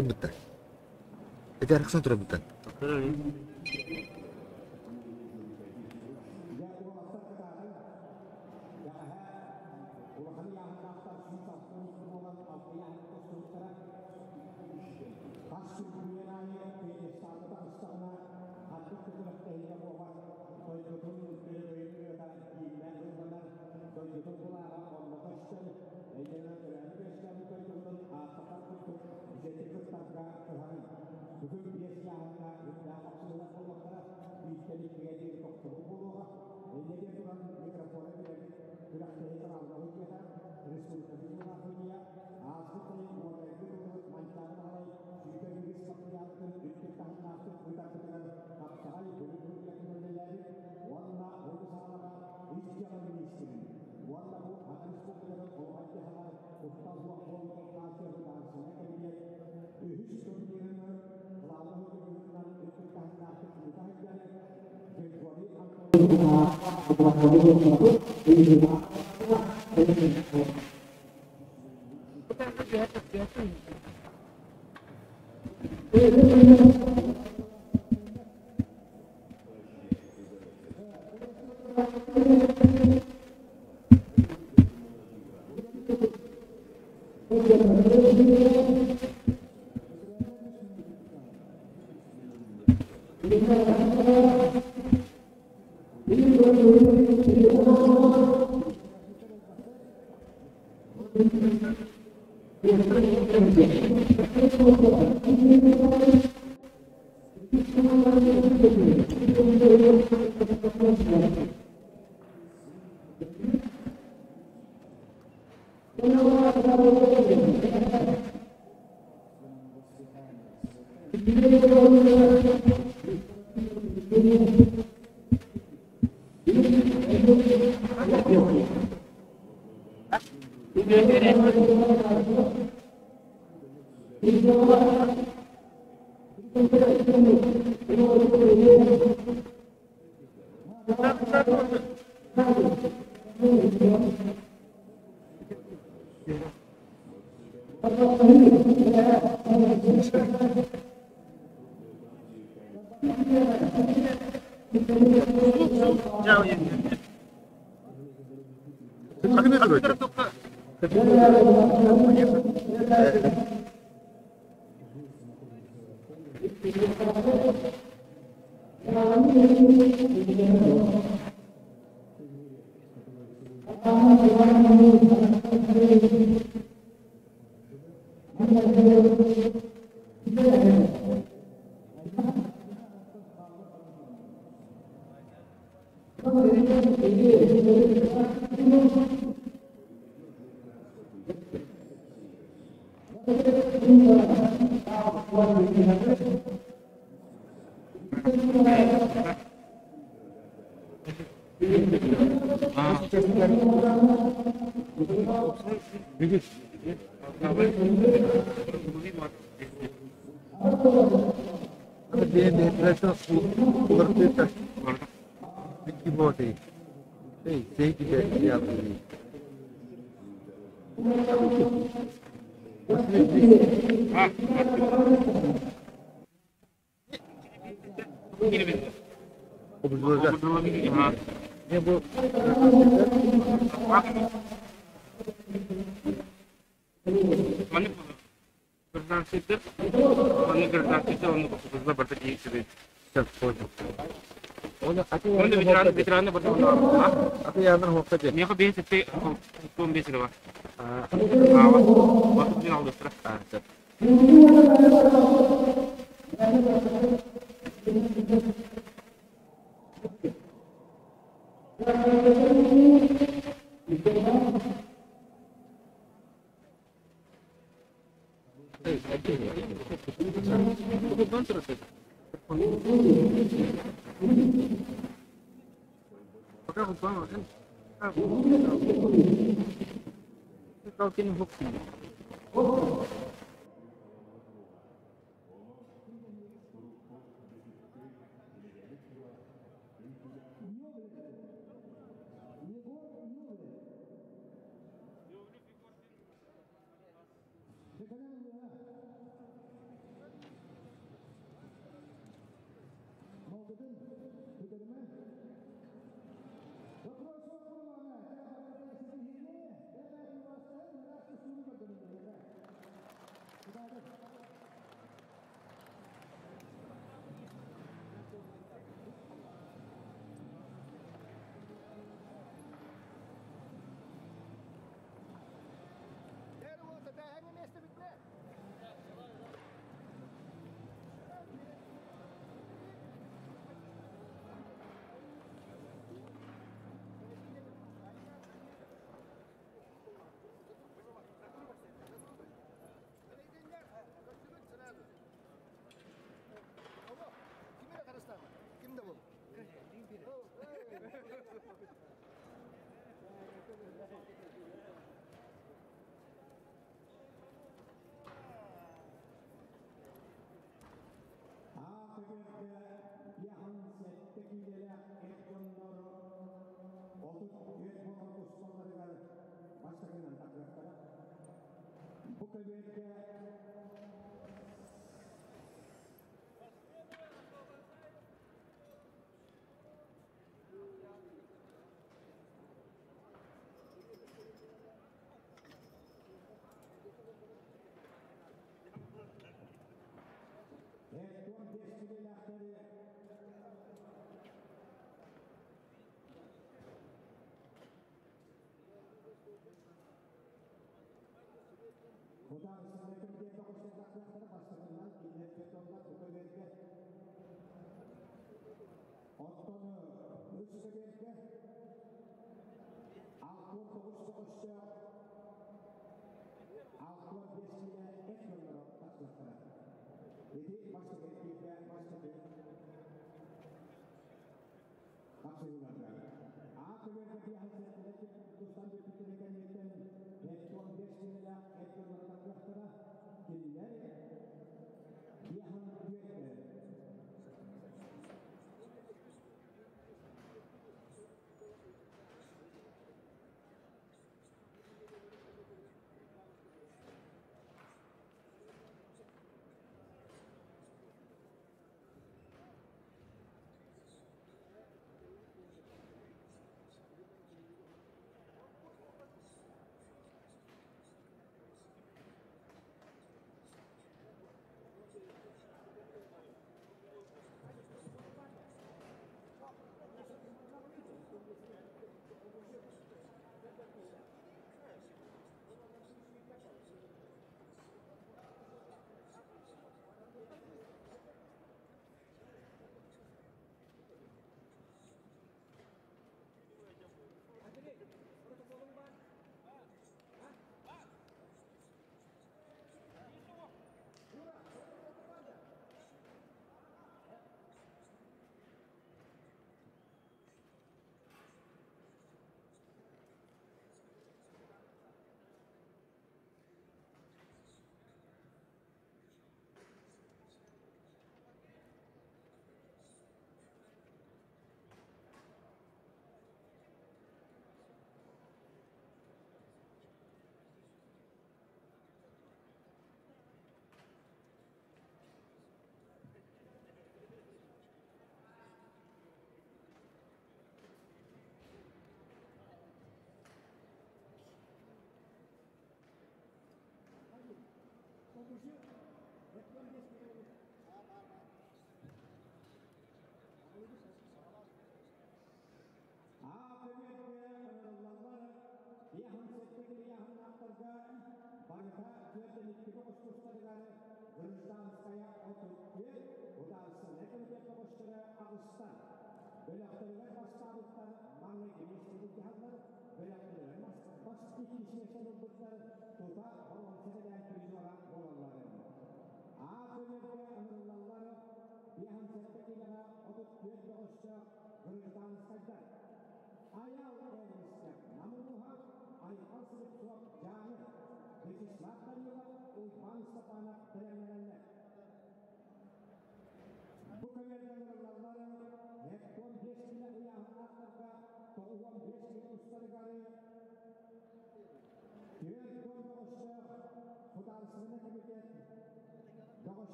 Бытта. Ити арахсан турабыттан.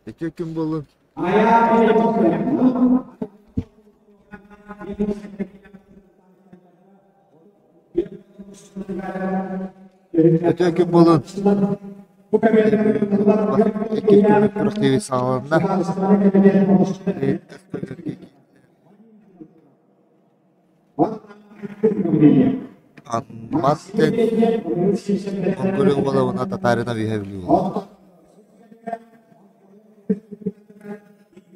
Үтүө күн буоллун. Үтүө күн буолун. Иккис күммүт күрэхтэһии саҕаланна. Анмат диэн Монгуля уола уонна Татаринов үһэ Бүлүү буолла.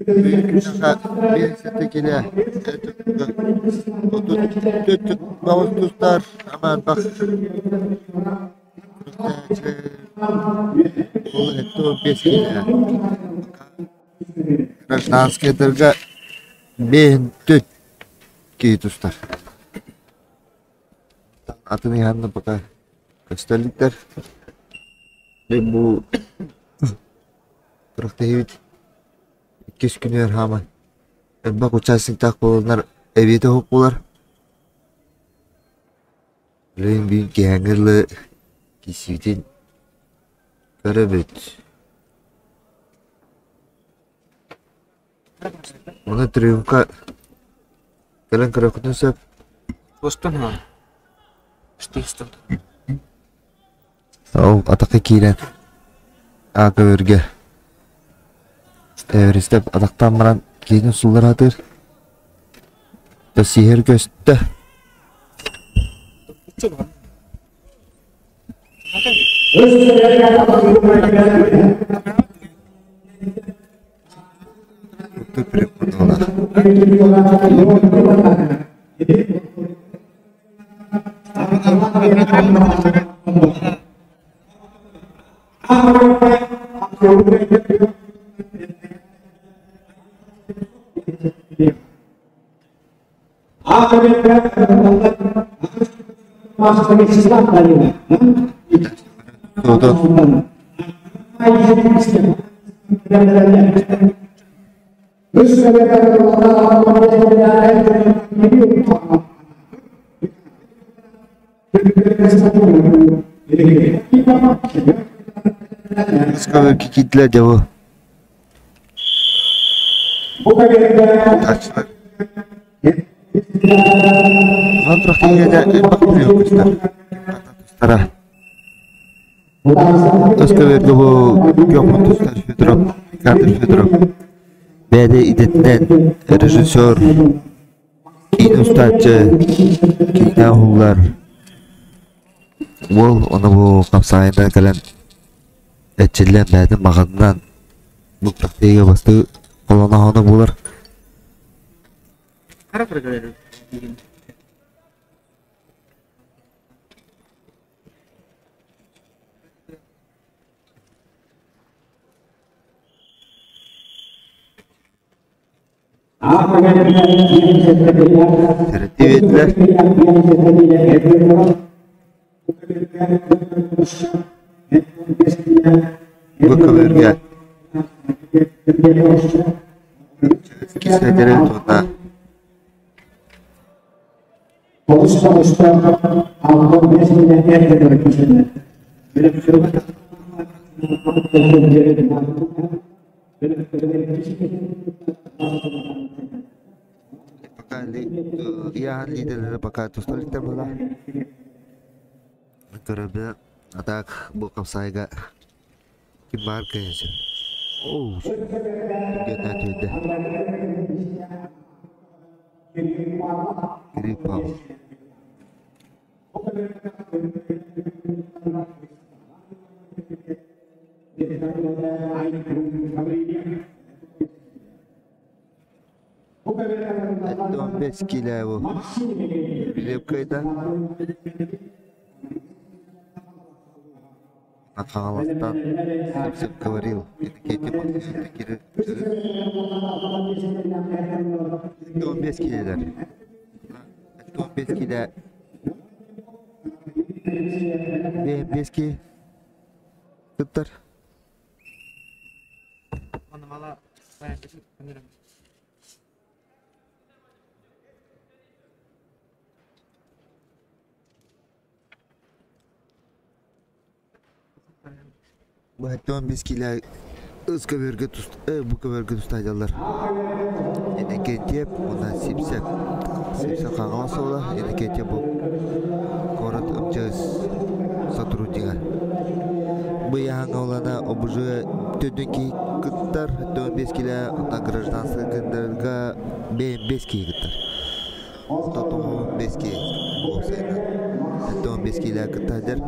Биэнсийэтэ килэ отут тустар амарбах ол 75 килэ гражданскайдарга биэһин киһи тустар. Атын ыйаанна пока көстө иликтэр. Бу күрэхтэһиибит иккис күнүгэр хааман элбэх участниктаах буоланнар эбиэтэ уһук буолар. Билигин биир киэһээҥҥи дылы киирсиитин көрөбүт. Ону Триумфка кэлэн көрүөххүтүн сөп. Туостан haa. Штейстон. Ол атахха киирэн аа көбүргэ Эверестеп атахтаан баран киһитин суллара сатыыр. Тэсиһэр көстө. Кикитле дьэ бу Тустара. Өскөбөргө бу Геомон тустар Федоров, Александр Федоров бэйэтэ идэтинэн режиссер, киинэ устааччы, киинэ уһуллар. Уол ону бу хапсаҕайынан кэлэн эрчиллэн бэйэтин баҕатынан бу практикаҕа бастыы холоноһоно буолар. Тэртиветлэр бу көбүргэ кисэтэрин тута Пока ыйааһын лидерлэрэ пока туста иликтэр буолла. Көрөбүнэн а так бу хапсаайга ким баар кыайыаччы. Оу, түргэннээн түһэрдэ. Кирилл Павлов. 15 килэ бу. Лепкайда. Хаҥаластан Сипсип говорил, Иннокентий Максимович 15 килэлэр. 15 килэ 5 ки кыттар. Быһаттан 15 киилэ ыс көбүөргэ туст бу көбүөргэ тустаайдаллар. Иннокентьев уонна Сипсеп. Сипсеп Хаҥалас уола, Иннокентьев бу куорат МЧС сотруднига. Бу ыйааһыҥҥа улана ОБЖ төрдүн киһи кыттар, 15 киилэ уонна гражданскай кыттарга 5 киһи кыттар. Онтон 95 киһи уопсайынан 75 киилэ кытта сылдьар.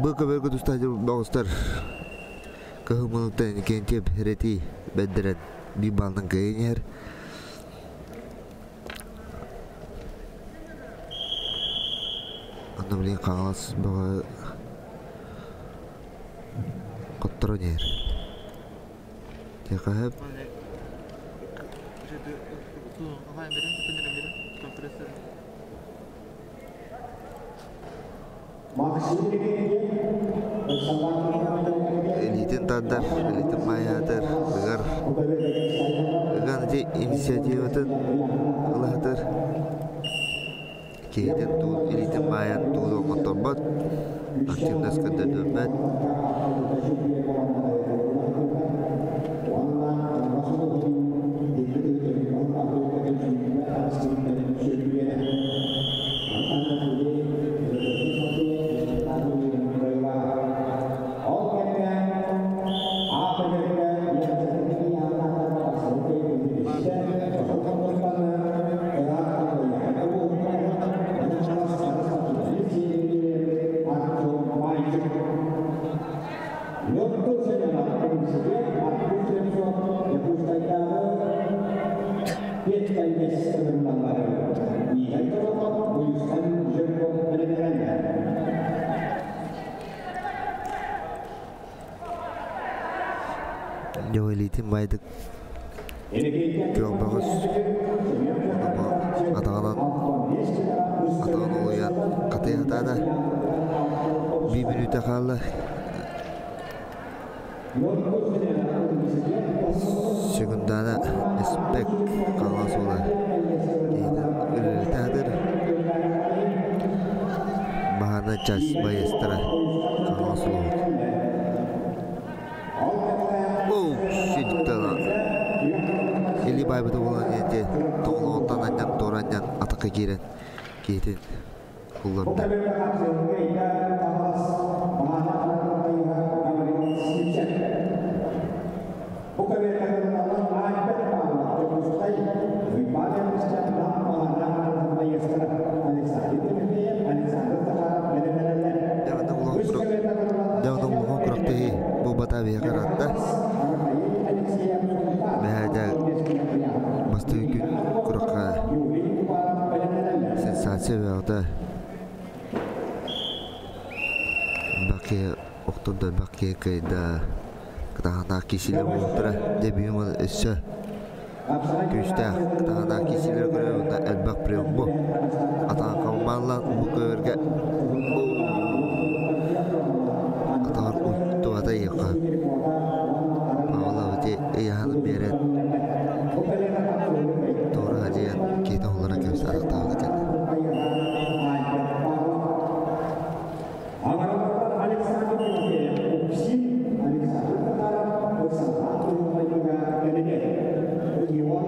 Бу көбөргө тустаачы баҕыстар кыһыл мунуктан Иннокентьев Херетий бэрдэрэн биир балынан кыайан иһэр. Онно билигин Хаҥалас бөҕө хотторон иһэр. Тиэхэһэп Илиитин тардар, илиитин маайаатар, ыгар, ыган ити инициативатын ылаһытар. Киһитин туун илиитин маайан тугу оҥотторбот, активность көрдөрбөт. Дьон илиитин баайдык күөх бөҕөс атаҕынан атаҕын олуйан хатыйа сатаата. Биир мүнүүтэ хаалла. Секундана Эспек хаҥас уола үлэлэтэ сатыыр. Баһаарынай часть байыастара хаҥас уолбут. Оу, сидиктана. Или байбыта буолан диэн тоҕолоҕуттан анньан туора анньан атахха киирэн киһитин Ылларда. Дьэ, улахан күрэхтэһии буолбата биһиэхэ ыраатта. Мэһээдэ бастакы күн күрэххэ сенсация. Онтон да элбэх киһи кыайда. Кытаанах киисилэр буолуохтара. Дьэ бүгүн өссө күүстээх кытаанах киисилэр көрөр уонна элбэх прием бу. Атаҕын хаммааллаан бу көбөргө атаҕар уттубата иэхэ. Павлов ити ыйаһын биэрэн туора хадьыйан киһитин холлорон кэбис арахтаабыта кэллэ. Александр Тимофеев, Александр Татаров, Александр Иван Тимофеев, Егор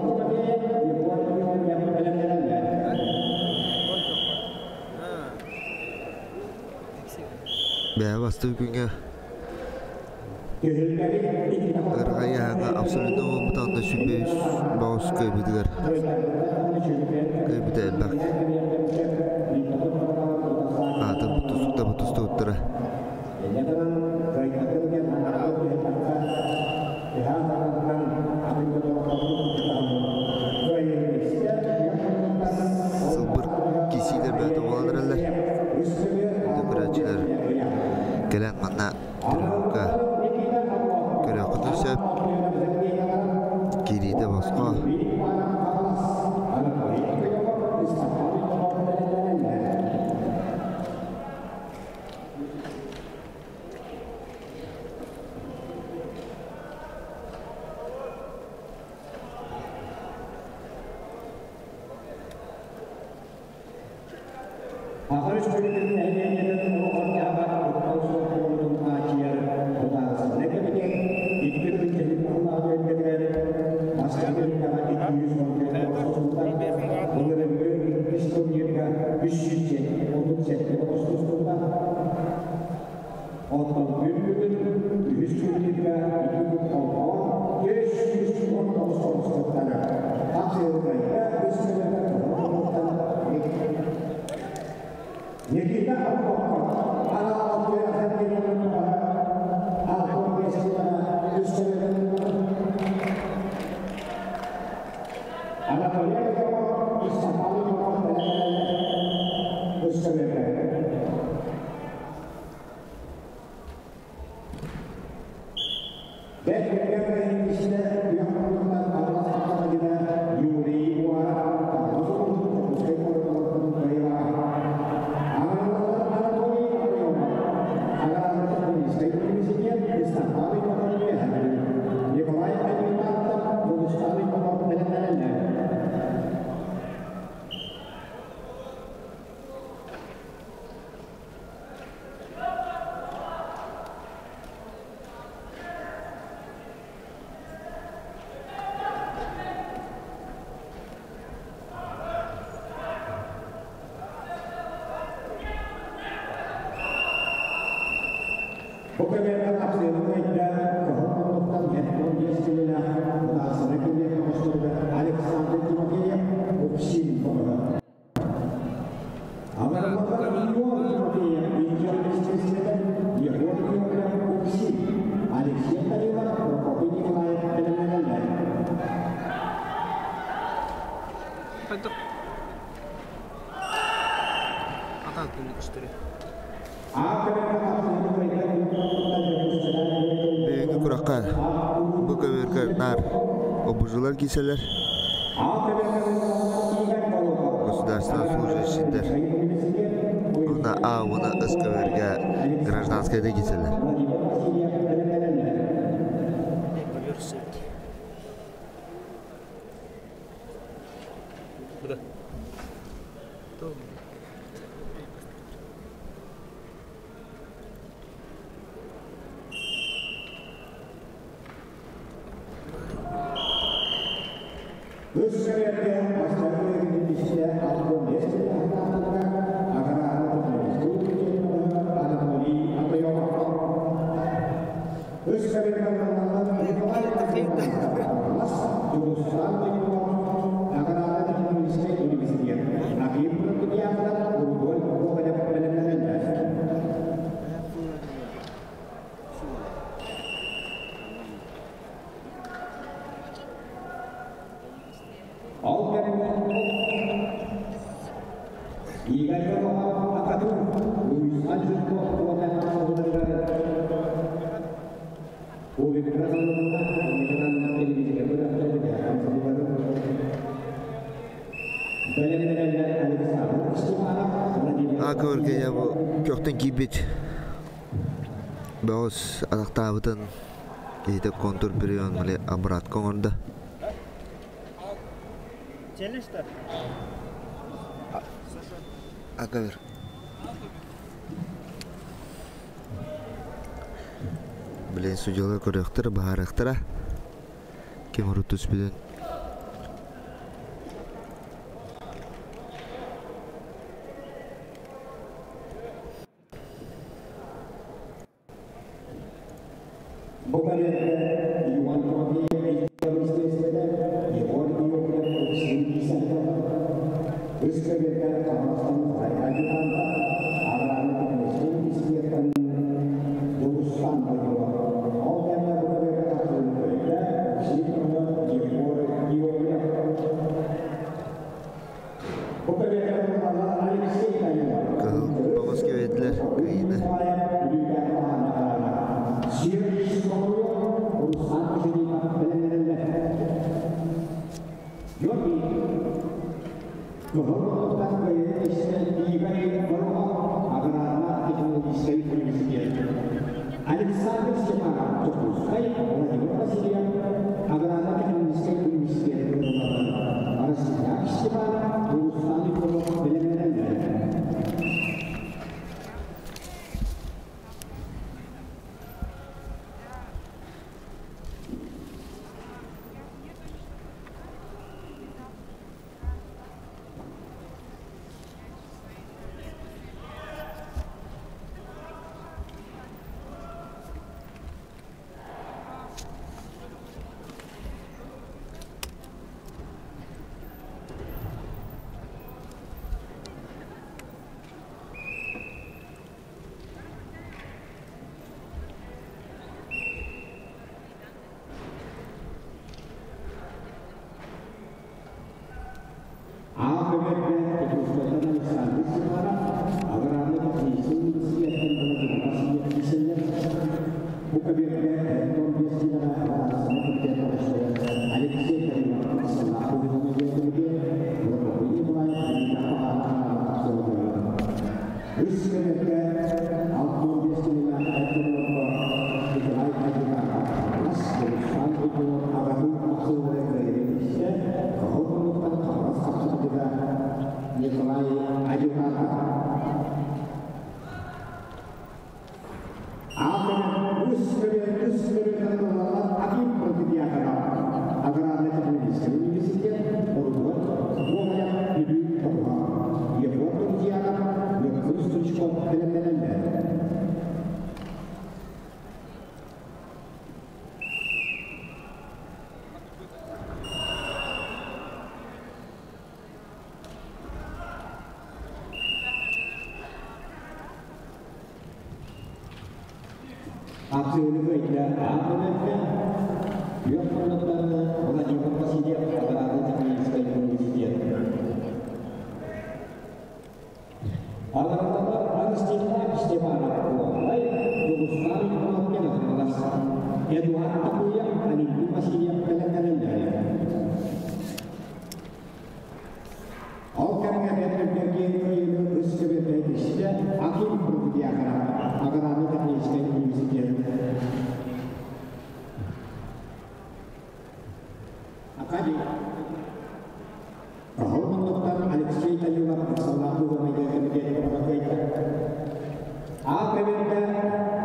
Бэйэ бастыыр күҥҥэ Ырҕайааҥҥа абсолютно буолбута онно 105 баҕас кыайбытыгар кыайбыта элбэх. Аата тустукта тустубуттара. Сылбыр кисиилэр бэйэтэ буолан эрэллэр. Көрөөччүлэр кэлэн манна тренировка көрүөххүтүн сөп. Киириитэ босхо. Бүгүҥҥү куракка бу көбүөргэ наар обужулар кииселер государственный служащийдер уонна А уонна С көбүөргэ гражданскайда кииселер. Акөргө я бу көктөн кийбит. Бөҕөс атахтаабытын киһитэ контур бүрүйөн мали обратка оҥордо. Акабыр. Билин судьялар көрүөхтэрэ, баһаарыахтара. Ким урут түспүтүн. Кыһыл бөҕөс кэбиэтилэр кыайыыны.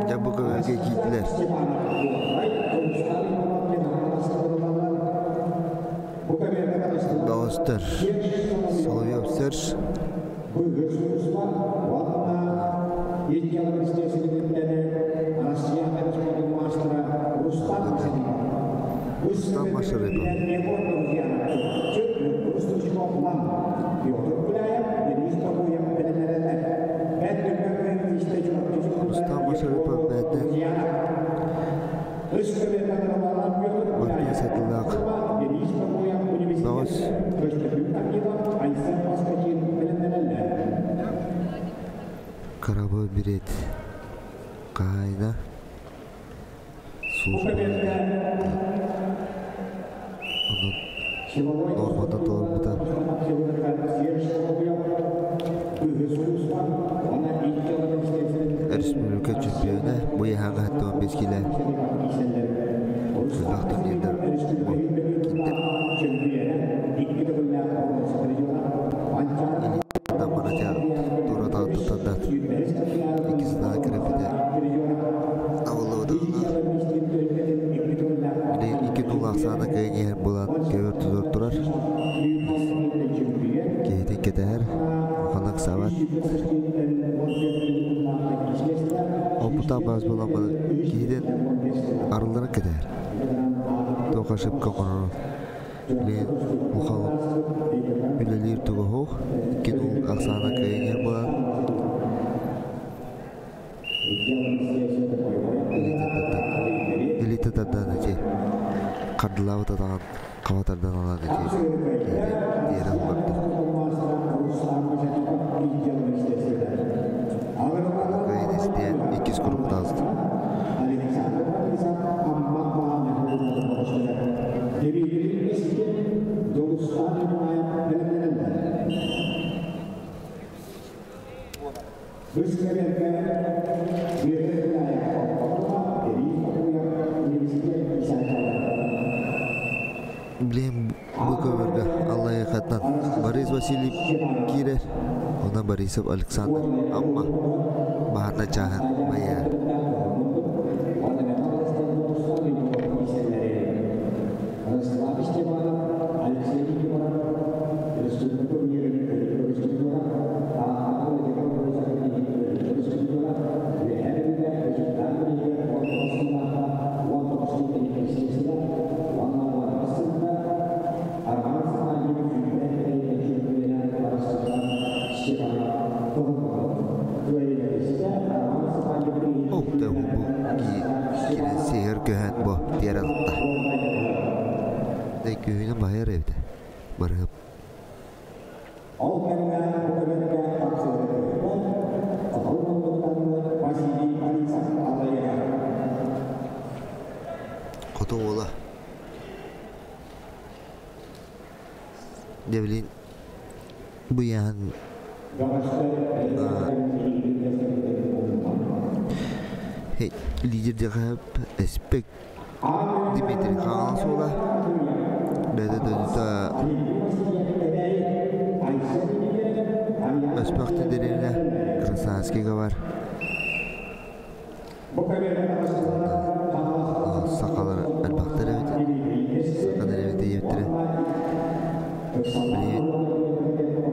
Дьэ бу көбөлгө киирдилэр. Бөҕөстөр Соловьев Серж Рустам Машарипов. Рустам Машарипов бэйэтэ Мартын Сатылаах бөҕөс. Карабы берет кайна служба onun нормата толорбута. Республика чемпиона бу яһаҥа 15 киле элбэх турнирдар бу киндер. Илиитин маната тура тутаннат икки сылаа кирэппитэ абыллыбытыгына били икки нул ахсаана кыайан иһэр буолан көбөр тутар турар. Киһитин кэтэһэр, улаханнык ыксаабат. Опытаах баас буолан киһитин арылларын кэтэһэр. Туох ошибка оҥорорун. Билигин улахан үлэлиир туга суох. Икки нул ахсаана кыайан иһэр буолан илиитэ тардан ити хардылаабыт атаҕын хаба тардан ылан ити киһитин тиэрэ олордо. Кыайан истиэн иккис куруук таҕыста. Билигин бу көбөргө Аллайыахаттан Борис Васильев киирэр, онон Борисов Александр Амма баһарна чааһын байар. Опта бу кирен сиһэр көһөн бу тиэрэ тутта. Күүһүнэн баһыйар эбитэ. Барыһып. Хоту уола. Дьэ бу яһан лидер диэхэ Эспек Дмитрий Хаҥалас уола. Бэйэтэ дойдута Өспөх дэриэбинэ Красноярскийга бар. Сахалар элбэхтэр эбит. Саха дэриэбинэ ийэбиттэрэ. Билигин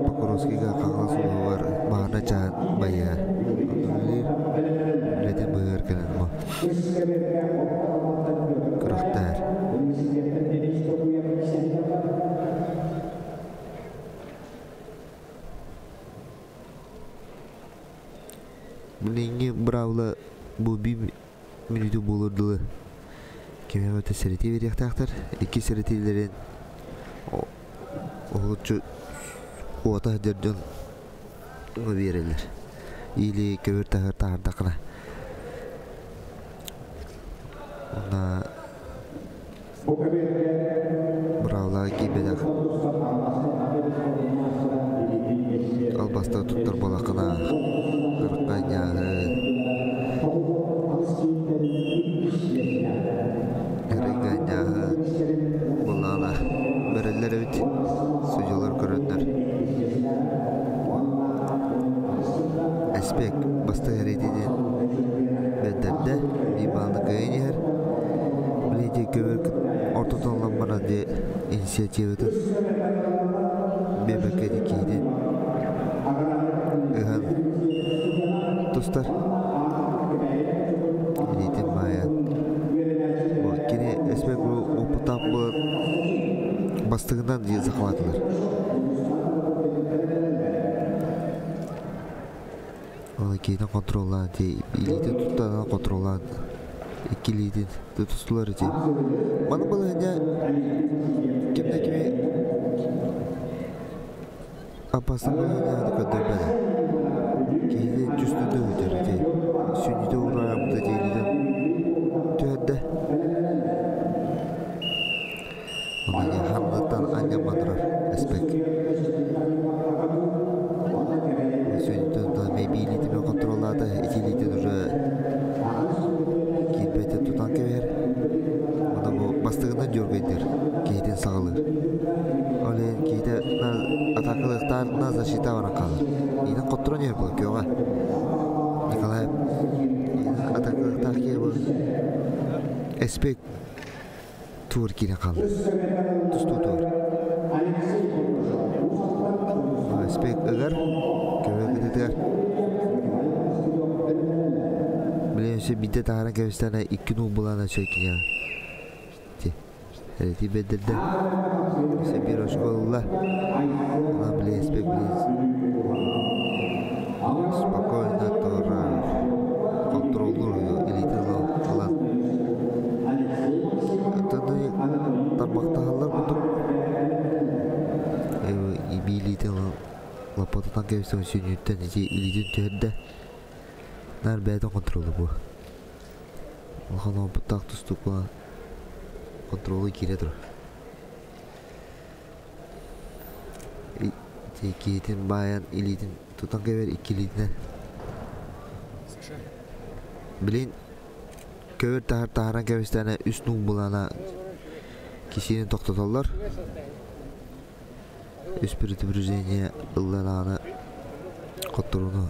Покровскийга Хаҥалас улууһугар баһаарынай чааһын байыа. Онно үлэлиир. Үлэтин быыһыгар кэлэн бу күрэхтэһэр. Билиҥҥи быраабыла бу биир мүнүүтэ буолуор дылы кими эмэтэ сэрэтии биэриэхтээхтэр. Икки сэрэтиилэрин уһулуччу уота сылдьар дьон биэрэллэр. Или көбүр таһыр таһардаххына. Уонна быраабылаҕа киирбэтэх албастары туттар буоллаххына ырыкка ньааһын, ырыга ньааһын буоллаҕына бэрэллэр эбит судьулар көрөннөр. Эспек бастыҥ эрэйдиинин бэрдэрдэ, биир баалны кыайан иһэр. Билигин көбөр ортотун ылан баран дьэ инициативатын биэрбэккэ киһитин ыһан тустар. Илиитин баайан. Кини Эспек бу опытаах буолан бастыҥынан дьиэ захватылар. Ол иккиһинэн контроллаан дии илиитин туттаран контроллаан икки илиитин тутустулар ити. Маны балаһыанньа ким да кими аппастан балаһыанньаҕына көрдөрбөтө. Киһини түстүн Анньан турар Эспек. Сүнтөн мэйбиилитин контроллаата, итилитин уже киирбэтин тутан кэбиһэр. Онно бу бастыгынан дьүөргэйдир, киһитин саҕалыыр. Ол иһин киһитэ атаакалыахтаах на защита баран хаалар. Иинэн хотторон иһэр буолар күөҕэ. Николай атаакалыахтаах киһи бу Эспек туор киирэн хаалла. Тустуу туор. Эспек ыгар, көмө кытытыгар. Билен өссө биирдэ таһааран кэбистэҕинэ икки нуул булаана өссө киниэхэ. Эти бэрдэрдэ. Өссө биир очко ылла. Ана били Эспек били спокойно турар. Контроллуур илиитин ылан. Тарбахтаһаллар курдук. Илиитин лаппатытан кэбистэн сүнньүттэн ити илиитин түһэрдэ. Наар бэйэтин контролу бу. Улахан опыттаах тустуука контролу киирэ турар. Ити киһитин баайан илиитин тутан кэбэр икки илиитинэн. Билин көбөр таһар таһаран кэбистээнэ үс нуун булана кисиини тохтотоллор. Үс предупреждение ылланааны хотторууну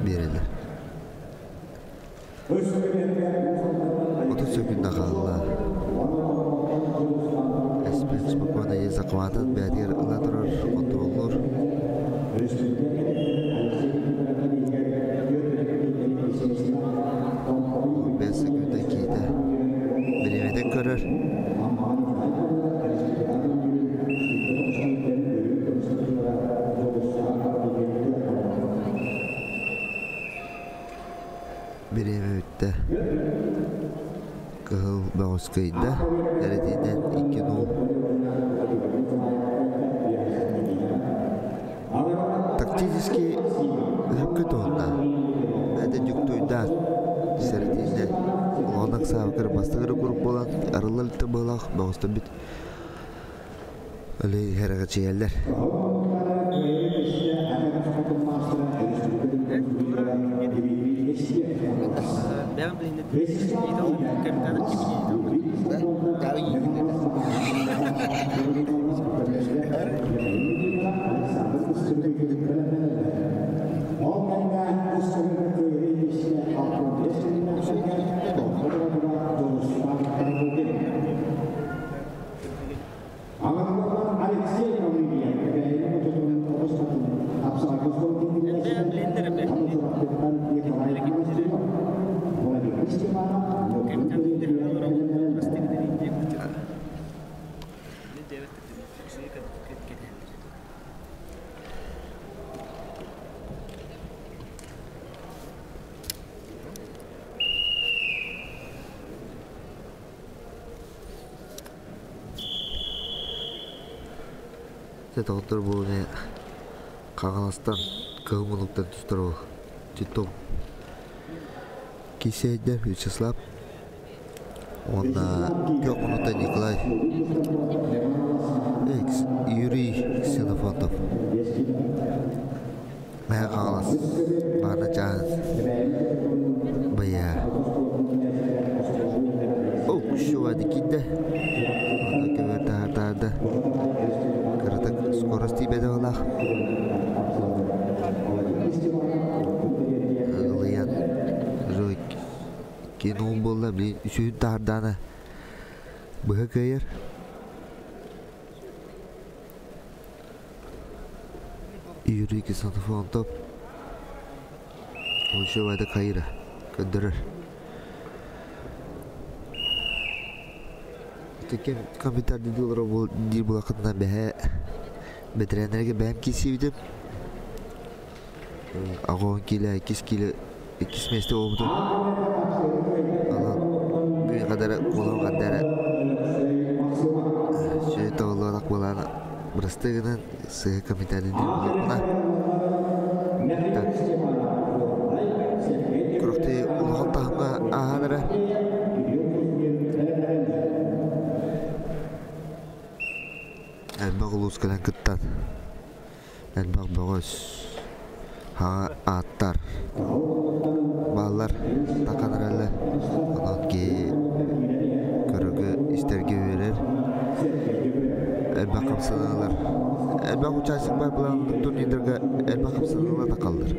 биэрэллэр. 30 секунда хаалла. Эспен спокойно захватын бэйэтигэр ыла турар, контроллуур. 5 секунда киитэ. Бириэмэтин көрөр. Бириэмэ бүттэ. Кыһыл бөҕөс кыайда. Эрэтинэн 2-0. Тактически өһөккө туһунна. Бэйэтэ дьуктуйдаан сэрэтиинэн улахан ыксаабыкыр бастакы куруук буолан арыллар быһылаах бөҕөстөр бүт Өлө иһэрэҕэчийэллэр. Дьэ доҕоттор бу эмиэ Хаҥаластан Кыһыл Муннуктан тустар уол Титов Кисиэйдэр Вячеслав уонна Күөх Муннуктан Николай Юрий Ксенофонтов Мэҥэ Хаҥалас Баана Чааһын Быйаа Укшуа киирдэ. Онно көбөр таһаартаарда. Кыратык скорость тиийбэтэ быһыылаах. Ылыйан кино буолла, блин, үсүһүн таһаардаана быһа кыайар. Юрий Ксенофонтов Ушевада Каира көрдөрөр. Кем компьютер диир бу диир булакытынан бэһэ бэтэрээннэргэ бэйэм киирсибитим. Аҕа киилэ, иккис киилэ, иккис миэстэ буолбутум. Онон бүгүн хадара куолаһым хадара сүө тоҕоллоох буолаан бырастыы гынан сыһы комментарий диир буолуохпуна. Так. Күрэхтэһии улахан таһымҥа ааһан эрэ. Элбэх улуус кэлэн кыттан, элбэх бөҕөс, хаҥа ааттар бааллар такан эрэллэр. Онон киһи көрөргө, истэргэ үөрэр. Элбэх хамсаныылар. Элбэх участник бар былааннык турнирдарга элбэх хамсаныылар такаллар.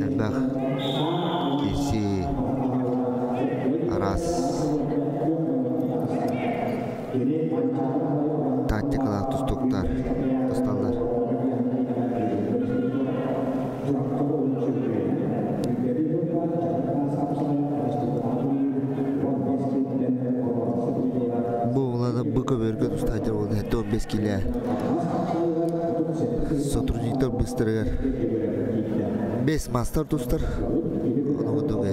Элбэх киси араас тактикалаах тустууктар тусталлар. Бу улана бу көбөргө тустааччы буолан 75 килэ сотрудниктар быстарыгар 5 мастер тустар. Ону курдук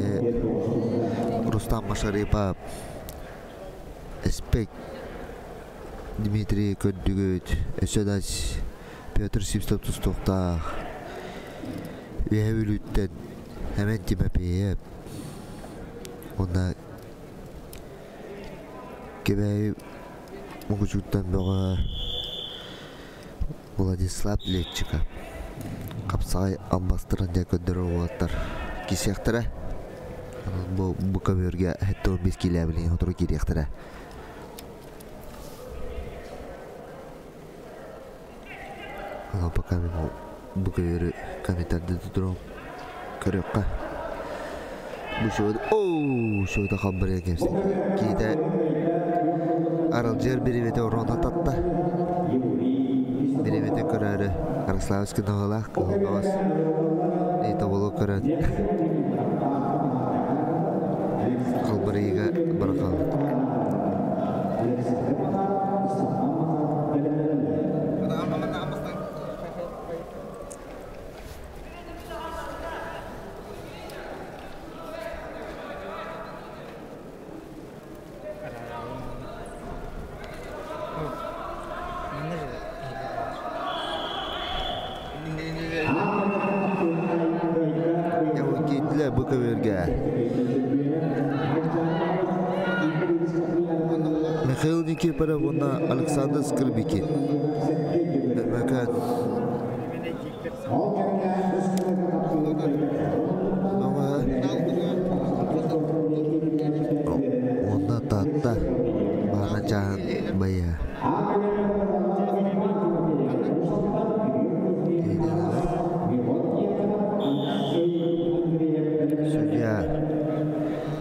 Рустам Машарипов, Эспек Дмитрий Көрдүгүт, өссө да Петр Сивцев тустуохтаах. Үөһэ Бүлүүттэн Эмэн Тимофеев уонна Кэбээйи Мукучуттан бөҕө Владислав Летчиков хапсаҕай албастарын дьэ көрдөрөр уолаттар киирсиэхтэрэ. Бу бу көбүөргэ 75 киилэ билигин сотору киириэхтэрэ. Онон пока мин бу көбүөрү комментарийда тутурум көрүөххэ. Бу шоу оу шоуда халбарыйа кэмсин. Киитэ аралдьыар бириэмэтэ ороона татта. Бириэмэтин көрөөрү Ярославский ноһолаах кыһыл тоболу көрөн халбарыйыга бара хаалбыт. Киирдилэр бу көбүөргэ. Михаил Никифоров уонна Александр Скрыбикин. Өймөкөөн. Уонна Таатта баара чааһын байыа. Судья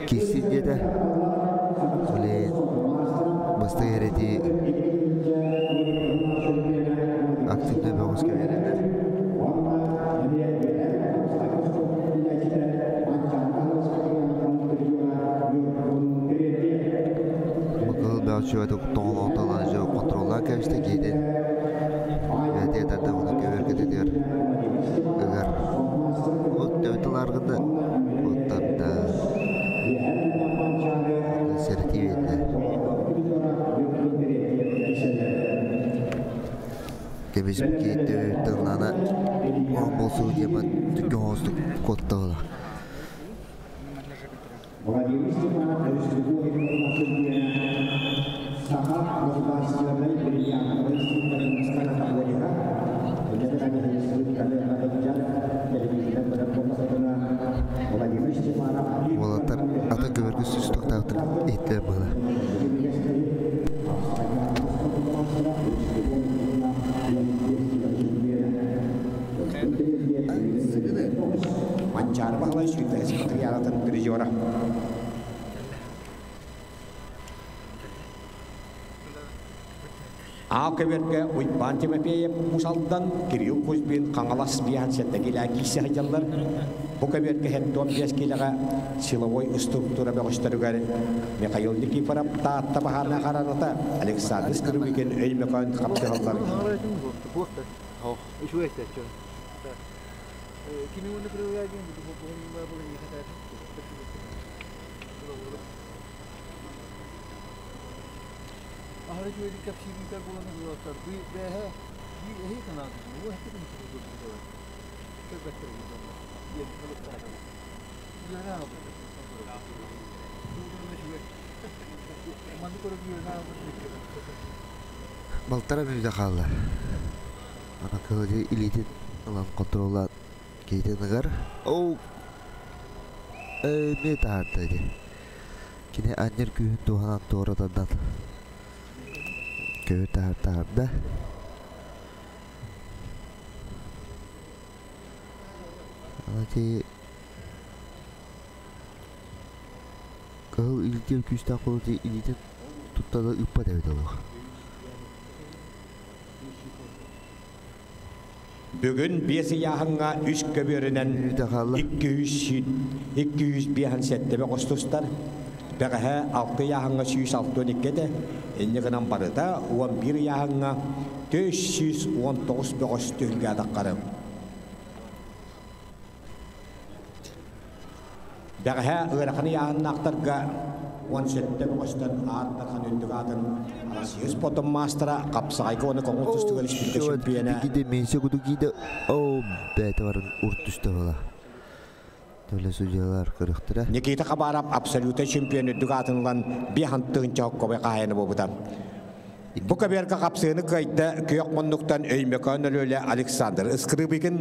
киирсин диэтэ. Блин, бастакы эрэти активнай бөҕөскө биэрэллэр. Бакыл бөҕөччү тоҕолоотолон дьэ контроллаан кэбистэ киһитин. Бэйэтэ тарда уну көбөргөтүтүгэр ыгар. От төбөтүн аргыда оттарда сэрэтии биэрдэ. Кэбис киһи тыллана он болсу диэмат түгэн оҥостук куоттаҕыла. Владимир Степанов Саха государственной бриллиантовой Уолаттар атын көбөргө сүс тохтоохтор иһиттилэр быһыла. Манчаары Баһылай сүүрбэһис патриаратын призера. Аал көбөргө Уйбаан Тимофеев Мусалдан, Кирилл Кузьмин Хаҥалас биэһэн сэттэ килээ киирсэ сылдьаллар. Бу көбүөргэ 75 киилэҕэ силовой структура бөҕөстөрүгэр Михаил Никифоров Таатта баһаарына хараната, Александр Скрыбыкин Өймөкөөн хапсыһаллар. Балтара мүнүүтэ хаалла. Ана кыһыл илиитин ылан контроллаан киһитин ыгар. Оу! Эмиэ таһаарда ити. Кини анньар күүһүн туһанан туора тардан көбү таһар таһаарда. Ана ити кыһыл илиитин күүстээх буолан илиитин тутта да ыыппат эбит олох. Бүгүн биэс ыйааһыҥҥа үс көбүөрүнэн 200 257 бөҕөс тустар. Бэҕэһээ алта ыйааһыҥҥа 162 этэ. Инньэ гынан барыта 11 ыйааһыҥҥа 419 бөҕөс түһүлгэ атаххары. Бэҕэһээ ыарахан ыйааһыннаахтарга 17 бөҕөстөн Аар Дархан үрдүк аатын Россия спортун маастара, хапсаҕайга уонна көҥүл тустууга республика чемпиона Гиде менсе куду гиде о бэйэтэ барын урт түстэ була. Төлө судьялар көрүөхтэрэ. Никита Хабаров абсолютнай чемпион үрдүк аатын ылан 5 тыһыынча хаһайыны буолбута. Бу көбүөргэ хапсыыны кыайда күөх муннуктан Өймөкөөн өлүөлэ Александр Ыскырыбыкин.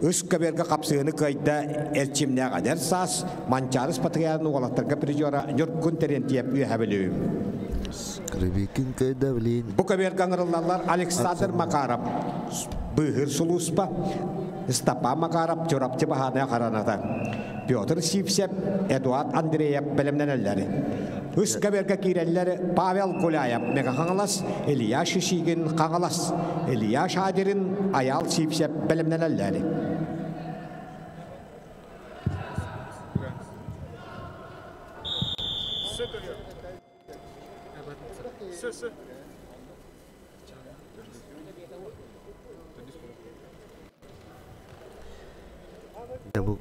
Үс көбүөргэ хапсыыны кыайда эрчимнээх эдэр саас Манчаары спартакиадатын уолаттарга призера Ньургун Терентьев, Үөһээ Бүлүү. Скрыбыкин кыайда блин. Бу көбүөргэ ыҥырыллаллар Александр Макаров, Быыһыыр сулууспа, Степан Макаров, Чурапчы баһаарынай охраната, Петр Сивцев, Эдуард Андреев бэлэмнэнэллэр. Үс көбүөргэ киирэллэр Павел Гуляев, Мэҥэ Хаҥалас, Илья Шишигин, Хаҥалас, Илья Шадирин, Аял Сивцев бэлэмнэнэллэр. Бу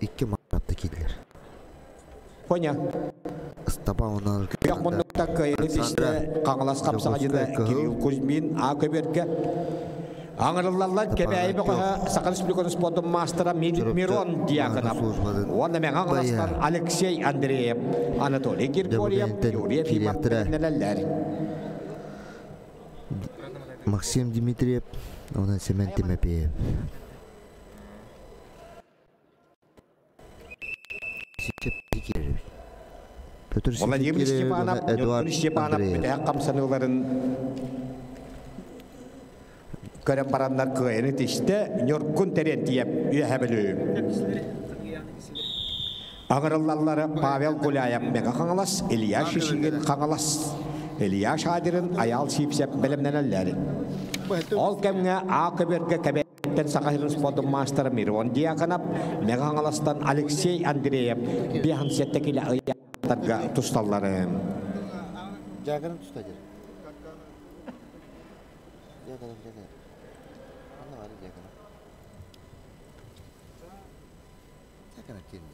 икки маратта киирдилэр. Коня. Ыстапа онон Күөх муннуктан кыайыыны ситистэ Хаҥалас хапсаҕайдьыта Кирилл Кузьмин. А көбүөргэ ыҥырыллаллар Кэбээйи бөҕөһө, Саха Республикатын спордун маастара Мирон Дьяконов уонна Мэҥэ Хаҥаластан Алексей Андреев, Анатолий Григорьев, Юрий Ефимов бэлэмнэнэллэр. Максим Дмитриев, онон Семен Тимофеев. Петр Владимир Степанов, Эдуард Степанов Андреев. Бүтэһик хамсаныыларын көрөн бараннар кыайыыны ситистэ Ньургун Терентьев, Үөһээ Бүлүү. Ыҥырыллаллар Павел Гуляев, Мэҥэ Хаҥалас, Илья Шишигин, Хаҥалас, Илья Шадирин, Аял Сивцев бэлэмнэнэллэр. Ол кэмҥэ А көбүөргэ Кэбээйиттэн Саха сирин спордун маастара Мирон Дьяконов, Мэҥэ Хаҥаластан Алексей Андреев 57 килэ ыйааһыннарга тусталлар. Дьяконов тустадыр. Дьяконов, Дьяконов. Анна бар Дьяконов. Дьяконов киирдэ.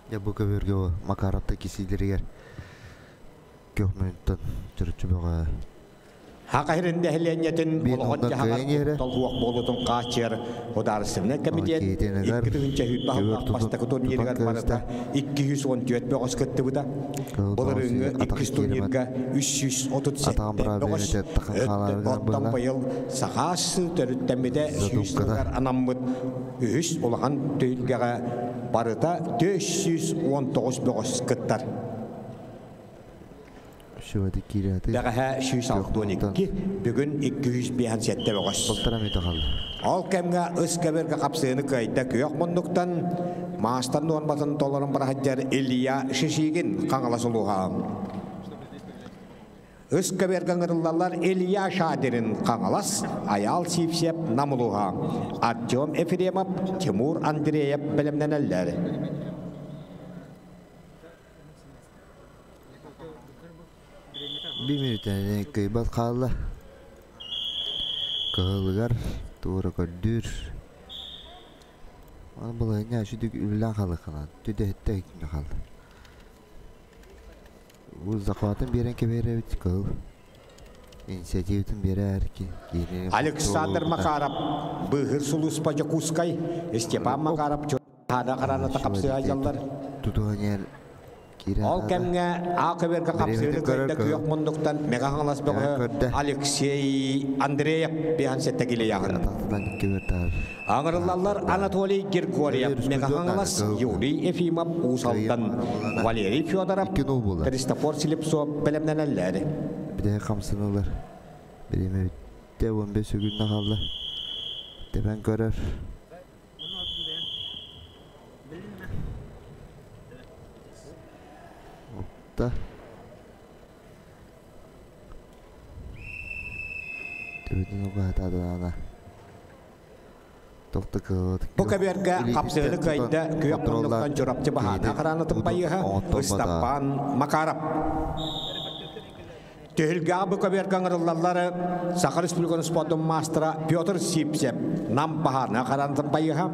Дьэ бу көбүөргэ Макаровта кисиилэригэр күөх муннуктан чороччу бөҕө Саха сирин нэһилиэнньэтин Биир олоҕун онно дьаһаҕар кыайан иһэрэ. куттал суох буолуутун хааччыйар Судаарыстыбаннай комитет Киһитинигэр 2020 көбүөр сыллаах бастакы тутан турнирыгар кэбистэ. барыта 214 бөҕөс кыттыбыта. Кыһыл Былырыыҥҥы бөҕөс атах иккис киирэмэт. турнирга Атаҕын 337 быраабыйаны бөҕөс, таххан хаалаары гынан оттон быһыылаах. быйыл Саха төрүттэммитэ 100 Задумката. сылыгар анаммыт үһүс улахан түһүлгэҕэ барыта 419 бөҕөс кыттар. Шүөтэ киирээти. Бэҕэһээ Күөх муннуктан 162, бүгүн 257 бөҕөс. Балтараа мүнүүтэ хаалла. Ол кэмҥэ үс көбүөргэ хапсыыны кыайда күөх муннуктан маастар нуорматын толорон бара сылдьар Илья Шишигин, Хаҥалас улууһа. Үс көбүөргэ ыҥырыллаллар Илья Шадирин, Хаҥалас, Аял Сивцев, Нам улууһа, Артем Ефремов, Тимур Андреев бэлэмнэнэллэр. Биир мүнүүтэ кыайбат хаалла. Кыһылыгар. Туора көрдүүр. Аны балаһыанньа үчүгдүк үлэлээн хаалыаххына түдэһиттэ иһитиннэ хаалла. Бу захватын биэрэн кэбиһэр эбит кыһыл. Инициативатын биэрээр киини Александр Макаров, Быыһыр сулууспа Дьокуускай, Степан Макаров Чураана хараната хапсыа дьаллар. Тутуһан иһэр Ол кэмҥэ А көбүөргэ хапсыыны кыайда күөх муннуктан Мэҥэ Хаҥалас бөҕөһө Алексей Андреев биһан сэттэ килийаҕын. Аҥырыллаллар Анатолий Григорьев, Мэҥэ Хаҥалас, Юрий Ефимов, Уус Алдан, Валерий Федоров, Христофор Слепцов бэлэмнэнэллэр. Битэһик хамсаныылар бириэмэ бүттэ 15 күннэ хаалла. Тэбэн көрөр. Укта. Төбөтүн угаатаатаана. Тохто кыалат. Бу көбүөргэ хапсыһыны кыайда күөх муннуктан Чурапчы баһаана хараанатын байыһа Ыстаппаан Макаров. Түһүлгэҕэ бу көбүөргэ ыҥырыллаллар Саха Республикатын спордун маастара Петр Сипсев, Нам баһаарына хараанатын байыһа,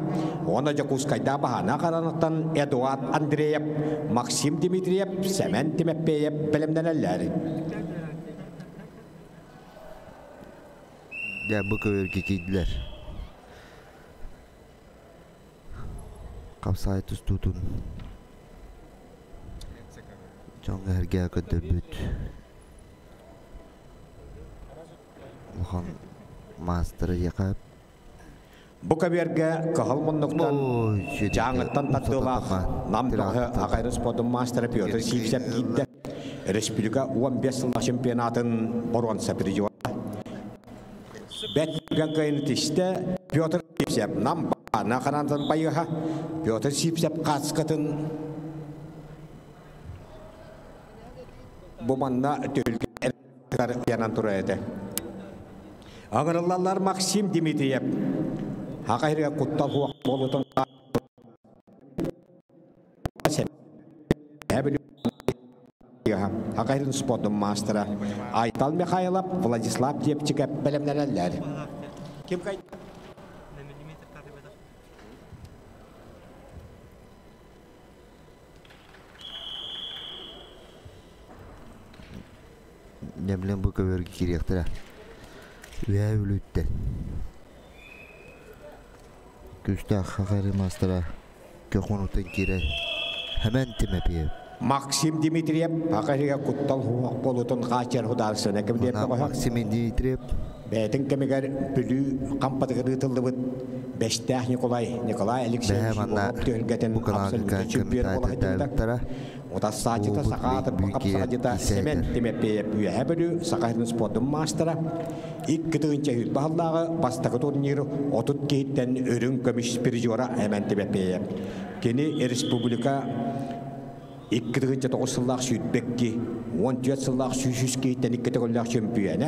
уонна Дьокуускайдаах баһаарына хараанаттан Эдуард Андреев, Максим Дмитриев, Сэмэн Тимэппеев бэлэмнэнэллэр. Дьэ, бу көбүөргэ киирдилэр. Хапсаай тустуутун дьоҥҥо эргэ көрдөрбүт улахан маастара Якап Бу көбүөргэ кыһыл муннуктан Дьааҥыттан тардыылаах Нам бөҕөһө Акайрын спордун маастара Петр Сивцев киирдэ. Республика 15 сыллаах чемпионатын боруонса призера. Бэт кыайын тистэ Петр Сивцев Нам баана ханаантан байыһа Петр Сивцев хаацкатын бу манна түһүлгэ янан турар этэ. Аҥырыллаллар Максим Дмитриев Хаха иһиргэ куттал хуох буолутун Хаха иһирин спордун маастара Айтал Михайлов, Владислав Депчиков бэлэмнэнэллэр. Ким Нэмлэн бу көбүөргэ киириэхтэрэ. Үөһээ Бүлүүттэн. Күүстээх хахары маастара көхунутун киирэр. Хэмэн Тимэпиев. Максим Дмитриев Саха иһигэр куттал суох буолуутун хааччыйар судаарыстыбаннай кэмитиэт бөҕөһө. Максим Дмитриев Бэйэтин кэмигэр Бүлүү Хампатыгар ыытыллыбыт Бэстээх Николай Николай Алексеевич манна Егоров түһүлгэтин бу каналга абсолютнай чемпион буола сылдьыбыта. комментатордаабыттара. Утассааччыта Буолбут Саха аатын бүлүү киирэн хапсаҕадьыта Сэмэн киирсээтэр. Тимэппиэйэп Үөһээ Бүлүү Саха сирин спордун маастара. 2 тыһыынча сыллааҕы бастакы турнир 30 киһиттэн үрүҥ көмүс призера Эмэн Тимэппиэйэп. Кини республика 2009 сыллаах 22, 14 сыллаах 103 киһиттэн икки төгүллээх чөмпүйүөнэ,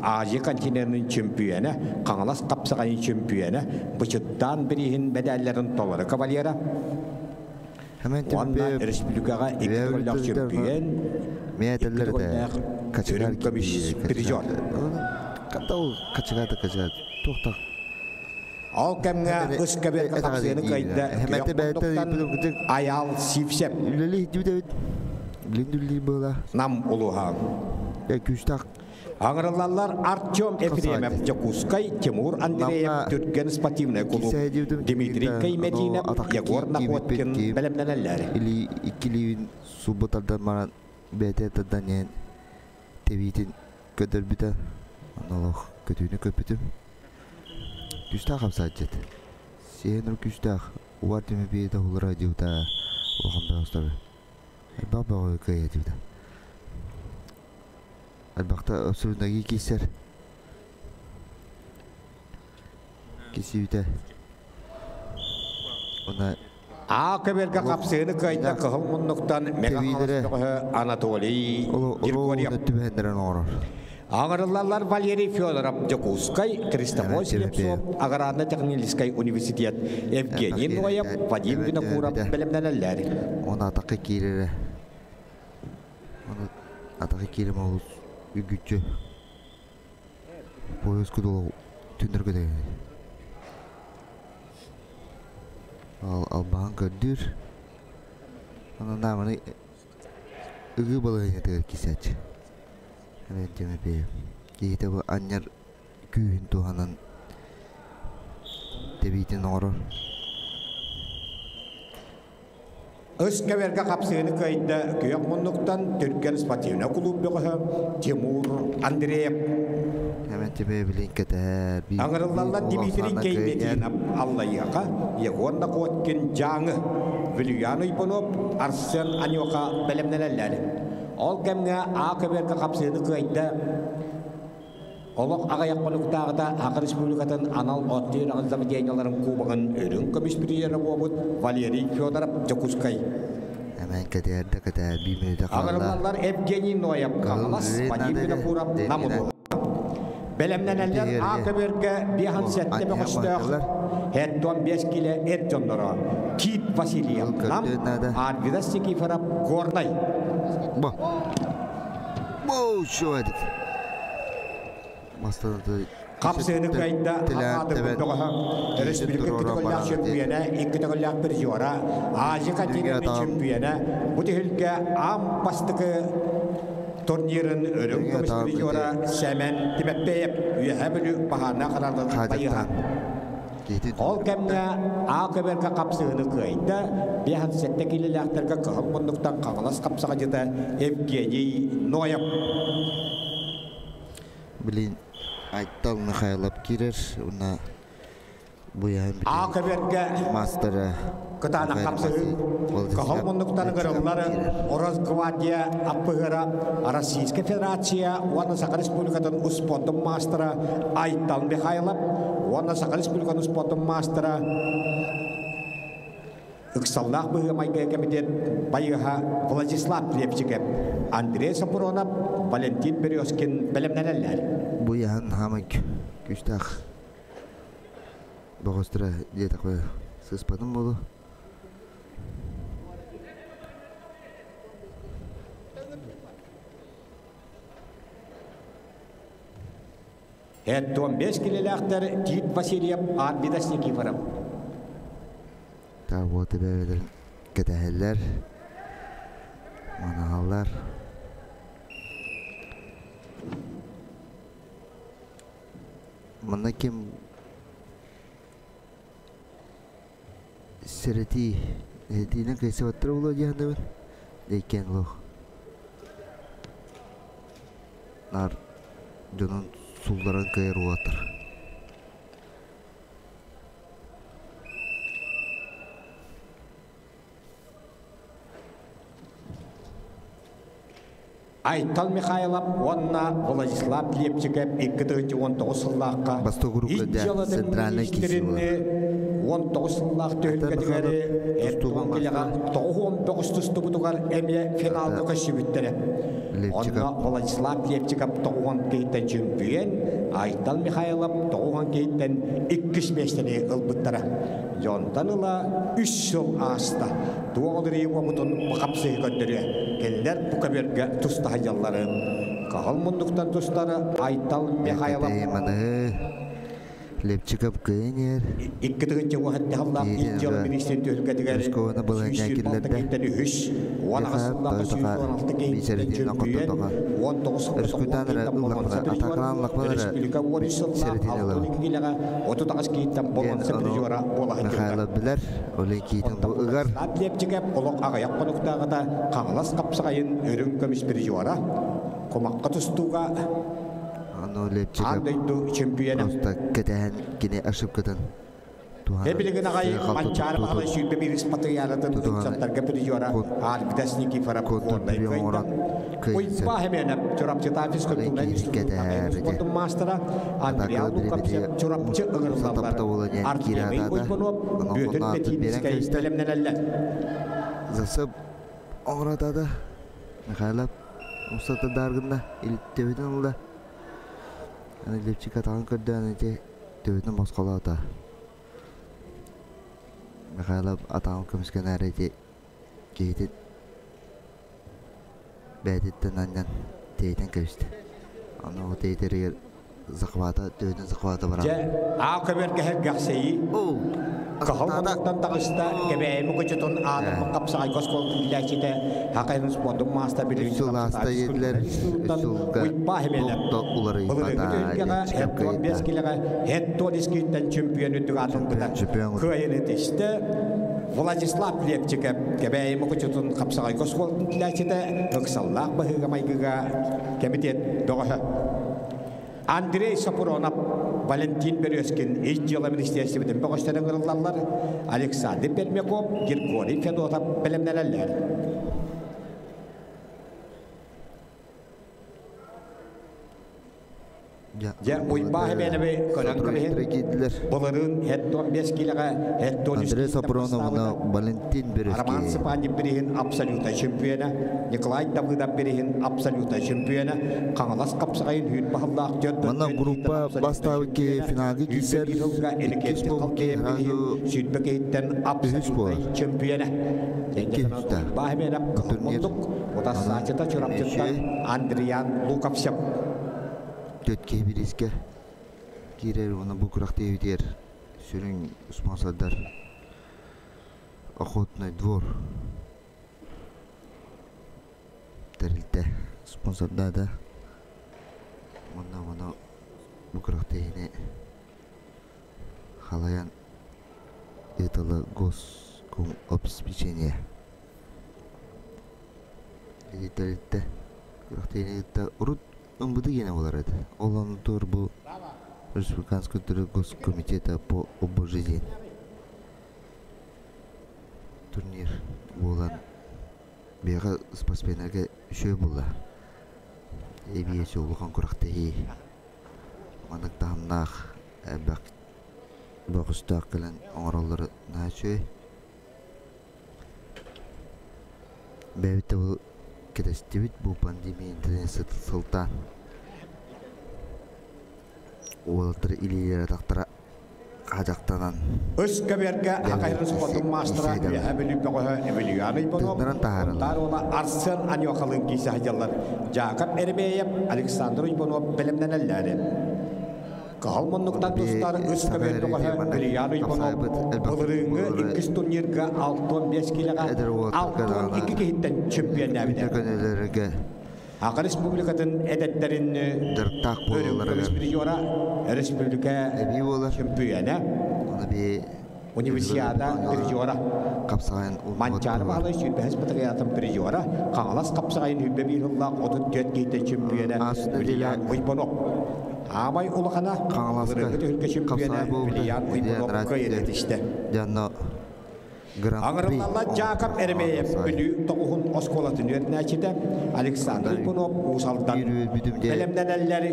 Азия континенын чөмпүйүөнэ, Хаҥалас хапсаҕайын чөмпүйүөнэ, Бычыттаан бирииһин медалларын толору кавалера, Хэмэн уонна Тимэпиев республикаҕа икки Үөһээ төгүллээх Бүлүүттэн чөмпүйүөн, Миэ икки этэллэр этэ. төгүллээх Качыгар үрүҥ көмүс киирдии призер. качыгар. Ханта ол качыгата качыгар туохтах Ол кэмҥэ Хэмэни ыскабыарга этэҕэ хапсыаны диир. кыайда күөх Хэмэнте бэйэтэ муннуктан ыйыппытым Айаал Сивцев үлэлии иһдибит эбит. Билин үлэлиир быһыылаах. Нам улууһа. Күүстээх Аҥырыллаллар Артем хапсаҕай Ефремов, Дьокуускай, Тимур Андреев, Намҥа Түргэн спортивнай кулууп, киирсэ диэбитим Дмитрий киирдэ. Ону Каймединов, атахха Егор киирбиппит Находкин киим бэлэмнэнэллэр. или икки илиибин сулбу тардан баран бэйэтэ тардан иһэн тэбиитин көрдөрбүтэ. Онно олох көтүүнү көппүтүм. Күүстээх хамсааччыт. Сиэн күүстээх уар Тимэпиэйдэ улара диэбитэ улахан бөҕөстөр. Элбэх бөҕө кыайа диэбитэ. Элбэхтэ абсолютно киирсэр. Кисиибитэ. Уонна А көбүөргэ олох хапсыыны кыайда дьиҥнээх кыһыл муннуктан Мэҥэ Хаҥалас тэбиилэрэ бөҕөһө Анатолий оруобуна Григорьев. түбэһиннэрэн оҥорор. Аҥырыллаллар Валерий Федоров, Дьокуускай, Христофор Хэмэн Слепцов, Тимэпиэйэп Аграрно-техническай университет, элбэх Евгений киирэн Ноев, Вадим тэбэн Винокуров түһэрбитэ. бэлэмнэнэллэр. Уонна атахха киирэрэ. Ону атахха киирим олус үгүччү. Пояс кудулу түндөргө. Ол албаһын көрдүүр. Онон нааманы ыгыы балаһыанньатыгар киирсээччи. Эмэн Тимофеев. Киһитэ бу анньар күүһүн туһанан тэбиитин оҥорор. Ыс кэбэргэ хапсыыны кыайда күөх муннуктан Түргэн спортивнай кулууп бөҕөһө Тимур Андреев. Эмэн Тимофеев билин кэтэһэр. Аҥырыллаллар Дмитрий Кейметинов Аллайыаха, Егор Находкин Дьааҥы, Вилюян Уйбунов, Арсен Анюха бэлэмнэнэллэр. Ол кэмҥэ А көбүөргэ хапсыыны кыайда Олох аҕыйах хонуктааҕыта Саха Республикатын анал оттуур аҕыс заведениеларын кубогын үрүҥ көмүс призера буолбут Валерий Федоров Дьокуускай. Эмэн кэтээр да кэтээр биир мүнүүтэ хаалла. Аҕырыллаллар Евгений Ноев Хаҥалас, Вадим Винокуров Нам улууһа. Бэлэмнэнэллэр А көбүөргэ 57 бөҕөстөөх 75 килэ эр дьонноро Тит Васильев Нам, Арвидас Никифоров Горнай. Бу. Хапсыыны кыайда Аатырбыт бөҕөһө, өрөспүүбүлүкэ икки төгүллээх чөмпүйэнэ, икки төгүллээх призера, Азия континенын чөмпүйэнэ, бу түһүлгэ аан бастакы турнирын үрүҥ көмүс призера Сэмэн Тимэппеев Үөһээ Бүлүү баһаарынай хараалын байыһа. Ол кэмҥэ А көбөргө хапсыһыны кыайда, 57 киилэлээхтэргэ кыһыл муннуктан Хаҥалас хапсаҕадьыта Евгений Ноев. Блин, Айтал Михайлов киирэр уонна буйаһын А көбөргө мастера кытаанах хапсыһыы кыһыл муннуктан ыҥырыллар Росгвардия аппыһыра Российскай Федерация уонна Саха Республикатын успуордун маастара Айтал Михайлов уонна Саха Республикатын успуордун маастара ыксаллаах быһыы-майгы кэмитиэт байыаһа Владислав Лепчиков, Андрей Сапронов, Валентин Березкин бэлэмнэнэллэр. Буйаһын хаамай күүстээх бөҕөстөрө диэтэххэ сыспатым буолуо. Эт 15 килэлээхтэр Тит Васильев, Арбидас Никифоров. Та вот бэйэлэрин кэтэһэллэр, манаһаллар. Манна ким сэрэтии этиинэн кыайсыбаттара буолуо дии саныыбын. Иккиэн олох наар дьонун суулларан кыайар уолаттар. Айтал Михайлов уонна Владислав Лепчиков 2019 сыллаахха Бастакы ис группа дьыалатын центральный миниистиринни 19 сыллаах түһүлгэтигэр Эрдуган килэҕэ 99 тустубутугар эмиэ финалга көссүбүттэрэ. Онно Владислав Лепчиков 90 киһиттэн чөмпүйэн, Айтал Михайлов 90 киһиттэн иккис миэстэни ылбыттара. Дьонтон ыла үс сыл ааста. Туох олории уопутун хапсыһы көрдөрүө. Кинилэр бу көбүөргэ тустаһыйалларын. Каһыл муннуктан тустары Айтал Михайлов Лепчиков кыайан Икки тыһыынча уһатты халлаах ис министрин түһүлгэтигэр 126 киһиттэн үһүс, 18 сыллаах 116 киһиттэн чөмпүйэн, 19 сыллаах киһиттэн болонса призера, республика 13 сыллаах 62 киилэҕэ 38 киһиттэн болонса призера буола Михайлов билэр, ол киитин бу ыгар. Лепчиков олох аҕыйах хонуктааҕыта Хаҥалас хапсаҕайын үрүҥ көмүс призера, кумахха тустууга Аны Лепчиков аан дойду чөмпүйэнэ. Просто кэтэһэн кини ошибкатын Эбилигин аҕай Манчаары Баһылай 21 спатыйаанатын ыччаттарга призера Арвидас Никифоров Горнай кыайда. Уйба Хеменов Чурапчыта физкультурнай институт спортун маастара Андриан Лукапчев Чурапчы ыҥырыллаллар. Артемий Уйбунов Бүөтүр Бэтиинискэй бэлэмнэнэллэр. Засып оҥоратада Михайлов умсата дааргынна төбөтүн ылла. Аны Лепчик атаҕын көрдөөн ити төбөтүн босхолоото. Михайлов атаҕын көмүскэнээри ити киһитин бэйэтиттэн анньан тэйитэн кэбистэ. Аны ол тэйитэригэр захвата, төбөтүн захвата баран. Дьэ, аа көбөргөһөр гахсэйи. Оу! Кыһыл муннуктан таҕыста Кэбээйи Мукучутун аатырбыт хапсаҕайга оскуолатын иитээччитэ Хахайын спордун маастар Үс сыл ааста диэтилэр, үс сылга туох да уларыйбата Лепчиков кыайда. Хеттон искиттэн чемпион үрдүк аатырбыта. Чемпион Кыайын этистэ Владислав Лепчиков Кэбээйи Мукучутун хапсаҕайга оскуолатын иитээччитэ ыксаллаах быһыыга-майгыга кэмитиэт бөҕөһө. Андрей Сопронов, Валентин Березкин ис дьыала министиэристибэтин бөҕөстөрө ыҥырыллаллар, Александр Пермяков, Григорий Федотов бэлэмнэнэллэр. Дьэ, Уйбаа Эбиэнэби көрөн кэбиһин. Былырыын Хеттон 5 киилэҕэ Хеттон Андрей Сопронов Валентин Березкин. Роман Сыпанин бириһин абсолютнай чемпиона, Николай Давыдов бириһин абсолютнай чемпиона, Хаҥалас хапсаҕайын үүт баһыллаах дьон Манна группа бастаабыт финалга киирсэр иккис буолбут сразу сүүрбэ киһиттэн үһүс буолар. абсолютнай чемпиона. Икки үстэ. Турнир Утассаачыта Чурапчыттан Андриан Луковцев. Төрт киһи бириискэ киирэр уонна бу күрэхтэһиибитигэр сүрүн спонсордар Охотный двор тэрилтэ спонсордаата уонна ону бу күрэхтэһиини халайан ыытылла госкомобеспечение ити тэрилтэ күрэхтэһиини ыытта урут МВД гиэнэ буолар этэ. Ол оннугар бу Республиканский госкомитета по ОБЖ турнир буолан биһиэхэ спортсменнарга үчүгэй буолла. Эбиэс улахан күрэхтэһии маннык таһымнаах элбэх бөҕөстөөх кэлэн оҥороллоро наһаа үчүгэй. Бэйэбит да бу кэтэстибит бу пандемия сылтаан уолаттар илиилэрэ атахтара хаадьахтанан Үс көбүөргэ Хахайрын спортун маастара Үөһээ Бүлүү бөҕөһө Эмилиан Иванов, тыыннаран таһаараллар. Сунтаар уола Арсен Анюхалыын киирсэ сылдьаллар. Жакоб Еремеев, Александр Иванов бэлэмнэнэллэр. Кыһыл муннуктан тустар үс Саха көбүөр эрэ бөҕөһө маннык Ильян Уйбанов хапсаайбыт элбэх былырыыҥҥы буолара иккис турнирга 65 киилэҕэ эдэр уолаттарга даҕаны 62 киһиттэн үүнэр чемпионнаабыта. көнөлөргө Аха Республикатын эдэрдэрин дьарыктаах өрүҥ буолалларыгар көмүс призера, республика эбии буолар. чемпиона, Оны би универсиада призера. хапсаҕайын улмуот Манчаары туһугар. Баһылай сүүрбэһис батареятын призера, Хаҥалас хапсаҕайын сүүрбэ биир сыллаах 34 киһиттэн чемпиона Ааспыт нэдиэлэ Вильян Уйбанов. Аамай улахана Хаҥаласка былырыыҥҥы түһүлгэ чемпиона хапсаҕай буолбута. Вильян Илья Уйбанов кыайан Андратьев этистэ. дьонно Гран-при Аҥырыллалла Дьаакап оҥорбута Эремеев хапсаҕай. Бүлүү тоҕуһун оскуолатын үөрэнээччитэ Александр Онтон Иванов Уус Алдан. үөрүүбүтүм дьэ Бэлэмнэнэллэр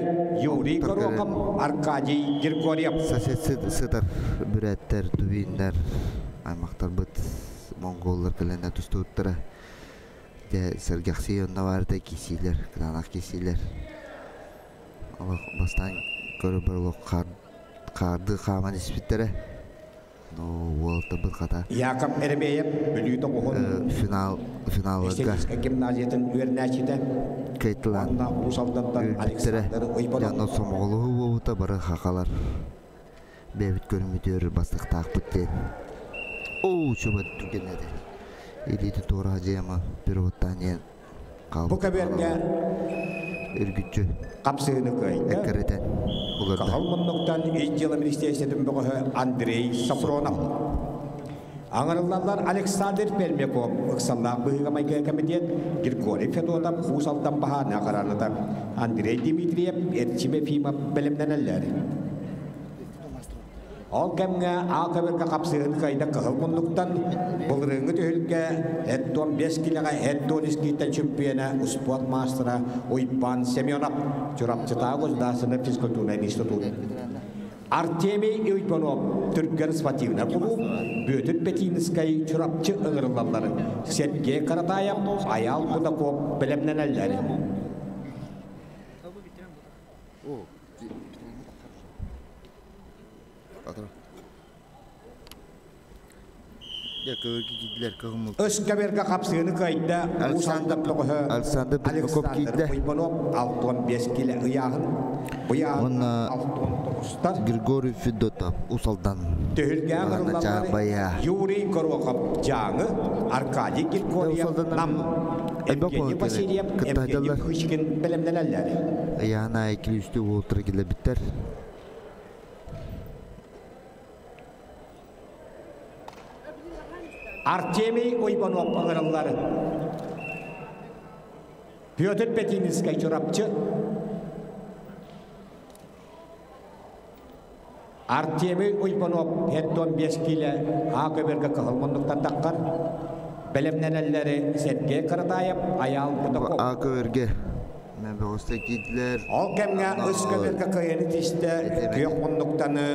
Юрий омуктар кэлэн Горохов, Аркадий Григорьев. сосед сытар бүрээттэр, тувиннар, аймахтарбыт монголлар кэлэннэр тустубуттара. Дьэ сэргэхсийэ онно баарыта киисиилэр, кытаанах киисиилэр. Олох бастаан көрөр олох хаардыы хааман испиттэрэ. Но уолаттарбыт хата Яков Еремеев Бүлүү тоҕуһун финал финалларга Эстетическэй гимназиятын үөрэнээччитэ кыайтылаан уонна Уус Алдантан үөрбүттэрэ. Александр Дьэ Уйбанов. онно сомоҕолоһуу буолбута бары хахалар бэйэбит көрүммүтүгэр бастыктаахпыт диэн. Оо, чуба түргэн этэ. Илиити туора дьиэма переводтаан диэн Бу хаалбыта көбүөргэ үргүччү хапсыһыыны кыайда. эккирэтэн уларда. Кыһыл муннуктан ис дьыала министиэристибэтин бөҕөһө Андрей Сафронов. Аҥарыллаллар Александр Пермяков, ыксаллаах быһыыга-майгыга кэмитиэт Григорий Федотов, Уус Алдан баһаана хараанытар Андрей Дмитриев, Эрчим Ефимов бэлэмнэнэллэр. Ол кэмҥэ аал көбөргө хапсыһын кыайда кыһыл муннуктан былырыыҥҥы түһүлгэ Эттон 5 килэҕэ Эттон искииттэн чемпиона успуорт маастара Уйбаан Семенов Чурапчытааҕы государственнай физкультурнай институт Артемий Уйбанов Түргэн спортивнай кулууп Бүөтүр Петинскай Чурапчы ыҥырыллаллар Сергей Каратаев Айаал Кудаков бэлэмнэнэллэр. Өскөбөргө хапсыыны кыайда Уус Александр Алдан бөҕөһө Александр Пермяков Александр киирдэ. Уйбанов 65 килэ ыйааһын. Ыйааһыннаах Уонна 69 Тоҕустар. Григорий Федотов Усалдан Түһүлгэҕэ Аана ыҥырыллаллар Чаарбайа. Юрий Горохов Дьааҥы, Аркадий Григорьев Усалдан Нам, элбэх Евгений буолан Васильев, Евгений кыттаһдаллар. Кычкин бэлэмнэнэллэр. Ыйаана килүүстүү уолтара киллэрбиттэр. Артемий Уйбанов ыҥырыллар. Петр Петинскэй Чурапчы. Артемий Уйбанов 75 киилэ А көбөргө кыһыл муннуктан таххар. Бэлэмнэнэллэри Сергей Каратаев, Айаал Кутаков. А көбөргө бөҕөстө киирдилэр. Ол кэмҥэ үс көбөргө кыайыны тистэ күөх муннуктаны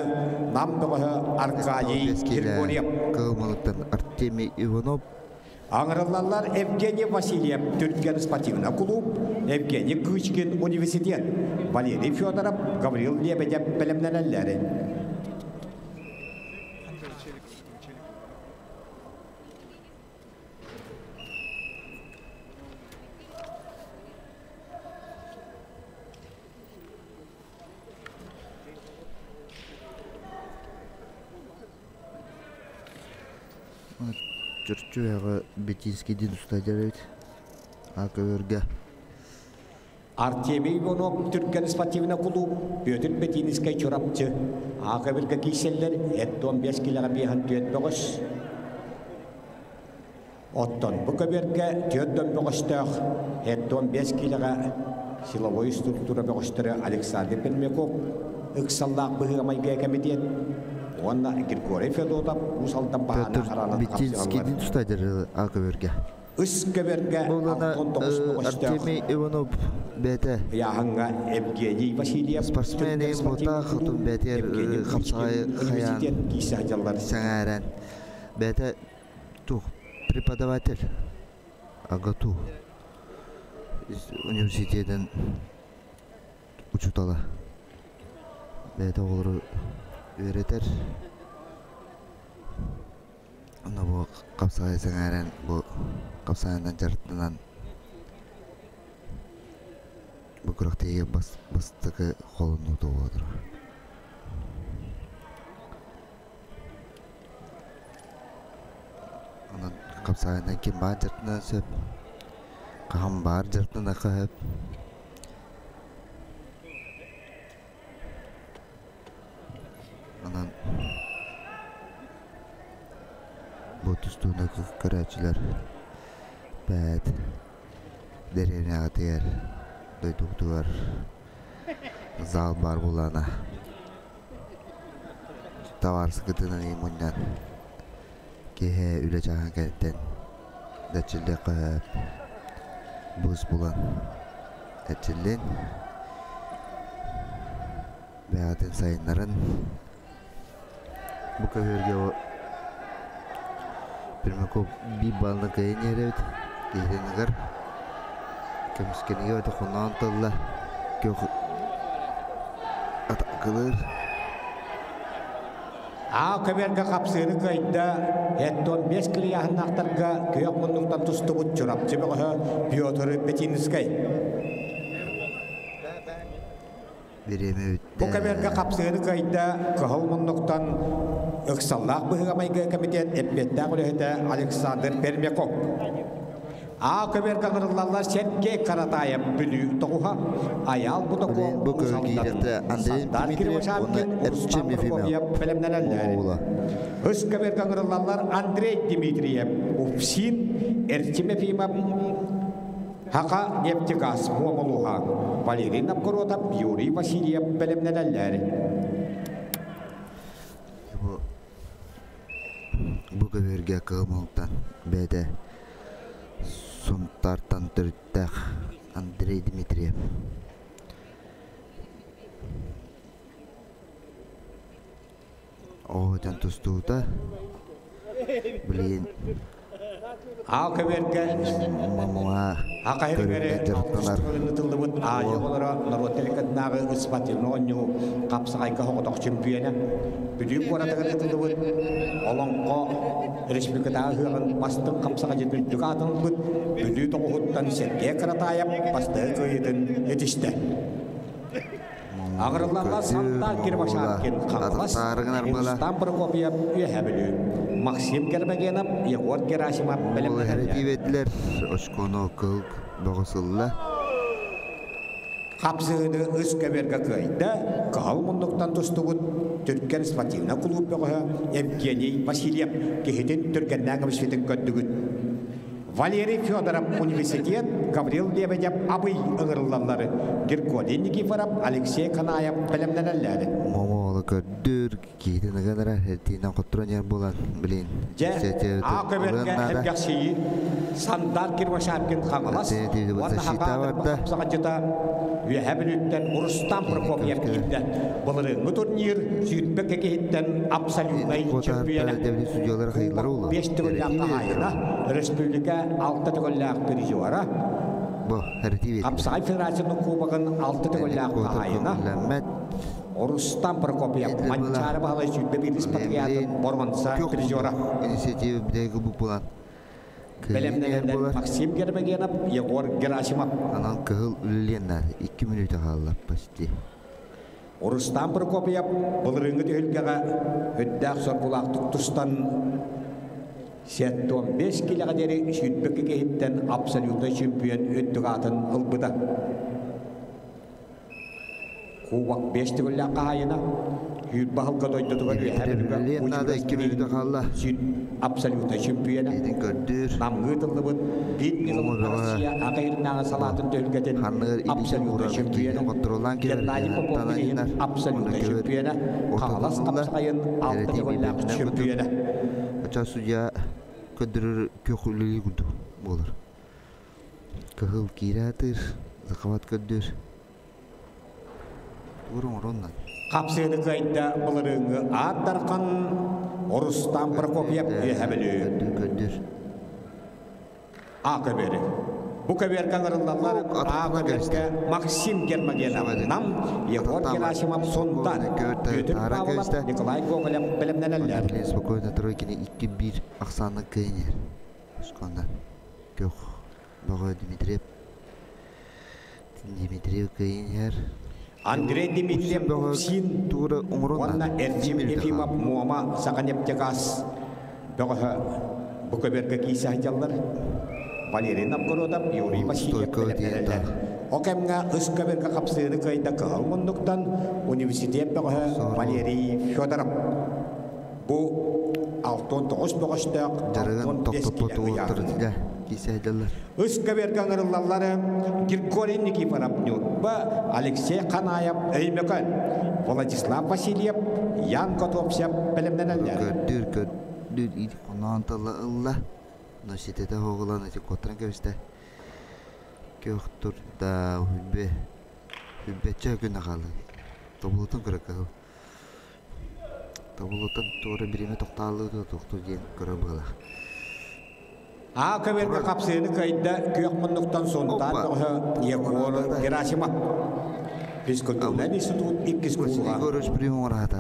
Нам бөҕөһө Аркадий Григорьев. Кыһыл муннуктан Артемий Иванов. Аҥырыллаллар Евгений Васильев Түргэн спортивный клуб, Евгений Кычкин университет, Валерий Федоров, Гаврил Лебедев бэлэмнэнэллэр. Чөрчүөҕэ Бетинский диэн устадьар эбит. А көбөргө. Артемий Иванов Түргэн спортивный клуб, Петр Бетинскэй Чурапчы, А көбөргө кииселлер, эт 15 килоға биһан түөт бөҕөс. Оттон бу көбөргө түөт бөҕөстөөх, эт 15 килоға силовой структура бөҕөстөрө Александр Пермяков, ыксаллаах быһыамайга комитет, уонна Григорий Федотов Уус-Алдан баһаана Петр араанат Бетинский хапсыгаллар. диэн устадьар А көбөргө. Үс көбөргө Булана 69 бөҕөстөөх Артемий Иванов бэйэтэ Яһанга Евгений Васильев спортсмен Түргэн эйим спортивный буотаах клуб, хотун бэйэтигэр Евгений хапсаҕай Кычкин хайаан университет киисэ дьаллар. сэҥээрэн бэйэтэ тух преподаватель АГАТУ университетын учуутала бэйэтэ оҕолору үөрэтэр онно бу хапсаҕай сэҥээрэн бу хапсаҕайынан дьарыктанан бу күрэхтэһиигэ бас бастакы холонуута буолар. Онон хапсаҕайынан ким баар дьарыктаныан сөп, хаһан баар дьарыктаныахха сөп. Онон бу тустууну көрөөччүлэр бэт дэриэбинэҕитигэр дойдубутугар зал баар буоллаҕына табаарыскытынан мунньан киэһэ үлэ чааһын кэнниттэн эрчиллиэххэ сөп быыс булан эрчиллин бэйэҕитин сайыннарын бу көһөргө Пермяков биир баллы кыайан иһэр эбит киһитинигэр көмүскэнигэ хоноон тылла күөх атакылыыр А көбөргө хапсыыны кыайда 75 килияһыннаахтарга күөх муннуктан тустубут Чурапчы бөҕөһө Петр Петинскэй. Бириэмэ Бу бүттэ. көбөргө хапсыыны кыайда кыһыл муннуктан ыксаллаах быһыгамайга комитет эппиэттээх үлэһитэ Александр Пермяков. А көбөргө ыҥырыллаллар Сергей Каратаев Бүлүү тоҕуһа, Айаал Блин, Бутаков бу Уус Алдан, киириэхтэ Андрей Сардар Дмитриев уонна Кривошапкин, Эрчим Руслан Ефимов Прокопьев бэлэмнэнэллэр. оҕула. Үс көбөргө ыҥырыллаллар Андрей Дмитриев, Уфсин, Эрчим Ефимов, Хака нефтегаз Муомолуха, Валерий Новгородов, Юрий Васильев бэлэмнэнэллэр. Бу бу көбүөргэ кыһыл бэйэтэ Сунтаартан төрүттээх Андрей Дмитриев. Оҕотон тустуута билигин А көбөргө мамуа Акайрыгары көрүҥҥэ дьарыктанар ытыллыбыт Азия уол оҕолоро норуот телеканнааҕы спортивный оонньуу хапсаҕайга соҕотох чемпиона Бүлүү куоратыгар ытыллыбыт Олоҥхо республикатааҕы ыһыаҕын бастыҥ хапсаҕайдьыт үрдүк аатын ылбыт Бүлүү тоҕуһуттан Сергей Каратаев бастакы кыайыытын этистэ. Аҕырыллаллар Сантар Кирбашаткин, Хаҥалас, Рустам Прокопьев, Үөһээ Бүлүү, Максим Гермогенов, Егор Герасимов бэлэмнэнэллэр. Тиибэтилэр очкону кыл бөҕө сылла. Хапсыһыыны үс көбүөргэ кыайда, кыһыл муннуктан тустубут Түргэн спортивнай кулууп бөҕөһө Евгений Васильев киһитин түргэннээн көмүскэтин көрдүгүт. Валерий Федоров университет, Гаврил Лебедев Абый ыҥырыллаллары Григорий Никифоров, Алексей Канаев бэлэмнэнэллэр. Момоолу көрдүр, киһитин ыганара, эртиинэн хотторон иһэр буолан, билин. Дьэ, А көбөргө эргэхсийи Сандар Кирвашапкин Хаҥалас уонна Хапаатыр саҕадьыта Үөһэ Бүлүүттэн Рустам Прокопьев киирдэ. Былырыыҥҥы турнир сүүрбэ киһиттэн абсолютнай чөмпүйэнэ. Кубок 5 төгүллээх хаһаайына, республика 6 төгүллээх призера. Хапсаҕай федерациятын кубогын 6 төгүллээх хаһаайына. Рустам Прокопьев Манчаары Баһылай 21 спартакиадатын боруонса призера. Инициатива бидэги булан. Бэлэмнэнэллэр Максим Гермогенов, Егор Герасимов. Анан кыһыл үлэлиэн 2 мүнүүтэ хаалла почти. Рустам Прокопьев былырыыҥҥы түһүлгэҕэ үрдээх соргулаахтык тустан 75 килэҕэ диэри 22 киһиттэн абсолютнай чемпион үрдүк аатын ылбыта. Кубок 5 төгүллээх хаһаайына Үүт баһылга дойдутугар Үөһээ Бүлүүгэ Наада 2 мүнүүтэ хаалла. Абсолютно чемпиона. Намҥыы тыллыбыт биир ньыгыл Россия Аҕа салаатын түһүлгэтин абсолютно чемпиона. Геннадий Попов билигин абсолютно чемпиона. Хаҥалас хапсаҕайын 6 төгүллээх чемпиона. Ача судья көдөрөр күөх үлэлии курдук буолар. Кыһыл киирэ захват көрдөр. Хапсыыны кыайда былырыыҥҥы Аат Дархан Рустам Прокопьев Үөһээ Бүлүү. А көбүөрү. Бу көбүөргэ ыҥырыллаллар А көбүөргэ Максим Гермогенов Нам, Егор Герасимов Сунтар, Петр Павлов, Николай Гоголев бэлэмнэнэллэр. Спокойно тройкини 2-1 ахсаанна кыайнер. Шконда. Көх бөҕө Дмитриев. Дмитриев кыайнер. Андрей Дмитриев Уксин уонна Эрчим Ефимов Муома Саханефтегаз бөҕөһө бу көбүөргэ киисэ сылдьаллар. Валерий Новгородов, Юрий Васильев бэлэмнэнэллэр. О кэмҥэ үс көбүөргэ хапсыыны кыайда кыһыл муннуктан университет бөҕөһө Валерий Федоров. Бу 69 бөҕөстөөх 65 килэ ыйааһын. Үс көбүөргэ ыҥырыллаллар Григорий Никифоров Ньурба, Алексей Ханаев Өймөкөн, Владислав Васильев, Ян Готовцев бэлэмнэнэллэр. Көрдүр, көрдүр, хоноон тылла ылла. Но ситете хоҕулан ити котран кэбисте. Көх турда, хүббе, хүббеччэ күн ахалы. Тобулутун көрө кыһыл. Тобулутун туора бириме тоқтаалы тоқту диэн көрө быһылах. А көбүөргэ хапсыыны кыайда күөх муннуктан Сунтаар бөҕөһө Егор Герасимов. Физкультурнай институт иккис курсуга.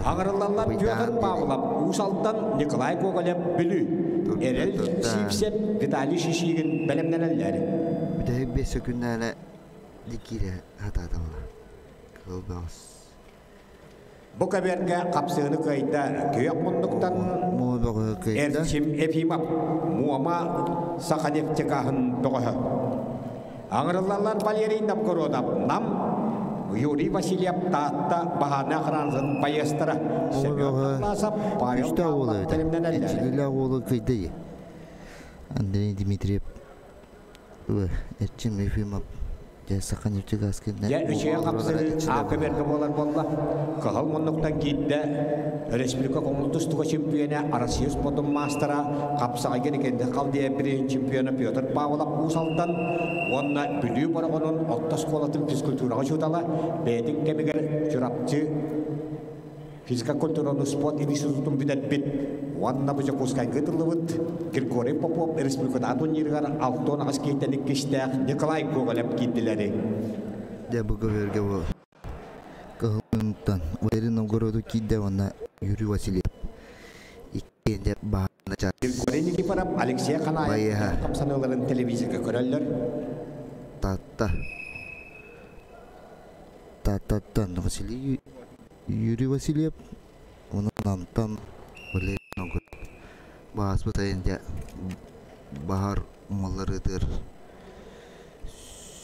Аҕырыллаллар Петр Павлов, Уус Алдан, Николай Гоголев, Бүлүү, Эрэл Сивцев, Виталий Шишигин бэлэмнэнэллэр. Бүтэһик 5 секүндээлэ дикире хатаата була. Кыл бөҕөс. Бу көбүөргэ хапсыыны кыайда күөх муннуктан Эрчим Ефимов, Муома Саханефтегазын бөҕөһө. Аҥырыллаллар Валерий Новгородов, Нам, Юрий Васильев, Таатта баһаарынай охранатын байыастара Семен Атласов, Павел Павлов бэлэмнэнэллэр. Эчилилээх уолу кыйды. Андрей Дмитриев, Эрчим Ефимов дьэ Саханефтегазка Дьэ, үчүгэй хапсыһыы А көбүөргэ буолар буолла. Кыһыл муннуктан киирдэ республика көҥүл тустууга чемпиона, Россия спордун маастара, хапсаҕайга Никенде Халдея бирииһин чемпиона Петр Павлов Уус Алдан уонна Бүлүү Бороҕонун орто оскуолатын физкультураҕа учуутала, бэйэтин кэмигэр Чурапчы физика-культураны спорт институтун бүтэрбит уонна бу Дьокуускайга ыытыллыбыт Григорий Попов республикатааҕы турнирыгар 68 киһиттэн иккистээх Николай Гоголев киирдилэри. Дьэ бу көбүөргэ бу кыһылтан Валерий Новгородов киирдэ уонна Юрий Васильев иккиэн баһаана чаас. Григорий Никифоров, Алексей Ханаев хамсаныыларын телевизорга көрөллөр. Таатта. Таатта. Тааттаттан Василий Юрий Васильев, онон Намтан Валерий Нонгот. Бааспыт айын дьэ баһар умалларыытыгар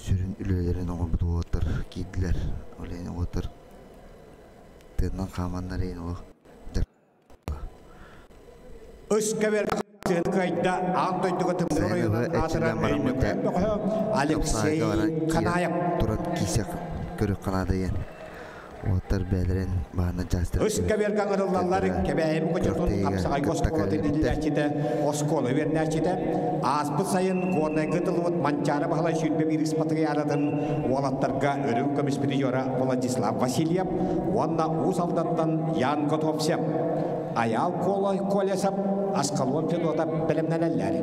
сүрүн үлэлэрин оҥорбут уолаттар киирдилэр. Ол иһин уолаттар тыыннан хааманнар иһин олох Өскөбөр кыайда аан дойдуга тымныы оройунан аатырар Өймөкөөн бөҕөһө Алексей Ханаев. Туран киисэх көрүк ханаадайан уоттар бээлэрин баһынан чаастар. Өскөбөргө ыҥырыллаллар Кэбээйи Мукучутун Хапсаҕайга оскуолатын иитиллээччитэ, оскуола үөрэнээччитэ, ааспыт сайын Горнайга тылыбыт Манчаары Баһылай 21 ыспатыйааратын уолаттарга өрүҥ көмүс призера Владислав Васильев уонна Уус Алдантан Ян Готовцев, Айаал Колесов, Аскалон Федотов бэлэмнэнэллэр.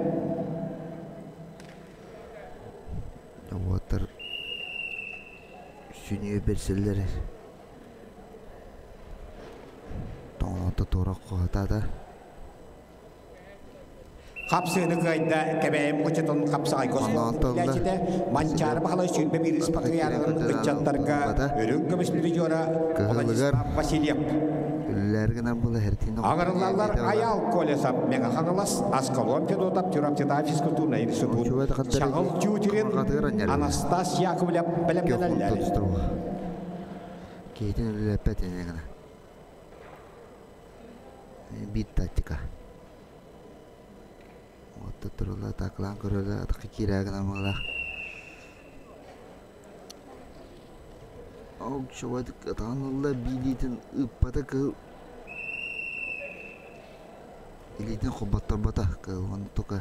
Уоттар сүнүйэ берселлер тоҥото туора хоһатаата. Хапсыыны кыайда Кэбээйим хочотун хапсаҕайга оскуолатын Манчаары Баһылай 21 ыспакыйаанын ыччаттарга үрүҥ көмүс призера Владислав Васильев. Үллэр гынан була хертин Аҕырыллаллар Айаал Колесов Мэҥэ Хаҥалас Аскалон Федотов Чурапчытаа физкультурнай институт Чаҕыл Тютилин Анастас Яковлев бэлэмнэнэллэр. Киһитин үлэлэппэт гына. Биир тактика. Отто турула атаклаан көрөлө атакка киирээ гынан буолар. Ол чугадык атаан ылла биилиитин ыыппата кыыл илиитин холботторбото кыыл ону тука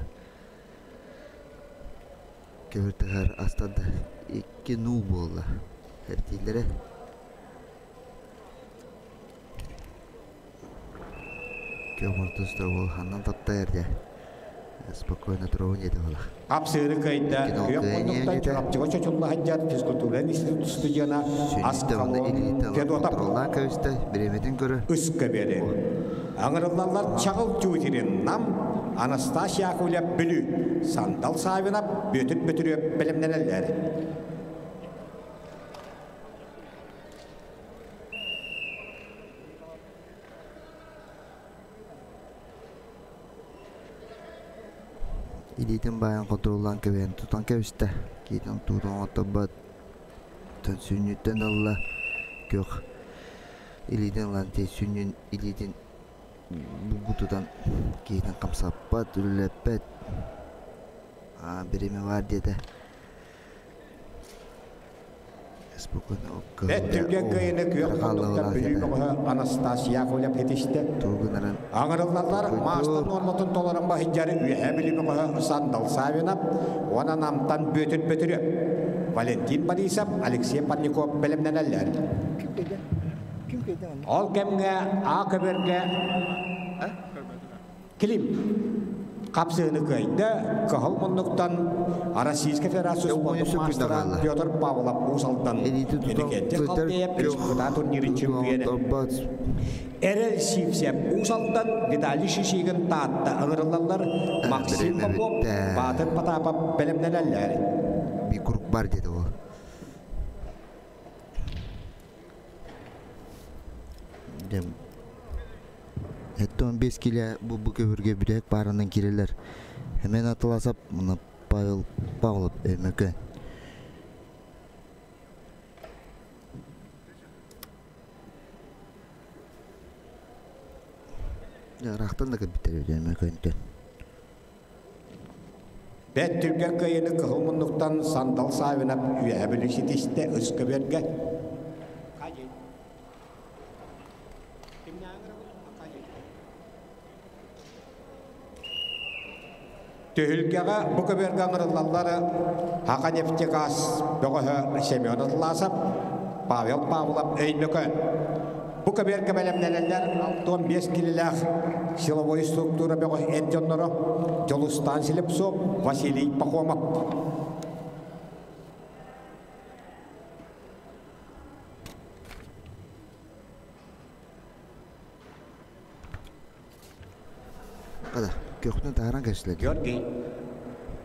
көбүртөһөр астарда икки нуу буолла эртииллэрэ Көмөлтөстө ол ханнан таптайар дьэ. Спокойно туругун диэтэ буолар. Апсыыры кыайда күөх муннуктан Чурапчыга чочулла сылдьар физкультура институт студена Аскалон Федотов Контроллаан кэбистэ, бириэмэтин көрө. Ыска биэри. Аҥырыллаллар Чаҕыл Тютирин Нам, Анастас Яковлев Бүлүү, Сандал Савинов Бүөтүр Бөтүрүөп бэлэмнэнэллэр. Илиитин баайан хотуруулаан кэбиһэн тутан кэбистэ. Киитин туутун оҥотторбот сүнньүттэн ылла күөх илиитин ылан тиэ сүнньүн илиитин булгу тутан киһитин хамсаппат, үлэлэппэт. Аа бириэмэ баар диэтэ. Бэт түргэн кыайыны күөх муннуктан Бүлүү бөҕөһө Анастасия Яковлев этистэ. Аҥырыллаллар маастар нуорматын толорон баһыйдьары Үөһээ Бүлүү бөҕөһө Сандал Савинов уонна Намтан Бүөтүр Бөтүрүөп, Валентин Борисов, Алексей Парников бэлэмнэнэллэр. Ол кэмҥэ А көбөргө Клим хапсыыны кыайда, кыһыл муннуктан Российскай Федерация спордун маастара Петр Павлов Уус Алдан Энергетик Халтеев республика турнирын чемпионы. Эрэл Сивцев Уус Алдан Виталий Шишигин Таатта ыҥырыллаллар Максим Попов, Баатыр Потапов бэлэмнэнэллэр. Би круг бар деді ол. Эттон 5 киле бу бу көбүрге бүтэк барынан кирелер. Hemen атыласап мына Павел Павлов Өймөкөн. Рахтан да кэлбиттэр Өймөкөнтөн. Бэт түргэн кыайыны кыһыл муннуктан Сандал Савинов үөһэ Бүлүү ситистэ өскөбүөргэ. Түһүлгэҕэ бу көбүөргэ ыҥырыллаллар Хаха нефтегаз бөҕөһө Семен Атласов, Павел Павлов Өймөкөөн. Бу көбүөргэ бэлэмнэнэллэр 65 килилээх силовой структура бөҕө эр дьонноро Дьулустаан Слепцов, Василий Пахомов. Көхтөн таһаран кэслэ. Георгий.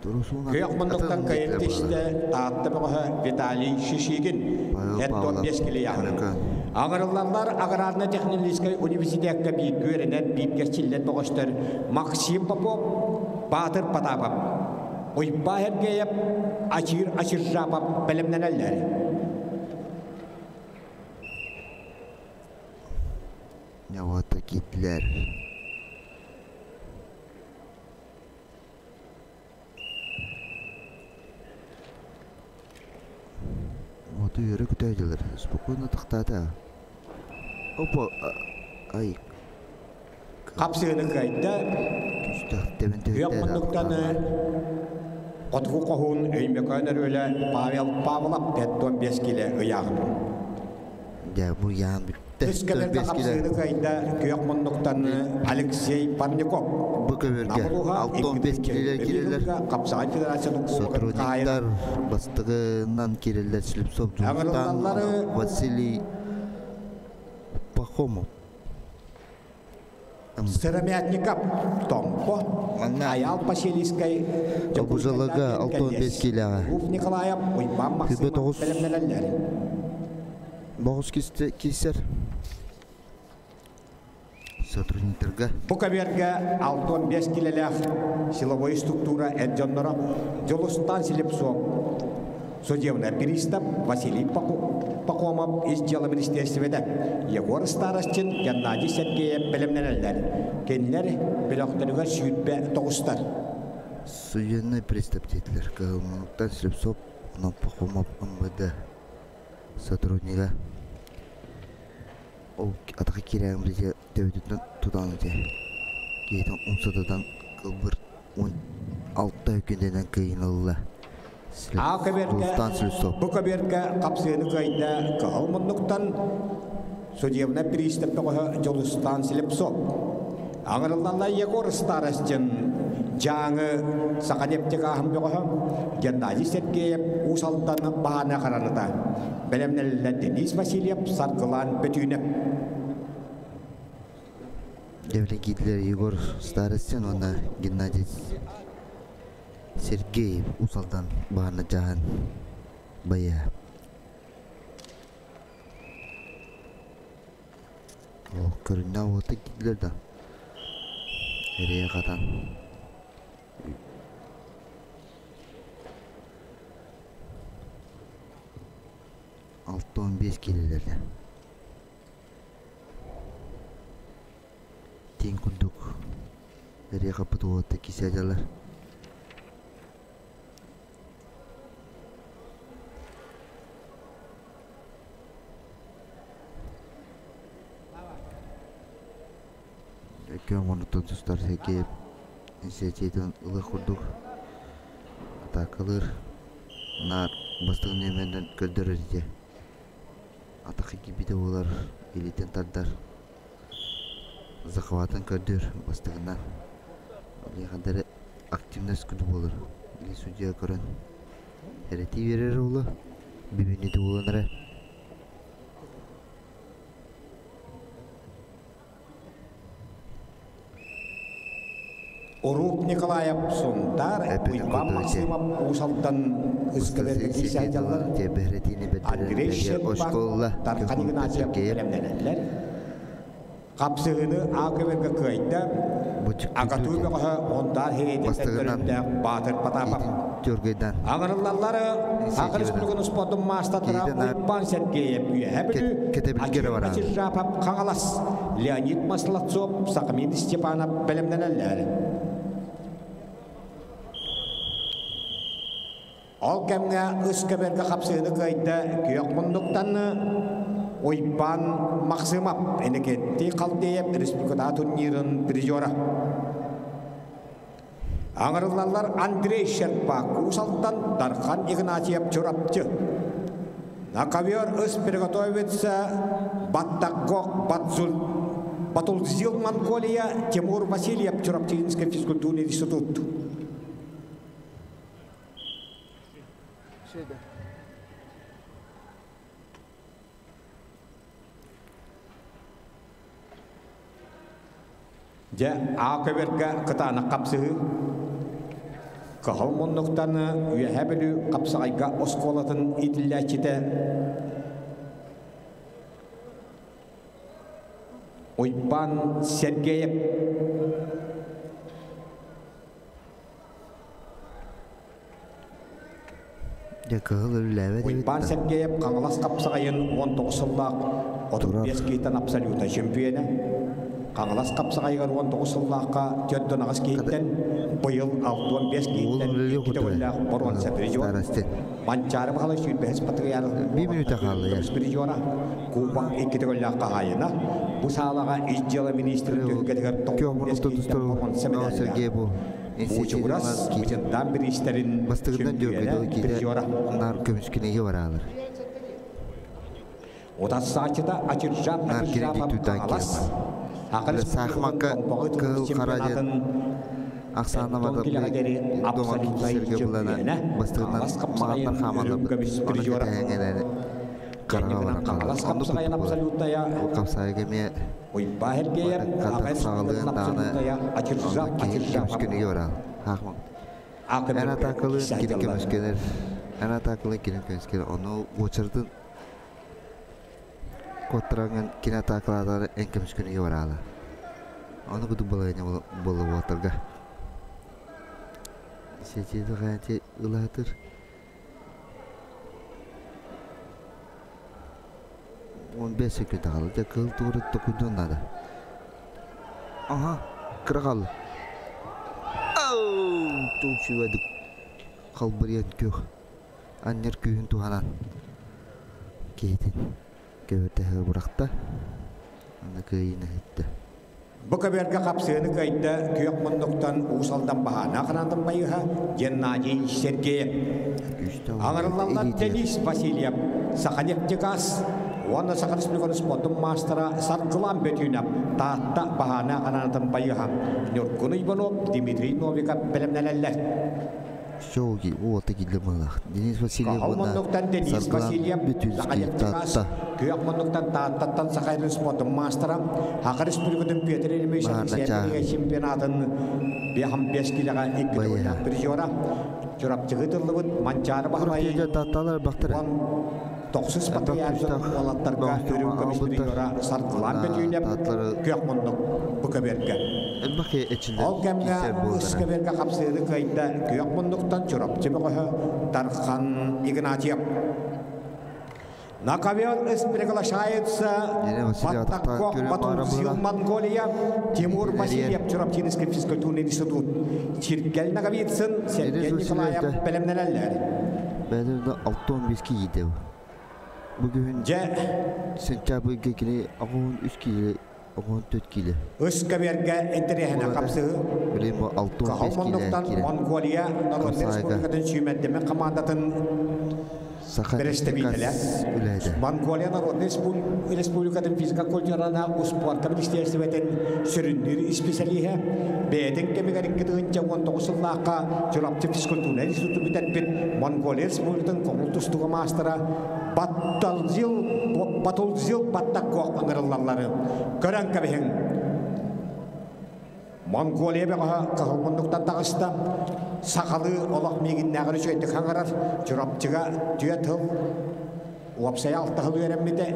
Күөх муннуктан кыайан тистэ Таатта бөҕөһө Виталий Шишигин 75 килияһын. Аҕырыллаллар аграрно-технологическай университекка бииргэ үөрэнэр бииргэ чиллэр бөҕөстөр Максим Попов, Баатыр Потапов, Уйбаа Сергеев, Ачир Ачиржапов бэлэмнэнэллэр. Нявата киитлэр. Оту үөрэ көтөөдүлэр. Спокойно тахтаата. Опа, ай. Хапсыыны кыайда. Күөх муннуктан хотугу хоһуун Өймөкөөн өрүөлэ Павел Павлов 515 килэ ыйааҕын. Дьэ, бу яан бүттэ. Үс көбөргө хапсыыны кыайда күөх муннуктан Алексей Парников. Бу көбөргө 65 килелер кирелер. Хапсаҕай федерациянын Сотрудниктар бастыгынан кирелер Слепцов Дьулустан Василий Пахомов. Сыромятников Томпо, Айал Васильевскай, Обузалага 65 килеҕэ. Руф Николаев, Уйбан Максимов бэлэмнэнэллэр. Боҕус киисэр сотрудниктарга. Бу каберга 65 килэлээх силовой структура эр дьонноро Дьулустан Слепцов, судебный пристав Василий Пахомов ис дьыала министиэристибэтэ Егор Старостин, Геннадий Сергеев бэлэмнэнэллэр. Кинилэр бөлөхтөрүгэр 29-тар. Судебный пристав диэтилэр. Кыһылмунуктан Слепцов, онон Пахомов МВД сотруднига. Ол атака киирээҥ билигэ төбөтүттэн тутан ити. Киһитин умсатытан кылбыр 16 өкүндэнэн кыйын ылла. А көбүөргэ бу көбүөргэ хапсыыны кыайда кыһыл муннуктан судебный пристав бөҕөһө Дьулустан Слепцов. Аҥырыллалла Егор Старостин Дьааҥы Саханефтегааһын бөҕөһө Геннадий Сергеев Уус Алдан баһаана хараныта. Бэлэмнэллэр Денис Васильев Саргылаан Бөтүүнэп. Дәвлен киитлер Егор Старостин уонна Геннадий Сергеев Уус Алдан баһаана дьаһан байа. Ол көрүннэ уота киитлер да. Эрeye катан. 6-15 килелерде. Тиң курдук. Эрeye капыт уота кисәдәләр. Өкөн онуттан тустар Сергеев инициативатын ылых курдук атакалыр наар бастыгын нөмеринен көрдөрөр ите. Атакы кибите болар илитен тардар. Захватын көрдөр бастыгынан. Олехандары активность күнү болар. Или судья көрөн. Эрети берер олы. Бибини боланары. Уруп Николаев Сунтар, Уйбан Максимов Уус Алдан Ыскыберге киирсээдьаллар Андрей Щербак, Тархан Игнатьев бэлэмнэнэллэр. Хапсыһыны А көбөргө кыайда Агатуу бөҕөһө Онтаар Хейтиттэн төрүттээх Баатыр Потапов. Аҥырыллаллар Саха Республикатын спордун маастардара Уйбан Сергеев Үөһээ Бүлүү, Ачиржапов Хаҥалас, Леонид Маслацов, Сахамин Степанов бэлэмнэнэллэр. Ол кэмҥэ ыс көбөргө хапсыыны кыайда күөх муннуктан Уйбан Максимов Энекетти Халдеев республиката турнирын призера. Аҥырыллаллар Андрей Щербак Уус Алдан, Дархан Игнатьев Чурапчы. На ковер ыс приготовится Баттагок Батзул Батулзил Монголия Тимур Васильев Чурапчинский физкультурный институт. Дьэ, А көбөргө кытаанах хапсыһыы. Кыһыл муннуктан Үөһээ Бүлүү хапсаҕайга оскуолатын иитиллээччитэ Уйбаан Сергеев. Дьэ кыһыл үлэлээбэт эбит Уйбаан да. Сергеев Хаҥалас хапсаҕайын 19 сыллаах 35 киһиттэн абсолютнай чөмпүйүөнэ. Хаҥалас хапсаҕайыгар 19 сыллаахха 48 киһиттэн быйыл 65 Уолун киһиттэн үлэлиэх икки курдук төгүллээх боруонса призер. Старости. Манчаары Баһылай 25 патриарх Биир мүнүүтэ хаалла я. көмүс призера, Кубок икки төгүллээх хаһаайына. Бу саалаҕа ис дьыала министрин түһүлгэтигэр Күөх 95 муннуктан киһиттэн тустар боруонса мэдээллээх. Сергей бу Буучугурас Бычырдаан бириистэрин Бастакытынан чөмпүйүөнэ Дьөргөдөл киитэ призера. наар көмүскүнэги бараалар. Утарсааччыта Ачыржап Наар Ачыржапов кириди туйтаан Хаҥалас. Аха киирэр. Республикатын Саахымакка Томпоҕо ыытыллыбыт кыһыл хара диэн чемпионатын ахсаанамата Эттон килэҕэ дома абсолютнай киирсэргэ булана чөмпүйүөнэ бастакынан Хаҥалас маҕаннар хапсаҕайын үрүҥ хаамалларбыт. көмүс Аны призера. кэтэһэҥҥэлэри хараҕа Кэнникинэн баран хаалар. Хаҥалас Оннук хапсаҕайын курдук буолар. абсолютная Ол хапсаайга эмиэ Уйбаа Сергеев хата Аха саҕалыан Республикатын даҕаны абсолютная онно Ачыржап киһи Ачыржапов көмүскүнүгэ бараал. Хаахмак. Эн Академия атаакалыын кини сайдаллар. көмүскэнэр. Эн атаакалыын кини көмүскэнэр. Ону уочаратын куоттараҥҥын кини атаакалаатаҕына эн көмүскүнүгэ бараала. Ону кудук балайня буолла уолаттарга. Сетиэти хаанти ылаатыр. 15 секунд хаалла. Дьэ кыыл тугура токуйдуон наада. Аха, кыра хаалла. Туучуйбадык халбарыйан күөх анньар күүһүн туһанан киһитин көбөтөһө бырахта. Аны кыайыыны иһиттэ. Бу көбүөргэ хапсыаны кыайда күөх муннуктан Уус Алдан баһаана ханаатын байыһа Геннадий Сергеев. Күүстээх Аҥарыллаллар илиитигэр. Денис Васильев, Саханефтегаз уонна Саха Республикатын спордун маастара Саргылан Бөтүүнэп, Таатта баһаана ханаатын байыһа Ньургун Иванов, Дмитрий Новиков бэлэмнэнэллэр. Все уота киирдэ быһыылаах. Денис Васильев Каһал уонна муннуктан Денис Саргылан Васильев, Бөтүүнскэй Саханефтегаз Таатта күөх муннуктан Тааттаттан Саха спортун маастара, Саха Республикатын Петр Ильич Баһаарна чааһын Алексеевич чемпионатын 5 килоҕа икки байыһа. төгүллээх призера, Чурапчыгы тыллыбыт Манчаары Урут Баһылайын Таатталар бахтара. 19 Элбэх патриаржын күүстээх уолаттарга бөҕөстөр үрүҥ көмүс аҕалбыттар призера Саргылаан уонна Бөтүүнэп Таатталары күөх муннук бу көбүөргэ. элбэх эчиллэр Ол кэмҥэ киирсэр буоллара. ыскэбэргэ хапсыыры кыайда күөх муннуктан Чурапчы бөҕөһө Дархан Игнатьев. На ковер приглашается Елена Васильева атахтаан Баттакко көрүөн баҕарар Батулзил быһыылаах. Монголия, Тимур Илиитин эрийэр. Васильев Чурапчинский физкультурный институт, Чиргэл Наговицын, Денис Сергей Васильев Николаев да бэлэмнэнэллэр. бэйэтин да 65 киирдэ. Бу күһүн Дьэ, сентябрьга кини 83 киилэ, 84 киилэ ыскэбэргэ интэриэһинэ буолар. хапсыһы Билигин бу Каһал 65 киилэ муннуктан киирэн Монголия Народнай хапсаҕайга Республикатын сүүмэрдэммит хамаандатын Саха бэрэстэбиитэлэ. нефтегаз үлэһитэ. Монголия Народнай Республикатын физика культурана успуорка министиэристибэтин сүрүннүүр исписэлииһэ бэйэтин кэмигэр 2019 сыллаахха Чурапчы физкультурнай институту бүтэрбит Монголия Республикатын көҥүл тустууга маастара Батталзил Батулзил Баттакко ыҥырыллаллары көрөн кэбиһиҥ. Монголия бөҕөһө кыһыл муннуктан таҕыста. Сахалыы олох миигиннээҕэр үчүгэйдик хаҥарар. Чурапчыга 4 сыл, уопсайа 6 сыл үөрэммитэ.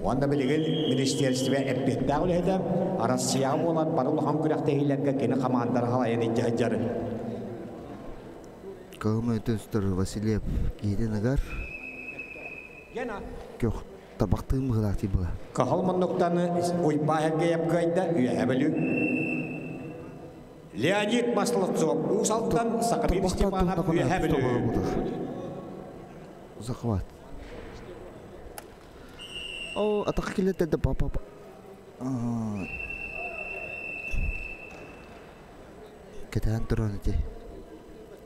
Уонна билигин министиэристибэ эппиэттээх үлэһитэ Арассыйаҕа буолар бары улахан күрэхтэһиилэргэ кини хамаандара халайан илдьэ сылдьар. Кыһыл мөтөстөр Васильев киһитин ыгар. Гена. Көх табахтыын быһыылаах дии була. Кыһыл муннуктан Уйбаа Сергеев кыайда Үөһэ Бүлүү. Леонид Масловцов Уус Алдан, Сахамин Торбохтоох Степанов туһунна Үөһэ туста Бүлүү. буолбутах. Захват. О, атах килетте папа. Кэтээн туран ити.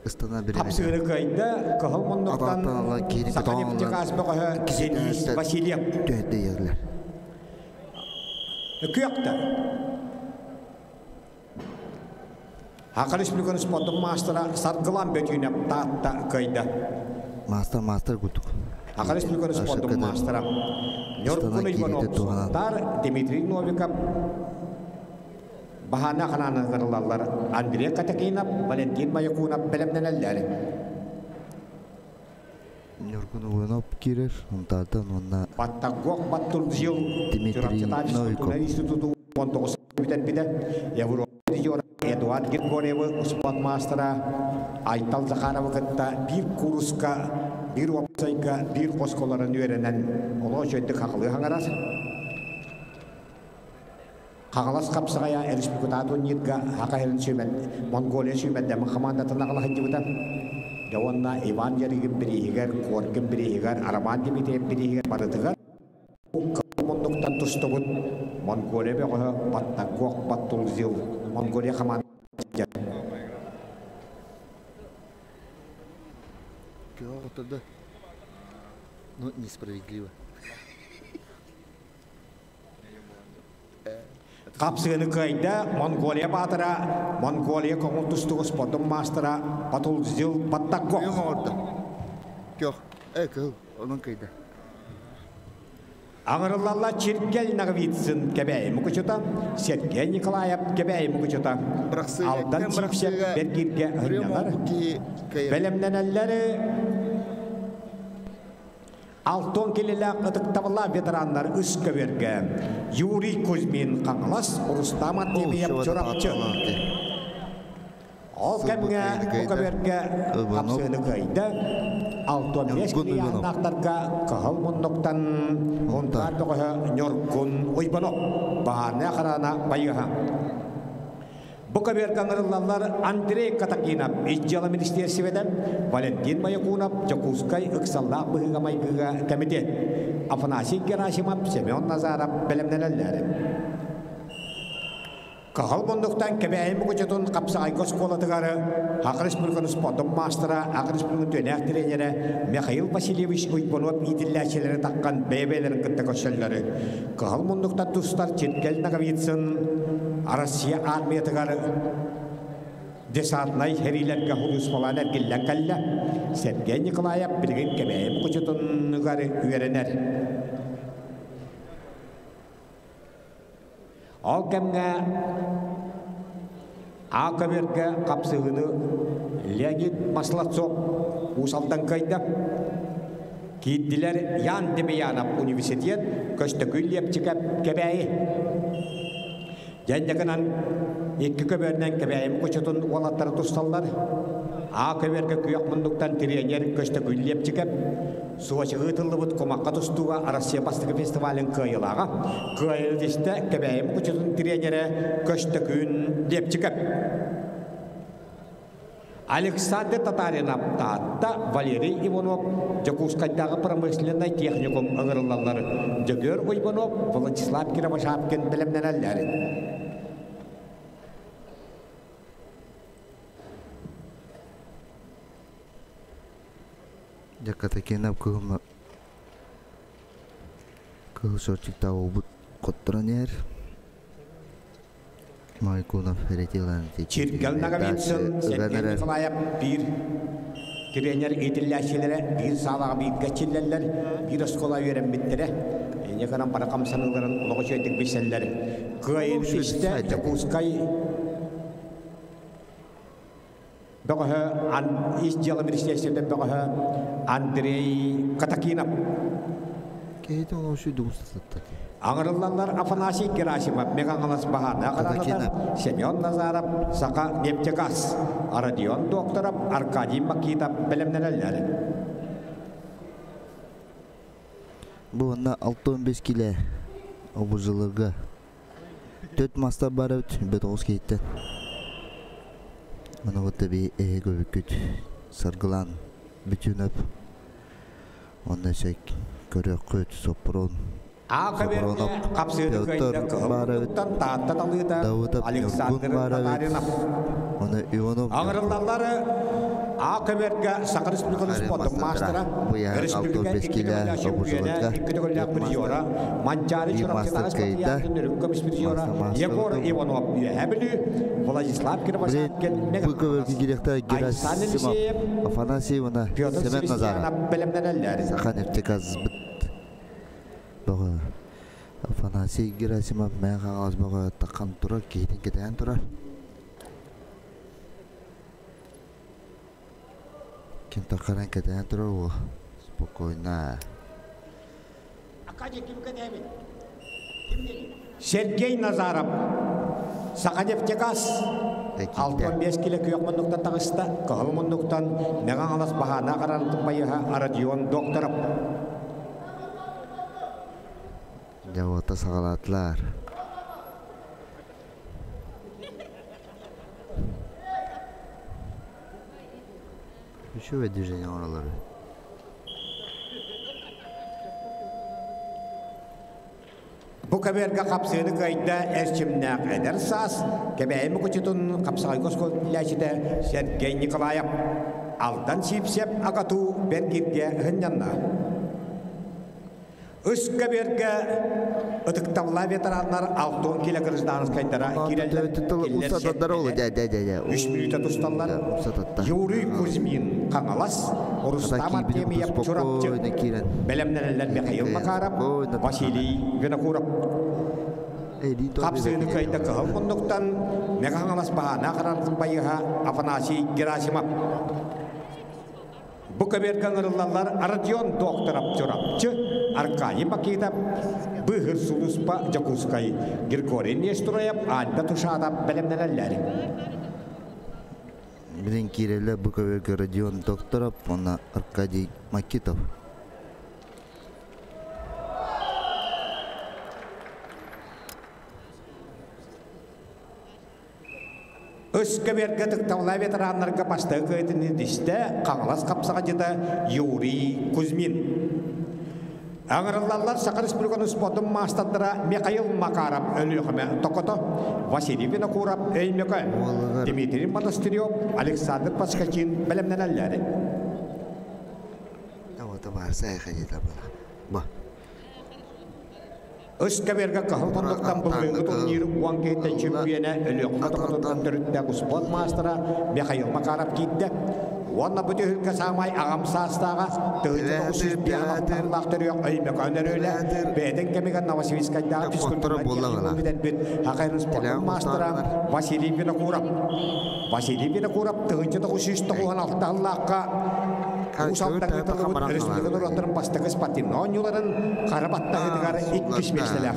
Ыстана бириэмэтэ. Хапсыыры кыайда кыһыл муннуктан Атааттан ылан киһини көтөҕөн ылан Саханефтегаз бөҕөһө Денис кистээн Васильев. түһэрдэ иһэллэр. Күөхтэ. Саха Республикатын спордун маастара Саргылан Бөтүүнэп Таатта кыайда. Маастар маастар курдук. Саха Республикатын спордун Ашыккада маастара ыстана Ньургун киириитэ Иванов туһанан Сунтаар, Дмитрий Новиков Баһаана ханаанырылаллар Андрей Катакинов, Валентин Маякунов бэлэмнэнэллэр. Ньургун Угунов киирэр, Унтаартан уонна Баттагох Баттурзил Дмитрий Новиков. Институту 19 бүтэрбитэ. Европа Эдуард Григорьевы спорт маастара Айтал Захаровы кытта биир кууруска, биир уопсайга, биир хосколорун үөрэнэн олох үчүгэйдик хахылыы хаҥарар. Хаҥалас хапсаҕайа республикатааҕы турнирга Саха сирин сүүмэр Монголия сүүмэрдэммит хамаандатын аҕала сылдьыбыта. Дьэ уонна Иван Ярыгин бирииһигэр, Коркин бирииһигэр, Роман Дмитриев бирииһигэр барытыгар муннуктан тустубут Монголия бөҕөһө Баттагох Баттулзил Монголия хамаандата. Ну, несправедливо. Хапсыгыны кыайда Монголия баатыра, Монголия көҥүл тустууга спордун маастара Батулзил Баттагох. Оҥордо. Көх. Э, кыһыл. Онон кыйда. Аҥырыллалла Чиргэл Наговицын Кэбээйи Мукучута, Сергей Николаев Кэбээйи Мукучута, Алдан Сипсев Бергиргэ ынньанар. Бэлэмнэнэллэр Алтон килилээх ытыктабыллаах ветераннар үс көбүөргэ Юрий Кузьмин Хаҥалас, Рустам Артемьев Чурапчы. Ол кэмҥэ бу көбүөргэ хапсыыны кыайда. 65 килианнаахтарга кыһыл муннуктан Мунтаар бөҕөһө Ньургун Уйбанов, баһаарнай охрана байыаһа. Бу көбүөргэ ыҥырыллаллар Андрей Катакинов, Ис дьыала министиэристибэтэ, Валентин Маякунов, Дьокуускай ыксаллаах быһыыга-майгыга кэмитиэт, Афанасий Герасимов, Семен Назаров бэлэмнэнэллэр. Кыһыл муннуктан Кэбээйи Мукучутун хапсаҕайга оскуолатыгар Саха Республикатын спордун маастара, Саха Республикатын түөнээх тренерэ Михаил Васильевич Уйбанов иитиллээччилэри таххан бэйэ-бэйэлэрин кытта көрсөллөр. Кыһыл муннуктан тустар Чиргэл Ноговицын Россия армиятыгар десантнай сэриилэргэ сулууспалаан эргиллэн кэллэ. Сергей Николаев билигин Кэбээйи Мукучутунугар үөрэнэр. Ол кэмҥэ А көбүөргэ хапсыһыыны Леонид Маслацов Уус Алдан кыайда. Киирдилэр Ян Демьянов университет, Көстөкүүн Лиэпчикэп Кэбээйи. Дьэнньэкинэн икки көбүөрүнэн Кэбээйи Мукучутун уолаттара тусталлар. А көбүөргэ күөх муннуктан тренер Көстөкүүн Лиэпчикэп Сочига ыытыллыбыт кумахха тустууга Россия бастакы фестивалын кыайыылааҕа, кыайыытистэ Кэбээйи Мукучутун тренерэ Көстөкүүн Лепчиков. Александр Татаринов Таатта, Валерий Иванов Дьокуускайдааҕы промышленнай техникум ыҥырыллаллар. Дьөгүөр Уйбанов, Владислав Кировошапкин бэлэмнэнэллэр. Дьаккатакинов кыһыл кыһыл шортиктаах уолбут хотторон иһэр. Майкунов Ретилан Чиргэл Ноговицын, Сергей Николаев биир тренер иитиллээччилэрэ биир саалаҕа бииргэ чиллэллэр, биир оскуола үөрэммиттэрэ. Инньэ гынан бары хамсаныыларын олох үчүгэйдик билсэллэр. Кыайын истэ Дьокуускай Бөҕөһө Ис дьыала министиэристибэтин бөҕөһө Андрей Катакинов. Киһитэ олох үчүгэй сытта. Аҥырыллаллар Афанасий Герасимов, Мегаҥалас Баһаана Кыраната, Семен Назаров, Саха нефтегаз, Родион Докторов, Аркадий Макитов бэлэмнэнэллэр. Бу уонна 65 килэ обузыларга Төрт мастар баар эбит, бөтөҕүс киһиттэн. Аны вот би эһи көбүккүт саргылаан бүтүнэп. Онно өссө көрүөххүт Соппурун Сопронов Петр баар эбит, Таатта талыыта Давыдов Александр Ньургун баар эбит, Татаринов. Оны Иванов Аҥырыллаллары А көбүөргэ Саха Республикатын Харин спордун мастера маастара, бу яһан республика 65 икки килэ төгүллээх чөмпүйүөнэ, обузуларга икки төгүллээх төрт призера, мастер, Манчаары биир мастер Чурапчытааҕы кыайда, спартакиадатын үрүҥ көмүс призера мастер мастер Егор Иванов Үөһээ Бүлүү, Владислав Блин, Кировошапкин бу көбөргө Мегаполис, кириэхтэ Айсан Герасимов Елисеев, Афанасий уонна Петр Семен Назаров. Севастьянов бэлэмнэнэллэр. Саха нефтегазбыт бөҕө. Афанасий Герасимов Мэҥэ Хаҥалас бөҕө таххан турар, киһитин кэтээн турар. Ким таххаран кэтээн турар уол. Спокойно. Сергей Назаров, Саханефтегаз 65 кило күөх муннуктан таҕыста, кыһыл муннуктан Мэҥэ Хаҥалас баһаана харантын байыһа Родион Докторов. Дьэ уота саҕалаатылар. Үчүгэй движение оҥороллор. Бу көбүөргэ хапсыыны кыайда эрчимнээх эдэр саас Кэбээйи Мукучутун хапсаҕайга оскуолаччыта Сергей Николаев Алдан Сиипсэп Агату Бэргиргэ ыһынньанна. Үс көбүөргэ ытыктабыллаах ветераннар 60 кило гражданскайдара киирэллэр. Үс мүнүүтэ тусталлар. Юрий Кузьмин Хаҥалас, Рустам Артемьев Чурапчы, бэлэмнэнэллэр Михаил Макаров, Василий Винокуров. Хапсыыны кыайда кыһыл муннуктан Мэҥэ Хаҥалас баһаана харантын байыһа Афанасий Герасимов. Бу көбүөргэ ыҥырыллаллар Родион Докторов Чурапчы, Аркадий Макитов, Быыһыр сулууспа Дьокуускай, Григорий Нестроев, Альда Тушанов бэлэмнэнэллэр. Билин киирэллэр бу көбүөргэ Родион Докторов уонна Аркадий Макитов. Өскөбүөргэ тыктабылаа ветераннарга бастакы кыайтын ирдистэ Хаҥалас хапсаҕадьыта Юрий Кузьмин. Аҥырыллаллар Саха Республикатын спордун маастардара Михаил Макаров Өлүөхүмэ Токото, Василий Винокуров Өймөкө, Дмитрий Монастырев, Александр Поскачин бэлэмнэнэллэр. Өскөбүөргэ кыһыл муннуктан былырыыҥҥы турнир уон киһиттэн чөмпүйүөнэ Өлүөхүмэ Токотуттан төрүттээх успуорт маастара Михаил Макаров киирдэ. Уонна бу түһүлгэ саамай аҕам саастааҕа 1905 төрүөх Өймөкөөн Өрүөлэ бэйэтин кэмигэр Новосибирскайдааҕы физкультура бүтэрбит Хахайрын спордун маастара Василий Винокуров. Василий Винокуров 1996 сыллаахха Уус Алдаҥҥа тыллыбыт республика норуоттарын бастакы спортивнай оонньууларын хара баттаһыытыгар иккис миэстэлээх.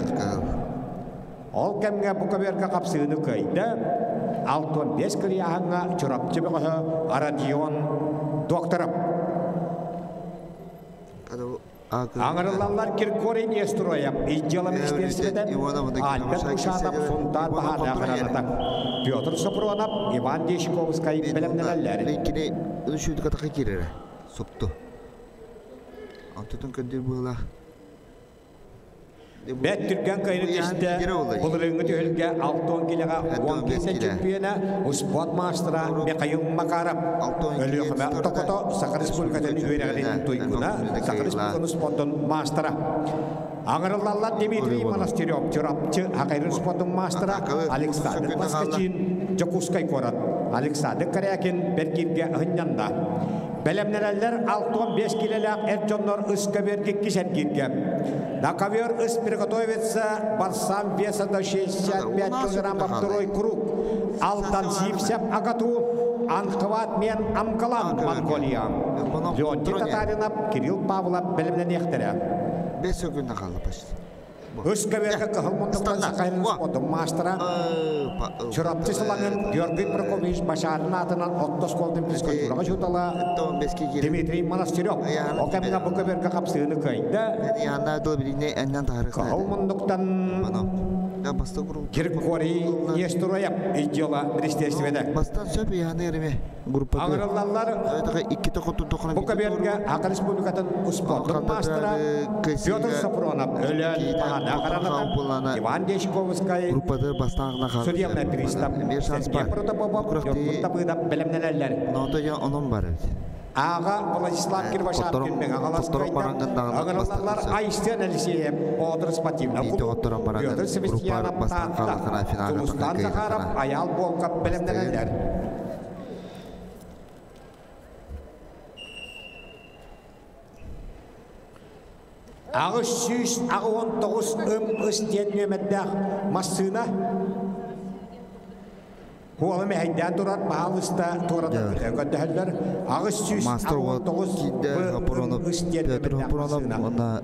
Ол кэмҥэ бу көбүөргэ хапсыыны кыайда 65 кырыйааһыҥҥа Чурапчы бөҕөһө Родион Докторов. Аҥарыллаллар Киркорий Нестроев, ис дьыала министиэристибэтэ, Альберт Ушатов, Сунтаар баһаардаах охраната, Петр Сопронов, Иван Дьячковскай бэлэмнэнэллэр. Кини үчүгэй киирэрэ супту. Онтутун көрдүүр быһыылаах. Бэт түргэн кыайыны түстэ, былырыыҥҥы түһүлгэ 60 килэҕэ 10 киисэ чемпиона, успуорт маастара Михаил Макаров, Өлүөхүмэ Токото Саха Республикатын үөрэҕин туйгуна, Саха Республикатын спордун маастара. Аҥырыллаллар Дмитрий Монастырев, Чурапчы Хакайрын спордун маастара, Александр Поскачин, Дьокуускай куорат, Александр Корякин Бэргииргэ ыһынньанна. Бэлэмнэнэллэр 65 килэлээх эр дьоннор ыс көбүөргэ кисэргииргэ. На ковер ыс приготовится барсам веса до 65 килограмм второй круг. Алтан Сипсеп Агату, Анхват Мен Амкалан Монголия. Леонтий Татаринов, Кирилл Павлов бэлэмнэниэхтэрэ. Бес күн хаалла почти. Үс көбүөргэ кыһыл муннуктан Сахалин спордун маастара Чурапчы сылаҥын Георгий Прокопьевич Башарин аатынан орто оскуолатын физкультураҕа учуутала Дмитрий Монастырев ол кэмҥэ бу көбүөргэ хапсыыны кыайда. Кыһыл муннуктан Григорий Нестроев дьыала министиэристибэтэ. Бастан сөп яны эреме группа Аҥырыллаллар бу көбүөргэ Саха Республикатын успуордун маастара Петр Сапронов Өлөөн Баһаана Иван Дьячковскай группада бастаан судебный пристав Сергей Протопопов Ньургун Табыдов бэлэмнэнэллэр. Ноото я онон бар эбит. Аҕа Владислав Кирбашапкин Мэҥэ Аҥырыллаллар Айстен Алексеев Боотур спортивный клуб Петр Севастьянов Таатта Тулустан Захаров Айаал Волков бэлэмнэнэллэр. 889 ым ыс диэн нүөмэрдээх массыына Хуола мэһэйдээн турар баһаалыста туоратан көрдөһөллөр. Мастер 889 киирдэ ым ыс диэн Петр нүөмэрдээх Хапронов массыына. уонна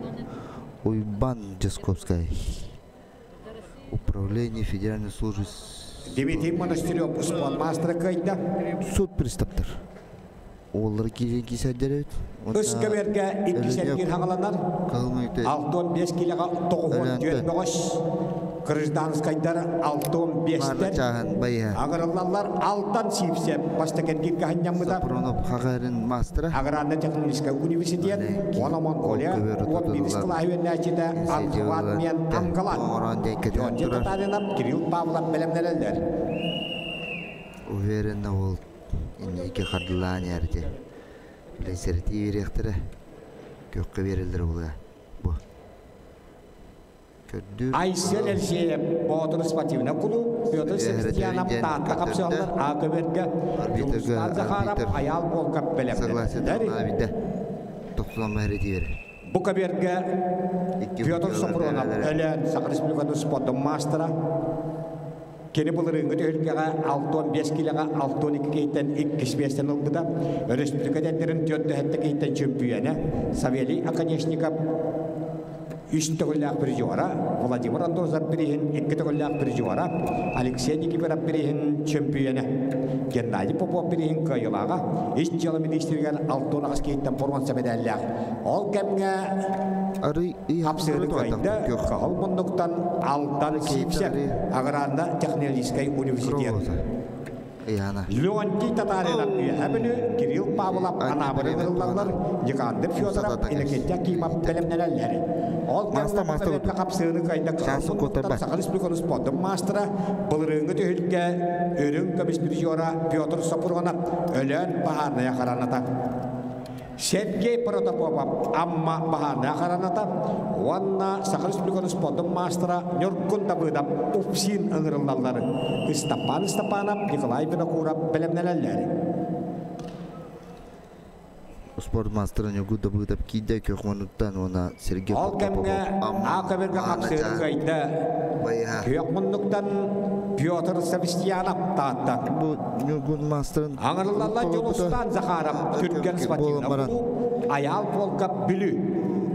Уйбан Дьасковскай. Управление Федеральной службы Дмитрий Монастырев спорт маастара кыайда. Суд приставтар. Уоллары киирэн киисэрдэр эбит. Үс көбүөргэ иккис эргиир хаҥаланар. 65 килоҕа 94 бөҕөс. Гражданскайдар 65-тэр. Аҕырыллаллар Алтан Сивцев бастакы эргииргэ ханньаммыта. Сапронов Хагарин мастера. Аграрно-техническай университет, уонна Монголия 11 кылааһы үөрэнээччитэ Анхват Мен Амгалан. Леонтий Татаринов, Кирилл Павлов бэлэмнэнэллэр. Уверенно ол инники хардылаан ярде. Билэн биэриэхтэрэ. Көккө биэрэллэр була. Бу. Көрдүүр. Айсен Елсеев Боотур спортивный клуб, Петр Севастьянов Таатта хапсыаллар А көбөргө Дьулустаан Захаров Аял Волков бэлэмнэнэллэр. Бу көбүөргэ Петр Сопронов Өлөөн Саха Республикатын спордун маастара. Кини былырыыҥҥы түһүлгэҕэ 65 килэҕэ 62 киһиттэн иккис миэстэни ылбыта. Өрөспүүбүлүкэ тендерин 47 киһиттэн чөмпүйүөнэ Савелий Оконешников үс төгүллээх призера, Владимир Андозов бирииһин икки төгүллээх призера, Алексей Никифоров бирииһин чөмпүйүөнэ, Геннадий Попов бирииһин кыайыылааҕа, ис дьыала министригэр 68 киһиттэн боруонса мэдээллээх. Ол кэмҥэ хапсыһыны кыайда Кыһыл муннуктан Алтан Сивцев Аграрно технологическай университет. Леонтий Татаринов Үөһээ Бүлүү, Кирилл Павлов Анаабыры ыллаллар, Никандр Федоров, Иннокентий Акимов бэлэмнэнэллэр. Ол кэмҥэ хапсыһыны кыайда Кыһыл муннуктан Саха Республикатын спордун маастара, былырыыҥҥы түһүлгэ үрүҥ көмүс призера Петр Сопрунов Өлөөн баһаарынай охраната. Сергей Протопопов Амма баһаарынай охраната уонна Саха Республикатын спордун маастара Ньургун Давыдов УФСИН ыҥырыллаллар. Ыстапаан Ыстапанов, Николай Винокуров бэлэмнэнэллэр. Спорт маастара Ньургун Давыдов киирдэ күөх муннуктан уонна Сергей Ол кэмҥэ Протопопов А көбүргэ хапсыыр кыайда. Күөх муннуктан Петр Савстьянов Таатта. Бу Ньургун маастарын Аҥырыллаллар Дьулустаан Захаров Түргэн спортивный клуб, Айаал Волков Бүлүү,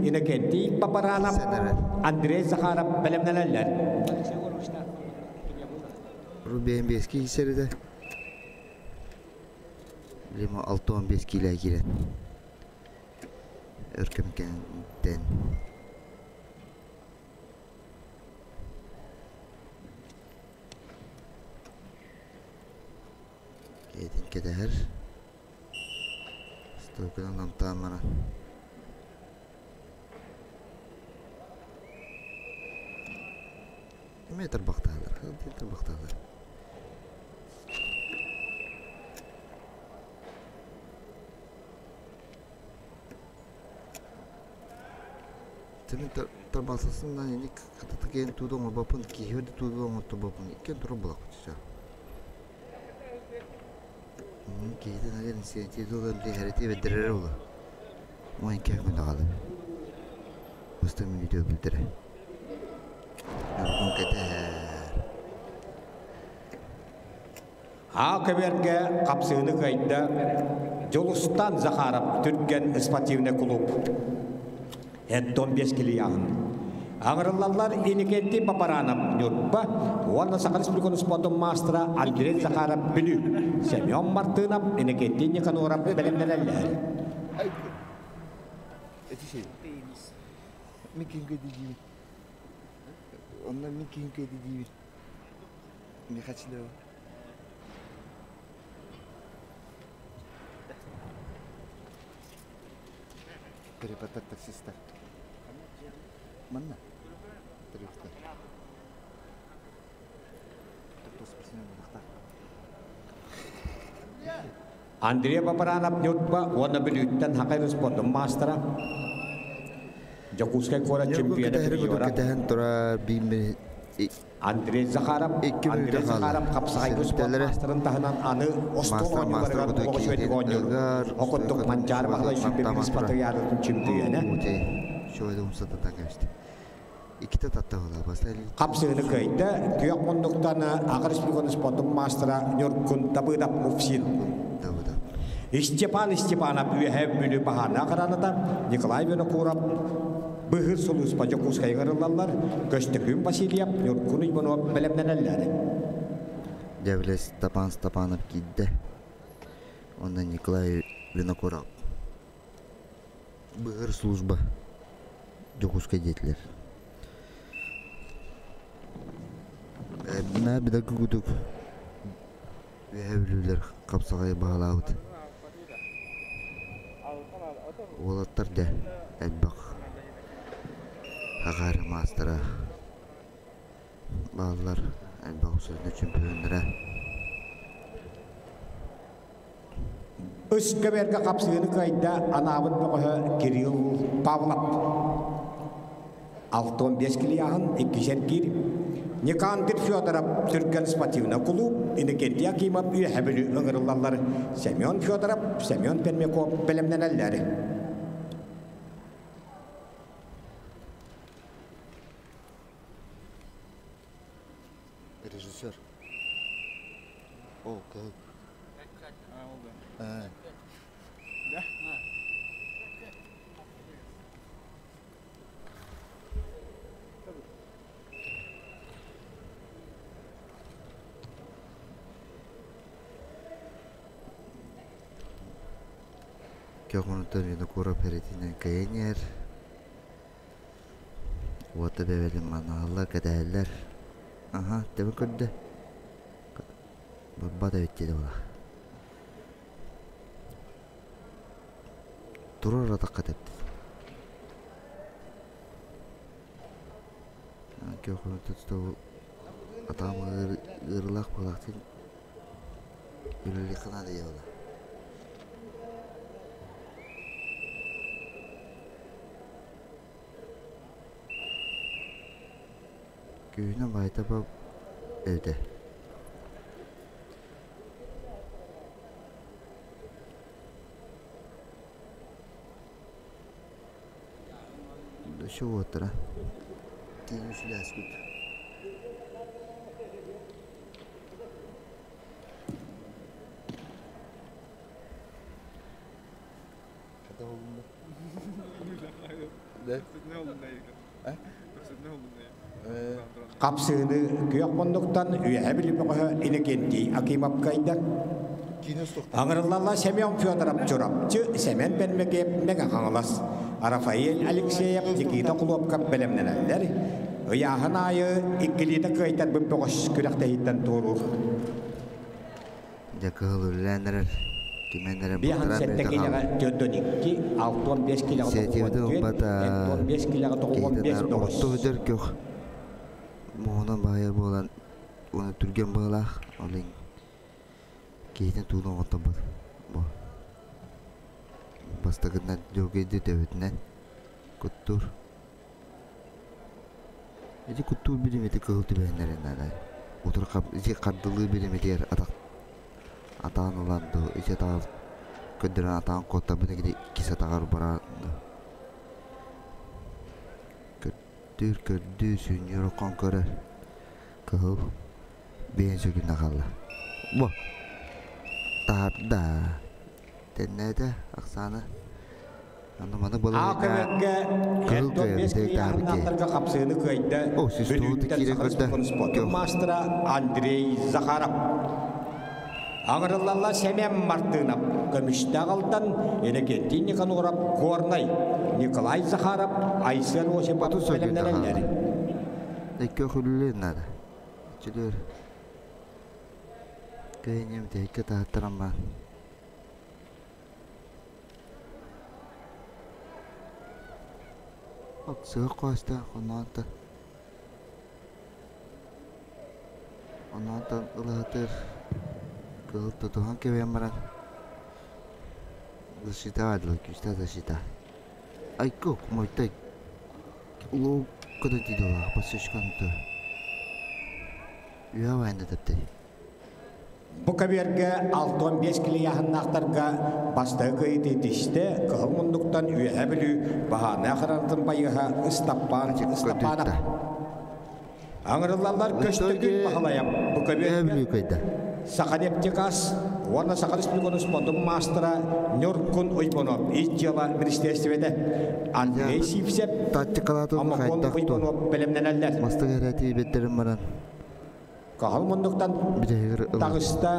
Иннокентий Папаранов, Андрей Захаров бэлэмнэнэллэр. Рубен бески кисерide. Лима 6-15 киле кирен. Өркөмкенден. Кейтин кетер. Стойкадан намтаан мана. Метр бақтағылар, метр бақтағылар. Тэмин тарбасасынан эник кататакен тудоңор бапын, кихерди тудоңор бапын, иккен тура булак уча. Кейтен агер инициатива били харети бедерер ола. Моин кэх күндө калып. Бастан видео билдире. Нургун кетер. А көберге қапсыгыны кайда Жолустан Захаров Түрген спортивный клуб. Эттон 5 килияғын. Аңырыллалар Иннокентий Папаранов Нюрба, уонна Саха Республикатын спортун маастара Андрей Захаров Бүлүү, Семен Мартынов, Иннокентий Никаноров бэлэмнэнэллэр. Эти Микин көйді дейбін. Онна микин көйді дейбін. Михачилева. Перепатар таксиста. Манна. Тарифта. Андрей Папаранов Нюрба, уонна Бүлүүттэн Хакай спортун маастара. Дьокуускай куорат чемпиона призера. Андрей Захаров, Андрей Захаров хапсаҕайга спорт маастарын таһынан аны остуол оонньууларыгар олох үчүгэйдик оонньуур. Окуттук Манчаары Баһылай сүүрбэ биир спартакиадатын чемпиона. Шөйді умсататан кәбісті. Иккитэ таттаҕына бастаан Хапсыыны кыайда күөх муннуктан Аҕа республиканы спортун маастара Ньургун Давыдов Уфсин. Давыдов. Степан Степанов Үөһээ Бүлүү баһаардаах араната Николай Винокуров Быһыыр сулууспа Дьокуускайга ыҥырыллаллар, Көстөкүүн Васильев, Ньургун Уйбанов бэлэмнэнэллэр. Дьэ били Степан Степанов киирдэ. Уонна Николай Винокуров. Быһыр служба Дьокуускай диэтилэр. Мэ билэр курдук Үөһээ Бүлүүлэр хапсаҕайы баһылаабыт уолаттар дьэ элбэх аҕаар маастара бааллар, элбэх абсолютно чемпионнара. Үс көбүөргэ хапсыһыыны кыайда анаабыт бөҕөһө Кирилл Павлов. 65 килиаһын иккис эргиир Никандр Федоров Түргэн спортивнай кулууп Иннокентий Акимов Үөһэ Бүлүү ыҥырыллаллар Семен Федоров, Семен Пермяков бэлэмнэнэллэр. Режиссер. О, кыһыл. Көхүнүттэн Винокуров эритинэн кэйэн иһэр. Уота бэбэлин манаһаллар, кэтэһэллэр. Аха, тэбэ көрдө. Барбат эбит диэтэ буолар. Турар атахха тэптим. Атаҕым ыарыылаах буолаахтын үлэлиэххэ наада буолла. Күһүнүн баайта эбитэ. Еще уоттара. Тииҥ сүлээскит. Хапсыыны күөх муннуктан Үөһэ Бүлүү бөҕөһө Иннокентий Акимов кыайда. Аҥырыллалла Семен Федоров Чурапчы, Сэмэн Бэрмэкиэп Мэҥэ Хаҥалас, Рафаэль Алексеев Никита Кулуопкап бэлэмнэнэллэр. Ыйааһын аайы иккилиитэ кыайтарбыт бөҕөс күрэхтэһииттэн туоруур. Дьэ кыһыл үлэлээн эрэр, кимэн эрэ Биэһэн балтараа сэттэ мүнүүтэ киилэҕэ хаалла. 42, 65 киилэҕэ Инициативаны 94, ылбата 75 киилэҕэ киһитин 95 бөҕөс. орто өтөр көх муоһунан баайар буолан уонна түргэн быһыылаах, ол иһин киһитин тууну оҥотторбот. Бу бастакытынан дьоргойду төбөтүнэн куттуур. Ити куттуур бириэмэтэ кыһыл түбэһиннэрин наада. Утары ити хардылыы бириэмэтигэр атах атаан ылан дуу, ити атаҕар көрдөрөн атаҕын куоттарбыт икки иккис атаҕар баран дуу. Көрдүүр, көрдүү, сүнньүөр окхон көрөр. Кыһыл биэһин сөкүннэ хаалла. Бу таһаарда. Тэннээтэ Оксана. Аны маны А балаһыанньа көмөккө кыһыл Эрдон кыайар 5 бүтэһик таһаарбыт килиэһиннахтарга хапсыыны кыайда О, сүүс Бүлүүттэн киирэн Саха көрдө. Республикатын спортун Көх. маастара Андрей Захаров. Аҥырыллалла Сэмэн Мартынов, Көмүстээх Алтан, Иннокентий Никаноров, Горнай, Николай Захаров, Айсен Осипов 30 сөкүүндэ бэлэмнэнэллэр. хаалла. Икки өхүллүөн наада. Чөлүөр. Кыайынньым бүтэһиккэ таһыттаран баан. Сыах хоостаах онноонтон онноонтон ылаһытыр кыһыл тутуһан кэбиһэн баран защита баардылар күүстээх защита айку мойтой улуу көтөтүдүлаах подсечканты үһэ баайында тэптэй. Бу көбүөргэ 65 килийааһыннаахтарга бастакы кыайыы тистэ Кыһыл муннуктан Үөһээ Бүлүү баһаарынай охранатын байыаһа Ыстаппаан Ыстапаанап. Аҥырыллаллар Көстөкүүн Баһылайап бу көбүөргэ Саханефтегаз уонна Саха Республикатын спордун маастара Ньургун Уйбонов ис дьыала министиэристибэтэ Андрей Сивцев Омокон Уйбонов бэлэмнэнэллэр. Мастык эрэтии бэттерин баран Каһыл муннуктан таҕыста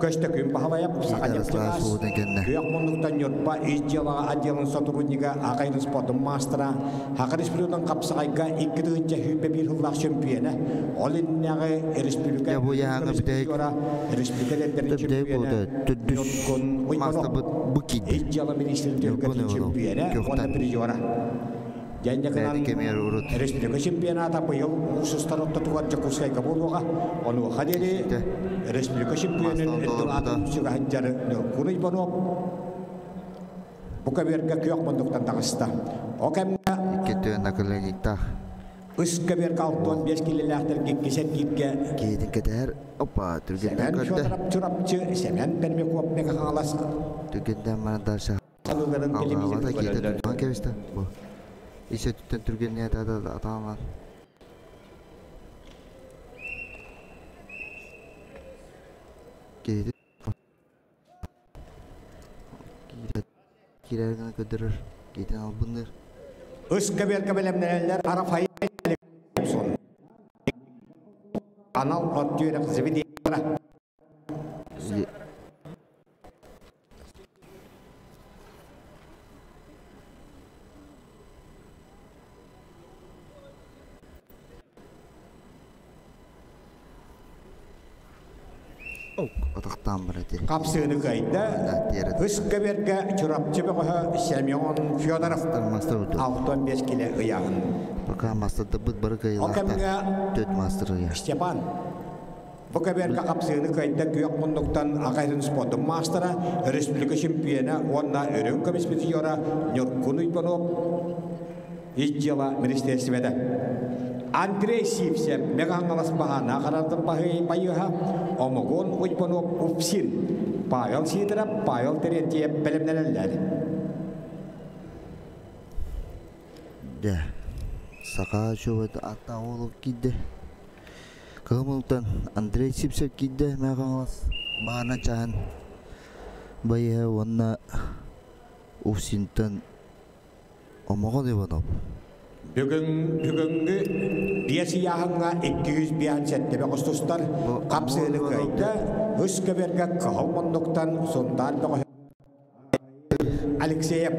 Көстөкүүн Баһылайап Саханефтегаз Күөх муннуктан Ньурба ис дьыалаҕа отделын сотруднига Аҕайын спордун маастара Саха Республикатын хапсаҕайга 2021 сыллаах чөмпүйэнэ ол иннинээҕи республика призера республика эрдэрин чөмпүйэнэ Ньургун Уйбанов ис дьыала министрин түһүлгэтин чөмпүйэнэ уонна призера Дьэнньэкинан республика чемпионата быйыл муус устар ортотугар Дьокуускайга буолуоҕа. Онуоха диэри республика чемпионун үрдүк аатын сүгэ сылдьар Ньургун Уйбанов бу көбүөргэ күөх муннуктан таҕыста. Ол кэмҥэ Икки наколенниктаах. Үс көбүөргэ 65 килэлээхтэргэ иккис эргииргэ Киһитин кэтэһэр. Опа, түргэннээн Сэмэн көрдө. Федоров Чурапчы, Сэмэн Пермяков Хаҥалас Түргэннээн баран дальше Алыыларын Аллаабата телевизорга киитэ көрөллөр. тутан кэбистэ. Бу. Ис өттүттэн түргэнниэ да атаалаан. Киһити киирэр гына көрдөрөр. Киитин албынныыр. Үс көбүөргэ бэлэмнэнэллэр Арафаэль анал от үөрэх заведениелара. Атахтаан бар эти. Хапсыыны кыайда. Үс көбүөргэ Чурапчы бөҕөһө Семен Федоров 65 киле ыйааһын. Пока мастардабыт бары Ол кыайыылаахтар. кэмҥэ Төрт мастер ыйа. Степан бу көбүөргэ хапсыыны кыайда күөх муннуктан аҕайын спордун маастара, республика чемпиона уонна үрүҥ көмүс призера Ньургун Уйбанов ис дьыала министиэристибэтэ. Андрей Сивцев Мегаҥалас баһаана харардын байыһа Омогон Уйбанов Упсин Павел Сидоров Павел Терентьев бэлэмнэнэллэр. Дэ. Саха чуобат ата оолу киирдэ. Кыһымылтан Андрей Сивцев киирдэ Мегаҥалас баһаана чаһын байыһа уонна Упсинтан Омоҕон Иванов. Бүгүн бүгүҥҥү биэс ыйааһыҥҥа 257 бөҕөс тустар хапсыыны кыайда, үс көбүөргэ кыһыл муннуктан Сунтаар бөҕөһө Алексеев.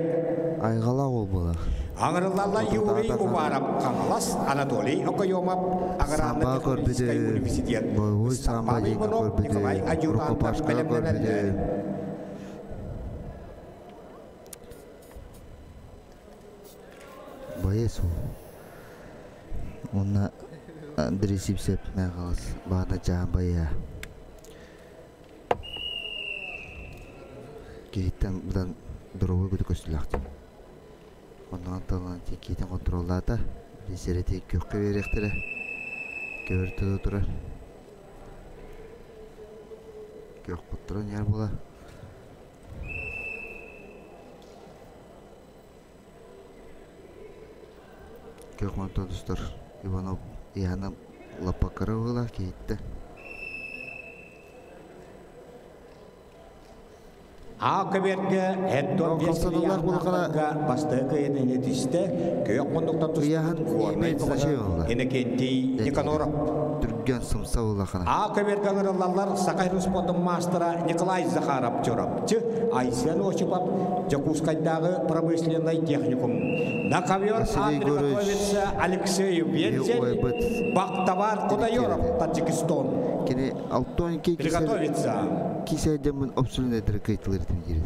Айҕалаах ол буолар. Аҥырыллалла Юрий Уваров, Хаҥалас, Анатолий Окоемов, Самба Аграрно технологическай көрбүтүм. университет, Бойбуй самба Степан диэки Иванов, Николай көрбүтүм. Адъютантов Рукопашка бэлэмнэнэллэр. көрбүтүм. Боец ол. Уонна Андрей Сивцев Мэхалас баана чаан байа. Киһиттэн быдан доруобуй күтү көстүлэхтин. Оннуган тылынан киитин контроллаата. Сирэти күөхкэ биэриэхтэрэ. Көбөр турар. Күөх куттаран яр була. Күөх мантан тустар Иванов Яна лаппаккара уһулаах киһиттэ. А көбүөргэ Эддон Хамсаныылаах булкана бастакы кыайыыны тистэ, күөх муннуктан Ыйааһын тустубут Горнай имеет значение бөҕөһө буолла. Иннокентий Никаноров. Түргэн сымса улахана. А көбүөргэ ыҥырыллаллар Саха спордун маастара Николай Захаров Чурапчы, Айсен Осипов Дьокуускайдааҕы промышленнай техникум. На ковер Василий А Егорович приготовится Алексей Вензель, ойбыт Бактавар Кудайоров, Таджикистан. Кини 62 Приготовиться. кисэйдэммин абсолютно кыйтылыр диир.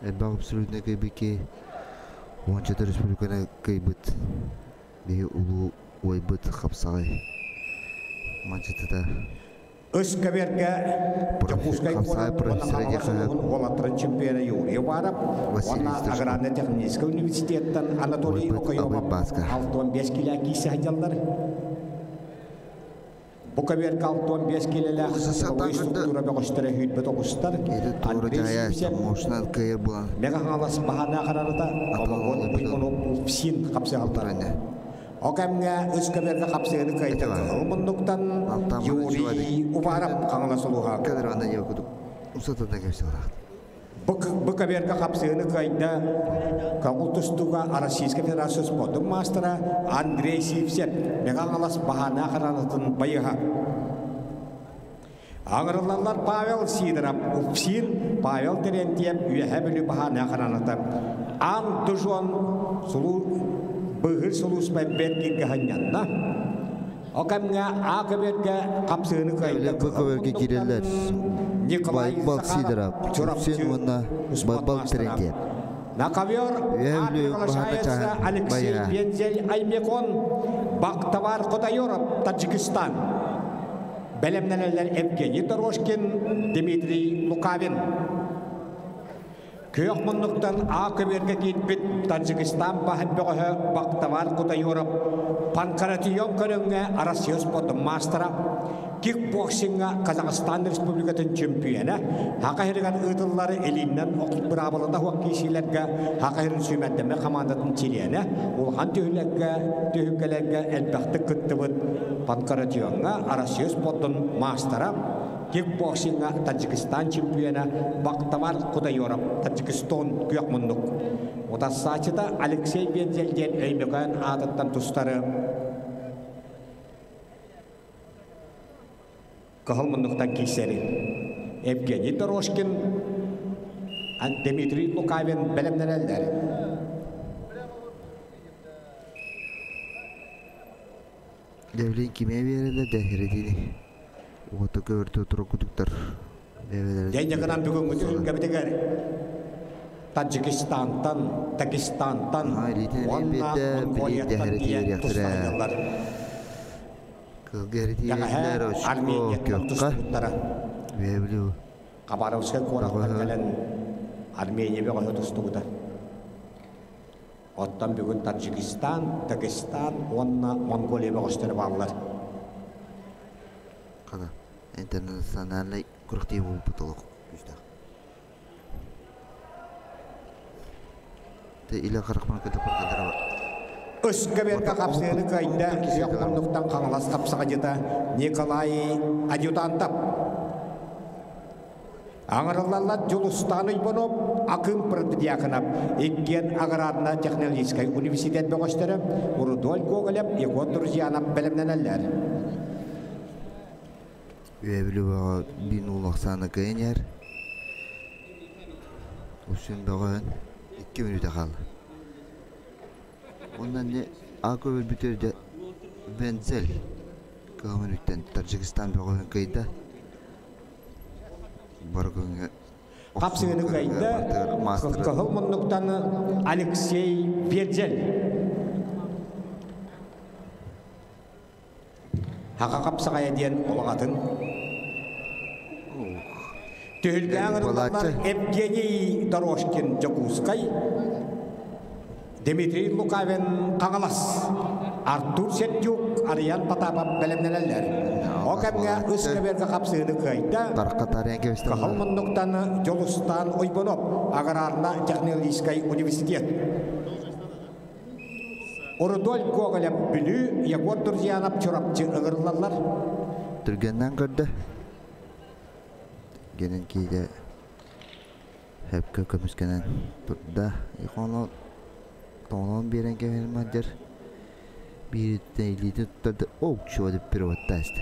Элбэх абсолютно кыйбыки уончата республиканы кыйбыт. Биһи улуу уойбут хапсаҕай. Манчатыта Үс көбүөргэ Дьокуускай хапсаҕай куорат уонна профессора Хаҥалас диэхэ улууһун уолаттарын чемпиона Юрий Уваров Василий уонна Стручков. Аграрно-техническэй университеттан Анатолий Уойбут Абый Окоемов Бааска. 65 килэ киирсэ сылдьаллар. Бу көбүөргэ 65 киилэлээх силовой структура бөҕөстөрө сүүрбэт оҕустар Андрей Сивцев Мэҥэ Хаҥалас баһаана харарыта Омогон Уйгунов Упсин хапсыһаллар. О кэмҥэ үс көбүөргэ хапсыһыны кыайда кыһыл муннуктан Юрий Уваров Хаҥалас улууһа. Бу көбүөргэ хапсыһыны кыайда көҥүл тустууга Российскай Федерация спордун маастара Андрей Сивцев Мэҥэ Хаҥалас баһаана харанатын байыһа. Аҥырыллаллар Павел Сидоров, Упсин, Павел Терентьев, Үөһээ Бүлүү баһаана хараната. Аан Дужон сулуу быыһыыр сулууспа бэрт киргэһанньанна. О кэмҥэ А көбүөргэ хапсыһыны кыайда Бу көбүөргэ киирэллэр Николай Байбал Сидоров, Чурапчы Упсин уонна спорт Байбал маастара. Терентьев. На ковер Үөһээ Бүлүү баһаана приглашается чааһын Алексей байыһа. Вензель Аймекон, Бактовар Хотайоров, Таджикистан. Бэлэмнэнэллэр Евгений Дорожкин, Дмитрий Лукавин. Күөх муннуктан А көбүөргэ киирбит Таджикистан баһын бөҕөһө Бактовар Кутайоров панкратион көрүҥҥэ Россия спордун маастара, кикбоксиҥҥа Казахстан Республикатын чөмпүйүөнэ, Саха сиригэр ыытыллар илииннэн быраабылата суох киирсиилэргэ Саха сирин сүүмэрдэммит хамаандатын чилиэнэ, улахан түһүлэргэ, түһүлгэлэргэ элбэхтик кыттыбыт панкратиоҥҥа Россия спордун маастара, кикбоксиҥҥа Таджикистан чемпиона Бактамар Кудайоров, Таджикистан күөх муннук. Утарсааччыта Алексей Вензель диэн Өймөкөөн аатыттан тустары кыһыл муннуктан киирсэри. Евгений Дорожкин, Дмитрий Лукавин бэлэмнэнэллэр. Дэвлин кимиэ биэрэллэр да эрэдиини уоту көбөртө турукутуктар бэйэлэрин Дэньэ гынан бүгүҥҥү түһүлгэбитигэр Таджикистантан, Дагестантан илиитин уонна биэрдэ били Монголияттан дэһэрэ тиийэ тиэриэхтэрэ тустаһыйаллар. кылга Бэҕэһээ эритиирэллэр очко Арменияттан күөххэ тустубуттара. Үөһээ Хабаровскай куораттан бөҕөһө кэлэн Армения бөҕөһө тустубута. Оттон бүгүн Таджикистан, Дагестан уонна Монголия бөҕөстөрө бааллар. Хана интернациональнай күрэхтэһии буолбут олох күүстээх. Тэ илэ харахпын көтө баргадара Өскө берге хапсыаны кыайда кисе күөх муннуктан Хаҥалас хапсаҕадьыта Николай Адъютантов. Аҥарыллаллар Дьулустаан Уйбанов, Акым Протодьяконов, иккиэн Аграрно технологическай университет бөҕөстөрө Рудольф Гоголев, Егор Друзьянов бэлэмнэнэллэр. Үөһээ Бүлүү бөҕө биин улахсаана кыайан иһэр. Усун бөҕөһүн 2 мүнүүтэ хаалла. Онно эмиэ А көбүлбүтүрдэ Вензель кыһыл мүнүүттэн Таджикистан бөҕөһүн кыайда. Баргыҥҥа Хапсыгыны кыайда кыһыл муннуктан Алексей Вензель. Хаха хапсаҕайа диэн олоҕатын. Түһүлгэҕэ ыҥырыллаллар Евгений Дорожкин Дьокуускай, Дмитрий Лукавин Хаҥалас, Артур Сердюк, Арыйан Потапов бэлэмнэнэллэр. Ол кэмҥэ үс көбүөргэ хапсыыны кыайда. Кыһыл муннуктан Дьулустаан Уйбунов, Аграрно-технологическай университет. Рудольф Гоголев Бүлүү, Егор Друзьянов Чурапчы ыҥырыллаллар. Түргэннэн көрдө. Генен кииде хөпкө көмүскэнэн турда. Иконо тоҥолон биэрэн кэбиһэр биириттэн илиитин туттарда. Оу, чего деп переводтаст.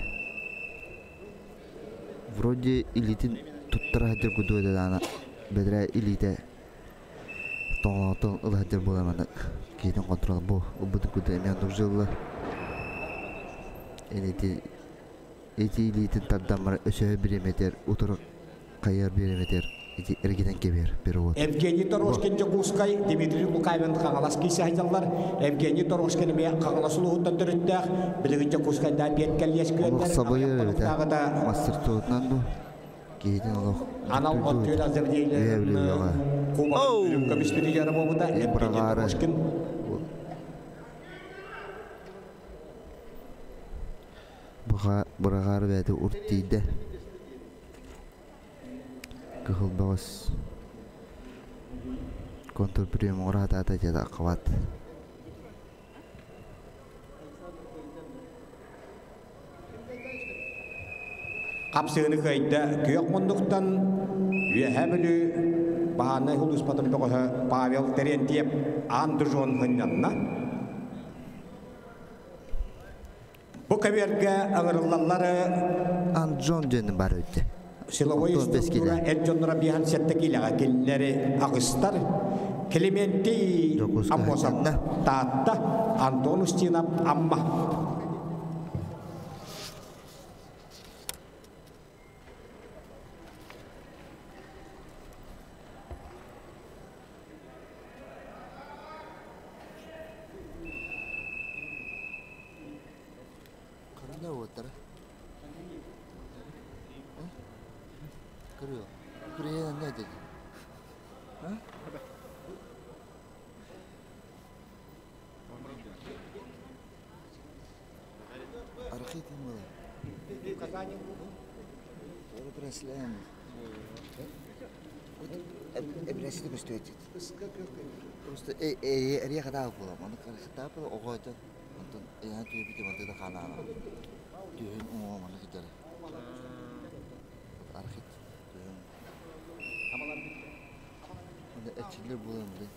Вроде илиитин туттара сылдьар курдук этэ даҕаны бэдэрээ илиитэ тоҥолоотон ыла сылдьар буолан маннык киһитин контурула бу ылбытын курдук эмиэ оннук дьылла ити ити илиитин тардан баран өсөһө бириэмэтигэр утары хайыар бириэмэтигэр ити эргитэн кэбиһэр перевод. Евгений Торошкин Дьокуускай, Дмитрий Лукавин Хаҥалас киирсэ сылдьаллар. Евгений Торошкин эмиэ Хаҥалас улууһуттан төрүттээх, билигин Дьокуускайдаан биэт кэллиэс Олох күөннэр сабыйар аҕыйах эбит ээ. хонуктааҕыта Мастер туһунан дуу киһитин олох анал туйдуу от этэ. Үөһээ заведениеларын Бүлүүгэ. кубогын үрүҥ көмүс призера буолбута И Евгений быраҕаары Торошкин. Бу Быраҕаары бэйэтэ урт тиийдэ. Кыһыл бөҕөс контрприем оҥоро сатаата дьэ хабат. Хапсыыны кыайда күөх муннуктан Үөһээ Бүлүү баһааннай улууспатын бөҕөһө Павел Терентьев Аан Дужон һынньанна. Бу кэбиэргэ ыҥырыллаллары Анджон диэн бар өттө. Силовой структура эр дьонноро биһан сэттэ киилэҕэ кинилэри аҕыстар Климентий Аммосов Таатта, Антон Устинов Амма. Ханна уоттара? Кырыа. Кырыа не dedi? Архитин буолар. Эбирээсити көстүөт. Просто эрия хатаах буолам. Аны хатаах буола оҕоото. Онтон эйээн түһүбүтү барыта да хаалаана. Түһүн уҥуоҕа манна сылдьар. Архит түһүн. Онно эрчиллэр буолан билин.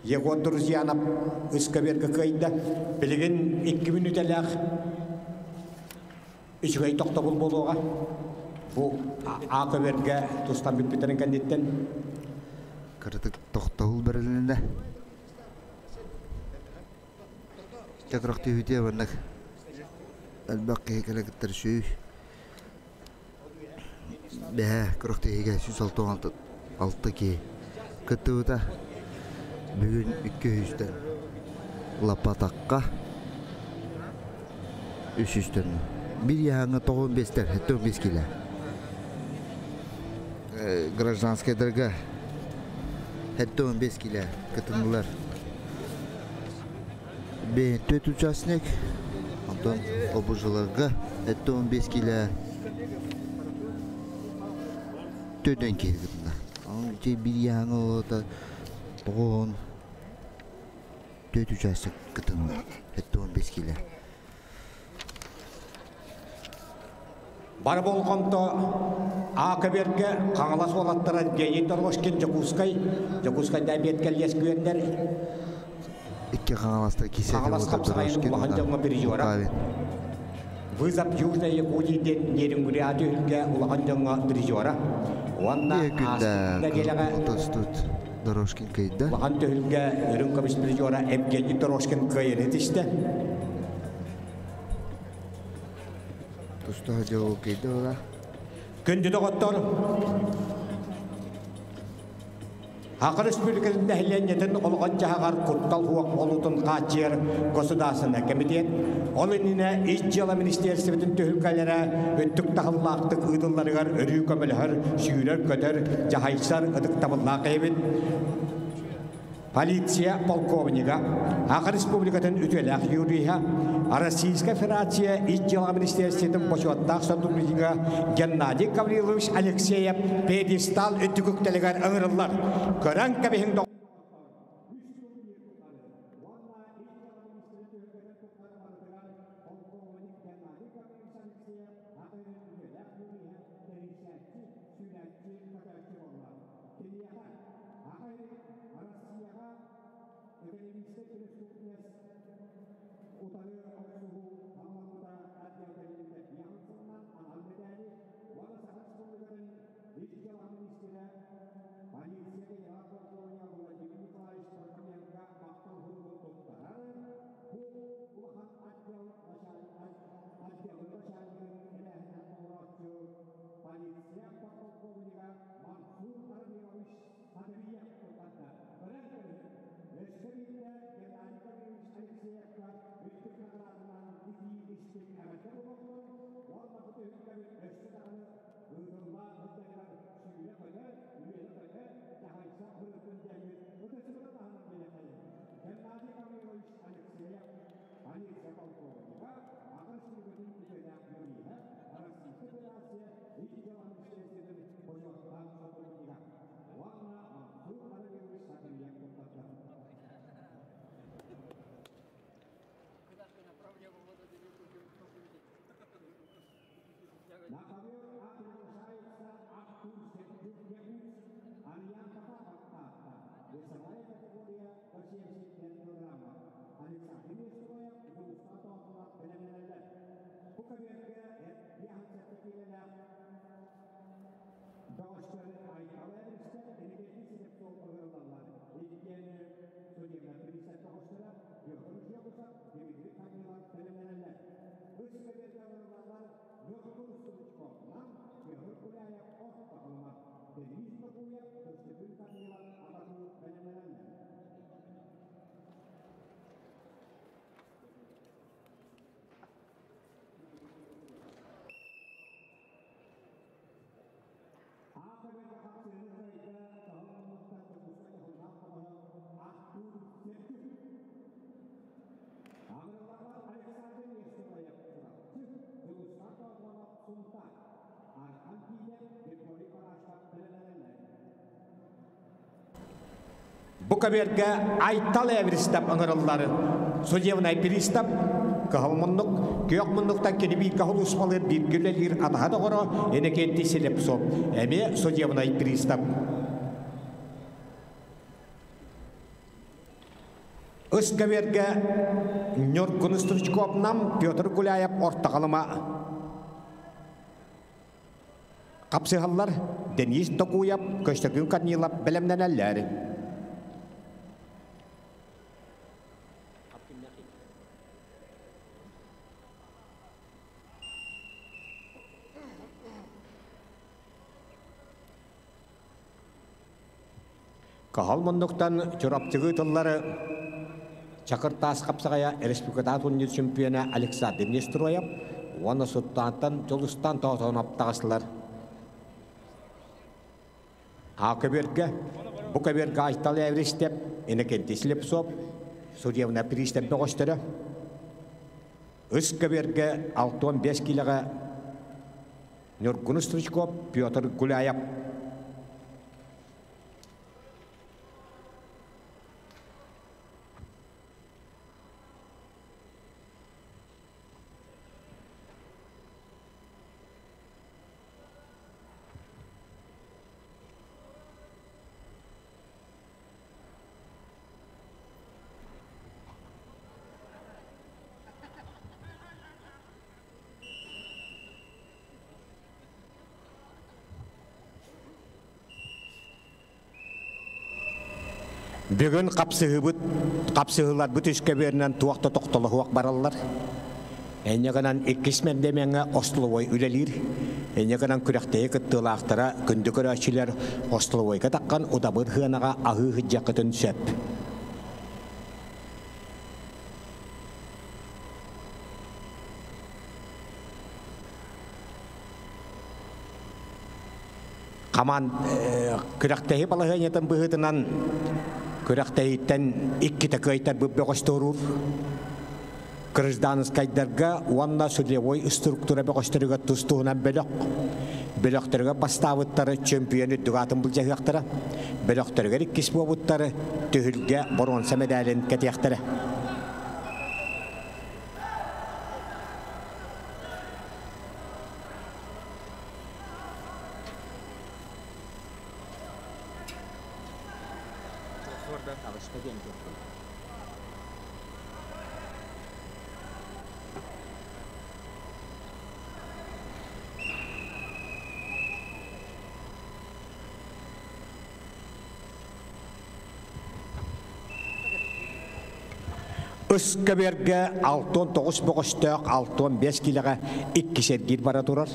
Егор Друзьянов ыскаберга кыайда. Билигин 2 мүнүүтэлээх үчүгэй тохтобул буолуоҕа. Бу А көбүөргэ тустан бүппүттэрин кэнниттэн. Кыратык тохтобул бэрилиннэ. Чакырах түһүтүө маннык элбэх киһи кэлэ кыттар сүүс бэһэ күрэхтэһиигэ 166 киһи кыттыбыта. Бүгүн 200-тэн лаппатахха 300-тэн биир яһаҥҥа 95-тэр 75 килэ гражданскайдарга 75 килэ кытыннылар. Бэйэн участник, онтон обужаларга 75 килэ төдөн киһи кытынна. Onun bir яһаҥа олота 94 участник кытынна 75 килэ. Бары болҕомто А көбүөргэ Хаҥалас уолаттара Евгений Торбошкин Дьокуускай, Дьокуускайда эбиэт кэллиэс күөннэр Икки Хаҥаласта кисэ Хаҥалас хапсаҕайын улахан дьоҥҥо призера. Вызов Южной Якутии диэн Нерюнгриа түһүлгэ улахан дьоҥҥо призера. Уонна ааспыт нэдиэлэҕэ Тостут Дорожкин кыйда. Улахан түһүлгэ үрүҥ көмүс призера Евгений Дорожкин кыайыыны тистэ. Тустаах дьол кыйда ола. Күндү доҕоттор, Саха Республикатын нэһилиэнньэтин олоҕун-дьаһаҕар куттал суох буолуутун хааччыйар Государственнай комитет, ол иннинэ Ис дьыала министиэристибэтин түһүлгэлэрэ үрдүк таһымнаахтык ыытылларыгар өрүү көмөлөһөр, сүүрэр-көтөр, дьаһайсар ытыктабыллаах эбит. Полиция полковнига, Саха Республикатын үтүөлээх юриһа, Российская Федерация Ис дьыала министерствотын бочуоттаах сотруднига Геннадий Гаврилович Алексеев пьедестал үрдүк үктэлигэр ыҥырыллар. Көрөн кэбиһиҥ Бу көбүөргэ Айтал Эверстов ыҥырыллар судебнай пристав кыһыл муннук, күөх муннуктан кини бииргэ холууспалыыр бииргэ үлэлиир атаһа доҕоро Иннокентий Слепцов эмиэ судебнай пристав. Ыс көбүөргэ Ньургун Стручковнам Петр Гуляев орто халыма Хапсыһаллар Денис Докуев, Көстөкүүн Корнилов бэлэмнэнэллэр. Каһал муннуктан Чурапчыгы тыллары Чакыр таас хапсаҕайа республикатааҕы турнир чемпиона Александр Нестроев уонна Суттаантан Дьулустаан Тоотоонов таҕыстылар. А көбүөргэ бу көбүөргэ Айтал Эвристеп, Иннокентий Слепцов, судебная пристав бөҕөстөрө. Үс көбүөргэ 65 киилэҕэ Ньургун Стручков, Петр Гуляев. Бүгүн хапсыһыбыт, хапсыһыыларбыт үскэбиэринэн туох да тохтолоһуох бараллар. Энньэ гынан иккис мэндэмэҥҥэ остолобуой үлэлиир. Энньэ гынан күрэхтэһии кыттыылаахтара күндү көрөөччүлэр остолобуойга таххан удабыр сыанаҕа аһыы сылдьыаххытын сөп. Хамаан күрэхтэһии балаһыанньатын быһыытынан күрэхтэһииттэн иккитэ кыайтарбыт бөҕөс туоруур. Гражданскайдарга уонна судьевой структура бөҕөстөрүгэр тус-туһунан бөлөх. Бөлөхтөрүгэр бастаабыттары чөмпүйүөн үрдүк аатын былдьаһыахтара. Бөлөхтөрүгэр иккис буолбуттары түһүлгэ боруонса мэдээлин кэтиэхтэрэ. Ыскэбиэргэ 69 бөҕөстөөх 65 киилэҕэ иккис эргиир бара турар.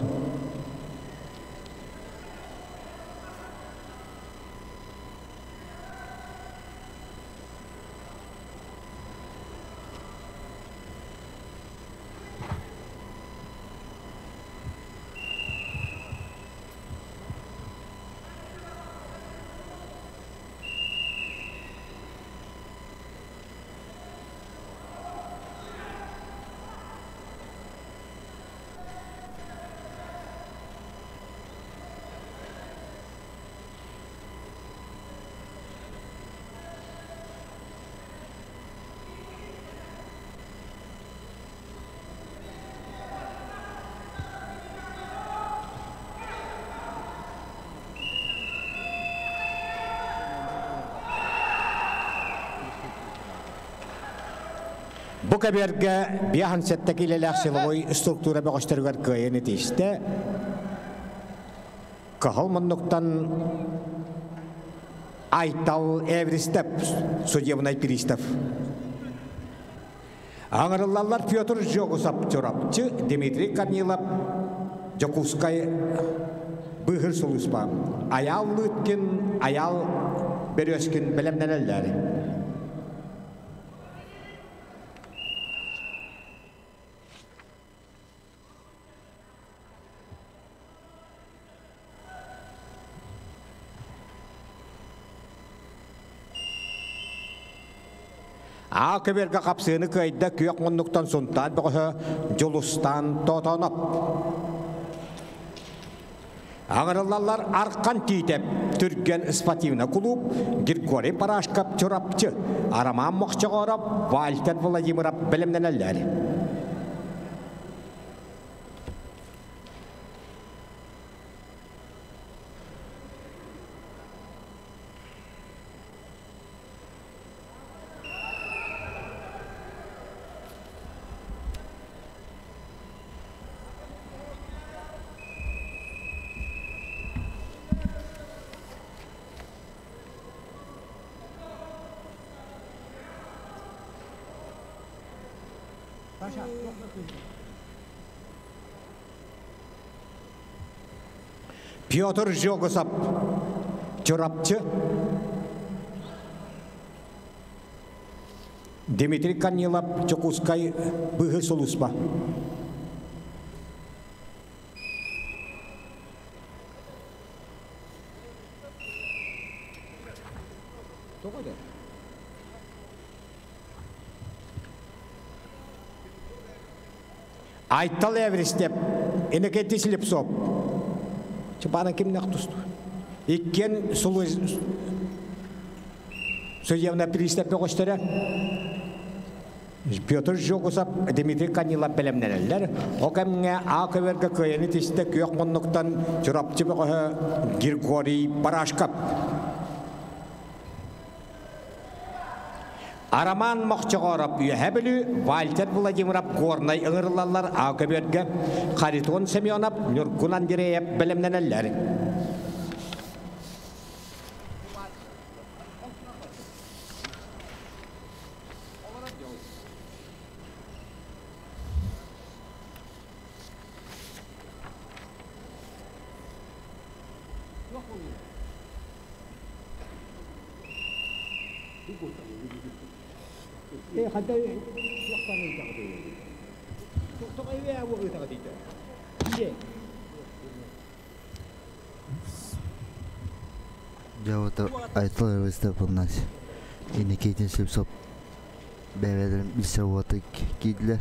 Бу көбүөргэ 57 киилэлээх силовой структура бөҕөстөрүгэр кыайан итистэ. Кыһыл муннуктан Айтал Эвристеп, судебный пристав. Аңырыллаллар Петр Жогусап Чурапчы, Дмитрий Корнилов, Дьокуускай быыһыр сулууспа. Айаал Лыткин, Айаал Березкин бэлэмнэнэллэр. А көбүөргэ хапсыыны кыайда күөх муннуктан Сунтаар бөҕөһө Дьулустаан Тотоноп. Аҥырыллаллар Архан Тиитэп, Түргэн спортивный клуб, Григорий Парашков Чурапчы, Арамаан Мохчоҕоороп, Вальтер Владимиров бэлэмнэнэллэр. Петр Жогусов, Чурапчы, Дмитрий Корнилов, Дьокуускай быыһы сулууспа. Айтал Эвристеп, Иннокентий Слепцов. Чапана кимнэх тусту. Иккен сулу судебный пристав бөҕөстөрө. Петр Жогусов, Дмитрий Корнилов бэлэмнэнэллэр. Ол кэмҥэ А көбүөргэ кыайыыны ситистэ күөх муннуктан Чурапчы бөҕөһө Григорий Барашков. Арамаан Мохчоҕоороп Үөһээ Бүлүү, Вальтер Владимиров Горнай ыҥырыллаллар А көбүөргэ Харитон Семенов, Ньургун Андреев бэлэмнэнэллэр. Дьэ вот Айтал Эвристеп нас Иннокентий Слепцов бэйэлэрин билсэр уота киирдилэр.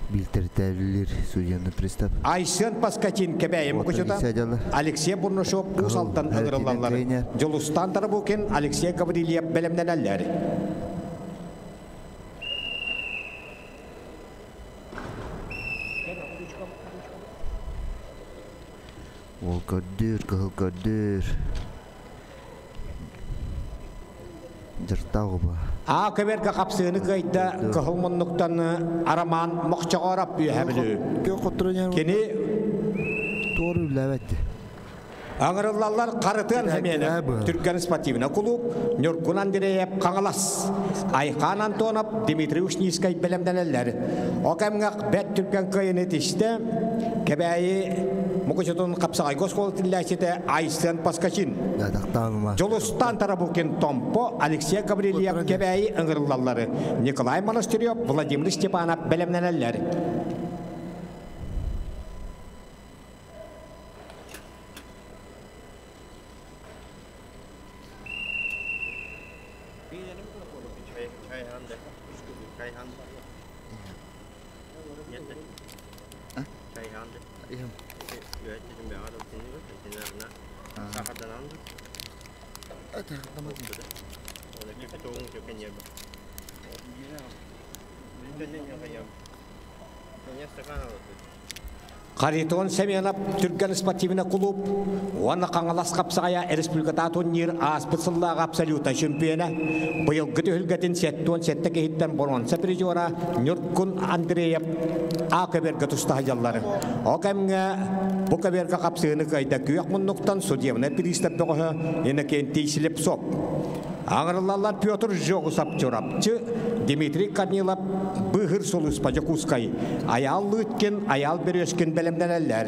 Билтэртээлилир судебный пристав. Айсен Паскатин Кэбээйи Мукучута, Алексей Бурнашов Уус Алдан ыҥырыллаллар. Дьулустаан Тарабукин, Алексей Гаврильев бэлэмнэнэллэр. Уол көрдүүр, кыһыл көрдүүр. Дьыртаах уба. А көбүөргэ хапсыыны кыайда кыһыл муннуктан Арамаан Мохчоҕоороп Үөһээ Бүлүү. Кини Туору үллээбэт. Аҥырыллаллар Харытыан Хэмиэнэ, Түргэн спортивный клуб, Ньургун Андреев Хаҥалас, Айхаан Антонов, Дмитрий Ушницкай бэлэмнэнэллэр. О кэмҥэ бэрт түргэн кыайыны тистэ Кэбээйи Мукучутун хапсаҕайга оскуола тиллээччитэ Айсен Паскачин. Дьулустаан Тарабукин Томпо, Алексей Гаврильев Кэбээйи ыҥырыллаллары Николай Монастырев, Владимир Степанов бэлэмнэнэллэр. Харитон Семенов Түргэн спортивный клуб уонна Хаҥалас хапсаҕайа республиката турнир ааспыт сыллааҕы абсолютнай чемпиона, быйылгы түһүлгэтин 77 киһиттэн боруонса призера Ньургун Андреев А көбүөргэ туста сылдьаллар. Ол кэмҥэ бу көбүөргэ хапсыыны кыайда күөх муннуктан судебнай пристав бөҕөһө Иннокентий Слепцов. Аҥырыллаллар Петр Жогусов Чурапчы, Дмитрий Корнилов Быыһыр сулууспа Дьокуускай, Айаал Лыткин, Айаал Березкин бэлэмнэнэллэр.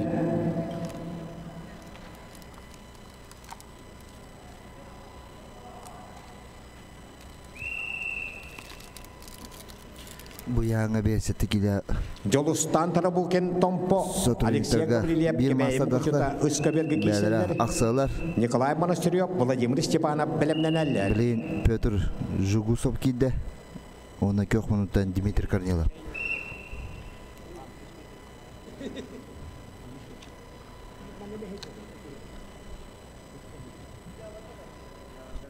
Быйааҥа биэсэти килэ Дьолустаан Тарабукин Томпо, Алексей Гаврильев биир Кэбээйи Мукучута Ыскаберга киирсэллэр. Ахсалар. Николай Монастырев, Владимир Степанов бэлэмнэнэллэр. Билигин Петр Жугусов киирдэ. Уонна көх мунуттан Дмитрий Корнилов.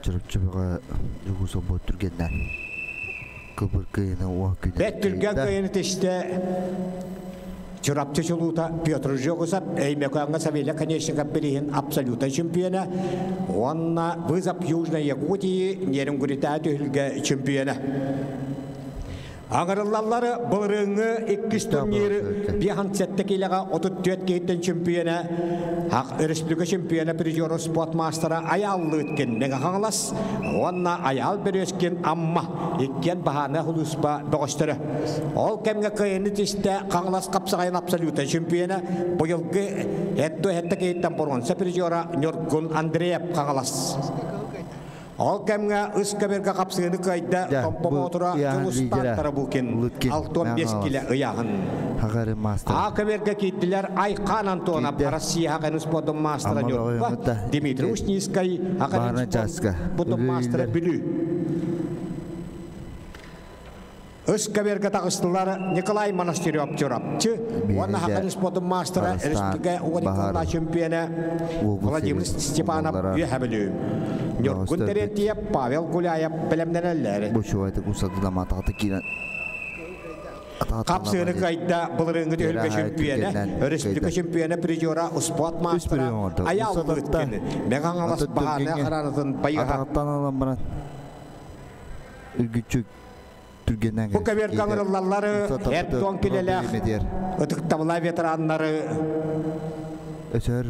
Чурапчы бөҕө Жугусов бу түргэннэн кыбыр кыйыны уон күнү Бэт түргэн кыйыны тистэ Чурапчы чулуута Петр Жогусов Өймөкөөҥҥө Савелий Конечников бирииһин абсолютнай чемпиона уонна Вызов Южной Якутии Нерюнгритаа түһүлгэ чемпиона. Аҥырыллаллары былырыыҥҥы иккис турниры 57 киилэҕэ 34 киһиттэн чемпиона, Өрөспүүбүлүкэ чемпиона призеру спорт маастара Айаал Лыткин Мэҥэ Хаҥалас уонна Айаал Березкин Амма иккиэн баһаана улууспа бөҕөстөрө. Ол кэмҥэ кыайыыны тистэ Хаҥалас хапсаҕайын абсолютнай чемпиона быйылгы этто-этте киһиттэн боруонса призера Ньургун Андреев Хаҥалас. Ол кэмҥэ үс көбүөргэ хапсыыны кыайда Томпо Боотура Дьулустаан Тарабукин 65 килэ ыйааһын. А көбүөргэ киирдилэр Айхан Антонов Россия Хакан спордун маастара Ньурба, Дмитрий Ушницкай Хакан спордун маастара Бүлүү. Үс көбүөргэ таҕыстылар Николай Монастырев Чурапчы уонна Хакан спордун маастара республика уон чемпиона Владимир Степанов Үөһэ Бүлүү. Ньургун Терентьев, Павел Гуляев бэлэмнэнэллэр. Бу чугайтык усадыламатаҕата киирэн Хапсыыны кыайда былырыыҥҥы түһүлгэ чемпиона, өрөспүүбүлүкэ чемпиона призера успуорт маастара Айаал Лыткин, Мэҥэ Хаҥалас баһаарынай хараанатын байыһа. Атаҕыттан алан баран үргүччү түргэннэн Бу көбүөргэ ыҥырыллаллары эр-туон килэлээх ытыктабыла ветераннары өсөр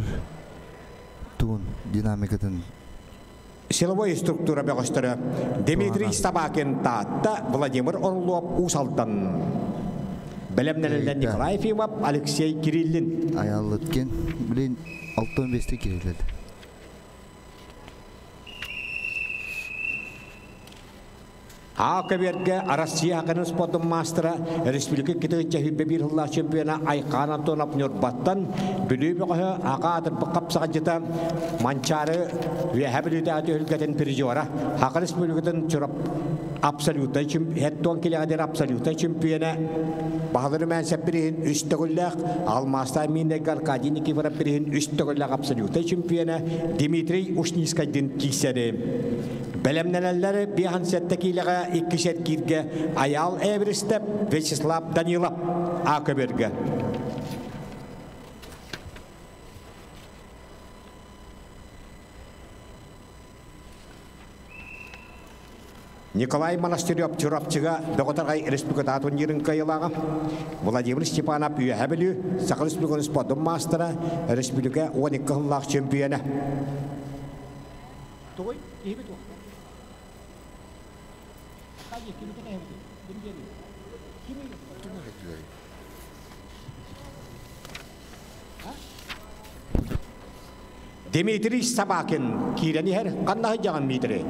туун динамикатын силовой структура бөҕөстөрө Дмитрий Собакин Таатта, Владимир Орлов Уус Алдан. Бэлэмнэнэллэр Николай Ефимов, Алексей Кириллин. Аяллыткин, блин, 6-15 кириллин. А көбүөргэ Россия хаканын спордун маастара, республика кытыгычча хүббэ биир сыллаах чемпиона Айхаан Антонов Ньурбаттан, Бүлүү бөҕөһө аҕа аатырбыт хапсаҕайдьыта Манчаары Үөһээ Бүлүүтээҕи түһүлгэтин призера, Саха Республикатын Чурап абсолютнай хеттон килэҕэ диэн абсолютнай чемпиона Баһылар Румянцев бириһин үс төгүллээх, Алмаастаах Миннайга Аркадий Никифоров бириһин үс төгүллээх абсолютнай чемпиона Дмитрий Ушницкайдын киирсэри. Бэлэмнэнэллэр 57 киилэҕэ иккис эргииргэ Айаал Эверестеп, Вячеслав Данилов А көбүөргэ. Николай Монастырев Чурапчыга Бөҕөтарҕай Республикатааҕы турнирын кыайыылааҕа, Владимир Степанов Үөһээ Бүлүү, Саха Республикатын спордун маастара, республика 12 сыллаах чемпиона. Тугуй? Киһибит Дмитрий Собакин киирэн иһэр. Ханна сылдьаҕын, Дмитрий?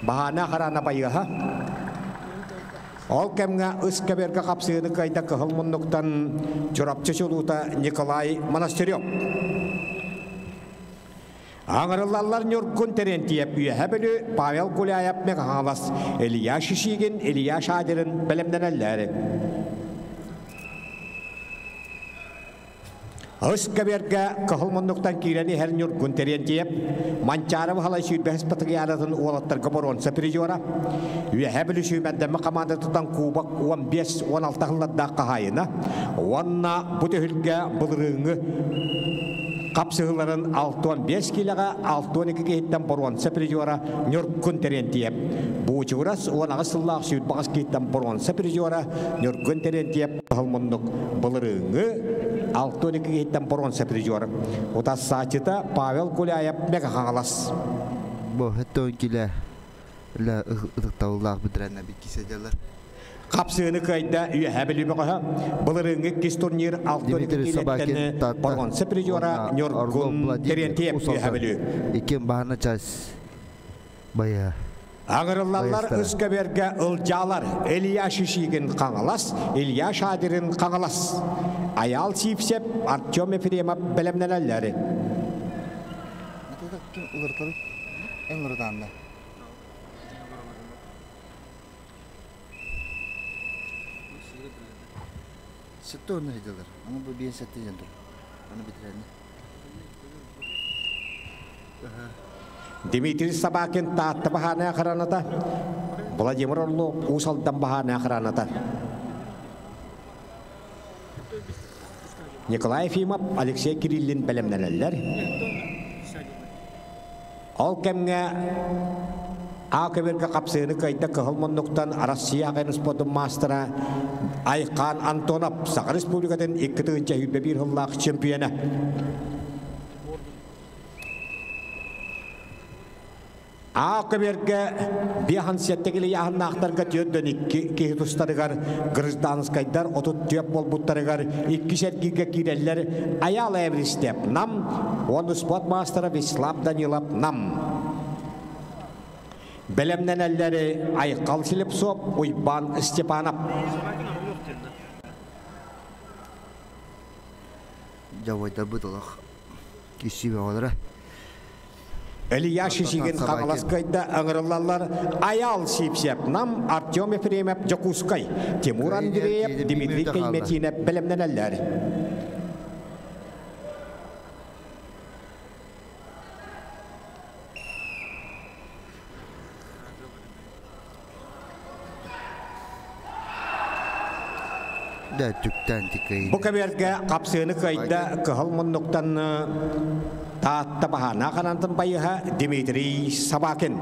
Баһаана хараана байыаһа. Ол кэмҥэ ыс кэбэргэ хапсыыны кыайда кыһыл муннуктан Чурапчы чулуута Николай Монастырев. Аҥырыллаллар Ньургун Терентьев Үөһэ Бүлүү, Павел Гуляев Мэҥэ-Хаҥалас, Илья Шишигин, Илья Шадерин бэлэмнэнэллэр. Ыс көбүөргэ кыһыл муннуктан киирэн иһэр Ньургун Терентьев Манчаары Баһылай сүүрбэһис патриаратын уолаттарга боруонса призера, Үөһээ Бүлүү сүүмэрдэммит хамаандатыттан кубок 15-16 сыллардаах хаһаайына уонна бу түһүлгэ былырыыҥҥы хапсыһыыларын 65 киилэҕэ 62 киһиттэн боруонса призера Ньургун Терентьев. Буучугурас 18 сыллаах сүүрбэҕис киһиттэн боруонса призера Ньургун Терентьев кыһыл муннук былырыыҥҥы 62 киһиттэн боруонса призер. Утассааччыта Павел Гуляев Мэҥэ Хаҥалас. Бу хэттон килэ ла ытыктабыллаах бүдрэннэ биккисе дьалар. Хапсыыны кыайда Үөһээ Бүлүү бөҕөһө. Былырыыҥҥы иккис турнир 62 Дмитрий Собакин киилэттэн Таатта боруонса призера уонна Орлов Ньургун Владимир Терентьев Уус Үөһээ Алдан Бүлүү. иккиэн баһана час бая Аҥырыллаллар байыстара. ыскэбиэргэ ылдьаалар Илья Шишигин Хаҥалас, Илья Шадирин Хаҥалас. Айаал Сивцев, Артем Ефремов бэлэмнэнэллэр. Ким уларытары? Эн уларытаанна. Сетте онно сылдьаллар. Аны бу биэн сетте диэн тур. Аны бүтэрэнне. Дмитрий Собакин Таатта баһаанай охраната, Владимир Орлов Уус Алдан баһаанай охраната. Николай Ефимов, Алексей Кириллин бэлэмнэнэллэр. Ол кэмҥэ А көбүөргэ хапсыыны кыайда кыһыл муннуктан Россия аҕай спордун маастара Айхаан Антонов Саха Республикатын 2021 сыллаах чемпиона. А көбүөргэ биэхан сэттэ килийааһыннаахтарга түөрдөн икки киһи тустарыгар гражданскайдар 34 буолбуттарыгар икки сэргигэ киирэллэр Айаал Эвристеп Нам уонна спорт маастара Вячеслав Данилов Нам. Бэлэмнэнэллэри Айхал Слепцов, Уйбаан Степанов. Дьабайдарбыт олох киси бөҕөлөрө. Илья Антон Шишигин Собакин. Хаҥаласкайда ыҥырыллаллар Айаал Сипсеп, Нам, Артем Ефремов, Дьокуускай, Тимур Кыайын Андреев, эргиирэ биир Дмитрий мүнүүтэ хаалла. Кейметинов бэлэмнэнэллэр. Да түктэн Бу тиккэйини. кэбиэргэ хапсыыны кыайда Собакин. кыһыл муннуктан Таатта баһаана ханантын байыһа Дмитрий Собакин.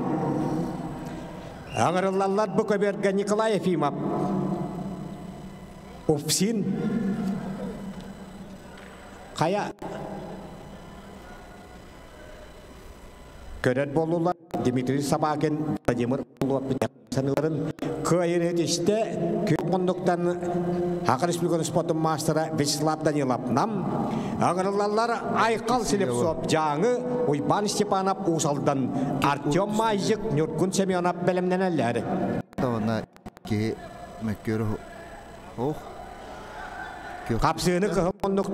Ыҥырыллаллар бу көбүөргэ Николай Ефимов, Уфсин, хайа көрөр буоллулар Дмитрий Собакин, Владимир саныыларын кыайын этистэ күөх муннуктан Саха Республикатын спортун маастара Вячеслав Данилов Нам ыҥырыллаллар Айхал Силево. Слепцов Дьааҥы Уйбаан Степанов Уус Алдан Артем Майзик Ньургун Семенов бэлэмнэнэллэр. Онна киһи мөккүөрү ох күөх Хапсыыны кыһыл муннук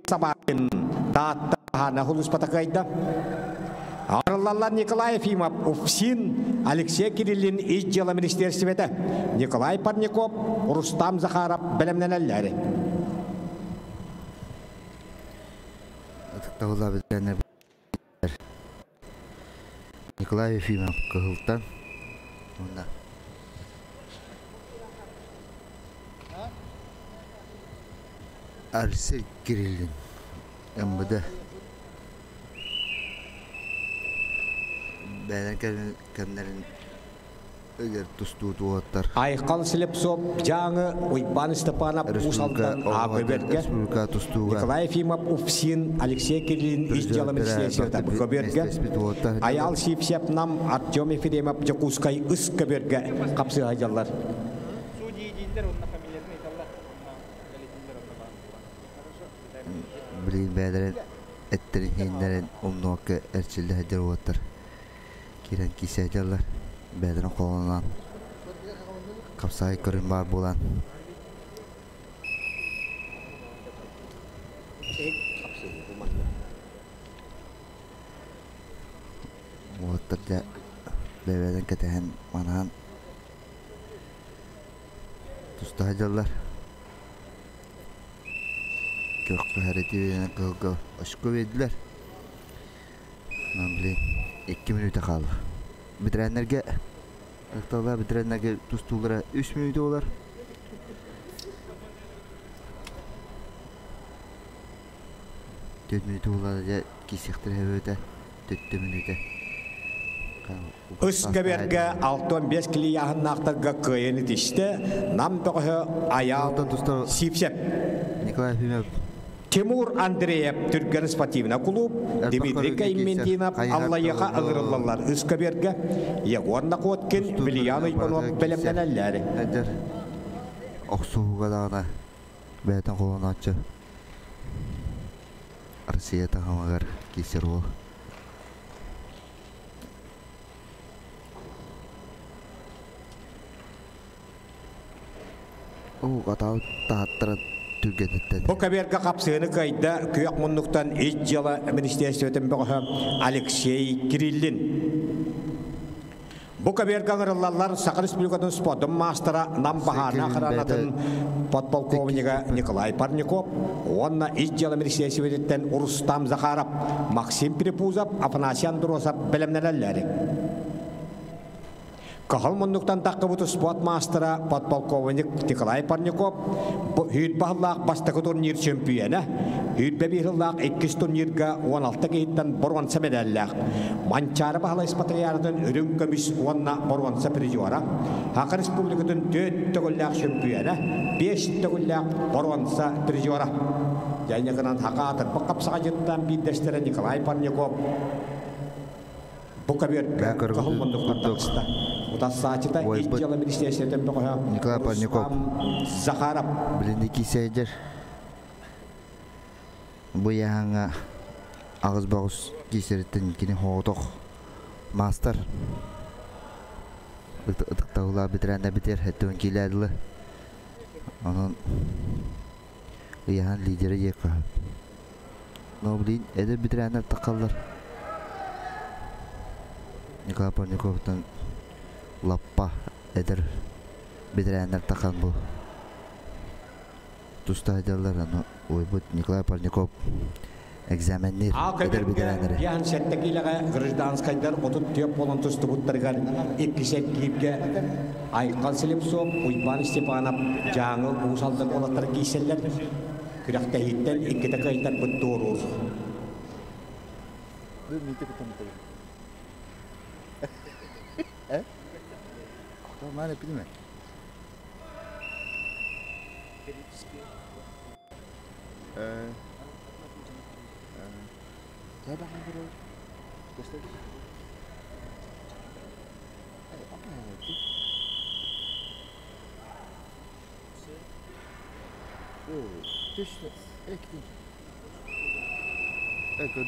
Собакин Таатта Хана Хулуспатакайда Арыллаллар Николай Ефимов, УФСИН, Алексей Кириллин ис дьыала министиэристибэтэ, Николай Парников, Рустам Захаров бэлэмнэнэллэр. Ытыктабыллаах бэтэрээннэр Николай Ефимов Кыһылтан уонна Арсен Кириллин МВД бэйэлэрин кэмнэрин ыгар тустуу уолаттар Айхал Слепцов, Дьааҥы, Уйбаан Степанов, Уус республика Алдан, Аакөбөргө, республика тустууга Николай Ефимов, УФСИН, Алексей Кириллин ис дьыала призердэрэ министиэристибэтэ Көбүөргэ, миэстэспит уолаттар Айаал Сивцев, Нам, Артем Ефремов, Дьокуускай, Ыс Көбүөргэ хапсыһа дьаллар. Билигин бэйэлэрин эттэрин иһиннэрин умнуокка эрчиллэ сылдьар уолаттар киирэн киирсэ сылдьаллар бэйэлэрин холонон хапсаҕай көрүҥ баар буолан уолаттар дьэ бэйэлэрин кэтэһэн манаан туста сылдьаллар. Көххө хәрити кыһылга очко бердилер. Блин, 2 мүнүүтэ хаалла. Бэтэрээннэргэ Ыкталла бэтэрээннэргэ тустуулара 3 мүнүүтэ болар. 4 мүнүүтэ болар дьэ киисиэхтэрэ хэбэбитэ 4 мүнүүтэ. Үс көбүөргэ 65 килийааһыннаахтарга кыайан итистэ Нам бөҕөһө Айаал Сипсеп. Николай Ефимов. Тимур Андреев Түргэн спортивный клуб, Дмитрий Кайментинов Аллайыха ыҥырыллаллар үс көбүөргэ Егор Находкин, Вильян Иванов бэлэмнэнэллэр. Охсуһууга даҕаны бэйэтин холонооччу Россия таһымыгар киирсэр уол. Уу атаабыт таһаттара түргэтиттэн. Бу көбүөргэ хапсыыны кыайда күөх муннуктан ис дьыала министерствотын бөҕөһө Алексей Кириллин. Бу көбүөргэ ыҥырыллаллар Саха Республикатын спордун маастара Нам баһаарына охранатын подполковнига Николай Парников уонна ис дьыала министерствотыттан Рустам Захаров, Максим Припузов, Афанасий Андросов бэлэмнэнэллэр. Кыһыл муннуктан таххыбыт спорт маастара подполковник Николай Парников сүүрбэ сыллаах бастакы турнир чөмпүйүөнэ, 21 сыллаах иккис турнирга 16 киһиттэн боруонса мэдээллээх. Манчаары Баһылай Спартакиадатын үрүҥ көмүс уонна боруонса призера, Саха Республикатын 4 төгүллээх чөмпүйүөнэ, 5 төгүллээх боруонса призера. Дьэ гынан Саха аатырбыт хапсаҕайдьыттан биирдэстэрэ Николай Парников бу көбүөргэ кыһыл муннуктан таҕыста. Утассааччыта ис дьыала министиэристибэтин бөҕөһө Николай Парников Захаров. Билинни киисэйдэр бу яһаҥа аҕыс баҕыс киисэриттэн кини хоҕотох маастар ытыктабылаах бэтэрээннэр битэр хэттэн киилээдилэ. Онон ыйаһан лидерэ диэххэ сөп. Но блин, эдэр бэтэрээннэр таххаллар. Николай Парниковтан лаппа эдэр бэтэрээннэр тахан бу туста сылдьаллар. Аны уойбут Николай Парников экзаменнир эдэр бэтэрээннэри. Диан сэттэ киилэҕэ гражданскайдар 34 буолан тустубуттарыгар иккис эргииргэ Айхал Слепцов, Уйбаан Степанов Дьааҥы Уус Алдан уолаттара киирсэллэр. Күрэхтэһииттэн иккитэ кыайтарбыт туоруур.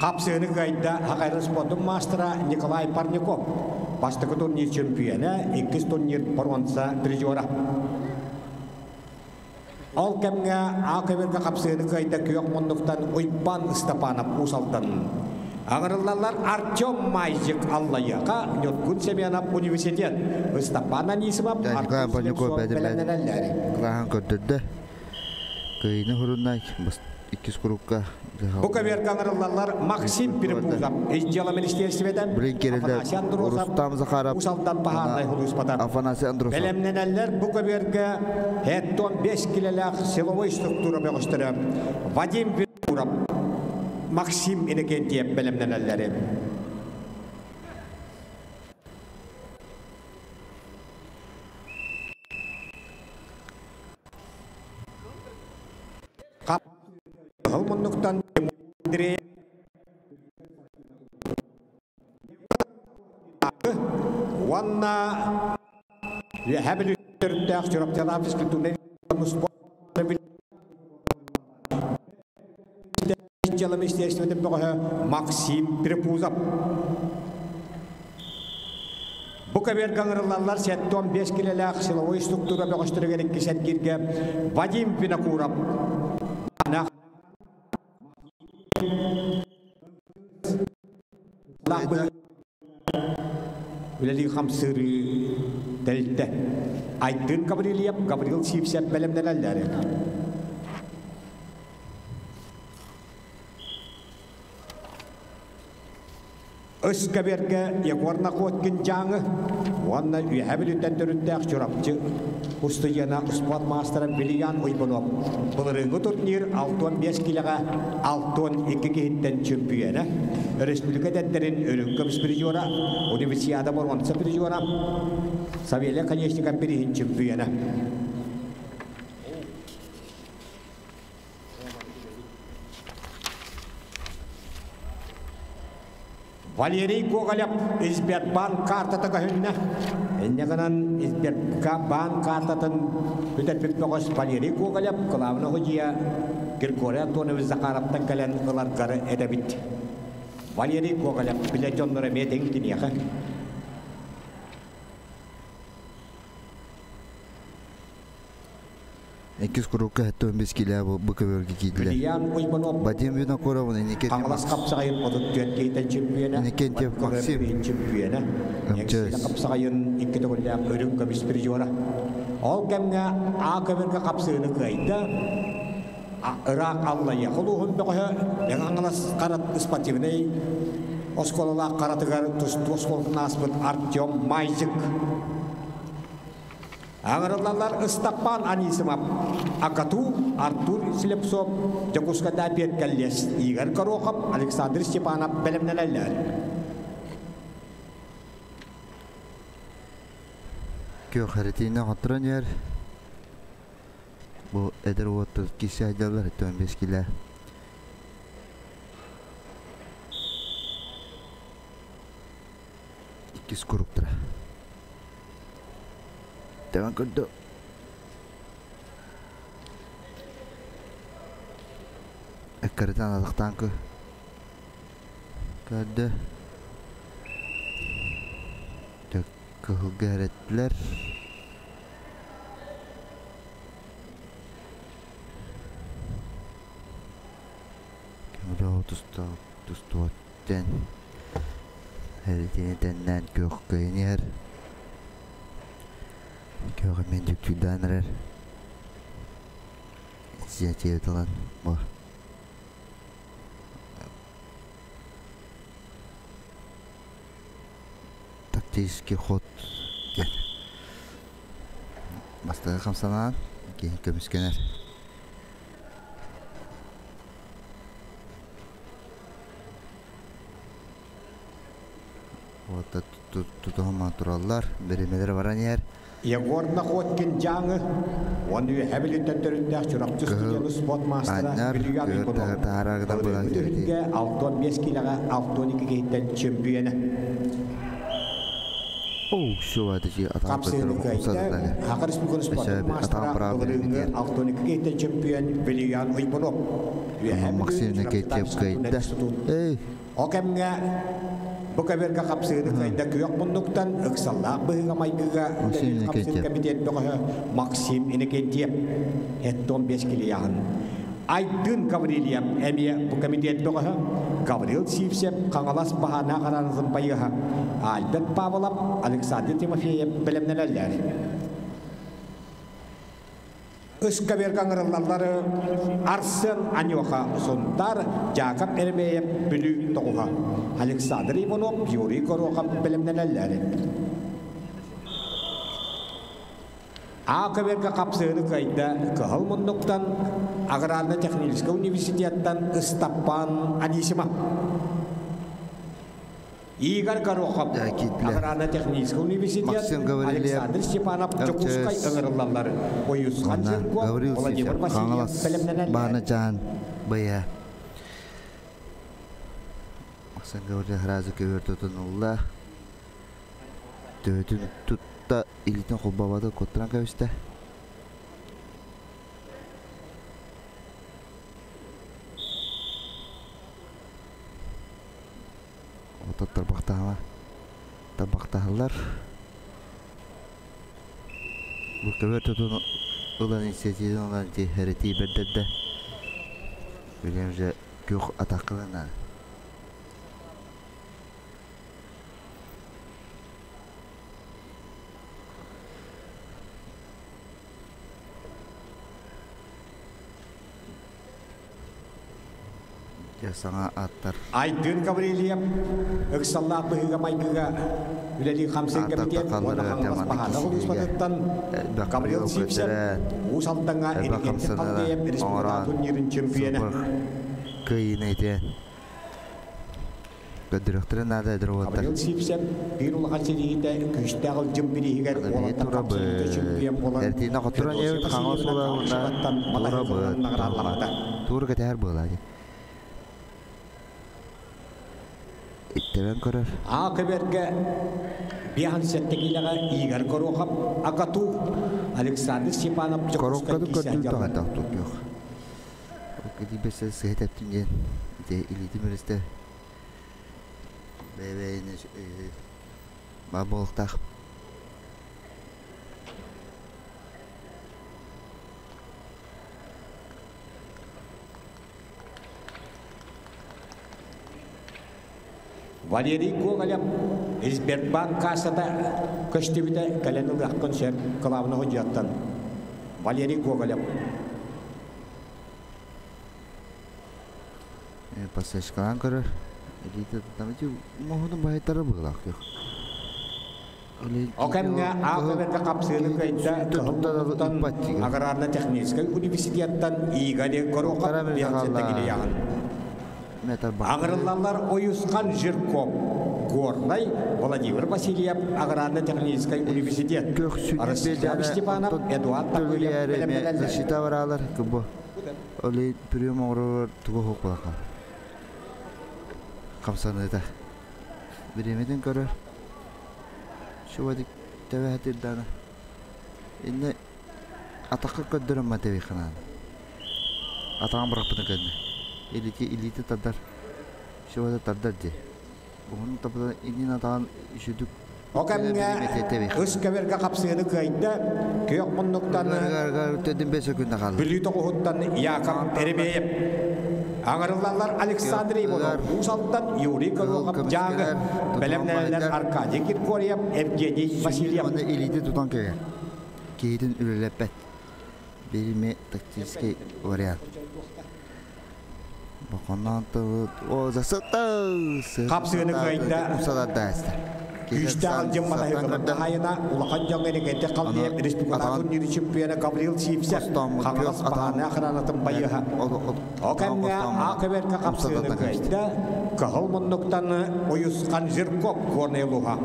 Хапсыыны кыайда Хакайрын спордун маастара Николай Парников. Бастакы турнир чөмпүйүөнэ, иккис турнир боруонса призера. Ол кэмҥэ А көбүргэ хапсыыны кыайда күөх муннуктан Уйбан Ыстапанов Уус Алдан. Аҥырыллаллар Артем Майзик Аллайыаха, Ньургун Семенов университет, Ыстапан Анисимов, Николай Артур Парников Слепцов бэдэ бэлэмнэнэллэр. кылааһын көрдөрдө. Кыайыны хуруннай иккис курукка Бу көбүөргэ ыҥырыллаллар Максим Перепузов, Ис дьыала министиэристибэтэ, Блин кирилде Афанасий Андросов, Рустам Захаров Уус Алдан баһаарынай сулууспата. Афанасий Андросов. Бэлэмнэнэллэр бу көбүөргэ 75 килэлээх силовой структура бөҕөстөрө Вадим Винокуров, Максим Иннокентьев бэлэмнэнэллэри. Кыһыл муннуктан Андрей уонна Үөһээ Бүлүүттээх Чурапчылаах физкультурнай дьыала министерствотын бөҕөһө Максим Припузов. Бу көбүөргэ ыҥырыллаллар 75 килэлээх силовой структура бөҕөстөрүгэр иккис эргииргэ Вадим Винокуров үлэлии хамсыырыы тэрилтэ. Айдын Гаврильев, Гаврил Сивцев бэлэмнэнэллэр. Өскөбүөргэ Егор Находкин Дьааҥы уонна Үөһээ Бүлүүттэн төрүттээх Чурапчы устудьуона спорт маастара Вилиян Уйбунов былырыыҥҥы турнир 65 киилэҕэ 62 киһиттэн чөмпүйүөнэ, өрөспүүбүлүкэ эдэрдэрин үрүҥ көмүс призера, Универсиада боруонса призера, Савелий Оконешников бирииһин чөмпүйүөнэ. Валерий Гоголев Сбербанк картата көһүннэ. Инньэ гынан Сбербанк картатын бүтэрбит бөҕөс Валерий Гоголев кылаабына судьуйа Григорий Антонович Захаровтан кэлэн ыларгары этэбит. Валерий Гоголев билэ дьонноро эмиэ тэҥ киниэхэ. Иккис курукка 75 килэ бу көбөргө киирдилэр. Ильян Уйбанов Вадим Винокуров Иннокентий Хаҥалас хапсаҕайын 34 киһитэ чемпиона, Иннокентьев Максим чемпиона, МЧС. хапсаҕайын икки төгүллээх үрүҥ көмүс призера. Ол кэмҥэ А көбөргө хапсыыны кыайда. Ыраах Аллайа улууһун бөҕөһө Мэҥэ Хаҥалас Харат спортивнай оскуолалаах харатыгар тустуу оскуолатын ааспыт Артем Майзик. Аҥарыллаллар Ыстаппаан Анисимов, Акату, Артур Слепцов, Дьокуускайдаа Пиэт Игорь Горохов, Александр Степанов бэлэмнэнэллэр. Күөх Харитина хотторон иһэр. Бу эдэр уоттар кисе айдаллар 15 килэ. Иккис куруктара. Тэбэн көрдө. Эккарытан атахтаан көрдө. Кыһылга эрэттилэр. Көмөлөөх тустуоттен Эритини тэннээн күөх кыайан иһэр. Күөх эмиэ дьүктүйдээн эрэр. Инициатива ылан бу тактический ход диэн бастакы хамсанаан киһи көмүскэнэр. Вот тутуһан тураллар, биримэлэр баран иһэр. Егор Находкин Дьааҥы уонна Үөһээ Бүлүүттэн төрүттээх Чурапчы студены спорт маастара Вильям Иванов Былырыыҥҥы 65 киилэҕэ 62 киһиттэн чөмпүйүөнэ. Оу, все, это Хапсыыны кыайда Саха Республикатын спортун маастара былырыыҥҥы 62 киһиттэн чөмпүйүөн Вильям Иванов. Үөһээ Максим Никитьев кыайда. Эй! Ол кэмҥэ бу көбүөргэ хапсыыны кыайда күөх муннуктан ыксаллаах быһыыга-майгыга үлэлиир хапсыыр кэмитиэт бөҕөһө Максим Иннокентьев 75 килийаһын Айдын Гаврильев эмиэ бу кэмитиэт бөҕөһө Гаврил Сивцев Хаҥалас баһаана хараанатын байыаһа Альберт Павлов Александр Тимофеев бэлэмнэнэллэр. Ыскаверга ыҥырыллаллар Арсен Анюха Сунтар, Дьаакап Еремеев Бүлүү тоҕуһа, Александр Иванов, Юрий Горохов бэлэмнэнэллэр. А көбүөргэ хапсыһыны кыайда Кыһыл муннуктан Аграрно-техническэй университеттан Ыстаппан Анисимов. Игорь Горохов, Аграрно-технический университет, Максим Гаврильев, Александр Степанов Дьокуускай ыҥырыллаллар. Ойусхан Жирков, Гаврил Владимир Васильев бэлэмнэнэллэр. Баана бая. Максим Гаврильев сразу көбөр тутунулла. Төбөтүн тутта, илиитин холбообото куттаран кэбистэ. Ото тарбахтаһала тарбахтаһаллар. Бу көбөр тутун ылан инициативаны ылан хэрэтии бэрдэрдэ. Билем же күөх атакылана. Дьэ саҥа аттар. Айдын Гаврильев ыксаллаах быһыыга-майгыга үлэлии хамсыыр Ааттар кэмитиэт уонна тахалларыгар Хаҥалас маннык Баһаана киһилигэ улууспатыттан элбэх Гаврил прием Сивцев көрдөрөн, Уус Алдаҥҥа элбэх Иннокентий хамсаныыны Халдеев республика оҥорон турнирын чемпионэ. сылбах кыайыыны итиэн көрдөрүөхтэрин наада эдэр уолаттар. Гаврил Сивцев биир улахан ситиһиитэ күүстээх ылдьым бирииһигэр Аны биһи уолаттар хапсыһыыта турабыт. чемпион буолан Эртиинэ хотторон Федосия иһэбит Хаҥалас Васильевна уола уонна Габышеваттан матаһыыкылынан турабыт туһугар. наҕараадламмыта. Туур кэтэһэр буолаа дии. Иттэбэн көрөр. А көбөргө 57 киилэҕэ Игорь Горохов, АГАТУ, Александр Степанов Дьокуускай Коробкатын киисэ көрдүүр дьаллар. даҕаны тохтуох. Кэтиибэсэ сыһа тэптин диэн ити илиитин өрүстэ бэйэ-бэйэни баар буолуохтаах. Валерий Гоголев Сбербанк кассата көстүбүтэ кэлэн ылыаххын сөп кылаабына судьуйаттан. Валерий Гоголев. Пассажкалаан көрөр. Илиитэ тутан моһунун баһыйтара быһыылаах көх. О кэмҥэ АХБ хапсыыны кыайда Кыһыл аграрно-техническай университеттан Игорь Горохов биһансетта килийаҕын. Аҥырыллаллар Ойусхан Жирков, Горнай, Владимир Васильев, аграрно-техническай университет, Ростислав Степанов, Эдуард Такуев бэлэмнэнэллэр. Защита бараалар кыбы. Оли прием оҥорор тугу хуклаха. Хамсаныыта. Бириэмэтин көрөр. Шубадик тэбэһэтирдаана. Инне атахха көрдөрөн матевиханаан. Атаҕын бырахпытын кэннэ. Илити илиити тардар. Шубада тардар дии. Уһун тапыдан иннин атаҕын үсүдүк О кэмҥэ ыс көбөргө хапсыыны кыайда, күөх муннуктан Бүлүү тоҕуһуттан Яков Еремеев. Аҥарыллаллар Александр Иванов, Уус Алдан Юрий Горохов Дьааҥы, бэлэмнэнэллэр Аркадий Киркорьев, Евгений Васильев. Уонна илиити тутан кэгэ. Киһитин үлэлэппэт. Биир тактический вариант. Бохонноон о засыта Хапсыыны кыайда Күүстээх алдьын матаһыгылар хаһайына улахан дьоҥ энигэнте халдыйа республика турниры чемпиона Гаврил Сивцев Хаҥалас баһааны охранатын байыһа. О кэмҥэ А көбөргө хапсыыны кыайда Кыһыл муннуктан Уйусхан Жирков Горнай улууһа.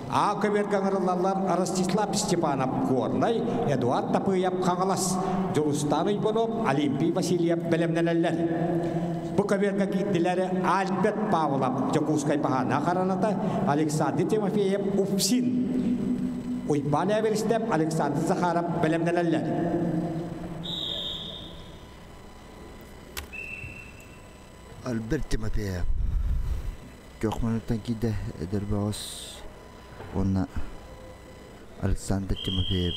А көбөргө ыҥырыллаллар Ростислав Степанов Горнай, Эдуард Тапыев Хаҥалас, Дьулустан Уйбанов, Олимпий Васильев бэлэмнэнэллэр. Бу көбүөргэ киирдилэр Альберт Павлов, Дьокуускай баһаана хараната, Александр Тимофеев, УФСИН, Уйбаан Эверстеп, Александр Захаров бэлэмнэнэллэр. Альберт Тимофеев Көхмөнүттэн киирдэ эдэр бөҕөс уонна Александр Тимофеев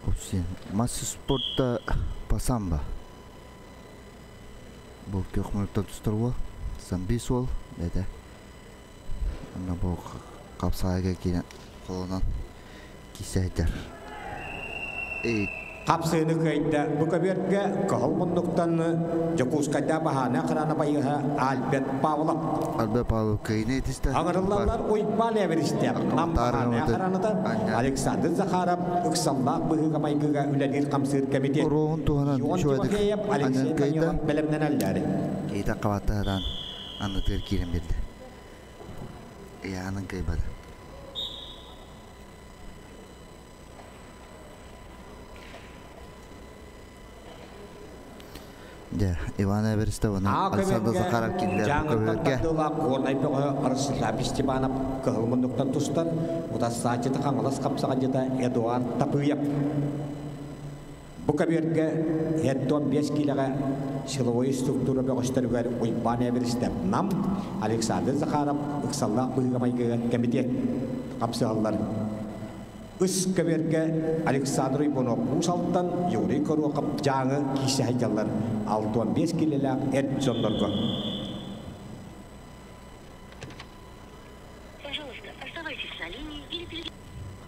Упсин. Мастер спорта по самбо. Бу көхмөртөн тустар уол. Самбист уол бэйэтэ. Онно бу хапсаайга киирэн холонон киирсэ Хапсыыны кыайда. Бу көбүөргэ Кыһыл муннуктан Дьокуускайда баһааны охрана байыһа Альберт Павлов. Альберт Павлов кыайыны этистэ. Аҥырыллаллар Уйбаан Эверистэ, Нам баһааны охраната Александр Захаров ыксаллаах быһыыга-майгыга үлэлиир хамсыыр кэмитиэт. Оруоһун туһанан Ион Тимофеев, Алексей Данилов бэлэмнэнэллэр. Кейта хабаттаһадан аннытыгар киирэн биэрдэ. Ыйаанын кыайбата. Дьэ, Иван Эверстов уонна Александр Захаров киирдилэр Дьааҥыттан көбүөргэ. тардыылаах Горнай бөҕөһө Ростислав Степанов кыһыл муннуктан тустар, утарсааччыта Хаҥалас хапсаҕайдьыта Эдуард Тапыев. Бу көбүөргэ 75 киилэҕэ силовой структура бөҕөстөрүгэр Уйбаан Эверстов Нам, Александр Захаров ыксаллаах быһыыга-майгыга кэмитиэт хапсыһаллар. Ыс көбүөргэ Александр Уйбунов Уус Алтан, Юрий Горохов Дьааҥы киирсэ сылдьаллар 65 киилэлээх эр дьоннорго.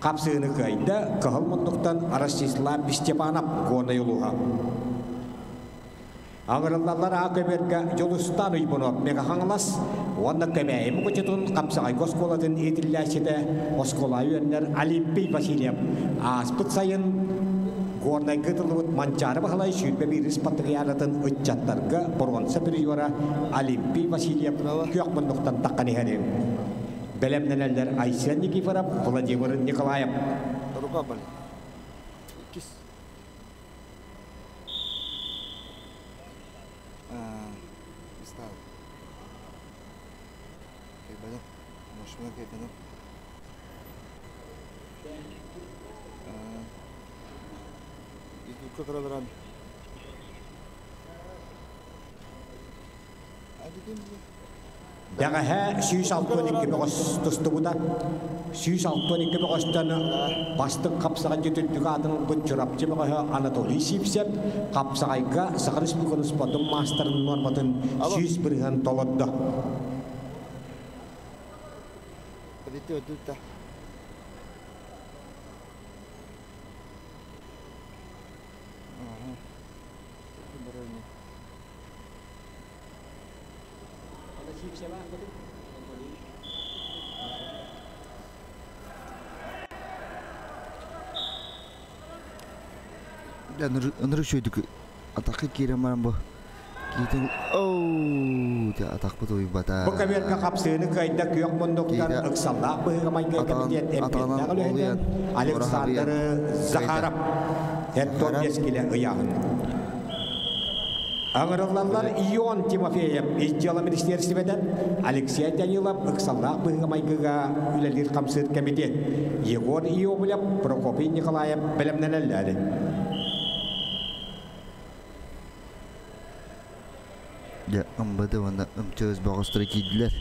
Хапсыыны кыайда Кыһыл муннуктан Ростислав Степанов Горнай улууһа. Аҥырыллаллар аа көбүөргэ Дьулустаан Уйбунов Мэҥэ Хаҥалас уонна Кэбээйи Мукучутун Хапсаҕайга оскуолатын иитиллээччитэ оскуола үөрэнэр Олимпий Васильев ааспыт сайын Горнайга ыытыллыбыт Манчаары Баһылай 21 спартакиадатын ыччаттарга боруонса призера Олимпий Васильев күөх муннуктан таххан иһэрин бэлэмнэнэллэр Айсен Никифоров, Владимир Николаев. Бэҕэһээ 162 бөҕөс тустубута. 162 бөҕөстөн бастыҥ хапсаҕайдьыт үрдүк аатын ылбыт Чурапчы бөҕөһө Анатолий Сивцев хапсаҕайга Саха Республикатын спордун маастарын нуорматын 100% толордо. Ынырык үчүгэйдик атахха киирэн баран бу киитин оу дьэ атахпыт уйбата. Бу көбүөргэ хапсыыны кыайда күөх муннуктан ыксаллаах быһыыга-майгыга кэмитиэт эппиэттээх үлэһитэ Александр Захаров Эттон Ескилэ ыйааһын. Ыҥырыллаллар Ион Тимофеев ис дьыала министиэристибэтэ, Алексей Данилов ыксаллаах быһыыга-майгыга үлэлиир-хамсыыр кэмитиэт, Егор Иовлев, Прокопий Николаев бэлэмнэнэллэр. Дьэ, ымбыды уонна ымчыыс бөҕөстөрө киирдилэр.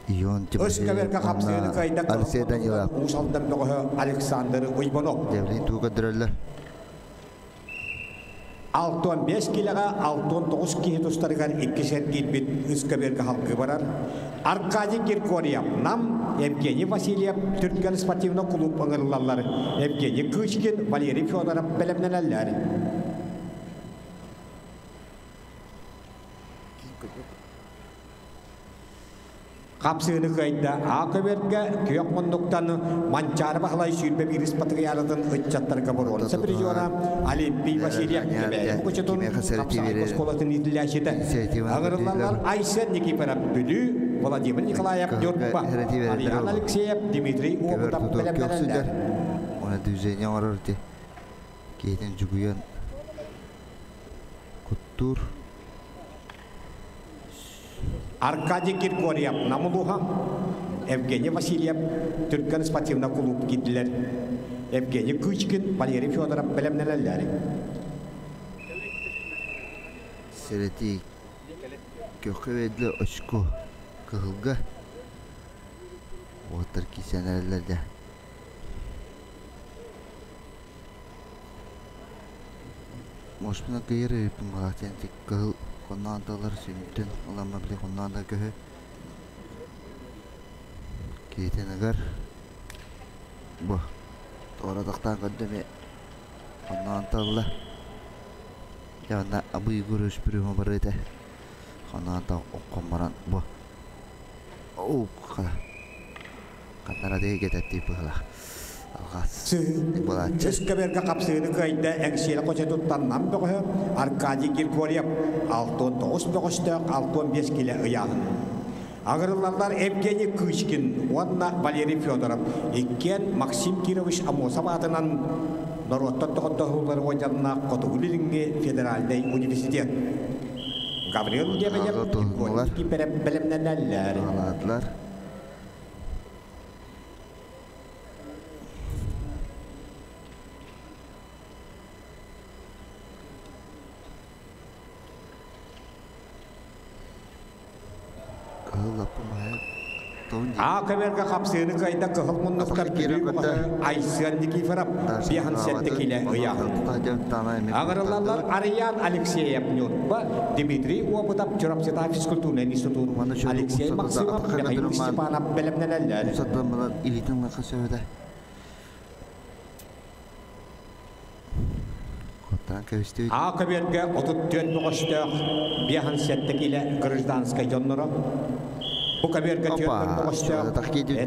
Ион Тимофеев уонна Алексей Данилов. Уус Алдан бөҕөһө Александр Уйбанов. Дьэ, тугу көрдөрөллөр? 65 килэҕэ 69 киһи тустарыгар иккис эргиирбит үс көбүөргэ халгыы барар. Аркадий Григорьев, Нам, Евгений Васильев Түргэн спортивный клуб ыҥырыллаллар. Евгений Кычкин, Валерий Федоров бэлэмнэнэллэр. Хапсыыны кыайда А көбүөргэ күөх муннуктан Манчаары Баһылай 21 патриаратын ыччаттарга боруонса призера Олимпий Васильев Кэбээйи Мукучутун Хапсаҕай оскуолатын иитиллээччитэ ыҥырыллаллар Айсен Никифоров Бүлүү, Владимир Николаев Ньурба, Ариан Алексеев, Дмитрий Уопутов бэлэмнэнэллэр. Уонна движение оҥорор ити киһитин дьугуйан куттуур. Аркадий Григорьев Нам улууһа, Евгений Васильев Түргэн спортивный клуб киирдилэр. Евгений Кычкин, Валерий Федоров бэлэмнэнэллэр. Сэрэтии көххө биэрдилэр очко кыһылга. Уоттар киирсэн эрэллэр дьэ. Муоспун кыйыр эбиппин балаатыйан кыһыл хонноон тыллар сүнтүн ыламма били хонноон да көһү киһитин ыгар бу туора тахтаан көрдө эмиэ хонноон тылла дьэ онно абый гурус бүрүмэ барыта хонноон та оккон баран бу оу ханнара диэки кэтэттии быһылах алҕас буолааччы. Үскэбэргэ хапсыыны кыайда Эҥсиэли хочотуттан Нам бөҕөһө Аркадий Григорьев 69 бөҕөстөөх 65 килэ ыйааһын. Аҕырыллаллар Евгений Кычкин уонна Валерий Федоров иккиэн Максим Кирович Амосов аатынан норуоттар доҕордоһуулар уордьаннаах Хотугу Илиҥҥи федеральнай университет. Гаврил Лебедев Егор Киперев бэлэмнэнэллэр. Аҕалаатылар. Кыһыл лаппа маһа А көбөргө хапсыыны кыайда кыһыл муннуктар Бүлүү бөҕөһө Айсен Никифоров 57 килэ ыйааһын. Аҕырыллаллар Арыйаан Алексеев Ньурба, Дмитрий Опытов Чурапчытаа физкультурнай институт, Алексей Максимов, Михаил Степанов бэлэмнэнэллэр. Илиитин лаха сөбөтө. Атааран кэбистибит. А көбүөргэ 34 бөҕөстөөх 57 киилэ гражданскай дьонноро. Бу көбүөргэ 40 бөҕөстөөх 5 киилэ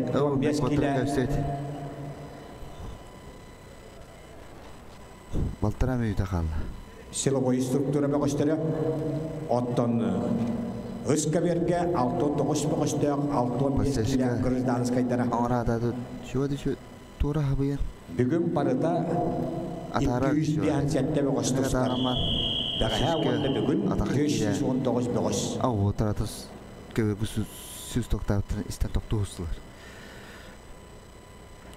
Балтараа мүнүүтэ хаалла. Силовой структура бөҕөстөрө. Оттон үс көбүөргэ 69 бөҕөстөөх 65 киилэ гражданскайдара. Оҥораата чуо туора хабыйан. Бүгүн барыта 257 бөҕөс тустар. Бэҕэһээ уонна бүгүн 419 бөҕөс. Аҕуотаратыс көбөргү сүз токтаабыттарын истэн токтуу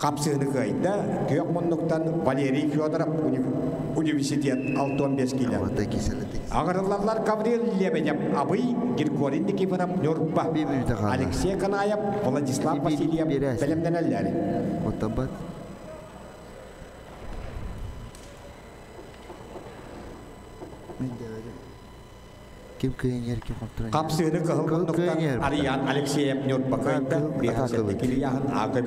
Хапсыыны кыайда күөх муннуктан Валерий Федоров университет 65 киилэ. Аҕырыллаллар Гаврил Лебедев Абый, Григорий Никифоров Ньурба, Алексей Канаев, Владислав Васильев бэлэмнэнэллэр. Оттабат. Ким кыайан ким хотторон. Хапсыыны кыһыл муннуктан Ариан Алексеев Ньурба кыайда, Биһасетти Кирияһын Ага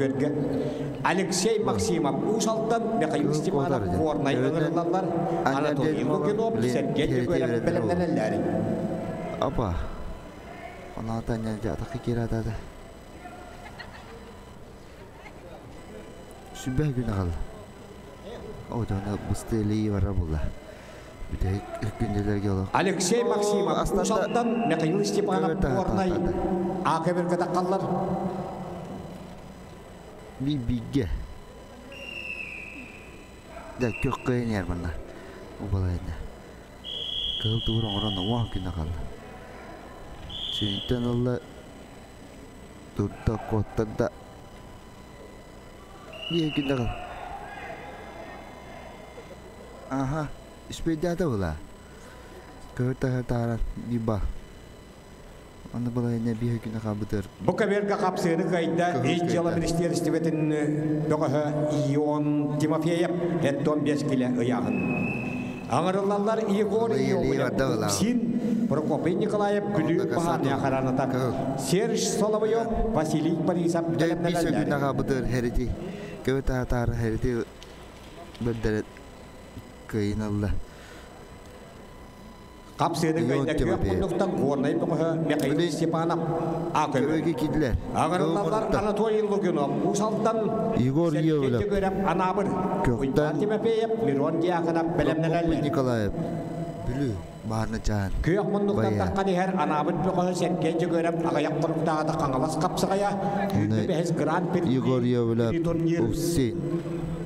Алексей Максимов Уус-Алдан, Михаил Степанов Горнай ыҥырыллаллар, Анатолий Лукинов, Сергей Егоров бэлэмнэнэллэр. Апа. Онаата ньалдьа атахы кииратаата. Сүбэ күн аҕал. О, быстыылыы бара була. Алексей Максимов Уус-Алдан, Михаил Степанов Горнай Акабирга таққаллар. Би бигге. Да көх кыйын манна. Убалайна. Кыл тур оҥорон уон күнэ қалла. Сүйінтен олла турда коттарда бие күнэ қал. Аха. Үспейдәті була. Көртәһә таран биба. Аны була не бие күнэ кабытыр. Бу көбүөргэ хапсыыны кыайда Ис дьыала министиэристибэтин бөҕөһө Ион Тимофеев 75 киилэ ыйааһын. Аҥырыллаллар Егор Иовлев Син, Прокопий Николаев Бүлүү баһаарыа хараната Серж Соловьев, Василий Борисов Бэлэмнэнэллэр. Күнэ кабытыр херити. Көбө таары херити бэрдэрет кыйыналла. Хапсыыны кыайда күөх муннуктан Горнай бөҕөһө Михаил Степанов Акөбөги кидлер. Аҕырыллаллар Анатолий Лугинов Уус-Алдан Егор Иовлев Анаабыр Уйбаан Тимофеев Мирон Дьяконов бэлэмнэнэллэр. Николаев Бүлүү баарна чаан. Күөх муннуктан таххан иһэр Анаабыр бөҕөһө Сергей Дьөгүөрэп аҕыйах хоруктааҕыта Хаҥалас хапсаҕайа 25 гран-при Егор Иовлев Упси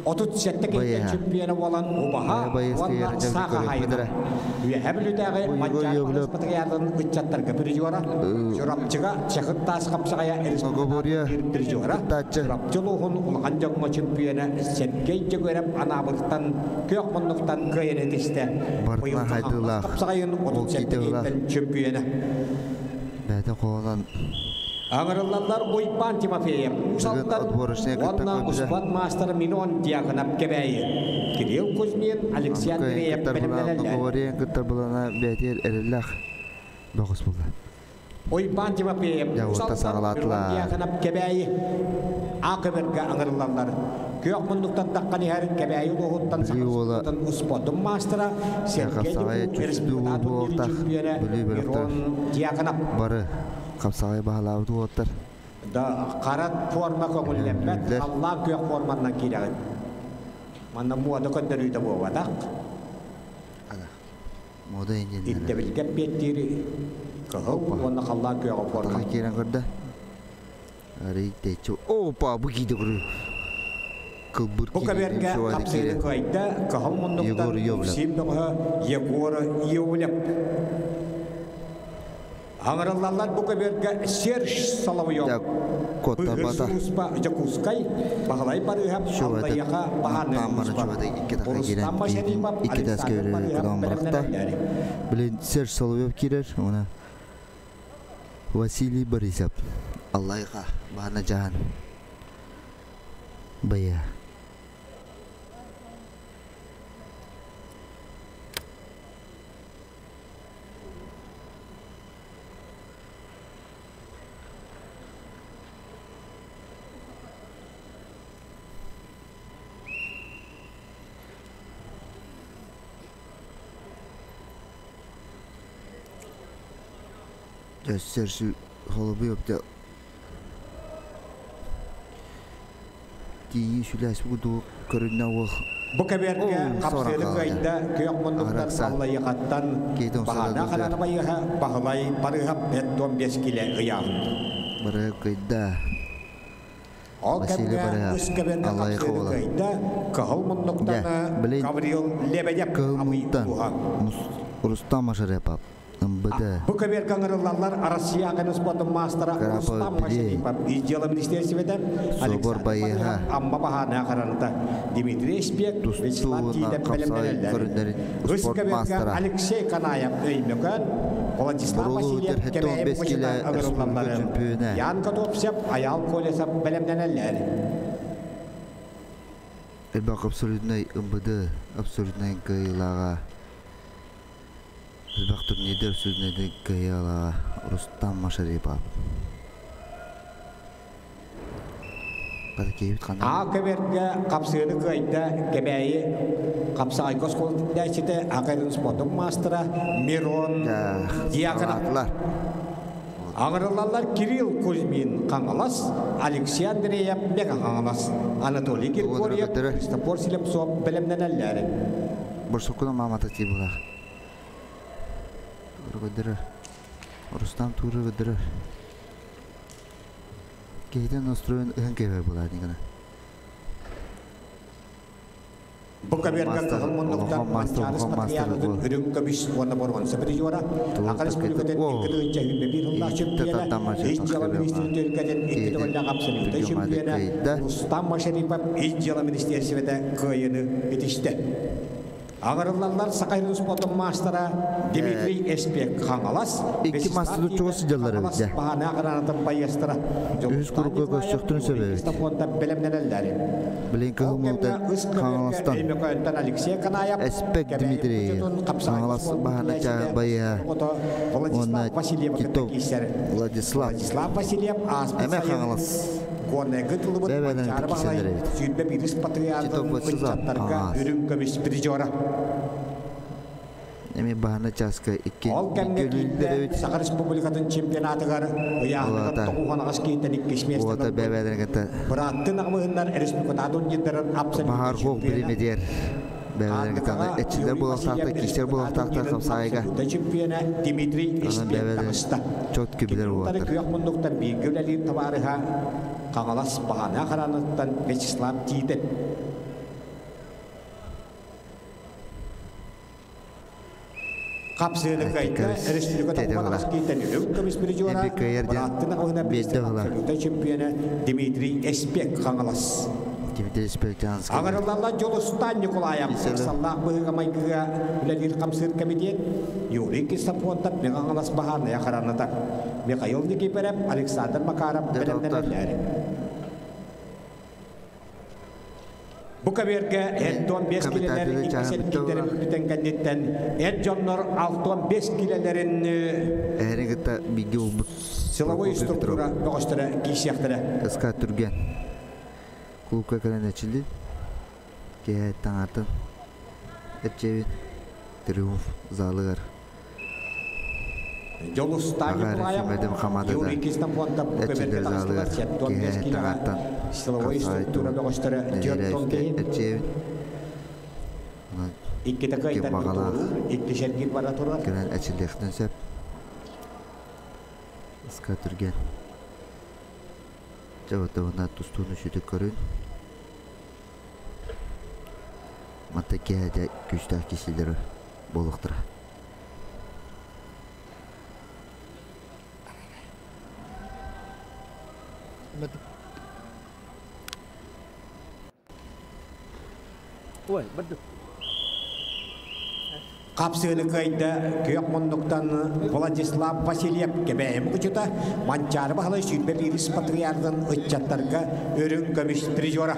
37 киһиттэн чемпиона буолан убаһа уонна саха хайына. Үөһэ Бүлүүтээҕи Манчаары Патриархын ыччаттарга призера, Чурапчыга Чахыт таас хапсаҕайа республика призера, Чурапчы улууһун улахан дьоҥҥо чемпиона Сергей Дьөгүөрэп Анаабыртан күөх муннуктан кыайан этистэ. Быйыл хапсаҕайын 37 киһиттэн чемпиона. Бәйті қолынан Аҥырыллаллар Уйбаан Тимофеев Уус-Алдан уонна успуорт маастара Милон Дьяконов Кэбээйи. Кирилл Кузьмин, Алексей Андреев бэлэмнэнэллэр. Говорен кыттар булана бәтер эреллэх бөҕөс булла. Уйбаан Тимофеев Уус-Алдан, Милон Дьяконов Кэбээйи Акыбырга аҥырыллаллар. Күөх муннуктан таххан иһэр Кэбээйи улууһуттан Сахалыттан успуордун маастара Сергей Республика чемпиона Мирон Дьяконов. Бары хапсаҕай баһалаабыт уоттар. Да харат форма көҥүллэммэт, халлаан күөх форманнан киирэҕин. Манна муода көрдөрүүтэ буолбатах. Мода инженер. Ирдэбилгэ эппиэттиир кыһыл уонна халлаан күөҕэ форма. Киирэн көрдө. Арый тэччи. Опа, бу кииде көрү. Кылбыр Бу көбүөргэ хапсыыны кыайда кыһыл муннуктан Сим бөҕөһө Егор Иовлев. Аҥырыллаллар бу көбүөргэ Серж Соловьев, Быһыр сулууспа Дьокуускай, Баһылай Барыыһап, Аллайыаха баһаарынай сулууспа, Рустам Машарипов, Александр Барыыһап бэлэмнэнэллэр. Блин, Серж Соловьев киирэр, уна Василий Борисов, Аллайыха, баһарна жаһан. Бая. Өссө холобуй өптө тиийии сүлээс кудуу көрүннэ уол. Бу кэбиэргэ хапсыаны кыайда күөх муннуктан Аллайыхаттан Баһаана Хараана Байыһа Баһылай Барыһап 75 килэ ыйааһын. Барыһап кыайда. Ол кэмҥэ үс кэбиэргэ хапсыаны кыайда Кыһыл муннуктан Гаврил Лебедев Абый улууһа. Рустам Машарепов. МБД. Бу көбүөргэ ыҥырыллаллар Россия Академия спордун маастара Рустам Машарипов, Ис дьыала министиэристибэтэ Собор байыһа Амма баһаарына хараныта Дмитрий Спек, Вячеслав Титов бэлэмнэнэллэр. Үс көбүөргэ Алексей Канаев Өймөкөөн, Владислав Васильев Кэбээйи Мучута ыҥырыллаллар. Ян Готовцев, Айаал Колесов бэлэмнэнэллэр. Элбэх абсолютнай МБД абсолютнай кыайыылааҕа Элбэх турнирдар сүрүннэрин кыайыылааҕа Рустам Машарипов. А көбөргө хапсыыны кыайда Кэбээйи хапсаҕайга оскуолатын иитээччитэ Академия спордун маастара Мирон Дьяконов. Аҥырыллаллар Кирилл Кузьмин Хаҥалас, Алексей Андреев Мега Хаҥалас, Анатолий Григорьев, Христофор Слепцов бэлэмнэнэллэр. Борсуккуна маамата тиибулаах. Тууру Рустам тууру көрдөрөр. Киһитин настроен ыһан кэбэр буолаа дигана. Бу каберга кыһыл муннуктан Манчаарыс Патриархын үрүҥ көмүс уонна боруонса призера, Аха Республикатын 2021 сыллаах чемпиона, Ис дьыала министрин түһүлгэтин икки төгүллээх абсолютнай чемпиона Рустам Машарипов Ис дьыала министиэристибэтэ кыайыыны итистэ. Аҕырыллаллар Саха сирин спордун маастара Дмитрий Эспек Хаҥалас, Икки мастыны чугас сылдьаллар эбит дьэ. Баһаана гранатын байыастара Үһүс курукка көрсөхтөрүн сөп эбит. Бэлэмнэнэллэр. Билин кыһыл муҥутан Хаҥаластан Эспек Дмитрий Хаҥалас баһаана байыа уонна Титов Владислав Владислав Васильев Эмэ Хаҥалас Горнайга тылыбыт Бэбэлэрин Манчаары Баһылай кисэллэр эбит. 21 Титов патриархын Владислав ыччаттарга Хаҥалас үрүҥ көмүс призера. Эми баһана чааска икки Ол кэмҥэ икки киирдэ эбит. Саха Республикатын чемпионатыгар ыйааһыныгар Уота. тоҕуһанаҕас киһиттэн иккис миэстэни Уота ылбыт. бэбэлэрин кытта Бырааттын аҕамыһыннар республикатаатын дьиндэрин абсолютно Баһаар хуох чемпиона. биримедиэр бэбэлэрин кытта Аандыкаҕа эчилэр Юрий буолуохтаахтар, Васильев киисэр буолуохтаахтар республикатаатын хамсаайга. абсолютно чемпиона Дмитрий Онон Испек бэбэлэрин таҕыста. чот Кини күбүлэр утары уолаттар. күөх муннуктан бииргэ үлэлиир табаарыһа Хаҥалас Баҕана хараныттан Вячеслав Тиитэп. Хапсыыны кыайда республика тоҕуһан киитэн үрүҥ көмүс призера Эби кыайар диэн бырааттын аҕыһына биэрдэ ыла. абсолюта чемпиона Дмитрий Эспек Хаҥалас. Дмитрий Эспек Аҥарыллалла Дьулустан Николаев ыксаллаах быһыыга-майгыга үлэлиир хамсыыр кэмитиэт Юрий Кисапонтов Хаҥалас баһаарынайа хараната Михаил Никифоров, Александр Макаров бэлэмнэнэллэр. Бу кабергэ 75 килэлэр икки килэлэрин бүтэн кэнниттэн эр дьоннор 65 килэлэрин Эһэри кытта бииргэ булбут силовой структура бөҕөстөрө киирсиэхтэрэ. СК Түргэн клубка кэлэн эчилдин. Киэһэ таҥартан эрчэбин Триумф залыгар. Дьолустаан Николаев, Юрий Ксенофонтов бу кабергэ таҕыстылар 75 килэҕэ силовой структура бөҕөстөрө 4 киһи. Эрчэбин. Иккитэ кыайтар икки сэргиир бара турар. Кэлэн эчиллиэхтэн сөп. СК Түргэн. Дьэ, тустууну сүтүк көрүн. Манта киэһэ күүстээх киһилэр буолуохтара. Ой, бардык. Хапсыыны кыайда күөх муннуктан Владислав Васильев Кэбээйи Мукучута Манчаары Баһылай 21 патриархын ыччаттарга үрүҥ көмүс призера.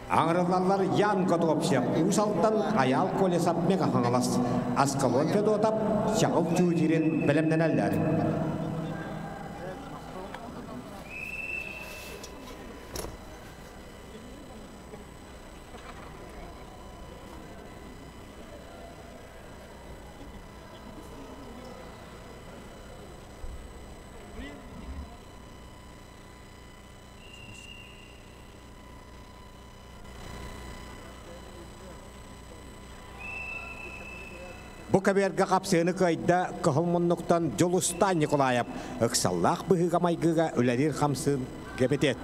Аҥырыллаллар Ян Готовцев Уус Алдан Айаал Колесов Мега Хаҥалас Аскалон Федотов Чаҕыл Чуутирин бэлэмнэнэллэр. Бу көбүөргэ хапсыыны кыайда Кыһыл муннуктан Дьулустаан Николаев ыксаллаах быһыыга-майгыга үлэлиир хамсыын кэбитиэт.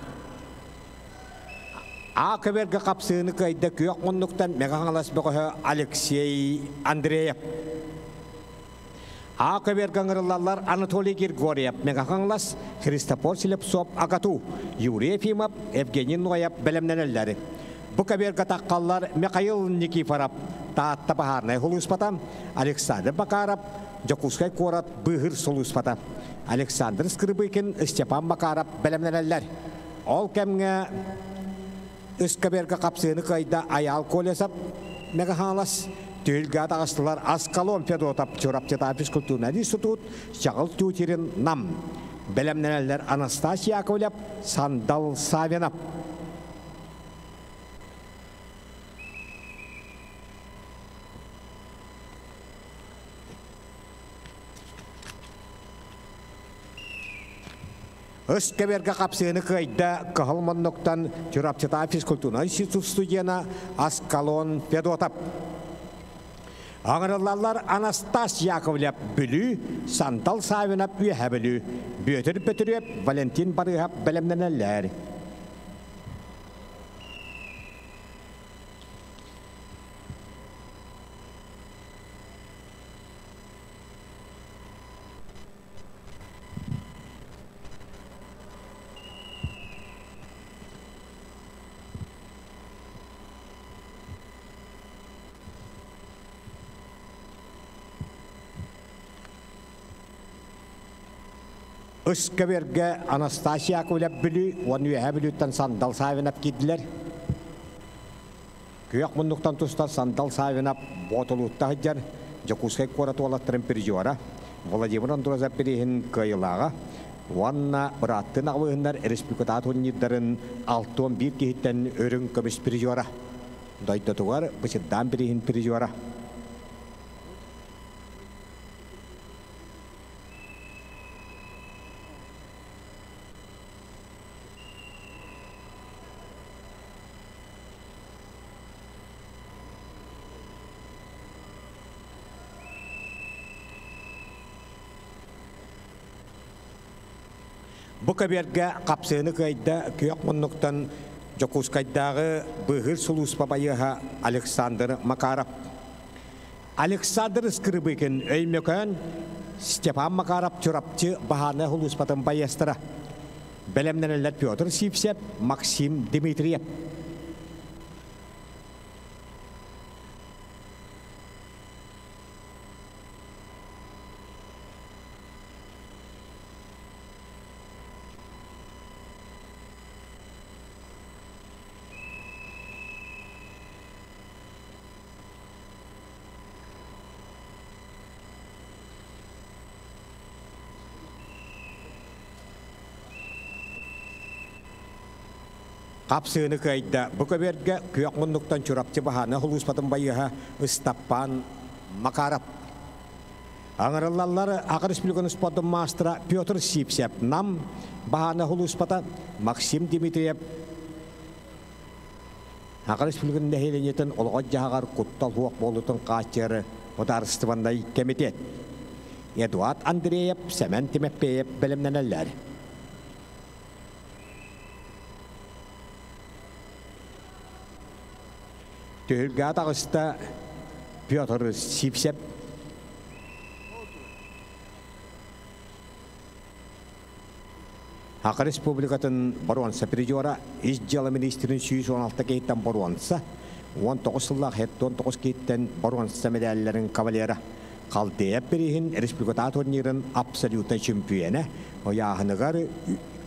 А көбүөргэ хапсыыны кыайда Күөх муннуктан Мэҥэ Хаҥалас бөҕөһө Алексей Андреев. А көбүөргэ ыҥырыллаллар Анатолий Григорьев, Мэҥэ Хаҥалас, Христофор Слепцов, АГАТУ, Юрий Ефимов, Евгений Ноев бэлэмнэнэллэр. Бу көбүөргэ таххаллар Михаил Никифоров, Таатта баһаарынай сулууспата, Александр Макаров, Дьокуускай куорат быыһыыр сулууспата, Александр Скрыбыкин, Степан Макаров бэлэмнэнэллэр. Ол кэмҥэ үс көбүөргэ хапсыыны кыайда Айаал Колесов, Мэҥэ Хаҥалас, түһүлгэ таҕыстылар Аскалон Федотов, Чурапчытаа физкультурнай институт, Чаҕыл Тютирин, Нам. Бэлэмнэнэллэр Анастасия Яковлев, Сандал Савинов. Өс кэбэргэ хапсыыны кыайда Кыһыл муннуктан Чурапчытаа физкультурнай институт студена Аскалон Федотов. Аҥырыллаллар Анастас Яковлев Бүлүү, Сандал Савинов Үөһэ Бүлүү, Бүөтүр Бөтүрүөп, Валентин Барыыһап бэлэмнэнэллэр. Үс көбүөргэ Анастасия Яковлев Бүлүү уонна Үөһээ Бүлүүттэн Сандал Савинов киирдилэр. Күөх муннуктан тустар Сандал Савинов Боотулуутта сылдьар Дьокуускай куорат уолаттарын призера Владимир Андрозов бирииһин кыайыылааҕа уонна бырааттыы аҕабыыһыннар республикатааҕы турнирдарын 61 киһиттэн үрүҥ көмүс призера. Дойдутугар Бычырдаан бирииһин призера. Бу көбүөргэ хапсыыны кыайда күөх муннуктан Дьокуускайдааҕы быыһыыр сулууспа байыаһа Александр Макаров. Александр Скрыбыкин Өймөкөөн, Степан Макаров Чурапчы баһаарынай сулууспатын байыастара. Бэлэмнэнэллэр Петр Сивцев, Максим Дмитриев. Хапсыыны кыайда. Бу көбүөргэ күөх муннуктан Чурапчы баһааны сулууспатын байыаһа Ыстаппаан Макаров. Аҥырыллаллар Аҕа Республиканы спордун маастара Петр Сипсев, Нам баһааны сулууспата Максим Дмитриев, Аҕа Республикатын нэһилиэнньэтин олоҕор-дьаһаҕар куттал суох буолуутун хааччыйар Судаарыстыбаннай кэмитиэт. Эдуард Андреев, Сэмэн Тимофеев бэлэмнэнэллэр. Түһүлгэ таҕыста Петр Сипсев. Саха Республикатын боруонса призера, ис дьыала министрин 116 киһиттэн боруонса, 19 сыллаах 79 киһиттэн боруонса медалларын кавалера, Халдея бирииһин республикатааҕы турнирын абсолютнай чөмпүйүөнэ, ыйааһыныгар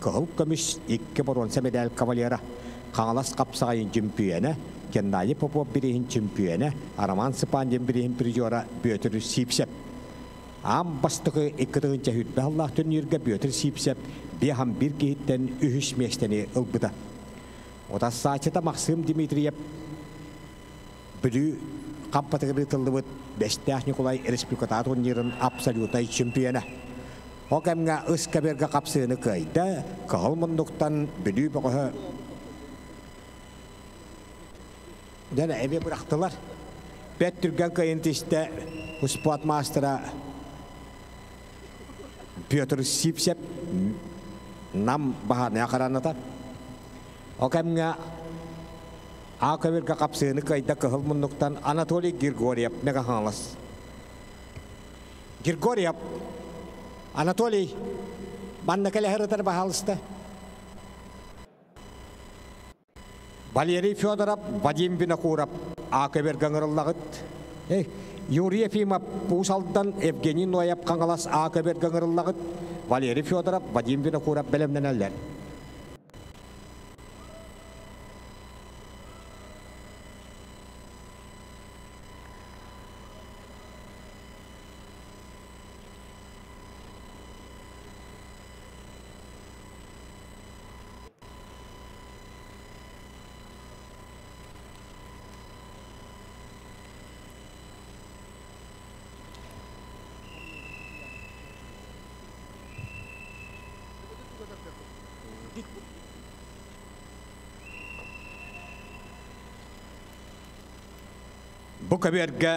кыһыл көмүс икки боруонса медаль кавалера, Хаҥалас хапсаҕайын чөмпүйүөнэ, Геннадий Попов бирииһин чөмпүйүөнэ, Роман Цыпандин бирииһин призера Бүөтүр Сиипсэп. Аан бастакы 2020 сыллаах турнирга Бүөтүр Сиипсэп биэһан биир киһиттэн үһүс миэстэни ылбыта. Утарсааччыта Максим Дмитриев Бүлүү хампатыгар ыытыллыбыт Бэстээх Ньукулай республикатааҕы турнирын абсолютнай чемпиона. Ол кэмҥэ ыс кэбиэргэ хапсыыны кыайда, кыһыл муннуктан Бүлүү бөҕөһө Дьэ, эмиэ бырахтылар. Бэрт түргэн кыайын тистэ. Спорт маастара Петр Сипсеп Нам баһаарнай хараната. Ол кэмҥэ А көбүргэ хапсыыны кыайда кыһыл муннуктан Анатолий Григорьев Мегаһаҥалас. Григорьев Анатолий манна кэлэһэр ытар баһаалыста. Валерий Федоров, Вадим Винокуров А көбүргэ ыҥырыллаҕыт. Юрий Ефимов Уус Алдан, Евгений Ноев Хаҥалас А көбүргэ ыҥырыллаҕыт. Валерий Федоров, Вадим Винокуров бэлэмнэнэллэр. Бу көбүөргэ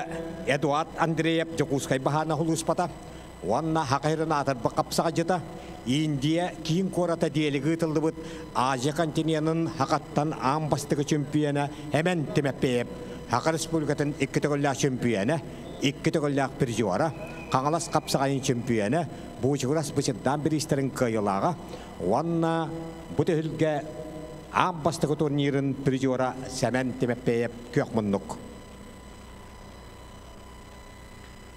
Эдуард Андреев Дьокуускай баһаана улууспата уонна Хахайрын аатырбыт хапсаҕайдьыта Индия киин куората диэлиги ыытыллыбыт Азия континенын хахаттан аан бастакы чөмпүйүөнэ Эмэн Тимэппиэйэп Саха Республикатын икки төгүллээх чөмпүйүөнэ, икки төгүллээх призера, Хаҥалас хапсаҕайын чөмпүйүөнэ, Буучугурас Бычырдаан бириистэрин кыайыылааҕа уонна бу түһүлгэ аан бастакы турнирын призера Сэмэн Тимэппиэйэп күөх муннук.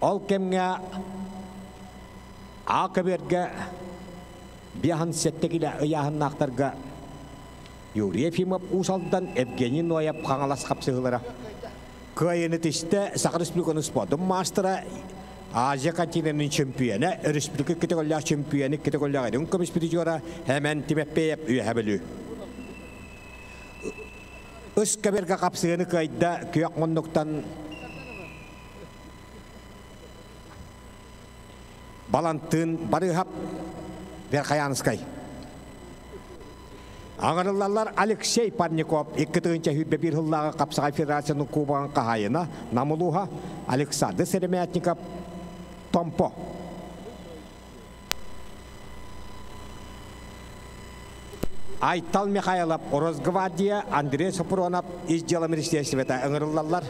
Ол кэмҥэ А көбүөргэ 57 килэ ыйааһыннаахтарга Юрий Ефимов Уус Алдан, Евгений Ноев Хаҥалас хапсыһыылара. Кыайыыны тистэ Саха Республикатын спордун маастара, Азия континенын чөмпүйүөнэ, өрөспүүбүлүкэ икки төгүллээх чөмпүйүөнэ, икки төгүллээх Үрүҥ көмүс призера Эмэн Тимэппиэйэп Үөһэ Бүлүү. Ыс көбүөргэ хапсыһыыны кыайда күөх муннуктан Балантыын Барыыһап Верхоянскай. Аҥарыллаллар Алексей Парников 2021 сыллааҕы Хапсаҕай Федерациянын Кубогын хаһаайына Нам улууһа Александр Сыромятников Томпо. Айтал Михайлов Росгвардия Андрей Сопронов ис дьыала министиэристибэтэ ыҥырыллаллар.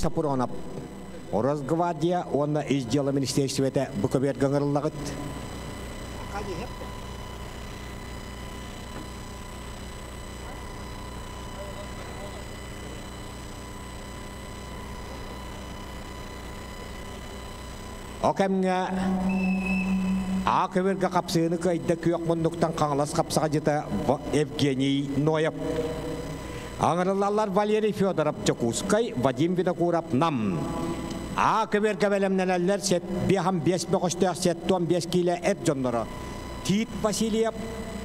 Сапронов Росгвардия уонна Ис дьыала министиэристибэтэ бу көбүөргэ ыҥырыллаҕыт. О кэмҥэ А көбүргэ хапсыыны кыайда күөх муннуктан Хаҥалас хапсаҕадьыта Евгений Ноев. Аҥырыллаллар Валерий Федоров Дьокуускай, Вадим Винокуров Нам. А көбүөргэ бэлэмнэнэллэр сет биэһэн биэс бөҕөстөөх сет 15 киилэ эр дьонноро Тиит Васильев,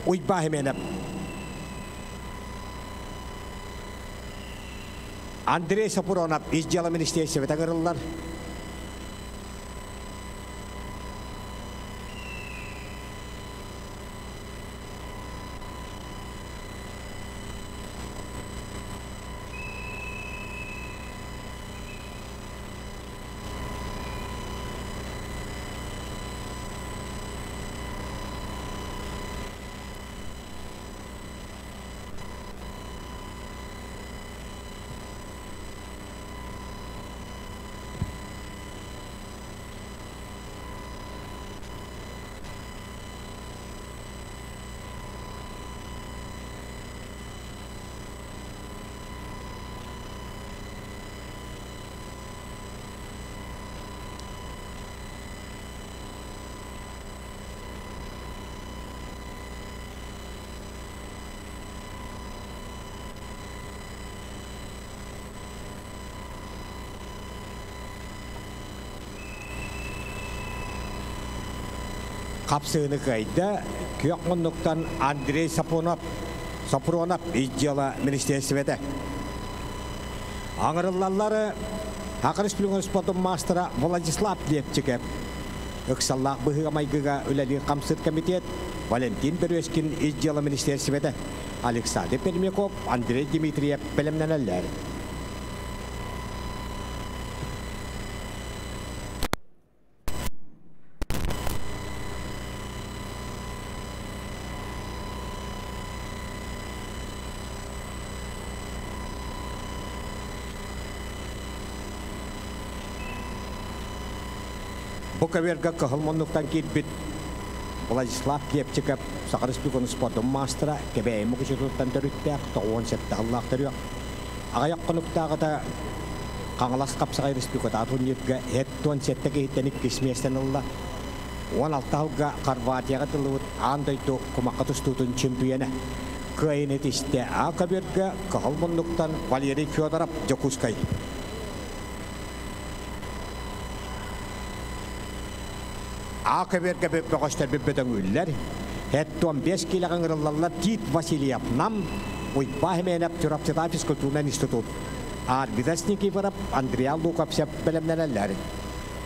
Уйбаа Хименов. Андрей Сопуронов ис дьыала министиэристибэтэ ыҥырыллар. Хапсыыны кыайда күөх муннуктан Андрей Сапронов, Сапронов ис дьыала министиэристибэтэ. Аңырыллаллары Саха Республикатын спордун маастара Владислав Лепчиков. Ыксаллаах быһыыга-майгыга үлэлиир хамсыыр комитет Валентин Березкин ис дьыала министиэристибэтэ Александр Пермяков, Андрей Дмитриев бэлэмнэнэллэр. Бу көбүөргэ кыһыл муннуктан киирбит Владислав Лепчиков Саха Республикатын спордун маастара Кэбээйи Мукучутуттан төрүттээх 97 сыллаах төрүөх. Аҕыйах хонуктааҕыта Хаҥалас хапсаҕай республикатааҕы турнирга 77 киһиттэн иккис миэстэни ылла. 16 сылга Хорватияҕа тыллыбыт аан дойду кумахха тустуутун чөмпүйүөнэ. Кыайыыны тистэ А көбүөргэ Кыһыл муннуктан Валерий Федоров, Дьокуускай. А көбүөргэ бөҕөстөрбүт бөдөҥүүллэр. 75 киилэҕэ ыҥырыллаллар Тит Васильев Нам, Уйбаа Химиэнэп Чурапчытаа физкультурнай институт. Арвидас Никифоров, Андриан Луковцев бэлэмнэнэллэр.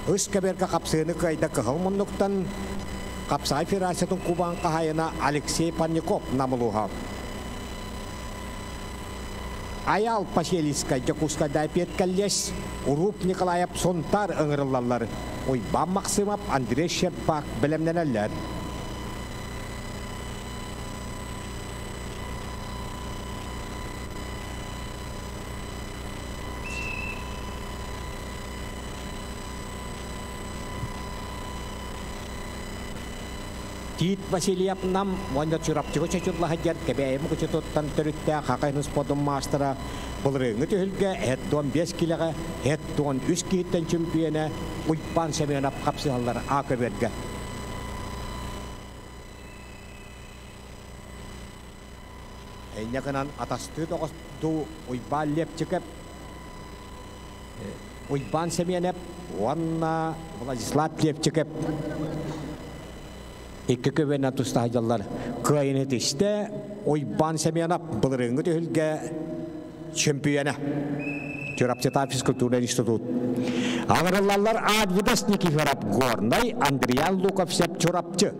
Үс көбүөргэ хапсыыны кыайда кыһыл муннуктан Хапсаҕай федерациятын кубан хаһаайына Алексей Парников Нам улууһа. Айаал Паселискай Дьокуускайдаай педколледж, Уруп Николаев Сунтаар ыҥырыллаллар. Уйбаан Максимов, Андрей Щербак бэлэмнэнэллэр. Тиит Васильев Нам уонна Чурапчыга чочулла сылдьар Кэбээйи Мукучутуттан төрүттээх Хахай спордун маастара былырыыҥҥы түһүлгэ 75 килэҕэ 73 киһиттэн чөмпүйүөнэ Уйбаан Семенов хапсыһаллар А көбүөргэ. Инньэ гынан атастыы доҕостуу Уйбаан Лепчиков Уйбаан Семенов уонна Владислав Лепчиков икки көбүөннэн туста сылдьаллар. Кыайыны тистэ Уйбаан Семенов былырыыҥҥы түһүлгэ чөмпүйүөнэ. Чурапчытаа физкультурнай институт. Аҥырыллаллар Адвидас Никифоров Горнай, Андриан Луковцев Чурапчы,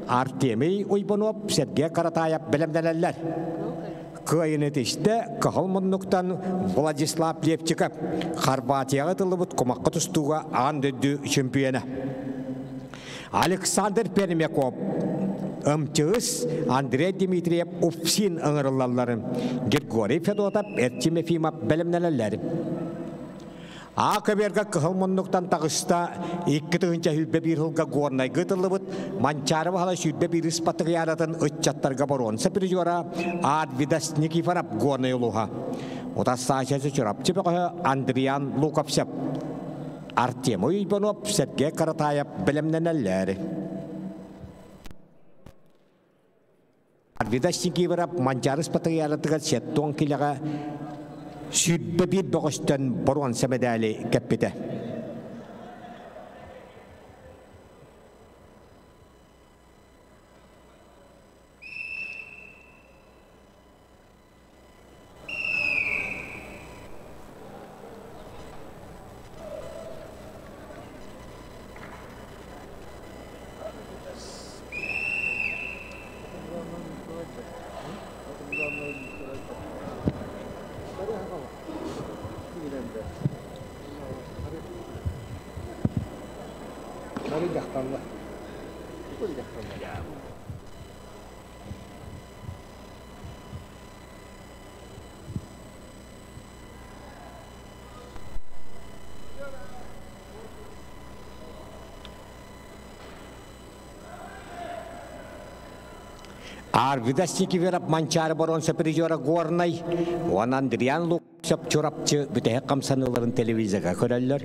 Артемий Уйбунов, Сергей Каратаев бэлэмнэнэллэр. Кыайыны тистэ Кыһыл муннуктан Владислав Левчиков Хорватияҕа ытыллыбыт кумахха тустууга аан дойду чөмпүйүөнэ. Александр Пермяков, МЧС Андрей Дмитриев УФСИН ыҥырыллалларын Григорий Федотов, Эрчим Ефимов бэлэмнэнэллэр. А көбүөргэ кыһыл муннуктан таҕыста 2021 сылга Горнайга ытыллыбыт Манчаары Баһылай 21 ыспатыгыйааратын ыччаттарга боруонса призера Арвидас Никифоров Горнай улууһа. Утассааччы Чурапчы бөҕөһө Андриан Луковцев. Артемий Иванов, Сергей Каратаев бэлэмнэнэллэр. Арвидас Никифоров Манчаарыс патриаратыгар сеттон килэҕэ 21 бөҕөстөн боруонса мэдээли кэппитэ. Арвидас Никифоров Манчаары боруонса призера Горнай уонна Андриан Луксов Чурапчы бүтэһик хамсаныыларын телевизорга көрөллөр.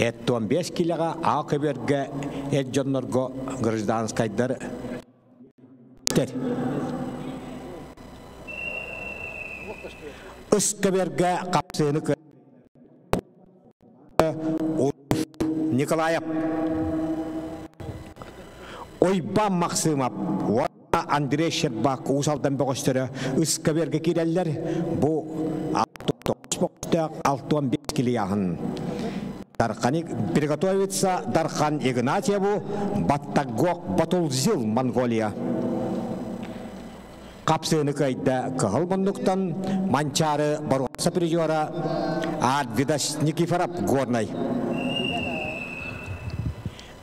75 килэҕэ А көбүөргэ эр дьоннорго гражданскайдар Тер. Ыскаберга қапсыны Николаев Ойбан Мақсымап Андрей Щербак Уус Алдан бөҕөстөрө ыскаберга киирэллэр. Бу 65 килияһын. Дархани приготовится Дархан Игнатьеву Баттагок Батулзил Монголия. Қапсыыны кыайда кыһыл муннуктан Манчаары боруонса призера Арвидас Никифоров Горнай.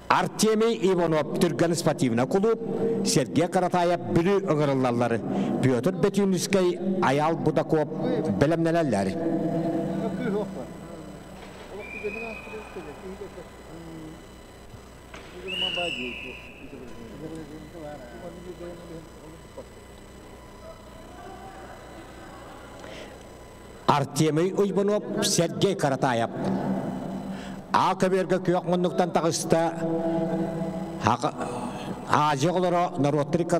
Артемий Иванов Түргэн спортивный клуб, Сергей Каратаев Бүлүү ыҥырыллаллар. Петр Бетюнскай Аял Будаков бэлэмнэнэллэр. Артемий Уйбунов, Сергей Каратаев. А көбүөргэ күөх муннуктан таҕыста Азия оҕолоро норуоттар икки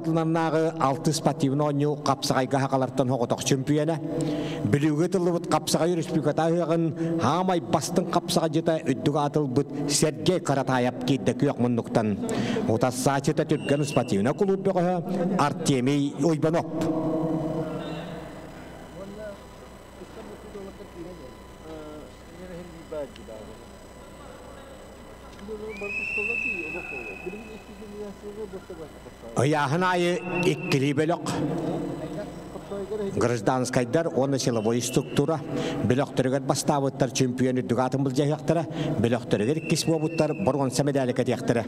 алтыс спортивный оонньуу хапсаҕайга хакалартан хоҕотох чөмпүйэнэ. Бүлүүгэ тыллыбыт хапсаҕай республиката ыһыаҕын хаамай бастыҥ хапсаҕайдьыта үрдүк аатылбыт Сергей Каратаев киирдэ күөх муннуктан. Утассаачыта Түргэн спортивный клуб бөҕөһө Артемий Уйбанов. Ыйааһын аайы иккилии бөлөх гражданскайдар уонна силовой структура бөлөхтөрүгэр бастаабыттар чемпион үрдүк аатын былдьаһыахтара, бөлөхтөрүгэр иккис буолбуттар боруонса медали кэтиэхтэрэ.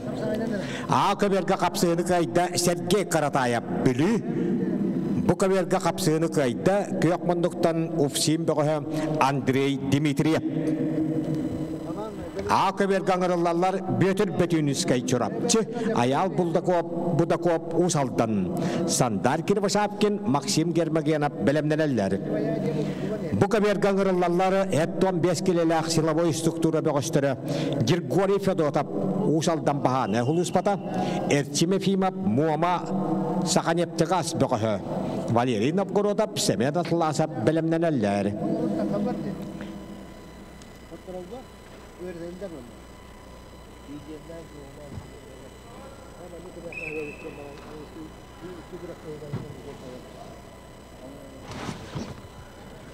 А көбүөргэ хапсыыны кыайда Сергей Каратаев Бүлүү. Бу көбүөргэ хапсыыны кыайда күөх муннуктан УФСИН бөҕөһө Андрей Дмитриев. А көбүөргэ ыҥырыллаллар Бүөтүр Бөтүүнүскэй Чурапчы, Айаал Булдаков Будаков Уус Алдан, Сандар Кривошапкин, Максим Гермогенов бэлэмнэнэллэр. Бу көбүөргэ ыҥырыллаллар 75 килэлээх силовой структура бөҕөстөрө Григорий Федотов Уус Алдан баһааны хулуспата, Эрчим Ефимов Муома Саханептегаз бөҕөһө, Валерий Новгородов, Семен Атласов бэлэмнэнэллэр.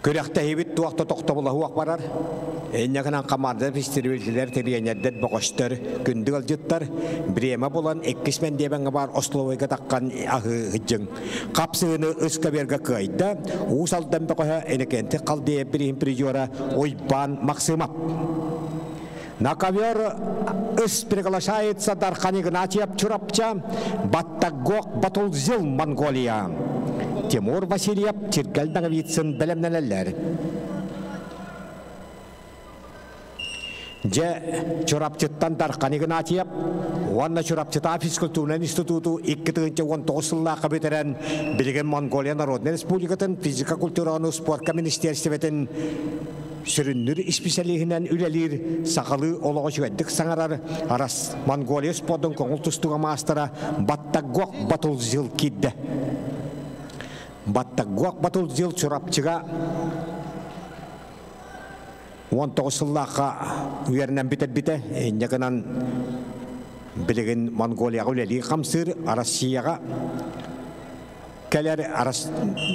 Күрэхтэһиибит туох да тохтобула суох барар. Инньэ гынан команда фестиваллар, тренердэр, бөҕөстөр, күндү ыалдьыттар бириэмэ булан иккис мэндиэмэҥҥэ баар остолобуойга таххан аһыы сылдьыҥ. Хапсыыны ыскаберга кыайда Уус Алдан бөҕөһө Иннокентий Халдеев бирииһин призера Уйбаан Максимов. На ковер ыс приглашается Дархан Игнатьев Чурапча, Баттагок Батулзил Монголия. Тимур Васильев Тиргел Наговицын бэлэмнэнэллэр. Дьэ, Чурапчыттан Дархан Игнатьев уонна Чурапчытаа физкультурнай институту 2019 сыллаахха бүтэрэн, билигин Монголия Народнай Республикатын физика культураны спортка министерствотын сүрүннүүр исписэлииһинэн үлэлиир, сахалыы олоҕо үчүгэйдик саҥарар, арас Монголия спордун көҥүл тустууга маастара Баттагок Батулзил киирдэ. Баттагок Батулзил Чурапчыга 19 сыллаахха үөрэнэн бүтэрбитэ. Инньэ гынан билигин Монголияҕа үлэлии хамсыыр, Россияҕа кэлэр Арас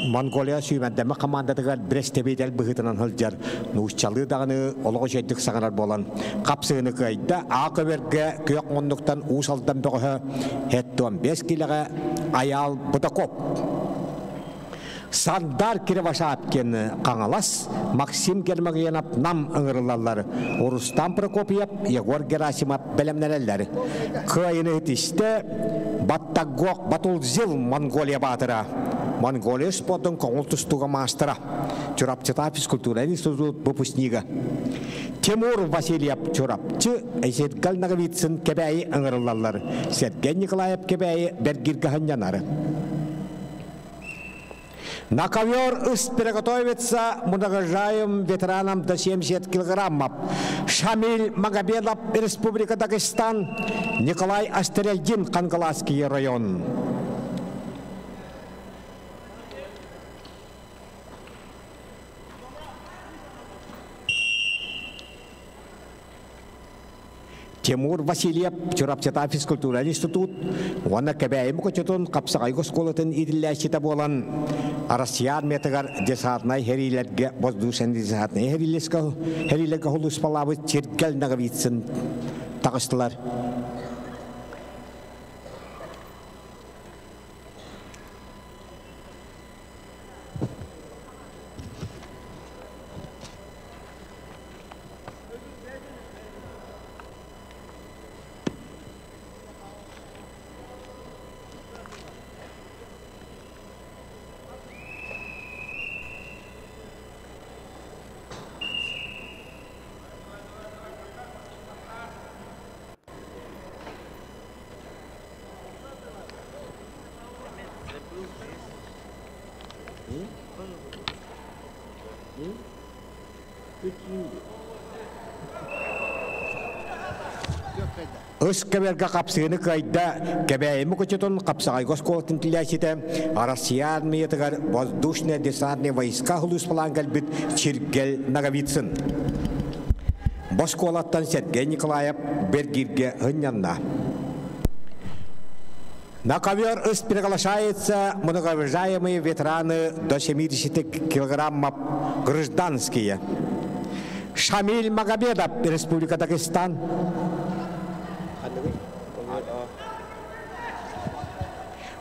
Монголия сүүмэрдэммит хамаандатыгар бэрэстэбиитэл быһыытынан сылдьар нууччалыы даҕаны олох үчүгэйдик саҥарар буолан хапсыыны кыайда. А көбүөргэ күөх муннуктан Уус Алдан бөҕөһө 75 килэҕэ Айаал Бутаков. Сардар Кривошапкин Хаҥалас, Максим Гермогенов Нам ыҥырыллаллар. Рустам Прокопьев, Егор Герасимов бэлэмнэнэллэр. Кыайыны ситистэ Баттагок Батулзил Монголия баатыра. Монголия спордун көҥүл тустууга маастара. Чурапчыта физкультура институт выпускнига. Тимур Васильев Чурапчы, Эсергал Наговицын Кэбээйи ыҥырыллаллар. Сергей Николаев Кэбээйи Бергиргэ сынньанар. На ковер приготовится многожаем ветеранам до 70 килограммов. Шамиль Магомедов, Республика Дагестан, Николай Астерельдин, Кангаласский район. Тимур Васильев Чурапчыта физкультура институт уонна Кэбээйи Мукучутун Хапсаҕайга оскуолатын иитиллээччитэ буолан Россия армиятыгар десантнай хэриилэргэ воздушный десантнай хэриилэргэ хулууспалаабыт Чиргэл Ноговицын таҕыстылар. Ыс кэбэргэ хапсыыны кыайда Кэбээйи Мукучутун Хапсаҕайга оскуолатын тилээччитэ Россия армиятыгар воздушно-десантные войска сулууспалаан кэлбит Чиргэл Ноговицын. Бу оскуолаттан Сергей Николаев Бергиргэ һынньанна. На ковер ыс приглашается многоуважаемые ветераны до 70 килограммов гражданские. Шамиль Магомедов, Республика Дагестан.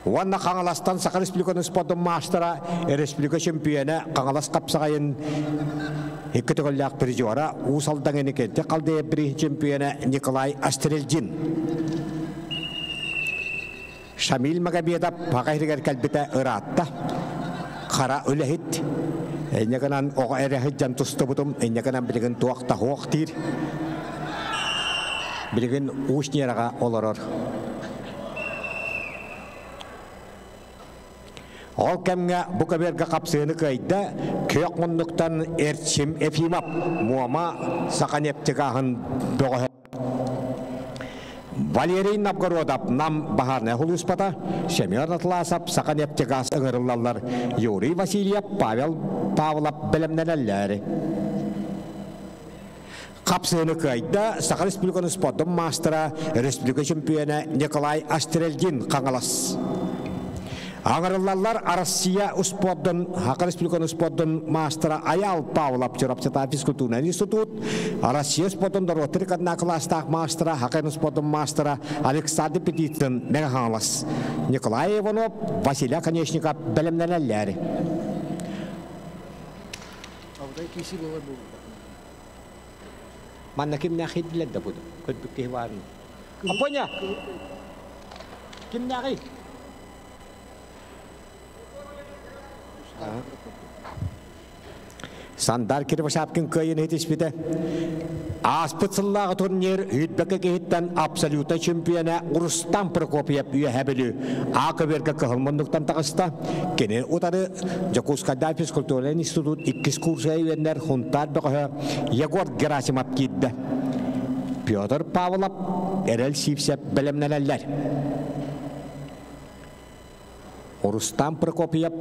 Уонна Хаҥаластан Саха Республикатын спордун маастара, республика чемпиона Хаҥалас хапсаҕайын икки төгүллээх призера, Уус Алдан Иннокентий Халдеев бирииһин чемпиона Николай Астрельдин. Шамиль Магомедов Паха иһигэр кэлбитэ ыраатта. Хара үлэһит. Инньэ гынан оҕо эрэ сылдьан тустубутум, инньэ гынан билигин туох да суох диир. Билигин Уус Ньараҕа олорор. Ол кэмҥэ бу көбүөргэ хапсыыны кыайда күөх муннуктан Эрчим Ефимов Муома Саханефтегааһын бөҕөһө Валерий Новгородов Нам баһаарынай сулууспата, Семен Атласов Саханефтегаз ыҥырыллаллар, Юрий Васильев, Павел Павлов бэлэмнэнэллэр. Хапсыыны кыайда Саха Республикатын спордун маастара, республика чемпиона Николай Астрельдин Хаҥалас. Аҥарыллаллар Россия успуордун, Саха Республикатын спордун маастара Аял Павлов Чурапчата физкультурный институт, Россия спордун норуоттар иккардына кылаастаах маастара, Саха спордун маастара Александр Петицын Мэҥэ Хаҥалас. Николай Иванов, Василий Оконечников бэлэмнэнэллэр. Манна кимнээх иһиллэр да буду? Көрбүт киһи баарын. Апоня! Кимнээҕий? Сандар Кривошапкин кыайын иһитиспитэ. Ааспыт сыллааҕы турнир Үүтбэкэ киһиттэн абсолютнай чемпиона Рустам Прокопьев Үөһээ Бүлүү А көбүөргэ кыһыл муннуктан таҕыста. Кини утары Дьокуускайдааҕы физкультурнай институт иккис курсуга үөрэнэр Хунтаар бөҕөһө Егор Герасимов киирдэ. Петр Павлов, Эрэл Сивцев бэлэмнэнэллэр. Рустам Прокопьев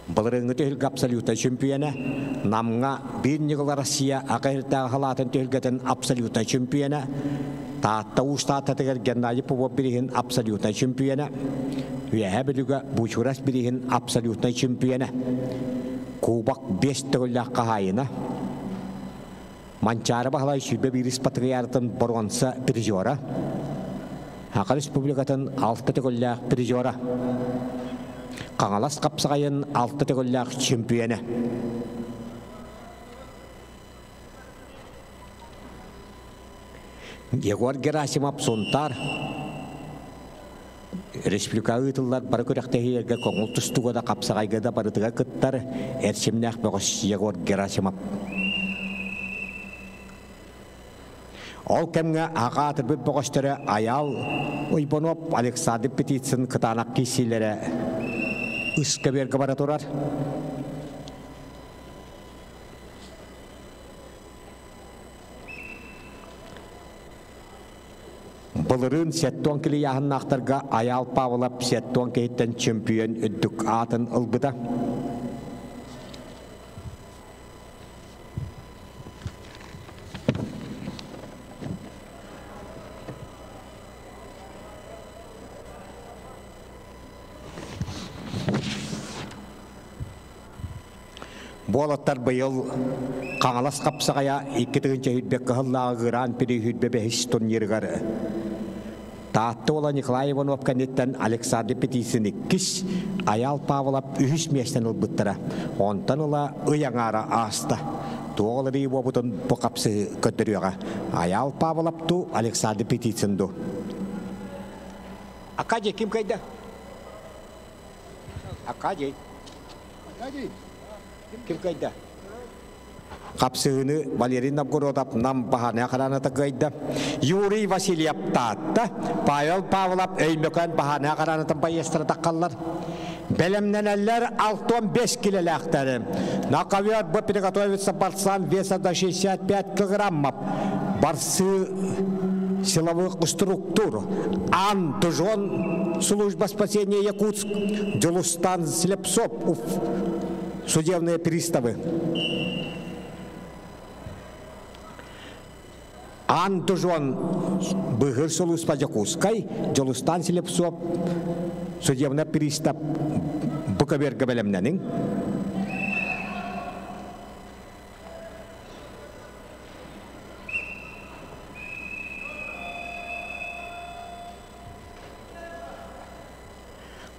Былырыыҥҥы түһүлгэ абсолютнай чөмпүйүөнэ, Намҥа биир ньыгыл Россия АХР-тааҕы халаатын түһүлгэтин абсолютнай чөмпүйүөнэ, Таатта Уус Тааттатыгар Геннадий Попов бирииһин абсолютнай чөмпүйүөнэ, Үөһээ Бүлүүгэ Бучурас бирииһин абсолютнай чөмпүйүөнэ, Кубок биэс төгүллээх хаһаайына, Манчаары Баһылай 21 патриаратын боруонса призера, Саха Республикатын алта төгүллээх призера, Хаҥалас хапсаҕайын алта төгүллээх чемпиона. Егор Герасимов Сунтаар Республика ыытыллар бары күрэхтэһиилэргэ көҥүл тустууга да хапсаҕайга да барытыгар кыттар эрчимнээх бөҕөс Егор Герасимов. Ол кэмҥэ аҕа аатырбыт бөҕөстөрө Айаал Уйбанов, Александр Петицын кытаанах киирсиилэрэ ыскэбиэргэ бара турар. Былырыын 70 килийааһыннаахтарга Айаал Павлов 70 киһиттэн чөмпүйүөн үрдүк аатын ылбыта. Буолаттар быйыл Хаҥалас хапсаҕайа 2 тыһыынча кыһыллааҕы Гран При 25 турнирыгар Таатта уола Николай Иванов кэнниттэн Александр Петицын иккис, Айаал Павлов үһүс миэстэни ылбыттара. Онтон ыла ый аҥаара ааста. Туох уларыйыы буолбутун бу хапсыһыы көрдөрүөҕэ. Айаал Павлов дуу, Александр Петицын дуу? Акадий ким кыайда? Акадий. Ким кыайда? Хапсыһыыны Валерий Новгородов Нам баһаарынай охраната кыайда. Юрий Васильев Таатта, Павел Павлов Өймөкөөн баһаарынай охранатын байыастара таххаллар. Бэлэмнэнэллэр 65 килэлээхтэри. На ковер бу приготовиться борцам веса до 65 килограммов. Борцы силовых структур. Ан Дужон, служба спасения Якутск, Дьулустан Слепцов, судебные приставы. Ан Дужон быыһыыр сулууспа Дьокуускай, Дьулустан Слепцов, судебный пристав бу көбүөргэ бэлэмнэниҥ.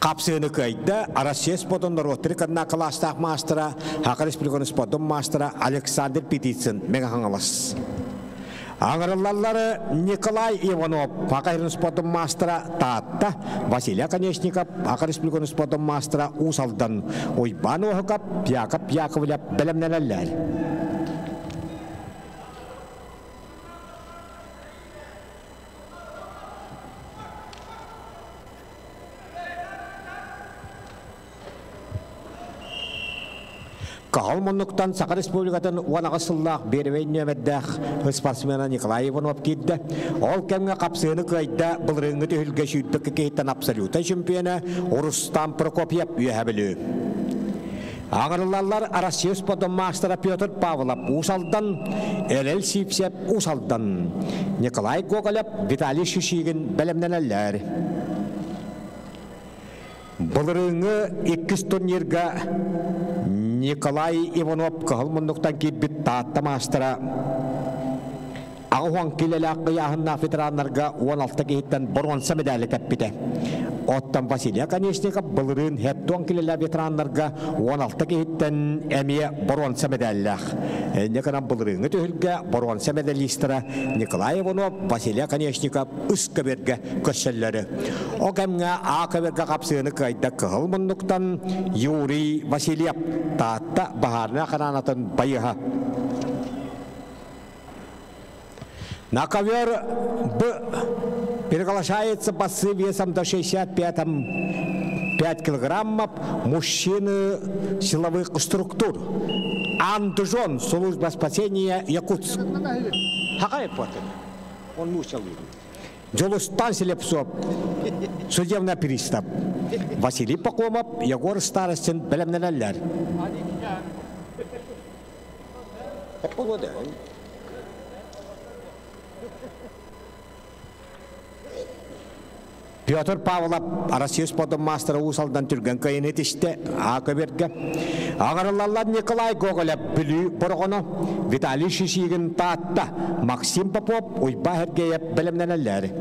Хапсыыны кыайда Россия спордун норуоттары кынна кылаастаах маастара, Саха Республикатын спордун маастара Александр Петицын Мэҥэ Хаҥалас. Аҥырыллаллары Николай Иванов, Саха спордун маастара Таатта, Василий Оконешников, Саха Республикатын спордун маастара Уус Алдан, Уйбаан Оһукап, Яков Яковлев бэлэмнэнэллэр. Каһыл муннуктан Саха Республикатын 18 сыллаах биэрэбэй нүөмэрдээх спортсмена Николай Иванов киирдэ. Ол кэмҥэ хапсыыны кыайда былырыыҥҥы түһүлгэ 22 киһиттэн абсолютнай чемпиона Рустам Прокопьев Үөһэ Бүлүү. Аҕырыллаллар Россия спордун маастара Петр Павлов Уус Алдан, Эрэл Сивцев Уус Алдан, Николай Гоголев, Виталий Шишигин бэлэмнэнэллэр. Былырыыҥҥы иккис турнирга Николай Иванов кыһыл муннуктан киирбит Таатта маастара 80 килэлээх ыйааһыннаах ветераннарга 16 киһиттэн боруонса медали тэппитэ. Оттон Василий Оконешников былырыын 70 килэлээх ветераннарга 16 киһиттэн эмиэ боруонса медаллаах. Инньэ гынан былырыыҥҥы түһүлгэ боруонса медалистара Николай Иванов, Василий Оконешников үс көбүөргэ көрсөллөрү. О кэмҥэ А көбүөргэ хапсыыны кыайда кыһыл муннуктан Юрий Васильев, Таатта баһаарынай охранатын байыһа. На ковер Б приглашается борцы весом до 65 5 килограммов мужчины силовых структур. Андужон, служба спасения Якутск. Какая платит? Он мучил. Дьулустан Слепцов, судебный пристав. Василий Пахомов, Егор Старостин бэлэмнэнэллэр. Погода. Петр Павлов Россия спортун маастара Уус Алдан түргэн кыайыыны ситистэ А көбүөргэ. Аҕырыллаллар Николай Гоголев Бүлүү Бороҕоно, Виталий Шишигин Таатта, Максим Попов, Уйбаа Сергеев бэлэмнэнэллэр.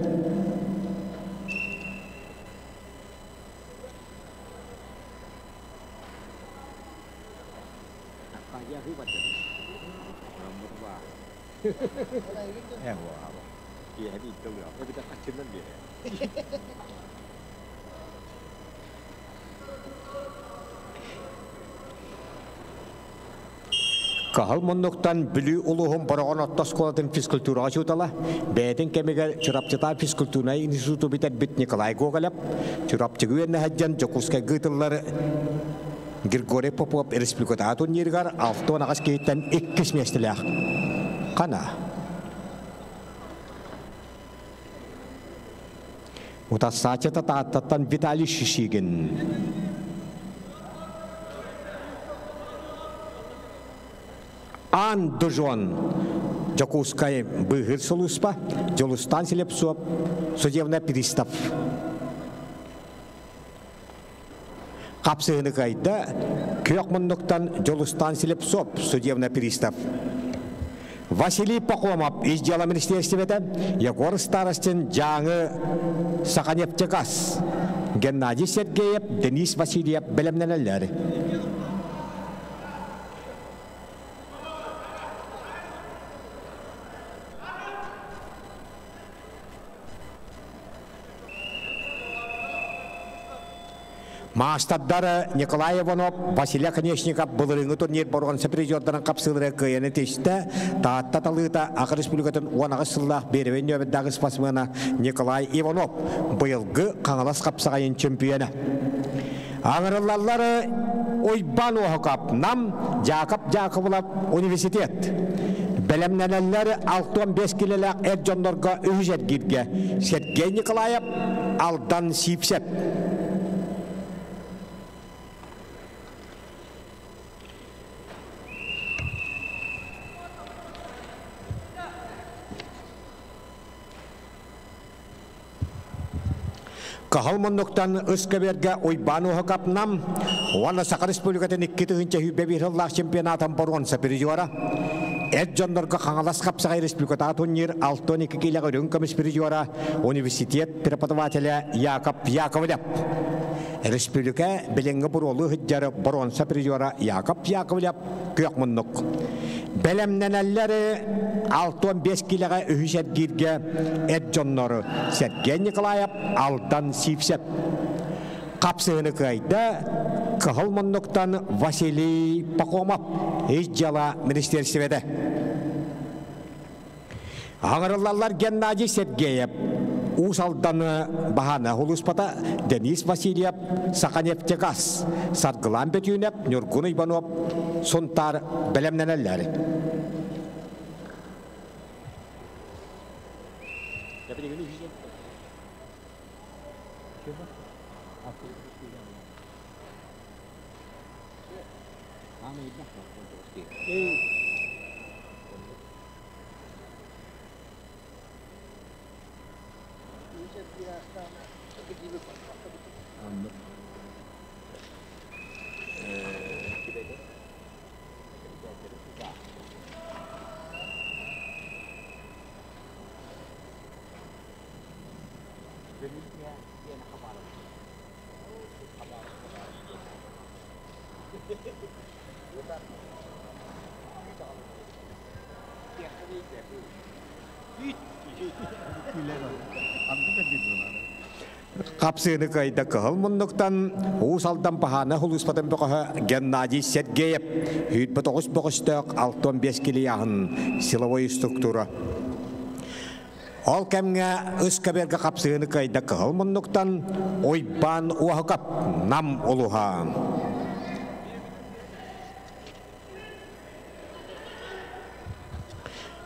Кыһыл муннуктан Бүлүү улууһун Бороҕон орто оскуолатын физкультураҕа учуутала, бэйэтин кэмигэр Чурапчытаа физкультурнай институту бүтэрбит Николай Гоголев, Чурапчыга үөрэнэ сылдьан Дьокуускайга ыытыллар Григорий Попов республикатааҕы турнирыгар 68 киһиттэн иккис миэстэлээх. Хана. Утарсааччыта Тааттаттан Виталий Шишигин. Ан Дужон Дьокуускай быыһыыр сулууспа, Дьулустан Слепцов, судебный пристав. Қапсыһыны кыайда күөх муннуктан Дьулустан Слепцов, судебный пристав. Василий Пахомов, ис дьыала министиэристибэтэ, Егор Старостин, Дьааҥы Саханефтегаз, Геннадий Сергеев, Денис Васильев бэлэмнэнэллэр. Маастардар Николай Иванов, Василий Оконешников былырыыҥҥы турнир боруонса призердарын хапсыылара кыайаны тистэ. Таатта талыыта Аха Республикатын 18 сыллаах биэрэбэй нүөмэрдээҕи спортсмена Николай Иванов быйылгы Хаҥалас хапсаҕайын чемпиона. Аҥырыллаллар Уйбаан Уоһукап, Нам, Дьаакап Дьаакыбылап университет. Бэлэмнэнэллэр 65 килэлээх эр дьоннорго үһүс эргииргэ Сергей Николаев, Алдан Сиипсэп. Каһыл муннуктан ыскэбиэргэ Уйбаан Уһукап Нам уонна Саха Республикатын 2021 сыллаах чемпионатын боруонса призера. Эр дьоннорго Хаҥалас хапсаҕай республикатааҕы турнир 62 киилэҕэ үрүҥ көмүс призера университет преподавателэ Яков Яковлев. Республика билиҥҥи буруолуу сылдьар боруонса призера Яков Яковлев күөх муннук. Бэлэмнэнэллэр 65 киилэҕэ үһүс эргииргэ эр дьоннору Сергей Николаев, Алдан Сивцев. Хапсыһыны кыайда Кыһыл муннуктан Василий Пахомов, ис дьыала министиэристибэтэ. Аҥырыллаллар Геннадий Сергеев, Уус Алданы баһаана улууспата Денис Васильев, Саханефтегаз, Саргылаан Бөтүүнэп, Ньургун Иванов, Сунтаар бэлэмнэнэллэр. Хапсыыны кыайда кыһыл муннуктан Уус Алдан Баһаана улууспатын бөҕөһө Геннадий Сергеев 29 бөҕөстөөх 65 килияһын силовой структура. Ол кэмҥэ ыскаберга хапсыыны кыайда кыһыл муннуктан Уйбаан Уоһукап Нам улуһа.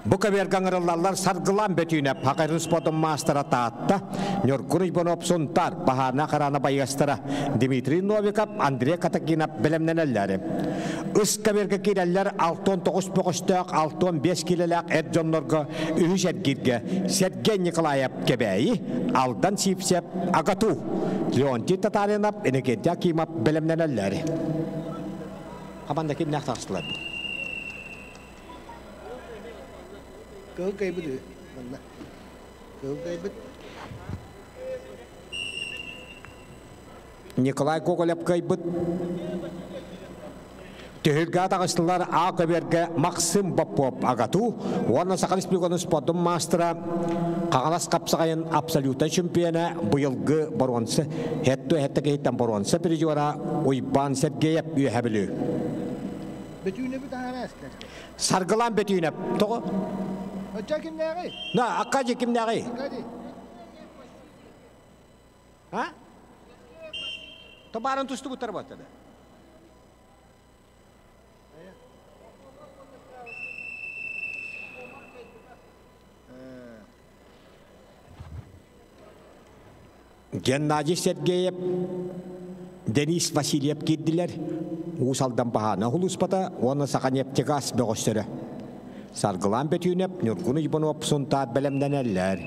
Бу көбүөргэ ыҥырыллаллар Саргылаан Бөтүүнэп, Хакайрын спортун маастара Таатта, Ньургун Уйбанов Сунтаар, Баһаарына Хараана байыастара Дмитрий Новиков, Андрей Катакинов бэлэмнэнэллэр. Ыс көбүөргэ киирэллэр 69 бөҕөстөөх 65 киилэлээх эр дьоннорго үһүс эргииргэ Сергей Николаев Кэбээйи, Алдан Сивцев Агату, Леонтий Татаринов, Иннокентий Акимов бэлэмнэнэллэр. Хаманда кимнээх таҕыстылар? Кыһыл кайбыт үһү манна. Кыһыл кайбыт. Николай Гоголев кыайбыт. Түһүлгэ таҕыстылар А көбүөргэ Максим Попов Агату уонна Саха Республикатын спордун маастара Хаҥалас хапсаҕайын абсолютнай чемпиона быйылгы боруонса хетту хетте киһиттэн боруонса призера Уйбаан Сергеев Үөһэ Бүлүү. Бөтүүнэби таһара эстэр. Саргылаан Бөтүүнэп. Тоҕо? Оччо кимнээҕий? На, Аккади кимнээҕий? Аккади. А? Табарын тустубуттар баттады. Геннадий Сергеев, Денис Васильев киирдилэр. Уус Алдан баһаана улууспата уонна Саханефтегаз бөҕөстөрө. Саргылаан Бөтүүнэп, Ньургун Иванов Сунтаар бэлэмнэнэллэр.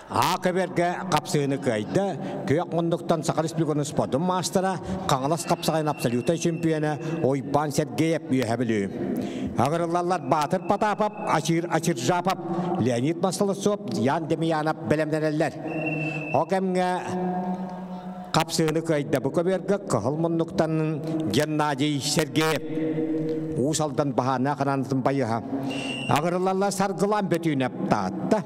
А көбүөргэ хапсыһыыны кыайда күөх муннуктан Саха Республикатын спордун маастара, Хаҥалас хапсаҕайын абсолютнай чемпиона Уйбаан Сергеев Үөһэ Бүлүү. Аҕырыллаллар Баатыр Потапов, Ачир Ачиржапов, Леонид Маслосов, Ян Демьянов бэлэмнэнэллэр. Ол кэмҥэ хапсыһыыны кыайда бу көбүөргэ кыһыл муннуктан Геннадий Сергеев. Уус Алдан баһаана ханаанытын байыһа. Аҕырылалла Саргылаан Бөтүүнэп Таатта.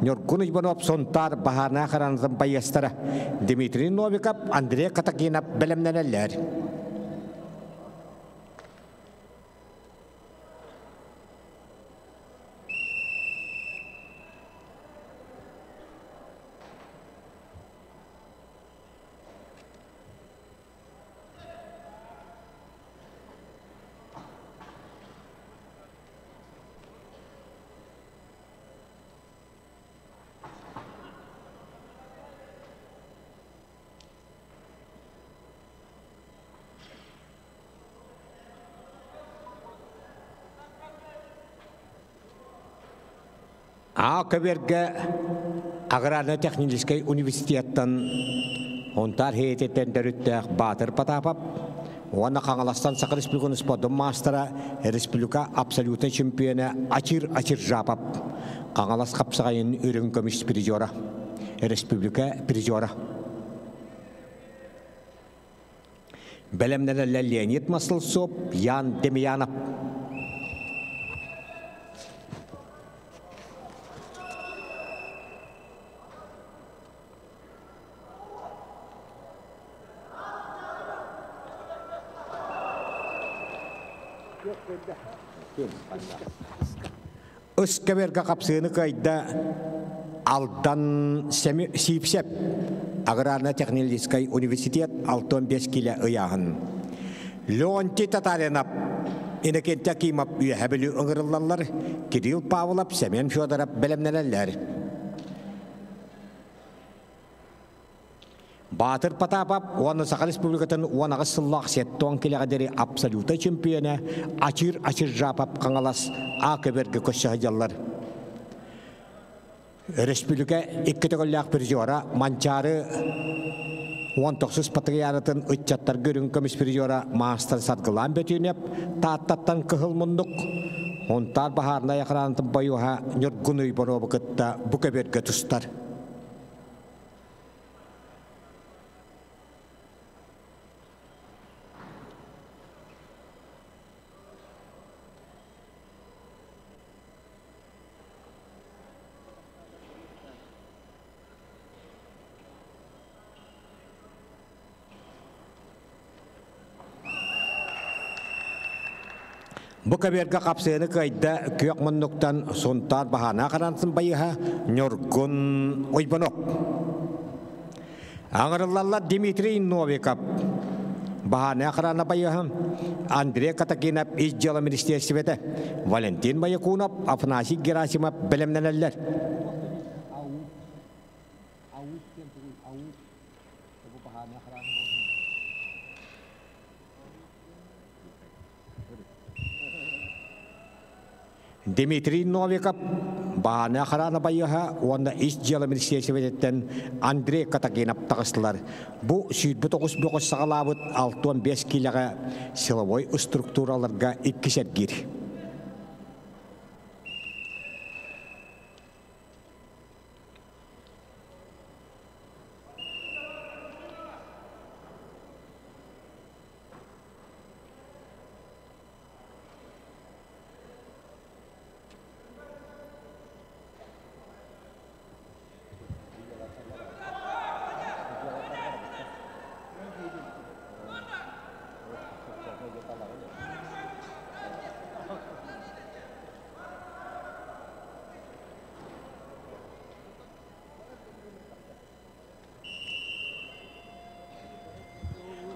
Ньургун Иванов Сунтаар баһаана хараанытын байыастара. Дмитрий Новиков, Андрей Катакинов бэлэмнэнэллэр. А көбүөргэ аграрно-техническэй университеттан Унтаар Һиэтиттэн төрүттээх Баатыр Потапов уонна Хаҥаластан Саха Республикатын спордун маастара, республика абсолютнай чемпиона Ачир Ачиржапов, Хаҥалас хапсаҕайын үрүҥ көмүс призера, республика призера. Бэлэмнэнэллэр Леонид Маслосоп, Ян Демьянов. Ыскэбэргэ хапсыыны кыайда Алдан Сиипсэп аграрно-технологическай университет 65 килэ ыйааһын. Леонтий Татаринов, Иннокентий Акимов Үөһэ Бүлүү ыҥырыллаллар, Кирилл Павлов, Семен Федоров бэлэмнэнэллэр. Баатыр Потапов уонна Саха Республикатын 18 сыллаах 70 килэҕэ диэри абсолютнай чемпиона Ачир Ачиржапов Хаҥалас А көбүөргэ көрсө сылдьаллар. Өрөспүүбүлүкэ икки төгүллээх призера Манчаары 19 патриаратын ыччаттарга үрүҥ көмүс призера маастар Саргылаан Бөтүүнэп Тааттаттан кыһыл муннук Унтаар баһаарынай охранатын бойуоһа Ньургун Уйбонуобу кытта бу көбүөргэ тустар. Бу көбүөргэ хапсыаны кыайда күөх муннуктан Сунтаар баһаана харансын байыһа Ньургун Уйбанов. Аҥырыллаллар Дмитрий Новиков, баһаана охрана байыһа Андрей Катакинов ис дьыала министиэристибэтэ, Валентин Боякунов, Афанасий Герасимов бэлэмнэнэллэр. Дмитрий Новиков, Баана охрана байыаһа уонна ис дьыала министиэристибэтиттэн Андрей Катагинов таҕыстылар. Бу 29 бөҕөс саҕалаабыт 65 киилэҕэ силовой структураларга иккис эргиир.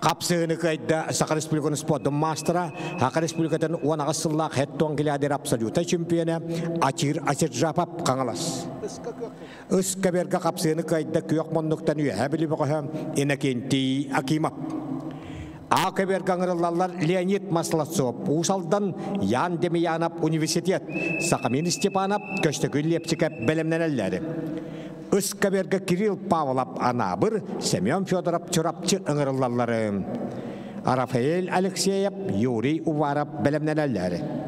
Хапсыһыны кыайда Саха Республикатын спордун маастара, Саха Республикатын 18 сыллаах хеттон гилядер абсолюта чемпиона Ачир Ачиржапов Хаҥалас. Ыскаберга хапсыһыны кыайда күөх муннуктан үөһэ били бөҕөһө Иннокентий Акимов. А көберге ыҥырыллаллар Леонид Маслацов, Уус Алдан, Ян Демьянов университет, Сахамин Степанов, Көстөкүүн Лепчиков бэлэмнэнэллэр. Үс көбүөргэ Кирилл Павлов Анаабыр, Семен Федоров Чурапчы ыҥырыллаллар. Рафаэль Алексеев, Юрий Уваров бэлэмнэнэллэр.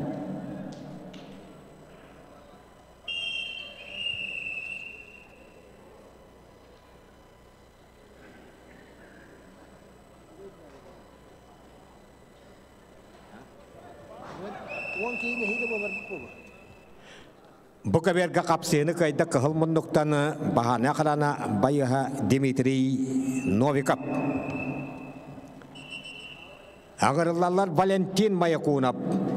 Бу көбүөргэ хапсыыны кыайда кыһыл муннуктан баһаана харана байыһа Дмитрий Новиков. Аҕырыллаллар Валентин Маякунов,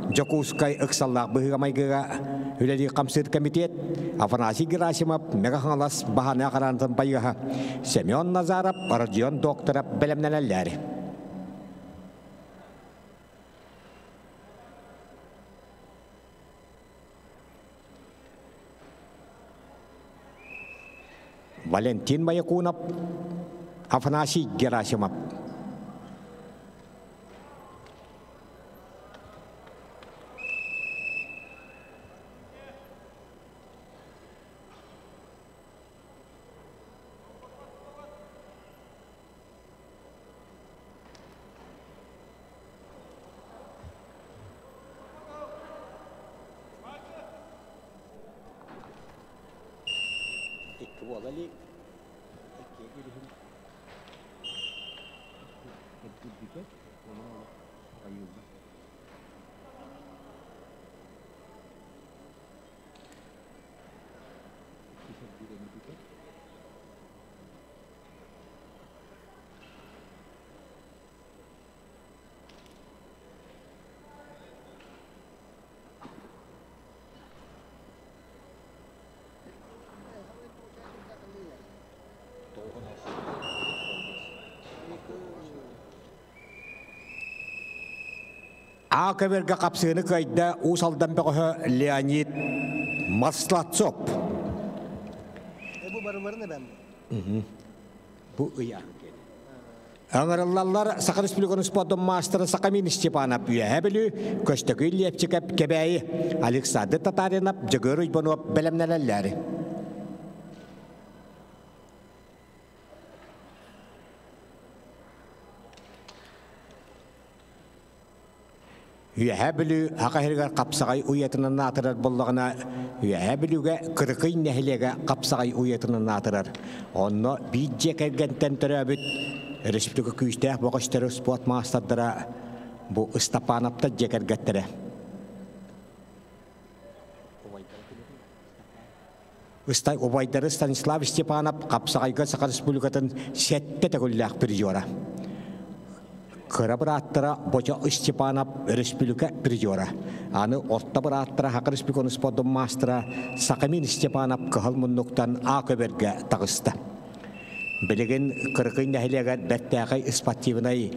Дьокуускай ыксаллаах быһыыга-майгыга үлэлии хамсыыр комитет, Афанасий Герасимов, Мэҥэ Хаҥалас баһаана хараантын байыһа, Семен Назаров, Родион Докторов бэлэмнэнэллэр. Валентин Маякунов, Афанасий Герасимов. Икки буола илик. Икки илиһин эргийбитэ, ону айылла. Икки сэргиирэнибитэ. А көбөргө қапсыыны кыайда Уус Алдан бөҕөһө Леонид Маслацов. Бу барыларын эбэм. Бу ыйааһын Ыҥырыллаллар Саха Республикатын спордун маастара Сахамин Степанов Үөһээ Бүлүү, Көстөкүүн Лепчиков Кэбээйи, Александр Татаринов, Дьөгүөр Уйбанов бэлэмнэнэллэр. Үөһээ Бүлүү Аҕа иһигэр хапсаҕай уйатынан аатырар буоллаҕына, Үөһээ Бүлүүгэ Кырыкый нэһилиэгэ хапсаҕай уйатынан аатырар. Онно биир дьиэ кэргэнтэн төрөөбүт республика күүстээх бөҕөстөрү спорт маастардара бу Ыстапаанаптар дьиэ кэргэттэрэ. Убайдары Станислав Степанов Хапсаҕайга Саха Республикатын сэттэ төгүллээх призера. Кыра бырааттара Бочо Степанов республика призера. Аны орто бырааттара Саха Республикатын спордун маастара Сахамин Степанов кыһыл муннуктан А көбөргө таҕыста. Билигин Кырыкый нэһилиэгэр бэртээхэй спортивнай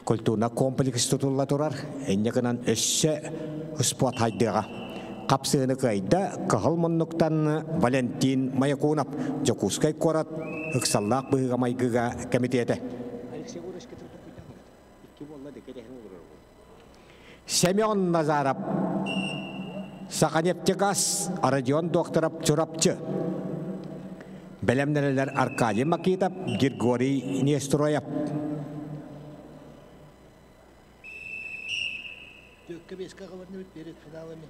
Культурнай комплекс тутулла турар, инньэ гынан өссө спорт хайдыаҕа. Хапсыыны кыайда Кыһыл муннуктан Валентин Маякунов, Дьокуускай куорат ыксаллаах быһыыга-майгыга кэмитиэтэ. Семен Назаров, Саханефтегаз, Родион Докторов, Чурапчы. Бэлэмнэнэлэр Аркадий Макитов, Григорий Нестроев. Төккө беска кабарныбыт перед финалами.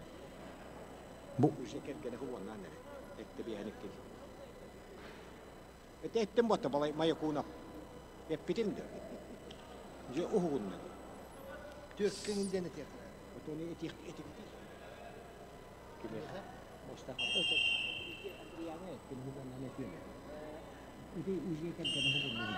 Бу уже кэргэнэ уоннан эрэ. Этте биэһэникки. Эте эттим бота балай Маякунов. Эппитим да. Же уһугунна. Төккө инден этиэх. Отону этих этих. Кимиэхэ? Мостаха. Андреяны эттим уһугуннан этиэм. Ити уже кэргэнэ уһугунна.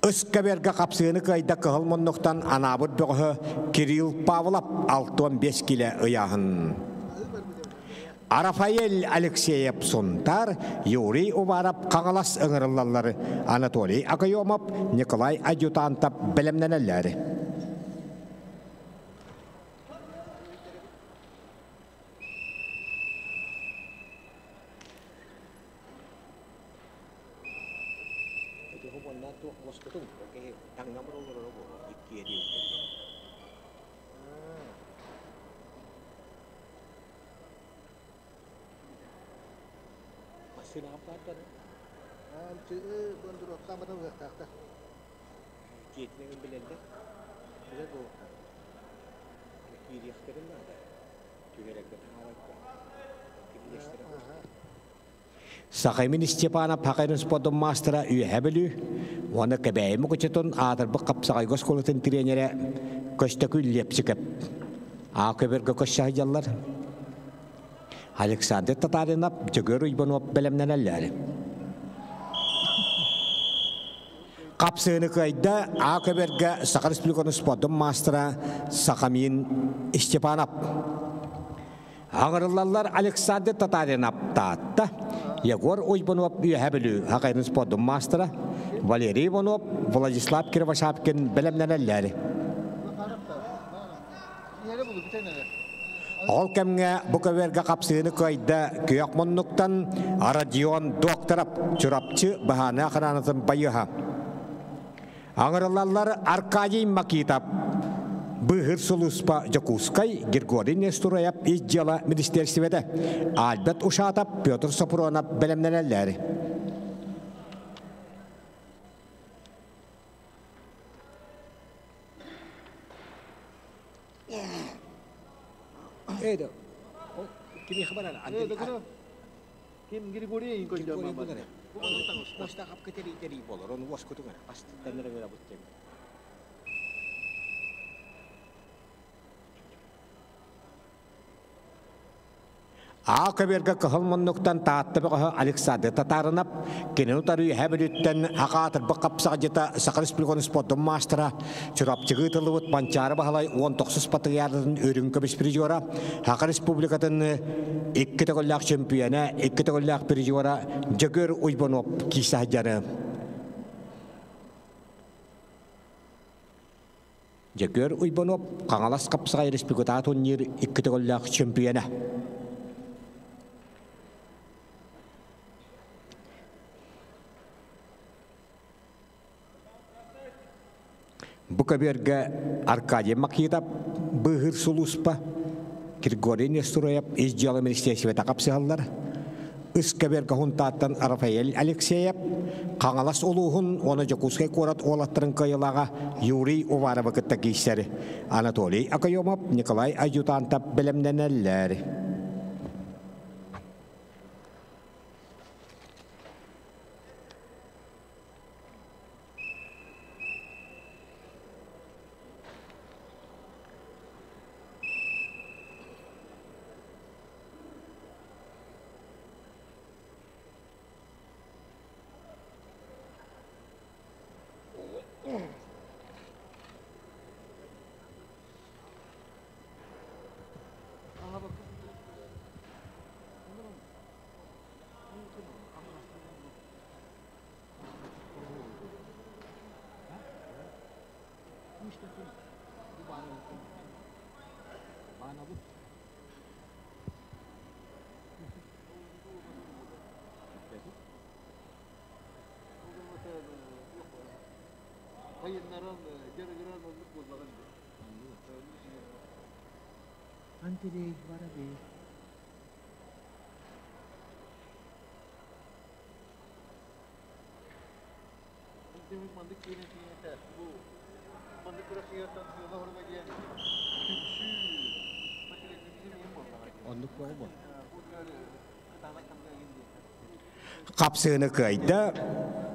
Ыскаберга хапсыыны кыайда кыһыл муннуктан анаабыт бөҕөһө Кирилл Павлов 65 килэ ыйааһын. Рафаэль Алексеев Сунтар, Юрий Уваров Хаҥалас ыҥырыллаллар, Анатолий Акаемов, Николай Адъютантов бэлэмнэнэллэр. Сахамин Степанов Хакайрын спордун маастара Үөһээ Бүлүү уонна Кэбээйи Мукучутун аатырбыт хапсаҕайга оскуолатын тренерэ Көстөкүүн Лепсикэп. Аа көбөргө көссө сылдьаллар. Александр Татаринов, Дьөгүөр Уйбанов бэлэмнэнэллэр. Хапсыыны кыайда А көбөргө Саха Республикатын спордун маастара Сахамин Степанов. Аҕырыллаллар Александр Татаринов Таатта, Егор Уйбанов Үөһээ Бүлүү Хакайрын спордун маастара, Валерий Иванов, Владислав Кривошапкин бэлэмнэнэллэр. Ол кэмҥэ бу көбүөргэ хапсыыны кыайда күөх муннуктан Родион Докторов Чурапчы баһааны охранатын байыһа. Аҥырылаллар Аркадий Макитов, Быыһыыр сулууспа Дьокуускай, Григорий Нестураев ис дьыала министиэристибэтэ, Альберт Ушатов, Петр Сопронов бэлэмнэнэллэр. Ким Григорий Аа көбүөргэ кыһыл муннуктан Таатта бөҕөһө Александр Татарынап, кинини утары Үөһээ Бүлүүттэн Аҕаатырбыт хапсаҕадьыта Саха Республикатын спордун маастара, Чурапчыга ыытыллыбыт Манчаары Баһылай 19 патриаратын үрүҥ көмүс призера, Саха Республикатын икки төгүллээх чөмпүйэнэ, икки төгүллээх призера Дьөгүөр Уйбанов киирсэ сылдьары. Дьөгүөр Уйбанов Хаҥалас хапсаҕай республикатааҕы турнир икки төгүллээх чөмпүйэнэ. Бу көбүөргэ Аркадий Макитов быыһыыр сулууспа, Григорий Нестураев ис дьыала министиэристибэтэ хапсыһаллар. Ыс көбүөргэ Хунтааттан Рафаэль Алексеев, Хаҥалас улууһун уонна Дьокуускай куорат уолаттарын кыайыылааҕа Юрий Уваровы кытта киирсэр. Анатолий Акаемов, Николай Адъютантов бэлэмнэнэллэр. Андрей Воробей. Хапсыыны кыайда.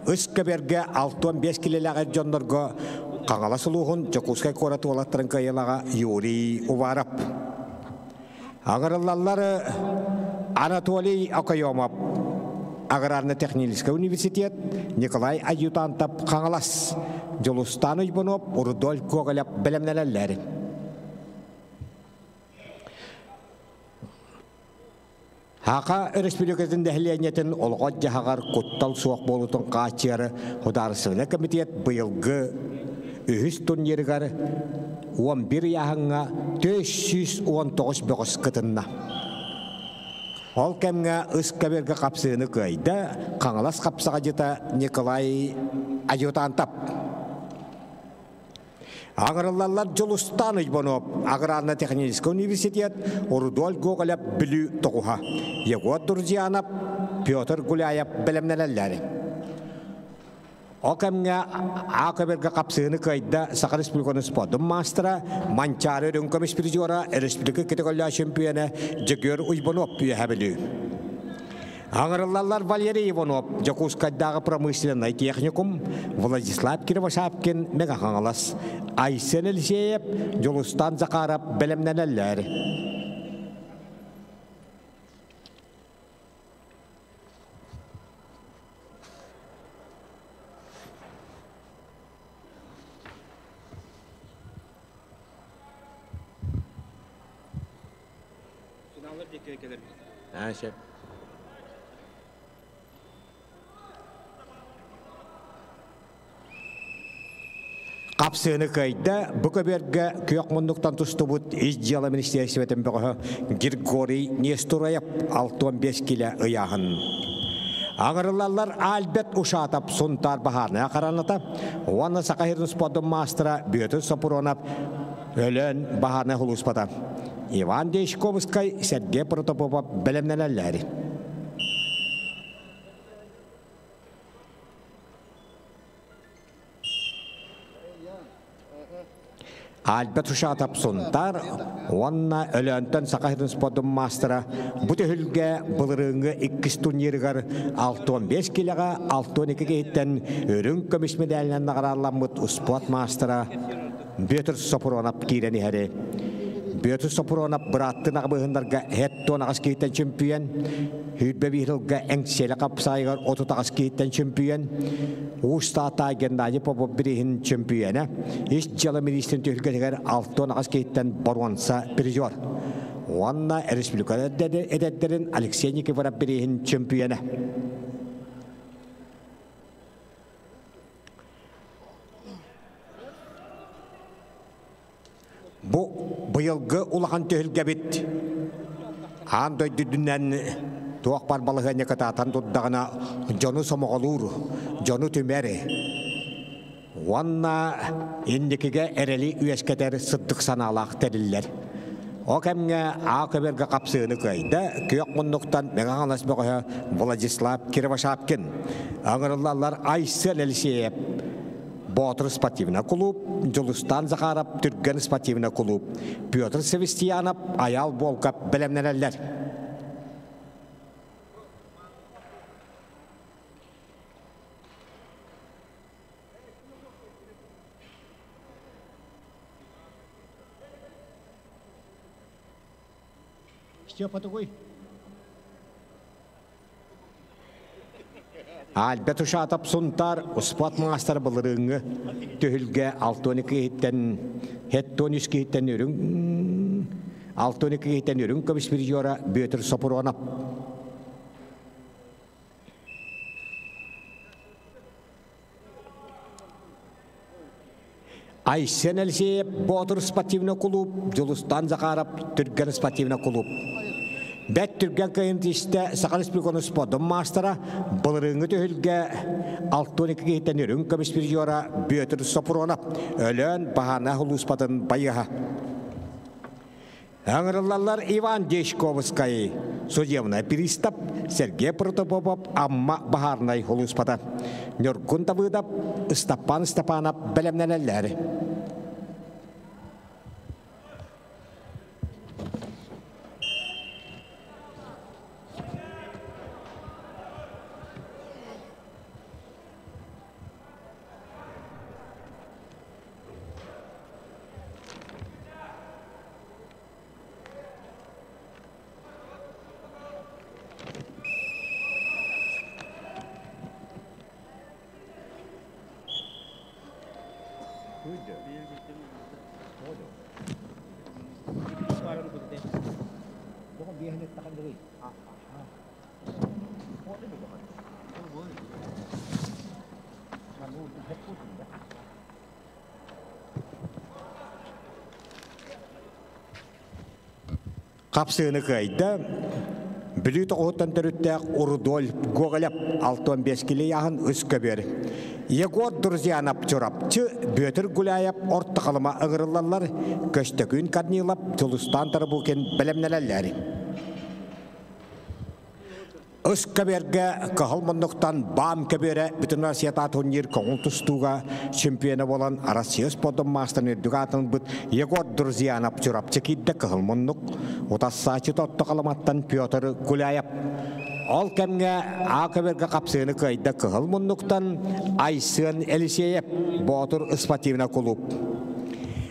Үс көбүөргэ 65 килэлээх дьоннорго Хаҥалас улууһун Дьокуускай куорат уолаттарын кыайыылааҕа Юрий Уваров. Аҕырыллаллар Анатолий Окоемов Аграрно-технический университет, Николай Адъютантов Хаҥалас, Дьулустан Уйбунов, Рудольф Гоголев бэлэмнэнэллэр. Саха Республикатын нэһилиэнньэтин олоҕор-дьаһаҕар куттал суох буолуутун хааччыйар Судаарыстыбаннай комитет быйылгы үһүс турнирыгар 11 ыйааһыҥҥа 419 бөҕөс кытынна. Ол кэмҥэ ыс көбүөргэ хапсыыны кыайда Хаҥалас хапсаҕадьыта Николай Адъютантов. Аҕырыллаллар Дьулустан Уйбанов Аграрно-технический университет, Рудольф Гоголев Бүлүү тоҕуһа, Егор Друзьянов. Петр Гуляев бэлэмнэнэллэр. Ол кэмҥэ А көбөргө хапсыыны кыайда Саха Республикатын спордун маастара, Манчаары үрүҥ көмүс призера, республика кытыгыллаа чемпиона Дьөгүөр Уйбанов үөһэ Бүлүү. Аҥырыллаллар Валерий Иванов, Дьокуускайдааҕы промышленнай техникум, Владислав Кривошапкин, Мэҥэ Хаҥалас, Айсен Елисеев, Дьулустан Захаров бэлэмнэнэллэр. Финаллар диэки кэлэр. Аа, сөп. Хапсыыны кыайда, бу көбүөргэ күөх муннуктан тустубут ис дьыала министиэристибэтин бөҕөһө Григорий Нестураев 65 килэ ыйааһын. Аҥырыллаллар Альберт Ушатов Сунтаар баһаарнай хараната уонна Саха сирин спордун маастара Бүөтүр Сопуруонап Өлөөн баһаарнай хулууспата. Иван Дьячковскай, Сергей Протопопов бэлэмнэнэллэр. Альберт Ушатов Сунтаар уонна Өлөөнтөн Саха сирин спордун маастара бу түһүлгэ былырыыҥҥы иккис турнирыгар 65 килэҕэ 62 киһиттэн үрүҥ көмүс медалынан наҕарааламмыт спорт маастара Бүөтүр Сопуруонап киирэн иһэри. Бүөтүр Сопуруонап бырааттын аҕабыһыннарга һэт 18 киһиттэн чөмпүйэн, 21 сылга Эҥсиэлэ хапсаайыгар 38 киһиттэн чөмпүйэн, Уус Таатаа Геннадий Попов бирииһин чөмпүйэнэ, ис дьыала миниистирин түһүлгэтигэр 68 киһиттэн боруонса призер. Уонна республика эдэрдэрин Алексей Никифоров бирииһин чөмпүйэнэ. Бу быйылгы улахан түһүлгэбит аан дойду үрдүнэн туох бар балаһыанньа кытаатан турдаҕына дьону сомоҕолуур, дьону түмэр уонна инникигэ эрэли үөскэтэр сырдык санаалаах тэриллэр. Ол кэмҥэ Аа көбөргө хапсыыны кыайда, күөх муннуктан Мэҥэ Хаҥалас бөҕөһө Владислав Кривошапкин. Ыҥырыллаллар Айсен Елисеев, Боотур спортивнай кулууп, Дьулустан Захаров Түргэн спортивнай кулууп, Петр Севастьянов Айаал Волков бэлэмнэнэллэр. Степа тугуй? Альберт Ушатов Сунтаар успуорт маастара былырыыҥҥы түһүлгэ 62 киһиттэн 73 киһиттэн үрүҥ 62 киһиттэн үрүҥ көмүс призера Бүөтүр Сопуруонап. Айсен Алексеев Боотур спортивный кулууп, Дьулустан Захаров Түргэн спортивный кулууп. Бэт түргэн кыайын тистэ Саха Республикатын спордун маастара, былырыыҥҥы түһүлгэ 62 киһиттэн үрүҥ көмүс призера Бүөтүр Сопуруонап, Өлөөн Баһаана улууспатын байыһа. Ыҥырыллаллар Иван Дьячковскай, судебный пристав Сергей Протопопов Амма баһаарынай улууспата. Ньургун Давыдов, Ыстаппан Степанов бэлэмнэнэллэр. Хапсыыны кыайда. Бүлүү тоҕуһуттан төрүттээх Рудольф Гоголев 65 килийаһын үс көбүөр. Егор Друзьянов Чурапчы, Бүөтүр Гуляев Орто Халыма ыҥырыллаллар, Көстөкүүн Корнилов, Дьулустаан Тарабукин бэлэмнэнэллэр. Үс көбүөргэ кыһыл муннуктан БАМ көбүөрэ Бүтүн Россията турнир көҥүл тустууга чемпиона буолан Россия спордун маастарын үрдүк аатын ылбыт Егор Друзьянов Чурапчы киирдэ кыһыл муннук. Утассааччы Тотто Халаматтан Петр Гуляев. Ол кэмҥэ А көбүөргэ хапсыыны кыайда кыһыл муннуктан Айсен Елисеев Боотур спортивный клуб.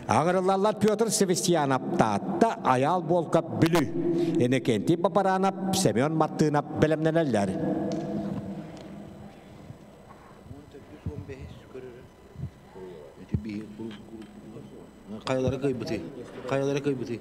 Аҕырыллаллар Петр Севастьянов Таатта, Айаал Волков Бүлүү, Иннокентий Бапаранов, Семен Мартынов бэлэмнэнэллэр. Хайалара кыайбытый? Хайалара кыайбытый?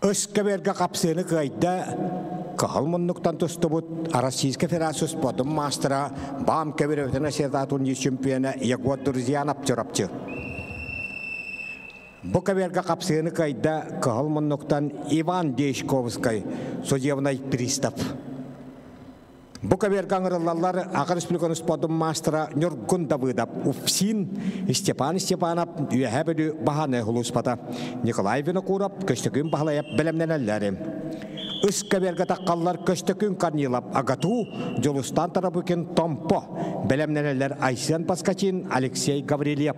Өскөбөргө қапсыыны кыайда кыһыл муннуктан тустубут Российская Федерация спортун маастара БАМ көбүрөтүнэ сертатун чемпиона Егор Друзьянов Чурапчы. Бу көбүөргэ қапсыыны кыайда кыһыл муннуктан Иван Дешковский, судебный пристав. Бу көбүөргэ ыҥырыллаллар Аҕа Республиканы спордун маастара Ньургун Давыдов, Уфсин, Степан Степанов, Үөһээ Бүлүү Баһааны улууспата, Николай Винокуров, Көстөкүүн Баһылайап бэлэмнэнэллэр. Үс көбүөргэ таххаллар Көстөкүүн Корнилов, Агату, Дьулустан Тарабукин, Томпо, бэлэмнэнэллэр Айсен Паскачин, Алексей Гаврильев.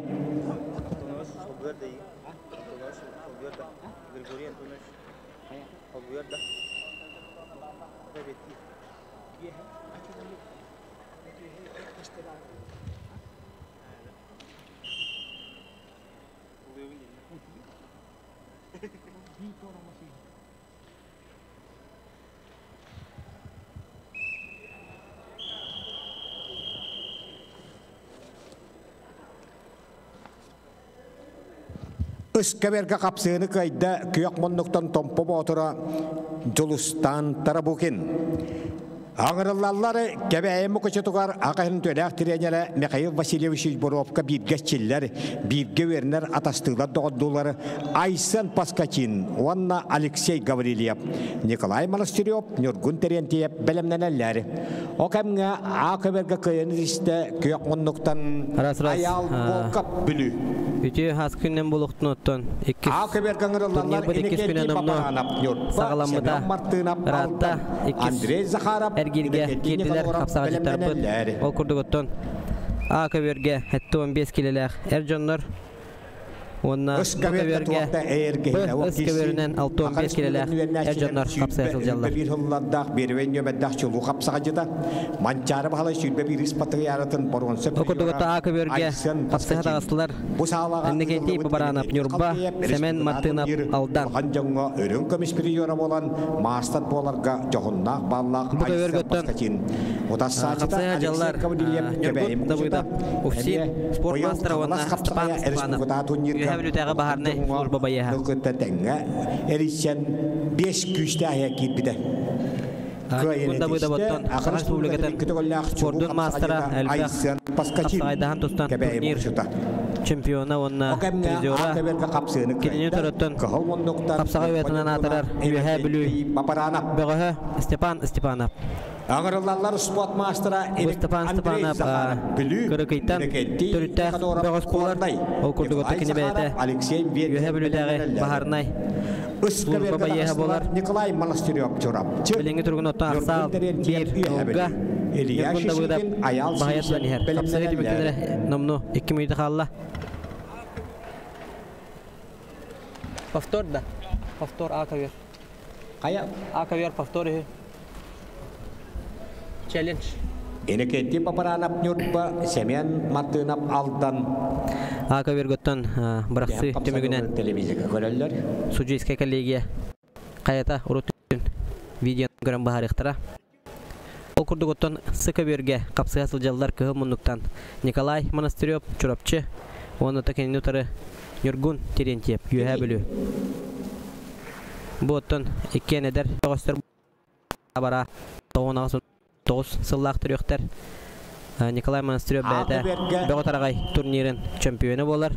Үскөбөргө қапсыыны кыайда күөх муннуктан Томпо Боотура Дьулустан Тарабукин. Аҥырыллаллар Кэбээйи Мукучутугар аҕаһын төлөөх тренерэ Михаил Васильевич Боровка бииргэ чиллэр, бииргэ үөрэнэр атастыылар доҕордуулар Айсен Паскачин уонна Алексей Гаврильев, Николай Монастырев, Ньургун Терентьев бэлэмнэнэллэр. О кэмҥэ А көбөргө кыайан истэ күөх муннуктан Аял Волков Бүлүү. Үтүө хас күннен булуктун оттон иккис А көбөргө ыҥырыллаллар турнирбыт иккис Иннокентий күнэ номнуо Папаранов Ньурба, саҕаламмыта. Семен Мартынов Ыраатта Алдан, иккис Андрей Захаров, эргииргэ Иннокентий киирдилэр Николаев хапсаҕадьыттарбыт. бэлэмнэнэллэр. Ол курдук оттон А көбүөргэ 75 килэлээх эр дьоннор уонна Өс Б көбөргө көбүөргэ туохта Б эйэргэһинэ өс көбүөрүнэн 65 килэлээх эр дьоннор хапсая сылдьаллар. Биир сыллардаах биэрвэй нөмэрдээх чулуу хапсаҕадьыта Манчаары Баһылай 21 патриаратын боруонса Ол курдук призера А көбүөргэ Айсен хапсыһа Паскачин. таҕыстылар Бу саалаҕа Иннокентий ыытыллыбыт Бабаранов Иннокентий Ньурба, Халдеев Сэмэн республикатын Мартынов биир Алдан. улахан дьоҥҥо үрүҥ көмүс призера буолан маастар буоларга дьоһуннаах бааллаах Бу Айсен көбүөргөттөн Паскачин. Утассаачыта хапсыһа Алексей дьаллар Гаврильев Ньургун Кэбээйи Мукучута Давыдов Уфсин эмиэ спорт быйыл маастара уонна Хаҥалас Степан хапсаҕайа Степанов республикатааҕы турнирга Үөһээ Бүлүүтээҕи улахан баһаарынай дьоҥҥо служба байыаһа. кытта тэҥҥэ эрийсэн биэс күүстээх киирбитэ. Ньургун Кыайан Давыдов этистэ оттон Аха Саха Республикатын Республикатын икки төгүллээх чулуу спордун маастара хапсаҕайдьыта элбэх Айсен Паскачин хапсаҕайдаһан тустан Кэбээйи турнир Мукучута. чемпиона уонна О кэмҥэ призера А көбөргө хапсыыны кинини кыайда төрөттөн кыһыл муннуктан хапсаҕай Ньурба уйатынан Ньургуна аатырар Үөһээ Бүлүү Иннокентий Папаранов. бөҕөһө Степан Степанов. Аҥырыллаллар спорт маастара Бу Степан Андрей Степанов Захаров Бүлүү, Кырыкыйтан Иннокентий төрүттээх Никаноров бөҕөс буолар. Куорнай, Ол курдук Николай кини бэйэтэ Захаров, Алексей Үөһээ Ветров Бүлүүтээҕи бэлэмнэнэллэр. баһаарынай Үс служба көбүөргэ байыаһа таҕыстылар буолар. Николай Монастырев Чурапчы, Билиҥҥи туругун оттон Ньургун ахсаал Терентьев биир Үөһээ ылга Бүлүү, Илья Ньургун Давыдов Шишигин, Айаал баһайа Сивцев иһэр. Хапсаҕай бэлэмнэнэллэр. түмүктэнэрэ номнуо 2 мүнүүтэ хаалла. Повтор да. Повтор А ковер. Хайа А ковер повтор үһү. Челлендж. Иннокентий Папаранов Ньурба, Семен Мартынов Алдан А коверготтон бырахсы түмүгүнэн телевизорга көрөллөр. судейская коллегия хайата урут видео көрөн баһарыктара. Ол курдук оттон С көбүөргэ хапсыһа сылдьаллар кыһыл муннуктан Николай Монастырев Чурапчы Уонна кинини утары Ньургун Терентьев, Үөһээ Бүлүү. Бу оттон иккиэн эдэр бөҕөстөр бара 99 сыллаах төрүөхтэр. Николай Монастырев бэйэтэ Бөҕө Тараҕай турнирын чемпиона буолар.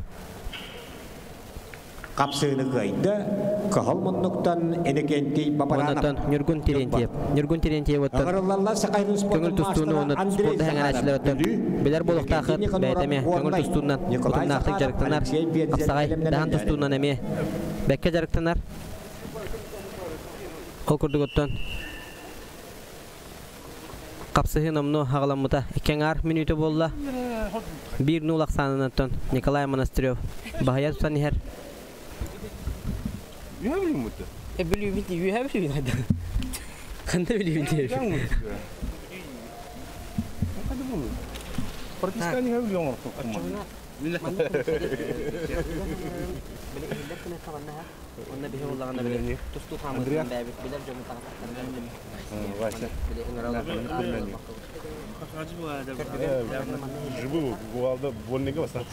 Хапсыыны кыайда, кыһыл муннуктан Иннокентий Бабаранов. Онтон Ньургун Терентьев. Ньургун Терентьев оттон көҥүл тустууну уонна спорду хэҥэнээччилэр оттон билэр буолуохтаахыт бэйэтэ эмиэ көҥүл тустуунан утумнаахтык дьарыктанар. Хапсаҕай даһан тустуунан эмиэ бэккэ дьарыктанар. Ол курдук оттон хапсыһыы номнуо аҕаламмыта икки аҥаар мүнүүтэ буолла. 1-0 ахсаанынан Николай Монастырев баһыйа тутан иһэр. Бүлүүбүт үөһэ бүлүүбүт. Ханна бүлүүбүт диэбит. Прописка не говорю, Онно биһи улаҕана били тустуу хаамыытынан бэйэбит билэр дьоммут Вася. Живу буалда больнига басар.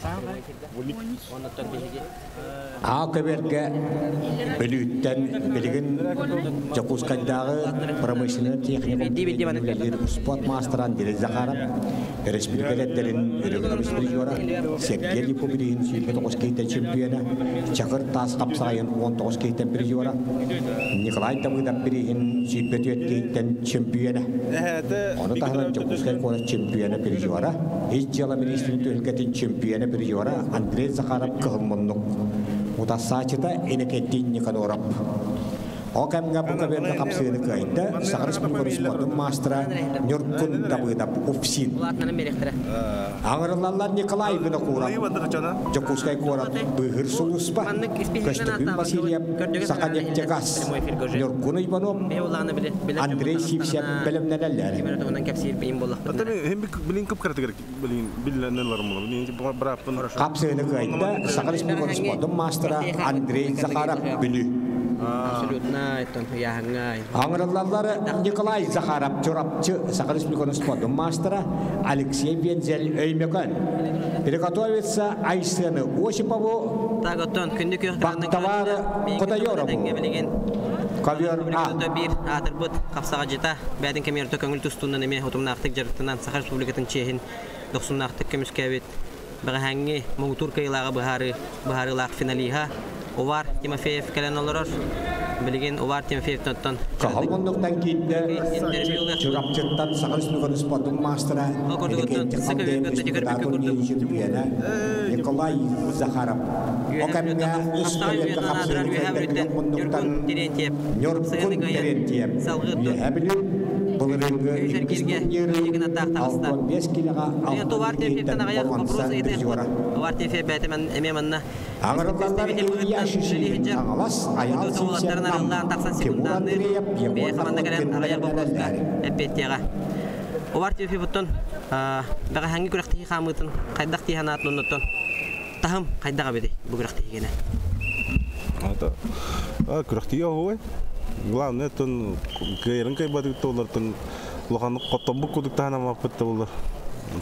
Оннуттан биһиги Аа көберге Бүлүүттэн билигин Дьокуускайдааҕы промышленнай техникум спорт маастара Андрей Захаров, республика эрдэрин үрүҥ призера, Сергей Липобилин 29 киһиттэн чемпиона, Чакыр таас хапсаҕайын 19 киһиттэн призера, Николай Давыдов бирииһин 24 киһиттэн чемпиона. Ону таһынан Дьокуускай куорат чемпиона призера, Ис дьыала министрин түһүлгэтин чемпиона призера Андрей Захаров кыһыл муннук. Утарсааччыта Иннокентий Никаноров. Ол кэмҥэ бу көбүөргэ хапсыыны кыайда Саха Республикатын спордун маастара Ньургун Давыдов УФСИН. Улаатынан биэриэхтэрэ. Аҥырыллаллар Николай Винокуров, Дьокуускай куорат быыһыыр сулууспа, Көстөкүүн Васильев, Саханефтегаз, Ньургун Иванов, Андрей Сивцев бэлэмнэнэллэр. Хапсыыны кыайда Саха Республикатын спордун маастара Андрей Захаров Бүлүү. Абсолютно, Аҥырыллаллар Николай Захаров Чурапчы, Саха Республикатын спордун маастара Алексей Вензель Өймөкөн. Приготовиться Айсену Осипову, Бактавары Кутайорову. Ковер А. Биир аатырбыт хапсаҕайдьыта бэйэтин кэмигэр көҥүл тустуунан эмиэ утумнаахтык дьарыктанан Саха Республикатын чиэһин дохсуннаахтык көмүскээбит бэҕэһээҥҥи муҥутуур кыайыылааҕы быһаарыы быһаарыылаах финалиһа Увар Тимофеев кэлэн олорор. Билигин Увар Тимофеевтан Кыһыл муннуктан киирдэ Чурапчыттан Саха Республикатын спордун маастара, чемпиона Николай Захаров. Ол кэмҥэ үс көбүөргэ хапсыыны кыайда күөх муннуктан Ньургун Терентьев. Үөһээ Бүлүү былырыыҥҥы иккис турниры 65 килоҕа Увар алтан Тимофеевтан аҕыйах боруонса вопрос призера. Увар Тимофеев бэйэтэ эмиэ манна Аҥырыллаллар Илья Шишигин Хаҥалас, Айаал Сивцев Нам, Тимур Андреев, Егор Находкин бэлэмнэнэллэр. Эппиэттиэҕэ. Увар Тимофеевтан бэҕэһээҥҥи күрэхтэһии хаамыытын хайдах дии санаатын оннуттан таһым хайдах эбитий бу күрэхтэһиигэнэ? Күрэхтиһии оһуой. Главное, тон кыайарын кыайбатык толлартан улаханнык хотторбут курдук таһанамаппыт да булар.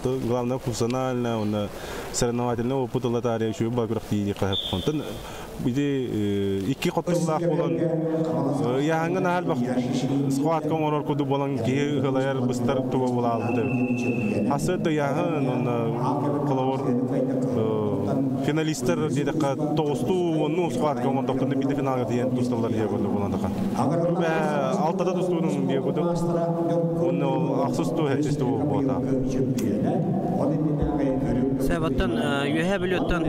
Главное, функционально, уонна соревновательный опыт ыла таарыйа үчүгэй баа күрэхтиһии диэххэ сөп. Онтон ити икки хотторуулаах буолан ыйааһыҥҥа наһаа элбэх схватка оҥорор курдук буолан киһи ыһылайар быстар туга буолаалбыт эбит. Хасыат да ыйааһын уонна холобур финалисттар диэтэххэ тоҕустуу уоннуу схватка оҥордохторуна биирдэ финалга тиийэн тусталлар диye курдук буолан тахан. Алтата тустуунун диye курдук уонна ол ахсыс туу сэттис туу буолбута. Сөп, Үөһээ Бүлүүттэн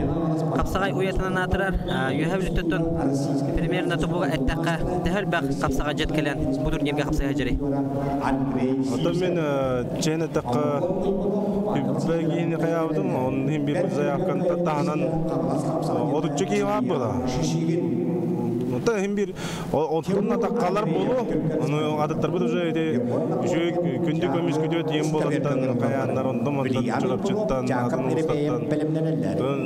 хапсаҕай уйатынан аатырар. Үөһээ Бүлүүттэн примерно тобуга эттэххэ төһө элбэх хапсаҕайдьыт кэлэн бу турнирга хапсыһа дьэрий? Оттон мин чээн эттэххэ киһини хайаабытым, он иһин биир заявканы таһынан отуччу киһи баар буола. Онтон иһин биир оттон атаккалар буолуо. Ону атыттарбыт уже ити үчүгэй күндү көмүс күтүөт иэн буолантан хайааннар онтон мантан Чурапчыттан, атын улуустартан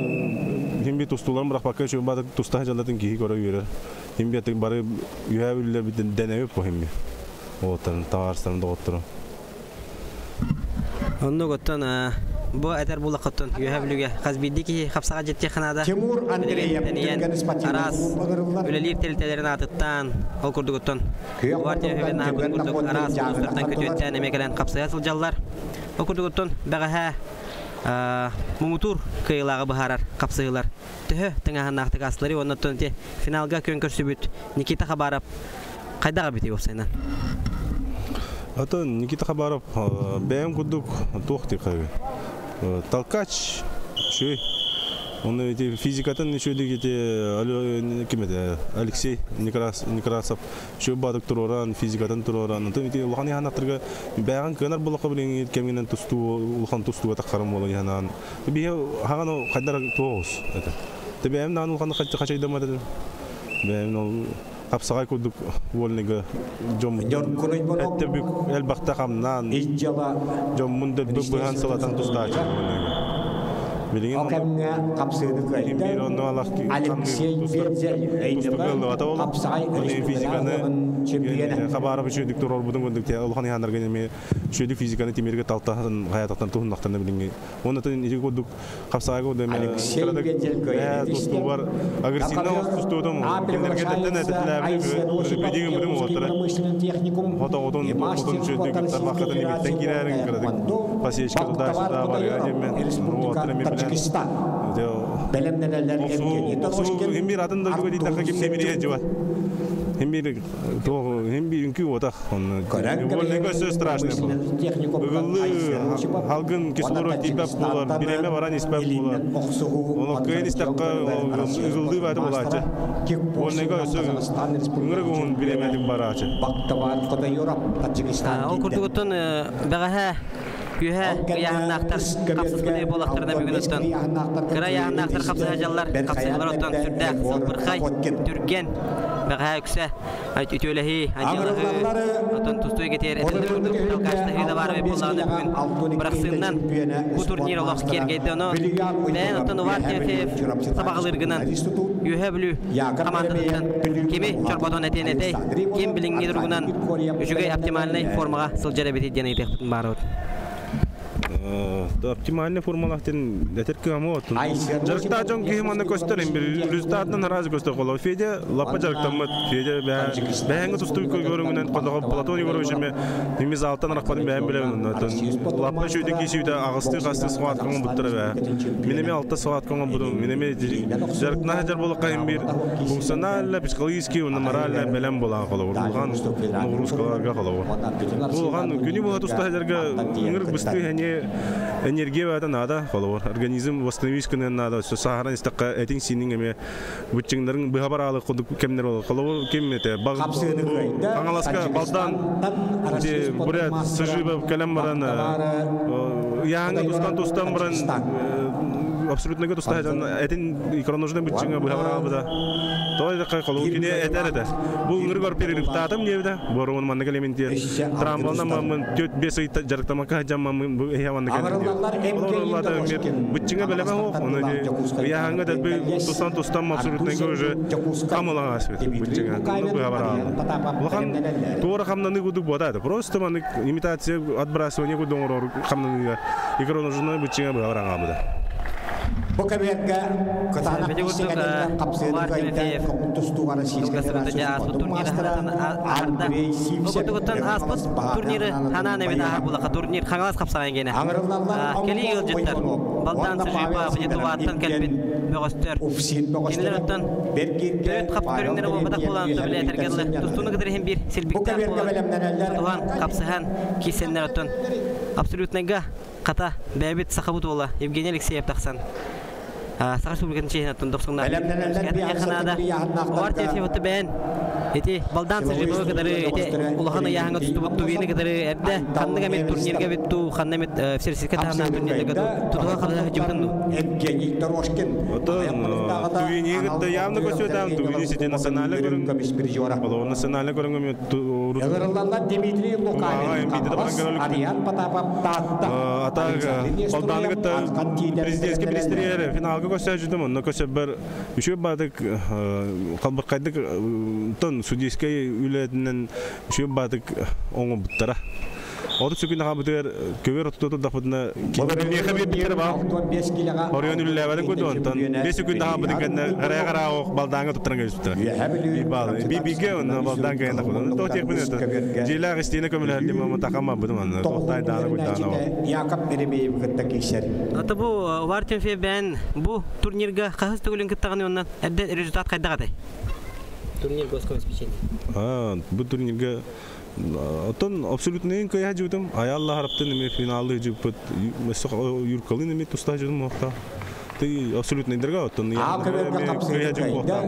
иһин биир тустууларын бырахпакка үчүгэй баатык тустаһа дьаллатын киһи көрө үөрэр. Иһин биир бары үһээ үллэрбитин дэнэбит бу иһин биир. Оттон табаарыстарым доҕотторум. Оннук оттон Бу этэр буллаххыттан Үөһээ Бүлүүгэ хас биирдии киһи хапсаҕа дьиттиэх наада. Тимур Билигин Андреев тэнийэн түргэн спортивнай араас клуб ыҥырыллар. үлэлиир тэрилтэлэрин аатыттан ол курдугуттан Күөх Увар Боотуртан Тимофеевна Тимгэн курдук Находкин араас Дьааҥыны улуустартан хаттылар. күтүөттээн эмиэ кэлэн хапсыһа сылдьаллар. Ол курдугуттан бэҕэһээ муҥутуур кыайыылааҕы быһаарар хапсыһыылар төһө тыҥааһыннаахтык аастылар уонна оттон ити финалга күөн көрсүбүт Никита Хабаров хайдах эбитий уопсайынан? Атын Никита Хабаров бэйэм курдук туох диэххэ толкач үчүгэй. Оны эти физикатын үчүгэй ити ким это Алексей Некрасов үчүгэй баадык туруоран, физикатын туруоран. Онтон ити улахан яханаттарга бэйэҕин кыанар буллахха билиҥҥи кэмҥинэн тустуу улахан тустууга таххарым буолан яханаан. Биһи хаҕан хайдар туоҕус это. Те бэйэм наан улахан хачайдаммат бэйэм ол хапсаҕай курдук вольныйга дьоммун Дьоркунуй эттэ бүк элбэхтэ хамнаан Ис дьыала дьоммун дөббүк быһан сылатан тустааччы вольныйга. Билигин Ол кэмҥэ хапсыыны Ким кыайда биир онно алах Алексей Пензель тустуга Өйдөкө ол хапсаҕай физиканы республикатын чемпиона. Хабаров үчүгдүк турорбутун курдук улахан иһаннарга эми үчүгдүк физиканы тимирге талтаһын хаятактан туһуннахтан билиҥҥи. Онно ити курдук хапсаҕайга Алексей Пензель кыайыыны тистэ. тустуугар агрессивно тустуутум А кинилерге тэттен приглашается Айсен Осипов, этилээбит билим Якутский уоттара промышленный техникум Хотоҕутун и мастер хотун спорта үчүгдүк Российской тарбахтан ибиттен Федерации киирэрин по кырадык тхэквондо пасечка туда Бактавар сюда барыга Кудояров, диэммен Республика уоттара ми билэн Таджикистан. Бэлэмнэнэллэр Евгений Дорожкин, Химбир атын дойдуга дийтахха Артур ким немири Севчук. жибат. Химбир то химбир үнкү отах. Көрөн Вольныйга өссө страшный был. промышленный техникумтан Айсен Ыгыллы Осипов халгын уонна кислород тиипэп буолар, Таджикистантан биреме баран испэп буолар. илиинэн охсуһуу Оны кыйын истэккэ ыгылды баты булаачы. Вольныйга кикбоксингтан өссө Казахстан ыңырык Республикатын уһун биреметик бараачы. Бактавар Кудояров Таджикистан Ол киирдэ. курдугуттан бэҕэһээ күһэ Ол кэннэ ыйааһыннаахтар үс хапсыспыт көбүөргэ буолахтарына бүгүн 65 оттон ыйааһыннаахтарга кыра тиийэн ыйааһыннаахтар тистэ хапсыһа Бэрхаян хапсыһалар оттон Бэрдэ сүрдээх Егор сылбырхай Находкин. түргэн бэҕэһээ үксэ үтүөлэһии андьалаһыы Аҥырыллаллары оттон тустуу кетер этэллэр Одотуну курдук түһүлгэ талкаштаһыы да баар 65 буоллаҕына киилэҕэ бүгүн 62 бырахсыыннан чемпиона бу спорт турнир олох маастара киэргэйдэ ону Билиган бэйэн Уйгуров оттон Увар Үөһээ Тимофеев Бүлүү Чурапчытааҕы сабаҕалыыргынан институт Үөһээ Бүлүү Яков хамаандатыттан Еремеев Бүлүү кими улууһа чорботон этиэн этэй Александр ким Иванов билиҥҥи туругунан Аркадий Киркоров үчүгэй оптимальнай бэлэмнэнэллэр. формаҕа сылдьар эбитий диэн ыйытыахпытын баарыбыт. Оптимальный формалахтен этер кыамы оттун. Айсен Жарыкта Осипов жон киһи манна Якутский көстөр эм бир промышленный результатынан разы көстөр коло. Федя лапа Уонна жарыктаммыт. Федя Таджикистан бэһэҥҥэ тустуу Республикатыттан көрүҥүнэн колого Бактавар Платон Егорович Кудояров эме немез алтан рахпатын бэһэн билебин. Россия спорт Лапа шүйдү маастара кисүйдө агысты касты боксынан сыгат коңон Казахстан буттара бэ. Республикатын Минеме чемпиона алта сыгат коңон буду. Минеме илиинэн жарыктана охсуһууга жар болокка эм бир грамота киирсилэргэ функционально, психологически, уонна морально Аҕа белем болан коло. Дальний Улган Восток федеральный нагрузкаларга округун коло. уонна Бүтүн Улган Россиятааҕы күнү була туста турнирга хажарга мантан тиийэн ыңыр кыттар. бысты хәне энергия бата надо холор организм восстановить кынын надо все сахаран истакка этиң синин эме бутчыңдарын быха баралы кудук кемнер бол холор кем эте баг Хапсыыны кыайда Аңаласка балдан Таджикистантан Россия де спорт бурят маастара сыжыба калам баран Бактавар яңы тустан Кудояров тустан баран Таджикистан. Абсолютно туста этин икроножный бутчыңа быха баралы да той да кай холор Биир кине этер эте бу ыңыр гор перерыв небде борун манна келементе Өссө трамбална Алтын мамын төт бес ый жарыктамака жаммамын бу эхаманна Аҥырыллаллар Евгений Дорожкин бутчыңа белеме хо Хаҥаластан оны Тарлаах Дьокуускайтан яңы да Альберт тустан тустан Артур абсолютно уже Севчук Дьокуускай камылаңас бит Дмитрий бутчыңа Лукавин бу хабар Ариан Потапов Улахан бэлэмнэнэллэр. туора хамнаны кудук бода просто маны имитация отбрасывание кудук оңорор хамнаны икроножуна бутчыңа бу хабар аңабыда. Бу көбүөргэ кытаанах Били курдук, киирсигэ хапсыыны Увар кыайда Тимофеев тустууга Российскай Тулгасыбыта Федерация жа аспыт спордун турниры маастара арда. Андрей Бу Сивцев курдугуттан аспыт турниры ханаан эбит аһар булаха турнир Хаҥалас хапсаҕайын гене. Аҥырыллаллар Кели Омбо ыалдьыттар Уйгунов Балдан уонна Сыжыпа Павел Быжытубааттан Сидоров кэлбит иккиэн бөҕөстөр. Уфсин Кинилер бөҕөстөрө оттон Бергиргэ төрүт хап Павел көрүҥнэрэ буолбатах Еремеев буолан Үөһээ билэ Бүлүүттэн этэргэллэ. сынньанар. Тустууну кытары иһин биир Бу силбиктээх көбүөргэ буолан бэлэмнэнэллэр тутуһан, хапсыһан киирсэннэр оттон абсолютныйга хата бэйэбит сахабыт уола Евгений Алексеев тахсан Саха Республикатын чиэһин оттон дохсуҥнаах Бэлэмнэнэллэр ханада Увар ыйааһыннаахтарга Тимофеев отто бэйэн ити Балдан силовой Сыжыбы кытары структура ити бөҕөстөрө улахан ыйааһыҥҥа Терентий тустубут Тувины Аммосов кытары эрдэ ханнык Айтал эмит турнирга Эверстов битту ханна эмит всероссийскай таһымнаах Хапсыыны турнирга кыайда тутуһан хапсыһа дьыбытын ду Евгений Дорожкин Отон аҕыйах мунуктааҕыта Тувини анал кытта явно ордуйар көсөтам Сергей Тувини сити Белорусов национальный Үрүҥ көрүҥ көмүс призера. Олоо национальный көрүҥ Ыҥырыллаллар Дмитрий Туваҕа Лукавин эмбиде Хаҥалас баран көрөлүк. Ариан Потапов Таатта Ата Александр Балданы Нестоев кытта Архан Тиитэр президентский бэлэмнэнэллэр. пристреле финалга көсөжүтүм онно көсөбөр үчү бадык калбыккайдык тон судейский үлэтинен үчү бадык оңо буттара. 30 секунд хабытыгар көбөр отуту турдахпытына миэхэ биэрбиттэрэ баа. Оройон үлэлээбэтин курдук онтон 5 секунд хабытын кэннэ гараа-гараа ох балдааҥҥа туттаран кэбиспиттэрэ. Биир баал. Би бигэ онно балдаан кэйэн тахпытым. Тоҕо тиэхпин это. Дьиэлээх истиэнэ көмөлөһөр диэн такам барбытым онно. Туохтай даана куйдаана ол. Яков Еремеев кытта киирсэр. Ата бу Увар Тимофеев бэйэн бу турнирга хаһыс төгүлүн кыттаҕыный оннан эрдэ результат хайдах этэй? Турнир госкомобеспечения. А, бу турнирга оттон абсолютныйын кыайа жыбытым. Аялла хараптын эми финаллы жыппыт. Юркалын эми туста жыбытым оқта. Ты абсолютныйдарга оттон А көбөргө кыайа жып кайда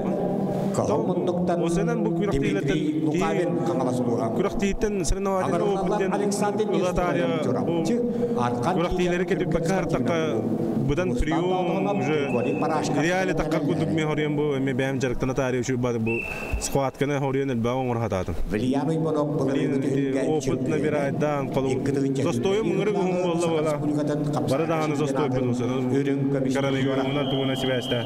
Каһыл муннуктан Осенен бу Дмитрий Лукавин Хаҥалас улууһа. күрэхтииттэн соревновательный Аҥарылаллар опыт Александр ылатаария бу күрэхтиилери кетиппекке хартакка быдан прием уже реале такка кудук ми хориен бу эми бэм жарыктана таария үчү бар бу схватканы хориен элбээ оҥор хатаатым. Вильяный Монок былырыыгы Опыт набирайдан колу застойу мыңыры уһун буолла буола бары даҕаны застой бутун коронавирусунан тугуна сибээстэ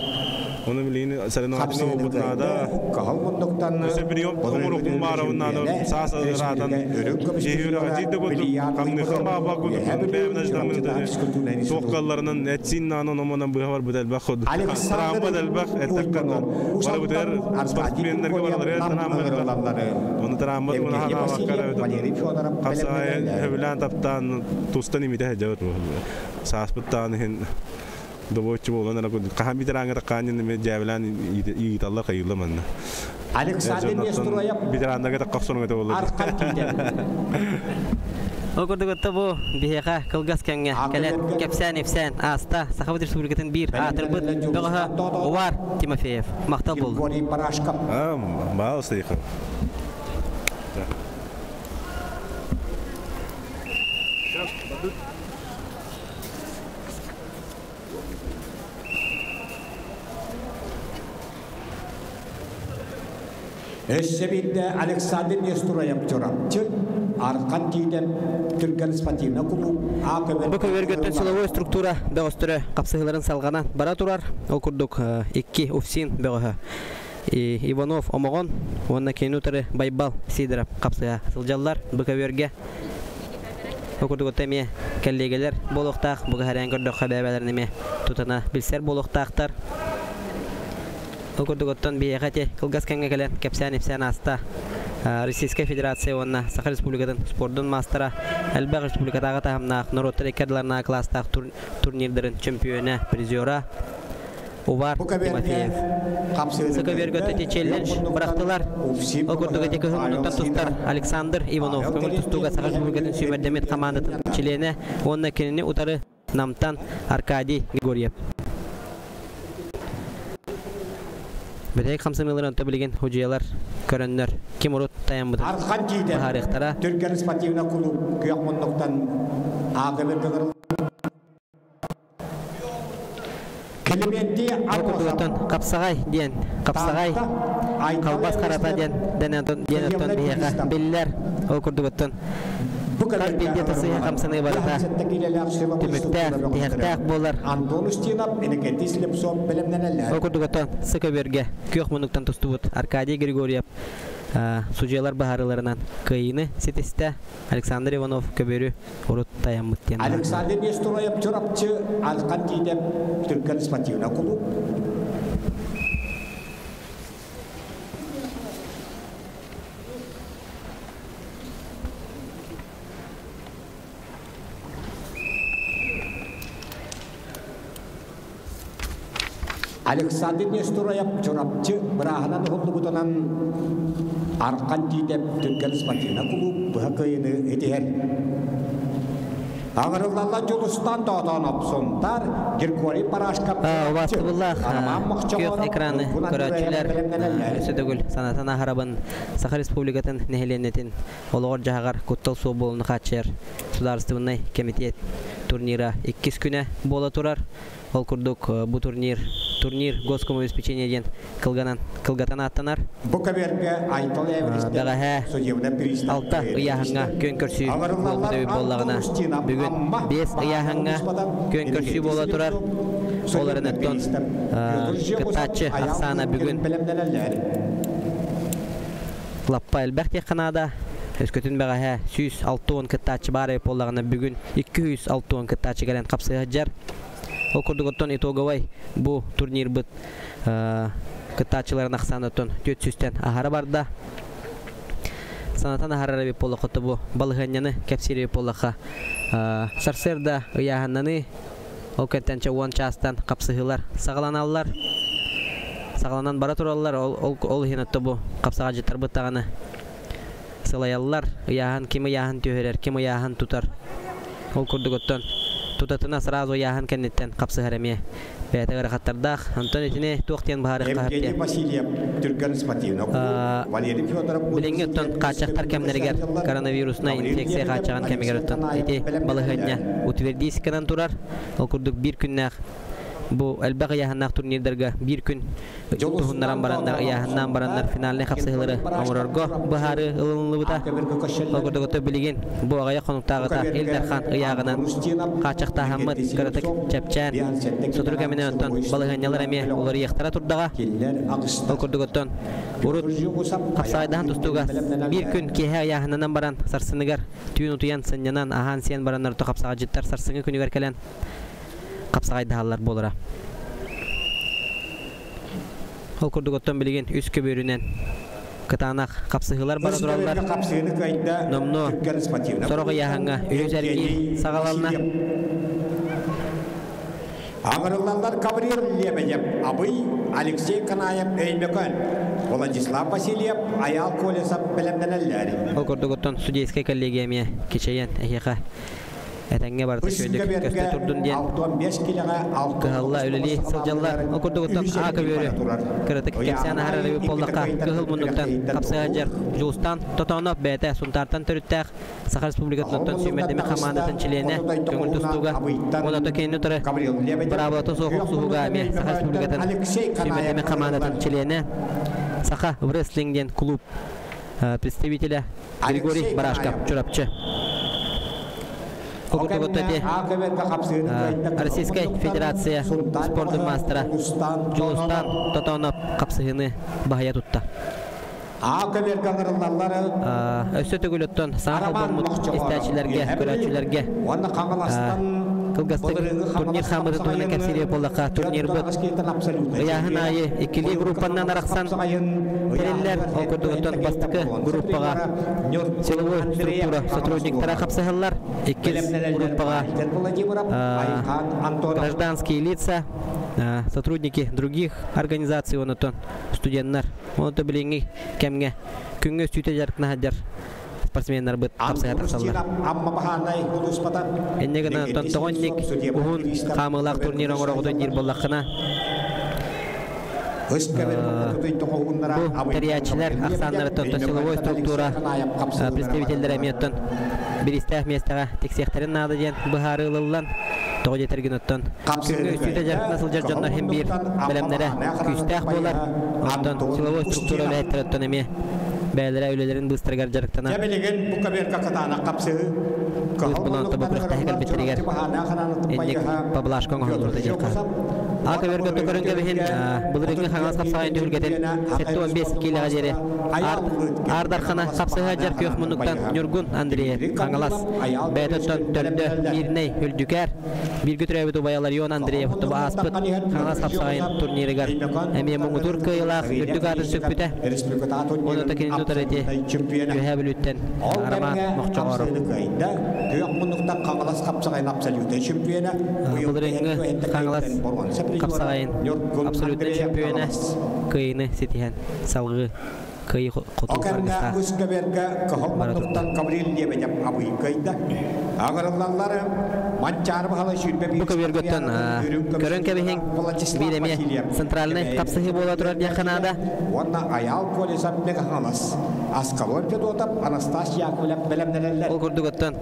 оны билигин соревновательный опыт наада. Каһыл муннуктан Өсө прием оҥоруохпун баарабын саас ыраатан жиһиүрэҕэ жиидэ курдук хамныхха баба курдук бэйэбин аждаммын туохкалларынан этсин наанан омонон быһа барбыт элбэх курдук трампа элбэх эттэккэ бары бутер спортсменнерге баралары трампа элбэх оны трампа тугуна ханаабаккара хапсаай хөбүлээн таптаан тустан имите жабыт сааспыттаан иһин добоччу буолан ара курдук хаһан ветеранга таккаанньын эме дьээбэлээн ыыталлар хайыылла манна Александр Нестроев ветераннарга такках сонуҥ этэ буолла. Архан Тиитэ. Ол курдук отто бу биһиэхэ кылгас кэмҥэ кэлэн кэпсээн-ипсээн ааста Сахабыт Республикатын биир аатырбыт бөҕөһө Увар Тимофеев. Махтал буоллун. Григорий Парашков. Баал стейхан. Өссө биирдэ Александр Нестроев Чурапчы Архан Тиитэ Түргэн спортивнай кулууп А Бу көбүөргөттөн силовой структура бөҕөстөрө хапсыһыыларын салҕанан бара турар. Ол курдук икки УФСИН бөҕөһө Иванов Омоҕон уонна кинини утары Байбал Сидоров хапсыһа сылдьаллар бу көбүөргэ. Ол курдук эмиэ кэллиэгэлэр буолуохтаах, бу кэһэрээн көрдөххө бэйэлэрин эмиэ тутана билсэр буолуохтаахтар. Ол курдук оттон биһиэхэ ити кылгас кэмҥэ кэлэн кэпсээн-ипсээн ааста Российскай Федерация уонна Саха Республикатын спордун маастара, элбэх республикатааҕы таһымнаах норуоттар икки ардыларынааҕы кылаастаах турнирдарын чемпиона, призера Увар Тимофеев. Сыка ити челлендж бырахтылар. Ол курдук ити кыһыл муннуктан тустар Александр Иванов көҥүл тустууга Саха Республикатын сүүмэрдэммит хамаандатын чилиэнэ уонна кинини утары Намтан Аркадий Григорьев. Бүтэһик хамсаныыларын онто билигин худьуйалар көрөннөр ким урут тайаммытын Архан Тиитэ быһаарыахтара. Түргэн спортивнай кулууп күөх муннуктан А Климентий Ол курдук хапсаҕай диэн хапсаҕай халбас харата диэн диэн оттон биһиэхэ биллэр. Ол курдук оттон хас биирдии тасыһа хамсаныы барыта түмүктээх, тиһэхтээх буолар. Антон Устинов, Иннокентий Слепцов бэлэмнэнэллэр. Ол курдук оттон сы көбүөргэ күөх муннуктан тустубут Аркадий Григорьев судьуйалар быһаарыыларынан кыайыыны ситистэ. Александр Иванов көбүөрү урут тайаммыт диэн. Александр Нестороев Чурапчы Алхан Тиитэ Түргэн спортивнай кулууп. Александр Нестороев Чурапчы бырааһынан уһуллубутунан Архан Тиитэ Түргэн спортивнай кулууп быһа кыайыыны итиһэр. Аҥырыллалла Дьулустан Тоотоонов Сунтар, Григорий Парашков Убаастабыллаах күөх экраны көрөөччүлэр, өссө төгүл санатан аһарабын Саха Республикатын нэһилиэнньэтин олоҕор-дьаһаҕар куттал суох буолууну хааччыйар Судаарыстыбаннай кэмитиэт турнира иккис күнэ буола турар. Ол курдук бу турнир турнир госкомобеспечение диэн кылганан кылгатан ааттанар. Бу көбүөргэ Айтал Эверестер Бэҕэһээ судебный пристав алта ыйааһыҥҥа күөн көрсүү буолбут эбит буоллаҕына, бүгүн биэс ыйааһыҥҥа күөн көрсүү буола турар. Ол эрэн оттон кыттааччы ахсаана бүгүн лаппа элбэх диэххэ наада. Өскөтүн бэҕэһээ 160 кыттааччы баар эбит буоллаҕына, бүгүн 260 кыттааччы кэлэн хапсыһа сылдьар. Ол курдук оттон итоговай бу турнирбыт кыттааччыларын ахсаана оттон 400-тэн аһара барда. Санатан аһарар эбит буоллахха, бу балаһыанньаны кэпсиир эбит буоллахха, сарсыарда ыйааһыннаныы, ол кэнтэн 10 чаастан хапсыһыылар саҕаланаллар. Саҕаланан бара тураллар, ол иһин отто бу хапсаҕадьыттарбыт даҕаны сылайаллар, ыйааһын ким ыйааһын түһэрэр, ким ыйааһын тутар. Ол курдук оттон тутатына сразу ыйааһын кэнниттэн хапсыһар эмиэ бэйэтэ ыарахаттардаах. Онтон итини туох диэн быһаарыахха Евгений Васильев түргэн спортивный Валерий Федоров Билиҥҥи оттон хааччахтар кэмнэригэр коронавируснай инфекция хааччаҕын кэмигэр оттон ити балаһыанньа утвердиисканан турар. Ол курдук биир күннээх бу элбэх ыйааһыннаах турнирдарга биир күн туһуннаран бараннар, ыйааһыннаан бараннар финальнай хапсыһыылары оҥорорго быһаарыы ылыныллыбыта. Ол курдук билигин бу аҕыйах хонуктааҕыта Ил Дархан ыйааҕынан хааччахтааһаммыт кыратык чэпчээн, сотору кэминэн оттон балаһыанньалар эмиэ уларыйыахтара турдаҕа. Ол курдук оттон урут хапсаҕайдаһан тустууга биир күн киэһэ ыйааһыннанан баран сарсыныгар түүн утуйан сынньанан аһаан-сиэн бараннар хапсаҕайдьыттар сарсыҥҥы күнүгэр кэлэн хапсаҕайдаһаллар буолара. Ол курдук оттон билигин үс көбүөрүнэн кытаанах хапсыһыылар бара тураллар. Номнуо сорох ыйааһыҥҥа үһүс эргиир саҕаланна. Аҥырыллаллар Гаврил Лебедев, Абый, Алексей Канаев, Өймөкөөн, Владислав Васильев, Айаал Колесов бэлэмнэнэллэр. Ол курдук оттон судейскай коллегия эмиэ кичэйэн эһиэхэ этэҥҥэ барыта үчүгэйдик көстө турдун диэн кыһалла үлэлии сылдьаллар. Ол курдук оттон А көбүөрү кыратык кэпсээн аһарар эбит буоллахха, кыһыл муннуктан хапсыһа Дьулустан Тотоонов бэйэтэ Сунтаартан төрүттээх Саха Республикатын сүүмэрдэмэ хамаандатын чилиэнэ көҥүл тустууга уонна кинини утары быраабылата суох охсуһууга эмиэ Саха Республикатын сүүмэрдэмэ хамаандатын чилиэнэ Саха Врестлинг диэн клуб представителя Григорий Барашков Чурапчы. Российскай Федерация спордун маастара Дьулустан Тотонов хапсыһыыны баһыйа тутта. Өссө төгүл оттон саҥа холбоммут истээччилэргэ, көрөөччүлэргэ кылгастык турнир хаамыытын туһунан кэпсиир буоллахха, турнирбыт ыйааһын аайы иккилии группанан арахсан тэриллэр. Ол курдук оттон бастакы группаҕа силовой структура сотрудниктара хапсыһаллар. Иккис группаҕа гражданские лица, сотрудники других организаций, онотон студенттар. Онто билиҥҥи кэмҥэ күҥҥэ үстүүтэ дьарыктана сылдьар спортсменнарбыт хапсыһа тахсаллар. Инньэ гынан тоҕо инник уһун хаамыылаах турнир оҥороҕутун диир буоллаххына, бу тэрийээччилэр ахсааннарыттан силовой структура представителлэрэ эмиэ оттон бириистээх миэстэҕэ тиксиэхтэрин наада диэн быһаарыы ылыллан, тоҕо диэтэргин оттон күҥҥэ үстүүтэ дьарыктана сылдьар дьоннор иһин биир бэлэмнэрэ күүстээх буолар. Оттон силовой структура үлэһиттэрэ оттон эмиэ бэйэлэрэ үлэлэрин быыстарыгар дьарыктанан быыс булан тобо күрэхтэһэ кэлбиттэригэр инник поблажка оҥоһуллубута диэххэ. А көбөргө көрөн кэбиһин былырыыҥҥы Хаҥалас хапсаҕайын түһүлгэтин 75 киилэҕэ диэри Аар Дархана хапсыһа дьар күөх муннуктан Ньургун Андреев Хаҥалас бэйэтэ төрдө Мирнэй Үрдүкээр бииргэ төрөөбүт убайа Ларион Андреев тобу ааспыт Хаҥалас хапсаҕайын турнирыгар эмиэ муҥутуур кыайыылаах үрдүк аатын сүкпүтэ. Онон кинини тутар ити Үөһээ Бүлүүттэн Роман Мохчоҕоров. Былырыыҥҥы Хаҥалас хапсаҕайын абсолютнай чемпиона кыайыыны ситиһэн салгыы кыайыы хотуу харгыстаах бара турда. Бу көбүөргөттөн көрөн кэбиһиҥ биир эмиэ центральнай хапсыһыы буола турар диэххэ наада. Ол курдук оттон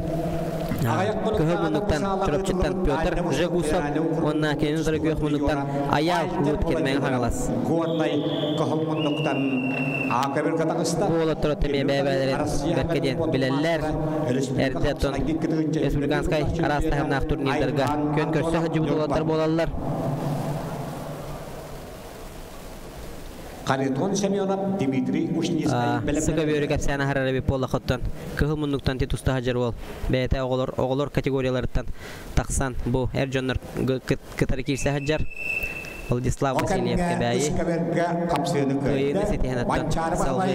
кыһыл муннуктан Чурапчыттан Петр Жегусов уонна кинини утары күөх муннуктан Айаал Луткин Мэҥэ Хаҥалас. Бу уолаттар эмиэ бэйэ-бэйэлэрин бэркэ диэн билэллэр. Эрдэ оттон республиканскай араас таһымнаах турнирдарга күөн көрсө сылдьыбыт уолаттар буолаллар. Харитон Семенов, Дмитрий Ушницкай Сыка бөрү бэлэмнэнэллэр. кэпсээн аһарар эбит буоллахыттан кыһыл муннуктан ти туста сылдьар уол бэйэтэ оҕолор оҕолор категорияларыттан тахсан бу эр дьоннор кытары киирсэ сылдьар Владислав Ол Васильев кэмҥэ Кэбээйи үс көбөргө хапсыыны кыайыыны кыайда. ситиһэн оттон Манчаары салгыы Баһылай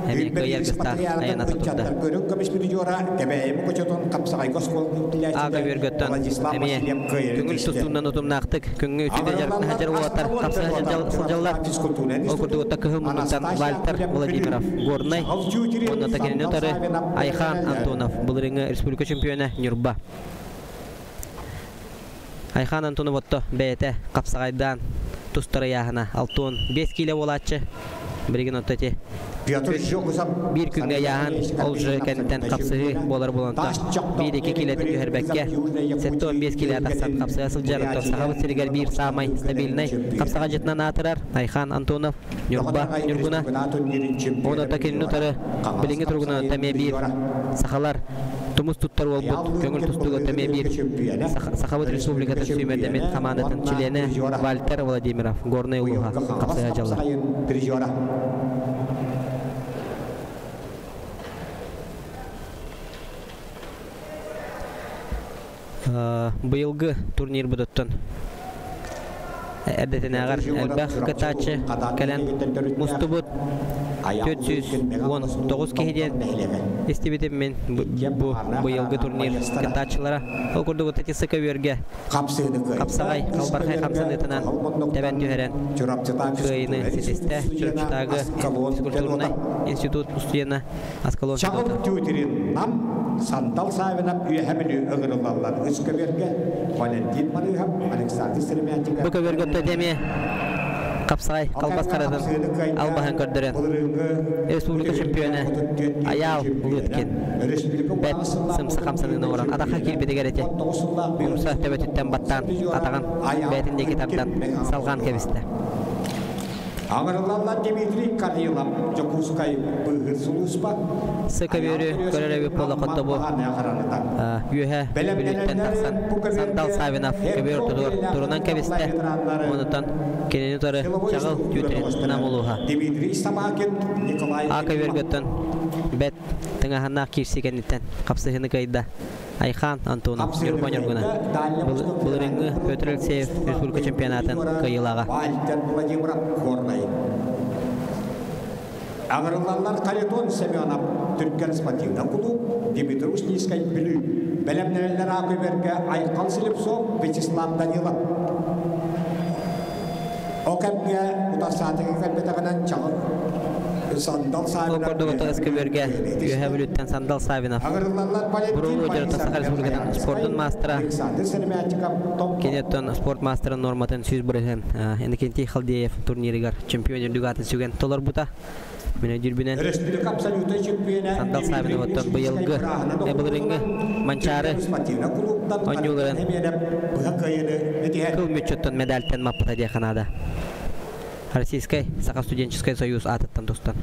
эмиэ Үүрбэ кыайар биирис гыстаах матырыйаалытын айаната турда. ыччаттар көрүҥ көмүс призера Кэбээйи Мукучутун Хапсаҕайга оскуолатын А иитиллээччитэ көбүөргөттөн Владислав эмиэ Васильев кыайары көҥүл тистэ. тустуунан утумнаахтык күҥҥэ үтүдэ дьарыктана Аҕырылаллар сылдьар уолаттар Аскалон хапсыһа Федотов сылдьаллар. Чурапчы физкультурнай Ол институт курдук кыһыл муннуктан Анастасия Вальтер Акулев Владимиров Бүлүү Горнай Чаҕыл уонна Чүүтүрүн кинини Сандал утары Саввинов Айхан бэлэмнэнэллэр. Антонов былырыыҥҥы республика чемпиона Ньурба. Айхан Антонов отто бэйэтэ хапсаҕайдаан тустар ыйааһына 65 киилэ буолааччы. Билигин отто ити Петр Жогусов биир күҥҥэ Самир ыйааһын Андреевич ол же Карпин кэнниттэн абсолютнай хапсыһыы чемпиона буолар буолан Таас биир чохтоох икки киилэтин Нерюнгри түһэрбэккэ Южная 75 Якутия киилэ тахсан түһүлгэтин хапсыһа сылдьар оттон Бурятия Сахабыт сиригэр биир Южная саамай түһүлгэлэрин стабильнай чемпиона хапсаҕа аатырар Айхан Антонов Ньурба Доҕотарҕай Ньургуна Республика турнирын Уонна чемпиона кинини призера утары Хаҥалас билиҥҥи туругунан хапсаҕайын эмиэ биир призера сахалар тумус туттар Айаал уолбут көҥүл Лыткин тустууга былырыыҥҥы эмиэ биир түһүлгэ чемпиона Сахабыт республика Республикатын сүүмэрдэммит чемпиона хамаандатын уонна чилиэнэ призера Вальтер Владимиров Горнай улууһа быйылгы Хаҥалас хапсыһа дьаллар. хапсаҕайын призера Быйылгы турнир будуттан Петр эрдэтинээҕэр Жегоров элбэх Чурапчы кытааччы улууһун Хадаан кэлэн нэһилиэгиттэн төрүттээх мустубут Айаал Лыткин Мэҥэ Хаҥалас 419 улууһун киһи Томтор диэн нэһилиэгэ истибитим мин иккиэн бу баҕарнаах быйылгы хараана турнир байыастара кыттааччылара. Ол курдук статистика үөргэ Хапсыыны кыайда хапсаҕай үс халбархай көбүөргэ хамсаныытынан кыһыл тэбэн муннуктан түһэрэн Чурапчытаан кыайыыны физкультура ситистэ институт студена Чурапчытаагы Аскалон физкультурнай Федотов институт устудьуона Аскалон Чаҕыл Федотов. Тютрин Нам Сандал Савинов Үөһэ Бүлүү ыҥырыллаллар үс көбүөргэ Валентин Марыыһап Александр Бу Сыромятников көбүөргэ бэлэмнэнэллэр. эмиэ хапсаҕай Ол халбас кэмҥэ харытын хапсыыны кыайда албаһын көрдөрөн былырыыҥҥы республика бу түһүлгэ чемпиона 34 киилэ Айаал чемпиона, Лыткин республика бэт 16 сыллаах сымса 31 хамсаныыны киилэ оҥорон атахха чемпиона, киирбитигэр ити 19 сыллаах умса Беларусь төбөтүттэн 19 баттаан призера атаҕын Айаал бэйэтин диэки Лыткин тардан Мэҥэ Хаҥалас салҕаан улууһа. кэбистэ. Аҥырыллаллар Дмитрий Корнилов Дьокуускай быыһыыр сулууспа Сыка Айаал бөрү көрөр Березкин эбит буола Амма хотто бу Баҕаныа хараҥата. үөһэ Бүлүүттэн Бэлэмнэнэллэр тахсан бу Сандал көбүөргэ Савинов көбүөр Эркол ортотугар Кириллаах турунан Николай кэбистэ. ветераннары Онутан кинини утары силовой Чаҕыл структура Тютрин бөҕөстөрө Нам улууһа. Дмитрий Собакин, Николай А Ефимов. көбүөргөттөн бэт тыҥаһаннаах киирсии кэнниттэн хапсыһыны кыайда Айхан Антонов Хапсыыны Ньурба Ньургуна. кыайда Дальний Восток Былырыыҥҥы федеральный Петр округ Алексеев тустууга республика быйылгы чемпионатын призера кыайыылааҕа. Вальтер Владимиров Горнай. Аҥырыллаллар Харитон Семенов Түргэн спортивнай кулууп, Дмитрий Устинскай Бүлүү. Бэлэмнэнэллэр Аакөбөргө Айхал Слепцов, Вячеслав Данилов. Ол кэмҥэ утарсаатыгы кэлбэтэҕинэн Чаҕыл Сандал Ол Савинов курдук Үөһээ ытыс Бүлүү көбүөргэ кыайыыны Үөһээ итистэ. Бүлүүттэн Сандал Савинов Аҥырыллаллар Валентин Буруолуу дьарыта Борисов Саха Республикатын Верхоянскай, спордун маастара Александр Сыромятников Томпо. Кини оттон спорт маастарын норматын 100 бырыһыан Иннокентий Халдеев турнирыгар чемпион үрдүк аатын сүгэн толорбута. Мин өйдүүрбүнэн Республика абсолютнай чемпиона Сандал Дмитрий Савинов оттон Ушницкай быйылгы бырааһынан былырыыҥҥы охтубутунан Манчаары Түргэн спортивнай кулууптан Харитон оонньууларын Хэмиэнэп быһа кыайыыны этиһэр. кыл мүччүттэн медальтан маппыта диэххэ наада. Российскай Саха студенческий союз аатыттан тустан.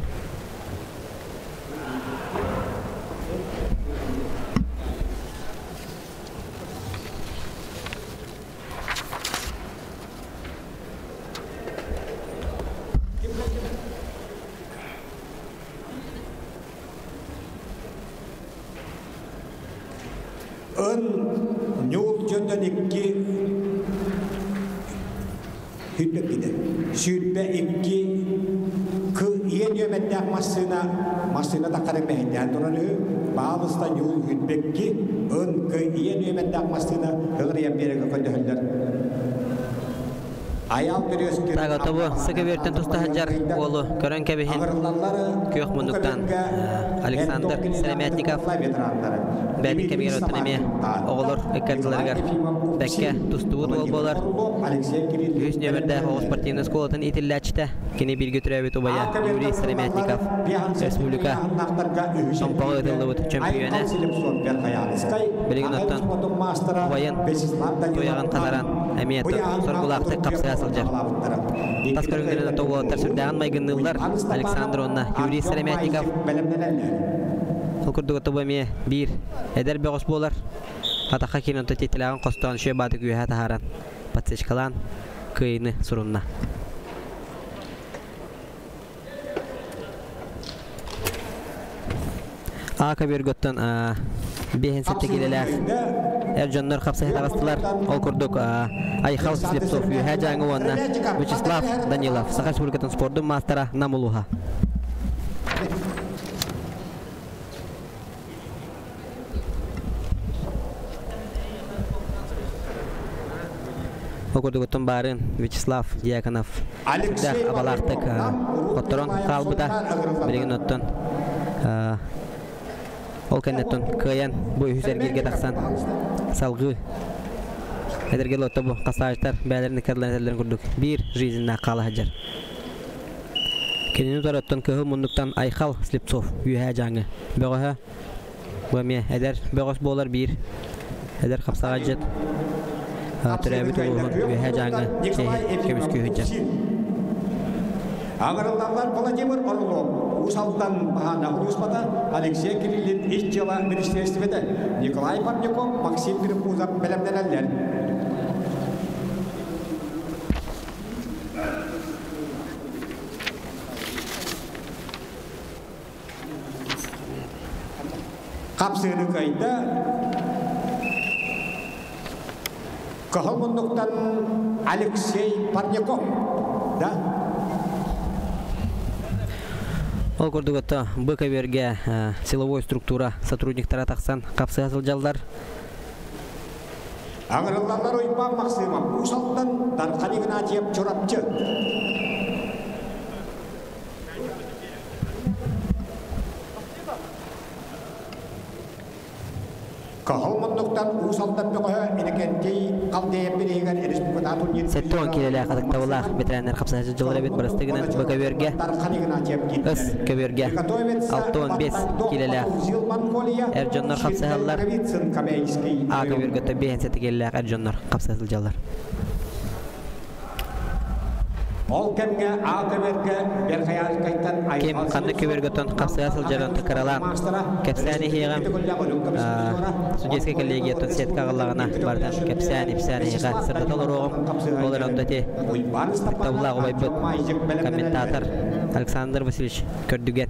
Ын ньуул дьонтон икки Сүүрбэккитэ. 22 кы ийэ нүөмэрдээх массыына массыына таххарын мэһэйдээн туран үһү. Баалыста ньуул 22 ын кы ийэ нүөмэрдээх массыына ыгырыйан биэрэгэ көрдөһөллөр. Айаал Березкин Так, Амма тобу Баҕана сыка бөртөн туста Хараны сылдьар кыайда. уолу көрөн кэбиһин Аҕырыллаллары күөх бу муннуктан көбүөргэ Александр Энтох кинилээх Сыромятников Николай ветераннары бэйэтин Дмитрий кэмигэр оттон эмиэ Самарин Таатта, оҕолор Николай ыккардыларыгар Ефимов бэккэ Упси, тустубут уол Владимир буолар. Орлов, Алексей Үһүс Кириллин нүөмэрдээх оҕо бэлэмнэнэллэр. спортивнай оскуолатын иитиллээччитэ, кини бииргэ төрөөбүт убайа Аата Юрий бэртэ Сыромятников биэһэн республика ыйааһыннаахтарга үһүс Томпоҕо эргииргэ ыытыллыбыт чөмпүйүөнэ. Айхал Слепцов Верхоянскай, Билигин Аҕай оттон спортун маастара убайын Вячеслав туйаҕын Данилов хатаран эмиэ бу ыйааһыннаах соргулаахтык 35 хапсыһа сылдьар. баҕалаабыттара. Тас Икки көрүҥнэрин кыайыылар уолаттар сүрдээҕин майгынныыллар Уйбаан Александр Степанов, уонна Юрий Артем Сыромятников. Мальцев бэлэмнэнэллэр. Ол курдук тобу эмиэ биир эдэр бөҕөс буолар. Атахха киирэн онто тиэтилээҕин хостоон шүө бааты күүһэ таһааран подсечкалаан кыайыыны сурунна. А көбүөргөттөн 5-7 килэлээх эр дьоннор хапсыһа таҕыстылар. Ол курдук Айхал Слепцов Үөһээ Дьааҥы уонна Вячеслав Данилов Саха Республикатын спордун маастара Нам улууһа. Ол курдугуттан баарын Вячеслав Дьяконов сүрдээх абалаахтык хотторон хаалбыта. Билигин оттон ол кэнниттэн кыайан бу үһүс эргииргэ тахсан салгыы эдэргэ лотто бу хасаажтар бээлэрин ыккардыларын этэллэрин курдук биир жизненнаах хаала сылдьар. Кинини утары оттон кыһыл муннуктан Айхал Слепцов үөһээ дьааҥы бөҕөһө Бу эмиэ эдэр бөҕөс буолар биир эдэр хапсаҕайдьыт төрөөбүт улууһун Үөһээ Дьааҥы чиэһин көмүскүү сылдьар. Аҥырыллаллар Владимир Орлов, Уус Алдан Баһаана улууспата, Алексей Кириллин ис дьыала министиэристибэтэ, Николай Парников, Максим Гриппузов бэлэмнэнэллэр. Хапсыыны кыайда. Кыһыл муннуктан Алексей Парняков. Да? Ол курдук ото бу көбүөргэ силовой структура сотрудниктара тахсан хапсыһа сылдьаллар. Аҥырыллаллар Уйбаан Махсыымап Уус Алдан, Дархан Игнатьев Чурапчы. Кыһыл муннуктан Уус Алдан бөҕөһө Иннокентий Халдеев бирииһигэр республикатааҕы турнир 70 киилэлээх атыктабылаах ветераннар хапсаһыччы дьыллар эбит барыстыгынан бу көбүөргэ ыс көбүөргэ 65 киилэлээх эр дьоннор хапсыһаллар А көбүөргэ 57 киилэлээх эр дьоннор хапсыһа сылдьаллар. Ол кэмҥэ А көбүөргэ Верхоянскайтан Ким ханнык көбүөргөттөн хапсыһа сылдьарын кыралаан кэпсээн иһиэҕим. Судейскай коллегияттан сетка аҕаллаҕына барытын кэпсээн ипсээн эһиэхэ сырдата олоруоҕум. Ол эрэн ити ытыктабыллаах убайбыт комментатор Александр Васильевич Көрдүгэн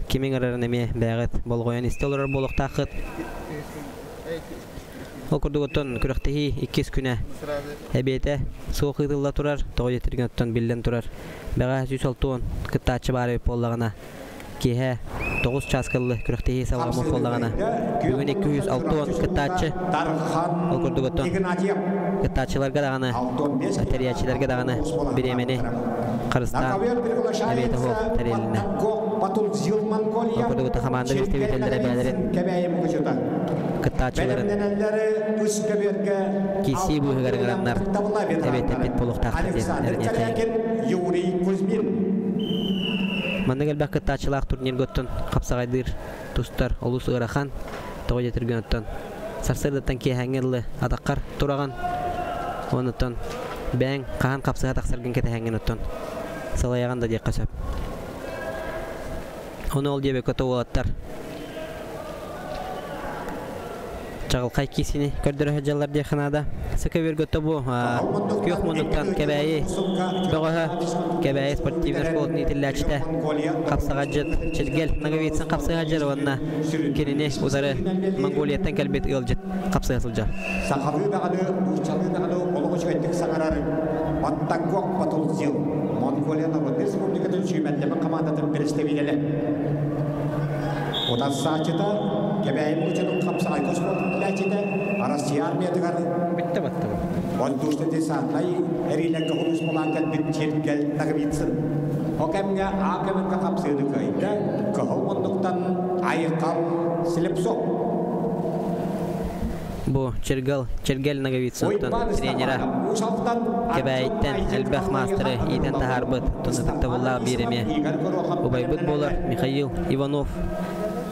кимиҥ ырарын эмиэ бэйэҕит болҕойон истэ олорор буолуохтааххыт. Ол курдук оттон күрэхтэһии иккис күнэ эбиэтэ суох ыытылла турар, тоҕо диэтэргин оттон биллэн турар. Бэҕэһээ 160 кыттааччы баар эбит буоллаҕына, киэһэ 9 чааска ыллы күрэхтэһии салҕаммыт буоллаҕына, бүгүн 260 кыттааччы. Ол курдук оттон кыттааччыларга даҕаны, тэрийээччилэргэ даҕаны бириэмэни харыстаан эбиэтэ суох тэрилиннэ. Ол курдук хамаанда представителлэрэ бэйэлэрин кыттааччыларын киирсии быыһыгар ыҥыраннар эбиэтэппит буолуохтаахтар диэн эрэниэхтээх. Маннык элбэх кыттааччылаах турнирга оттон хапсаҕайдыыр тустар олус ыарахан. Тоҕо диэтиргин оттон сарсыардаттан киэһээҥҥи дылы атаххар тураҕын. Онуттан бэйэҥ хаһан хапсыһа тахсаргын кэтэһэҥҥин оттон салайаҕын да диэххэ сөп. Ону ол диэбэккэ уолаттар чаҕылхай киисини көрдөрө сылдьаллар диэххэ наада. Сака Верготто бу күөх муннуктан Кэбээйи бөҕөһө Кэбээйи спортивнай школатын иитиллээччитэ хапсаҕайдьыт Чиргэл Ноговицын хапсыһа уонна кинини утары Монголияттан кэлбит ыалдьыт хапсыһа сылдьар. Сахалыы даҕаны, нууччалыы даҕаны олох үчүгэйдик саҥарар Баттагок Батулзил, Монголия Народнай Республикатын сүүмэрдэммит хамаандатын представителэ. Утарсааччыта Кэбээйи Мукучунун хапсаҕайга оскуолатын үлээччитэ Россия армиятыгар Бүттэ баттабы. воздушно-десантнай эриилэргэ хулууспалаан кэлбит Чиргэл Ноговицын. О кэмҥэ А көмүккэ хапсыыны кыайда, кыһыл муннуктан Айхал Слепцов. Бу Чергал, Чергел Ноговицыттан тренера Кэбээйиттэн элбэх маастары иитэн таһаарбыт тоннутуктабыллаах биир эмиэ убайбыт буолар Михаил Иванов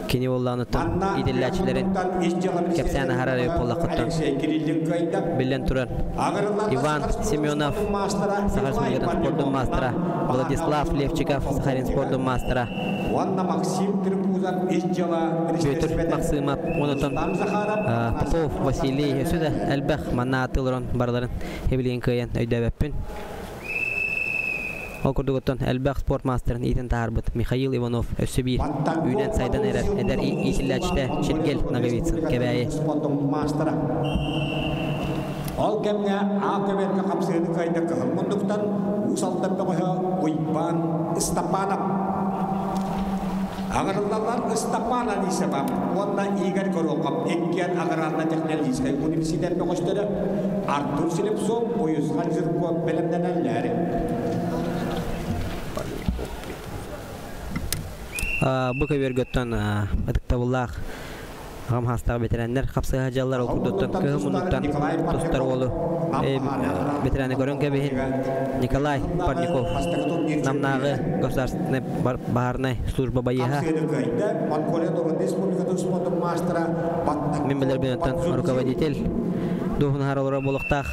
кини буоллаҕыныттан иитиллээччилэрин кэпсээн аһарар эбит буоллаххыттан биллэн турар Иван Семенов Саха Республикатын спордун маастара Владислав Левчиков Сахалин спордун маастара Уонна Максим Трипузов ис дьыала Петр Максимов онотон Попов Василий өссө да элбэх манна аатылырон барыларын эбилиэн кыайан өйдөөбөппүн. Ол курдук оттон элбэх спорт маастарын иитэн таһаарбыт Михаил Иванов өссө биир үүнэн сайдан эрэр эдэр иитиллээччитэ Чиргэл Ноговицын Кэбээйи. Ол кэмҥэ А көбүөргэ хапсыһыыны кыайда кыһыл муннуктан Уус Алдан бөҕөһө Уйбаан Ыстапаанап. Аҕырыллаллар Ыстапаан Анисова уонна Игорь Горохов иккиэн аграрно-технологическай университет бөҕөстөрө Артур Слепцов, Уйусхан Жирков бэлэмнэнэллэр. Бу көбүөргөттөн ытыктабыллаах аҕам хаастаах бэтэрээннэр хапсыһа дьаллар ол курдуктан кыһыл муннуктан тустар уолу бэтэрээнэ көрөн кэбиһин Николай Парников Намнааҕы государственнай баһаарынай служба байыаһа мин билэрбин оттон руководитель дуоһунаһар олорор буолуохтаах.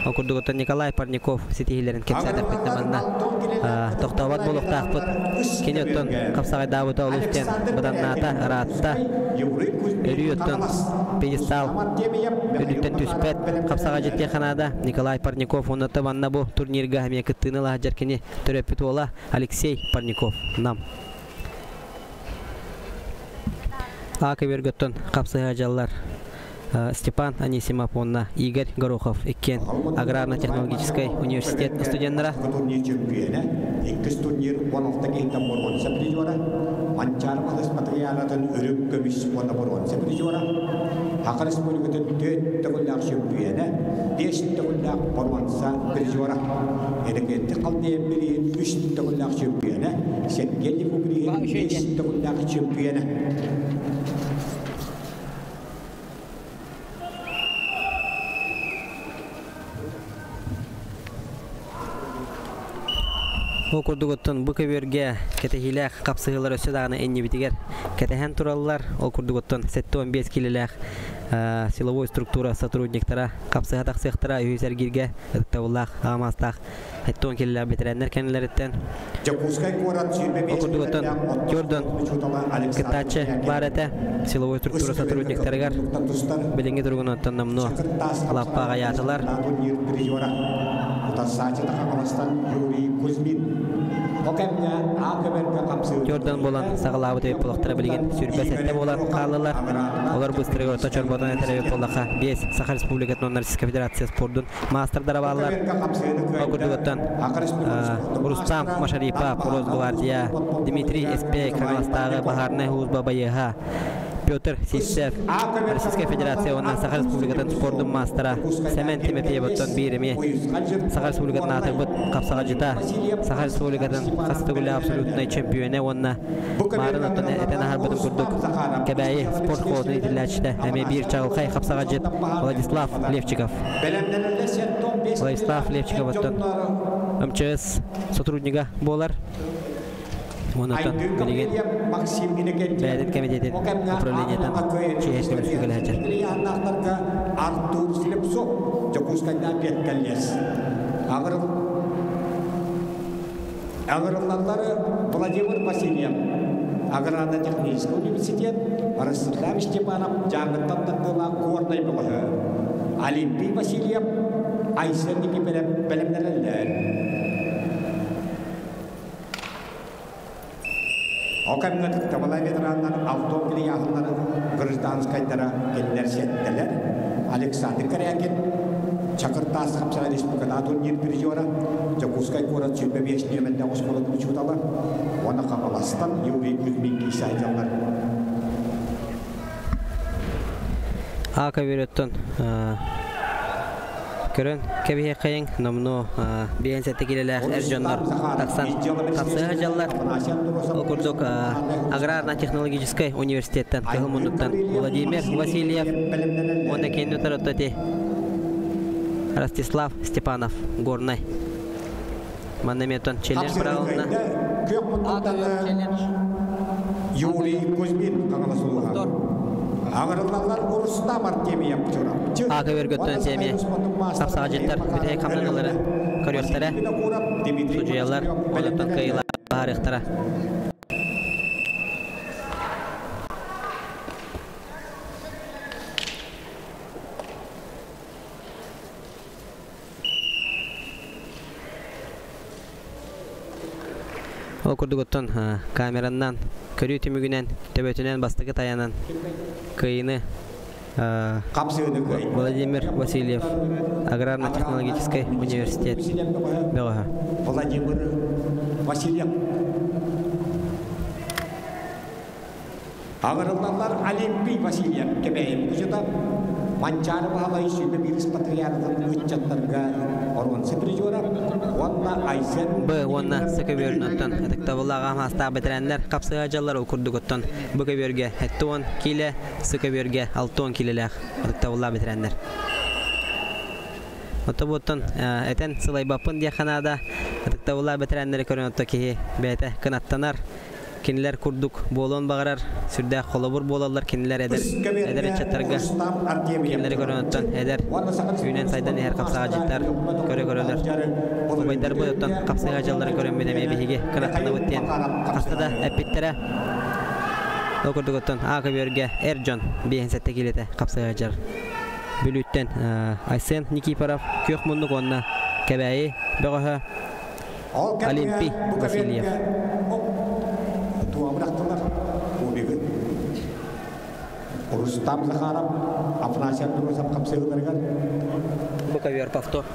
Ол курдук оттон Николай Парников ситиһиилэрин кэпсээтэхпитинэ манна тохтообот буолуохтаахпыт. Кини оттон хапсаҕайдаабыта олус диэн быданнаата, ыраатта. Өрүү оттон пьедестал үрдүттэн түспэт хапсаҕайдьыт диэххэ наада. Николай Парников уонна манна бу турнирга эмиэ кыттыыны ыла сылдьар кини төрөппүт уола Алексей Парников Нам. А көбүөргөттөн хапсыһа дьаллар Степан Анисимов уонна Игорь Горохов иккиэн аграрно-технологическай университет студеннара. Турнир чөмпүйүөнэ, иккис турнир 16 киһиттэн боруонса призера, Манчаары Балыс матырыйаалатын үрүҥ көмүс уонна боруонса призера, Саха Республикатын түөрт төгүллээх чөмпүйүөнэ, биэс төгүллээх боруонса призера, Энергетик Халдеев бирииһин үс төгүллээх чөмпүйүөнэ, Сергей Леву бирииһин биэс төгүллээх чөмпүйүөнэ. Ол курдук оттон бу көбүөргэ кэтэһиилээх хапсыһыылар өссө даҕаны иннибитигэр кэтэһэн тураллар. Ол курдук оттон 75 киилэлээх силовой структура сотрудниктара хапсыһа тахсыахтара үһүс эргииргэ ытыктабыллаах аҕа маастаах 70 киилэлээх бэтэрээннэр кэннилэриттэн. Дьокуускай куорат 25 Ол курдук оттон Jordan кыттааччы баар этэ силовой структура сотрудниктарыгар билиҥҥи туругунан номнуо лаппа аҕыйаатылар. Юрий Кузьмин. Jordan буолан саҕалаабыт эбит буолахтара билигин 27 буолан хааллылар. Олор быстырыгар орто чорботон этэр эбит буоллаха 5 Саха Республикатын уонна Российскай Федерация спордун маастардара бааллар. Ол курдук оттон Рустам Машарипов, Росгвардия, Дмитрий Эспек, Хаҥаластааҕы баһаарынай һулууспа байыаһа, Петр Сивцев, Российскай Федерация уонна Саха Республикатын спордун маастара Сэмэн Тимофеевоттон биир эмиэ Саха Республикатын аатырбыт хапсаҕадьыта, Саха Республикатын хас төгүллээх абсолютнай чөмпүйүөнэ уонна Маарын оттон этэн аһарбытым курдук Кэбээйи спорт школатын иитиллээччитэ эмиэ биир чаҕылхай хапсаҕадьыт Владислав Левчиков. Владислав Левчиков оттон МЧС сотруднига буолар. Онтон билигин бэйэтин комитетин управлениетын чиэһин көмүскүү кэлээччи. Артур Слепцов Дьокуускайдаан Петкаллес. Аҕырыллаллары Владимир Васильев Аграрно-технический университет Ростислав Степанов Дьааҥыттан тардыылаах Горнай бөҕөһө Олимпий Васильев Айсен Никифоров бэлэмнэнэллэр. Ол кэмҥэ ытыктабылай ветераннар Алтон Кирияхыннары гражданскайдара кинилэр сэттэлэр Александр Корякин Чакыр-Таас хапсаҕай республикатааҕы турнир призера, Дьокуускай куорат 25 нүөмэрдээх оскуолатын учуутала уонна Хаҥаластан Юрий Кузьмин киирсэ сылдьаллар. А көбүөрөттөн көрөн кэбиһиэххэйиҥ номнуо 57 киилэлээх эр дьоннор тахсан тахсыа сылдьаллар. Ол курдук аграрно-технологическай университеттан кыһыл муннуктан Владимир Васильев уонна кини утарыта Ростислав Степанов Горнай. Манна эмиэ оттон челлендж быраҕылынна. Күөх муннуктан Юрий Кузьмин Хаҥалас улууһа. Аҕырыллаллар Рустам Артемьев Чурапчы. Аата өргөттөн сэмиэ хапсаҕадьыттар бүтэһик хамнаналарын көрүөхтэрэ. Судьуйалар онтон кыайыылаах баһаарыахтара. Ол курдук оттон камераннан көрүү түмүгүнэн төбөтүнэн бастакы таянан кыайыыны Владимир Васильев, Аграрно-технологическай университет бөҕөһө. Владимир Васильев. Аҕырыллаллар Олимпий Васильев Кэбээйи кучута Манчаары Баһылай сүүрбэ биирис патриархатын ыччаттарга боруонса призера уонна Айсен Б уонна С көбүөрүн ытыктабыллаах аҕам бэтэрээннэр хапсыһа дьаллар ол курдугуттан бу көбүөргэ 70 киилэ, С көбүөргэ 60 киилэлээх ытыктабыллаах бэтэрээннэр. Отобуттан этэн сылайбаппын диэххэ наада. Ытыктабыллаах бэтэрээннэри көрөн отто киһи бэйэтэ кынаттанар. Кинилэр курдук буолуон баҕарар, сүрдээх холобур буолаллар кинилэр эдэр эдэр ыччаттарга. Кинилэри көрөн оттон эдэр үүнэн сайдан иһэр хапсаҕадьыттар көрө-көрөлөр. Убайдарбыт оттон хапсыһа дьалларын көрөммүт эмиэ биһиги кынаттанабыт диэн хаста да эппиттэрэ. Ол курдук оттон А көбүөргэ эр дьон 57 киилэтэ хапсыһа дьар. Бүлүүттэн Айсен Никифоров, Күөх муннук уонна Кэбээйи бөҕөһө Олимпий Васильев. Рустам Захаров, Афанасий Андросов хапсыһыыларыгар. Бу ковер повтор.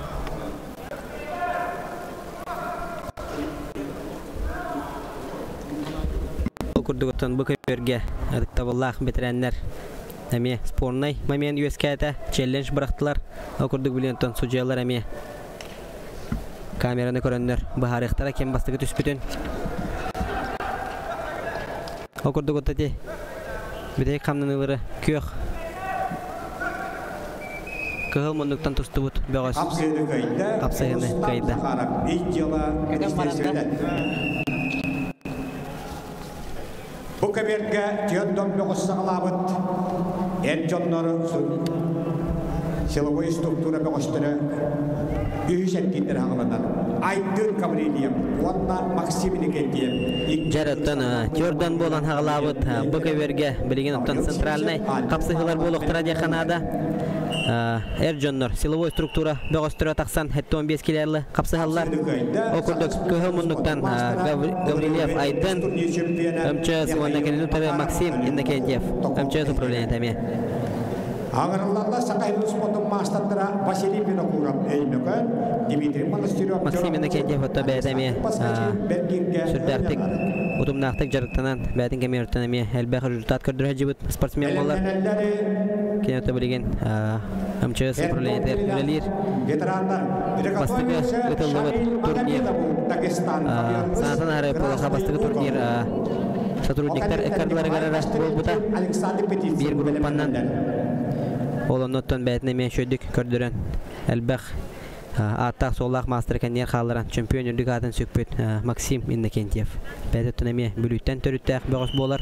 Ол курдугуттан бу көбүөргэ ытыктабыллаах бэтэрээннэр эмиэ спорнай момент үөскээтэ, челлендж бырахтылар. Ол курдук билиэнтон судьуйалар эмиэ камераны көрөннөр быһаарыахтара ким бастакы түспүтүн. Ол курдук оттати бүтэһик хамнаныылары күөх кыһыл муннуктан тустубут бөҕөс хапсыһыны кыайда. Бу кэбиэргэ түөрт дом бөҕөс саҕалаабыт эр дьоннору силовой структура бөҕөстөрө үһүс эргиирдэр хаҕаланар Айдын Гаврильев уонна Максим Иннокентьев. Дьэр оттон түөрдөн буолан хаҕалаабыт бу көбүөргэ билигин оттон центральнай хапсыһыылар буолуохтара диэххэ наада. Эр дьоннор силовой структура бөҕөстөрө тахсан 75 килэлы хапсыһаллар. Ол курдук кыһыл муннуктан Гаврильев Айдын, МЧС уонна кинини утары Максим Иннокентьев, МЧС управлениета эмиэ. Аҥырылларла Саха спортун маастардара Василий Винокуров Өймөкөөн, Дмитрий Монастырев Максим Иннокентьев отто бэйэтэ эмиэ сүрдээхтик утумнаахтык дьарыктанан бэйэтин кэмиэртэн эмиэ элбэх результат көрдөрө сылдьыбыт спортсмен буолар. Кини отто билигин МЧС управлениетыгар үлэлиир. Бастакы ытыллыбыт турнир санатан аһары полоха бастакы турнир сотрудниктар ыккардыларыгар эрэ буолбута. Биир группаннан ол оннуттан бэйэтин эмиэ үчүгэйдик көрдөрөн элбэх ааттаах-суоллаах маастар кэннигэр хаалларан чемпион үрдүк аатын сүкпүт Максим Иннокентьев. Бэйэтиттэн эмиэ Бүлүүттэн төрүттээх бөҕөс буолар.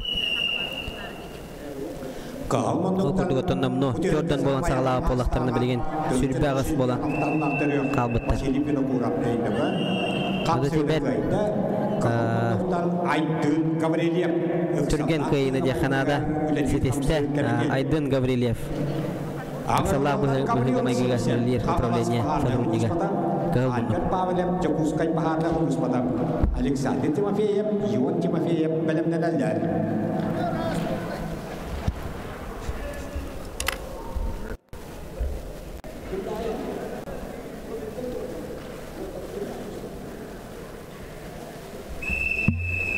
Ол курдук оттон номнуо түөртэн буолан саҕалаабыт буоллахтарына билигин сүүрбэ аҕыс буолан хаалбыттар. Аны Тибет түргэн кыайыыны диэххэ наада ситистэ Айдын Гаврильев. Ыксаллаах быһыыга-майгыга үлэлиир управление сотруднига Кыһыл муннук. Павлев Дьокуускай баһаарга улууспата Александр Тимофеев, Ион Тимофеев бэлэмнэнэллэр.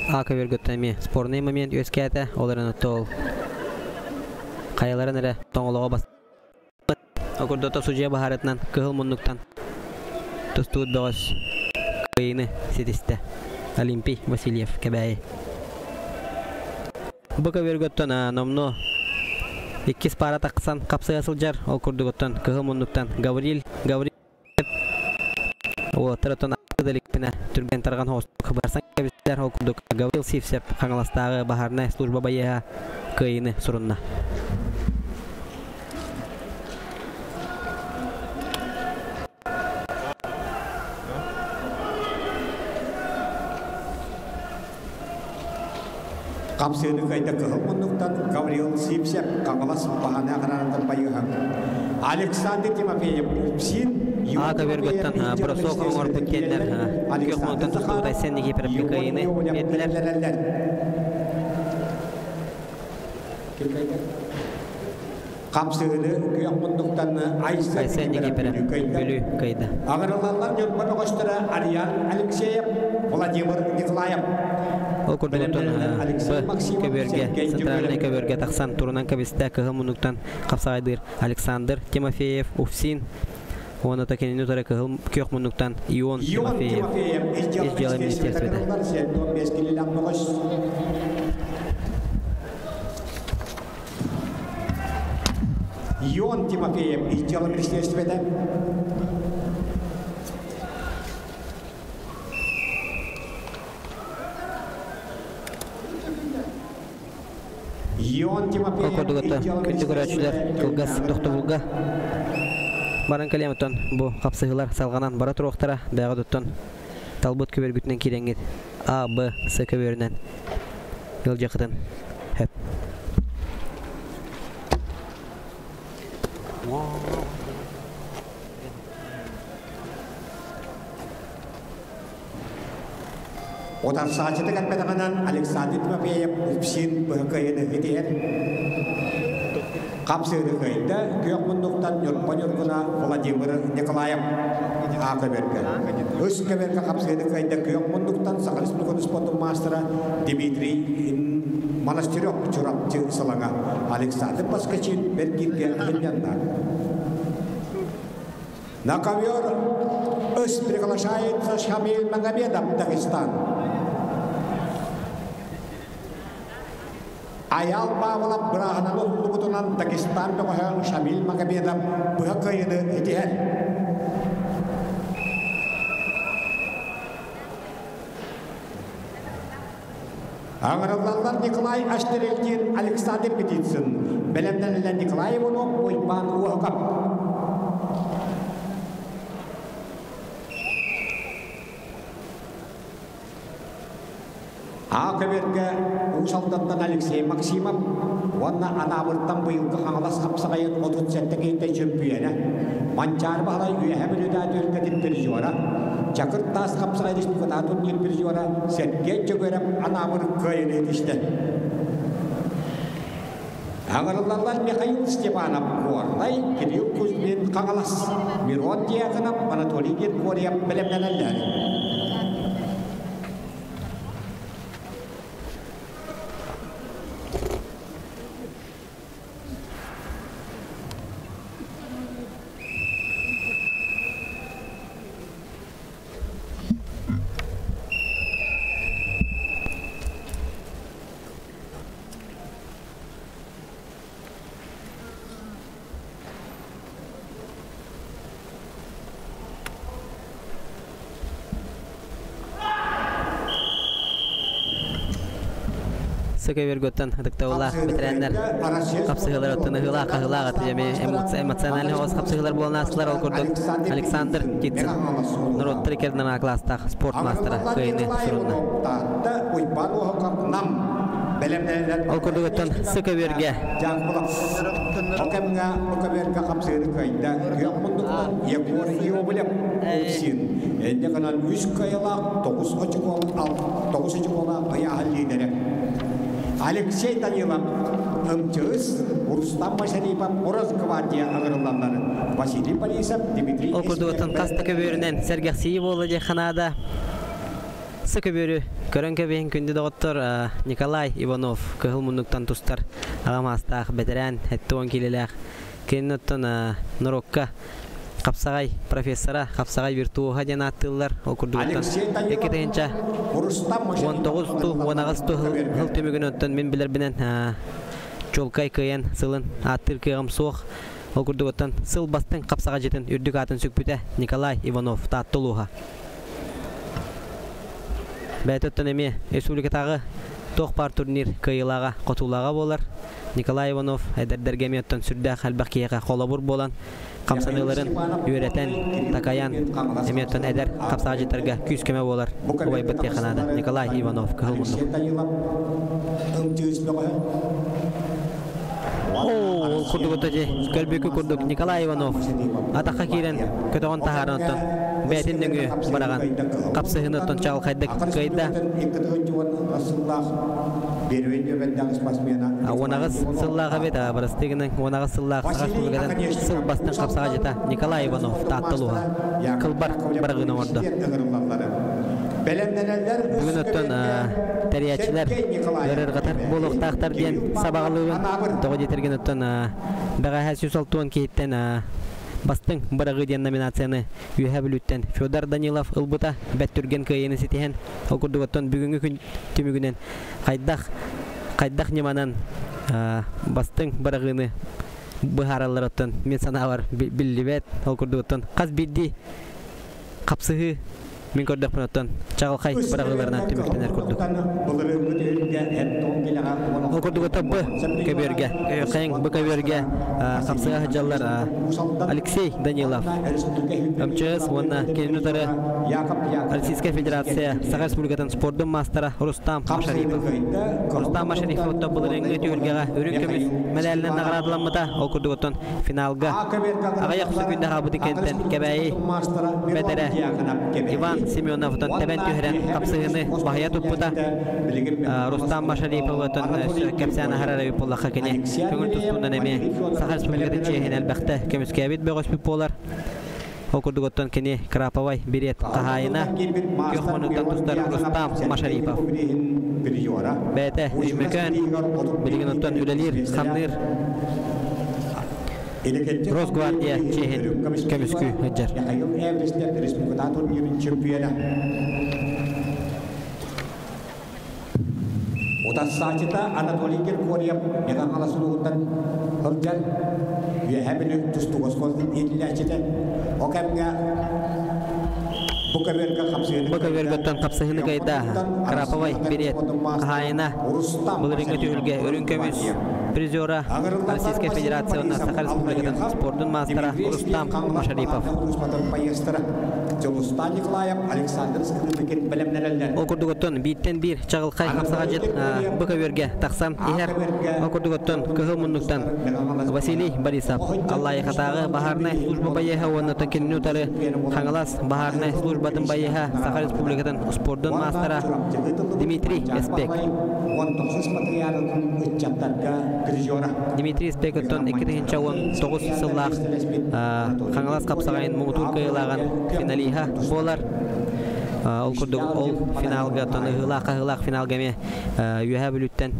А көбүөргөттөн эмиэ спорный момент үөскээтэ, ол эрэн оттол хайаларын эрэ тоҥолоҕо бас Окурдото судьуйа баһаарытынан кыһыл муннуктан тустуут бөҕөс кыайыыны ситистэ. Олимпий Васильев Кэбээйи. Бу көбүөргөттөн номнуо иккис паара тахсан хапсыйа сылдьар. Ол курдугуттан кыһыл муннуктан Гаврил Гаврил уолаттар оттон иликпинэ түргэн тарҕан хоостук барсан кэбистэр. Ол курдук Гаврил Сивцев Хаҥаластааҕы баһаарынай служба байыаһа кыайыыны сурунна. Хапсыыны кыайда кыһыл муннуктан Гаврил Сивцев Хаҥалас баһаана хараанатан байыһан Александр Тимофеев Упсин А көбөргөттөн бросок оҥорбут диэннэр күөх муннуктан тустубут Айсен Никифоровка кыайыыны биэрдилэр. Хапсыһыны күөх муннуктан Айсен Никифоров Бүлүү кыайда. Аҕырылаллар Ньурба бөҕөстөрө Ариан Алексеев, Владимир Николаев. Ол курдук оттон Б көбүөргэ, центральнай көбүөргэ тахсан турунан кэбистэ кыһыл муннуктан хапсаҕайдыыр Александр Тимофеев, Уфсин уонна то кинини утары кыһыл күөх муннуктан Ион Тимофеев Ис дьыала министерствота. Ион Тимофеев Ис дьыала министерствота. Ион Ол Тимофеев курдук Ис оттон дьыала күндү көрөөччүлэр министерствота кылгас тохтобулга баран кэлиэм оттон бу хапсыһыылар салҕанан бара туруохтара бэйэҕит оттон талбыт көбүөргүтүнэн киирэҥҥит А, Б, С көбүөрүнэн ыалдьыаххытын сөп. Утарсааччыта кэлбэтэҕинэн Александр Тимофеев Упсин быһа кыайыны итиһэр. Хапсыыры кыайда күөх муннуктан Ньурба Ньургуна Владимир Николаев А көбөргө. Үс көбөргө хапсыыры кыайда күөх муннуктан Саха Республикатын спортун маастара Дмитрий Монастырев Чурапчы Сылаҥа Александр Поскачин Бэргииргэ сынньанна. На ковер Өс приглашается Шамиль Магомедов, Дагестан. Аял Павлов бырааһынан уһуллубутунан Дагестан бөҕөһө Шамиль Магомедов быһа кыайыны итиһэр. Аҥырыллаллар Николай Аштерельдин, Александр Петицын. Бэлэмнэниллэр Николай Иванов, Уйбаан Уоһукап. А көбүөргэ Уус Алдантан Алексей Максимов уонна Анаабыртан быйылгы Хаҥалас хапсаҕайын 37 киһитэ чөмпүйүөнэ, Манчаары Баһылай Үөһээ Бүлүүтээ түһүлгэтин призера, Чакыр Таас хапсаҕай республикатааҕы турнир призера Сергей Дьөгүөрэп Анаабыр кыайыыны ситистэ. Аҥырыллаллар Михаил Степанов Горнай, Кирилл Кузьмин Хаҥалас, Мирон Дьяконов, Анатолий Григорьев бэлэмнэнэллэр. Сыкөбөргөттөн ытыктабыллаах бэтэрээннэр хапсыһыылар оттон ыһыылаах хаһыылаах аты эмоциональный оҕус хапсыһыылар буолан аастылар. Ол курдук Александр Птицын норуоттар иккэрдинэн класстаах спорт маастара кыайыны сурунна. Ол курдук оттон Сыкөбөргө Окэмҥэ Окэбэргэ хапсыыры кыайда күөх муннуктан Егор Иовлев Упсин. Энньэ гынан үс кыайылаах 9 очукуол 9 очукуолаах ыйааһын лиидэрэ. Алексей Данилов МЧС, Рустам Машарипов Росгвардия ыҥырыллаллар. Василий Борисов, Дмитрий Ол курдук оттон хас да көбүөрүнэн сэргэхсийии буолла диэх ханаада. Сы көбүөрү көрөн кэбиһин күндү доҕоттор Николай Иванов кыһыл муннуктан тустар аҕа маастаах бэтэрээн 70 киилэлээх кинини оттон норуокка хапсаҕай профессора, хапсаҕай виртуоһа диэн ааттыыллар. Ол курдук оттон 2019 ту 18 ту сыл түмүгүн оттон мин билэрбинэн чуолкай кыайан сылын ааттыыр кыаҕым суох. Ол курдук оттон сыл бастыҥ хапсаҕайдьытын үрдүк аатын сүкпүтэ Николай Иванов Таатта улууһа. Бэйэтэ оттон эмиэ республикатааҕы туох баар турнир кыайыылааҕа, хотуулааҕа буолар. Николай Иванов эдэрдэргэ эмиэ оттон сүрдээх элбэх киһиэхэ холобур буолан, хамсаныыларын үөрэтэн, такайан, эмиэ оттон эдэр хапсаҕайдьыттарга күүс-көмө буолар убайбыт диэххэ наада. Николай Иванов, Кыһыл Муннук. Оо, Ол курдук отто көлбүкү курдук Николай Иванов атахха киирэн көтөҕөн таһааран оттон бэйэтин нөҥүө бараҕан хапсыһыны оттон чаҕылхайдык кыайда. 18 сыллаах эбит барастыгынан 18 сыллаах Саха Республикатын сыл бастыҥ хапсаҕадьыта Николай Иванов Таатта улууһа кылбар барыгын оҥордо. Бүгүн оттон тэрийээччилэр ыарырҕатар буолуохтаахтар диэн сабаҕалыыбын. Тоҕо диэтэргин оттон бэҕэһээ 160 киһиттэн бастыҥ быраҕыы диэн номинацияны Үөһээ Бүлүүттэн Федор Данилов ылбыта бэрт түргэн кыайыыны ситиһэн, ол курдук оттон бүгүҥҥү күн түмүгүнэн хайдах хайдах ньыманан бастыҥ быраҕыыны быһаараллар оттон мин санаабар биллибэт. Ол курдук оттон хас биирдии хапсыһыы мин көрдөхпүнэ оттон чаҕылхай быраҕыыларынан түмүктэнэр курдук. Ол курдук оттон б көбүөргэ хайыҥ б көбүөргэ хапсыга сылдьаллар Алексей Данилов МЧС уонна кинини утары Российская Федерация Саха Республикатын спордун маастара Рустам Машарипов. Рустам Машарипов оттон былырыыҥҥы түһүлгэҕэ үрүҥ көмүс мэдээлинэн наҕараадаламмыта. Ол курдук оттон финалга аҕыйах сөкүүндэ хаалбыт кэнтэн Кэбээйи бэтэрэ Иван Семенов тэбэн түһэрэн хапсыһыыны баһыйа туппута. Рустам Машариповтан кэпсээн аһарар эбит буоллахха кини көҥүл тустуунан эмиэ Саха Республикатын чиэһин элбэхтэ көмүскээбит бөҕөспүт буолар. Ол курдук оттон кини Краповай билет хаһаайына күөх муннуктан тустар Рустам Машарипов. Бэйэтэ Өймөкөөн билигин оттон үлэлиир, хамныыр Росгвардия чиэһин көмүскүү сылдьар. Утарсааччыта Анатолий Киркорьев Мэҥэ-Хаҥалас улууһуттан сылдьар Үөһээ Бүлүү тустуук оскуолатын иитиллээччитэ. Ол кэмҥэ бу көбүөргэ хапсыһыыны Бу көбүөргөттөн хапсыһыыны кыайда Краповай билет хаһаайына былырыыҥҥы түһүлгэ үрүҥ көмүс призера Российскай Федерация уонна Саха Республикатын спордун маастара Рустам Машарипов. Дьулустан Николаев, Александр Скрыбыкин бэлэмнэнэллэр. Ол курдук оттон бииртэн биир чаҕылхай хапсаҕадьыт бу көбүөргэ тахсан иһэр. Ол курдук оттон кыһыл муннуктан Василий Борисов Аллайыхатааҕы баһаарынай служба байыаһа уонна кинини утары Хаҥалас баһаарынай службатын байыаһа Саха Республикатын спордун маастара Дмитрий Эспек. Дмитрий Эспек оттон 2019 сыллаах Хаҥалас хапсаҕайын муҥутуур кыайыылааҕын финалиһа буолар. Ол курдук ол финалга оттон ыһыылаах-хаһыылаах финалга эмиэ Үөһээ Бүлүүттэн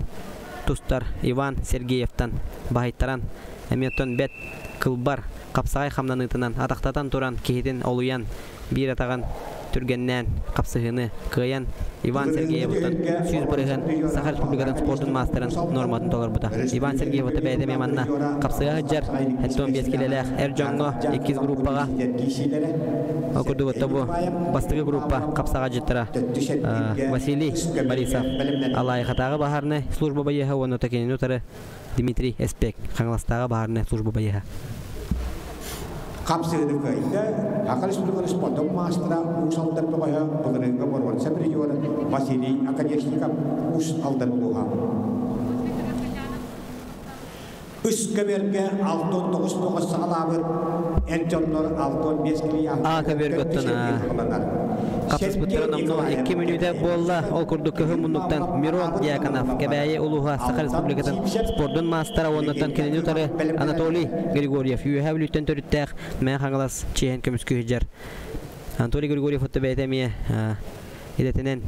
тустар Иван Сергеевтан баһыйтаран эмиэ оттон бэт кылбар хапсаҕай хамнаныытынан атахтатан туран киһитин олуйан биир атаҕын түргэннээн хапсыһыыны кыайан Иван Сергеевыттан 100% Саха Республикатын спордун маастарын норматын толорбута. Иван Сергеев бэйэтэ эмиэ манна хапсыга сылдьар, 75 килэлээх эр дьоҥҥо иккис группаҕа ол курдук бу бастакы группа хапсаҕадьыттара Василий Борисов Алаайхатааҕы баһаарынай служба байыаһа уонна кинини утары Дмитрий Эспек Хаҥаластааҕы баһаарынай служба байыаһа. Хапсыыны кыайда Саха Республикатын спордун маастара Уус Алдан бөҕөһө былырыыҥҥы боруонса призера Василий Оконешников Уус Алдан улууһа. Үс көбүөргэ 69 бөҕөс саҕалаабыт эр дьоннор 65 килийаах А көбүөргэ оттон хапсыспыттара номнуо 2 мүнүүтэ буолла. Ол курдук кыһыл муннуктан Мирон Дьяконов Кэбээйи улууһа Саха Республикатын спордун маастара уоннаттан кинини утары Анатолий Григорьев Үөһээ Бүлүүттэн төрүттээх Мэҥэ Хаҥалас чиэһин көмүскүү сылдьар. Анатолий Григорьев отто бэйэтэ эмиэ идэтинэн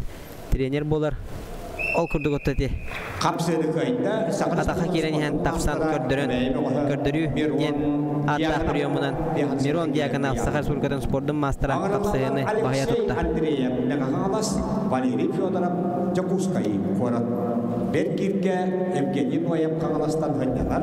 тренер буолар. Ол курдук отто ити атаха киирэн иһэн тахсан көрдөрөн көрдөрүү диэн ааттаах приемунан Мирон Дьяконов Саха Республикатын спордун маастара хапсыһыыны баһыйа тутта. Андреев Мэҥэ Хаҥалас, Валерий Федоров Дьокуускай куорат. Бэркииргэ Евгений Ноев Хаҥаластан сынньанар.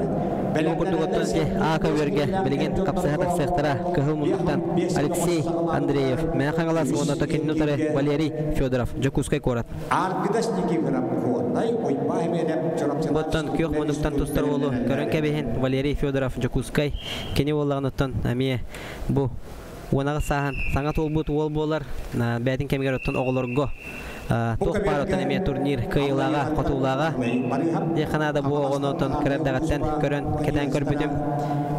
Ол курдук оттон ити А көбүөргэ билигин хапсыһа тахсыахтара Кыһыл муннуктан Алексей Андреев Мэҥэ Хаҥалас уонна кинини утары Валерий Федоров Дьокуускай куорат. Аргыдас Никифоров Куоннай Уйбаа Химиэнэп Чурапчылаах Оттон күөх муннуктан тустар уолу көрөн кэбиһин Валерий Федоров Дьокуускай кини буоллаҕын эмиэ бу уонаҕа сааһын саҥа туолбут уол буолар бэйэтин кэмигэр оттон оҕолорго Туох баар оттон эмиэ турнир кыайыылааҕа, хотуулааҕа. Диэххэ наада бу оҕону оттон кыра эрдэҕиттэн көрөн, кэтээн көрбүтүм.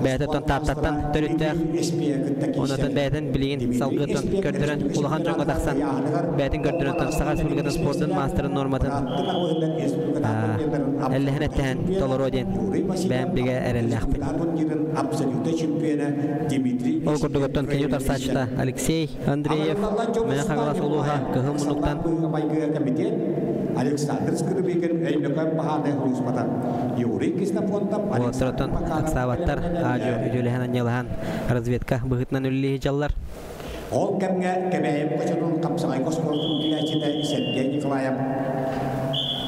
Бэйэтэ оттон Тааттаттан төрүттээх. Онтон бэйэтин билигин салгыы оттон көрдөрөн, улахан дьоҥҥо тахсан бэйэтин көрдөрөн оттон Саха Республикатын спордун маастарын нуорматын эллэһэн эттэһэн толоруо диэн бэйэм бигэ эрэллээхпин. Ол курдук оттон кини утарсааччыта Алексей Андреев Мэҥэ Хаҥалас улууһа Кыһыл Муннуктан Александр Скрыбыкин Өймөкөөн баһаарынай сулууспата Юрий Ксенофонтов Уолаттар ыксаабаттар аадьу үтүөлэһэн анньалаһан разведка быһыытынан үлэлии сылдьаллар. Ол кэмҥэ Кэбээйи хочотун хапсаҕайга оскуолатын үтүлээччитэ Сергей Николаев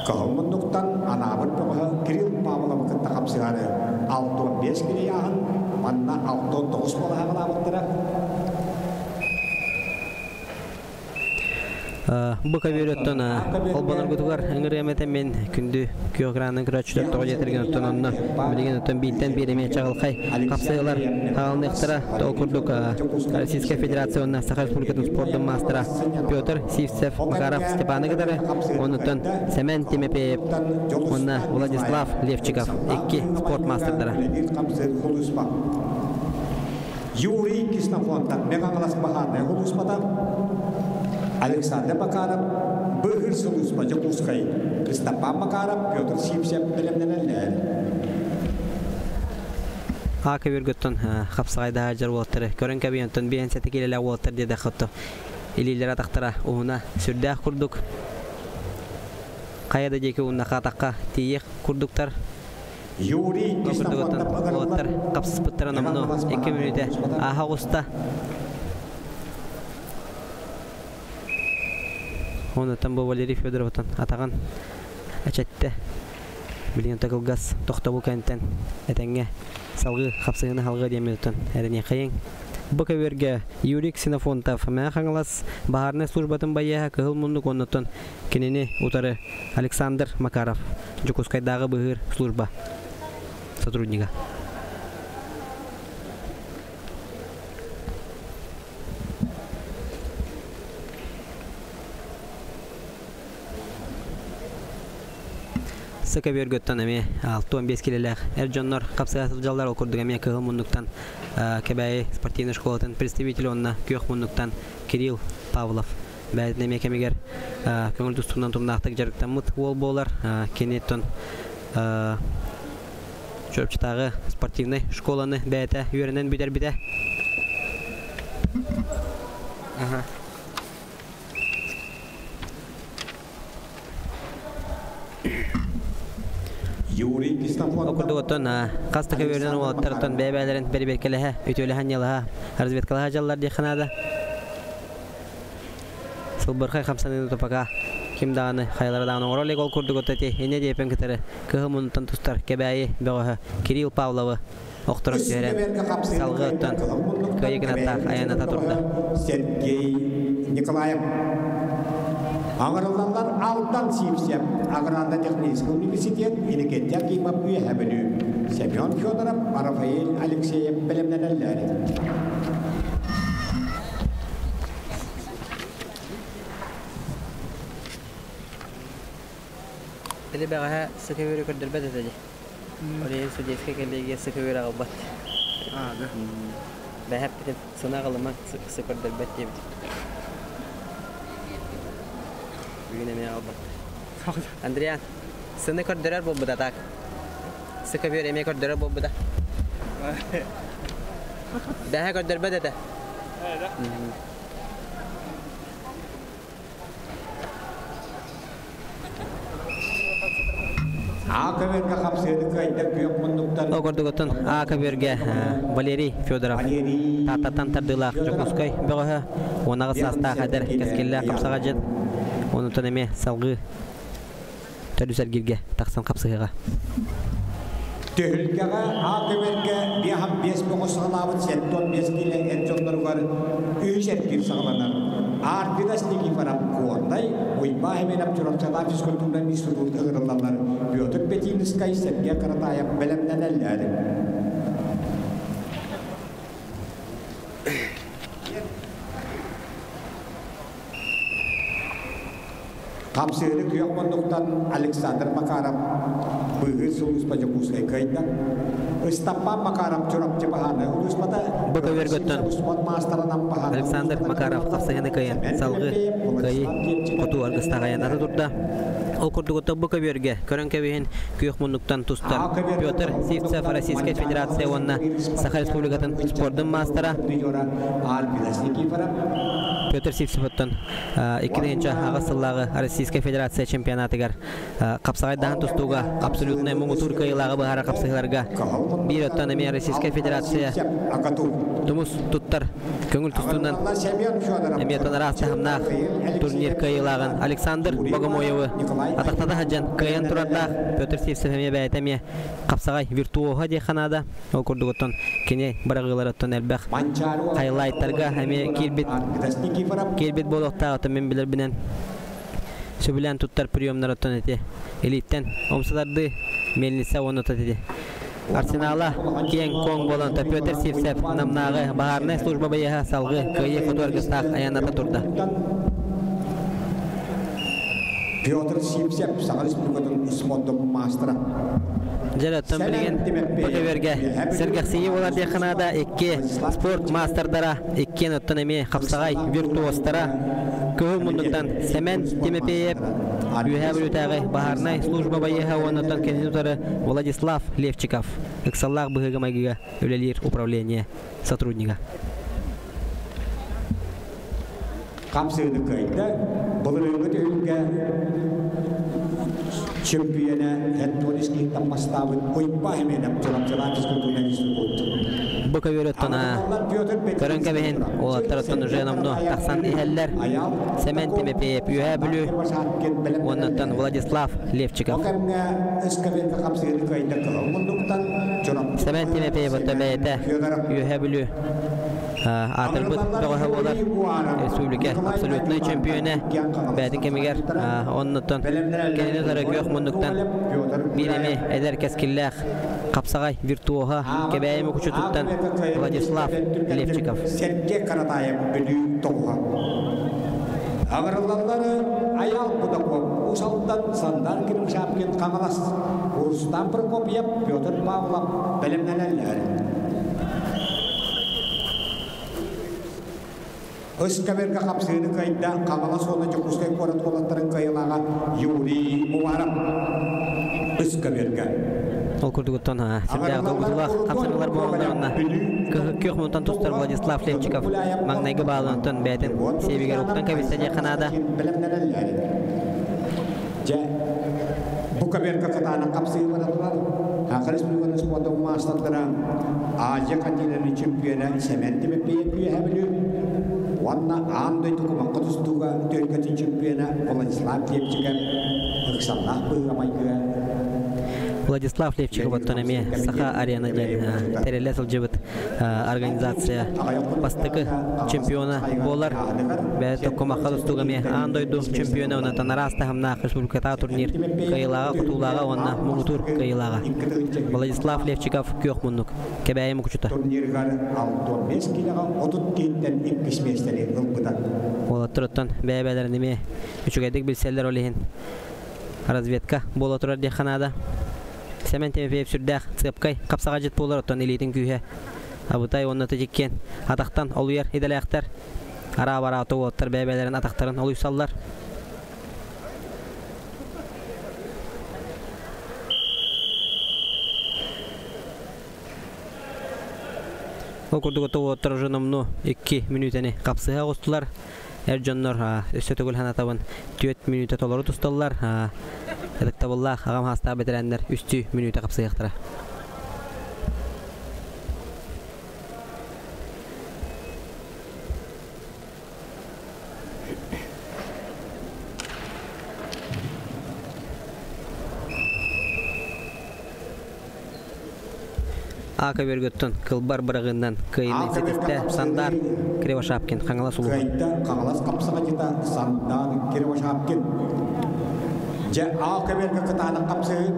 Кыһыл Муннуктан Анаабыр бөҕөһө Кирилл Павловы кытта хапсыһары 65 килийааһын манна 69 балаһаҕалаабыттара. Бу көбүөрөттөн холбоноргутугар ыҥырыам этэ мен күндү күөх экранын көрөөччүлэр тоҕо диэтэргин оттон онно билигин оттон бииртэн биир эмиэ чаҕылхай хапсыһыылар хаалыныахтара. Ол курдук Российскай Федерация уонна Саха Республикатын спордун маастара Петр Сивцев Макаров Степаны кытары, оннуттан Сэмэн Тимофеев уонна Владислав Левчиков икки спорт маастардара. Юрий Ксенофонтов Мегагалас баһаарынай сулууспата, Александр Макаров Быыһыыр сулууспа Дьокуускай, Степан Макаров, Петр Сивцев бэлэмнэнэллэр. А көбүргөттөн хапсаҕайдаһа дьар уолаттары көрөн кэбиһэн биэн сэтэ киилэлээх уолаттар диэтэххэ илиилэрэ атахтара уһуна сүрдээх курдук хайа да диэки ууннаха атахха тиийиэх курдуктар. Юрий Ксенофонтов уолаттар хапсыспыттара номнуо 2 мүнүүтэ ааһа оҕуста. Онуттан бу Валерий Федоровтан атаҕын эчэттэ. Билигин кылгас тохтобул кэнтэн этэҥҥэ салгыы хапсыһыны халгыы диэн минуттан эрэниэхэйиҥ. Бу көбүөргэ Юрий Ксенофонтов Мэҥэ Хаҥалас баһаарынай службатын байыаһа Кыһыл Муннук оннуттан кинини утары Александр Макаров Дьокуускайдааҕы быыһыыр служба сотруднига. Сыка бөргөттөн эмиэ 65 килэлээх эр дьоннор хапсыһа сылдьаллар. Ол курдук эмиэ Кыһыл Муннуктан Кэбээйи спортивнай школатын представитель уонна Күөх Муннуктан Кирилл Павлов бэйэтин эмиэ кэмигэр көҥүл тустуунан тумнаахтык дьарыктаммыт уол буолар. Киниттэн Чурапчытааҕы спортивнай школаны бэйэтэ үөрэнэн бүтэрбитэ. Юрий Ксенофонтов Курдук оттон хас да көбүөрүнэн уолаттар оттон бэйэ-бэйэлэрин бэрибиэркэлэһэ, үтүөлэһэн ньалаһа, разведкалаһа дьаллар диэххэ наада. Сылбырхай хамсаныыны тупака ким даҕаны хайалара даҕаны оҥоро илик. Ол курдук отто ити инньэ диэпин кытары кыһыл муннуттан тустар Кэбээйи бөҕөһө Кирилл Павловы охторон түһэрэн салгыы оттон кыайыы гынаттаах айаната турда. Сергей Николаев Аҥырыллаллар Алдан Сивцев, Аграрно технический университет, Иннокентий Акимов Үөһээ Бүлүү, Семен Федоров, Рафаэль Алексеев бэлэмнэнэллэр. Били бэҕэһээ сыка үөрү көрдөрбөт этэ дии. Ол иһин судейскай кэллиэгийэ сыка үөрэ аҕалбат. Бэһэппитин сына аҕалымаҥ, сы көрдөрбөт диэбит. Бүгүн эмиэ аҕалбат. Андриан, сыны көрдөрөр буолбута так. Сыка үөр эмиэ көрдөрөр буолбута. Бэһэ көрдөрбөт этэ. А көбүөргэ хапсыаны кыайда күөх муннуктан Ол курдук оттон А көбүөргэ Валерий Федоров Валерий Тааттаттан тардыылаах Дьокуускай бөҕөһө 18 саастаах эдэр кэскиллээх хапсаҕадьыт. Онутан эмиэ салгыы төрүс эргииргэ тахсан хапсыһыаҕа. Түһүлгэҕэ А көбүөргэ 55 бөҕө саҕалаабыт 75 киилэ эр дьонноругар үһүс эргиир саҕаланар. Арвидас Никифоров Горнай, Уйбаа Химинов Чурапчалаах физкультурнай институт ыҥырыллаллар. Петр Петинскай, Сергей Каратаев бэлэмнэнэллэр. Қапсыыны күйөх муннуктан Александр Макаров быыһыыр сулууспа Дьокуускай кыайда. Ыстаппаан Макаров Чурапчы баһаарынай улууспата Бу көбүөргөттөн Александр Макаров хапсыһыны кыайан салгыы кыайыы хоту аргыстаах айаннары турда. Ол курдук бу көбүөргэ көрөн кэбиһин күөх муннуктан тустар Петр Сивцев Российскай Федерация уонна Саха Республикатын спордун маастара Петр Сивцевоттон 2008 сыллааҕы Российскай Федерация чемпионатыгар хапсаҕайдаһан тустууга абсолютнай муҥутуур кыайыылааҕы быһаарар хапсыһыыларга биир оттон эмиэ Российскай Федерация тумус туттар көҥүл тустуунан эмиэ араас таһымнаах турнир кыайыылааҕын Александр Богомоевы атахтата сылдьан кыайан турардаах Петр Сивцев эмиэ бэйэтэ эмиэ хапсаҕай виртуоһа диэххэ наада. Ол курдук оттон кини быраҕыыларыттан элбэх хайлайтарга эмиэ киирбит киирбит буолуохтаах оттон мин билэрбинэн сөбүлээн туттар приемнарыттан эти илииттэн омсаларды мельница уонна эти Арсенала киэҥ куоҥ буолан Петр Сивцев Намнааҕы баһаарынай служба байыаһа салгыы кыайыы хоту аргыстаах айанната турда. Петр Сивцев Саха Республикатын спордун маастара. Дьэ, оттон билигин бу көбүөргэ сэргэхсийии буолар диэххэ наада икки спорт маастардара, иккиэн оттон эмиэ хапсаҕай виртуозтара кыһыл муннуктан Сэмэн Тимофеев, Үөһээ Бүлүүтээҕи баһаарынай служба байыаһа уонна оттон кинини утары Владислав Левчиков, ыксаллаах быһыыга-майгыга үлэлиир управление сотруднига. Хамсыыны кыайда, былырыыҥҥы түһүлгэ чөмпүйэнэ Антоний Скиттан бастаабыт Уйба Хименов Чурапчылаах физкультурнай институт. Бу көбүөрөттөн көрөн кэбиһин уолаттар оттон уже номнуо тахсан иһэллэр. Сэмэн Тимофеев Үөһээ Бүлүү уоннаттан Владислав Левчиков. Сэмэн Тимофеев оттон бэйэтэ Үөһээ Бүлүү аатырбыт бөҕөһө буолар республика абсолютнай чемпионэ бэйэтин кэмигэр оннуттан кинини утары күөх муннуктан биир эмиэ эдэр кэскиллээх хапсаҕай виртуоһа Кэбээйи Мукучутуттан Владислав Левчиков. Сергей Каратаев Бүлүү тоҕуһа. Аҕырыллаллары Айаал Кудаков, Уус Алдан, Сандан Кирмшапкин Хаҥалас, Рустам Прокопьев, Петр Павлов бэлэмнэнэллэр. Ыскаверга хапсыыны кыайда Хаҥалас уонна Дьокуускай куорат уолаттарын кыайылааҕа Юрий Уваров. Ыскаверга. Ол курдугуттан сүрдээх долгутуулаах хапсыһыылар буолаллар уонна күөх мунтан тустар Владислав Левчиков маҥнайгы баалынан бэйэтин сиэбигэр уктан кэбистэ диэххэ наада. Дьэ, бу көбүөргэ кытаанах хапсыһыы бара турар. Саха Республикатын спордун маастардара Азия континенын чемпиона Сэмэн Тимофеев Үөһээ Бүлүү уонна аан дойду кумахха тустууга түөлкэтин чемпиона Владислав Левчиков ыксаллаах быһыыга-майгыга Владислав Левчиков оттон эмиэ Саха арена диэн тэриллэ сылдьыбыт организация бастакы чемпиона буолар. Бэйэ кумахха тустууга эмиэ аан дойду чемпиона онтон араас таһымнаах республикатааҕы турнир кыайыылааҕа, хотуулааҕа уонна муҥутуур кыайыылааҕа. Владислав Левчиков күөх муннук Кэбээйи мукучута. Турнирыгар 65 килоҕа 30 киһиттэн иккис миэстэни ылбыта. Уолаттар оттон бэйэ-бэйэлэрин эмиэ үчүгэйдик билсэллэр ол иһин разведка буола турар диэххэ наада. Сэмэн Тимофеев сүрдээх цепкай хапсаҕайдьыт буолар оттон илиитин күүһэ абытай уонна титиккиэн атахтан олуйар идэлээхтэр. Араа-бараата уолаттар бэйэ-бэйэлэрин атахтарын олуйсаллар. Ол курдук уолаттар уже номнуо 2 мүнүүтэни хапсыһа оҕустулар. Эр дьоннор өссө төгүл санатабын 4 мүнүүтэ толору тусталлар. Ытыктабыллаах аҕам хаастаах бэтэрээннэр үстүү мүнүүтэ хапсыһыахтара. Ака бөргөттөн кылбар быраҕыынан кыайыыны ситистэ Сандар Кривошапкин Хаҥалас улууһа. Кыайда Хаҥалас хапсаҕайдьыта Сандар Кривошапкин. Дьэ, Ака бөргө кытаанах хапсыһыы.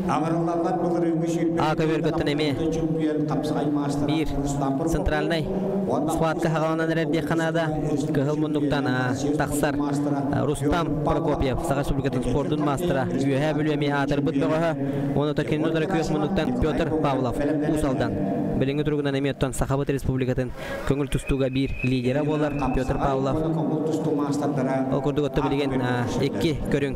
А көбүөргөттөн эмиэ биир центральнай схватка хаҕаланан эрэр диэххэ наада. Кыһыл муннуктан тахсар Рустам Прокопьев, Саха Республикатын спордун маастара, Үөһээ Бүлүү эмиэ аатырбыт бөҕөһө, уонна кинини утары күөх муннуктан Петр Павлов, Уус Алдан. Билиҥҥи туругунан эмиэ оттон Сахабыт Республикатын көҥүл тустууга биир лидера буолар Петр Павлов. Ол курдук отто билигин икки көрүҥ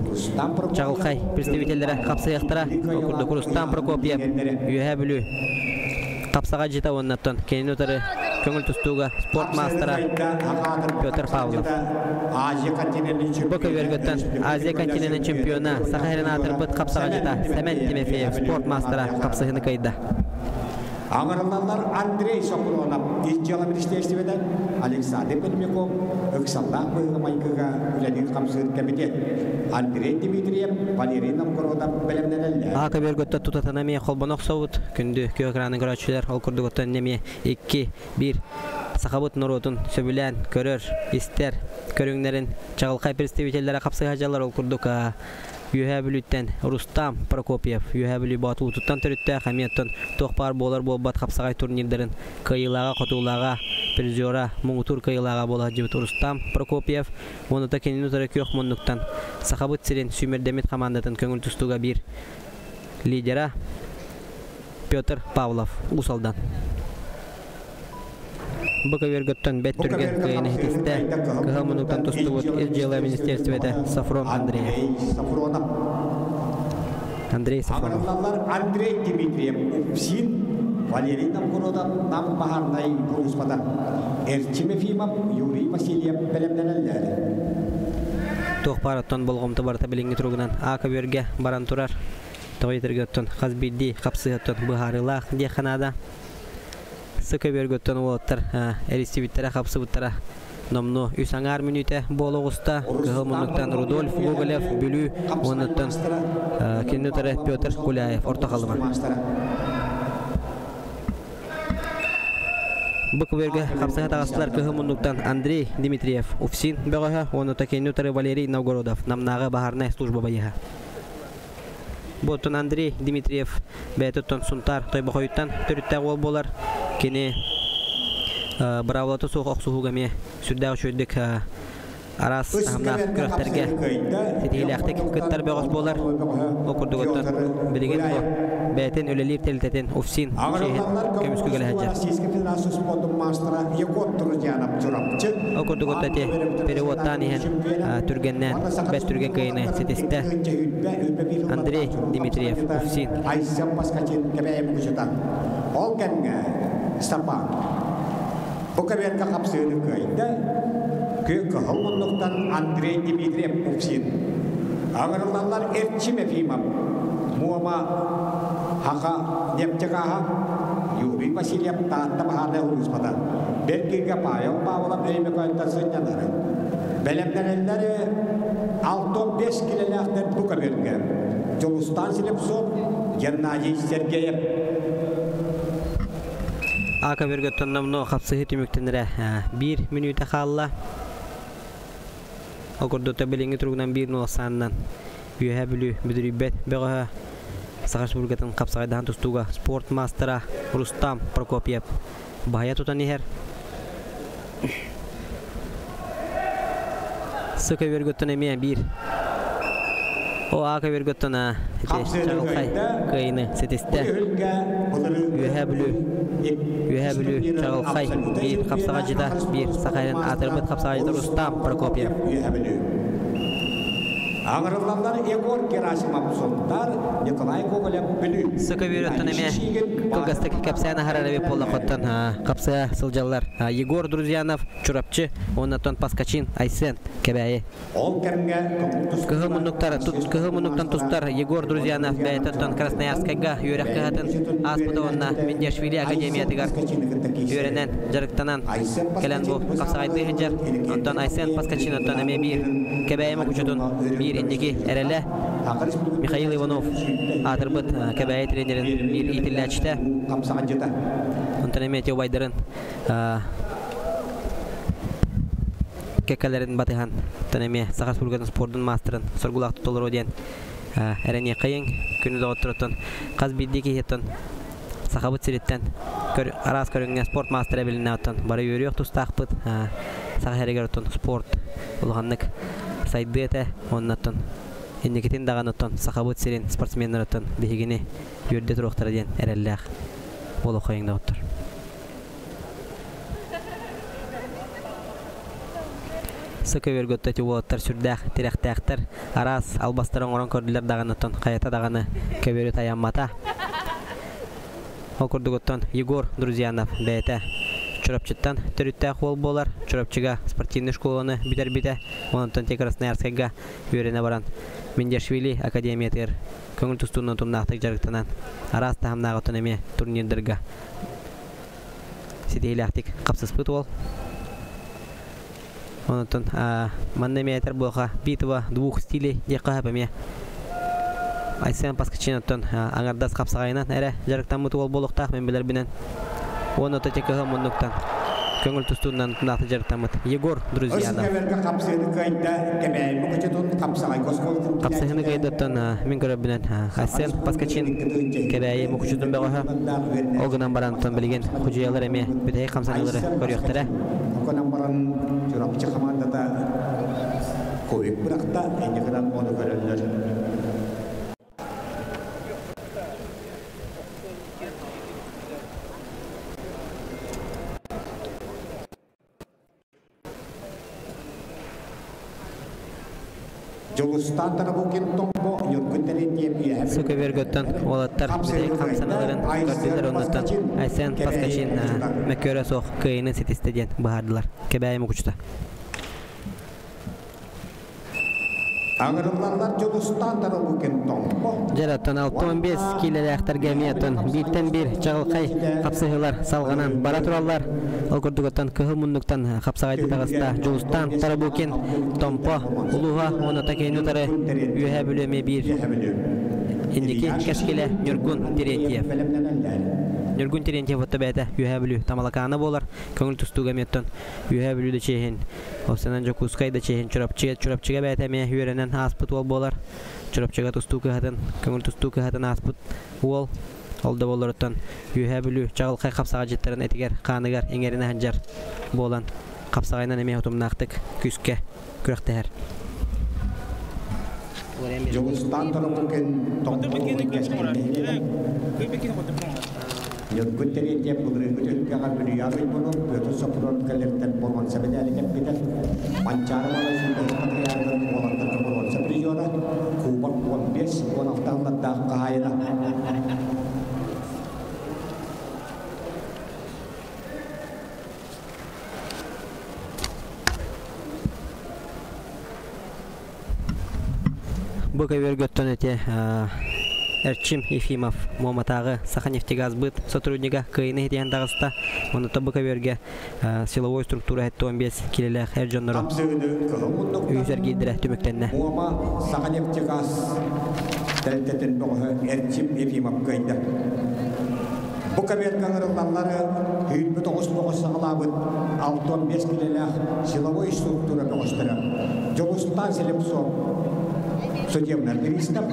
чаҕылхай представителлэрэ хапсыһыахтара. Ол курдук Рустам Прокопьев, Үөһээ Бүлүү хапсаҕайдьыта уоннаттан кинини утары көҥүл тустууга спорт маастара Петр Павлов. Бу көбүөргөттөн Азия континенын чемпиона, Саха сирин аатырбыт хапсаҕайдьыта Сэмэн Тимофеев спорт маастара хапсыһыны кыайда. Аҥарыллаллар Андрей Сопронов ис дьыала министиэристибэтэ, Александр Пермяков ыксаллаах быһыыга-майгыга үлэлиир-хамсыыр кэмитиэт, Андрей Дмитриев, Валерий Новгородов бэлэмнэнэллэр. Аҕа көбүөргөттө тутатына эмиэ холбоно охсобут. Күндү күөх экраны көрөөччүлэр, ол курдук оттон эмиэ икки, биир сахабыт норуотун сөбүлээн көрөр, истэр көрүҥнэрин чаҕылхай представителлэрэ хапсыһа дьаллар. Ол курдук Үөһээ Бүлүүттэн Рустам Прокопьев, Үөһээ Бүлүү Боотулуутуттан төрүттээх, эмиэ оттон туох баар буолар буолбат хапсаҕай турнирдарын кыайыылааҕа, хотуулааҕа, призера, муҥутуур кыайыылааҕа буола сылдьыбыт Рустам Прокопьев уонна кинини утары күөх муннуктан Сахабыт сирин сүүмэрдэммит хамаандатын көҥүл тустууга биир лидера Петр Павлов, Уус Алдан. Бу көбүөргөттөн бэт түргэн кыайан иһитистэ. Кыһыл муннуктан тустубут Ис дьыала министиэристибэтэ Сафрон Андреев. Андрей Сафронов. Андрей Дмитриев УПСИН, Валерий Новгородов Нам баһаарынай куруспата, Эрчим Ефимов, Юрий Васильев бэлэмнэнэллэр. Туох баар оттон болҕомто барыта билиҥҥи туругунан А көбүөргэ баран турар. Тоҕо диэтэргэ оттон хас биирдии хапсыһыттан быһаарыылаах диэххэ наада. Сы көбүөргөттөн уолаттар эристибиттэрэ хапсыбыттара номнуо үс аҥаар мүнүүтэ буола оҕуста. Кыһыл муннуктан Рудольф Гоголев, Бүлүү уоннаттан кинини утары Петр Куляев, Орто Халыма. Бу көбүөргэ хапсыһа таҕыстылар кыһыл муннуктан Андрей Дмитриев, УФСИН бөҕөһө уонна кинини утары Валерий Новгородов, Намнааҕы баһаарынай служба байыһа. Бу оттон Андрей Дмитриев бэйэтиттэн Сунтаар Тойбохойуттан төрүттээх уол буолар. Кини быраабылата суох охсуһууга эмиэ сүрдээх үчүгэйдик араас таһымнаах күрэхтэргэ ситиһиилээхтик кыттар бөҕөс буолар. Ол курдук оттон билигин бу бэйэтин үлэлиир тэрилтэтин УФСИН чиэһин көмүскү кэлэ сылдьар. Ол курдук отто ити переводтаан иһэн түргэннээн бэс түргэн кыайыны ситистэ. Андрей Дмитриев, УФСИН. Айсен Паскачин кэбээйим кучутан. Ол кэмҥэ Степан бу кэбиэргэ хапсыыны кыайда. Кү кыһыл муннуктан Андрей Дмитриев УФСИН. Аҥырыллаллар Эрчим Ефимов, Муома Хаха Нефтегааһа, Юрий Васильев Таатта баһаарынай улууспата, Бэргигэ Павел Павлов Өймөкөөнтөн сынньанары. Бэлэмнэнэллэр 65 килэлээхтэр бу көбүөргэ. Дьулустаан Слепцов, Геннадий Сергеев. А көбүөргэ тонномно хапсыһы түмүктэнэрэ биир мүнүүтэ хаалла. Ол курдук билиҥҥи туругунан биир нулассаанынан Үөһээ Бүлүү бүдүрүйбэт бөҕөһө Саха Республикатын хапсаҕайдаһан тустууга спорт маастара Рустам Прокопьев баһыйа тутан иһэр. Сы көбүөргөттөн эмиэ биир О А көбүөргөттөн ити чаҕылхай кыайыны ситистэ. Үөһээ Бүлүү Үөһээ Бүлүү чаҕылхай биир хапсаҕайдьыта биир Сахайын аатырбыт хапсаҕайдьыта Рустам Прокопьев. Аҥырыллаллар Егор Герасимов Сунтаар, Николай Гоголев Бүлүү. Сыка үөрөттөн эмиэ кылгастык кэпсээн аһарар эбит буоллахоттон хапсыа сылдьаллар. Егор Друзьянов Чурапчы, оннотон Паскачин Айсен Кэбээйи. Ол кэмҥэ Кыһыл муннуктар кыһыл муннуктан тустар Егор Друзьянов бэйэтиттэн Красноярскайга үөрэх кыһатын ааспыта уонна Миндиашвили академиятыгар үөрэнэн, дьарыктанан кэлэн бу хапсаҕайдыы сылдьар. Онтон Айсен Паскачиноттон эмиэ биир Кэбээйи Мукучутун биир инники эрэлэ Михаил Иванов аатырбыт Кэбээйи тренерин биир иитиллээччитэ. Онтон эмиэ ити убайдарын кэккэлэрин батыһан, оттон эмиэ Саха Республикатын спордун маастарын соргулаах толоруо диэн Эрэниэххэйиҥ, күнү доҕотторуттан хас биирдии киһиттэн Сахабыт сириттэн араас көрүҥҥэ спорт маастара билиннэ оттон бары үөрүөх тустаахпыт. Саха сиригэр оттон спорт улаханнык сайдыа этэ. Оннуттан инникитин даҕаны оттон Сахабыт сирин спортсменнарыттан биһигини үөрдэ туруохтара диэн эрэллээх буолуоххайыҥ доҕоттор. Сыкы өргөттөтү уолаттар сүрдээх тирэхтээхтэр, араас албастары оҥорон көрдүлэр даҕаны оттон хайата даҕаны көбүөрү тайаммата. Ол курдук оттон Егор Друзьянов бэйэтэ Чурапчыттан төрүттээх уол буолар. Чурапчыга спортивнай школаны бүтэрбитэ. Онтон те Красноярскайга үөрэнэ баран Миндиашвили академиятыгар көҥүл тустуунан тумнаахтык дьарыктанан араас таһымнаах оттон эмиэ турнирдарга ситиһиилээхтик хапсыспыт уол. Онтон манна эмиэ этэр буолха битва двух стилей диэххэ сөп эмиэ. Айсен Паскачин оттон аҥардас хапсаҕайынан эрэ дьарыктаммыт уол буолуохтаах мин билэрбинэн. Уонна то кыһыл муннуктан көҥүл тустуунан туннаахты дьарыктаммыт Егор Друзьянов. Хапсыһыны кыайдаттан мин көрөрбүнэн Айсен Паскачин Кэбээйи Мукучутун бөҕөһө. Ол гынан баран билигин худьуйалар эмиэ бүтэһик хамсаныылары көрүөхтэрэ. Гынан баран Чурапчы хамаандата ковик бырахта, инникынан ону көрөллөр. Дьулустаан Тарабукин Томпо Ньургун Терентьев үөһэ Сыкөбөргөттөн уолаттар бүтэһик хамсаныыларын көрдүлэр оннуттан Айсен Паскачин мөккүөрэ суох кыайыыны ситистэ диэн быһаардылар. Кэбээйи Мукучута. Аҥырыллаллар Дьулустаан Тарабукин Томпо Дьараттан 65 киилэлээхтэргэ эмиэ оттон бииртэн биир чаҕылхай хапсыһыылар салҕанан бара тураллар. Ол курдук оттон кыһыл муннуктан хапсаҕайды таҕыста Дьулустаан Тарабукин Томпо улууһа уонна Такейны утары Үөһээ Бүлүү эмиэ биир инники кэскилэ Ньургун Терентьев. Ньургун Терентьев отто бэйэтэ Үөһээ Бүлүү Тамалакаана буолар. Көҥүл тустууга эмиэ оттон Үөһээ Бүлүү да чиэһин, Осанан Дьокуускай да чиэһин Чурапчы, Чурапчыга бэйэтэ эмиэ үөрэнэн ааспыт уол буолар. Чурапчыга тустуу кыһатын, көҥүл тустуу кыһатын ааспыт уол. Ол да буолларуттан Үөһээ Бүлүү чаҕылхай хапсаҕайдьыттарын этигэр, хааныгар иҥэринэ сылдьар буолан хапсаҕайынан эмиэ утумнаахтык күүскэ күрэхтэһэр. Дьулустаан Тарабукин Томпо улууһун кэскиллэһинэн Ньургун Терентьев былырыыҥҥы түһүлгэҕэ Бүлүйэҕэ Уйбану Петр Сопрун кэлэртэн боруонса мэдээли кэппитэ. Манчаары уола сүүрбэһис хатыйаарын уолаттарга боруонса призера, Кубок 15-16 сыллардаах хаһаайына. Бу көбүөргөттөн эти Эрчим Ефимов Муоматааҕы Саханефтегазбыт сотруднига кыайыны иһитиһэн таҕыста. Онута бу көбүөргэ силовой структура 75 килэлээх эр дьоннору үһүс эргиирдэрэ түмүктэннэ. Муома Саханефтегаз тэрилтэтин бөҕөһө Эрчим Ефимов кыайда. Бу көбүөргэ ыҥырыллаллары түүнбүт оҕус бөҕөс саҕалаабыт 65 килэлээх силовой структура бөҕөстөрө Дьулустаан Слепцов, судебный пристав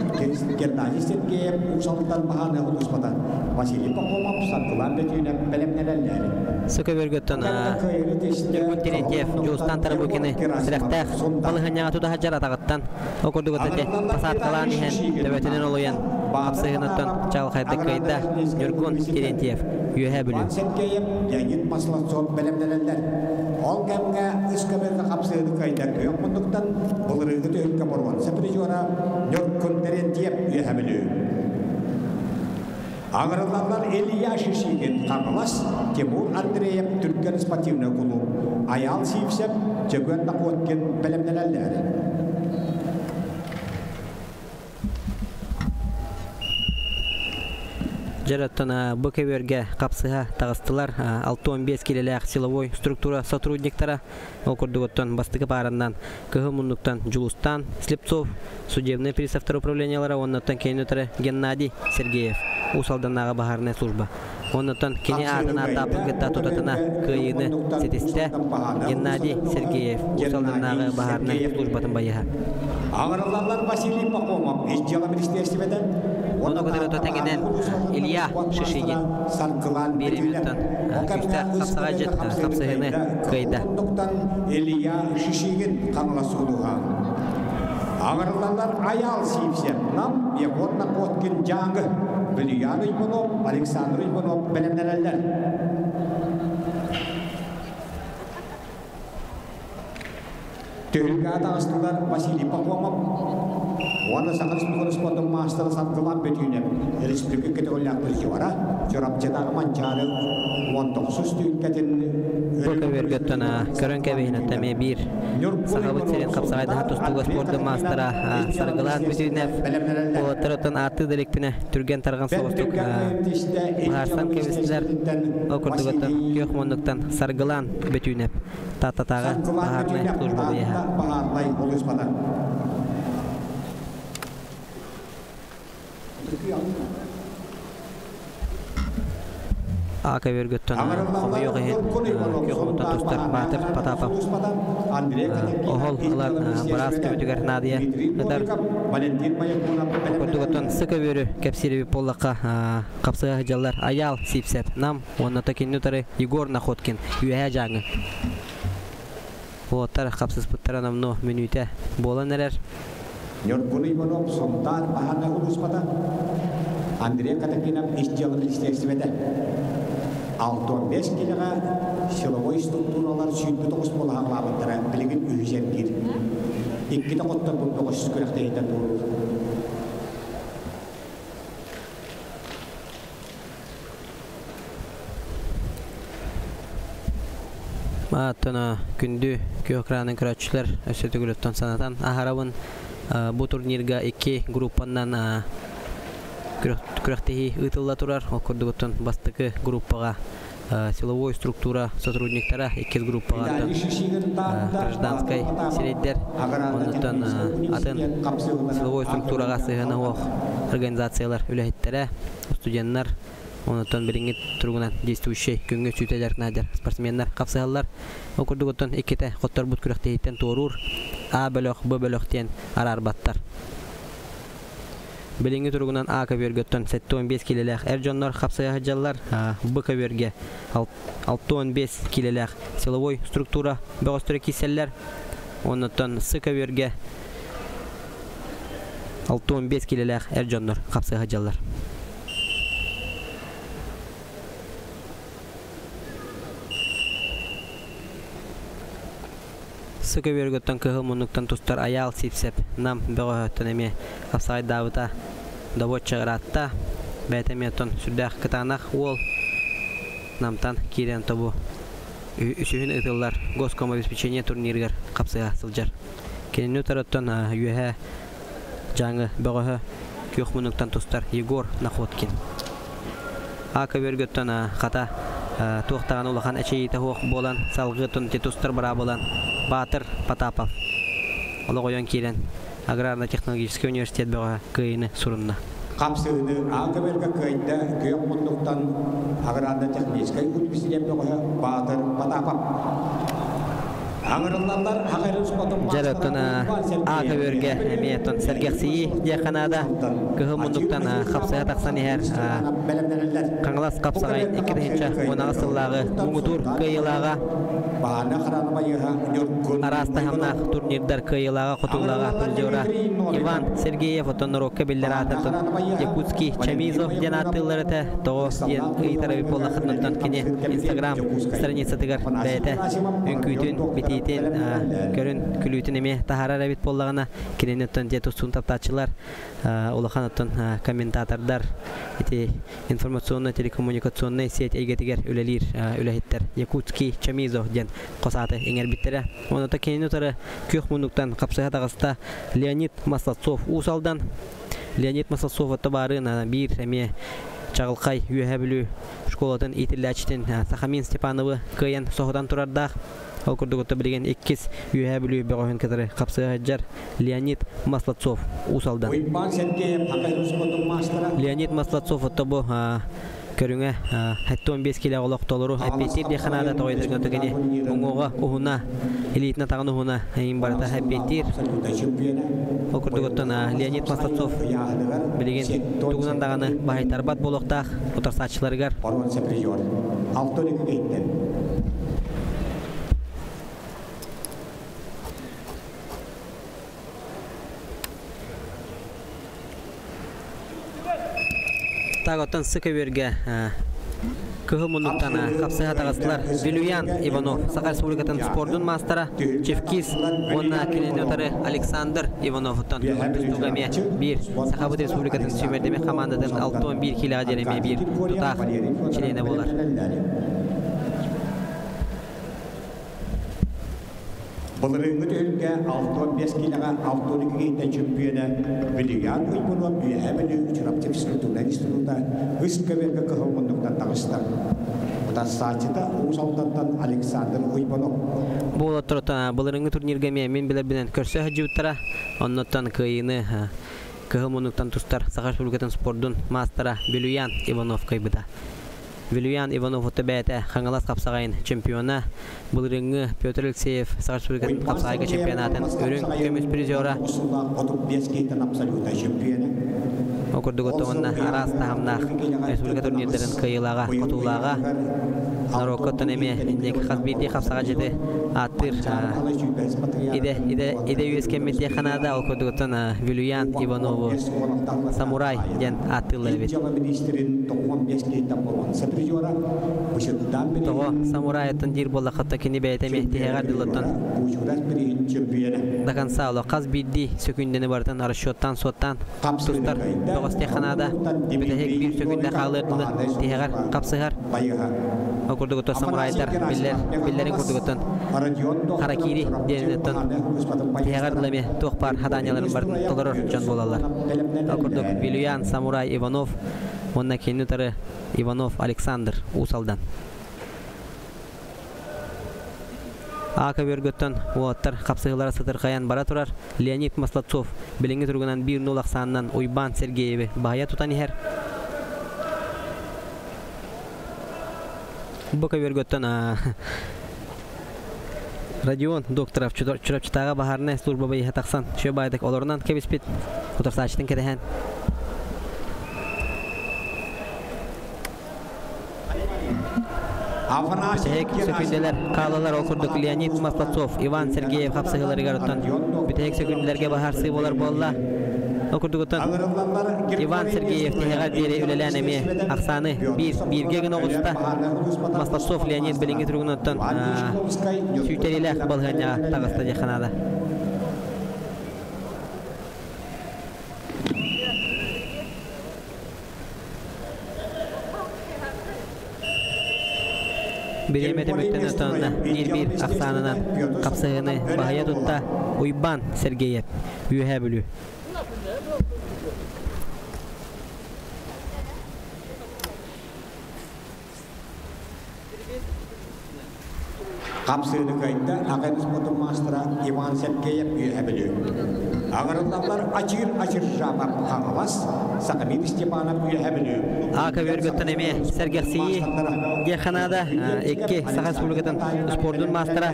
Геннадий Сергеев, Уус Алдан баһаарынай улууспата Василий Пахомов, Саргылаан Бөтүүнэп бэлэмнэнэллэр. Сыкөбөргөттөн Ньургун Терентьев Дьулустаан Тарабукины сүрэхтээх балыһанньаҕа тута сылдьар атаҕыттан ол курдук эти посадкалаан иһэн төбөтүнэн олуйан хапсыһыыныттан чаҕылхайдык кыайда Ньургун Терентьев Үөһээ Бүлүү. Сергеев, Леонид Маслацов бэлэмнэнэллэр. Ол кэмҥэ үс көмөргө хапсыһыыны кыайда күөх муннуктан былырыыҥҥы түһүлгэ боруонса призера Ньургун Терентьев Үөһээ Бүлүү. Аҥырыллаллар Илья Шишигин Хаҥалас, Тимур Андреев Түргэн спортивнай кулууп, Айаал Сивцев, Чөгүөн Находкин бэлэмнэнэллэр. Дьэр оттон бу көбүөргэ хапсыһа таҕыстылар 65 килэлээх силовой структура сотрудниктара. Ол курдук оттон бастакы паараннан кыһыл муннуктан Дьулустаан Слепцов, судебный приставтар управлениелара уонна оттон кэнники Геннадий Сергеев. Уус Алданнааҕы баһаарынай служба. Оннуттан кини аатын ааттааппын кытта тутатына кыайыыны ситистэ Геннадий Сергеев, Уус Алданнааҕы баһаарынай службатын байыһа. Аҕырыллаллар Василий Пахомов ис дьыала министиэристибэтэ Ону кытары тэҥинэн Илья Шишигин биир минуттан күүстээх хапсаҕай хапсыһыыны кыайда. Илья Шишигин Хаҥалас улууһа. Аҕырыллаллар Айаал Сивцев, Нам, Егор Находкин, Дьааҥы, Вильян Иванов, Александр Иванов бэлэмнэнэллэр. Түһүлгэ таҕыстылар Василий Пахомов уонна Саха Республикатын спордун маастара Саргылан Бөтүүнэп, республика көтөҕүллээх призера, Чурапчытааҕы Манчаары 19 түһүлгэтин Бу көбүөргөттөн көрөн кэбиһинэттэн эмиэ биир Сахабыт сирин хапсаҕайдаһа тустууга спордун маастара Саргылаан Бүтүүнэп уолаттар оттон ааттыы да иликтинэ түргэн тарҕан соҕустук быһаарсан кэбистилэр. Ол курдук оттон күөх муннуктан Саргылаан Бүтүүнэп Тааттатааҕы баһаарынай служба быйаһа. Баһаарынай улууспата. А көбүөргөттөн хомойуох иһин күөх муннуктан тустар Баатыр Потапов оһол ылан быраас көмөтүгэр наадыйа ытар. Курдугуттан сы көбүөрү кэпсиирэбит буоллахха хапсыга сылдьаллар Аял Сивцев Нам уонна Токинни утары Егор Находкин Үөһээ Дьааҥы. Уолаттар хапсыспыттара номнуо мүнүүтэ буолан эрэр. Ньургун Иванов Сунтаар баһаарынай улууспата, Андрей Катакинов ис дьыала министиэристибэтэ. 65 киилэҕэ силовой структуралар 29 буола хаҕылаабыттара билигин үһүс эргиир. Иккитэ хотторбут бөҕөс күрэхтэһииттэн туоруур. Мааттана күндү күөх экранын көрөөччүлэр өссө төгүлүттэн санатан аһарабын бу турнирга икки группаннан күрэхтэһии ыытылла турар. Ол курдугуттан бастакы группаҕа силовой структура сотрудниктара, иккис группаҕа гражданскай сирэйдэр, оннуттан атын силовой структураҕа сыһыана суох организациялар үлэһиттэрэ, студеннар, онуттан билиҥҥи туругунан действующий күҥҥэ сүүтэлэр наадьар спортсменнар хапсыһаллар. Ол курдугуттан иккитэ хотторбут күрэхтэһииттэн туоруур А бөлөх, Б бөлөх диэн араарбаттар. Билиҥҥи туругунан А көбүөргөттөн 75 киилэлээх эр дьоннор хапсыһа сылдьаллар. Б көбүөргэ 65 киилэлээх силовой структура бөҕөстөрө киирсэллэр. Оннуттан С көбүөргэ 65 киилэлээх эр дьоннор хапсыһа сылдьаллар. Сы көбүөргөттөн кыһыл муннуктан тустар Аял Сивцев Нам бөҕөһөттөн эмиэ хапсаҕайдаабыта добуочча ыраатта. Бэйэтэ эмиэ оттон сүрдээх кытаанах уол Намтан киирэн тобу үсүһүн ыытыллар госкомобеспечение турнирыгар хапсыһа сылдьар. Кинини утарыттан үөһэ Дьааҥы бөҕөһө күөх муннуктан тустар Егор Находкин. А көбүөргөттөн хата туох даҕаны улахан эчэйиитэ суох буолан салгыы тустар быраабылан Баатыр Потапов олох ойон киирэн аграрно-технологическай университет бөҕөһө кыайыыны сурунна. Хапсыыны А көбүөргэ кыайда күөх муннуктан аграрно-техническай университет бөҕөһө Баатыр Потапов. Дьэр оттон А көбүөргэ эмиэ оттон сэргэхсийии диэххэ наада. Кыһыл муннуктан хапсыһа тахсан иһэр Хаҥалас хапсаҕай 2018 сыллааҕы муҥутуур кыайыылааҕа араас таһымнаах турнирдар кыайыылааҕа хотуулааҕа призера Иван Сергеев оттон норуокка биллэр аатыртын Якутский Чамизов диэн ааттыыллар этэ. Тоҕо диэн ыйытар эбит буоллаххытына кини Инстаграм страницатыгар бэйэтэ үҥкүүтүн, битиитин, көрүн, күлүүтүн эмиэ таһаарар эбит буоллаҕына, кинини оттон дьиэ тустуун таптааччылар, улахан оттон комментатордар ити информационно-телекоммуникационнай сеть эйгэтигэр үлэлиир үлэһиттэр Якутский Чамизов диэн хос ааты иҥэрбиттэрэ. Онуота кинини утары күөх муннуктан хапсыһа таҕыста Леонид Маслацов Уус Алдан. Леонид Маслацов отто баарыын биир эмиэ чаҕылхай Үөһээ Бүлүү школатын иитиллээччитин Сахамин Степановы кыайан соһутан турардаах. Ол курдук билигин иккис Үөһээ Бүлүү бөҕөһүн кытары хапсыһа сылдьар Леонид Маслацов Уус Алдан. Леонид Маслацов отто бу көрүҥэ 75 килэ олох толору эппиэттиир диэххэ наада тоҕойдорго кини уҥуоҕа уһуна илиитин атаҕын уһуна эйин барыта эппиэттиир. Ол курдук оттон Леонид Маслацов билигин тугунан даҕаны баһыйтарбат буолуохтаах утарсааччыларыгар. Так оттон сы көбүөргэ кыһыл муннуктан хапсыһа таҕыстылар Вилюян Иванов, Саха Республикатын спордун маастара, Чевкис уонна кинини утары Александр Ивановуттан тустууга эмиэ биир Сахабыт Республикатын сүүмэрдэммит хамаандатын 61 килоҕа диэри эмиэ биир тутаах чилиэнэ буолар. Былырыыҥҥы түһүлгэ 65 киилэҕэ 62 киһиттэн чөмпүйүөнэ Бүлүйээн Уйбунуоп Үөһээ Бүлүү Чурапчы физкультурнай института үс көбүөргэ кыһыл муннуктан таҕыста. Утарсааччыта Уус Алдантан Александр Уйбунов. Бу уолаттар былырыыҥҥы турнирга эмиэ мин билэрбинэн көрсө сылдьыбыттара. Оннуттан кыайыыны кыһыл муннуктан тустар Саха Республикатын спордун маастара Бүлүйээн Иванов кыайбыта. Вилюян Иванов бэйэтэ Хаҥалас хапсаҕайын чемпиона, былырыыҥҥы Петр Алексеев Саха Республикатын хапсаҕайга чемпионатын үрүҥ көмүс призера. Ол курдук оттоҕунна араас таһымнаах республика турнирдарын кыайыылааҕа, хотуулааҕа, норуокка оттон эмиэ инник хас биирдии хапсаҕа дьиэти ааттыыр идэ идэ идэ үөскэммит диэххэ наада. Ол курдук оттон Вилюян Иванову самурай диэн ааттыыллар эбит. Тоҕо самурайыттан диир буоллахха кини бэйэтэ эмиэ тиһэҕэр дылыттан до конца олох хас биирдии сөкүүндэни барытын расчеттаан суоттаан тустар бөҕөс диэххэ наада. Бүтэһик биир сөкүүндэ хаалыар дылы тиһэҕэр хапсыһар. Ол курдугуттан самурайдар биллэр биллэрин курдугуттан харакири диэниттэн тиһэҕэр дылы эмиэ туох баар хадаанньаларын барытын толорор дьон буолаллар. Ол курдук Вилюян Самурай Иванов уонна кинини утары Иванов Александр Уус Алдан. А көбүөргөттөн уолаттар хапсыһыылара сытырхайан бара турар. Леонид Маслацов билиҥҥи туругунан 1-0 ахсаанынан Уйбаан Сергееви баһыйа тутан иһэр. Бу көбүөргөттөн Родион Докторов Чурапчытааҕы баһаарынай служба байыһа тахсан шө баайдык олорунан кэбиспит утарсааччытын кэтэһэн. Бүтэһик сөкүндэлэр хаалалар ол курдук Леонид Маслацов, Иван Сергеев хапсыһыыларыгар оттон бүтэһик сөкүндэлэргэ баһаарсыы буолар буолла. Ол курдук оттон Иван Сергеев тиһэҕэр диэри үлэлээн эмиэ ахсааны биир бииргэ гына оҕуста. Маслацов Леонид билиҥҥи туругунан оттон сүүйтэриилээх балаһыанньаҕа таҕыста диэххэ наада. Бириэмэ түмүктэн отонно биир-биир ахсаанынан хапсыһыыны баһыйа тутта Уйбаан Сергеев, Үөһээ Бүлүү. Хапсыыны кыайда Аҕай спортун маастара Иван Сергеев Үөһэ Бүлүү. Аҕырыллаллар Ачыыр Ачыр Жапап Хаҥалас, Сахамин Степанов Үөһэ Бүлүү. А көбүөргөттөн эмиэ сэргэхсийии диэххэ наада. Икки Саха Республикатын спордун маастара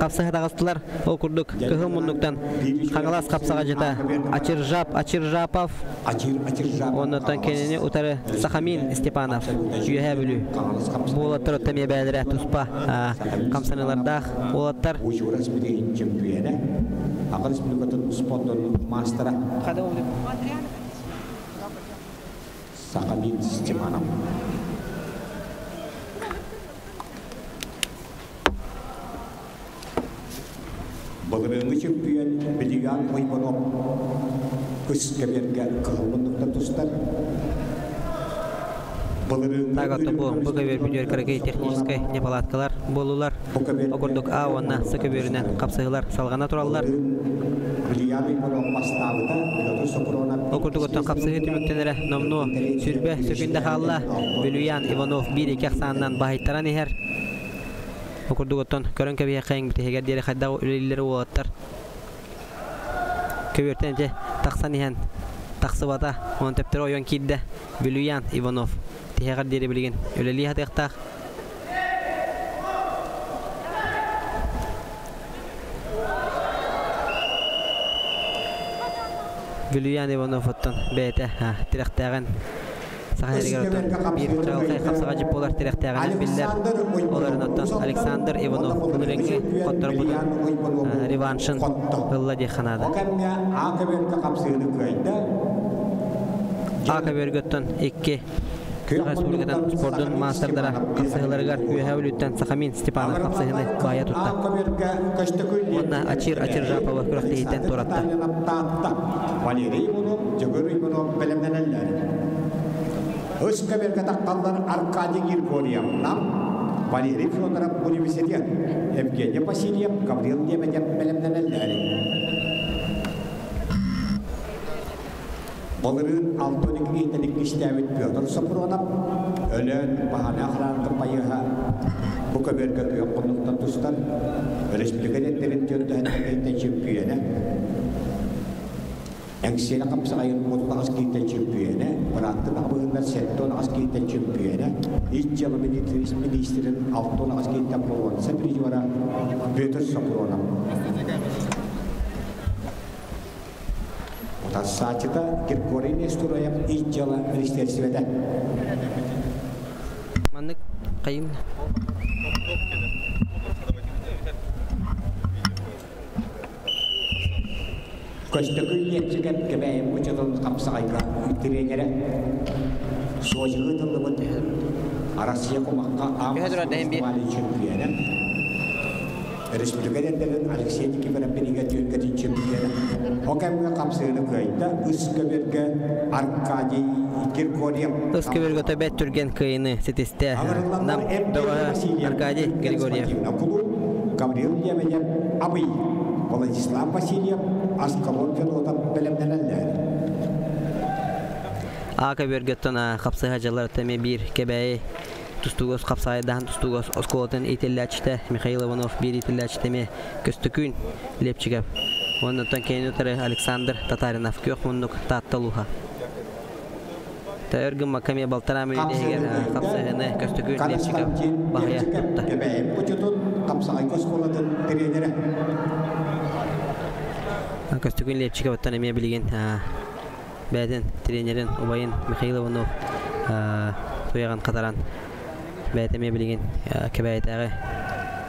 хапсыһа таҕыстылар. Ол курдук кыһыл муннуктан Хаҥалас хапсаҕадьыта Ачыржап Ачыржапов Оннуттан кинини утары Сахамин Степанов, Үөһээ Бүлүү. Бу уолаттар оттон эмиэ бэйэлэрэ туспа хамсаныылардаах уолаттар. Ужурас билигин чөмпүйүөнэ, Аҕа Республикатын спордун маастара Сахамин Степанов. Былырыыҥҥы чөмпүйүөн Билиган Ойбонов үс кэбиэргэ кыһыл муннукта тустар. Так бу бу көбүөр бүтүөр кыракый техническай неполадкалар буоллулар. Ол курдук А уонна С көбүөрүнэн хапсыһыылар салҕана тураллар. Ол курдук оттон хапсыһыы түмүктэнэрэ номнуо сүрбэ сөкүндэ хаалла. Бүлүйан Иванов биир-икки ахсаанынан баһыйтаран иһэр. Бу курдук оттон көрөн кэбиһиэххэйиҥ бүтэһигэр диэри хайдах үлэлииллэр уолаттар. Көбүөртэн ити тахсан иһэн тахсыбата, онон төптөрү ойон киирдэ Вилюян Иванов. Тиһэҕэр диэри билигин үлэлии сатыахтаах. Вилюян Иванов оттон бэйэтэ тирэхтээҕин Саха сиригэр оттон биир чаҕылхай хапсаҕа буолар тирэхтээҕинэн биллэр. Олорун оттон Александр Иванов күнүрүҥҥү хотторбутун реваншын ылла диэххэ наада. А көбүөргэ оттон икки Саха Республикатын спордун маастардара хапсыһыыларыгар Үөһээ Бүлүүттэн Сахамин Степанов хапсыһыыны баайа тутта. Уонна Ачир Ачиржапова күрэхтэһииттэн туоратта. Валерий Иванов, Дьөгүөр Иванов бэлэмнэнэллэр. Үс көбүөргэ тахталлар Аркадий Григорьев, Нам, Валерий Федоров, университет, Евгений Васильев, Гаврил Лебедев бэлэмнэнэллэр. Былырыын Алтон иккиһиттэн иккистээбит Петр Сопронов Өлөөн баһаана охранатын байыаһа бу көбүөргэ күөх хоннуктан тустан өрөспүүбүлүкэ эрдэрин түөрт чөмпүйүөнэ Эҥсиэли хапсаҕайын 38 киһиттэн чөмпүйүөнэ, бырааттыы баһылыгыннар 78 киһиттэн чөмпүйүөнэ, ис дьыала миниистирин 68 киһиттэн боруонса призера Петр Сопронов. Утарсааччыта Григорий Нестураев ис дьыала министиэристибэтэ. Маннык хайым Көстөкүй Лиэпсикэп Кэбээйи мучатын хапсаҕайга тренерэ Сочига ыытыллыбыт Арассыйа кумахха аан фестивалын чөмпүйүөнэ Республика эрдэрин Алексей Никифоров биригэ түөргэтин чөмпүйүөнэ О кэмҥэ хапсыыны кыайда үс көбүөргэ Аркадий Григорьев Ыс көбүөргэ төбөт түргэн кыайыны ситистэ Нам доҕоро Аркадий Григорьев. Гаврил Лебедев Абый Владислав Васильев Аскалон Федотов бэлэмнэнэллэр. А көбүөргөттөн хапсыһа дьалар тэми биир кэбээйи тустуугос хапсаайдаһан тустуугос оскуолатын иитиллээччитэ Михаил Иванов биир иитиллээччитэ эмиэ Көстөкүүн Лепчиков. Оннуттан кэнин утары Александр Татаринов күөх муннук Таатта улууһа. Өр гыммакка эмиэ балтараа мүнүүтэ иһигэр хапсаһыыны Көстөкүүн Лепчиков баһыйа тутта. Кэбээйи Кучутун Хапсаҕайга оскуолатын тренерэ. Көстөкүүн Лепчиковыттан эмиэ билигин бэйэтин тренерин убайын Михаил Иванов туйаҕын хатаран бэйэтэ эмиэ билигин Кэбээйитээҕи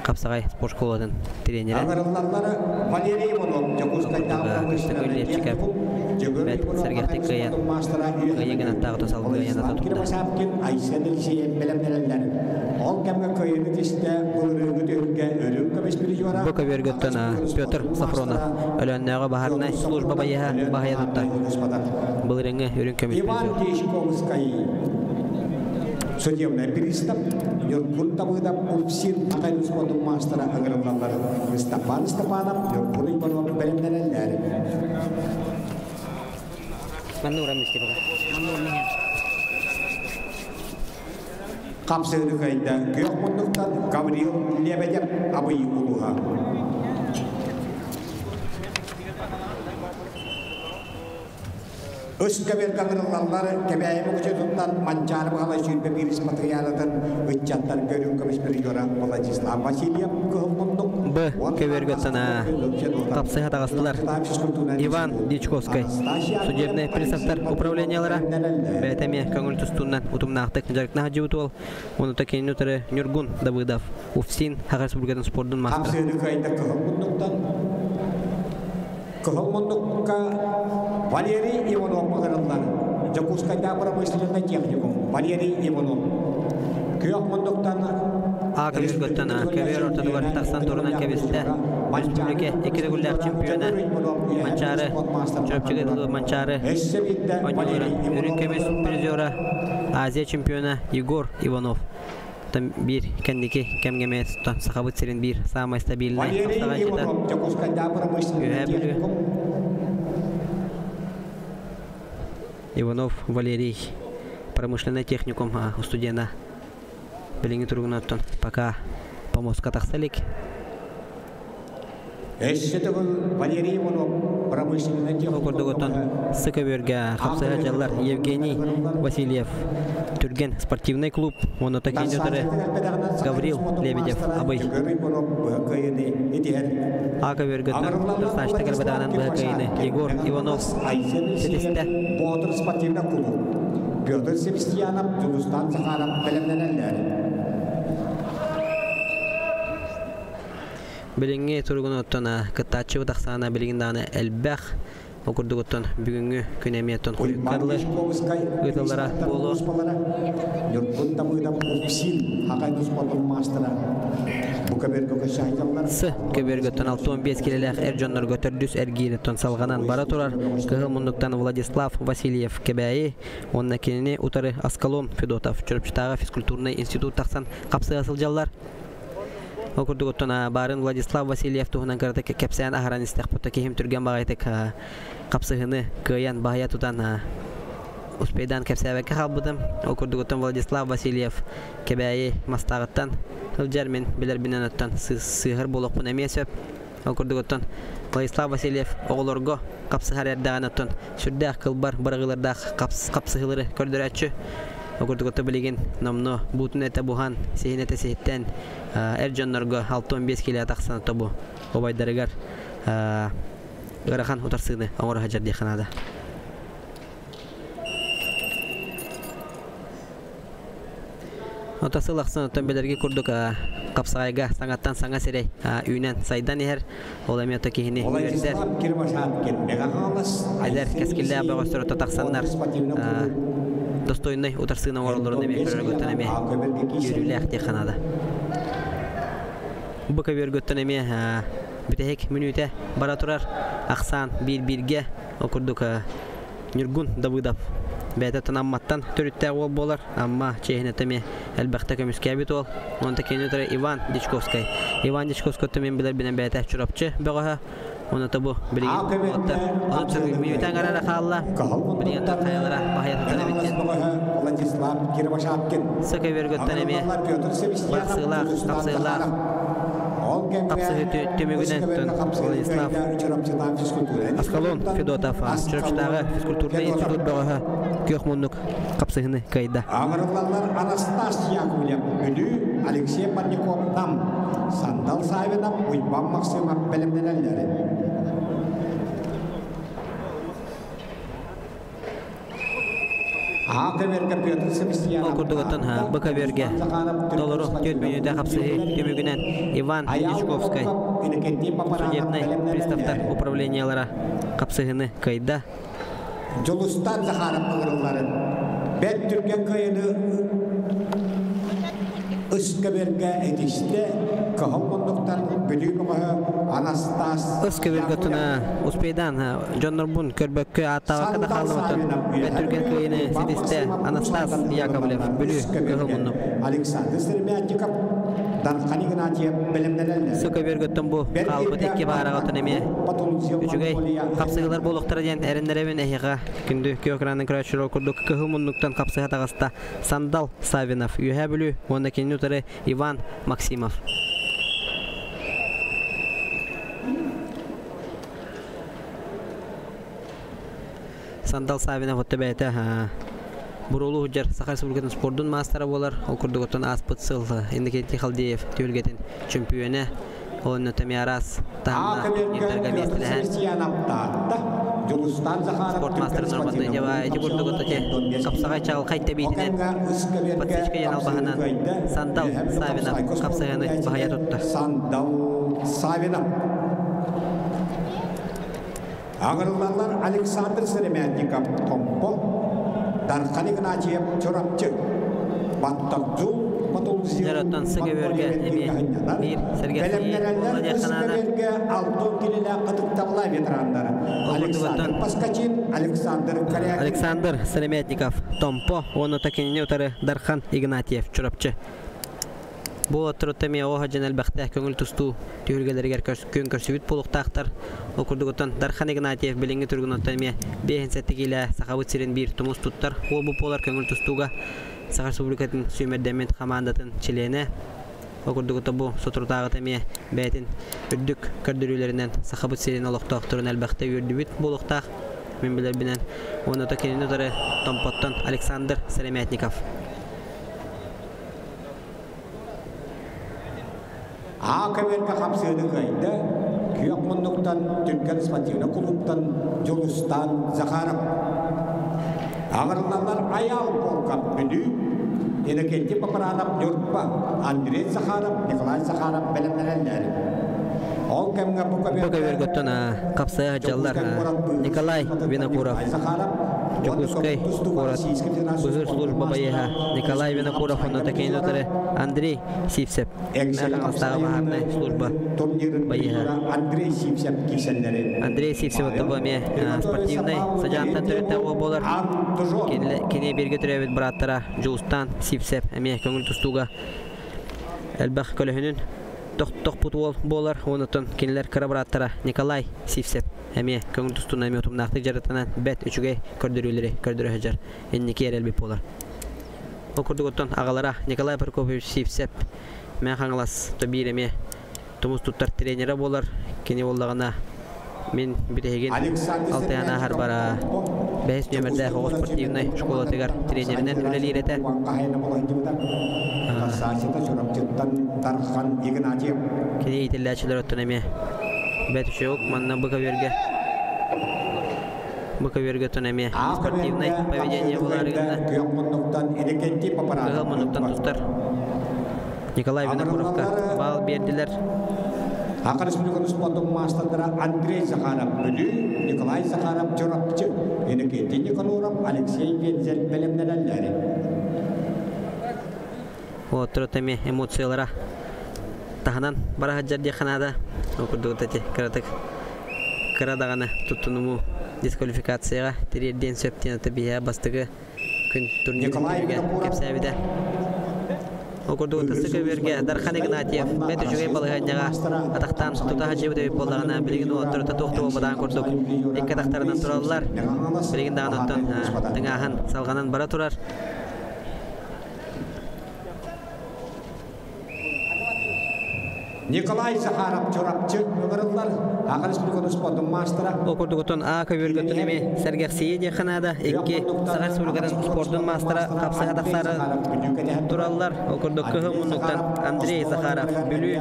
Хапсаҕай спорт школатын тренерэ. Аҥарыллаллара Валерий Иванов Дьокуускайдааҕы Көстөкүүн Лепчиков бэрт сэргэхтик кыайан кыайыы гынаттааҕыта салгыы айаната турда. Айсен Алексеев бэлэмнэнэллэр. Ол кэмҥэ кыайыыны тистэ былырыыҥҥы түһүлгэ өрүн көмүс призера Бу көбүөргөттөн Петр Сафронов Өлөөннөөҕү баһаарынай служба байыһа баһыйа тутта. Былырыыҥҥы үрүҥ көмүс Иван Дьячковскай судебный пристав Ньургун Давыдов Упсин Атай спортун маастара ыҥырыллаллар. Степан Степанов Ньургун Иванов бэлэмнэнэллэр. Манна урам Степан. Хамсыыны кыайда күөх муннуктан Гаврил Лебедев Абый улууһа. Үс көбүөргэ ыҥырыллаллар Кэбээйи Мукучутуттан Манчаары Баһылай сүүрбэ биирис матырыйаалатын ыччаттар көрүҥ көмүс призера Владислав Васильев кыһыл муннук Б. Көбүөргэ санаа тапсыһа таҕыстылар. Иван Дьячковскай судебнай приставтар управлениелара бэйэтэ эмиэ көҥүл тустуунан утумнаахтык дьарыктана сылдьыбыт уол. Онута кинини утары Ньургун Давыдов, УФСИН Саха Республикатын спордун маастара. Хамсыыны кыайда кыһыл муннуктан Кыһыл муннукка Валерий Иванов ыҥырыллар. Дьокуускайдааҕы промышленнай техникум Валерий Иванов. Күөх муннуктан А көбүөргөттөн көбүөр ортотугар тахсан турунан кэбистэ. Республика икки төгүллээх чемпиона Манчаары Чурапчыга дылы Манчаары оонньууларын үрүҥ көмүс призера Азия чемпиона Егор Иванов. Биир кэнники кэмҥэ эмиэ Сахабыт сирин биир саамай стабильнай хапсаҕайдьыта Үөһээ Бүлүү Иванов Валерий промышленный техникум студена билиҥҥи туругунан оттон пока по помостка тахса илик. Өссө төгүл Валерий Иванов промышленнай Ол курдук оттон Сыкөбүөргэ хапсыһа дьаллар Евгений Васильев Түргэн спортивный клуб уонна кини Гаврил Лебедев Абый. А көбүөргө Тырсаачта кэлбэтаанан быһа кыайыны Егор Иванов ситистэ. Боотур спортивный клуб. Петр Севастьянов, Дьулустан Захаров бэлэмнэнэллэр. Билиҥҥи туругун оттон кыттааччыбыт ахсаана билигин даҕаны элбэх. Ол курдук оттон бүгүҥҥү күн эмиэ оттон Уйбаан хойукка дылы Дьячковскай ыытыллара буолуо. службалара, Ньургун Дамыдов Упсин Хакай спортун маастара. Бу көбүөргэ көссө С көбүөргөттөн 65 килэлээх эр дьоннорго төрдүс эргиириттэн салҕанан бара турар. Кыһыл муннуктан Владислав Васильев Кэбээйи уонна кинини утары Аскалон Федотов Чурапчытааҕы физкультурнай институт тахсан хапсыга сылдьаллар. Ол курдук оттон баарын Владислав Васильев туһунан кыратык кэпсээн аһаран истэхпит киһим түргэн баҕайытык хапсыһыны кыайан баһыйа тутан успейдаан кэпсээбэккэ хаалбытым. Ол курдук оттон Владислав Васильев Кэбээйи Мастааҕыттан сылдьар, мин билэрбинэн оттон сыыһар буолуохпун эмиэ сөп. Ол курдук оттон Владислав Васильев оҕолорго хапсыһар эрдэҕинэ оттон сүрдээх кылбар быраҕыылардаах хапсыһыылары көрдөрөөччү. Ол курдук оттон билигин номнуо буутун этэ буһан, сиһин этэ сиһиттэн эр дьоннорго 65 килэ тахсан тобу убайдарыгар ыарахан утарсыыны оҥоро сылдьар диэххэ наада. Ото сыл ахсын оттон билэрги курдук хапсаҕайга саҥаттан саҥа сирэй үүнэн сайдан иһэр. Ол эмиэ ото киһини үөрдэр. Эдэр кэскиллээх бөҕөстөр ото тахсаннар достойнай утарсыыны оҥороллорун эмиэ көрөргүттэн эмиэ үөрүүлээх диэххэ наада. Бу көбүөргүттэн эмиэ бүтэһик мүнүүтэ бара турар. Ахсаан биир-бииргэ ол курдук Ньургун Давыдов бэйэтэ Амматтан төрүттээх уол буолар. Амма чиэһинэтэ эмиэ элбэхтэ көмүскээбит уол. Онто кини утары Иван Дьячковскай. Иван Дьячковскай мен билэрбинэн бэйэтэ Чурапчы бөҕөһө. Онто бу билигин уолаттар 30 мүнүүтэ аҥарара хаалла. Билигин хайалара баһыйа тутар эбит диэн. Владислав Кировошапкин. Сыкөбүөргөттөн эмиэ бырахсыылаах, хапсыылаах хапсыһыы түмүгүнэн Владислав Аскалон Федотов Чурапчытааҕы физкультурнай институт бөҕөһө күөх муннук хапсыһыны кыайда. Аҥырыллаллар Анастас Яковлев Бүлүү, Алексей Парников Нам, Сандал Савинов, Уйбан Максимов бэлэмнэнэллэр. Ол курдук оттон Б көбүөргэ толору 4 мүнүүтэ хапсыһыы түмүгүнэн Иван Дьячковскай судебнай приставтар управлениелара хапсыһыны кыайда. Дьулустан Захаров ыҥырылларын бэрт түргэн кыайыны Ыскөбүөргэ этистэ кыһыл муннуктан Бүлүү бөҕөһө Анастас Ыс көбүөргэ туна успейдан дьоннорбун көрбөккө ааттаабакка да хааллыбатын бэрт түргэн кыайыны ситистэ Анастас Яковлев Бүлүү кыһыл муннук. Александр Сыромятников, Дархан Игнатьев бэлэмнэнэллэр. Сы көбүөргөттөн бу хаалбыт икки баараҕатын эмиэ үчүгэй хапсыһыылар буолуохтара диэн эрэннэрэбин эһиэхэ. Күндү күөх экранын көрөөччүлэр курдук кыһыл муннуктан хапсыһа таҕыста Сандал Савинов, Үөһээ Бүлүү уонна кинини утары Иван Максимов. Сандал Савинов отто бэйэтэ Буруулуу сылдьар Саха Республикатын спордун маастара буолар. Ол курдук оттон ааспыт сыл Иннокентий Халдеев түһүлгэтин чөмпүйүөнэ. Ол онно эмиэ араас таһымнаах турнирдарга миэстэлэһэн спорт маастарын нормативный дьаба ити курдук отто хапсаҕай чаҕылхай тэбиитинэн подсечка диэн албаһынан Сандал Савинов хапсаҕаны баһыйа тутта. Сандал Савинов. Аҥырыллаллар Александр Сыромятников Томпо, Дархан Игнатьев Чурапчы, Баттагзу Дьароттон Сыгөбөргө эмиэ биир сэргэхсийии буолла диэххэ наада. Алтон килилээх кытыктабыла ветераннара Александр Паскачин, Александр Корякин. Александр Сыромятников Томпо уонна кинини утары Дархан Игнатьев Чурапчы. Бу отторутта эмиэ оҕо сылдьан элбэхтэ көҥүл тустуу түһүлгэлэригэр күөн көрсүбүт буолуохтаахтар. Ол курдугуттан Дархан Игнатьев билиҥҥи туругунуттан эмиэ 57 киилэ Сахабыт сирин биир тумус туттар уол бу буолар көҥүл тустууга Саха Республикатын сүүмэрдэммит хамаандатын чилиэнэ. Ол курдук бу соторутааҕыта эмиэ бэйэтин үрдүк көрдөрүүлэринэн Сахабыт сирин олохтоохторун элбэхтэ үөрдүбүт буолуохтаах. Мин билэрбинэн. Уонна кинини утары Томпоттон Александр Сыромятников. А көбүөргэ хапсыыны кыайда Күөх муннуктан Түргэн спортивнай кулууптан Дьулустаан Захаров. Аҕырыллаллар Айаал Волков Бүлүү, Иннокентий Папаранов Ньурба, Андрей Захаров, Николай Захаров бэлэмнэнэллэр. Ол кэмҥэ бу Бу көбүөргөттөн хапсая сылдьаллар Николай Винокуров, Дьокуускай куорат быһыыр служба байыаһа Николай Винокуров уонна кинини утары Андрей Сивцев, Хаҥаластааҕы баһаарынай служба байыаһа. Андрей Сивцев киирсэллэрин. Андрей Сивцев бу эмиэ спортивнай садьаантан төрүттээх уол буолар. Кини бииргэ төрөөбүт бырааттара Дьулустаан Сивцев эмиэ көҥүл тустууга элбэх көлөһүнүн тохпут уол буолар. Онтон кинилэр кыра бырааттара Николай Сивцев эмиэ көҥүл тустууна эмиэ утумнаахтык дьарыктанан бэт үчүгэй көрдөрүүлэри көрдөрө сылдьар инники эрэлбит буолар. Ол курдук оттон аҕалара Николай Прокопьевич Сивцев Мэҥэ Хаҥалас биир эмиэ тумус туттар тренерэ буолар. Кини буоллаҕына мин бүтэһигин алтыһан ааһар бара бэһис нүөмэрдээх оҕо спортивнай школатыгар тренеринэн үлэлиир этэ. Кини иитиллээччилэр оттон эмиэ бэт үчүгэй манна бу көбүөргэ бу көбүөргэ оттон эмиэ спортивнай поведение буолаары гынна. Кыһыл муннуктан тустар Николай Винокуровка баал биэрдилэр. Саха Республикатын спордун маастардара Андрей Захаров Бүлүү, Николай Захаров Чурапчы, Иннокентий Никаноров, Алексей Вензель бэлэмнэнэллэр. Уолаттар эмиэ эмоциялара таһынан бара сылдьар диэххэ наада. Ол курдук эти кыратык кыра даҕаны туттунумуу дисквалификацияҕа тириэрдиэн сөп диэн биһиэхэ бастакы күн турнир түмүгэ кэпсээбитэ. Ол курдук тысы көбүөргэ Дархан Игнатьев бэт үчүгэй балаһыанньаҕа атахтаан тута сылдьыбыт эбит буоллаҕына, билигин уолаттар туох да буолбатаҕын курдук икки атахтарынан тураллар. Билигин даҕаны оттон тыҥааһын салҕанан бара турар. Николай Захаров Чурапчы ыҥырыллар Саха Республикатын спордун маастара. Ол курдук оттон А көбүөргөттөн эмиэ сэргэхсийэ диэххэ наада. Икки Саха Республикатын спордун маастара хапсаһа тахсаары тураллар. Ол курдук кыһыл муннуктан Андрей Захаров Бүлүү,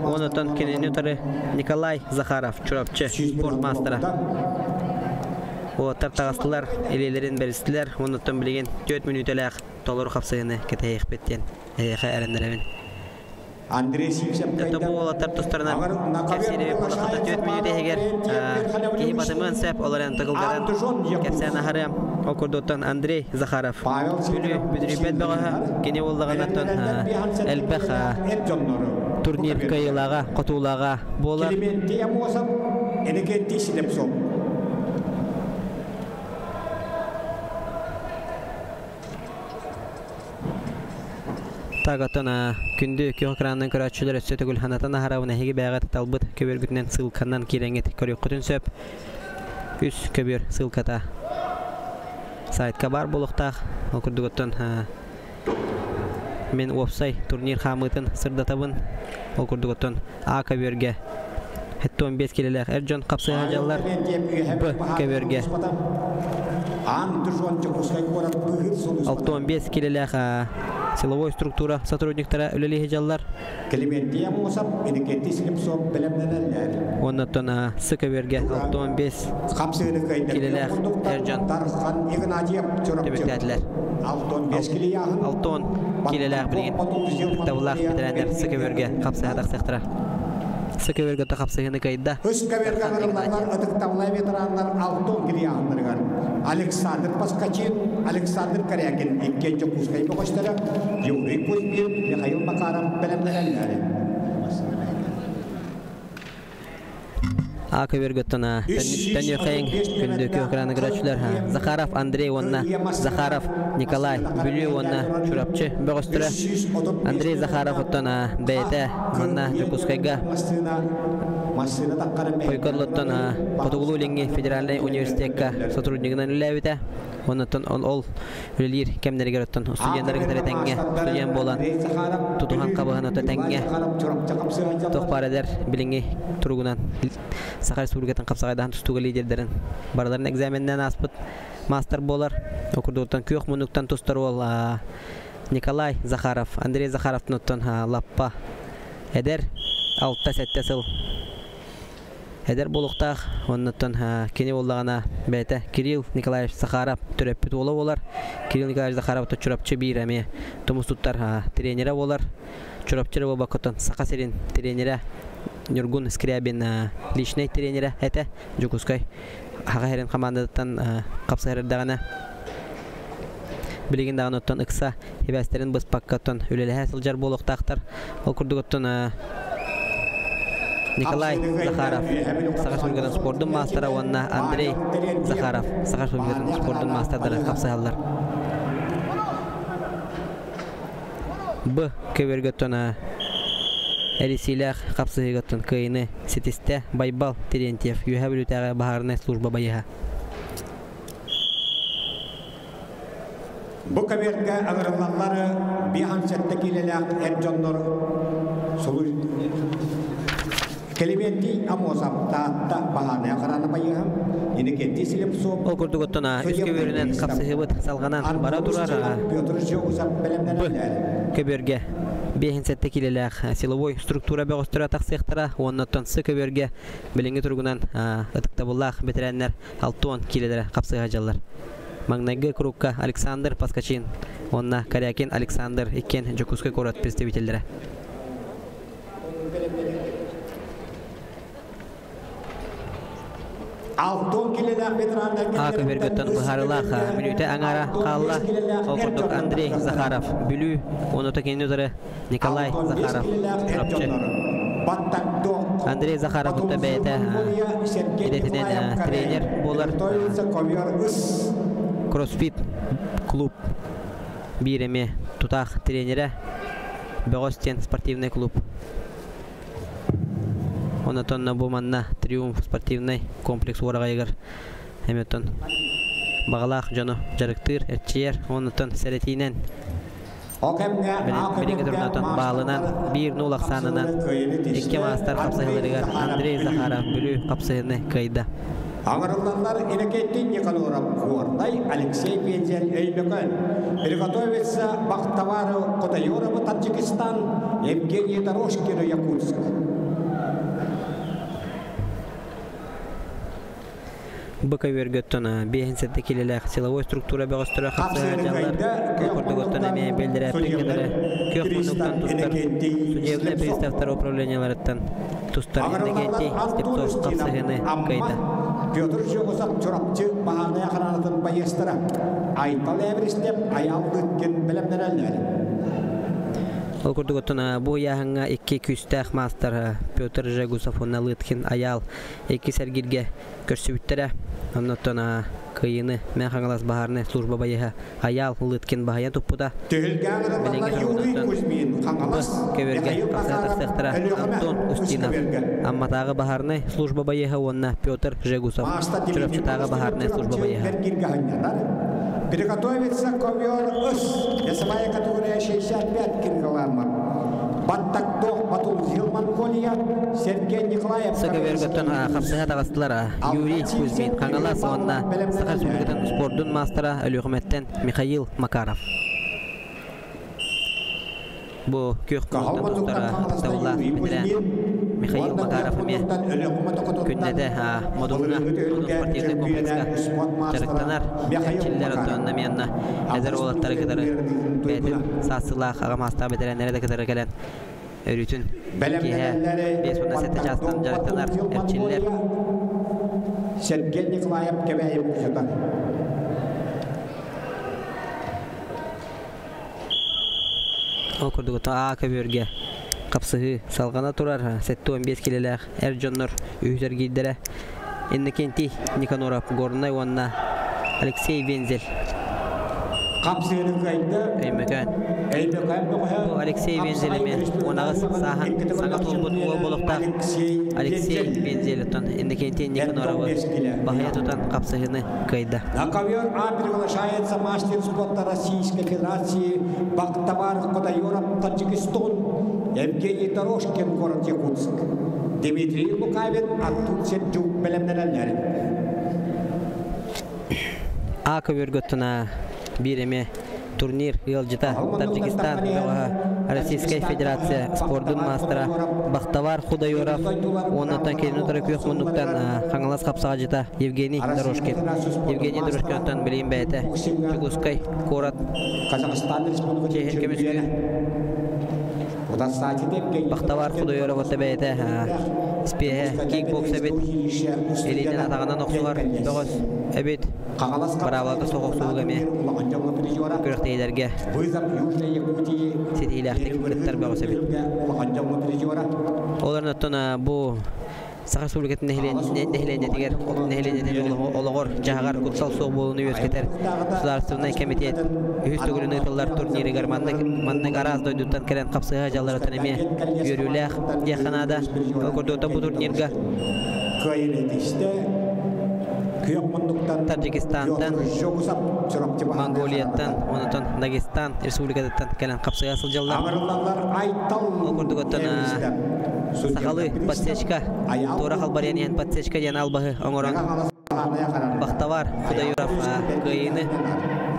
онтон кинини утары Николай Захаров Чурапчы спорт маастара. Уолаттар таҕыстылар, илиилэрин бэристилэр. Оннуттан билигин 4 мүнүүтэлээх толору хапсыһыыны кэтэһиэхпит диэн эһиэхэ эрэннэрэбин. Андрей Сивцев Это бу уолаттар тустарынан кэпсиири буолахата 4 мүнүүтэ иһигэр киһи батымыан сөп, ол эрэн тыгылгаран кэпсээн аһарыам. Ол курдуктан Андрей Захаров Бүлүү бүдүрүйбэт бөҕөһө, кини буоллаҕынаттан элбэх турнир кыайыылааҕа, хотуулааҕа буолар. Климентий Амосов, Иннокентий Слепцов. Так оттон күндү күөх экранынан көрөөччүлэр өссө төгүл санатан аһарабын эһиги бэйэҕит талбыт көбүөргүтүнэн ссылканан киирэҥҥит көрүөххүтүн сөп. Үс көбүөр ссылката сайтка баар буолуохтаах. Ол курдук оттон мин уопсай турнир хаамыытын сырдатабын. Ол курдук оттон А көбүөргэ 75 килэлээх эр дьон хапсыһа дьаллар. Б көбүөргэ 65 килэлээх силовой структура сотрудниктара үлэлии дьаллар. Климентий Амосов, Иннокентий Слепцов бэлэмнэнэллэр. Оннуттан С көбүөргэ 65 килэлээх эр дьон Дархан Игнатьев түмүктээтилэр. 60 килэлээх билигин ытыктабыллаах бэтэрээннэр С көбүөргэ хапсыһа тахсыахтара. С көбүөргэ хапсыһыыны кыайда. Үс көбүөргэ ыҥырыллаллар ытыктабыллаах ветераннар 60 килияһыннарыгар Александр Поскачин, Александр Корякин иккиэн Дьокуускай бөҕөстөрө, Юрий Кузьмин, Михаил Макаров бэлэмнэнэллэр. А көбүөргөттөн төнүөхэйиҥ күндү күөх экраны көрөөччүлэр Захаров Андрей уонна Захаров Николай Бүлүү уонна Чурапчы бөҕөстөрө. Андрей Захаров оттон бэйэтэ манна Дьокуускайга Хойкодлоттон Хотугулуу-Илиҥҥи федеральнай университекка сотруднигынан үлэлээбитэ. Оннуттан ол үлэлиир кэмнэригэр оттон студеннары кытары тэҥҥэ студент буолан тутуһан хабыһан ото тэҥҥэ туох баар эдэр билиҥҥи туругунан Саха Республикатын хапсаҕайдаһан тустууга лидердэрин барыларын экзаменнээн ааспыт маастар буолар. Ол курдуктан күөх муннуктан тустар уол Николай Захаров, Андрей Захаровтан оттон лаппа эдэр 6-7 сыл эдэр буолуохтаах. Оннуттан кини буоллаҕына бэйэтэ Кирилл Николаевич Захаров төрөппүт уола буолар. Кирилл Николаевич Захаров Чурапчы биир эмиэ тумус туттар тренерэ буолар. Чурапчы эрэ буолбаккаттан Саха сирин тренерэ Ньургун Скрябин личнэй тренерэ этэ. Дьокуускай Саха сирин хамаандатыттан хапсыһар эрдэҕинэ билигин даҕаны оттон ыкса сибээстэрин быспакка оттон үлэлэһэ сылдьар буолуохтаахтар. Ол курдук оттон Николай Захаров Саха Республикатын спордун маастара уонна Андрей Захаров Саха Республикатын спордун маастардара хапсыһаллар. Б көбөргөттөн эрисиилээх хапсыһыыгаттан кыайыны ситистэ Байбал Терентьев Үөһээ Бүлүүтээҕи баһаарынай служба байыһа. Бу көбүөргэ ыҥырыллаллар 57 киилэлээх эр дьоннор Климентий Амосов Таатта баһаарынай охрана байыһа Иннокентий Слепцов Ол курдук оттон үс көбүөрүнэн хапсыһыыбыт салҕанан бара турар Петр Жегусов бэлэмнэнэллэр. Көбүөргэ 57 киилэлээх силовой структура бөҕөстөрө тахсыахтара уонна оттон сы көбүөргэ билиҥҥи туругунан ытыктабыллаах бэтэрээннэр 60 киилэлэрэ хапсыһа дьаллар. Маҥнайгы курукка Александр Паскачин уонна Корякин Александр иккиэн Дьокуускай куорат представителлэрэ. А көбөргөттөн быһаарылаах мүнүүтэ аҥаара хаалла. Ол курдук Андрей Захаров Бүлүү, онута кинини утары Николай Захаров Чурапчы. Андрей Захаров утта бэйэтэ идэтинэн тренер буолар. Кроссфит клуб биир эмиэ тутаах тренерэ Бөҕөс диэн спортивный клуб. Онотон бу манна Триумф спортивный комплекс уораҕайыгар эметон баҕалаах дьону дьарыктыыр, эрчийэр, онотон сэрэтиинэн билиҥҥи турнатон баалынан 1-0 ахсаанынан икки маастар хапсыһыыларыгар Андрей Захаров Бүлүү хапсыһыыны кыайда. Аҥарыллаллар Иннокентий Никаноров Горнай, Алексей Пензель Өймөкөөн. Приготовиться Бахтавару Котайорову Таджикистан, Евгений Дорожкину Якутск. Бу көбүөргөттөн 57 килэлээх силовой структура бөҕөстөрө хапсыһа дьаллар. Курдугуттан эмиэ беллэрээппиккэлэрэ күөх муннуктан тустар судебный приставтар управлениеларыттан тустар Иннокентий Степцов хапсыһыны кыайда. Петр Жогусов Чурапчы баһаарынай охранатын байыастара Айтал Эбристеп Аял Лыткин бэлэмнэнэллэр. Ол курдук оттон бу ыйааһыҥҥа икки күүстээх маастар Петр Жегусов уонна Лыткин Аял икки сэргиргэ көрсүбүттэрэ. Оннуттан кыайыыны Мэҥэ Хаҥалас баһаарынай служба байыһа Аял Лыткин баһыйан туппута. Түһүлгэҕэ Юрий Кузьмин Хаҥалас, Көбүөргэ тахса тахсыахтара Антон Устинов, Амматааҕы баһаарынай служба байыһа уонна Петр Жегусов, Чурапчытааҕы баһаарынай служба байыһа. Приготовиться ковер ыс, весовая категория 65 килограммов. Баттагдох Батулзил Монголия, Сергей Николаев. Сака хапсыһа таҕыстылар Юрий Кузьмин Хаҥалас уонна Саха Республикатын спордун маастара Өлүөхүмэттэн Михаил Макаров. Бу күөх муннуктан тустара ытыктабыллаах бэтэрээн Михаил Макаров эмиэ күннэтэ Модуҥҥа Модун спортивнай комплекска дьарыктанар. Эрчиллэр оттон эмиэ эдэр уолаттары кытары бэйэтин саастыылаах аҕа маастаах бэтэрээннэри да кытары кэлэн өрүүтүн киэһэ 57 чаастан дьарыктанар, эрчиллэр. Сергей Николаев Кэбээйи буксута. Ол курдук А көбүөргэ хапсыһыы салҕана турар 75 килэлээх эр дьоннор үһүс эргиирдэрэ Иннокентий Никаноров Горнай уонна Алексей Вензель. Қапсыыны кыайда. Өймөкөөн. Өймөкөөн бөҕөһө. Бу Алексей Вензель эмиэ 18 сааһын саҥа туолбут уол буолуохтаах. Алексей Вензель оттон Иннокентий Никаноровы баһыйа тутан хапсыһыыны кыайда. На ковер А приглашается мастер спорта Российской Федерации Бактабар Кодайоров, Таджикистан, Евгений Дорожкин, город Якутск. Дмитрий Лукавин, Артур Сердюк бэлэмнэнэллэр. А көбүөргэ оттон биир эмиэ турнир ыалдьыта Таджикистан бөҕөһө, Российскай Федерация спордун маастара Бахтавар Худайоров уонна кинини утары күөх муннуктан Хаҥалас хапсаҕадьыта Евгений Дорожкин. Евгений Дорожкин оттон билигин бэйэтэ Дьокуускай куорат Казахстан Республикатын чиэһин көмүскүүр. Бахтавар Худайоров отто бэйэтэ спеһэ кикбокс эбит. Илиитин атаҕынан охсуһар бөҕөс эбит. Быраабылата суох охсуһууга эмиэ күрэхтэһиилэргэ ситиһиилээхтик кыттар бөҕөс эбит. Олорон оттон бу Саха Республикатын нэһилиэнньэтигэр нэһилиэнньэтин олоҕор дьаһаҕар куттал суох буолууну үөскэтэр Государственнай комитет үһүс төгүлүн ыытыллар турнирыгар маннык маннык араас дойдуттан кэлэн хапсыһа дьалларыттан эмиэ үөрүүлээх диэххэ наада. Ол курдук бу турнирга Таджикистантан, Монголияттан, онтон Дагестан Республикатыттан кэлэн хапсыһа сылдьаллар. Ол курдук оттон сахалыы подсечка, туора халбарыйан иһэн подсечка диэн албаһы оҥорон Бахтавар Худаюров кыайыыны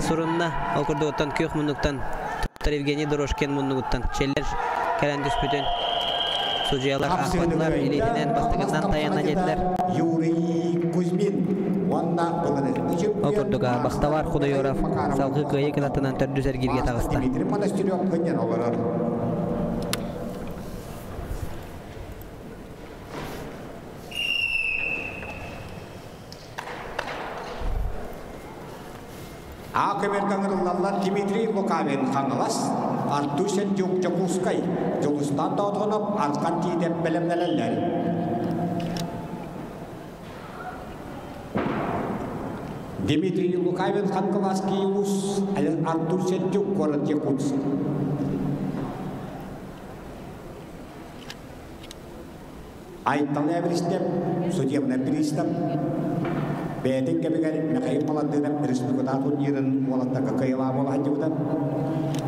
сурунна. Ол курдук оттон күөх муннуктан Евгений Дорожкин муннугуттан челлендж кэлэн түспүтүн судьуйалар аахпатылар, илиитинэн бастакынан тайанна диэтилэр. Юрий Кузьмин уонна Ол курдук Бахтавар Худойоров салгыы кыайыы кынатынан төрдүс эргииргэ таҕыста. Дмитрий Монастырев кынньан олорор. А көбүөргэ ыҥырыллаллар Дмитрий Лукавин, Хаҥалас, Артур Сердюк, Дьокуускай, Дьулустан Тоотонов, Архан Тиитэп бэлэмнэнэллэр. Дмитрий Лукавин, Хангаласский улуус, Артур Сердюк, город Якутск. Айтал Эбиристеп, судебный пристав, бэйэтин кэмигэр Михаил Баландынов республиката турнирын уолаттарга кыайыылаах буола сылдьыбыта.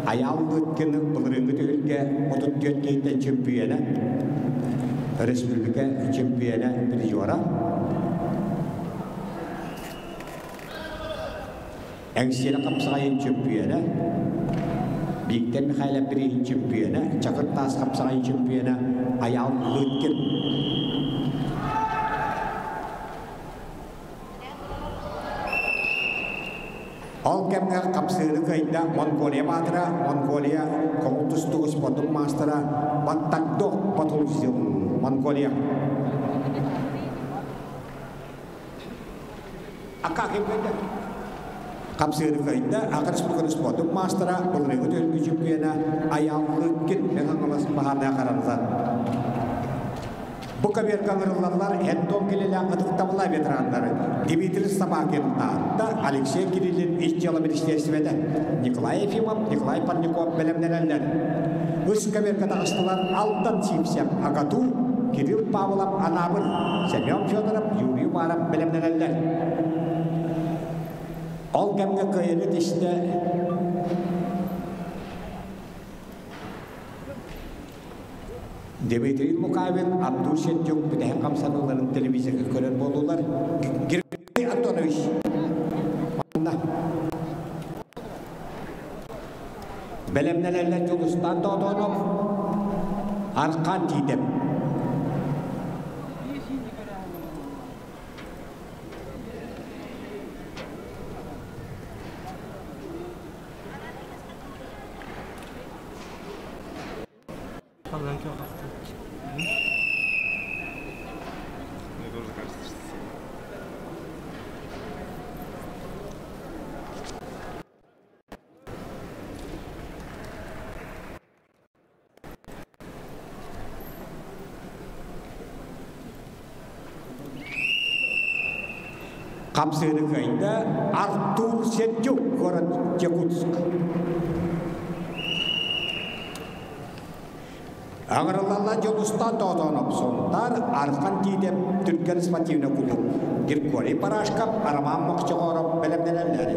Айаал Лыткин былырыыҥҥы түһүлгэ 34 киһиттэн чемпиона, республика чемпиона, призера. Эҥсиэли хапсаҕайын чемпиона, Виктор Михайлов бирииһин чемпиона, Чакыр Таас хапсаҕайын чемпиона Айаал Лыткин. Ол кэмҥэ хапсыыры кыайда Монголия баатыра, Монголия көҥүл тустууга спордун маастара Баттагдо Батулзил, Монголия. Ака ким кыайда? Хапсыыры кыайда Ака Республикатын спордун маастара, былырыыҥҥы түһүлгэ чемпиона Айаал Лыткин Мэҥэ баһаарынай харанса. Бу көбүөргэ ыҥырыллаллар Антон Килилээх ытыктабыллаах ветераннары Дмитрий Собакин Таатта, Алексей Кириллин Ис дьыала министиэристибэтэ, Николай Ефимов, Николай Парников бэлэмнэнэллэр. Үс көбүөргэ таҕыстылар Алтан Сивцев, АГАТУ, Кирилл Павлов, Анаабыр, Семен Федоров, Юрий Уваров бэлэмнэнэллэр. Ол кэмҥэ кыайыыны тистэ Дмитрий Лукавин, Артур Сентюк бүтэһик хамсаныыларын телевизорга көрөр буоллулар. Григорий Антонович манна. Бэлэмнэнэллэр Дьулустан Тоотоонов, Аркан Тиитэп. Мне тоже кажется, что Қапсыыны кыайда Артур Сердюк, город Якутск. Аңырылалла Дьолустан Тоотоонов, Сунтаар, Архан Тиитэп, Түргэн спортивный клуб, Григорий Парашков, Роман Мохчоҕоров бэлэмнэнэллэр.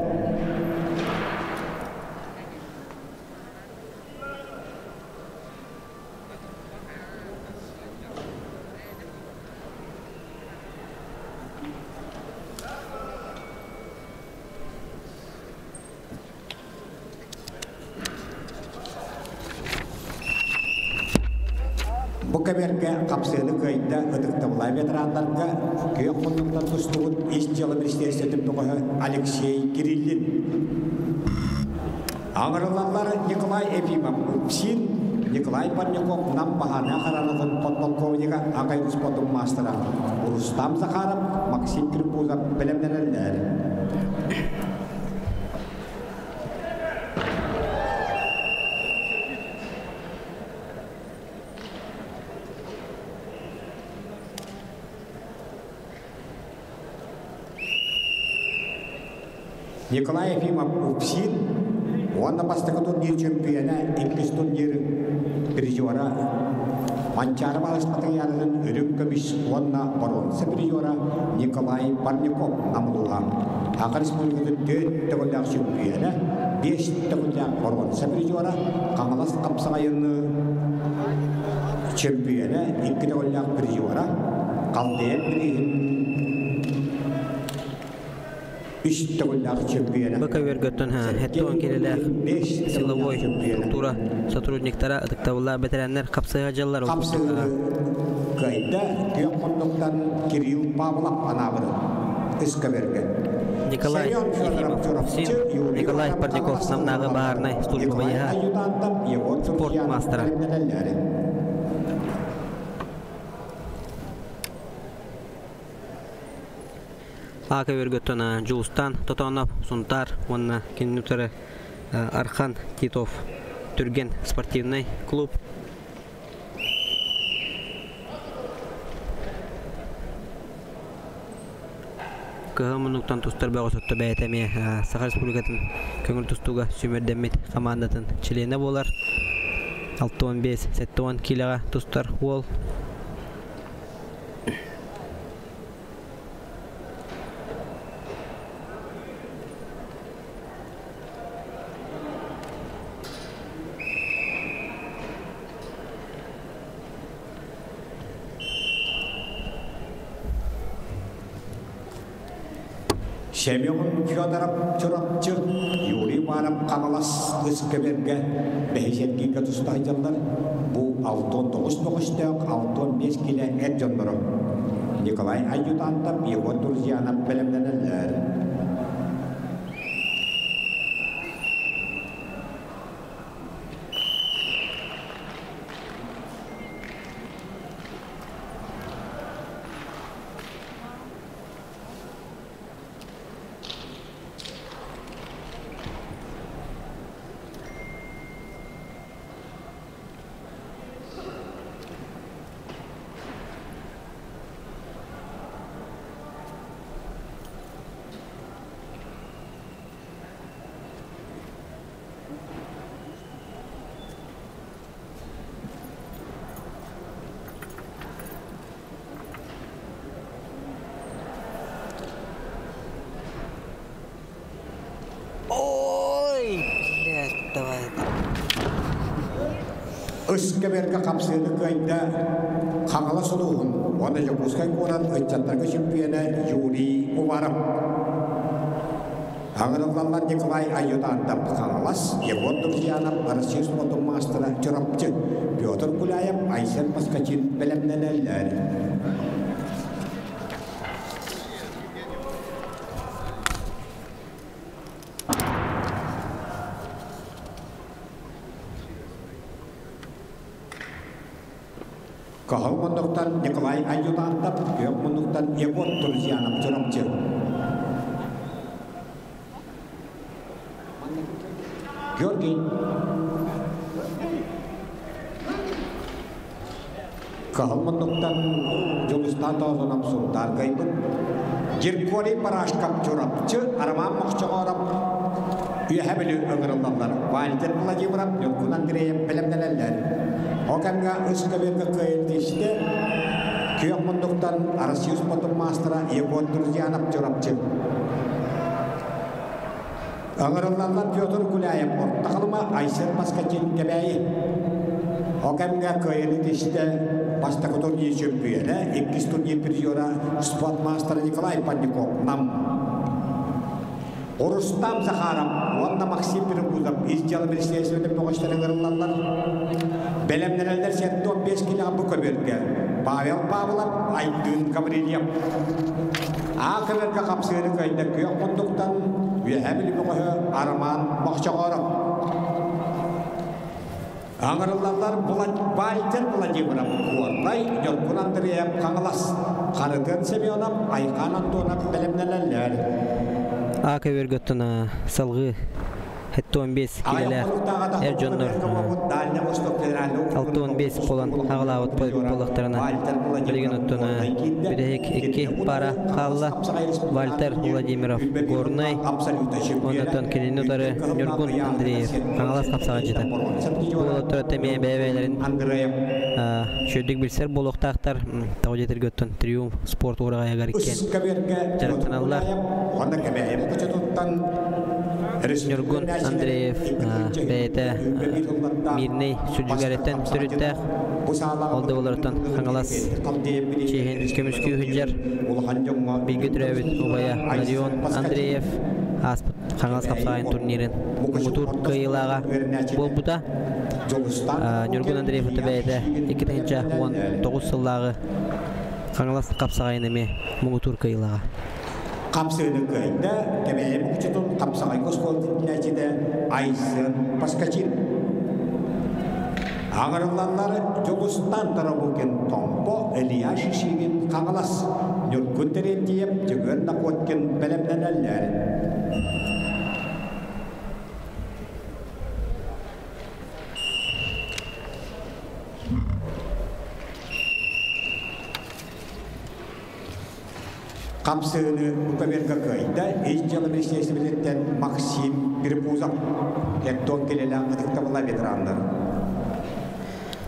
Бу кэмэргэ хапсыаны кыайда ытыктабылай ветераннарга күөх муннуктан тустубут ис дьыала министиэристибэтин бөҕөһө Алексей Кириллин. Аҥырылаллар Николай Ефимов Упсин, Николай Парников Нам баһаарынай хараанатын подполковнига аҕай спортун маастара Рустам Захаров, Максим Кирпузов бэлэмнэнэллэр. Николай Ефимов Упсин уонна бастакы турнир чөмпүйэнэ, иккис турнир призера Манчаары баласпатын үрүҥ көмүс уонна боруонса призера Николай Парников Намылуға Саха Республикатын төрт төгүллээх чөмпүйэнэ, биэс төгүллээх боруонса призера, Хаҥалас хапсаҕайыны чөмпүйэнэ, икки төгүллээх призера, Халдеев бирииһин үс төгүллээх чөмпүйэнэ. Быка өргөттөн хеттуон келелер силовой структура сотрудниктара ытыктабылла бэтэрээннэр хапсыга дьаллар. Хапсыгы кыайда күөх муннуктан Кирилл Павлов Анаабыр Ыскаберге. Николай Ефимов, Николай Парников Намнааҕы баһаарынай служба байыһа, спорт маастара. Ака өргөттөн Дьулустан Тотонов, Сунтаар уонна кинини утары Архан Титов, Түргэн спортивный клуб. Кыһыл муннуктан тустар бөҕө сотто бэйэтэ эмиэ Саха Республикатын көҥүл тустууга сүүмэрдэммит командатын чилиэнэ буолар. 65-70 килоҕа тустар уол. Семен Федоров Чурапчы, Юрий Баров Хаҥалас Ыскэбэргэ бэһисэргигэ тустаһдьаллар. Бу 69 бөҕөстөөх 65 килэ эр дьонноро. Николай Аюдантов, Егор Друзьянов бэлэмнэнэллэр. Ой, блядь, давай. Ыскэбэргэ хапсыаны кыайда Хаҥалас улууһун уонна Дьокуускай куорат ыччаттарга чөмпүйэнэ Юрий Уваров. Аҥырыллаллар Николай Аюдантов Хаҥалас, Егор Друзьянов Россия спортун маастара Чурапчы, Петр Гуляев, Айсен Москачин бэлэмнэнэллэр. Кыһыл муннуктан Николай Аюдантов, күөх муннуктан Егор Друзьянов Чурапчы. Георгий. Кыһыл муннуктан Дьулустаан Тоозонов Сунтаар кыайбыт. Гиркорий Барашкап Чурапчы, Роман Мохчоҕоороп Үөһээ Бүлүү ыҥырыллаллар. Вальтер Владимиров, Ньургун Андреев бэлэмнэнэллэр. Ол кэмҥэ үс көбүөргэ кыайан тиистэ. Күөх мундуктан Россия спортун маастара Егор Друзьянов Чурапчы. Ыҥырыллаллар Петр Гуляев Орто Халыма, Айсен Паскачин Кэбээйи. Ол кэмҥэ кыайыыны тиистэ бастакы турнир чөмпүйүөнэ, иккис турнир призера спорт маастара Николай Панников Нам. Рустам Захаров уонна Максим Перегузов ис дьыала министиэристибэтин бөҕөстөрө ыҥырыллаллар. Бэлэмнэнэллэр 75 килэҕэ бу көбүөргэ Павел Павлов, Айдын Гаврильев. Аа көбүөргэ хапсыыры кыайда күөх мундуктан Үөһээ Бүлүү бөҕөһө Роман Мохчоҕооров. Аҥырыллаллар Вальтер Владимиров, Куорнай, Ньургун Андреев, Хаҥалас, Харытын Семенов, Айхан Антонов бэлэмнэнэллэр. А көбөргөттөн салгыы 75 килэлээх эр дьоннор 65 болан аҕалаабыт буоллахтарына билигин оттон бүтэһик икки пара хаалла. Вальтер Владимиров Горнай, оннотон кинини утары Ньургун Андреев Хаҥалас хапсаҕайдьыта. Уолаттар эмиэ бэйэ-бэйэлэрин үчүгэйдик билсэр буолуохтаахтар. Тоҕо диэтэргэ оттон Триумф спорт уораҕайыгар иккиэн дьарыктаналлар. Ньургун Андреев бэйэтэ Мирнэй сүдьүгэриттэн төрүттээх. Ол да буоллар Хаҥалас чиэһин көмүскүү сылдьар бииргэ төрөөбүт убайа Родион Андреев ааспыт Хаҥалас хапсаҕайын турнирын муҥутуур кыайыылааҕа буолбута. Ньургун Андреев бэйэтэ 2019 сыллааҕы Хаҥалас хапсаҕайын эмиэ муҥутуур кыайыылааҕа. Хапсыыны кыайда Кэбээйи Мукучутун хапсаҕайга оскуола иитиллээччитэ Айсен Паскачин. Аҥарыллаллар Дьулустан Тарабукин Томпо, Илья Шишигин Хаҥалас, Ньургун Терентьев, Дьөгүөр Находкин бэлэмнэнэллэр. Хамсыыны Буковерга кыайда ис дьыала министиэристибэтиттэн Максим Грипузов, Эптон килэлээх ытыктабыллаах ветераннар.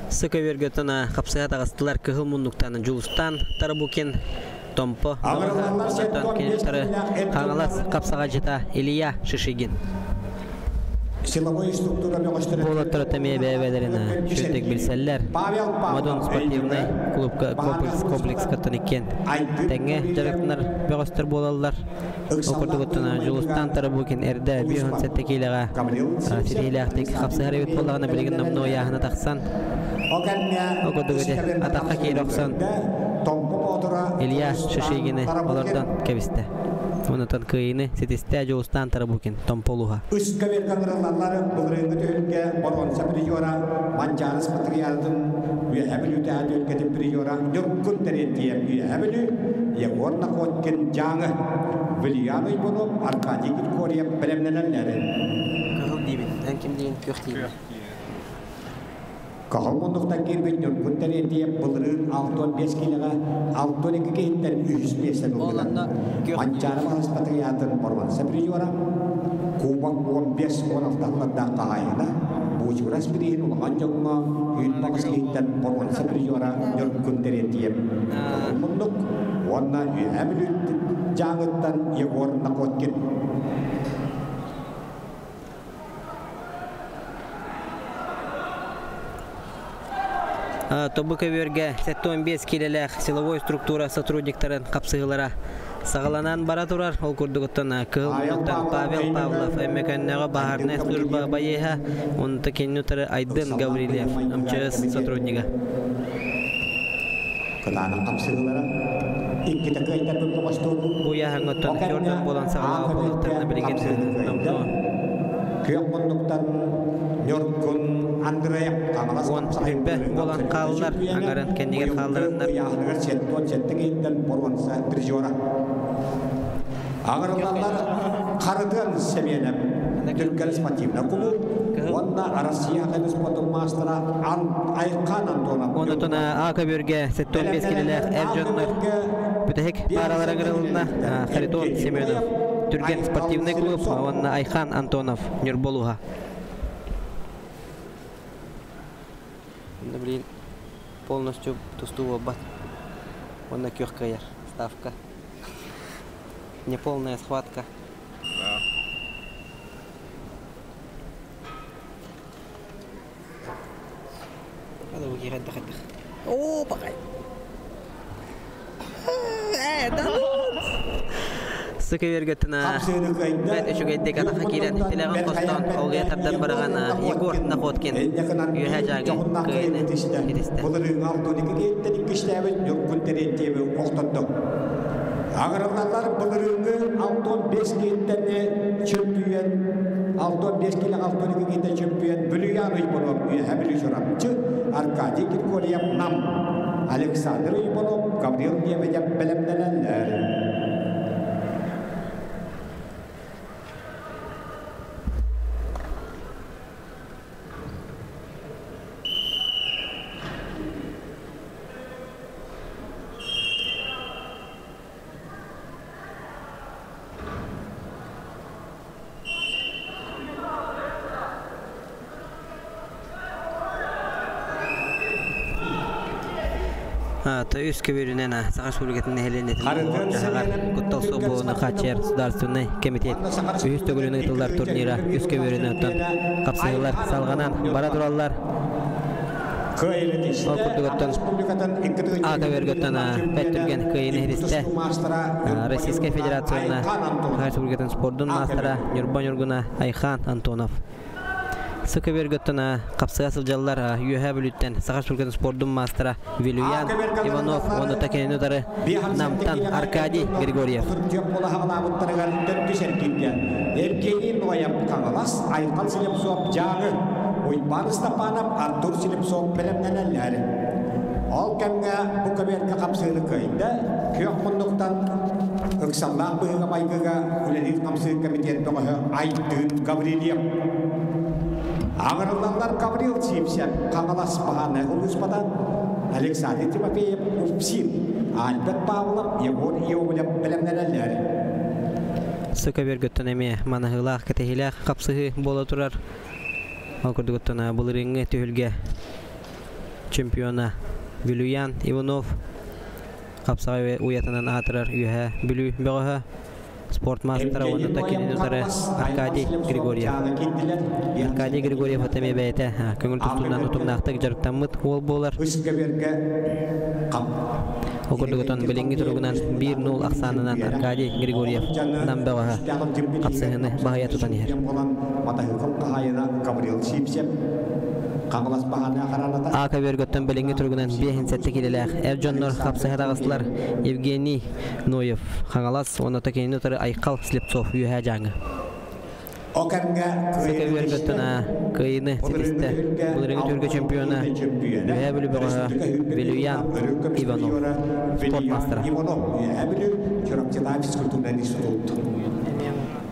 Сыковергаттан хапсыга таҕыстылар кыһыл муннуктан Дьулустан Тарабукин, Томпо Киниттары Хаҥалас хапсаҕайдьыта Илья Шишигин. Силовой структура бөҕөстөрө Уолаттар эмиэ бэйэ-бэйэлэрин үчүгэйдик билсэллэр. Модун спортивнай клубка комплекс комплекскаттан иккиэн тэҥҥэ дьарыктанар бөҕөстөр буолаллар. Ол курдук Дьулустан Тарабукин эрдэ 57 киилэҕэ ситиһиилээхтик хапсыһар эбит буоллаҕына билигин номнуо ыйааһына тахсан ол курдук ити атахха киирэ охсон Илья Шишигини олордон кэбистэ. Онтон кыайыыны ситистэ Дьулустан Тарабукин Томпо улууһа. Үс көбүөргэ ыҥырыллаллар былырыыҥҥы түһүлгэ боруонса призера Манчаарыс Патриархатын Үөһээ Бүлүүтээҕи түһүлгэтин призера Ньургун Терентьев Үөһээ Бүлүү, Егор Находкин Дьааҥы, Вильям Иванов, Аркадий Григорьев бэлэмнэнэллэр. Кыһыл диибин, эн ким диин күөх диибин. Кыһыл муннуктан киирбит Ньургун Терентьев былырыын 65 киилэҕэ 62 киһиттэн үһүс миэстэни ылбыта. Манчаары Маһыс Патриатын боруонса призера, Кубок 15-16 сыллардаах хаһаайына, Буучурас бирииһин улахан дьоҥҥо 28 киһиттэн боруонса призера Ньургун Терентьев. Кыһыл муннук уонна Үөһээ Бүлүү Дьааҥыттан Егор Находкин. Тобу көбүөргэ 75 киилэлээх силовой структура сотрудниктарын хапсыһыылара саҕаланан бара турар. Ол курдугуттан Кыһыл муннуктан Павел Павлов Өймөкөннөөҕү баһаарынай служба байыаһа, онто кинини утары Айдын Гаврильев МЧС сотруднига. Кытаанах хапсыһыылара иккитэ кыайтарбыт бөҕөстуурбут. Бу ыйааһыҥҥыттан Федор буолан саҕалаабыт буоллахтарына билигин номнуо Күөх муннуктан Ньургун Андреев Хаҥалас 10 буолан хааллар, аҥарын кэннигэр хаалларыннар. Ыйааһыныгар 77 киһиттэн боруонса призера. Аҥырыллаллар Харытыан Семенов Түргэн спортивнай кулууп уонна Россия спортун маастара Айхан Антонов. Онтон А көбүөргэ 75 килэлээх эр дьоннор Бүтэһик пааралара ыҥырылынна Харитон Семенов, Түргэн спортивный клуб уонна Айхан Антонов, Ньурба улууһа. Блин, полностью тустуу буолбат. Уонна күөх кыайар ставка. Неполная схватка. Оо, бакай. Сыкы бэт үчүгэйдик атаха киирэн тилэҕин хостоон олуйа тардан бараҕан Егор Находкин үөһэ дьааҥы кыайыны ситистэ. Былырыыҥы алтыникы киэттэн иккистээбит Ньургун Терентьеви охтордо. Агырыллалар былырыыҥы 65 киэттэн чөмпүйэн 65 килэ 62 киэттэн чөмпүйэн Бүлүйан Уйбанов үөһэ Бүлүү Чурапчы, Аркадий Киркорьев Нам, Александр Уйбанов, Гаврил Лебедев бэлэмнэнэллэр. Үс көбүөрүнэн Саха Республикатын нэһилиэнньэтин дьаһаҕар куттал суох буолууну хааччыйар Государственнай комитет үһүс төгүлүн ыытыллар турнира үс көбүөрүнэн оттон хапсыһыылар салҕанан бара тураллар. Ол курдук оттон А көбүөргөттөн бэрт түргэн кыайыыны иһитистэ Российскай Федерацияны Саха Республикатын спордун маастара Ньурба Ньургуна Айхан Антонов. Сы көбүөргөттөн хапсыга сылдьаллар Үөһээ Бүлүүттэн Саха Республикатын спордун маастара Вилюян Иванов уонна кинини утары Намтан Аркадий Григорьев. Евгений Ноев Хаҥалас, Айхал Слепцов Дьааҥы, Уйбаан Степанов, Артур Слепцов бэлэмнэнэллэр. Ол кэмҥэ бу көбүөргэ хапсыыны кыайда, күөх муннуктан ыксаллаах быһыыга-майгыга үлэлиир хамсыыр комитет бөҕөһө Айдыын Гаврильев. Аҕырыллаллар Гаврил Сивцев, Хаҥалас Баһаанай улууспата, Александр Тимофеев Упсин, Альберт Павлов, Егор Иовлев бэлэмнэнэллэр. Сы көбүөргөттөн эмиэ манаһыылаах, кэтэһиилээх хапсыһыы буола турар. Ол курдук былырыыҥҥы түһүлгэ чемпиона Вилюян Иванов хапсаҕай уйатынан аатырар Үөһээ Бүлүү бөҕөһө спорт маастара уонна кинини утары Аркадий Григорьев. Аркадий Григорьев эмиэ бэйэтэ көҥүл тустуунан утумнаахтык дьарыктаммыт уол буолар. Ол курдук билиҥҥи туругунан 1-0 ахсаанынан Аркадий Григорьев Нам бөҕөһө хапсыһыыны баһыйа тутан иһэр. А көбүөргөттөн билиҥҥи туругунан 5-7 килэлээх эр дьоннор хапсыһа таҕыстылар Евгений Ноев Хаҥалас уонна кинини утары Айхал Слепцов Үөһээ Дьааҥы. Көбүөргөттөн кыайыыны ситистэ былырыыҥҥы түһүлгэ чемпиона Үөһээ Бүлүү бөҕөһө Вилюян Иванов, спорт маастара.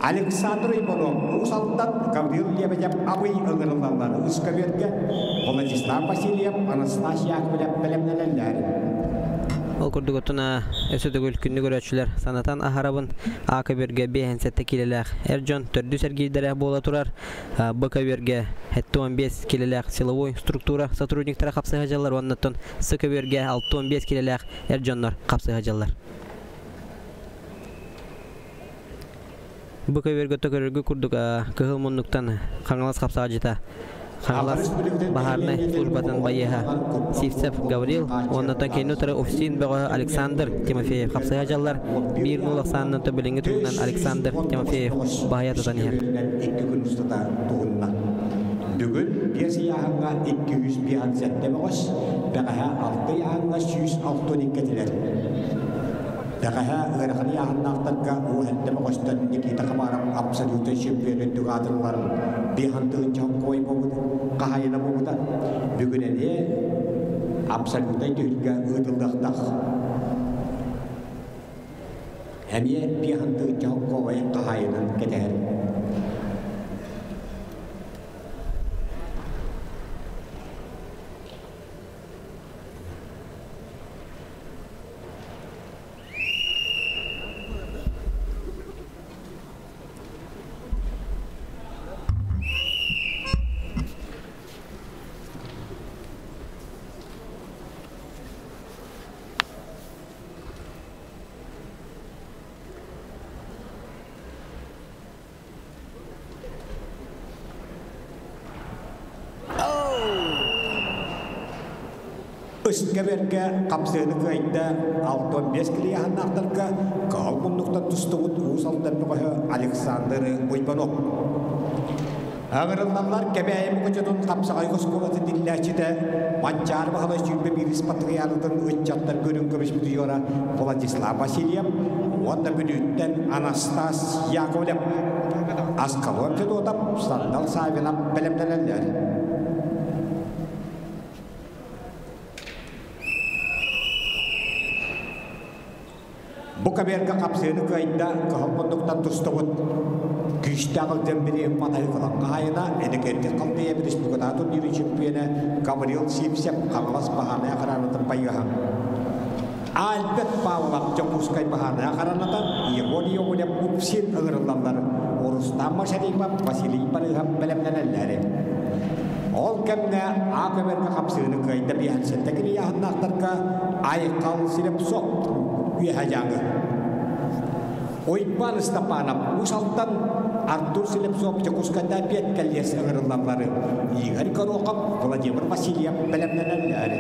Александр Иванов Уус Алдан, Гаврил Лебедев Абый ыҥырыллаллар үс көбүөргэ Владислав Васильев, Анастасия Яковлев бэлэмнэнэллэр. Ол курдук оттон өссө төгүл күндү көрөөччүлэр санатан аһарабын А көбүөргэ 57 килэлээх эр дьон төрдүс эргиирдэрэ буола турар. Б көбүөргэ 75 килэлээх силовой структура сотрудниктара хапсыһа дьаллар уонна С көбүөргэ 65 килэлээх эр дьоннор хапсыһа дьаллар. Бу көбүөргэ көрөргө курдук кыһыл муннуктан Хаҥалас хапсаҕадьыта Хаҥалас баһаарынай службатын байыаһа Сивцев Гаврил уонна кинини утары Уфсин бөҕөһө Александр Тимофеев хапсыһа дьаллар 1-0 ахсаанынан билиҥҥи туругунан Александр Тимофеев баһыйа тутан иһэр. Икки күн устата туһунна. Бүгүн биэс ыйааһыҥҥа 257 бөҕөс, бэҕэһээ алта ыйааһыҥҥа 162 этилэр. Бэҕэһээ ыарахан ыйааһыннаахтарга уу элбэх бөҕөстөн Никита Хабаров абсолютнай чемпион үрдүк аатырылларын биэһэн тыһыынча хоккой буолбут, хаһаайына буолбута. Бүгүн эмиэ абсолютнай түһүлгэ ыытыллыахтаах. Эмиэ биэһэн тыһыынча хоккой хаһаайынын кэтэһэр. Үс көбүөргэ хапсыыны кыайда 65 килэ ыйааһыннаахтарга кыһыл муннуктан тустубут Уус Алдан бөҕөһө Александр Уйбанов. Ыҥырыллаллар Кэбээйи Мукучутун хапсаҕай оскуолатын тиллээччитэ Манчаары Баһылай 21 патриарытын ыччаттар көрүҥ көмүс призера Владислав Васильев уонна Бүлүүттэн Анастас Яковлев. Аскалон Федотов, Сандал Савинов бэлэмнэнэллэр. Бу көбүөргэ хапсыыны кыайда, кыһыл муннуктан тустубут күүстээх ылдьан бириэм матайы кылан хаһаайына, Энекентик Халдеев республикатааҕы турнирын чемпиона Гаврил Сивцев Хаҥалас баһаарынай охранатын байыаһа. Альберт Павлов Дьокуускай баһаарынай охранатын Егор Иовлев УПСИН ыҥырыллаллар. Рустам Машарипов, Василий Барыһов бэлэмнэнэллэр. Ол кэмҥэ А көбөргө хапсыыны кыайда 57 килийааһыннаахтарга Айхал Слепцов үөһэ дьааҥы. Уйбаан Ыстапаанап Уус Алдан, Артур Слепцов Дьокуускайда пиэт кэллиэс ыҥырыллаллары Игорь Горохов, Владимир Васильев бэлэмнэнэллэр.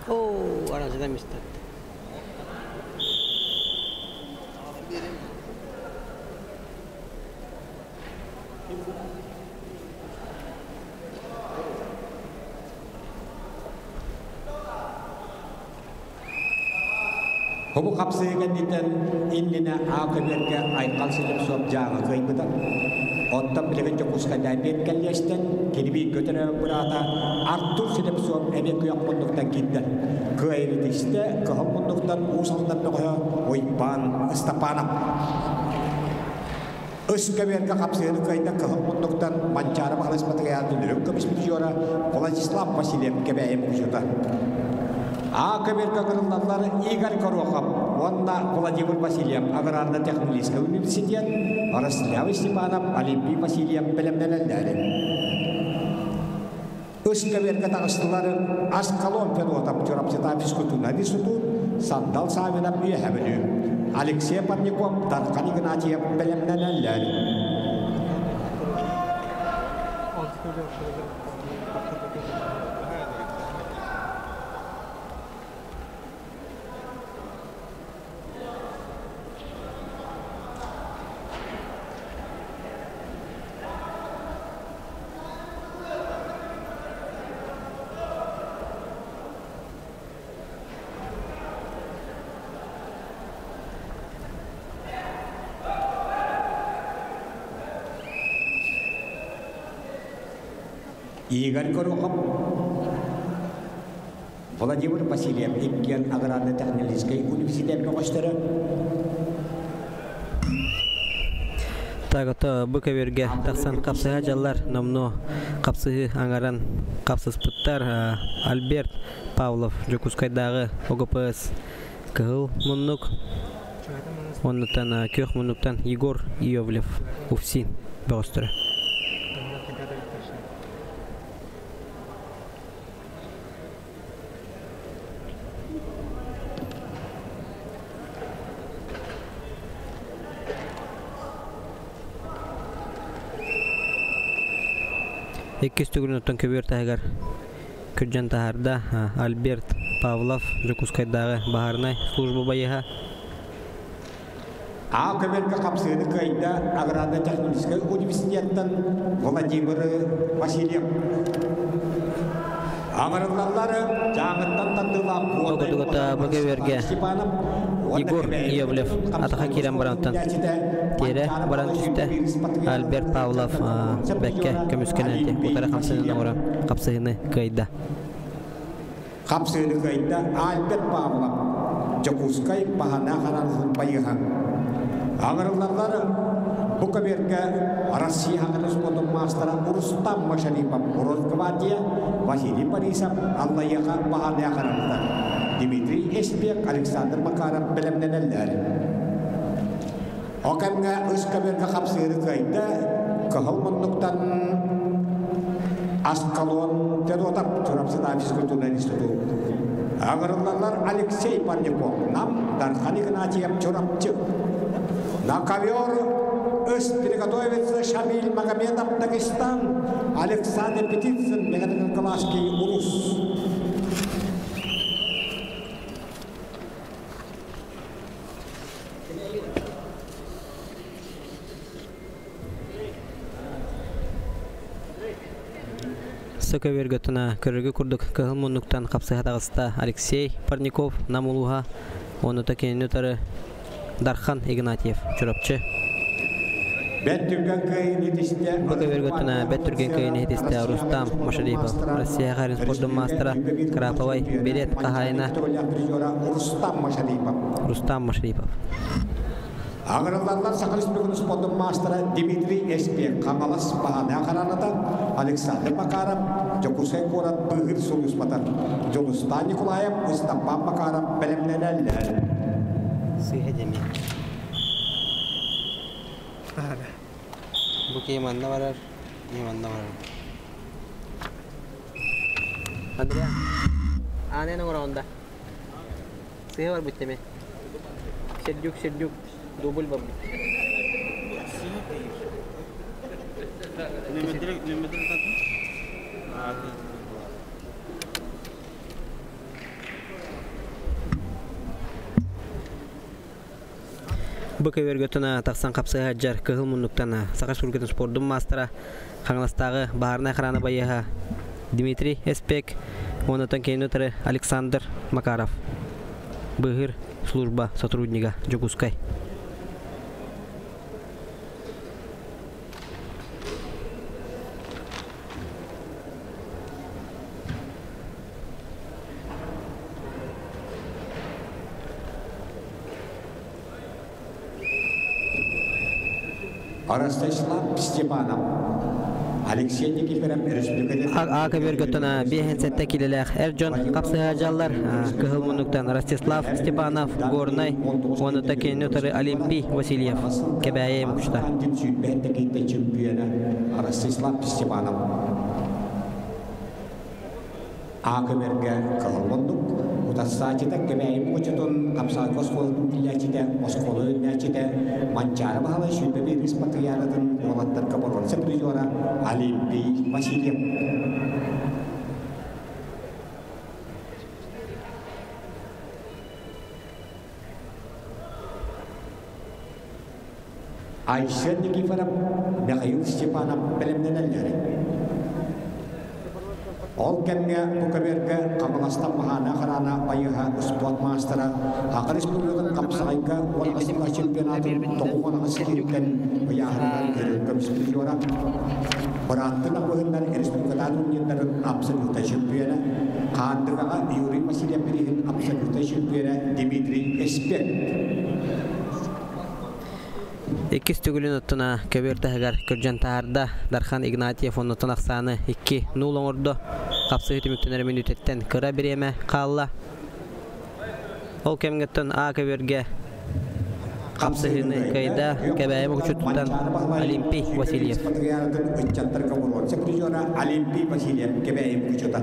Оо, араஞ்சыдан мистат. Хобу хапсыы кэнниттэн иннинэ А көбүөргэ Айхал Слепцов дьааҥы кыайбыта. Оттон билигин Дьокуускайдаан биэт кэллиэстэн кини бииргэ төрөөбүт быраата Артур Слепцов эмиэ күөх муннуктан киирдэ. Кыайыыны тикстэ кыһыл муннуктан Уус Алдан бөҕөһө Уйбаан Ыстапаанап. Үс көбүөргэ хапсыыны кыайда кыһыл муннуктан Манчаары Баһылай Спартакиадатын үрүҥ көмүс призера Владислав Васильев Кэбээйи мукучута. А көбүөргэ кырыллаллар Игорь Горохов уонна Владимир Васильев Аграрно-технологическай университет, Ростислав Степанов, Олимпий Васильев бэлэмнэнэллэр. Үс көбүөргэ таҕыстылар Аскалон Федотов Чурапчыта физкультурнай институт, Сандал Савинов Үөһэ Бүлүү, Алексей Парников, Дархан Игнатьев бэлэмнэнэллэр. Игорь Горохов, Владимир Васильев иккиэн аграрно-технологическай университет бөҕөстөрө. Тагата бу көбүөргэ тахсан хапсыһа дьаллар номнуо хапсыһыы аҥаран хапсыспыттар Альберт Павлов Дьокуускайдааҕы ОГПС кыһыл муннук оннуттан күөх муннуктан Егор Иовлев УФСИН бөҕөстөрө. Иккис төгүлүн оттон көбүөр таһыгар күрдьэн таһаарда Альберт Павлов Дьокуускайдааҕы баһаарынай служба байыһа. А көбүөргэ хапсыыны кыайда аграрно-техническай университеттан Владимир Васильев. Аҥарыллаллар Дьааҥыттан тардыылаах Тугутугата бу көбүөргэ Егор Иовлев атаха киирэн барантан тиэрэ баран түстэ. Альберт Павлов бэккэ көмүскэнэн утары хамсыыны оҥорон хапсыһыны кыайда. Хапсыыны кыайда Альберт Павлов, Дьокуускай баһана харансын байыһан. Аҥарыллаллар бу көбүөргэ Россия хаҥын спортун маастара Рустам Машарипов Росгвардия, Василий Борисов Аллайыаха баһаныа харанта. Дмитрий Эспек, Александр Макаров бэлэмнэнэллэр. О кэмҥэ үс көбүөргэ хапсыыры кыайда, кыһыл муннуктан Аскалон Федотов Чурапчытаа физкультурнай институт. Ыҥырыллаллар Алексей Парников, Нам, Дархан Игнатьев, Чурапчы. На ковер үс приготовится Шамиль Магомедов, Дагестан, Александр Петицын, Меганиколаский Улус. Сөкөбөргө туна көрөргө курдук кыһыл муннуктан хапсыһа таҕыста Алексей Парников, Нам улууһа, онута кинини утары Дархан Игнатьев, Чурапчы. Бэт түргэн кыайыыны итистэ Бу көбөргө туна бэт түргэн кыайыыны итистэ Рустам Машарипов, Россия харин спордун маастара, Краповай билет хаһаайына Рустам Машарипов. Рустам Машарипов. Ыҥырыллаллар Саха Республикатын спордун маастара Дмитрий Эспек, Хаҥалас Баһаана Хараната, Александр Макаров, Дьокуускай куорат быыһыыр сулууспата, Дьулустаан Николаев, Ыстаппаан Макаров бэлэмнэнэллэр. Сыыһа дэмиэ. Бу киһи манна барар, киһи манна барар. Андреа, аанен оҥороҕун да? Сыыһа барбыт дэмэ. Сердюк, Сердюк, дубль барбыт. Бу көбөргө туна тахсан хапсыһа дьар кыһыл муннуктан Саха Республикатын спордун маастара, Хаҥаластааҕы баһаарынай охрана байыаһа Дмитрий Эспек, онтон кинини утары Александр Макаров, быыһыыр служба сотруднига, Дьокуускай. Ростислав Степанов, Алексей Никифоров республикатын А көбөргөттөн 57 килэлээх эр дьон хапсыһа дьаллар кыһыл муннуктан Ростислав Степанов, Горнай, онута кинини утары Олимпий Васильев, Кэбээйи Мукучта. Чемпиона Ростислав Степанов. А көбөргө кыһыл муннук утарсааччыта Кэбээйи Мукучутун хапсаҕайга оскуолатын иитиллээччитэ, оскуола үөрэнээччитэ Манчаары Баһылай 21 спартакиадатын уолаттарга боруонса призера Олимпий Васильев. Айсен Никифоров, Михаил Степанов бэлэмнэнэллэр. Ол кэмҥэ бу көбүөргэ Хаҥаластан Маһаана Хараана байыһа спорт маастара Саха Республикатын хапсаҕайга уонна саха чемпионатын 98 киһиттэн ыйааһыныгар өрүү көмүс призера, бырааттын абыһыннар республикатааҕы турнирдарын абсолютнай чемпиона, Хаандыгаҕа Юрий Васильев бирииһин абсолютнай чемпиона Дмитрий Эспек. Иккис төгүлүн оттуна көбүөр таһыгар көрдьөн таһаарда. Дархан Игнатьев оннуттан ахсааны 2-0 оҥордо. Хапсыһыы түмүктэнэр мүнүүтэттэн кыра бириэмэ хаалла. Ол кэмҥэттэн А көбүөргэ хапсыһыыны кыайда Кэбээйи Мукучуттан Олимпий Васильев. Ыччаттарга боруонса призера Олимпий Васильев, Кэбээйи Мукучута.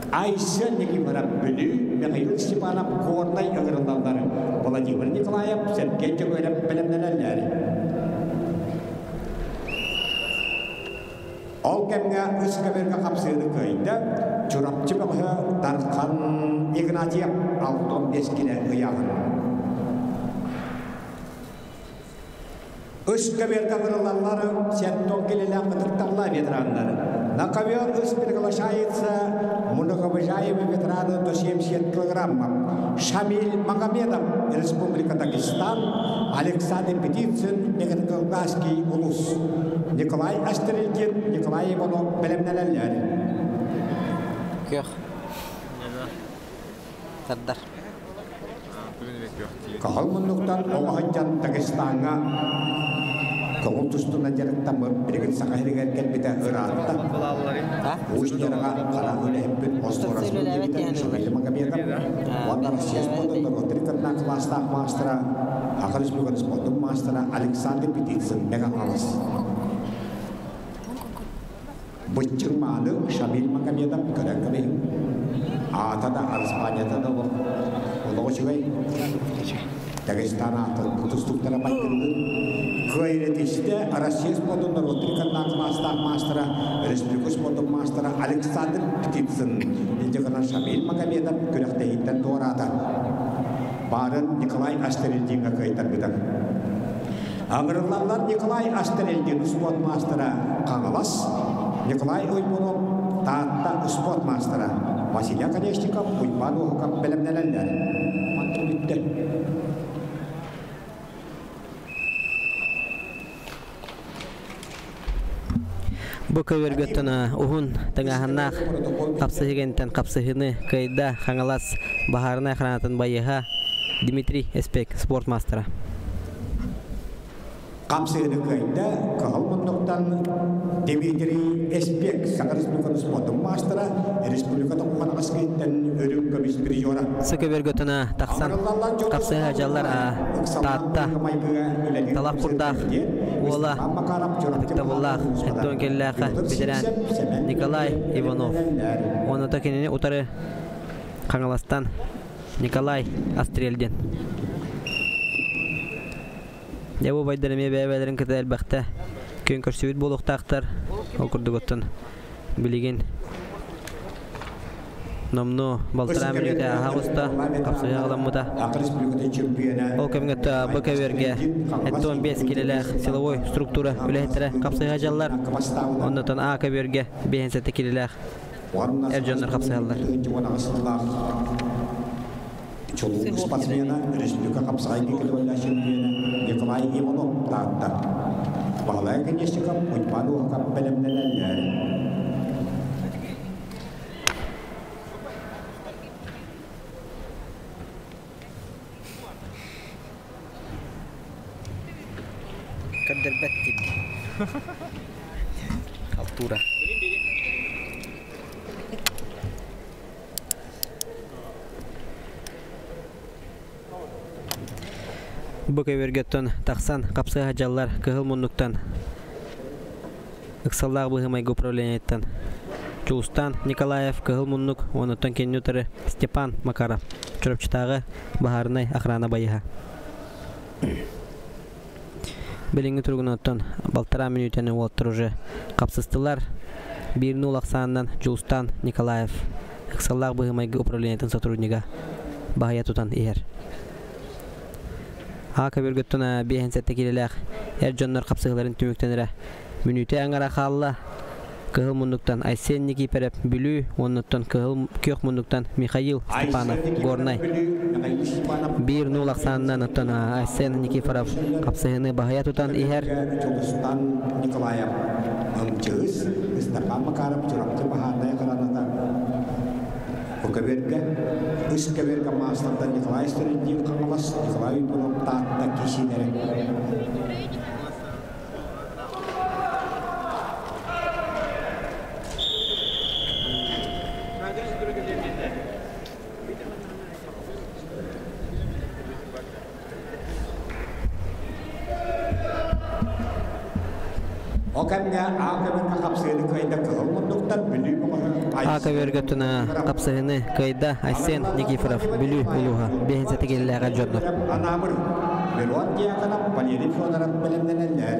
Айсен Никифоров, Бүлүү, Михаил Степанов, Горнай ыҥырыллаллар. Владимир Николаев, Сергей Дьөгүөрэп бэлэмнэнэллэр. Ол кэмҥэ үс көбүөргэ хапсыыны кыайда Чурапчы бөҕөһө Дархан Игнатьев 65 килэ ыйааһын. Үс көбүөргэ ыҥырыллаллар 70 килэлээх ытыкталлар ветераннар. На ковер үс приглашается многоуважаемый ветераны до 70 килограммов. Шамиль Магомедов, Республика Дагестан, Александр Петицын, Меганиколгаский Улус. Николай Астрельдин, Николай Иванов бэлэмнэнэллэр. Күөх. Тардар. Кыһыл муннуктан оҕо Дагестаҥҥа көҥүл тустуунан дьарыктаммыт, билигин Саха сиригэр кэлбитэ ыраатта. Уус Ньараҕа хара үлэһиппит остуораспыт диэбитэ Шамиль Магомедов уонна Россия спордун норуоттарын кытта класстаах маастара, Саха Республикатын спордун маастара Александр Петицын, Мэҥэ Хаҥалас. Быччыҥ мааны Шамиль Магомедов көрөн кэбиһиҥ. Аата да, араспаанньата да олох олох үчүгэй. Дагестан аатын тустууктара майгынныыр. Кыайретистэ Россия спордун норуоттар каннаах маастаах маастара, республика спордун маастара Александр Птицын инде гынан Шамиль Магомедов күрэхтэһииттэн туораата. Баарын Николай Астерильдинга кыайтарбыта. Аҥырыллаллар Николай Астерильдин спорт маастара Хаҥалас, Николай Уйбунов Таатта спорт маастара Василий Оконешников, Уйбаан Уоһукап бэлэмнэнэллэр. Мантан бүттэ. Бу көбөргөттөн уһун тыҥааһыннаах хапсыһыгентэн хапсыһыны кыайда Хаҥалас баһаарынай охранатын байыһа Дмитрий Эспек спорт мастера. Хапсыһыны кыайда Кыһыл муннуктан Дмитрий Эспек Саха Республикатын спордун маастара, республика тоққан аскыттан өрүк көмүс призера. Сөкөбөргөтүнэ тахсан хапсыһа дьаллар Таатта талах курдаах уола ытыктабыллаах Эттон келлээхэ ветеран Николай Иванов. Онута кинини утары Хаҥаластан Николай Астрельдин. Дьэ бу убайдар эмиэ бэйэ-бэйэлэрин кытта элбэхтэ күөн көрсүбүт буолуохтаахтар. Ол курдук оттон билигин номнуо балтараа мүнүүтэ ааһа оҕуста, хапсыһыы аҕаламмыта. Ол кэмҥэ бу көбүөргэ 75 килэлээх силовой структура үлэһиттэрэ хапсыһа дьаллар. Оннотон А көбүөргэ 57 килэлээх эр дьоннор хапсыһаллар. Чулуу спортсмена, республика хапсаҕайга кэлэбэллээх чемпиона Николай Иванов Таатта. Баһылай Конечников, Уйбаан Уоһукап бэлэмнэнэллэр. Көрдөрбөт диибин. Халтура. Бу көбүөргэттэн тахсан хапсыһа дьаллар кыһыл муннуктан ыксаллаах быһымайгы управлениеттан Чулустан Николаев кыһыл муннук онуттан кинини утары Степан Макаров Чурапчытааҕы баһаарынай охрана байыһа. Билиҥҥи туругунан балтараа мүнүүтэни уолаттар уже хапсыстылар. Биир нуул ахсаанынан Дьулустаан Николаев ыксаллаах быһыы-майгы управлениетын сотруднига баһыйа тутан иһэр. А көбүргөттөн 57 киилэлээх эр дьоннор хапсыһыыларын түмүктэнэрэ мүнүүтэ аҥара хаалла. Кыһыл муннуктан Айсен Никиперев Бүлүү уоннуттан Кыһыл күөх муннуктан Михаил Степанов Горнай. Биир нуул ахсаанынан оттон Айсен Никифоров хапсыһыны баһыйа тутан иһэр. Дьулустан Николаев МЧС, Ыстапаан Макаров Чурапчы баһаарынай хараната Бу көбүөргэ үс көбүөргэ маастардан Николай Стрельдин Хаҥалас, Николай Уйбанов Таатта киисиилэрэ. Ол кэмҥэ А көбүргэ хапсыыны кыайда кыһыл муннуктан Бүлүү бөҕөһө А көбүөргэ туна хапсыһыны кыайда Айсен Никифоров Бүлүү улууһа биэһин сэтигиллээҕэ дьоннор. Анаабыр Мирон Дьяконов, Валерий Федоров бэлэмнэнэллэр.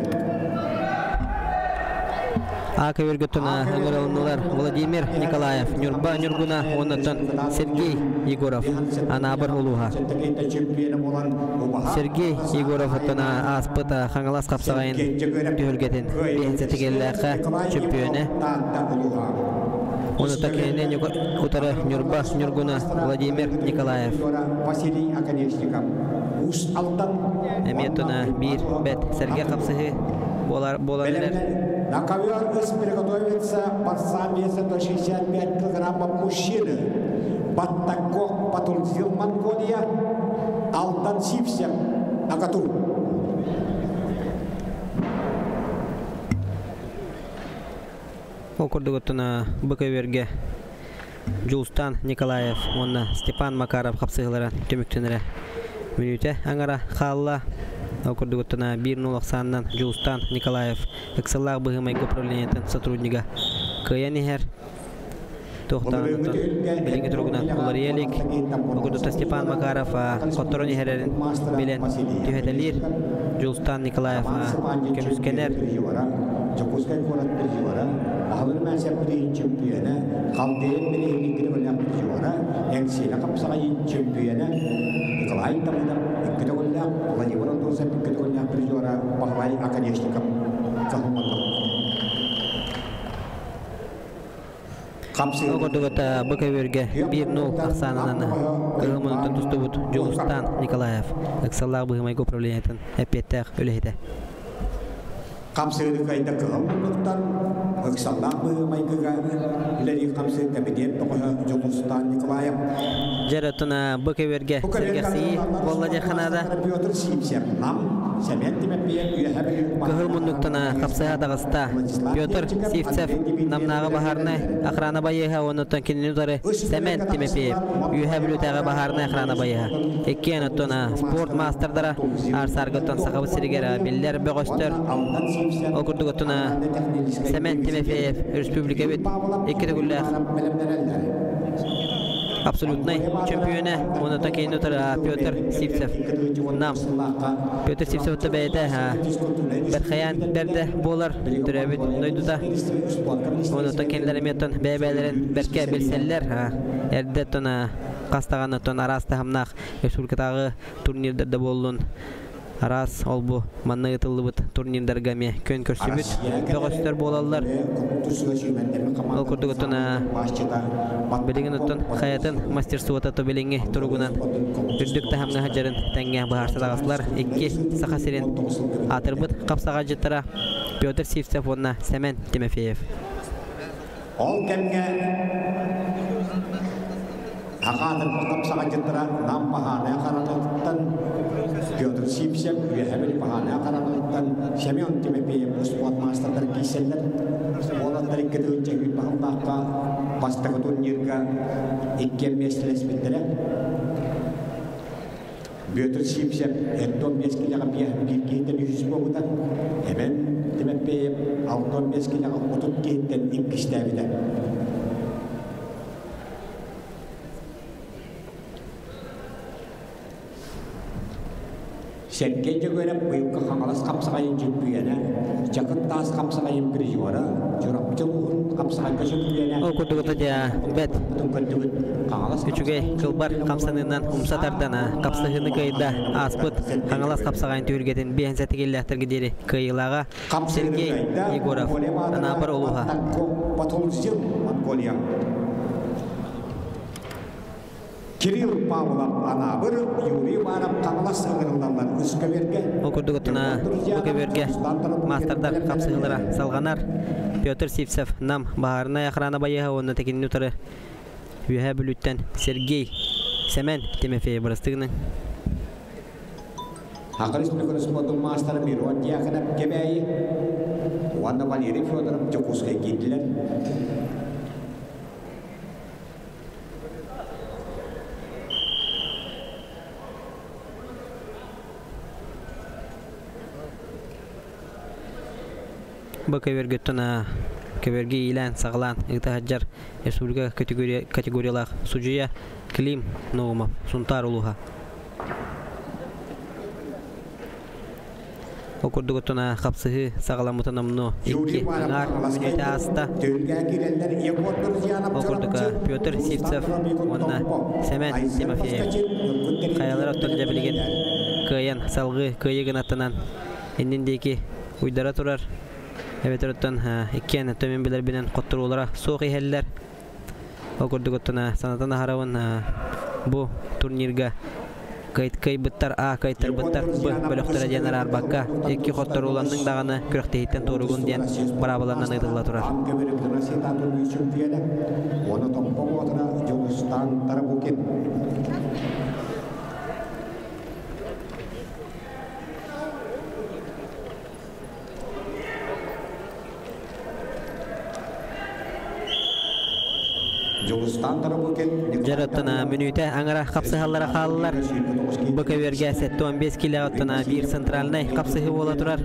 А көбүргэ туна ыҥырылыннылар Владимир Николаев, Ньурба Ньургуна уоннаттан Сергей Егоров, Анаабыр улууһа. Сергей Егоров оттон ааспыт Хаҥалас хапсаҕайын түһүлгэтин биэһин сэтигиллээххэ чөмпүйүөнэ. Онута кинини утары Ньурба Ньургуна Владимир Николаев. Василий Оконешников. Уус Алдан Эмиэ туна биир бэт сэргэ хапсыһыы буолар буолан эрэр. На ковер приготовится борца веса до 65 килограммов мужчины. Баттакок Батулзил Монголия, Алдан Сивсев Агату. Ол курдук оттон бу көбүөргэ Дьулустан Николаев уонна Степан Макаров хапсыһыылара түмүктэнэрэ мүнүүтэ аҥара хаалла. Ол курдук оттон биир нул ахсаанынан Дьулустан Николаев ыксаллаах быһыы-майгы управлениетын сотруднига Кыайан иһэр. Туохтаан билиҥҥи туругунан уларыйа илик. Огурдута Степан Макаров хотторон иһэрэрин билэн түһэтэлиир. Дьулустан Николаев көмүскэнэр. Дьокуускай куорат призера, Аһылыр Мәсәп билигин чөмпүйэнэ, Халдеев билигин иккитэ көллөөх призера, Эҥсиэлэ хапсаҕайын чөмпүйэнэ, Николай Давыдов иккитэ көллөөх, Владимир Андросов иккитэ көллөөх призера, Баһылай Оконешников кыһылманнар. Ол курдук бу көбүөргэ 1-0 ахсаанынан кыһыл муннуктан тустубут Дьулустан Николаев ыксаллаах быһымайгы управлениетын эппиэттээх үлэһитэ. Хамсыыры кыайда кыһыл муннуктан ыксаллаах быһыы-майгыга үлэлиир хамсыыр кэмитиэт тоҕоһо Дьулустан Николаев. Дьэр оттон бу көбүөргэ сэргэхсийии буолла диэххэ наада. Петр Симсев Нам Сэмэн Тимэппиев Үөһэ Бүлүү Кыһыл муннуктан хапсыһа таҕыста. Петр Сивцев Намнааҕы баһаарынай охрана байыаһа уонна кинини утары Сэмэн Тимофеев Үөһэ Бүлүүтээҕи баһаарынай охрана байыаһа. Иккиэн оттон спорт маастардара Аар-сааргыттан Сахабыт сиригэр биллэр бөҕөстөр. Ол курдук оттон Сэмэн Тимофеев республикабыт икки төгүллээх абсолютнай чөмпүйүөнэ уонна кинини утары Петр Сивцев. Нам Петр Сивцев бэйэтэ Бэрхэйээн бэрдэ буолар төрөөбүт дойдута. Онуттан кинилэр эмиэ оттон бэйэ-бэйэлэрин бэркэ билсэллэр. Эрдэ оттон хас даҕаны оттон араас таһымнаах республикатааҕы турнирдар да буоллун араас ол-бу манна ыытыллыбыт турнирдарга эмиэ күөн көрсүбүт бөҕөстөр буолаллар. Ол курдук оттон билигин оттон хайатын мастерствота то билиҥҥи туругунан үрдүк таһымҥа сылдьарын тэҥҥэ быһаарса таҕыстылар. Икки Саха сирин аатырбыт хапсаҕайдьыттара Петр Сивцев уонна Сэмэн Тимофеев. Ол кэмҥэ Аҕаатырбыт хапсаҕайдьыттара Нам Баһаарынай хараҥатыттан Петр Сивцев, Үөһээ Бүлүү Баһаарынай хараҥатыттан Семен Тимофеев успуорт маастардар киирсэллэр. Уолаттар икки тыһыынча үүт баһыллаахха бастакы турнирга иккиэн миэстэлэспиттэрэ. Бүөтүр Сиипсэп 55 килэҕэ биир киһиттэн үһүс буолбута. Эбэн Тимэппиэйэп 65 килэҕэ 30 киһиттэн иккистээбитэ. Сергей Дьөгүөрэп быйылгы Хаҥалас хапсаҕайын чөмпүйүөнэ, Чакыр Таас хапсаҕайын призера, Чурапчы улууһун хапсаҕайга чөмпүйүөнэ. Ол курдук бэт үчүгэй кылбар хамсаныынан умса тардан хапсыһыыны кыайда ааспыт Хаҥалас хапсаҕайын түһүлгэтин биэһин сэтигиллээхтэргэ диэри кыайыылааҕа Сергей Егоров, Анаабыр улууһа. Монголия. Кирилл Павлов Анаабыр, Юрий Иванов Хаҥалас ыҥырыллаллар үс көбүөргэ. Ол курдук бу көбүөргэ маастардар хапсыһыылара салҕанар. Петр Сивцев Нам баһаарынай охрана байыаһа уонна текинни утары Үөһээ Бүлүүттэн Сергей Сэмэн Тимофеев бырастыгынан. Саха Республикатын спордун маастара Мирон Дьяконов Кэбээйи уонна Валерий Федоров Дьокуускай киирдилэр. Бу көбүөргүттэн көбүөргү иилээн-саҕалаан ыыта сылдьар республика категориялаах судьуйа Клим Наумов, Сунтаар улууһа. Ол курдук оттон хапсыһыы саҕаламмыта номнуо икки аҥаар мүнүүтэ ааста. Ол курдук Петр Сивцев уонна Сэмэн Тимофеев хайалара оттон дьэ билигин кыайан салгыы кыайыы гынаттанан иннин диэки уйдара турар. Эбэтэр оттон иккиэн төмүн билэрбинэн хотторуулара суох иһэллэр. Ол курдук оттон санатан аһарабын бу турнирга кыайбыттар А, кыайтарбыттар Б бөлөхтөрө диэн араарбакка икки хотторууланныҥ даҕаны күрэхтэһииттэн туоругун диэн быраабыланан ыытылла турар. Дьарыттана мүнүүтэ аҥара хапсыһаллара хааллар. Бу көбүөргэ 75 килоҕыттана биир центральнай хапсыһыы буола турар.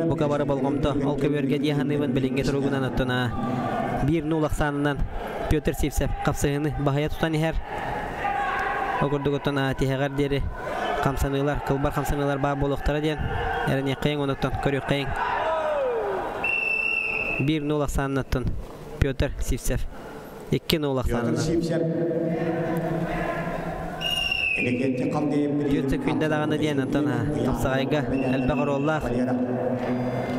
Бука бары болҕомто ол көбүөргэ дии саныыбын билиҥҥи туругунан оттона биир нуул ахсаанынан Петр Сивцев хапсыһыыны баһыйа тутан иһэр. Ол курдук оттон тиһэҕэр диэри хамсаныылар, кылбар хамсаныылар баар буолуохтара диэн эрэниэххэйиҥ онуттан көрүөххэйиҥ. Биир нуул ахсааннаттан Петр Сивцев. 2-0 ахсаанынан. Түөрт күндэ даҕаны диэн онтон хапсаҕайга элбэх оруоллаах.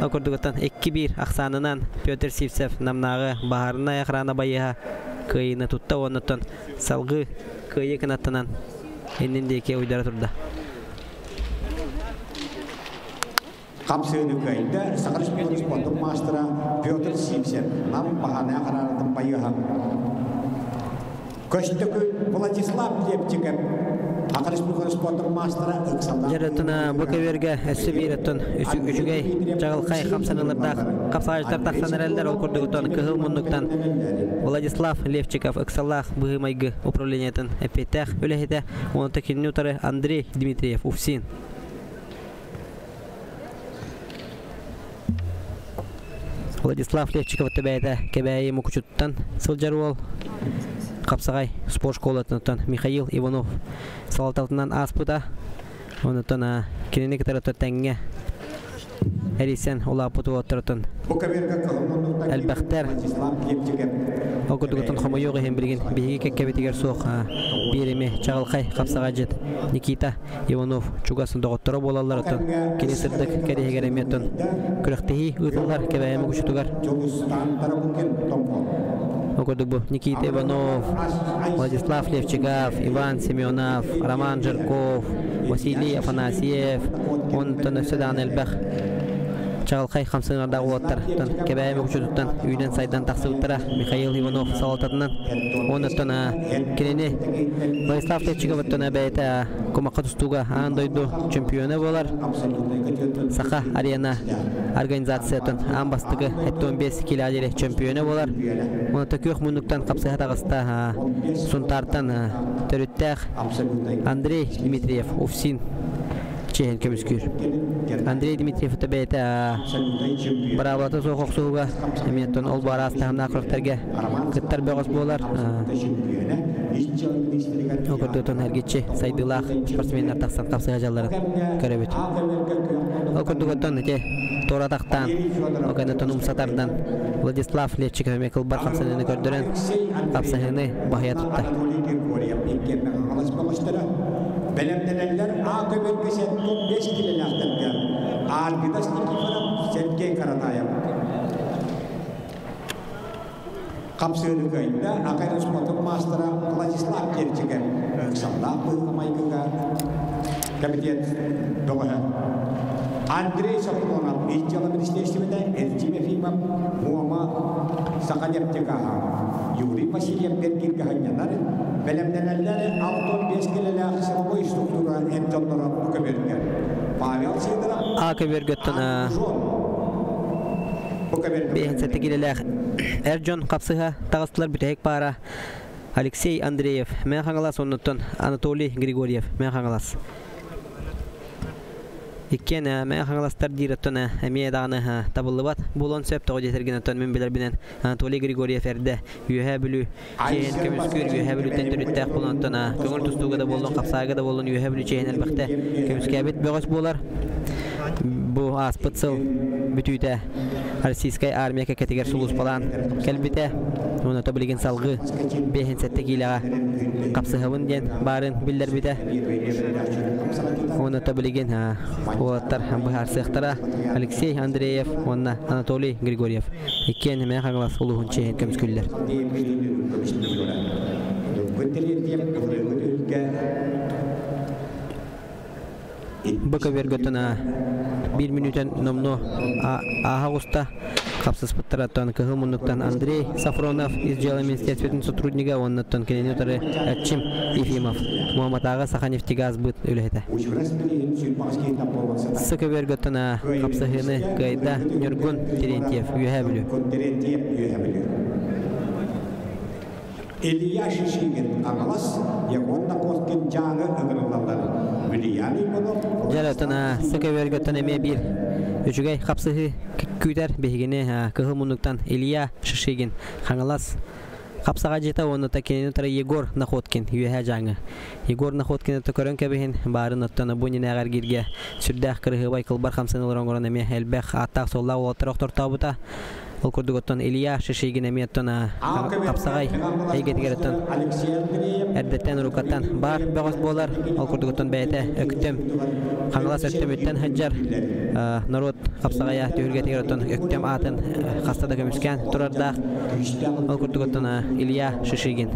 Ол курдугуттан 2-1 ахсаанынан Петр Сивцев Намнааҕы баһаарынай охрана байыаһа кыайыыны тутта уоннаттан салгыы кыайыы кынаттанан иннин диэки уйдара турда. Хапсыыны кыайда Саха Республикатын спордун маастара Петр Сивцев Нам баһаарынай охранатын байыаһа. Көстөкү Владислав Лепчиков Саха Республикатын спордун маастара ыксаллаах Дьарытына бу көбүөргэ өссө биир оттон үчүгэй чаҕылхай хамсаныылардаах хапсаҕайдьыттар тахсан эрэллэр. Ол курдугуттан кыһыл муннуктан Владислав Левчиков ыксаллаах быһыы-майгы управлениетын эппиэттээх үлэһитэ, уонна кинини утары Андрей Дмитриев УФСИН. Владислав Левчиков бэйэтэ Кэбээйи Мукучуттан сылдьар уол. Хапсаҕай спорт школатыттан Михаил Иванов салалтатынан ааспыта. Онуттан кинини кытары тэҥҥэ эрийсэн улааппыт уолаттарыттан элбэхтэр. Ол курдугуттан хомойуох иһин билигин биһиги кэккэбитигэр суох биир эми чаҕылхай хапсаҕайдьыт Никита Иванов чугас доҕотторо буолаллар оттон кини сырдык кэриэһигэр эмиэ оттон күрэхтэһии ыытыллар Кэбээйи Мукучутугар. Ол курдук бу Никита Иванов, Владислав Левчиков, Иван Семенов, Роман Жирков, Василий Афанасьев, онтон өссө даҕаны элбэх чаҕылхай хамсыынардаах уолаттар Кэбээйи Мукучутуттан үүнэн-сайдан тахсыбыттара Михаил Иванов салалтатынан. Оннуттан кинини Владислав Левчиковыттан бэйэтэ кумахха тустууга аан дойду чемпиона буолар. Саха арена организациятын аан бастакы 75 километр чемпиона буолар. Онто күөх муннуктан хапсыһа таҕыста Сунтаартан төрүттээх Андрей Дмитриев УФСИН чиэһин көмүскүүр. Андрей Дмитриев бэйэтэ быраабылата суох охсуһууга эмиэ ол бу араас таһымнаах күрэхтэргэ кыттар бөҕөс буолар. Ол курдук эргиччи сайдыылаах спортсменнар тахсан хапсыһа дьалларын көрөбүт. Ол курдук оттон ити туора тахтаан, ол кэнниттэн умса тардан Владислав Левчиков эмиэ кылбар хапсаныыны көрдөрөн хапсаһыыны баһыйа тутта. Бэлэмнэнэллэр А көбөргө 75 килэлээхтэргэ Аргыдас Никифоров, Сергей Каратаев. Хапсыыры кыайда Акай спортун маастара Владислав Левчиков ыксаллаах быһыыга-майгыга комитет бөҕөһө. Андрей Соколонов ис дьыала министиэристибэтэ Эрчим Ефимов Муома Саханефтегааһа Юрий Васильев бэргииргэ сынньанар бэлэмнэнэллэр 65 килэлээх силовой структура эр дьонноро бу көбүөргэ Павел Сидоров А көбүөргөттөн бу көбүөргэ биэһин килэлээх эр дьон хапсыһа таҕыстылар бүтэһик паара Алексей Андреев Мэҥэ Хаҥалас оннуттан Анатолий Григорьев Мэҥэ Хаҥалас Иккиэн Мэҥэ Хаҥаластар диир оттон эмиэ даҕаны табыллыбат буолуон сөп тоҕо диэтэргин оттон мин билэрбинэн Анатолий Григорьев эрдэ Үөһээ Бүлүү чиэһин көмүскүүр Үөһээ Бүлүүттэн төрүттээх буолан оттон көҥүл тустууга да буоллун хапсаайга да буоллун Үөһээ Бүлүү чиэһин элбэхтэ көмүскээбит бөҕөс буолар. Бу ааспыт сыл бүтүүтэ Российскай армия кэккэтигэр сулууспалаан кэлбитэ. Уонна билигин салгыы 57 киилэҕэ хапсыһабын диэн баарын биллэрбитэ. Уонна билигин уолаттар быһаарсыахтара Алексей Андреев уонна Анатолий Григорьев. Иккиэн Мэҥэ Хаҥалас улууһун чиэһин көмүскүүллэр. Бу көбүөргөттөн биир мүнүүтэн номнуо ааһа оҕуста. Хапсыспыттараттан кыһыл муннуктан Андрей Сафронов из дела министерствотын сотруднига уоннаттан кинини утары Эрчим Ефимов Муоматааҕы Саханефтегазбыт үлэһитэ. Сы көбүөргөттөн хапсыһыыны кыайда Ньургун Терентьев Үөһээ Бүлүү. Терентьев Үөһээ Бүлүү. Илья Шишигин Хаҥалас, Егор Находкин Дьааҥы ыҥырыллаллар. Вильям Иванов Дьэ, сыка эмиэ биир үчүгэй хапсыһыы күүтэр биһигини кыһыл муннуктан Илья Шишигин Хаҥалас хапсаҕайдьыта уонна кинини утары Егор Находкин Үөһээ Дьааҥы. Егор Находкины көрөн кэбиһин баарын оттон бу иннинээҕи эргииргэ сүрдээх кырыһыабай кылбар хамсаныылар оҥорон эмиэ элбэх ааттаах-суоллаах уолаттар охтортообута. Ол курдук оттон Илья Шишигин эмиэ оттон хапсаҕай эйгэтигэр оттон эрдэттэн уруккаттан баар бөҕөс буолар. Ол курдук оттон бэйэтэ Өктөм Хаҥалас Өктөмүттэн сылдьар норуот хапсаҕайа түһүлгэтигэр оттон Өктөм аатын хаста да көмүскээн турардаах. Ол курдук оттон Илья Шишигин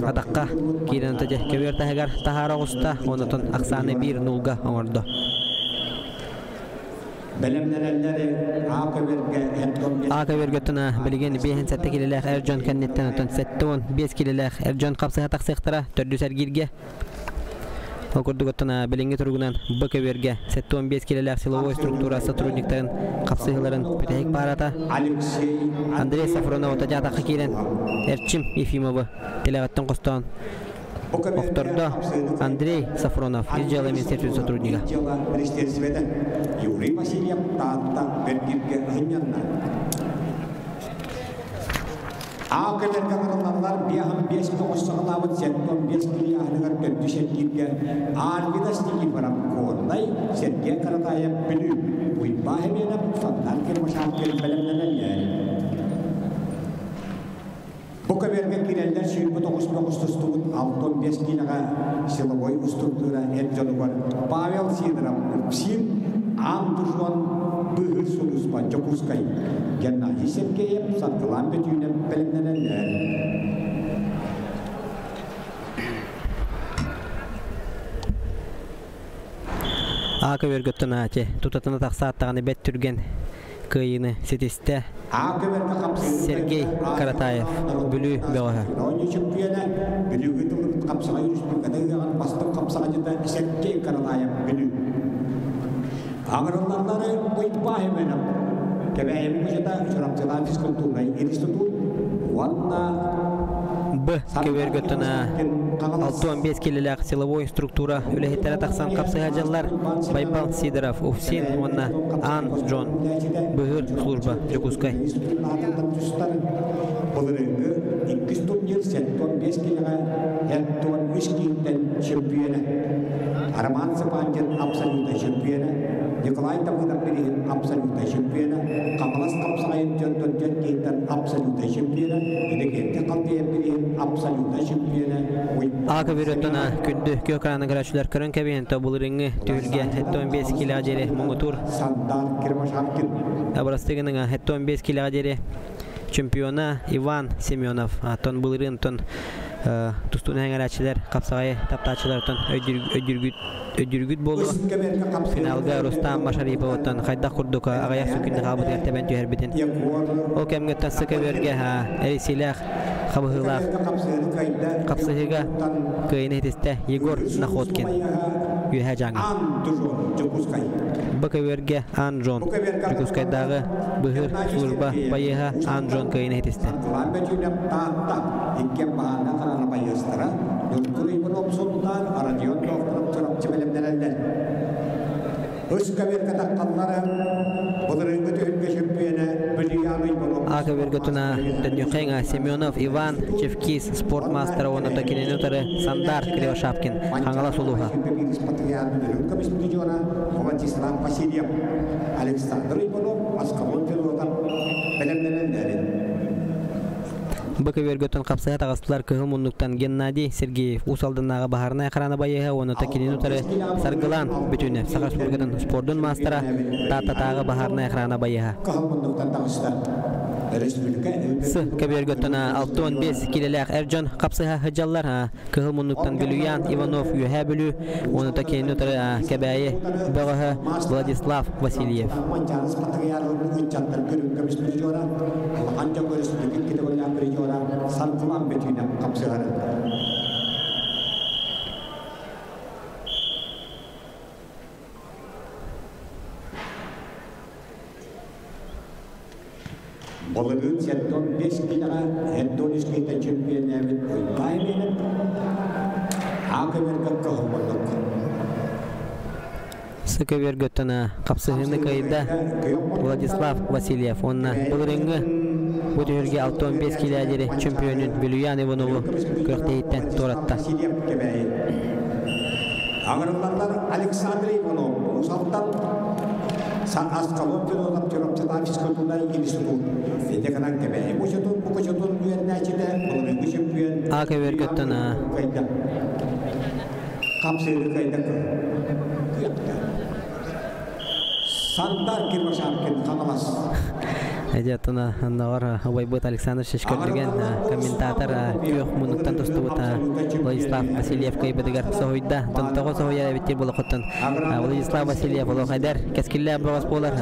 атахха киирэн дьэ көбүөр таһыгар таһаара оҕуста, онотон ахсааны 1-0-га оҥордо. Бэлэмнэнэллэр А көбүөргэ А көбүөргэ билигин 57 килэлээх эр дьон кэнниттэн оттон 75 килэлээх эр дьон хапсыһа тахсыахтара төрдүс эргииргэ. Ол курдук оттон билиҥҥи туругунан Б көбүөргэ 75 килэлээх силовой структура сотрудниктарын хапсыһыыларын бүтэһик паарата Андрей Сафронов дьаатахха киирэн Эрчим Ефимовы тилэҕиттэн хостоон охтордо. Андрей Сафронов, ис дьыала министерствотын сотруднига. Юрий Васильев Таатта бэргиргэ ынньанна. А көбүөргэ кырыллаллар биэһин биэс тоҕус саҕалаабыт 75 килиаһыныгар төрдүс эргииргэ Арвидас Никифоров Горнай, Сергей Каратаев Бүлүү, Уйбаа Хеменов Сандар Кирмашапкин бэлэмнэнэллэр. Бу көбүөргэ киирэллэр 29 тустубут 65 киилэҕэ силовой структура эр дьонугар Павел Сидоров Упсин, Аан Дужуан Быыһыыр сулууспа Дьокуускай, Геннадий Сергеев Саргылаан Бөтүүнэп бэлэмнэнэллэр. А көбүөргөттөн ати тутатына тахсааттаҕына бэт түргэн кыайыыны ситистэ Сергей Каратаев Бүлүү бөҕөһө. Оонньуу чөмпүйүөнэ Бүлүүгэ тыллыбыт хапсаҕай республиката ыһыаҕын бастыҥ хапсаҕайдьыта Сергей Каратаев Бүлүү. Аҥырыллаллары Уйбаа Хеменов Кэбээйи музета Чурапчылаан физкультурнай институт уонна Б көбүөргөттөн 65 килэлээх силовой структура үлэһиттэрэ тахсан хапсыһа дьаллар Байбал Сидоров Уфсин уонна Ан Джон Быһыыр служба Дьокуускай. Былырыыҥҥы иккис турнир 75 килэҕэ 73 киинтэн чөмпүйүөнэ Роман Цыпандин абсолютнай чөмпүйүөнэ Николай Давыдов бирииһин абсолютнай чөмпүйүөнэ Хаҥалас хапсаҕайын дьонтон дьон киинтэн абсолютнай чөмпүйүөнэ Иннокентий Халдеев бирииһин абсолютнай чөмпүйүөнэ А көбүөрөттөн күндү күөх экраны көрөөччүлэр көрөн кэбиһин былырыыҥҥы түһүлгэ 75 килэҕэ диэри муҥутуур Сандар Кирмашапкин абырастыгыныҥа 75 килэҕэ диэри чемпиона Иван Семенов тон былырыын тон тустууну эҥэрээччилэр хапсаҕайы таптааччылартан өйдүүргүт буолуо. Финалга Рустам Машариповтан хайдах курдук аҕыйах сүкүннэ хаалбытыгар тэбэн түһэрбитин. Ол кэмҥэ тассы көбүөргэ эрисиилээх хабыһыылаах хапсыһыыга кыайыны ситистэ Егор Находкин Үөһээ Дьааҥы. Б көбүөргэ Ан Джон Дьокуускайдааҕы быһыыр служба байыаһа Ан Джон кыайыны ситистэ. А көбүөргэ туна Төннүхеҥа Семенов Иван Чевкис спорт мастера уонна кинини утары Сандар Кривошапкин Хаҥалас улууһа. Владислав Васильев, Александр Иванов, Аскалон Федотов бэлэмнэнэллэр. Б көбүөргөттөн хапсыһа таҕыстылар кыһыл муннуктан Геннадий Сергеев Уус Алданнааҕы баһаарынай охрана байыаһа уонна кинини утары Саргылаан Бүтүнэ Саха Республикатын спордун маастара Тааттатааҕы баһаарынай охрана байыаһа. Кыһыл муннуктан таҕыста. Республика С көбүөргөттөн 65 килэлээх эр дьон хапсыһа сылдьаллар. Кыһыл муннуктан Вилюян Иванов Үөһээ Бүлүү уонна кинини утары Кэбээйи бөҕөһө Владислав Васильев. Манчаарыс Патриархын ыччаттар көрүҥ көмүс призера, улахан дьон республика категориялаах призера Саргылаан Бөтүүнэ хапсыһары. Былырыын 75 киилэҕэ Эддонис киһитэ чемпионнээбит Уйбаан Эмиэнэп А көбүөргэ кыһыл Сыкөбүөргөттөн хапсыһыыны кыайда Владислав Васильев уонна былырыыҥҥы бу түһүлгэ 65 киилэ диэри чемпионун Вилюян Иванову күрэхтэһииттэн туоратта. Аҥырыллаллар Александр Иванов Уус-Алтан Сан Аскалон Федотов Чурапчытаах физкультурнай институт ити гынан Кэбээйи мучутун букучутун үөрэнээччитэ былырыыҥҥы чемпион А көбүөргөттөн кыайда. Хапсыыры кыайда кыахта. Сандар Кирбашаркин Хаҥалас. Эдиаттан аннавар убайбыт Александр Шишкөрдүгэн комментатор күөх муннуктан тустубут Владислав Васильев кыайбытыгар соһуйда. Тонтоҕо соһуйар эбиттир болохоттон Владислав Васильев олох эдэр кэскиллээх бөҕөс буолар.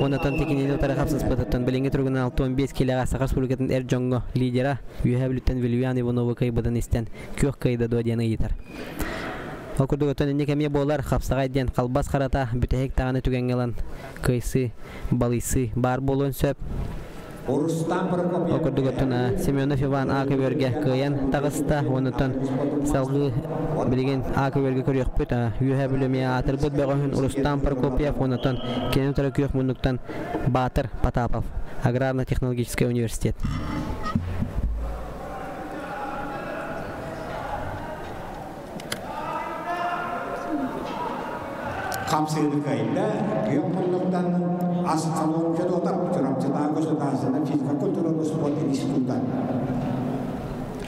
Онотон тикинини утары хапсыспытыттан билиҥҥи туругунан 65 киилэҕэ Саха Республикатын эр дьоҥҥо лидера Үөһээ Бүлүүттэн Вильян Ивановы кыайбытын истэн күөх кыайда дуо диэн ыйытар. Ол курдук оттон инник эмиэ буолар хапсаҕай диэн халбас харата бүтэһик даҕаны түгэҥҥэ ылан кыайсыы, балыйсыы баар буолуон сөп. Ол курдук оттон Семенов Иван А көбүөргэ кыайан таҕыста. Онтон салгыы билигин А көбүөргэ көрүөхпүт. Үөһээ Бүлүү эмиэ аатырбыт бөҕөһүн Рустам Прокопьев, онтон кини утары күөх муннуктан Баатыр Потапов, Аграрно-технологическай университет. Хамсыыны кыайда, күөх муннуктан Аскалон Федотов Чурапчытааҕы государственнай физкультура спорт института.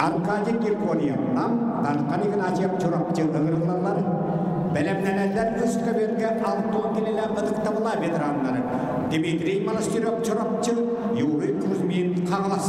Аркадий Киркорьев Нам, Дархан Игнатьев Чурапчы ыҥырыллаллар. Бэлэмнэнэллэр үс көбүөргэ алтон кинилэр ытыктабыла ветераннары Дмитрий Монастырев Чурапчы, Юрий Кузьмин Хаҥалас.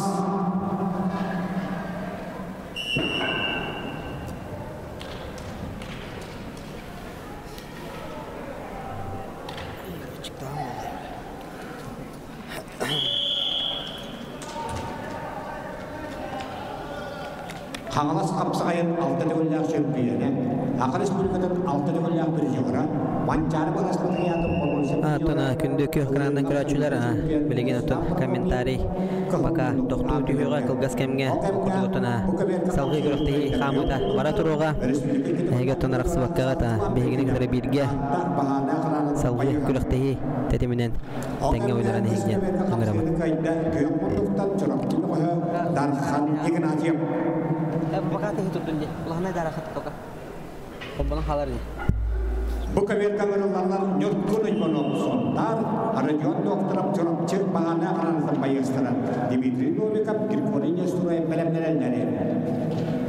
Хаҥалас хапсаҕайын алта төгүллээх чөмпүйүөнэ, Саха Республикатын алта төгүллээх призера, Манчаары Баласпатыйаатын Оттон күндү күөх экранынан көрөөччүлэр билигин оттон комментарий пока тохтуу түһүөҕэ кылгас кэмҥэ курдук оттон салгыы күрэхтэһии хаамыыта бара туруоҕа. Эһиги оттон арахсыбаккаҕыт биһигини кытары бииргэ салгыы күрэхтэһии тэтиминэн тэҥҥэ уйдаран иһиҥ диэн ыҥырабыт. Дархан Игнатьев. Пока ты турдун дии. Улаханай дарахат тока. Холбонон хаалар дии. Бу көбүөргэ ыҥырыллаллар Ньургун Уйбанов Сунтаар, Родион Докторов Чурапчы баһаана хараанытын байыастара Дмитрий Новиков, Григорий Нестураев бэлэмнэнэллэри.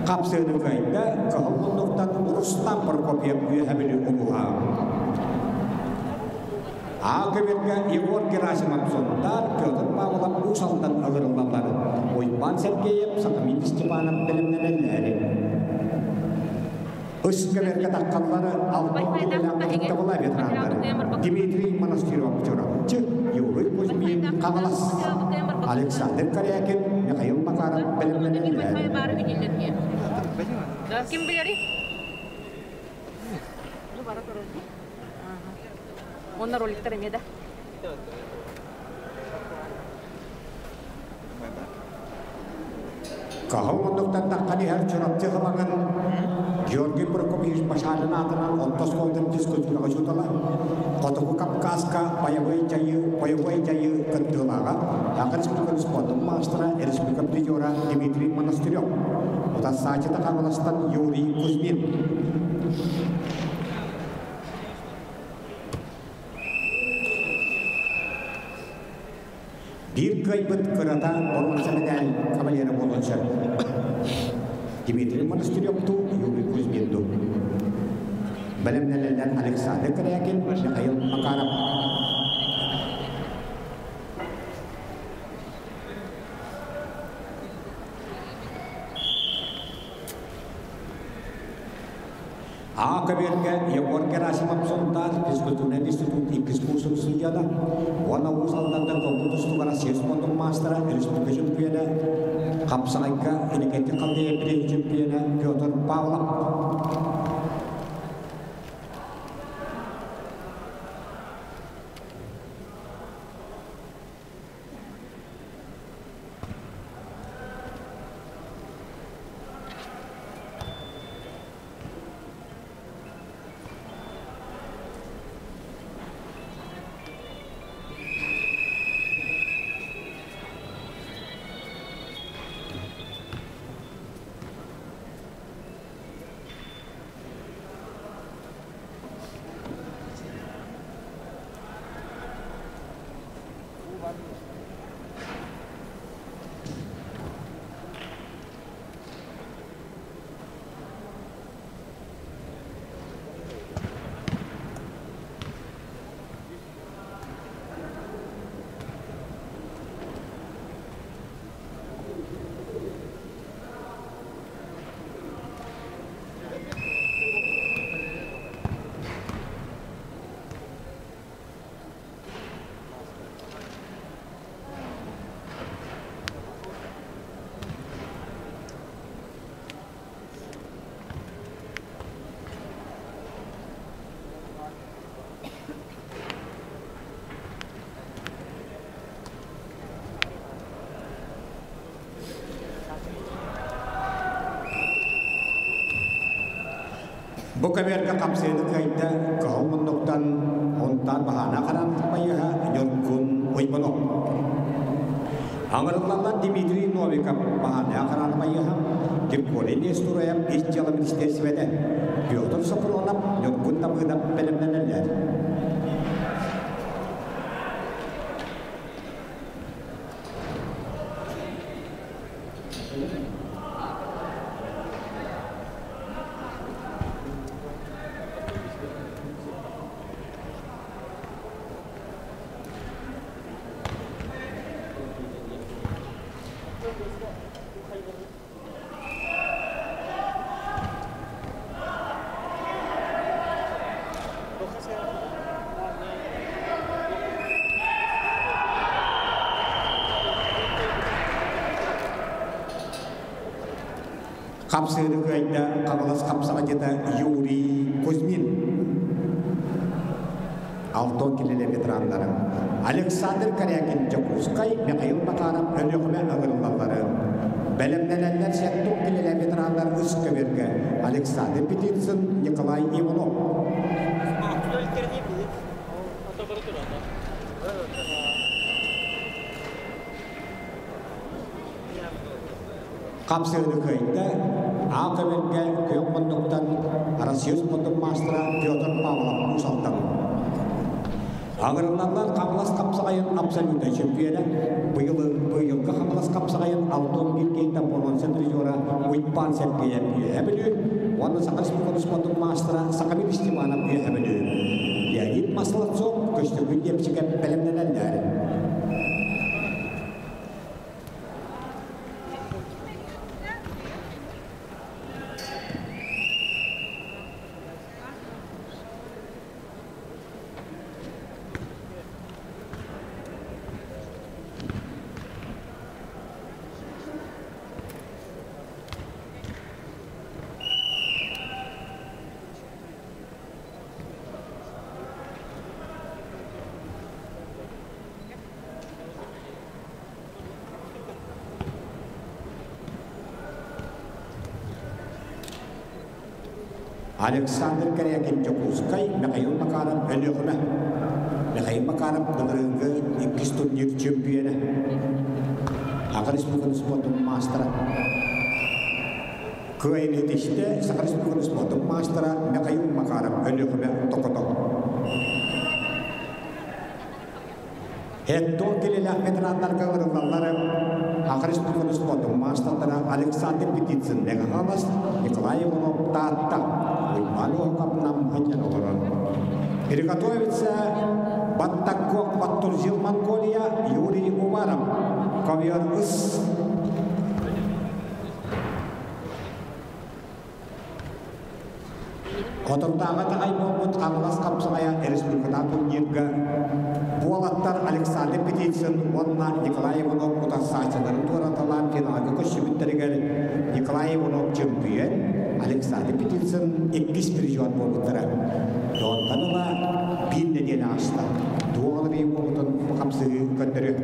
Хапсыыны кыайда Кыһыл муннуктан Рустам Прокопьев Үөһэ Бүлүү улууһа. А көбүөргэ Егор Герасимов Сунтаар, Петр Павлов Уус Алдан ыҥырыллаллар. Уйбаан Сергеев, Сахамин Степанов бэлэмнэнэллэри. Үс көбүөргэ таххаллары алтан килэлээх ытыктабыла ветераннары Дмитрий Монастырев Чурапчы, Юрий Кузьмин Хаҥалас, Александр Корякин, Михаил Макаров бэлэмнэнэллэр. Ким билери? Онна роликтар эмиэ да. Каһыл муннуктан таххан иһэр Чурапчы хабаҥын Георгий Прокопьевич Башарин аатынан орто оскуолатын физкультура учуутала, Хотугу Кавказка бойобуой дьайыы, бойобуой дьайыы кыттыылааҕа, Саха Республикатын спордун маастара, республика призера Дмитрий Монастырев, утарсааччыта Хаҥаластан Юрий Кузьмин. Биир кыайбыт кырата боруонса мэтээл кавалера буолуон сөп. Дмитрий Монастыревтуу, Юрий Кузьминду. Бэлэмнэнэллэр Александр Корякин, Михаил Макаров. А көбүөргэ Егор Герасимов Сунтаар физкультурнай институт иккис курсун студияда уонна Уус Алдантан коммун тустууга Россия спордун маастара, республика чемпиона, хапсаҕайга Иннокентий Халдеев чемпиона Петр Павлов. Бу көбүөргэ хапсыыны кыайда кыһыл муннуктан онтан баһаана харан байыһа Ньургун Уйбанов. Аҥырыллаллар Дмитрий Новиков баһаана харан байыһа Григорий Нестураев ис дьыала министиэристибэтэ Петр Сопронов Ньургун Табыдов бэлэмнэнэллэр. Хапсыыны кыайда Хаҥалас хапсаҕайдьыта Юрий Кузьмин. Алтон килэлэ ветераннары Александр Корякин Дьокуускай, Михаил Макаров Өлүөхүмэ ыҥырыллаллары. Бэлэмнэнэллэр Сеттук килэлэ ветераннар үс көбүөргэ Александр Петицын, Николай Иванов. Хапсыыны кыайда Аа көбүөргэ күөх муннуктан Россия спордун маастара Петр Павлов Уус Алдан. Аҥырыллаллар Хаҥалас хапсаҕайын абсолютнай чөмпүйүөнэ, быйыл быйылгы Хаҥалас хапсаҕайын Алтон Гиргейтан боруонса призера Уйбаан Сергеев Үөһээ Бүлүү уонна Саха Республикатын спордун маастара Сахамин Степанов Үөһээ Бүлүү. Леонид Маслацов Көстөкүүн Диэпсикэ бэлэмнэнэллэр. Александр Корякин Дьокуускай, Михаил Макаров Өлүөхүмэ. Михаил Макаров былырыыҥҥы иккис турнир чөмпүйүөнэ. Саха Республикатын спордун маастара. Кыайыыны ситистэ Саха Республикатын спордун маастара Михаил Макаров Өлүөхүмэ Токото. Хеттон килэлээх ветераннарга ырыллаллар Саха Республикатын спордун маастардара Александр Петицын Мэҥэ Николай Иванов Таатта, Уйбаан Уоһукап Намһынньан олорор. Приготовится Баттаккок Баттурзил Монголия Юрий Уваров. Ковер ыс. Хотурдааҕы таҕай буолбут Хаҥалас хапсаҕайа республикатааҕы турнирга буолаттар Александр Петицын уонна Николай Иванов утарсааччыларын туораталаан финалга көрсүбүттэригэр Николай Иванов чөмпүйүөн, Александр Петицын иккис призер буолбуттара. Онтон ыла биир нэдиэлэ ааста. Туох уларыйыы буолбутун бу хапсыһыы көрдөрүө.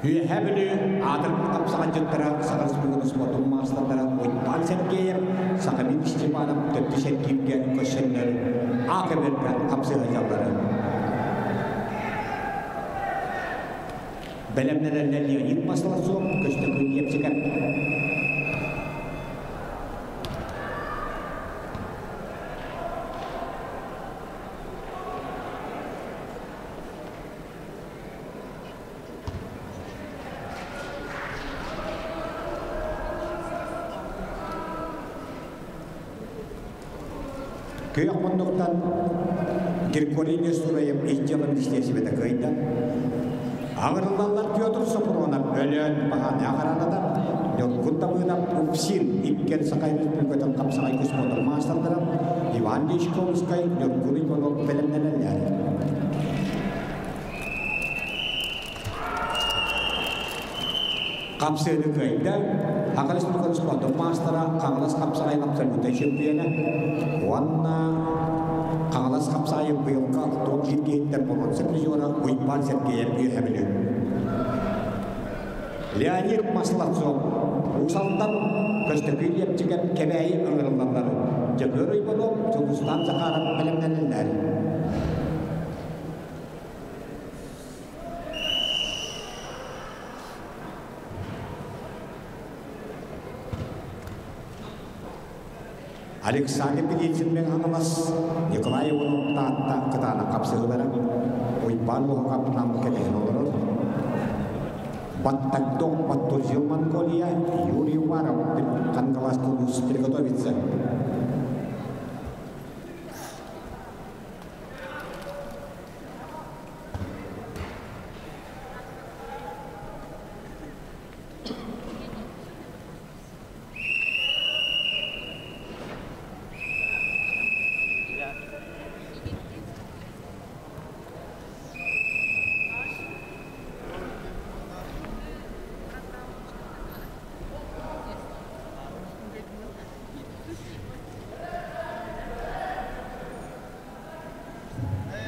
Үөһээ Бүлүү аатырбыт хапсаҕайдьыттара, Саха Республикатын спордун маастардара Уйбаан Сергеев, Сахамин Степанов төрдүс эргииргэ көрсөннөр А көбүөргэ хапсыһыйаллара. Бэлэмнэнэллэр Леонид Маслацов, Көстөкүүн Епсиков. Күөх муннуктан Григорий Несураев ис-дьыала министиэристибэтэ кыайда. Аҥырыллаллар Петр Сопронов Өлөөн Баһааны охраната, Ньургун Табыынап УФСИН иккиэн Саха Республикатын хапсаҕай спордун маастардара Иван Дьячковскай, Ньургун Иванов бэлэмнэнэллэр. Хапсыыны кыайда Саха Республикатын спордун маастара, Хаҥалас хапсаҕайын абсолютнай чемпиона уонна Хаҥалас хапсаҕайын быйылгы топ киһиттэн боруонса призера Уйбаан Сергеев үөһэ Бүлүү. Леонид Маслацов Уус Алдан Көстөкүүн Лепчикэп Кэбээйи ыҥырыллаллар. Дьөгүөр Уйбанов, Дьулустаан Захаров бэлэмнэнэллэр. Александр Пелицын Мэҥэ Хаҥалас, Николай Иванов Таатта кытаанах хапсыһыылара, Уйбаан Уоһукап Нам кэтэһэн олорор. Баттагдок Баттузил Монголия, Юрий Уваров Хангалас улуус приготовиться.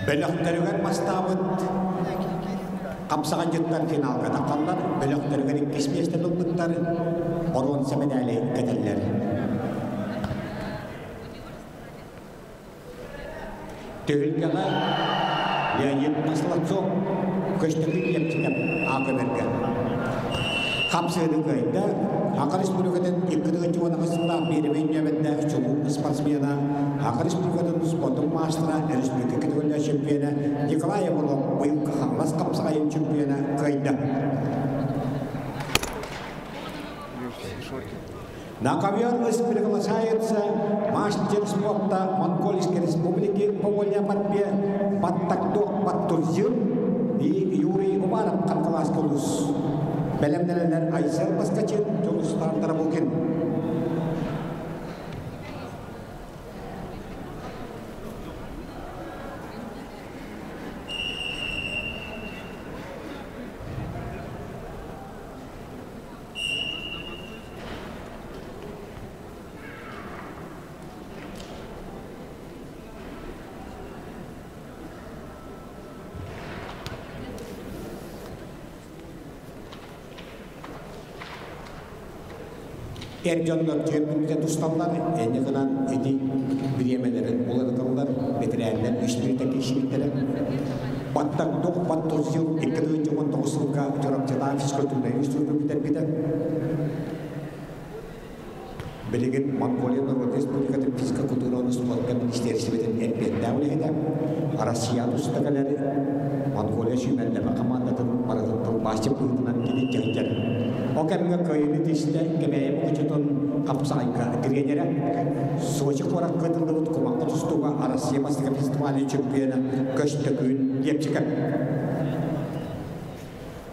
Бөлөхтөрүгэр бастаабыт хапсаҕайдьыттар финалга таххаллар, бөлөхтөрүгэр иккис миэстэни ылбыттар, боруонса мэдээли кэтэллэр. Түһүлгэҕэ Леонид Маслацов Көстөкүүн Лепчикэп аакыбырга хапсыыны кыайда. Саха Республикатын 2018 сыллаах биэрэбэй нүөмэрдээх чулуу спортсмена, Саха Республикатын спордун маастара, республика категория чемпиона Николай Иванов быйылгы Хаҥалас хапсаҕайын чемпиона кыайда. На ковер приглашается мастер спорта Монгольской Республики по вольной борьбе Баттагдок Баттурзин и Юрий Уваров Хангалас улуус. Бэлэмнэнэллэр Айсен Баскачин, Дьулустаан Тарабукин. Эр дьоннор түөрт тусталлар, энньэ гынан ити бириэмэлэрин уларыталлар, бэтэрээннэр үстүүтэ киирсибиттэрэ. Баттагдук Баттурзил 2019 сылга Чурапчылаах физкультурнай институтун бүтэрбитэ. Билигин Монголия Народнай Республикатын физкультураны спортка министиэристибэтин эппиэттээх үлэһитэ, Россия туста кэлэр Монголия сүүмэрдэмэ хамаандатын барытын тылбаасчыт быһыытынан кини дьаһайар. Ол кэмҥэ кыайыыны тистэ Кэбээйи Мукучутун хапсаҕайга тренерэ, Сочи куоракка ыытыллыбыт кумахха тустууга Россия бастакы фестивалын чемпиона Көстөкүүн Лепчиков.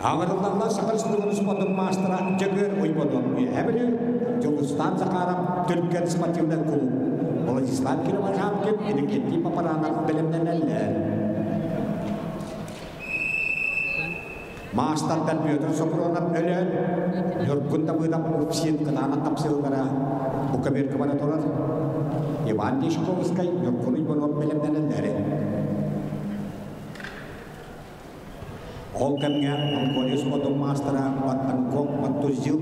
Аҥырыллаллар Саха Республикатын спордун маастара Дьөгүөр Уйбанов Үөһээ Бүлүү, Дьулустаан Захаров Түргэн спортивнай кулууп, Владислав Кировожанкин Иннокентий Папаранов бэлэмнэнэллэр. Маастардар Петр Сопронов Өлөөн, Ньургун Давыдов УФСИН кытаанах тапсыылара Букабирка бара турар. Иван Дьячковскай, Ньургун Уйбанов бэлэмнэнэллэр. Ол кэмҥэ Монголия спордун маастара Баттангок Баттузил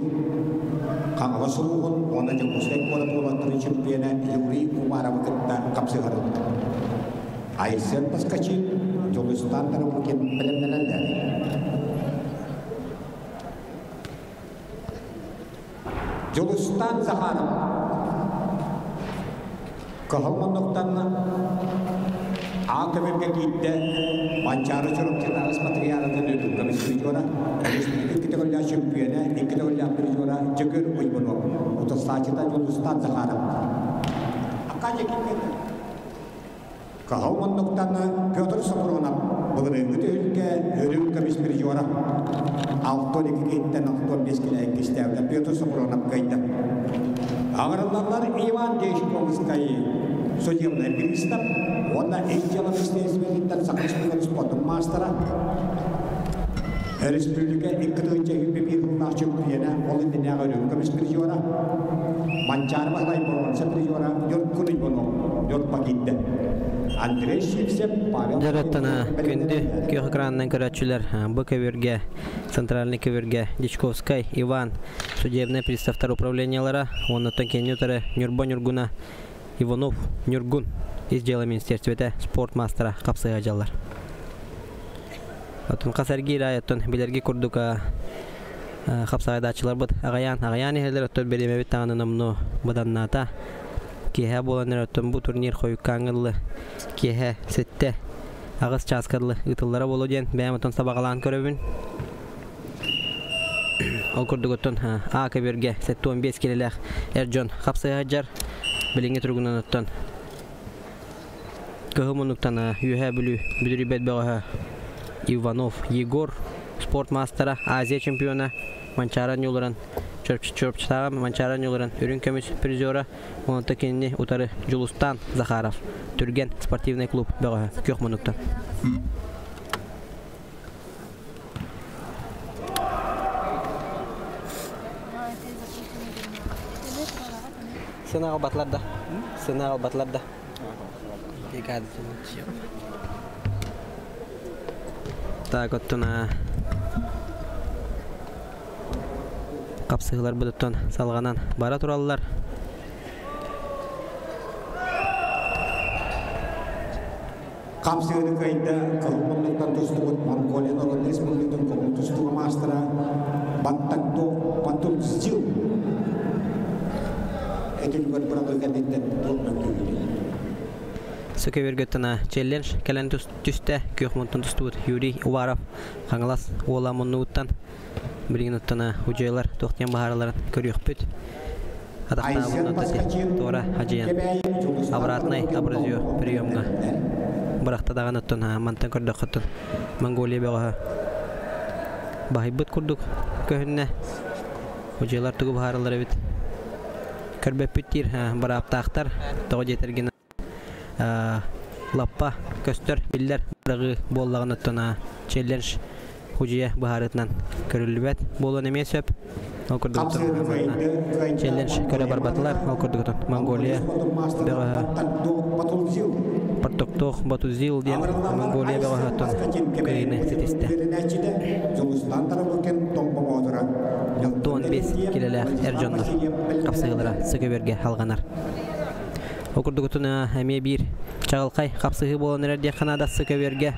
Хаҥалас улууһун уонна Дьокуускай куорат уолаттарын чемпиона Юрий Уваровы кытта хапсыһар. Айсен Поскачин, Дьулустан Тарабукин бэлэмнэнэллэр. Дьулустан Захаров Кыһыл муннуктан А көбүргэ киирдэ Манчаары Чурапчытааҕы матырыйаалатын үрдүк көмүс призера, республика икки төгүллээх чөмпүйүөнэ, икки төгүллээх призера Дьөгүөр Уйбунов, утарсааччыта Дьулустан Захаров. Акка Кыһыл муннуктан Петр Сопронов былырыыҥҥы түһүлгэ үрүҥ көмүс призера 6-12 киһиттэн 65 килэ иккистээбитэ Петр Сопронов кыайда. Аҥырыллаллар Иван Дьячковскай судебный пристав уонна ис дьыала министиэристибэтиттэн Саха Республикатын спордун маастара, Республика 2 101 сыллаах чөмпүйүөнэ, ол иннинээҕи үрүҥ көмүс призера, Манчаары Баһылай боруонса призера Ньургун Иванов Ньурба киирдэ. Андрей Сивцев, Павел Дьарыттана күндү күөх экранынан көрөөччүлэр бу көбүргэ центральный көбүргэ Дичковскай Иван судебный приставтар управлениелара уоннаттан кэнни утары Ньурба Ньургуна Иванов Ньургун ис дьыала министерствете спорт мастера хапсыга дьаллар. Оттон хас эргиир аайыттан билэрги курдук хапсаҕайдааччыларбыт аҕайаан аҕайаан иһэллэр оттон бириэмэбит даҕаны номнуо быданнаата. Киэһэ буолан эрэр оттон бу турнир хойуккааҥҥа дылы киэһэ 7-8 чааска дылы ыытыллара буолуо диэн бэйэм оттон сабаҕалаан көрөбүн. Ол курдук оттон А көбүөргэ 75 килэлээх эр дьон хапсыһа сылдьар. Билиҥҥи туругунан оттон Кыһыл муннуктан Үөһээ Бүлүү бүдүрүйбэт бөҕөһө Иванов Егор спорт маастара, Азия чемпиона Манчаары Ньулуран Чурапчытааҕы Манчаары Ньулуран үрүҥ көмүс призера, онто кинини утары Дьулустаан Захаров Түргэн спортивный клуб бөҕөһө күөх муннуктан. Сына албатылар да. Сына албатылар да. Так оттон хапсыһыыларбыт оттон салҕанан бара тураллар. Хапсыһыыны кыайда Кыһыл муннуктан тустубут Монголия норуот республикатын көҥүл тустууга маастара Баттагдо Батурзил этилгэр быраҕыы кэнниттэн туох мөккүһүүнүй? Сөкөбөргөттөн челлендж кэлэн түстэ күөх мунтан тустубут Юрий Уваров Хаҥалас уола муннугуттан билигин оттон удьуйлар туох диэн баһаараларын көрүөхпүт. Айсен Поскачин туора хадьыйан обратный абразио приемҥа бырахта даҕаны оттон мантан көрдөххөттөн Монголия бөҕөһө баһыйбыт курдук көһүннэ. Удьуйлар тугу баһааралар эбит көрбөппүт диир бырааптаахтар тоҕо диэтэргин лаппа көстөр биллэр быраҕыы буоллаҕына оттон челлендж худьуйа быһаарыытынан көрүллүбэт буолуон эмиэ сөп. Ол курдук челлендж көрө барбатылар. Ол курдук Монголия бөҕөһө Портоктоох Батузил диэн Монголия бөҕөһөттөн кыайыыны ситистэ. 15 килэлээх эр дьоннор хапсыһыылара сөкөбөргө халҕанар. Ол курдугутун эмиэ биир чаҕылхай хапсыһыы буолан эрэр диэххэ наада сөкөбөргө.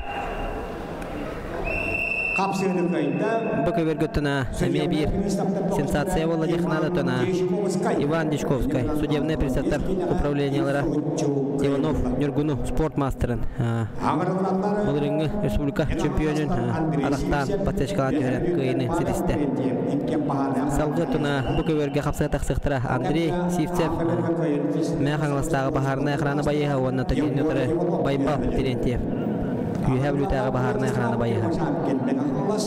Хапсыһыыны кыайда Бу көбөргөттөн эмиэ биир сенсация буолла диэххэ наада Иван Дичковскай судебный приставтар управлениелара Иванов Ньургуну спорт маастарын былырыҥҥы республика чемпионун атахтаан подсечкалаан түһэрэн кыайыыны ситистэ. Салгыы туна бу көбөргө хапсыга тахсыахтара Андрей Сивцев Мэҥэ Хаҥаластааҕы баһаарынай охрана байыаһа уонна Татьяна Байбал Терентьев Үөһээ Бүлүүтээҕи баһаарынай охрана байыаһа.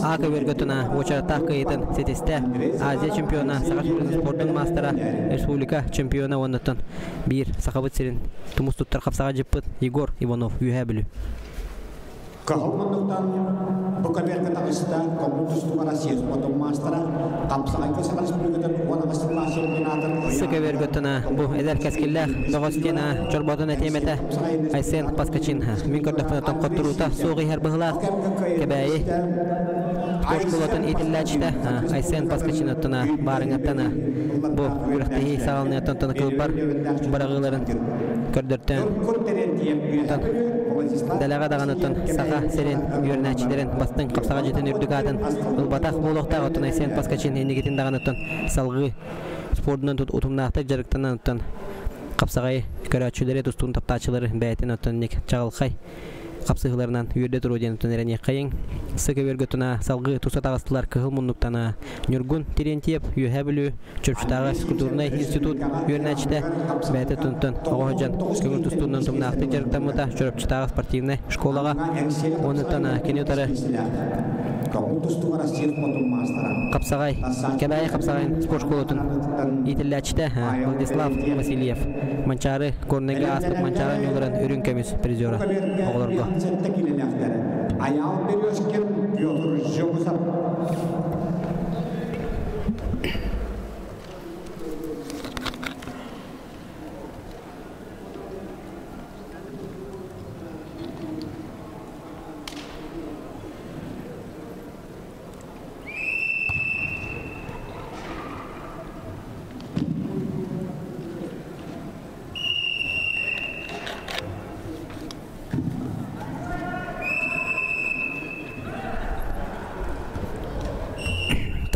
А көбүөргэ туна уочараттаах кыайыытын ситистэ. Азия чемпиона, Саха Республикатын спордун маастара, республика чемпиона уоннаттан биир Сахабыт сирин тумус туттар хапсаҕа дьыппыт Егор Иванов Үөһээ Бүлүү. Кыһыл муннуктан бу көбүөргэ таҕыста көҥүл тустууга Россия спордун маастара, Хапсаҕайга Саха Республикатын 18 сыллаах чемпионатын Сы көбүөргөттөн бу эдэр кэскиллээх бөҕөс диэн чорботун этиэм этэ Айсен Паскачин. Мин көрдөхпүнэ тоҥхотторуута суох иһэр быһылаах Кэбээйи спорт школатын иитиллээччитэ Айсен Паскачин оттон баарыҥаттан бу күрэхтэһии саҕаланыаҕыттан кылбар быраҕыыларын көрдөртөөн дэлэҕэ даҕаныттан Саха сирин үөрэнээччилэрин бастыҥ хапсаҕайдьытын үрдүк аатын ылбатах буолуохтаах. Оттон Айсен Паскачин инникитин даҕаныттан салҕыы спордунан утумнаахтык дьарыктанан оттон хапсаҕай көрөөччүлэри, тустуун таптааччылары бэйэтин оттон ник чаҕылхай хапсыһыыларынан үөрдэ туруо диэн эрэниэххэйиҥ. Сык өбөргөтүнэ салгыы туса таҕыстылар кыһыл муннуктана Ньургун Терентьев, Үөһээ Бүлүү, Чурапчытааҕы физкультурнай институт үөрэнээччитэ, бэйэтэ тунтан оҕо сылдьан көҥүл тустуунан тумнаахтык дьарыктаммыта Чурапчытааҕы спортивнай школаҕа. Онуттан кини утары Хапсаҕай, Кэбээйи хапсаҕайын спорт школатын иитиллээччитэ Владислав Васильев. Манчаары Горнайга ааспыт Манчаары оонньууларын үрүҥ көмүс призера оҕолорго. Айаал Березкин, Петр Жогусов.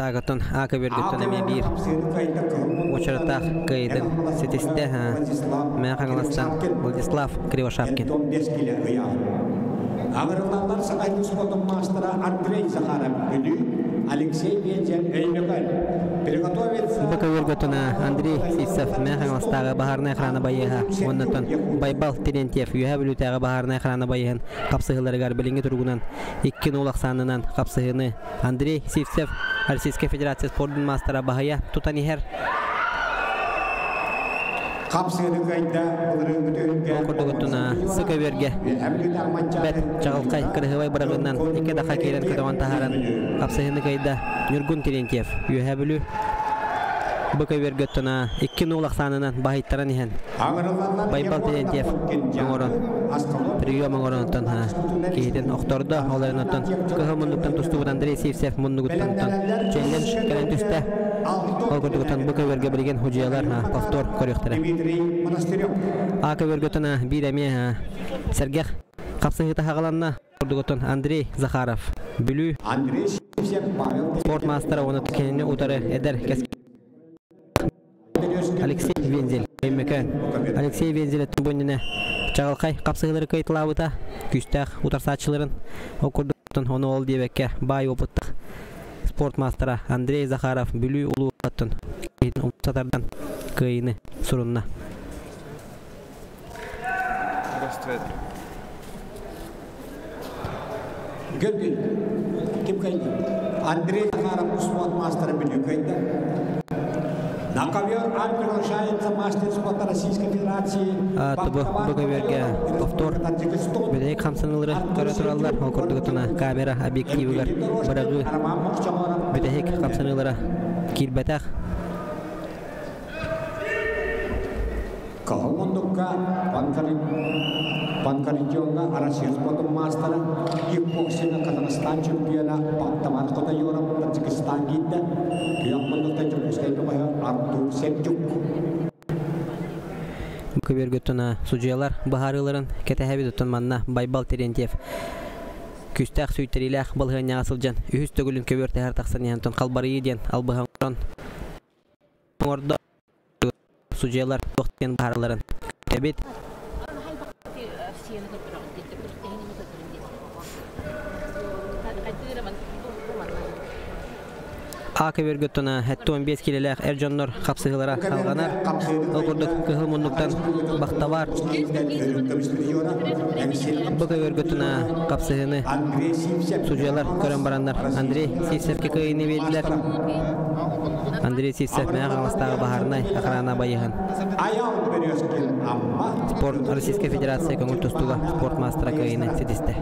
Таагаттан ака бергөттөн эмиэ биир уочараттаах кыайыытын ситистэ Мэҥэ Хаҥаластан Владислав Кривошапкин. Аҥырыллаллар Саха спортун маастара Андрей Захаров Бүлүү, Алексей Петя Өймөкөөн. Приготовиться Бу көбүргөтүнэ Андрей Сивцев Мэҥэ Хаҥаластааҕы баһаарынай охрана байыаһа уоннаттан Байбал Терентьев Үөһээ Бүлүүтээҕи баһаарынай охрана байыаһын хапсыһыыларыгар билиҥҥи туругунан 2-0 ахсаанынан хапсыһыыны Андрей Сивцев Российскай Федерация спордун маастара баһыйа тутан иһэр. Хапсыыны кыайда былырыын бүтүһүнгэ Ол курдугуттун сы көбүөргэ бэт чаҕылхай кырыһыбай быраҕыынан икки даха киирэн көтөҕөн таһааран хапсыһыыны кыайда Ньургун Терентьев Үөһээ Бүлүү. Бу көбүөргэ оттон 2-0 ахсаанынан баһыйтаран иһэн Байбал Терентьев оҥорон прием оҥорон оттон киһитин охтордо. Ол эрэн оттон кыһыл муннуктан тустубут Андрей Сивцев муннугуттан оттон челлендж кэлэн түстэ. Ол курдугуттан бу көбүөргэ билигин худьуйалар повтор көрүөхтэрэ. А көбүөргөтөн биир эмиэ сэргэх хапсыһыыта хаҕаланна. Курдугуттан Андрей Захаров Бүлүү спорт маастара уонна кинини утары эдэр Алексей Вензель Өймөкөөн. Алексей Вензель бу чаҕылхай хапсыһыылары кыайталаабыта күүстээх утарсааччыларын ол курдуктан ону ол диэбэккэ баай опыттаах спорт маастара Андрей Захаров Бүлүү улууһуттан умсатардан кыайыыны сурунна. Көргүн. Ким кайды? Андрей Захаров спорт мастера Бүлүү кайды. На ковер приглашается мастер спорта Российской Федерации. Бу бу көбүөргэ повтор бүтэһик хамсаныылары көрө тураллар. Ол курдугутуна камера объективигэр быраҕыы бүтэһик хамсаныылара киирбэтэх. Кыһыл мундукка Панкратионҥа Россия спортун маастара, кикбоксинга Казахстан чемпиона Бактаман Котойоров Таджикистан киирдэ. Күөх мундукта Дьокуускай бөҕөһө Артур Сердюк. Көбүөргөттөн судьуйалар быһаарыыларын кэтэһэбит. Оттон манна Байбал Терентьев күүстээх сүүйтэриилээх балаһыанньаҕа сылдьан үһүс төгүлүн көбүөр тэһэр тахсан иһэн халбарыйыы диэн албыһа оҥордо. Судьуйалар туох диэн быһааралларын күтэбит. А көбөргөттөн 75 килелээх эр дьоннор хапсыһыылара салҕанар. Ол курдук кыһыл муннуктан Бахтавар бу көбөргөттөн хапсыһыыны судьуйалар көрөн бараннар Андрей Сивцевке кыайыыны биэрдилэр. Андрей Сивцев Мэҥэ Хаҥаластааҕы баһаарынай охрана байыһын. Спорт Российской Федерация көҥүл тустууга спорт маастара кыайыыны ситистэ.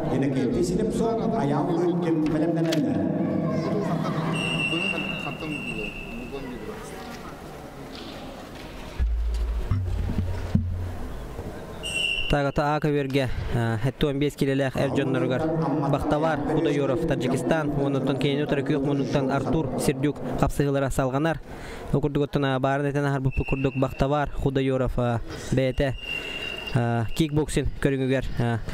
Тагата А көбүөргэ 75 килэлээх эр дьонноругар Бахтавар Худоёров Таджикистан уонуттан кинини утары күөх муннуктан Артур Сердюк хапсыһыылара салҕанар. Ол курдук оттон баарын этэн аһарбыппыт курдук Бахтавар Худоёров бэйэтэ кикбоксинг көрүҥүгэр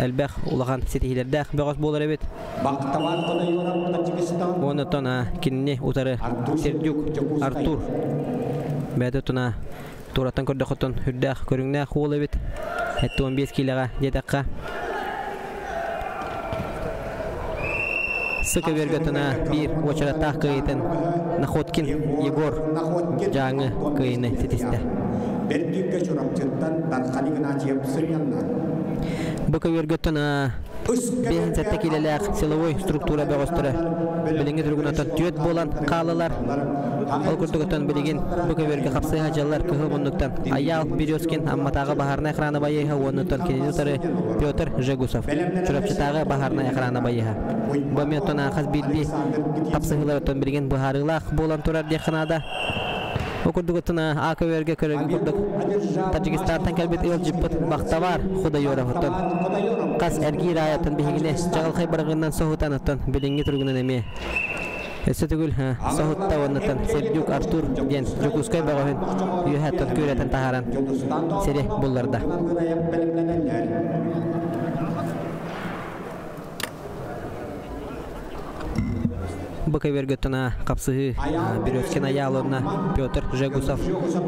элбэх улахан ситиһиилэрдээх бөҕөс буолар эбит. Уонна кинини утары Сердюк Артур бэйэтэ туна туораттан көрдөхөттөн үрдээх көрүҥнээх уол эбит. 75 киилэҕэ диэтэххэ Сыка бергатына биир уочараттаах кыайыытын Находкин Егор Дьааҥы кыайыыны ситистэ. Бэрдүүккэ Чурапчыттан Дархан Игнатьев сынньанна. Бу көбүөргөттөн 57 киилэлээх силовой структура бөҕөстөрө билиҥҥи туругунан түөрт буолан хааллылар. Ол курдугуттан билигин бу көбүөргэ хапсыһа дьаллар кыһыл муннуктан Айаал Березкин Амматааҕы баһаарынай охрана байыаһа уоннуттан кинини утары Петр Жегусов Чурапчытааҕы баһаарынай охрана байыаһа. Бу эмиэ хас биирдии хапсыһыыларыттан билигин быһаарыылаах буолан турар диэххэ наада. Ол курдук А көбүөргэ көрөргүн курдук Таджикистантан кэлбит ыалдьыппыт Бахтавар Худоёровтан хас эргиир аайыттан биһигини чаҕылхай бырагыннан соһутан оттон билиҥҥи туругунан эмиэ өссө төгүл соһутта уоннаттан Сердюк Артур диэн Дьокуускай бөҕөһүн үөһэттэн күөрэтэн таһааран сири булларда. Бу көбүөргөттөн хапсыһыы Березкин Айаал уонна Петр Жегусов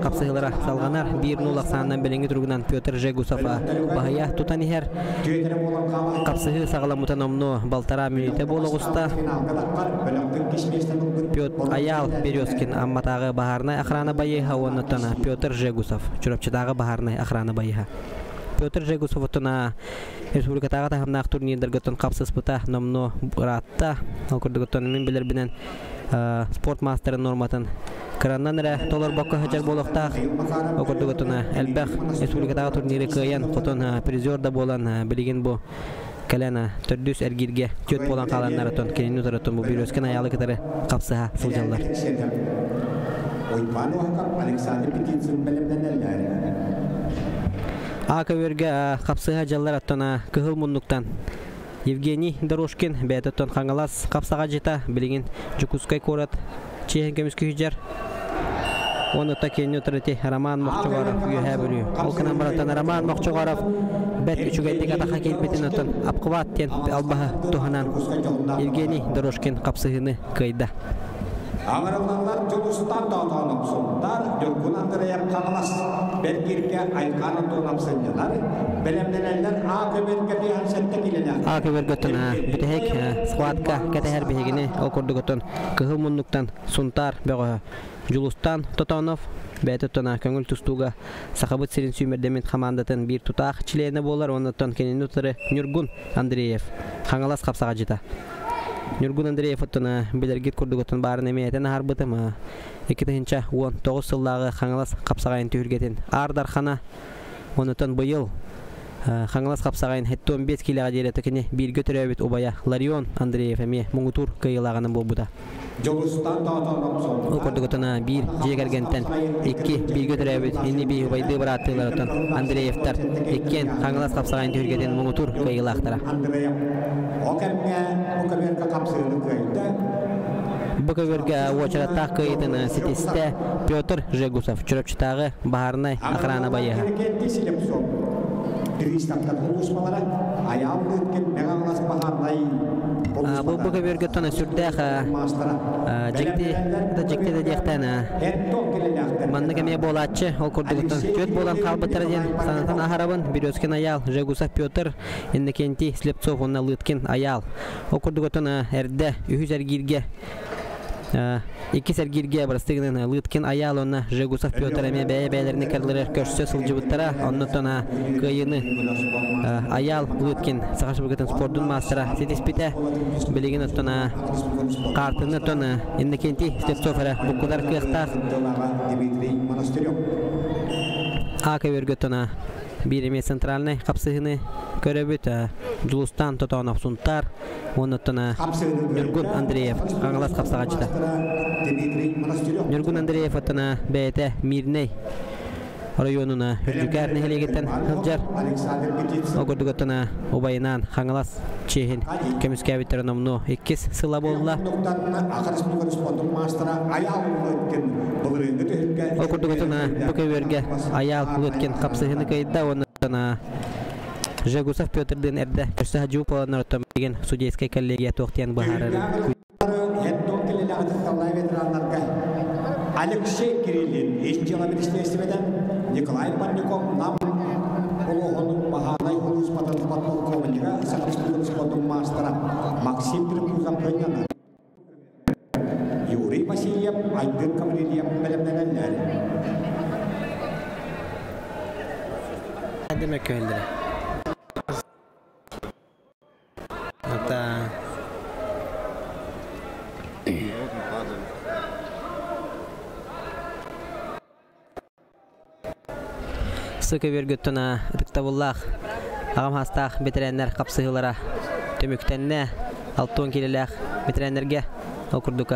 хапсыһыылара салҕанар. 1-0 ахсаанынан билиҥҥи туругунан Петр Жегусов баһыйа тутан иһэр. Хапсыһыы саҕаламмыта номнуо балтараа мүнүүтэ буола оҕуста. Петр Айаал Березкин Амматааҕы баһаарынай охрана байыһа уонна Петр Жегусов Чурапчытааҕы баһаарынай охрана байыһа. Петр Жегусов оттон республикатааҕы таһымнаах турнирдарга хапсыспыта номнуо ыраатта. Ол курдук мин билэрбинэн спорт маастарын норматын кыраннан эрэ толорбокко сылдьар буолуохтаах. Ол курдук элбэх республикатааҕы турниры кыайан, хотон призер да буолан билигин бу кэлэн төрдүс эргииргэ түөрт буолан хааланнар отон кинини утарытын бу Березкин Айаалы кытары хапсыһа сылдьаллар. Александр Петицын бэлэмнэнэллэр. А көбүөргэ хапсыһа дьаллар аттана кыһыл муннуктан Евгений Дорожкин бэйэтэ Хаҥалас хапсаҕа билигин Дьокуускай куорат чиэһин көмүскүһүдьэр. Онута киэнни утарыти Роман Мохчоҕоров үөһээ Бүлүү. Ол гынан баран Роман Мохчоҕоров бэрт үчүгэйдик атаха киирбитин отон Апкыбаат диэн албаһы туһанан Евгений Дорожкин хапсыһыыны кыайда. Аҥарыллаллар Дьулустан Тоотоонуп Сунтаар, Ньургун Андреев Хаҥалас, Бэргииргэ Айхаан Антонов сынньанар, бэлэмнэнэллэр А көбүөргэ 57 килэлээх. А көбүөргөттөн бүтэһик схватка кэтэһэр биһигини ол курдугутун кыһыл муннуктан Сунтаар бөҕөһө Дьулустан Тотонов бэйэтэ көҥүл тустууга Сахабыт сирин сүүмэрдэммит хамаандатын биир тутаах чилиэнэ буолар, оннуттан кинини утары Ньургун Андреев Хаҥалас хапсаҕадьыта. Ньургун Андреев оттон билэргит курдугуттан баарын эмиэ этэн аһарбытым. 2019 сыллааҕы Хаҥалас хапсаҕайын түһүлгэтин Аар Дархана онутан быйыл Хаҥалас хапсаҕайын 75 киилэҕэ диэри кини бииргэ төрөөбүт убайа Ларион Андреев эмиэ муҥутуур кыайыылааҕынан буолбута. Ол курдугутуна биир дьиэ кэргэнтэн икки бииргэ төрөөбүт ини бии убайдыы бырааттыыларыттан Андреевтар иккиэн Хаҥалас хапсаҕайын түһүлгэтин муҥутуур кыайыылаахтара. Бу көбүөргэ уочараттаах кыайыытын ситистэ Петр Жегусов, Чурапчытааҕы баһаарынай охрана байыаһа. Бу көбүөргөттөн сүрдээх дьикти да дьикти да диэхтэн маннык эмиэ буолааччы ол курдугуттан түөрт буолан хаалбыттара диэн санатан аһарабын Березкин Аял, Жегусов Петр, Иннокентий Слепцов уонна Лыткин Аял. Ол курдугуттан эрдэ үһүс эргииргэ Иккис эргииргэ бырастыгынан Лыткин Аял уонна Жегусов Петр эмиэ бэйэ-бэйэлэрин кэллэрэр көрсө сылдьыбыттара. Оннуттан кыайыыны Аял Лыткин Саха Республикатын спордун маастара ситиспитэ. Билигин оттон хаартыны оттон Иннокентий Слепцов эрэ буккутар кыахтаах. А көбүөргэ оттон биир эмиэ центральнай хапсыһыны көрөбүт. Дьулустан Тотонов Сунтаар Оннуттан Ньургун Андреев Хаҥалас хапсаҕаччыта. Ньургун Андреев оттон бэйэтэ Мирнэй оройуонуна Үрдүкээр нэһилиэгиттэн сылдьар. Ол курдук оттон убайынаан Хаҥалас чиэһин көмүскээбиттэрэ номнуо иккис сыла буолла. Ол курдук оттон бу көбүөргэ Айаал Лыткин хапсыһыыны кыайда уонна Жегусов Петрдыын эрдэ көрсө садьыы оттон билигин судейскай коллегия туох диэн быһаарарын Алексей Кириллин ис дьыала министиэристибэтэ Николай Парников Нам улууһун Баһаанай улууспатын подполковнига Саха Республикатын спордун маастара Максим Трепузов кыайдылар. Юрий Васильев, Айдын Гаврильев бэлэмнэнэллэр. Демек көһөллөрө. Ата Сыкы ытыктабыллаах аҕам саастаах бэтэрээннэр хапсыһыылара түмүктэннэ. 60 киилэлээх бэтэрээннэргэ ол курдук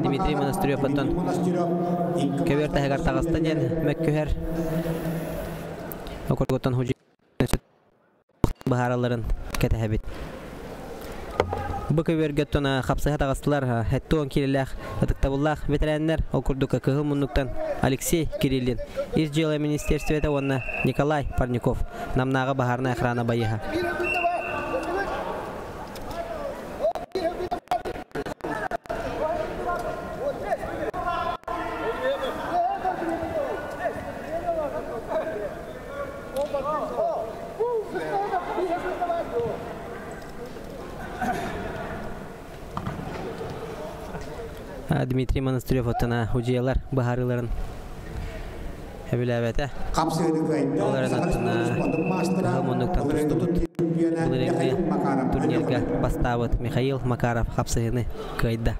Дмитрий Монастырев оттон көбүөр таһыгар таҕыста диэн мөккүһэр. Ол курдук оттон быһааралларын кэтэһэбит. Бу көбүөргэ оттон хапсыһа таҕыстылар 70 киилэлээх ытыктабыллаах бэтэрээннэр, ол курдук Кыһыл муннуктан Алексей Кириллин, Ис дьыала министерствета уонна Николай Парников, Намнааҕы баһаарынай охрана байыһа. Дмитрий Монастырев оттона удьуйалар быһаарыыларын сөбүлээбэтэ. Ол эрэн оттона Кыһыл муннуктан тустубут былырыыҥҥы турнирга бастаабыт Михаил Макаров хапсыһыыны кыайда.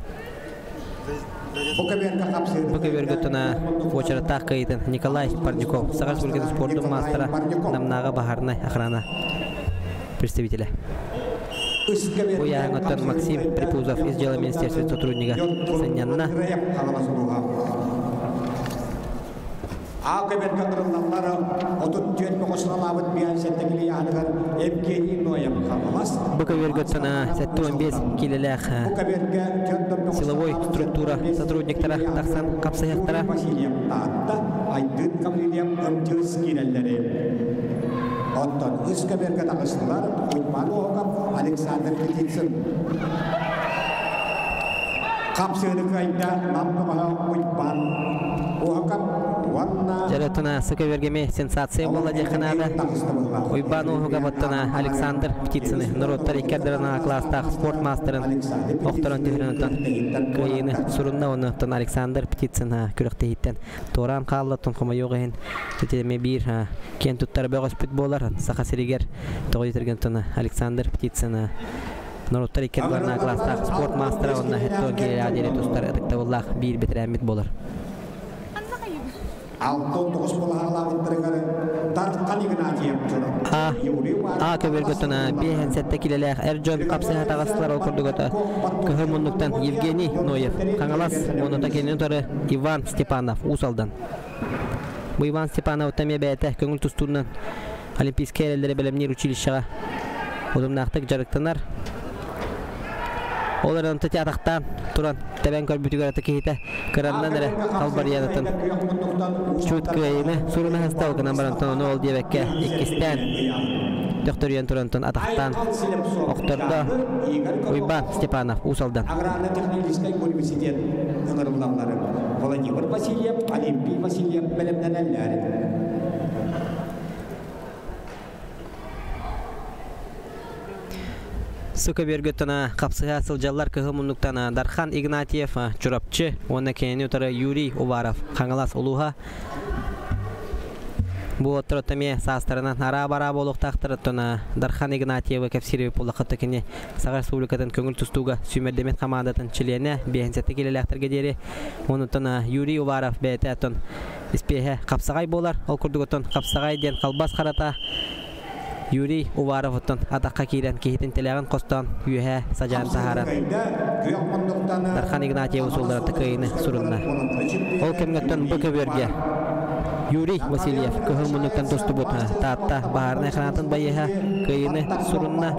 Бу көбүөргэ туна уочараттаах кыайыытын Николай Парников, Саха Республикатын спордун маастара, Намнааҕы баһаарынай охрана представителэ. Бу ыйааһыҥҥыттан Максим Припузов ис дьыала министерствотын сотруднига сынньанна. А көбөргө ырыллаллар 34 бөҕөсүналаабыт биэн сэттэ аныгар Евгений Ноев Хаҥалас. Бу көбүөргэ 75 киилэлээх силовой структура сотрудниктара тахсан хапсыһыахтара. Васильев Таатта, Айдын Гаврильев МТС киирэллэри. Оттон үс көбөргө таҕыстылар Уйбан Оһоков, Александр Птицын. Хапсыыны кыайда Нам бөҕөһө Уйбан Оһоков уонна Дьэ, сы көбүөргэ эмиэ сенсация буолла диэххэ наада. Уйбан Оһуков оттон Александр Птицыны норуоттар икки ардыларынан класстаах спорт маастарын охторон түһэрэн оттон кыайыыны сурунна уонна оттон Александр Птицын күрэхтэһииттэн туораан хаалла оттон хомойуох иһин ити эмиэ биир киэн туттар бөҕөспүт буолар Саха сиригэр тоҕо диэтэргин оттон Александр Птицын норуоттар икки ардыларынан класстаах спорт маастара уонна 70 киилэлээх диэри тустар ытыктабыллаах биир бэтэрээммит буолар. 69 балаһалаабыттарыгар Дархан Игнатьев А А көбүөргэ 57 киилэлээх эр дьон хапсыһа таҕыстылар ол курдук Кыһыл муннуктан Евгений Ноев, Хаҥалас, уонна кинини утары Иван Степанов, Уус Алдан. Бу Иван Степанов эмиэ бэйэтэ көҥүл тустуунан Олимпийскай эрэллэри бэлэмниир училищеҕа утумнаахтык дьарыктанар. Ол эрэн атахтаан туран тэбэн көрбүтүгэр ата киһитэ кыраннан эрэ халбарыйанатын чут кыайыыны суруна хаста гынан баран ону ол диэбэккэ иккистээн төхтөрүйэн турантан атахтаан охтордо Уйбан Степанов Уус Алдан. Аграрно-техническай университет ыҥырыллаллары Владимир Васильев, Олимпий Васильев бэлэмнэнэллэр. Сыка бөргөттана қапсыға сылжаллар кыһыл муннуктана Дархан Игнатьев Чурапчы уонна кинини утары Юрий Уваров Хаҥалас улууһа. Бу уолаттар эмиэ саастарынан араа-бараа буолуохтаахтар Дархан Игнатьевы кэпсиир буоллахха кини Саха Республикатын көҥүл тустууга сүүмэрдэммит хамаандатын чилиэнэ 57 киилэлээхтэргэ диэри. Онуттан Юрий Уваров бэйэтэ оттон испиэһэ хапсаҕай буолар. Ол курдук оттон хапсаҕай диэн халбас харата Юрий Уваров оттон атахха киирэн киһитин тэлээҕин хостоон үөһэ садьаан таһааран Дархан Игнатьев усулларата кыайыыны сурунна. Ол кэмҥэттэн бу көбүөргэ Юрий Васильев кыһыл муннуктан тустубут Таатта баһаарынай ханаатын байыһа кыайыыны сурунна.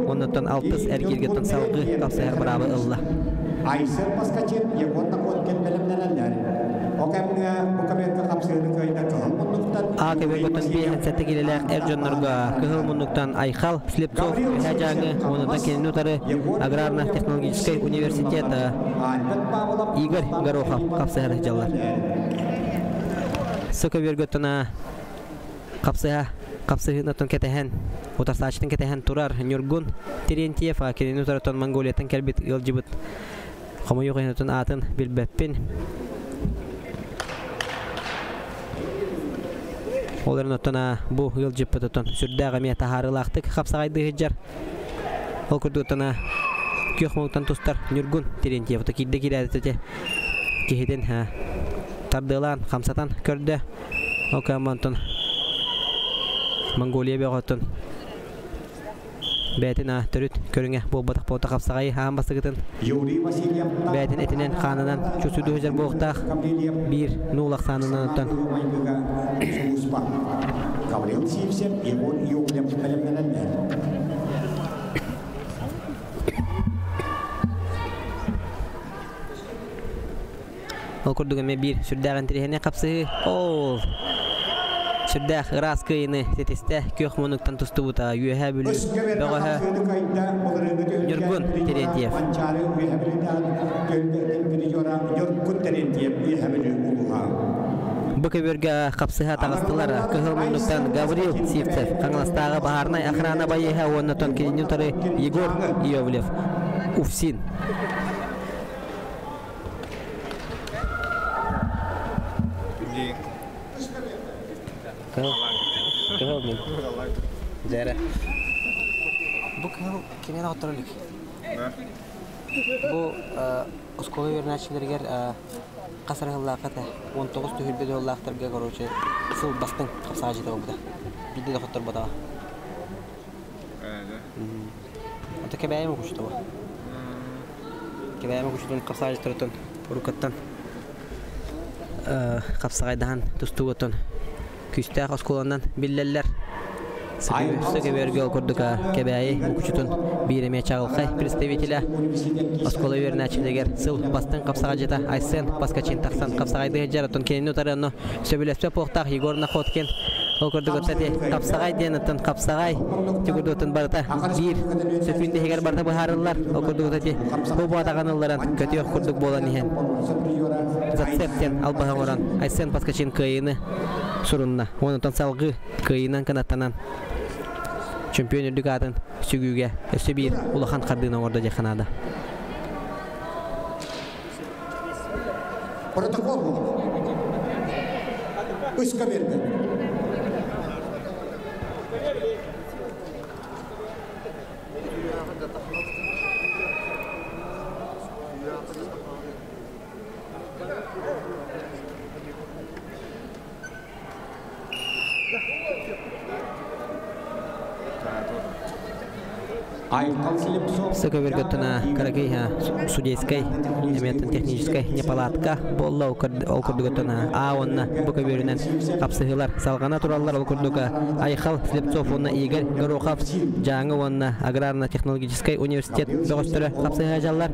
Оннуттан алтыс эргииргеттэн салгыы тапсыһар быраабы ылла. Айсен Поскачин Егор Находкин бэлэмнэнэллэр. О кэмҥэ бу көбүөргэ хапсыыны кыайда кыһыл муннуктан А көбүөргөттөн 57 киилэлээх эр дьоннорго кыһыл муннуктан Айхал Слепцов Үөһээ Дьааҥы, онуттан кинини утары Аграрно-технологическай университет Игорь Горохов хапсыһар дьаллар. Сы көбүөргөттөн хапсыһа хапсыһыынаттан кэтэһэн утарсааччытын кэтэһэн турар Ньургун Терентьев кинини утарыттан Монголияттан кэлбит ыалдьыбыт хомойуох иһин аатын билбэппин. Ол эрэн оттон бу ыалдьыппыт оттон сүрдээх эмиэ таһаарыылаахтык хапсаҕайдыы сылдьар. Ол курдук оттон күөх муҥтан тустар Ньургун Терентьев киирдэ киирээт киһитин тардыалаан хамсатан көрдө. Ол кэммантон Монголия бөҕөттөн бэйэтин төрүт көрүҥэ буолбатах буолта хапсаҕайы аан бастакытын бэйэтин этинэн хаанынан чусуду сылдьар буолуохтаах биир нуул ахсаанынан оттон Гаврил Сивцев, Егор Иовлев бэлэмнэнэллэр. Ол курдук эмиэ биир сүрдээх интэриэһинэй хапсыһыы. Ол сүрдээх ыраас кыайыыны ситистэ күөх муннуктан тустубута Үөһээ Бүлүү бөҕөһө Ньургун Терентьев. Ньургун Терентьев Үөһээ Бүлүү улууһа. Бу көбүөргэ хапсыһа таҕыстылар кыһыл муннуктан Гаврил Сивцев, Хаҥаластааҕы баһаарынай охрана байыаһа уонна кинини утары Егор Иовлев, УФСИН. Кыһыл. Кыһыл мин. Дьэрэ. Бу кыһыл кимиэн оҕотторо илик. Бу оскуола үөрэнээччилэригэр хас эрэ сыллаахха этэ. 19 түһүлбэ сыллаахтарга, короче, сыл бастыҥ хапсаҕа буолбута. Биирдэ да хотторботоҕо. Ото Кэбээйим окучута бу. Кэбээйим окучутун хапсаҕайдьыттарыттан уруккаттан хапсаҕайдаһан тустуугуттан күүстээх оскуоланан биллэллэр. Сөкөбөргө ол курдук Кэбээйи мукучутун биир эмиэ чаҕылхай представителэ оскуола үөрэнээччилэригэр сыл бастыҥ хапсаҕайдьыта Айсен Паскачин тахсан хапсаҕайдыы сылдьар. Оттон кинини утары онно сөбүлэспэт буолуохтаах Егор Находкин. Ол курдук эти хапсаҕай диэн оттон хапсаҕай түгүрдуутун барыта биир сөкүүндэ иһигэр барыта быһаарыллар. Ол курдук эти бу буотаҕын ылларан көтүөх курдук буолан иһэн зацеп диэн албаһы оҥорон Айсен Паскачин кыайыыны сурунна. Онтон салгыы кыайыынан кынаттанан чемпион үрдүк аатын сүгүүгэ өссө биир улахан хардыыны оҥордо диэххэ наада. Протокол буолар. Үс көбүөргэ. Сыка кыракый судейскай, эмиэтин техническай неполадка буолла ол курдугуттан А уонна бу көбүөрүнэн хапсыһыылар салҕана тураллар. Ол курдук Айхал Слепцов уонна Игорь Горохов Дьааҥы уонна аграрно-технологическай университет бөҕөстөрө хапсыһаачаллар.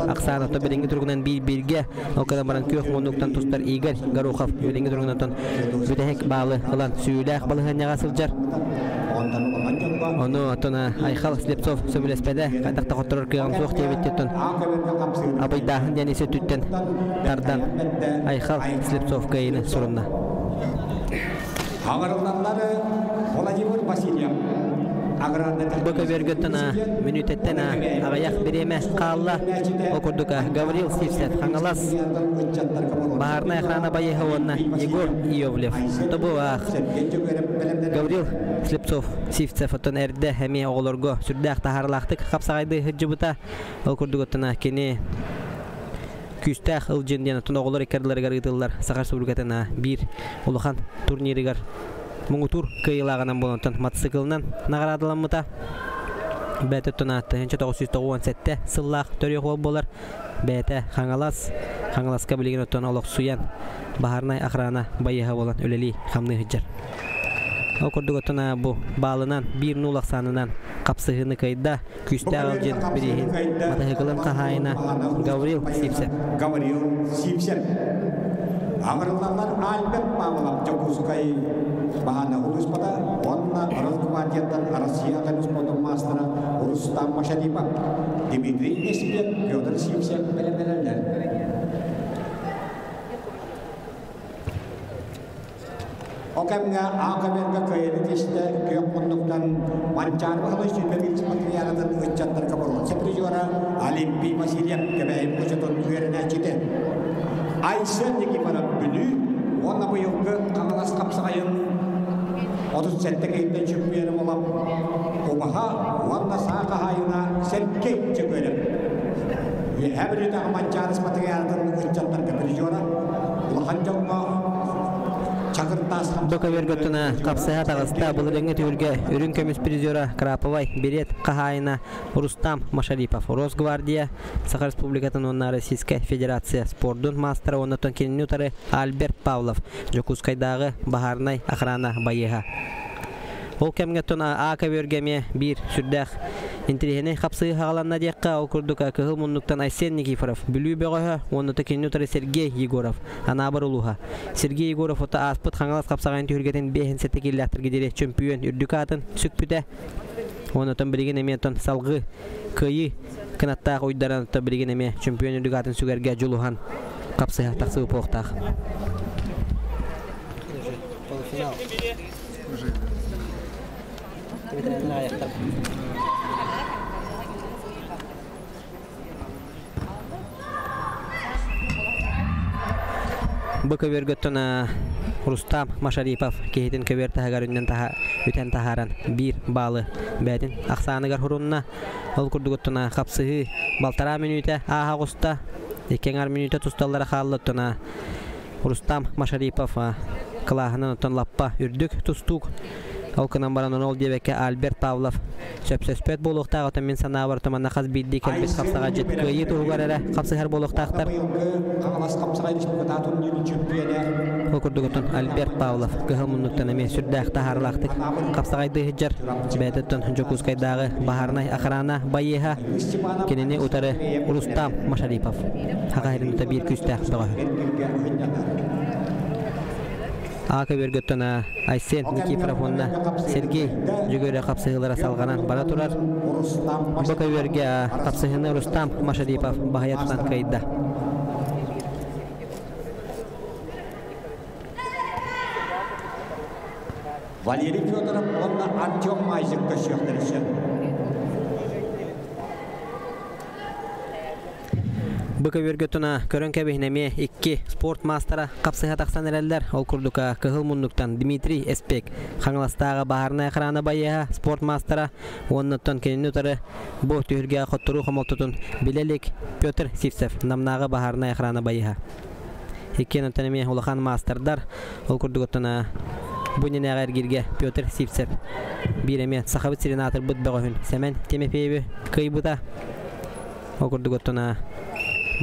Ахсаана то билиҥҥи туругунан биир-бииргэ ол гынан баран күөх муннуктан тустар Игорь Горохов билиҥҥи туругунан бүтэһик баалы ылан сүүрүүлээх балаһыанньаҕа сылдьар. Ону оттон Айхал Слепцов сөбүлэспэтэ, хайдах да хотторор кыаҕым суох диэбиттэн абыйдааһын диэн ис өттүттэн тардан Айхал Слепцов кыайыыны сурунна. Хаҥырылланнары Владимир Васильев. Бу көбүөргөттөн мүнүүтэттэн аҕыйах бириэмэ хаалла. Ол курдук Гаврил Сивцев Хаҥалас баһаарынай охрана байыһа уонна Егор Иовлев. Тобу Гаврил Слепцов Сивцев оттон эрдэ эмиэ оҕолорго сүрдээх таһаарылаахтык хапсаҕайды сылдьыбыта. Ол курдук оттон кини күүстээх ылдьын диэн оттон оҕолор иккардыларыгар ыытыллар Саха Республикатын биир улахан турнирыгар муҥутуур кыайыылааҕынан буолан мотоциклынан наҕараадаламмыта. Бэйэтэ 1997 сыллаах төрүөх уол буолар. Бэйэтэ Хаҥалас, Хаҥаласка билигин оттон олохсуйан баһаарынай охрана байыаһа буолан үлэлии хамныы сылдьар. Ол курдук оттон бу баалынан биир нуул ахсаанынан хапсыһыыны кыайда күүстээх ылдьын бирииһин матаһыкылын хаһаайына Гаврил Сивцев. Гаврил Сивцев. Аҥырыллаллар Альберт Павлов Дьокуускай баһаана улууспата уонна Росгвардияттан Россия спортун маастара Рустам Машарипов, Дмитрий Эспек, Петр Сивцев бэлэмнэнэллэр. Ол кэмҥэ аакаберга кыайыны тистэ күөх муннуктан Манчаары Баһылай сүүрбэ биир спартакиадатын ыччаттарга боруонса призера Олимпий Васильев Кэбээйи хочотун үөрэнээччитэ. Айсен Никифоров Бүлүү уонна быйылгы Хаҥалас хапсаҕайын 37 киһиттэн чөмпүйүөнэ буолан Убаһа уонна саа хаһаайына Сергей Чөкүөлэп. Үөһээ Бүлүүтээҕи Манчаары спартакиадатын ыччаттарга призера улахан дьоҥҥо Бу көбүөргөттүнэ хапсыһа таҕыста былырыыҥҥы түһүлгэ үрүҥ көмүс призера Краповай билет хаһаайына Рустам Машарипов Росгвардия Саха Республикатын уонна Российскай Федерация спордун маастара уонна кинини утары Альберт Павлов Дьокуускайдааҕы баһаарынай охрана байыаһа. Ол кэмҥэ оттон А көбүөргэ эмиэ биир сүрдээх интэриэһинэй хапсыһыы хаҕаланна диэххэ, ол курдук кыһыл муннуктан Айсен Никифоров, Бүлүү бөҕөһө уонна кинини утары Сергей Егоров, Анаабыр улууһа. Сергей Егоров ото ааспыт Хаҥалас хапсаҕайын түһүлгэтин 5-7 киилээхтэргэ диэри чөмпүйүөн үрдүк аатын сүкпүтэ. Уонна оттон билигин эмиэ оттон салгыы кыайыы кынаттаах уйдаран оттон билигин эмиэ чөмпүйүөн үрдүк аатын сүгэргэ дьулуһан хапсыһа тахсыбыт буолуохтаах. Полуфинал. Бу көбүөргөттөн Рустам Машарипов киһитин көбүөр таһыгар үннэн таһа үтэн таһааран биир баалы бээтин ахсааныгар хурунна. Ол курдугуттуна хапсыһыы балтараа мүнүүтэ ааһа оҕуста. Икки аҥар мүнүүтэ тусталлара хаалла Рустам Машарипов кылааһынан оттон лаппа үрдүк тустуук. Ол гынан баран ол диэбэккэ Альберт Павлов сөпсөспөт буолуохтаах отон мин санаабар туманна хас биирдии кэлбит хапсаҕа кыайыы туһугар эрэ хапсыһар буолуохтаахтар. Ол курдук отон Альберт Павлов кыһыл муннуктан эмиэ сүрдээх таһаарылаахтык хапсаҕайдыы сылдьар. Бэйэтиттэн Дьокуускайдааҕы баһаарынай охрана байыаһа кинини утары Рустам Машарипов. Хаха иһин биир күүстээх бөҕөһө. А көбүөргөттөн Айсен Никифоров уонна Сергей Дьөгүөрэ хапсыһыылара салҕанан бара турар. Бу көбүөргэ хапсыһыыны Рустам Машарипов баһыйа тутан кыайда. Валерий Федоров уонна Артем Майзик көрсүөхтэрэ сөп. Бу көбүөргэ туна көрөн кэбиһин эмиэ икки спорт маастара хапсыһа тахсан эрэллэр. Ол курдук кыһыл муннуктан Дмитрий Эспек Хаҥаластааҕы баһаарынай охрана байыаһа спорт маастара уоннаттан кинини утары бу түһүлгэ хотторуу хомолтотун билэ илик Петр Сивцев Намнааҕы баһаарынай охрана байыаһа. Иккиэн оттон эмиэ улахан маастардар. Ол курдук оттон бу иннинээҕи эргииргэ Петр Сивцев биир эмиэ Сахабыт сирин аатырбыт бөҕөһүн Сэмэн Тимофееви кыайбыта. Ол курдук оттон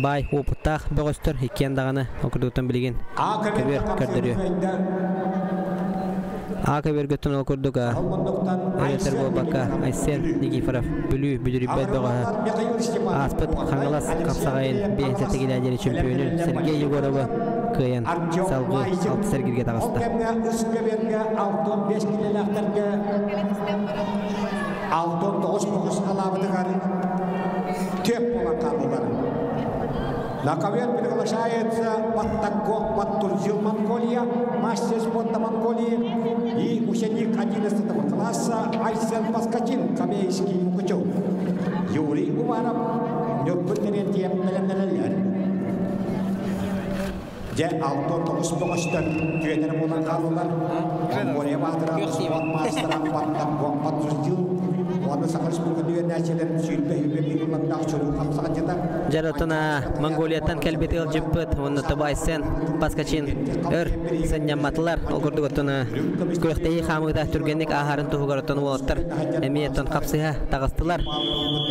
баай опыттаах бөҕөстөр иккиэн даҕаны ол курдуктан билигин көбүөр көрдөрүө. А көбүөргөттөн ол курдук өйөтөр буолбакка Айсен Никифоров Бүлүү бүдүрүйбэт бөҕөһө ааспыт Хаҥалас хапсаҕайын биэһин килэ диэри чөмпүйүөнүн Сергей Егоровы кыайан салгыы алтыс эргиргэ таҕыста. Ол кэмҥэ үс көбүөргэ 65 килэлээхтэргэ 69 тоҕус алаабытыгар төп буолан хааллылар. На ковер приглашается Баттагок Баттурзил, Монголия, мастер спорта Монголии, и ученик 11 класса Айсен Паскачин, Кабейский Мукучев. Юрий Уваров, Нюрбын Терентьев, бэлэмнэнэллэр. Дьэ, 69 бөҕөстөр түөтэрэ буолан хааллылар. Монголия баатыра, спорт маастара Баттагок Баттурзил уонна Саха Республикатын үөрэнээччилэрин 21 ыллардаах чулуу хапсаҕайдьыта. Дьарытына Монголияттан кэлбит ыалдьыппыт уонна Тобайсен Паскачин өр сынньамматылар. Ол курдук оттон күрэхтэһии хаамыыта түргэнник ааһарын туһугар оттон уолаттар эмиэ оттон хапсыһа таҕыстылар.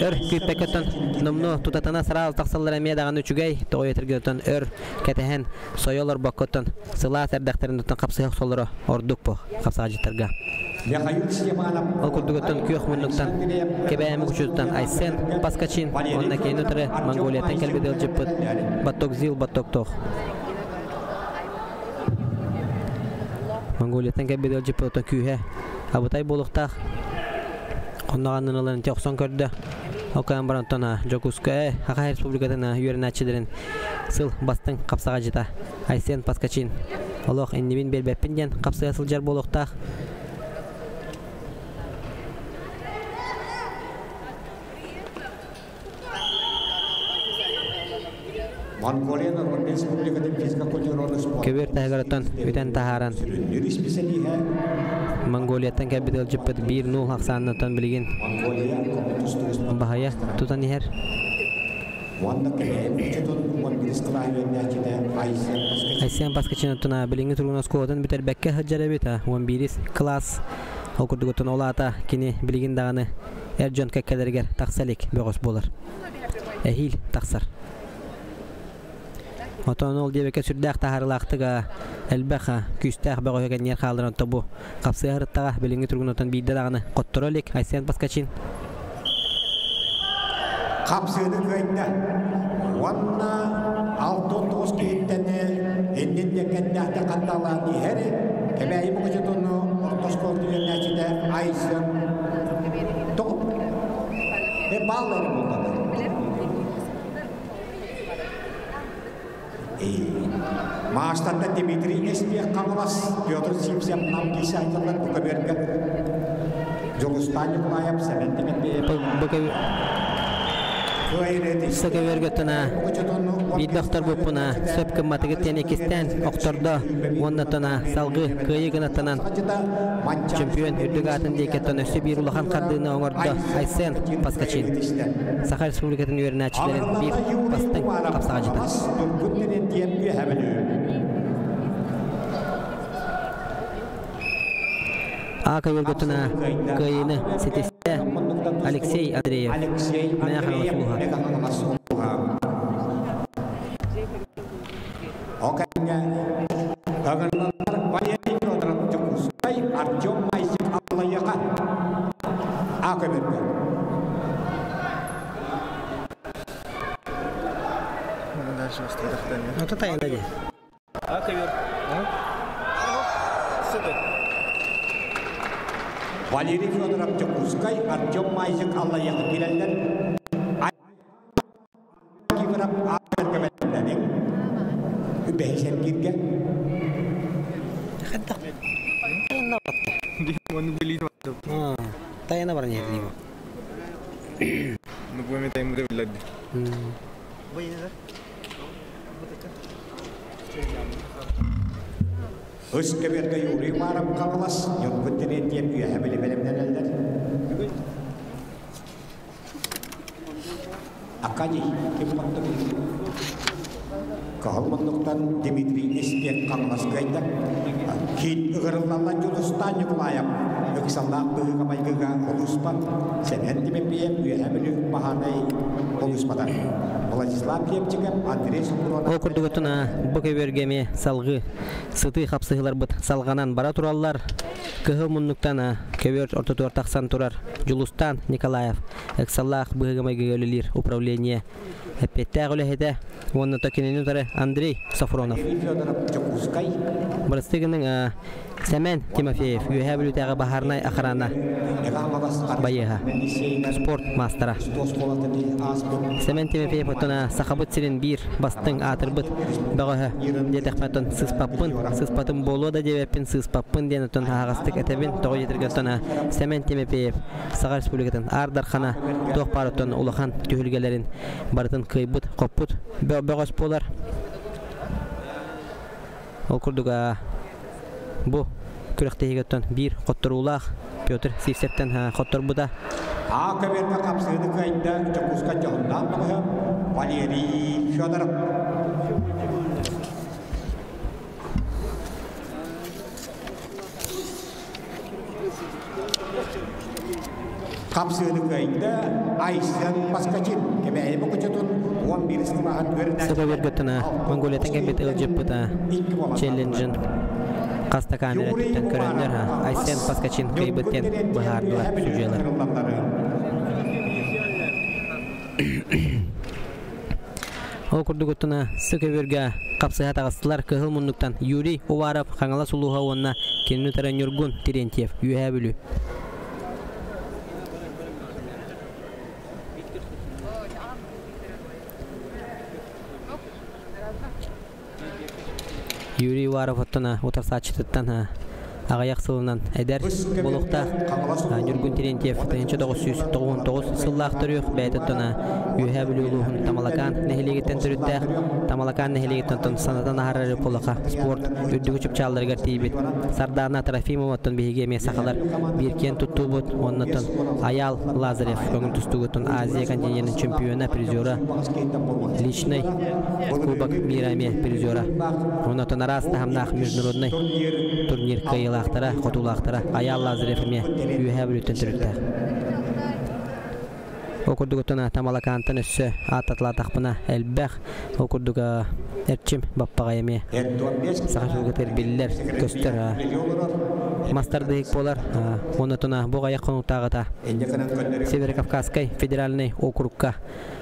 Өр күүппэккэ оттон номнуо тутатына сараал тахсаллар эмиэ даҕаны үчүгэй. Тоҕо этэргэ оттон өр кэтэһэн сойо олорбокко оттон сылаас эрдэхтэрин оттон хапсыһа охсоллоро ордук бу хапсаҕадьыттарга. Ол курдук оттон күөх муннуктан Кэбээми кучутуттан Айсен Паскачин уонна кини утары Монголияттан кэлбит ыалдьыппыт Баттокзил Баттоктох. Монголияттан кэлбит ыалдьыппыт оттон күүһэ абытай буолуохтаах. Онноҕаннын ылан охсон көрдө. Ол кэлэн баран оттон Дьокуускай Саха Республикатын үөрэнээччилэрин сыл бастыҥ хапсаҕайдьыта Айсен Паскачин олох иннибин биэрбэппин диэн хапсыйа сылдьар буолуохтаах. Монголия Народнай Республикатын физкультураны спорт Көбүөр таһыгарыттан үтэн таһааран сүрүннүүр исписэлииһэ Монголияттан кэлбит ыалдьыппыт 1-0 ахсааннаттан билигин Монголия тустуу спорт баһыйа тутан иһэр. уонна Кэбээйи Мукучутун 11 кылааһы үөрэнээччитэ Айсен Паскачин. Айсен Паскачин оттон билиҥҥи туругун оскуолатын бүтэрбэккэ сылдьар эбит. 11 кылаас. Ол курдук оттон ол аата кини билигин даҕаны эр дьон кэккэлэригэр тахса илик бөҕөс буолар. Эһиил тахсар. Отон ол диэбэккэ сүрдээх таһаарыылаахтык элбэх күүстээх бөҕөһү кэннигэр хаалларан тобу хапсыа сырыттаҕа билиҥҥи туругун оттон биирдэ даҕаны хотторо илик Айсен Паскачин. Хапсыыны кыайда. Уонна 69 киһиттэн иннин диэккэннээхтэ хатталаан иһэр Кэбээйи Мукучутуну орто оскуолатын үөрэнээччитэ Айсен тоҕо бааллары буллар. Маастарда Дмитрий Эспиэх Хаҥалас, Петр Сивцев Нам киисэ айталлар бу көбүөргэ Дьулустаан Николаев, Сэмэн Тимирбиев Сакавергаттана биирдэ охторбуппуна сөп гымматыгыт диэн иккистээн охтордо уонна тона салгыы кыайыы гынаттанан чемпион үрдүк аатын диэкеттэн өссө биир улахан хардыыны оҥордо Айсен Паскачин. Саха Республикатын үөрэнээччилэрин биир бастыҥ хапсаҕайдьыта. А көбүргөтүнэ кыайыыны ситистэ Алексей Андреев. Алексей Мэҥэ Хаҥалас улууһа. Ол кэмҥэ ыҥырыллар Валерий Федоров Дьокуускай, Артем Майсик Аллайыаха А көбүргө. Ото тайна ди. А ковер. Супер. Валерий Федоров Дьокуускай, Артем Майзик Аллайыаха киирэллэр. Киирап А көбүргө Үбэһис эргииргэ. Тайна баран иһэр Ну, памятаем, биллэрди. Үс көбүөргэ Юрий Уваров Хаҥалас, Ньургун Терентьев үөһэ били бэлэмнэнэллэр. Акадий ким муннук? Кыһыл муннуктан Дмитрий Испек Хаҥалас кыайда. Киин ыгырыллаллар Дьулустаан Ньукулаев ыксаллаах быһыыга-майгыга улууспат Сэмэн Тимофеев Үөһээ Бүлүү Баһаанай улууспата. Владислав Лепчиков, Андрей Супрунов. Ол курдук оттон бу көбүөргэ эмиэ салгыы сытыы хапсыһыыларбыт салҕанан бара тураллар. Кыһыл муннуктан көбүөр ортотугар тахсан турар Дьулустаан Николаев ыксаллаах быһыыга-майгыга үлэлиир управление эппиэттээх үлэһитэ уонна то кинини утары Андрей Софронов. Валерий Федоров Дьокуускай. Бырастыы гыныҥ Сэмэн Тимофеев, Үөһээ Бүлүүтээҕи баһаарынай охрана байыаһа, спорт маастара. Сэмэн Тимофеев оттон Сахабыт сирин биир бастыҥ аатырбыт бөҕөһө диэтэхпинэ оттон сыспаппын, сыспатым буолуо да диэбэппин, сыыспаппын диэн оттон аһаҕастык этэбин. Тоҕо диэтэргэ оттон Сэмэн Тимофеев Саха Республикатын Аар Дархана туох баар оттон улахан түһүлгэлэрин барытын кыайбыт, хоппут бөҕөс буолар. Ол курдук бу күрэхтэһиигэ биир хотторуулаах Петр Сивцевтэн хотторбута. А көбүөргэ хапсыыны кыайда Дьокуускай дьоһуннаах бөҕөһө Валерий Федоров. Хапсыыны кыайда Айсен Поскачин Кэбээйи Бокучутун 11 кылааһын үөрэнээччилэрэ Сыта Монголиятан кэлбит ыалдьыппыт челленджин хаста камера өттүттэн көрөннөр Айсен Поскачин кыайбыт диэн быһаардылар судьуйалар. Ол курдук оттуна сы көбүөргэ хапсыһа таҕыстылар кыһыл муннуктан Юрий Уваров Хаҥалас улууһа уонна кинини утары Ньургун Терентьев Үөһээ Бүлүү. Юрий Уваров оттон утарсааччытыттан аҕыйах сылынан эдэр буолуохтаах Ньургун Терентьев 1999 сыллаах төрүөх бэйэтэ Үөһээ Бүлүү улууһун Тамалакаан нэһилиэгиттэн төрүттээх Тамалакаан нэһилиэгиттэн оттон санатан аһарар Полоха спорт үрдүкү чыпчаалларыгар тиийбит Сардаана Трофимоваттан биһиги эмиэ сахалар биир киэн туттуубут уоннаттан Айаал Лазарев көҥүл тустуугуттан Азия континенын чемпиона, призера, личный Кубок мира эмиэ призера. Оннотон араас таһымнаах международный турнир кыайыылаахтара, хотуулаахтара Айаал Лазарев эмиэ Үөһээ Бүлүүттэн төрүттээх. Ол курдугуттан Тамалакаантан өссө ааттатылаатахпына элбэх. Ол курдук Эрчим Баппаҕай эмиэ саха сылгытыгар биллэр, көстөр мастардыһык буолар. Оннотуна бу аҕыйах хонуктааҕыта Северо-Кавказскай федеральнай округка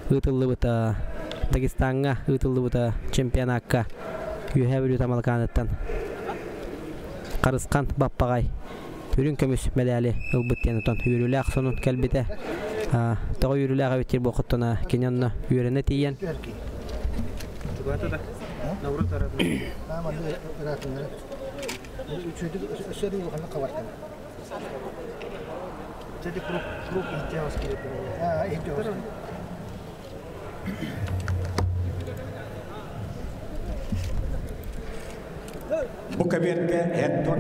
ыытыллыбыт Дагестаҥҥа ыытыллыбыт чемпионакка Үөһээ Бүлүү Тамалакааныттан Харысхан Баппаҕай үрүҥ көмүс мэдээли ылбыт диэн отон үөрүүлээх сонун кэлбитэ. Тоҕо үөрүүлээх эбит диир буолхоттуна кини онно үөрэнэ тиийэн Бу көбүөргэ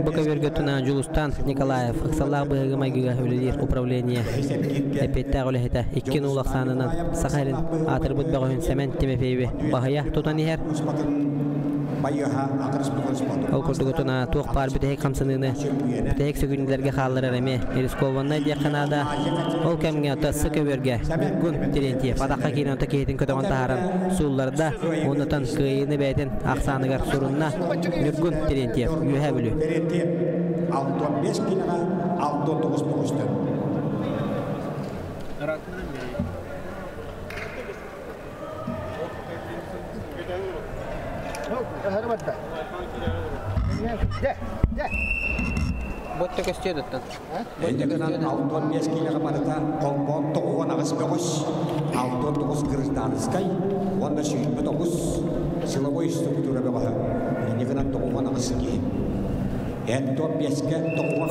Бу көбүөргэ туна Дьулустан Николаев ыксаллаах быһыыга-майгыга үлэлиир управление эппиэттээх үлэһитэ икки нуул ахсаанынан Саха сирин аатырбыт бөҕөһүн Сэмэн Тимофееви баһыйа тутан иһэр. Ол курдук туна туох баар бүтэһик хамсаныыны бүтэһик сүгүннэргэ хаалларар эмиэ рискованнай диэххэ наада. Ол кэмҥэ сы көбүөргэ Ньургун Терентьев атахха киирэн ото киһитин көтөҕөн таһааран суулларда, оннотон кыайыыны бэйэтин ахсааныгар сурунна Ньургун Терентьев, Үөһээ Бүлүү. Терентьев 65 килоҕа 69 көҕүстэр. Ботта көстүө доттон. Инньэ гынан 65 киилэҕэ барыта холбоон 98 бөҕөс, 69 гражданскай уонна 29 силовой структура бөҕөһө. Инньэ гынан 98 киһи. Эн 15-кэ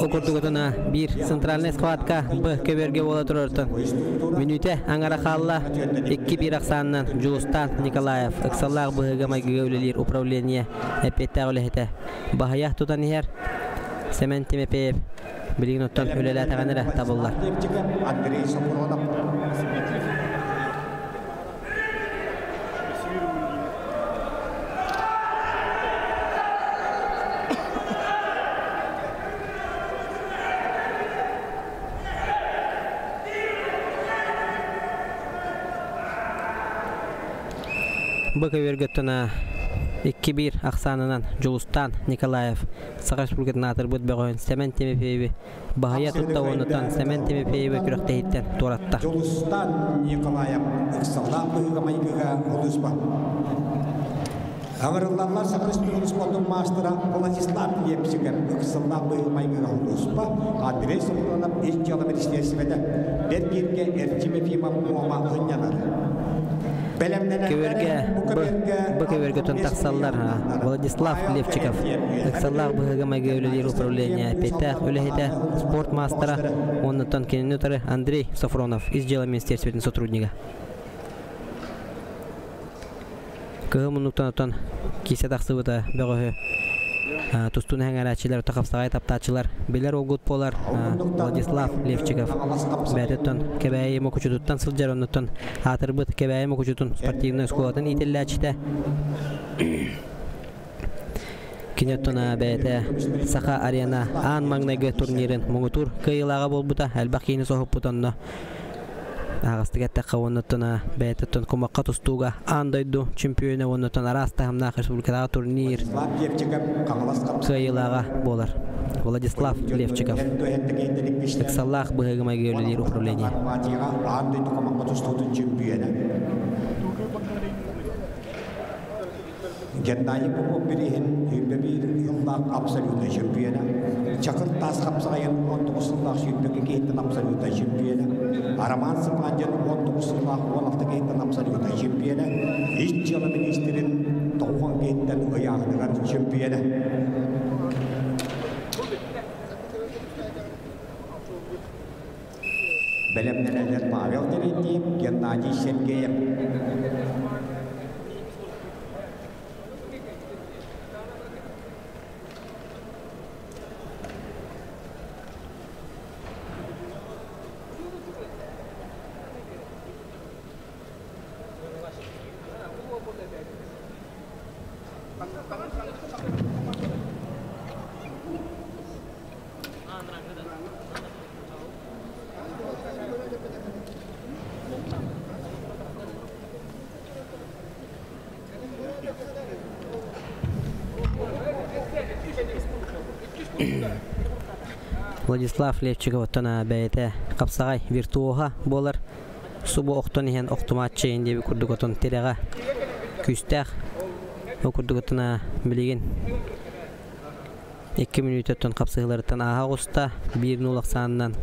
Ол курдугутуна биир центральный схватка Б көбүөргэ буола турартан мүнүүтэ аҥара хаалла 2-1 ахсаанынан Дьулустан Николаев ыксаллаах быһыыга-майгыга үлэлиир управление эппиэттээх үлэһитэ баһыйа тутан иһэр Сэмэн Тимофеев билигин оттон үлэлээтэҕинэ эрэ табыллар. Андрей Сопронов. Бу көбүөргэ 2-1 ахсаанынан Дьулустан Николаев Саха Республикатын аатырбыт бөҕөһүн Сэмэн Тимофееви баһыйа тутта уоннутан Сэмэн Тимофееви күрэхтэһииттэн туоратта. Дьулустан Николаев ыксаллаах быһыыга майгыга олус. Ыҥырыллаллар Саха Республикатын спордун маастара Владислав Лепсиков, ыксаллаах быһыы-майгыга улууспа Андрей Софронов ис дьыала министиэристибэтэ Бэргииргэ Эрчим Ефимов Муома сынньанар. Көбүөргэ бу көбүөргэ тон тахсаллар Владислав Левчиков, ыксаллаах быһыыга-майгыга үлэлиир управление эппиэттээх үлэһитэ, спорт маастара, уоннаттан кинини утары Андрей Софронов, ис дьыала министиэристибэтин сотруднига. Кыһыл муннуктан отон киисэ тахсыбыта бөҕөһү тустууну сэҥээрээччилэр, хапсаҕай таптааччылар билэр уолгут буолар Владислав Левчиков. Бэйэтиттэн Кэбээйи Мукучутуттан сылдьар, оннуттан аатырбыт Кэбээйи Мукучутун спортивнай оскуолатын иитиллээччитэ. Кини оттон бэйэтэ Саха арена аан маҥнайгы турнирын муҥутуур кыайыылааҕа буолбута, элбэх киһини соһуппут онно. Аһаҕастык эттэххэ уоннаттан бэйэтиттэн кумахха тустууга аан дойду чемпиона уоннаттан араас таһымнаах республикатааҕы турнир кыайыылааҕа буолар. Владислав Левчиков. Ыксаллаах быһыыга-майгыга үлэлиир управление. Аан дойду кумахха тустуутун чемпиона. Геннадий Попов бирииһин 21 сыллаах абсолютнай чөмпүйүөнэ, Чакыр таас хапсаҕайын 19 сыллаах сүүрбэкэ киһиттэн абсолютнай чөмпүйүөнэ, Роман Сыпандин 19 сыллаах 16 киһиттэн абсолютнай чөмпүйүөнэ, Ис дьыала миниистирин 90 киһиттэн ыйааһыныгар чөмпүйүөнэ. Бэлэмнэнэллэр Павел Терентьев, Геннадий Сергеев. Владислав Левчиков оттон бэйэтэ хапсаҕай виртуоһа буолар. Субу охтон иһэн охтумааччы диэби курдук отон тирэҕэ күүстээх. Ол курдук оттон билигин 2 мүнүүтэттэн хапсыһыыларыттан ааһа оҕуста. 1-0 ахсаанынан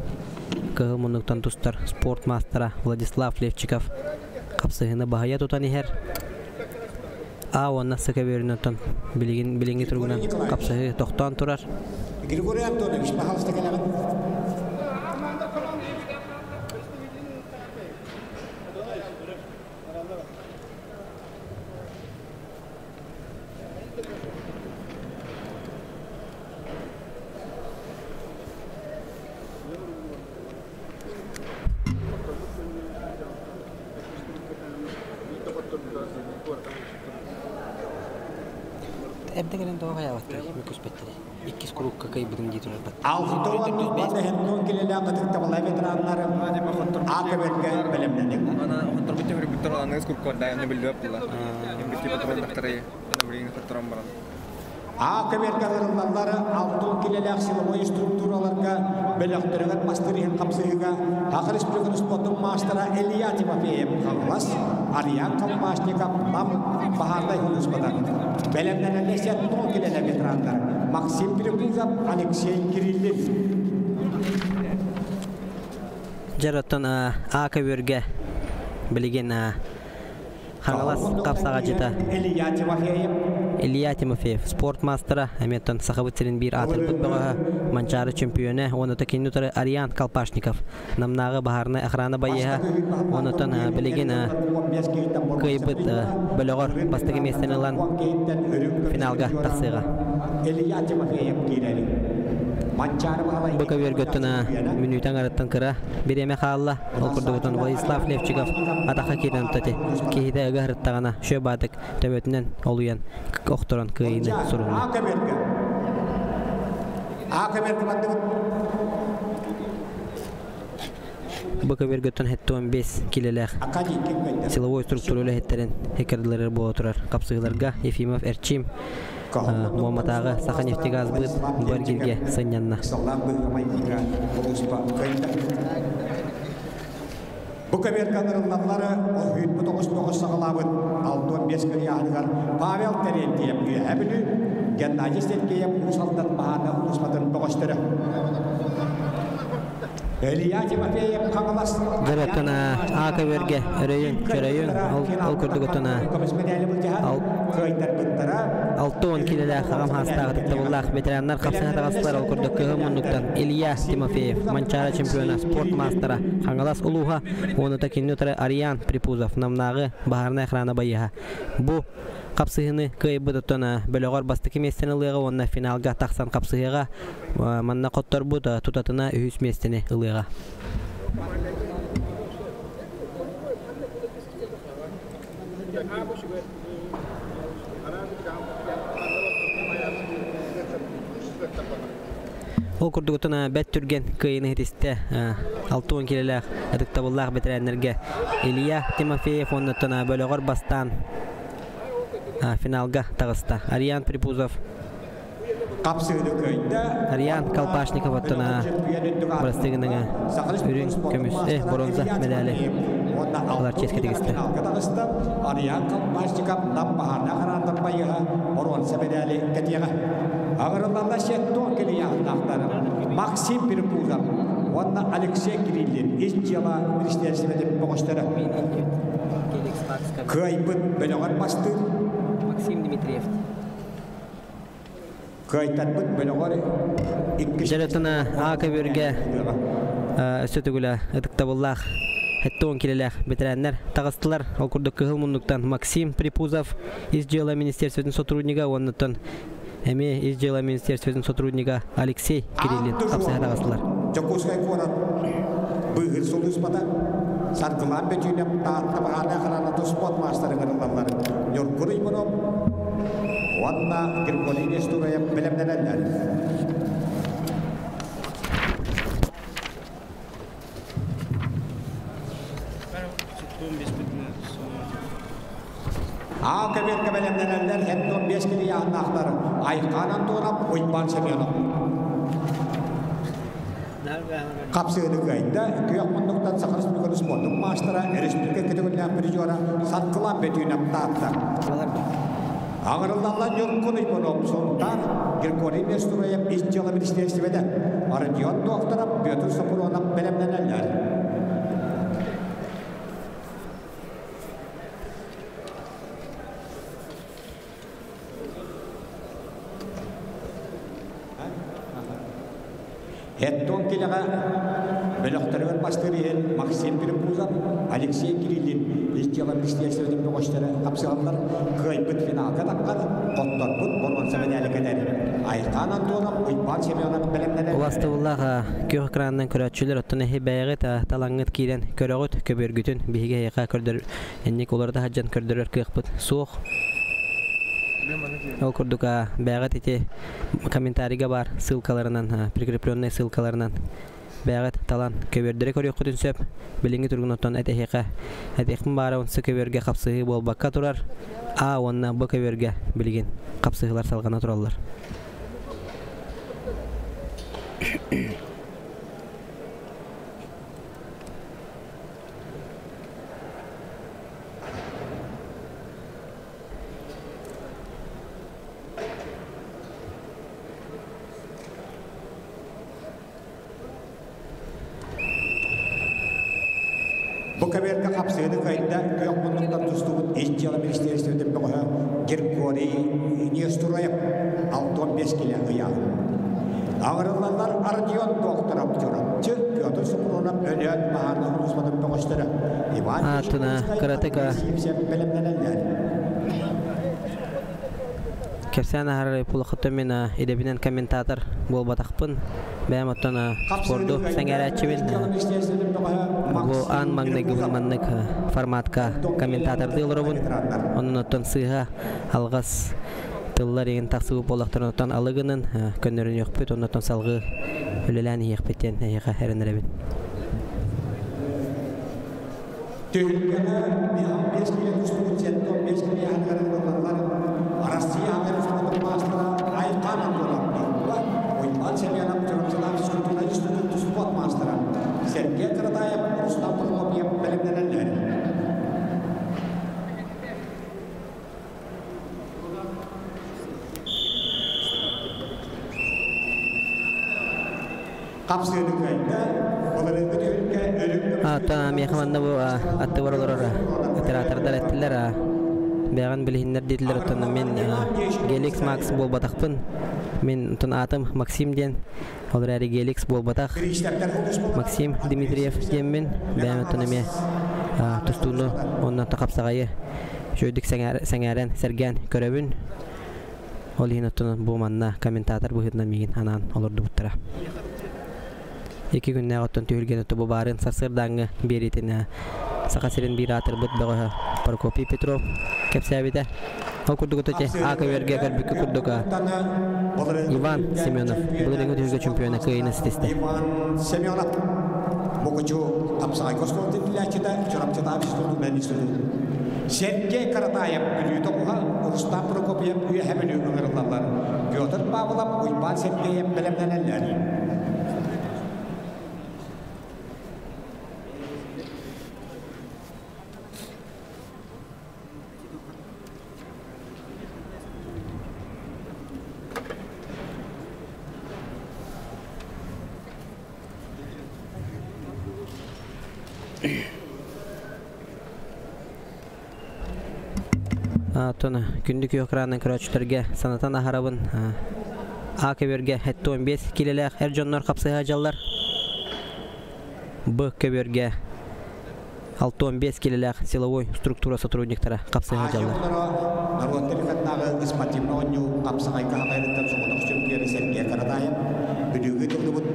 кыһыл муннуктан тустар спорт маастара Владислав Левчиков хапсыһыыны баһыйа тутан иһэр. А уонна С көбүөрүнэн билигин билиҥҥи туругунан хапсыһыы тохтоон турар. Григорий Антонович, пожалуйста, кэлэҕин. Эрдэ кэлэн тоҕо хайаабаттар мөкүспэттэрэ. Иккис курукка кыайбытым дии турарбат. Алта уон эһэннуон килэлээх ытыктабылай ветераннары АКБ-га бэлэмнэниҥ. Хотторбут төһөрбүттэр аныгыс куркуордаайаны биллибэт буолла. Имбитти патроннахтары билигин хотторон баран. АКБ-га ылыллаллары 60 килэлээх силовой структураларга бөлөхтөрүгэр мастыр иһин хапсыһыыга Саха Республикатын спордун маастара Илья Тимофеев Хаҥалас, Ариан Колпашников Нам баһаарынай сулууспата. Бэлэмнэнэллэр 70 килэлээх ветераннар Максим Перекузов, Алексей Кириллин. Дьэр оттон А көбүөргэ билигин Хаҥалас хапсаҕадьыта Илья Тимофеев Илья Тимофеев спорт маастара, эмиэттэн Сахабыт сирин биир аатырбыт бөҕөһө, Манчаары чемпиона, уонна кинини утары Ариан Колпашников, Намнааҕы баһаарынай охрана байыаһа, онутан билигин кыайбыт бөлөҕөр бастакы миэстэни ылан финалга тахсыаҕа. Илья Тимофеев киирэри. Бу көбүөргөттөн мүнүүтэ аҥарыттан кыра бириэмэ хаалла. Ол курдугутун Владислав Левчиков атахха киирэн тати киһитэ ыга ырыттаҕына шө баатык төбөтүнэн олуйан охторон кыайыыны сурунна. Бу көбүөргөттөн 75 килэлээх силовой структура үлэһиттэрин хекердилэрэр буола турар хапсыһыыларга Ефимов Эрчим Муоматааҕы Саханефтегазбыт бу эргииргэ сынньанна. Бу көбүөргэ ыҥырыллаллар оһүүрбүт оҕус бөҕөс саҕалаабыт 65 кырыйааһыныгар Павел Терентьев Үөһээ Бүлүү, Геннадий Сергеев Уус Алдан баһаана улууспатын бөҕөстөрө. Илья Тимофеев Хаҥалас Дьарыктана А көбүөргэ өрөйүн, чөрөйүн, ол курдук отона кыайтарбыттара 60 килэлээх аҕам хаастаах ытыктабыллаах ветераннар хапсыһа таҕыстылар. Ол курдук кыһыл муннуктан Илья Тимофеев, Манчаары чемпиона, спорт маастара, Хаҥалас улууһа, уонута кинини утары Ариан Припузов, Намнааҕы баһаарынай охрана байыаһа. Бу хапсыһыыны кыайбыт оттон бөлөҕөр бастакы миэстэни ылыаҕа уонна финалга тахсан хапсыһыаҕа. Манна хотторбут тутатына үһүс миэстэни ылыаҕа. Ол курдугутун бэт түргэн кыайыны иһитистэ 60 килэлээх ытыктабыллаах бэтэрээннэргэ Илья Тимофеев уоннаттан бөлөҕөр бастаан финалга таҕыста. Ариан Припузов Хапсыыны кыайда. Ариан Колпашников оттон бырастыгыныҥа үрүҥ көмүс, боронза медали ылар чиэскэ тигистэ. Ариан Колпашников нам баһарна хараандар байыһа боруонса медали кэтиэҕэ. Аҕырыллалла сеттон килияхтаахтар Максим Перепузов уонна Алексей Кириллин ис дьыала министиэристибэтин бөҕөстөрө. Кыайбыт бөлөҕөр бастыыр. Максим Дмитриев. Кыайтарбыт бөлөҕөр иккис Дьарытына А көбүөргэ өссө төгүлэ ытыктабыллаах 70 килэлээх бэтэрээннэр таҕыстылар. Ол курдук кыһыл муннуктан Максим Припузов ис дьыала министерствотын сотруднига уоннаттан эмиэ ис дьыала министерствотын сотруднига Алексей Кириллин хапсыһа таҕыстылар. Дьокуускай куорат быыһыыр сулууспата Саргылаан Бөтүүнэп Таатта баһаарынай охраната спорт маастарыгар ылаллар Ньургун Иванов уонна Григорий Нестураев бэлэмнэнэллэр. Аа көбүөргэ бэлэмнэнэллэр 75 килийааннаахтар Айхаан Антонов, Уйбаан Семенов. Хапсыыны кыайда, күөх муннуктан Саха Республикатын спордун маастара, республика көтөгүллээх призера Саргылан Бөтүүнэп Таатта. Аҥырыллаллар Ньургун Уйбанов, Сунтаар, Григорий Нестураев ис дьыала министиэристибэтэ, Родион Докторов, Петр Сопронов бэлэмнэнэллэр. Эттон килэҕэ бөлөхтөрүгэр бастыыр иһин Максим Перепузов, Алексей Кириллин ис дьыала министиэристибэтин бөҕөстөрө хапсыһаллар, кыайбыт финалга таххар, хотторбут боруонса медали кэтэр. Айхаан Антонов, Уйбаан Семенов бэлэмнэнэр. Убастабыллаах күөх экранынан көрөөччүлэр, оттон эһи бэйэҕит талаҥҥыт киирэн көрөҕүт, көбүөргүтүн биһиги эһиэхэ көрдөр инник уларыта сылдьан көрдөрөр кыахпыт суох. Ол курдук бэйэҕит ити комментарийга баар ссылкаларынан, прикрепленный ссылкаларынан бэйэҕит талан көбүөрдэри көрүөххүтүн сөп. Билиҥҥи туругун оттон этэһиэхэ этиэхпин баара онсу көбүөргэ хапсыһыы буолбакка турар. А уонна Б көбүөргэ билигин хапсыһыылар салҕана тураллар. Бу кэбиэргэ хапсыһыны кыайда күөх муннуктан тустубут ис дьыала министиэристибэтин бөҕөһө Григорий Нестроев 65 килэ ыйааһын. Аҕырыллаллар Родион Докторов Чурапчы, Петр Супрунов Өлөөн баһаарга улууспатын бөҕөстөрө Иван Аатына кыратык Сивцев бэлэмнэнэллэр. Кэпсээн аһарар пулахыттан мин идэбинэн комментатор буолбатахпын. Бэйэм оттон спорду сэҥээрээччибин. Бу аан маҥнайгыбын маннык форматка комментатордыы олоробун. Онон оттон сыыһа алҕас тыллар иҥин тахсыбыт буоллахтарына оттон алы гынан көннөрүнүөхпүт, оннуттан салгыы үлэлээн иһиэхпит диэн эһиэхэ эрэнэрэбин. Түһүлгэҕэ 5 киилэ тустубут 75 киилэ аһыныгар ылыллаллар Россия аһыныгар спордун маастара Айхан Антонов Уйбаан Семенов Чурапчылаах физкультурнай институт спорт маастара Сергей Каратаев, Рустам Прокопьев бэлэмнэнэллэр. Ата миэхэ манна бу аттыбар олорор оператордар эттилэр бэҕэн билиһиннэр диэтилэр оттон мин Геликс Макс буолбатахпын мин оттон аатым Максим диэн ол эрээри Геликс буолбатах Максим Дмитриев диэммин бэйэм оттон эмиэ тустууну уонна хапсаҕайы үчүгэйдик сэҥээрэн сэргээн көрөбүн Ол иһин оттон бу манна комментатор быһыытынан миигин анаан олордубуттара. Икки күннээх оттон түһүлгэни бу баарын сарсыардааҥҥы биэриитин Саха сирин биир аатырбыт бөҕөһө Прокопий Петров кэпсээбитэ. Ол курдук ити А көбүөргэ көрбүккэ курдук Иван Семенов былырыыҥҥы түһүлгэ чемпиона кыайыыны ситистэ. Иван Семенов Мукучу Хапсаҕай оскуолатын иитиллээччитэ Чурапчытаабы институтун Сергей Каратаев Бүлүү тоҕуһа, Рустам Прокопьев Үөһэ Бүлүү ыҥырыллаллар. Петр Павлов, Уйбаан Сергеев бэлэмнэнэллэр. Оттон күндү күөх экранынан көрөөччүлэргэ санатан аһарабын. А көбүөргэ 75 килэлээх эр дьоннор хапсыһа дьаллар. Б көбүөргэ 65 килэлээх силовой структура сотрудниктара хапсыһа дьаллар. Норуот телефоннааҕы спортивнай оонньуу хапсаҕайга хапайрыттан соҕотох чөмпүйүөнэ Сергей Каратаев Бүлүүгэ тыллыбыт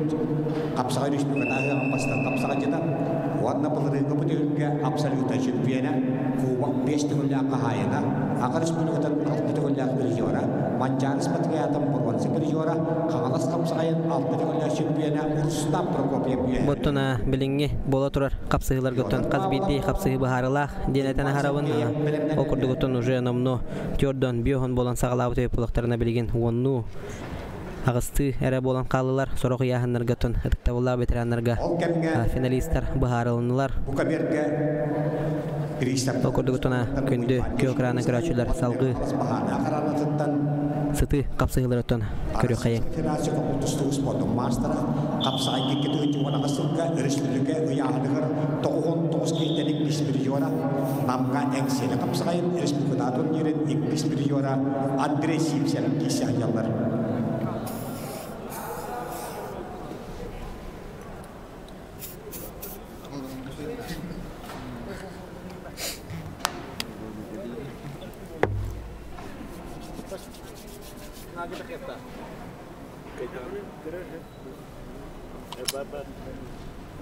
хапсаҕай республикатааҕы бастакы хапсаҕайдьыта уонна былырыыҥҥы бу түһүлгэ абсолютнай чөмпүйүөнэ Кубок биэс төгүллээх хаһаайына, Аҕа республикатын алта төгүллээх призера, Манчаары спартакиадатын боруонса призера, Хаҥалас хапсаҕайын алта төгүллээх чөмпүйүөнэ Рустам Прокопьев үөһэ. Оттон билиҥҥи буола турар хапсыһыыларгыттан хас биирдии хапсыһыы быһаарылаах диэн этэн аһарабын. Ол курдугуттан уже номнуо түөрдөн биоһун буолан саҕалаабыт өйпулактарына билигин уоннуу аҕыстыы эрэ буолан хааллылар. Сорох ыйааһыннарга тон ытыктабыллаах ветераннарга финалистар быһаарылыннылар. Ол курдугутуна күндү күөх экраны көрөөччүлэр салгыы сытыы хапсыһыыларыттан көрүөххэйиҥ. Федерация тустуу спордун маастара хапсаҕай кикки уон сылга өрөспүүбүлүкэ ыйааһыныгар 99 киһиттэн иккис призера Намҥа Эҥсиэли хапсаҕайын республикатааҕы турнирын иккис призера Андрей Симсер киирсэ сылдьаллар.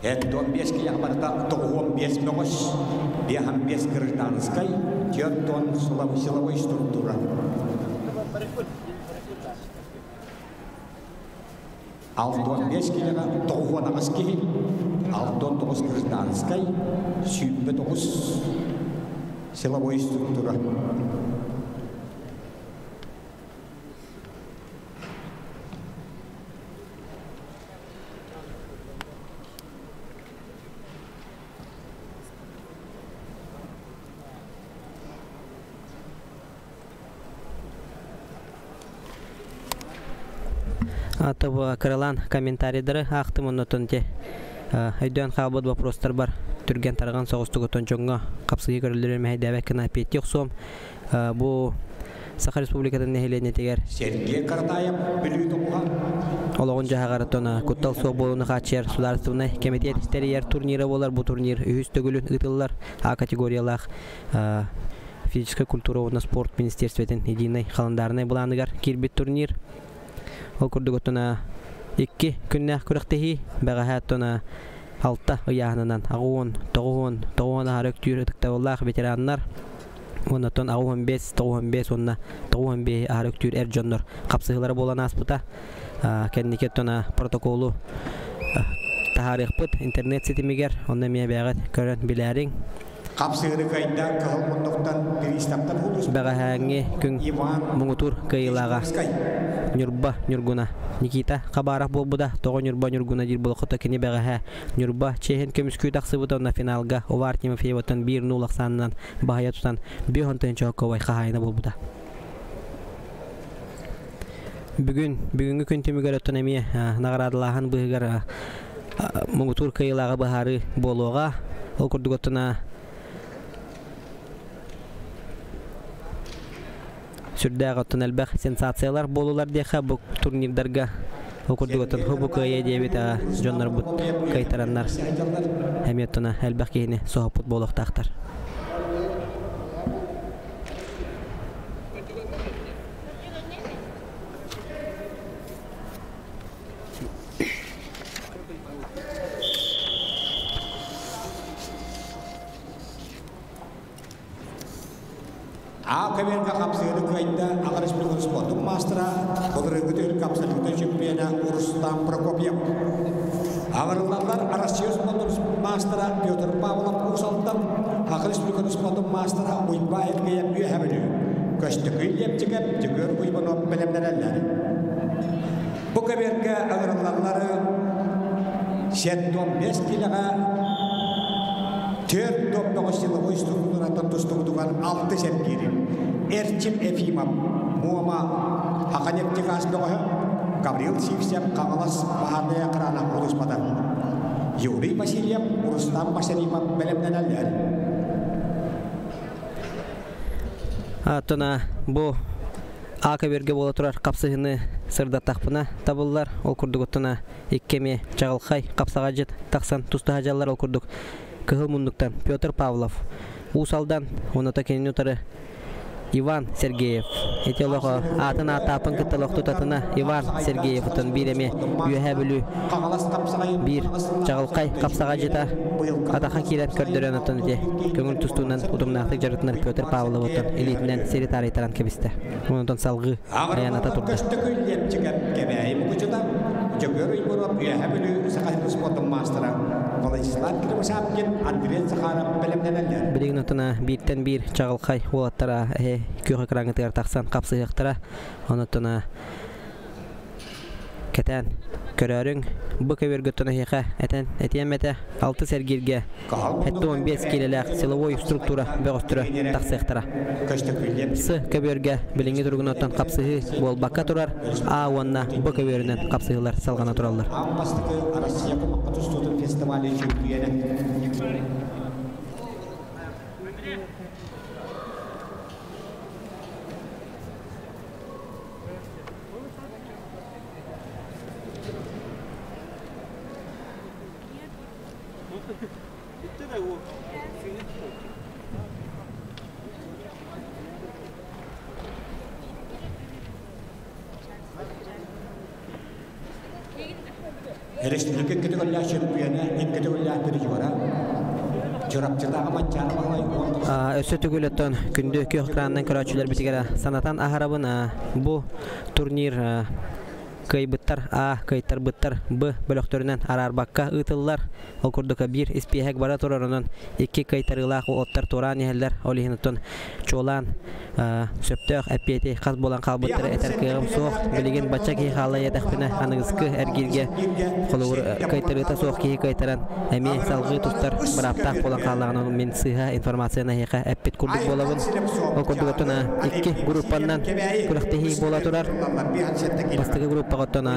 Эттон биэс киһи барыта тоҕуһуон биэс мөҕөс, биэһэн биэс гражданскай, түөрт уон силовой структура. 65 киилэҕэ 98 киһи, 69 гражданскай, 29 силовой структура. Тобу кыралаан комментарийдары аахтым оннотон те өйдөөн хаалбыт вопростар бар түргэн тарҕан соҕустугутун дьоҥҥо хапсыһыы көрүллэрин мэһэйдээбэккэ эппиэттии охсуом бу Саха Республикатын нэһилиэнньэтигэр Сергей Каратаев Бүлүү тоҕуһа олоҕун дьаһаҕарыттан куттал суох буолууну хааччыйар судаарыстыбаннай кэмитиэт тэрийэр турнира буолар. Бу турнир үһүс төгүлүн ыытыллар А категориялаах физическая культура уонна спорт министерствотын единый халандаарынай былааныгар киирбит турнир. Ол курдук оттон икки күннээх күрэхтэһии бэҕэһээ оттон алта ыйааһынынан аҕуон, тоҕуон, тоҕуон аһары өктүүр ытыктабыллаах ветераннар уоннаттан 85, 95 уонна 95 аһары өктүүр эр дьоннор хапсыһыылара буолан ааспыта. Кэнники оттон протоколу таһаарыахпыт интернет ситимигэр, онно эмиэ бэйэҕит көрөн билээриҥ. Хапсыыры кыайда кыһыл муннуктан Кристоптан Бэҕэһээҥҥи күн муҥутуур кыайыылааҕа Ньурба Ньургуна Никита Хабаров буолбута. Тоҕо Ньурба Ньургуна диир болохото кини бэҕэһээ Ньурба чиэһин көмүскүү тахсыбыта уонна финалга Увар Тимофееваттан 1-0 ахсаанынан баһыйа тутан 5 тыһыынча хаһаайына буолбута. Бүгүн, бүгүҥҥү күн түмүгэр оттон эмиэ наҕараадалааһын быыһыгар муҥутуур кыайыылааҕы быһаарыы буолуоҕа. Ол курдук оттон сүрдээх оттон элбэх сенсациялар буолулар диэхэ бу турнирдарга ол курдук оттон хубу кыайа диэбит дьоннорбут кыайтараннар эмиэ оттон элбэх киһини соһуппут буолуохтаахтар. А көбүөргэ хапсыыны кыайда Аҕа Республика спордун маастара, былырыыҥҥы түһүлгэ абсолютнай чемпиона Рустам Прокопьев. Аҕырыллаллар Россия спордун маастара Петр Павлов Уус Алдан, Аҕа Республика спордун маастара Уйбаа Элгэйэп Үөһэ Бүлүү, Көстөкүй Лепчикэп Дьөгүөр Уйбанов бэлэмнэнэллэр. Бу көбүөргэ ыҥырыллаллары 75 киилэҕэ 4 топ бөҕө силовой структураттан тустубутугар 6 сэргиири Эрчим Ефимов, Муома, Хаханефтегаз бөҕөһө, Гаврил Сивцев, Хаҥалас баһаарнай охрана улууспата, Юрий Васильев, Рустам Машарипов бэлэмнэнэллэр. Аттына бу А көбүөргэ буола турар хапсыһыны сырдаттахпына табыллар. Ол курдук оттуна икки эмиэ чаҕылхай хапсаҕадьыт тахсан тустаһа дьаллар. Ол курдук кыһыл муннуктан Петр Павлов, Уус Алдан, онута кинини утары Иван Сергеев. Ити олох аатын ааттааппын кытта олох тутатына Иван Сергеевтан биир эмиэ Үөһээ Бүлүү биир чаҕылхай хапсаҕадьыта атаха киирэн көрдөрөн оттон ити көҥүл тустуунан утумнаахтык дьарыктанар Петр Павловыттан илиитинэн сири таарыйтаран кэбистэ. Онтон салгыы айаната турда. Кэбээйи мукучута Дьөгүөр Уйгуров Үөһээ Бүлүү Саха спордун маастара Владислав Кривошапкин, Андрей Захаров бэлэмнэнэллэр. Билигин отуна бииртэн биир чаҕылхай уолаттара эһэ күөх экраҥҥытыгар тахсан хапсыһыахтара. Онотуна кэтээн көрөөрүҥ. Бу көбүөргөттөн эһиэхэ этэн этиэм этэ алтыс эргииргэ 75 киилэлээх силовой структура бөҕөстөрө тахсыахтара. С көбүөргэ билиҥҥи туругунан хапсыһыы буолбакка турар А уонна Б көбүөрүнэн хапсыһыылар салҕана тураллар. Аан бастакы Россия кумахха тустуутун фестивале чөмпүйүөнэ. Өрөспүүбүлүкэ икки төгүллээх чөмпүйүөнэ, икки төгүллээх призера, Чурапчытааҕы Манчаары Баһылай Өссө төгүл оттон күндү күөх экранынан көрөөччүлэрбитигэр санатан аһарабын бу турнир кыайбыттар А, кыайтарбыттар Б бөлөхтөрүнэн араарбакка ыытыллар. Ол курдук биир испиэһэк бара турар, онон икки кыайтарыылаах уоттар туораан иһэллэр. Ол иһин оттон чуолаан сөптөөх эппиэти хас буолан хаалбыттары этэр кыаҕым суох. Билигин бачча киһи хаалла диэтэхпинэ, аныгыскы эргииргэ холобур кыайтарыыта суох киһи кыайтаран эмиэ салгыы тустар бырааптаах буолан хааллаҕына мин сыыһа информацияны эһиэхэ эппит курдук буолабын. Ол курдук оттон икки группаннан күрэхтэһии буола турар. Бастакы группаҕа оттон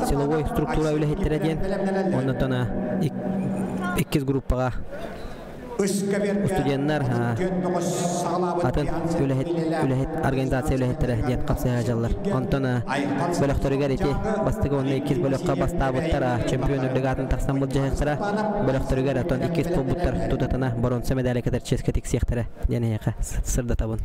силовой структура үлэһиттэрэ диэн, оннотон иккис группаҕа студеннар атын үлэһит үлэһит организация үлэһиттэрэ диэн хапсыһа дьаллар. Онтон бөлөхтөрүгэр ити бастакы уонна иккис бөлөххө бастаабыттар чемпион үрдүк аатын тахсан былдьаһыахтара. Бөлөхтөрүгэр оттон иккис буолбуттар тутатына боруонса медали кэтэр чиэскэ тиксиэхтэрэ диэн эһиэхэ сырдатабын.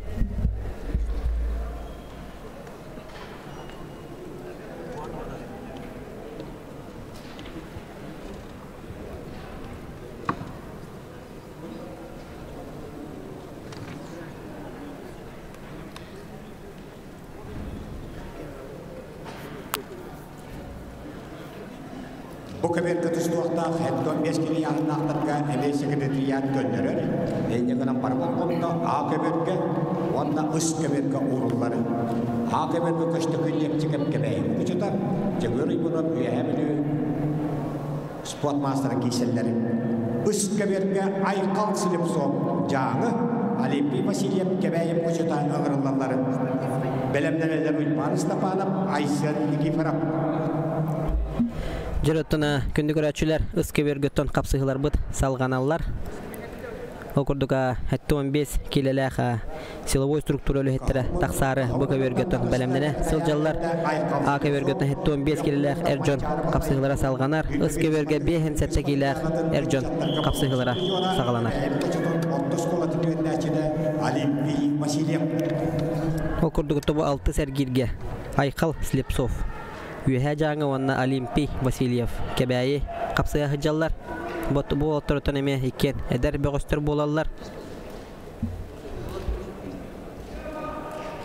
Бу көбүөргэ тустуохтаах 75 киһи ыйааһыннаахтарга эмиэ секретариат көннөрөр. Инньэ гынан бары болҕомто А көбүөргэ уонна Ыс көбүөргэ ууруллар. А көбүөргэ Көстөкүүн Лепчикэп Кэбээйи Мукучута, Дьөгүөр Уйбунов Үөһээ Бүлүү спорт маастара киирсэллэр. Ыс көбүөргэ Айхал Слепцов Дьааҥы, Олимпий Васильев Кэбээйи Мукучута ыҥырыллаллар. Бэлэмнэнэллэр Уйбаан Ыстапаанап, Айсен Никифоров. Дьөрөттөн күндү көрөөччүлэр ыс көбүөргөттөн хапсыһыыларбыт салҕаналлар. Ол курдук 75 киилэлээх силовой структура үлэһиттэрэ тахсаары бу көбүөргөттөн бэлэмнэнэ сылдьаллар. А көбүөргөттөн 75 киилэлээх эр дьон хапсыһыылара салҕанар. Ыс көбүөргэ 57 киилээх эр дьон хапсыһыылара саҕаланар. Ол курдук тобу алтыс эргииргэ Айхал Слепцов, Үөһээ Дьааҥы уонна Олимпий Васильев Кэбээйи хапсыһа сылдьаллар. Бу уолаттартан эмиэ иккиэн эдэр бөҕөстөр буолаллар.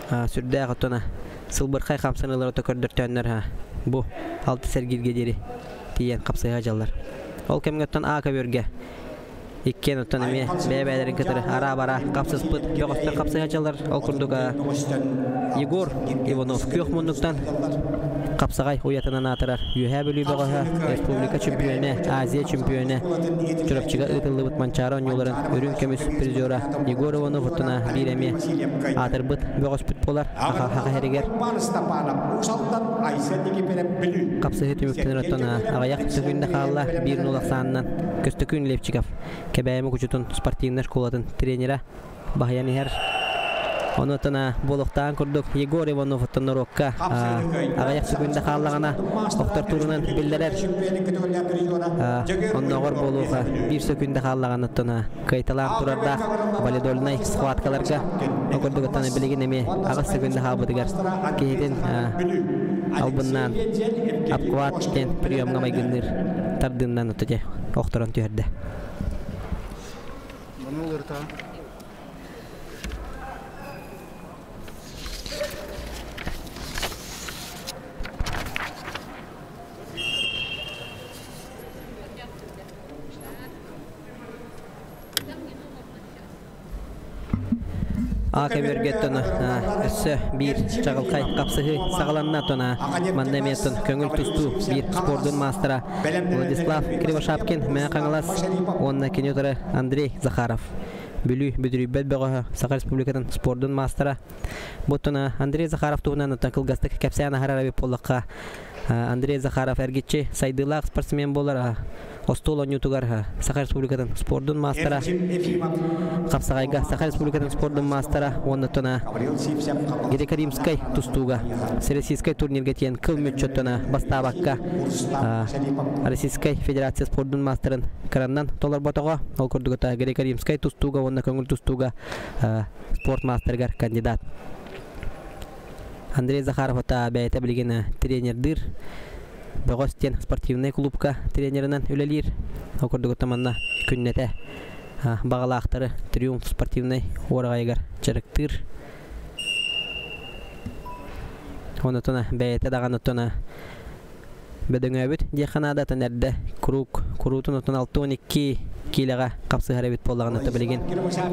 Сүрдээх оттона сылбырхай хамсаныылары ото көрдөртөөннөр бу алтыс эргииргэ диэри тиийэн хапсыһа дьаллар. Ол кэмҥэ оттон А көбүөргэ иккиэн оттон эмиэ бэйэ-бэйэлэрин кытары араа-бараа хапсыспыт бөҕөстөр хапсыһа дьаллар. Ол курдук Егор Иванов күөх муннуктан хапсаҕай уйатынан аатырар Үөһээ Бүлүү бөҕөһө, республика чемпионэ, Азия чемпионэ, Чурапчыга ыытыллыбыт Манчаары оонньууларын үрүҥ көмүс призера Егор Иванов оттуна биир эмиэ аатырбыт бөҕөспүт буолар Хаха иһэригэр. Хапсыһыы түмүктэнэр оттон аҕыйах сөкүүндэ хаалла биир нул ахсаанынан Көстөкүүн Левчиков Кэбээйи Мукучутун спортивнай школатын тренера баһыйан иһэр. Онуоттан буолуохтааҕын курдук Егор Иванов оттон норуокка аҕыйах сөкүүндэ хааллаҕына охтор туурунан биллэрэр. Оннооҕор буолуоха биир сөкүүндэ хааллаҕына оттон кыайталаан турардаах валидольнай схваткаларга ол курдук оттон билигин эмиэ аҕыс сөкүүндэ хаалбытыгар киһитин албыннаан обхват диэн приемҥа майгынныыр тардыыннан отто охторон түһэрдэ. Маны уларытаҕын. А көбүөргэ өссө биир чаҕылхай хапсыһыы саҕаланна тона манна эмиэ көҥүл тустуу биир спордун маастара Владислав Кривошапкин Мэҥэ Хаҥалас уонна кини утары Андрей Захаров Бүлүү бүдүрүйбэт бөҕөһө Саха Республикатын спордун маастара Буттуна Андрей Захаров туһунан оттон кылгастык кэпсээн аһарар эбит буоллахха Андрей Захаров эргиччи сайдыылаах спортсмен буолар остуол оонньуутугар Саха Республикатын спордун маастара хапсаҕайга Саха Республикатын спордун маастара уонна тона Греко-римскай тустууга Всероссийскай турнирга тиийэн кыл мүччөттона бастаабакка Российскай Федерация спордун маастарын кыраннан толорботоҕо. Ол курдук греко-римскай тустууга уонна көҥүл тустууга спорт маастарыгар кандидат. Андрей Захаров ата бэйэтэ билигин тренердыыр. Бөҕөс диэн спортивнай клубка тренеринэн үлэлиир. Ол курдук манна күннэтэ баҕалаахтары Триумф спортивнай уораҕайыгар дьарыктыыр. Онотуна бэйэтэ даҕаны оттона бөдөҥөөбүт диэххэ наадатын эрдэ куруук куруутун отун 62 киилэҕэ хапсыһар эбит буоллаҕына то билигин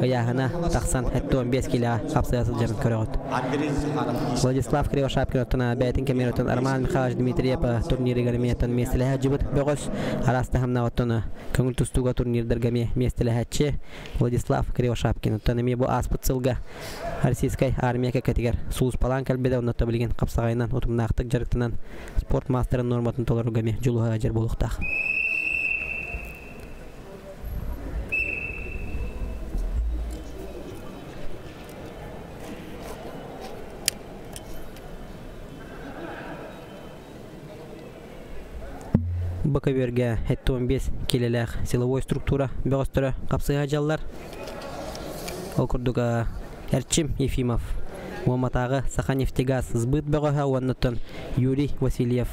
ыйааһына тахсан 75 киилэҕэ хапсыһа сылдьарын көрөҕүт. Владислав Кривошапкин оттон бэйэтин кэмигэр оттон Роман Михайлович Дмитриев турнирыгар эмиэ оттон миэстэлэһэ дьыбыт бөҕөс араас таһымнаах оттон көҥүл тустууга турнирдарга эмиэ миэстэлэһээччи Владислав Кривошапкин оттон эмиэ бу ааспыт сылга Российскай армия кэккэтигэр сулууспалаан кэлбитэ онно билигин хапсаҕайынан утумнаахтык дьарыктанан спорт маастарын нуорматын толорорго эмиэ дьулуһа дьэр буолуохтаах. Бу көбүөргэ 75 киилэлээх силовой структура бөҕөстөрө хапсыһа дьаллар. Ол курдук Эрчим Ефимов, Муоматааҕы Саханефтегаз сбыт бөҕөһө уоннаттан Юрий Васильев,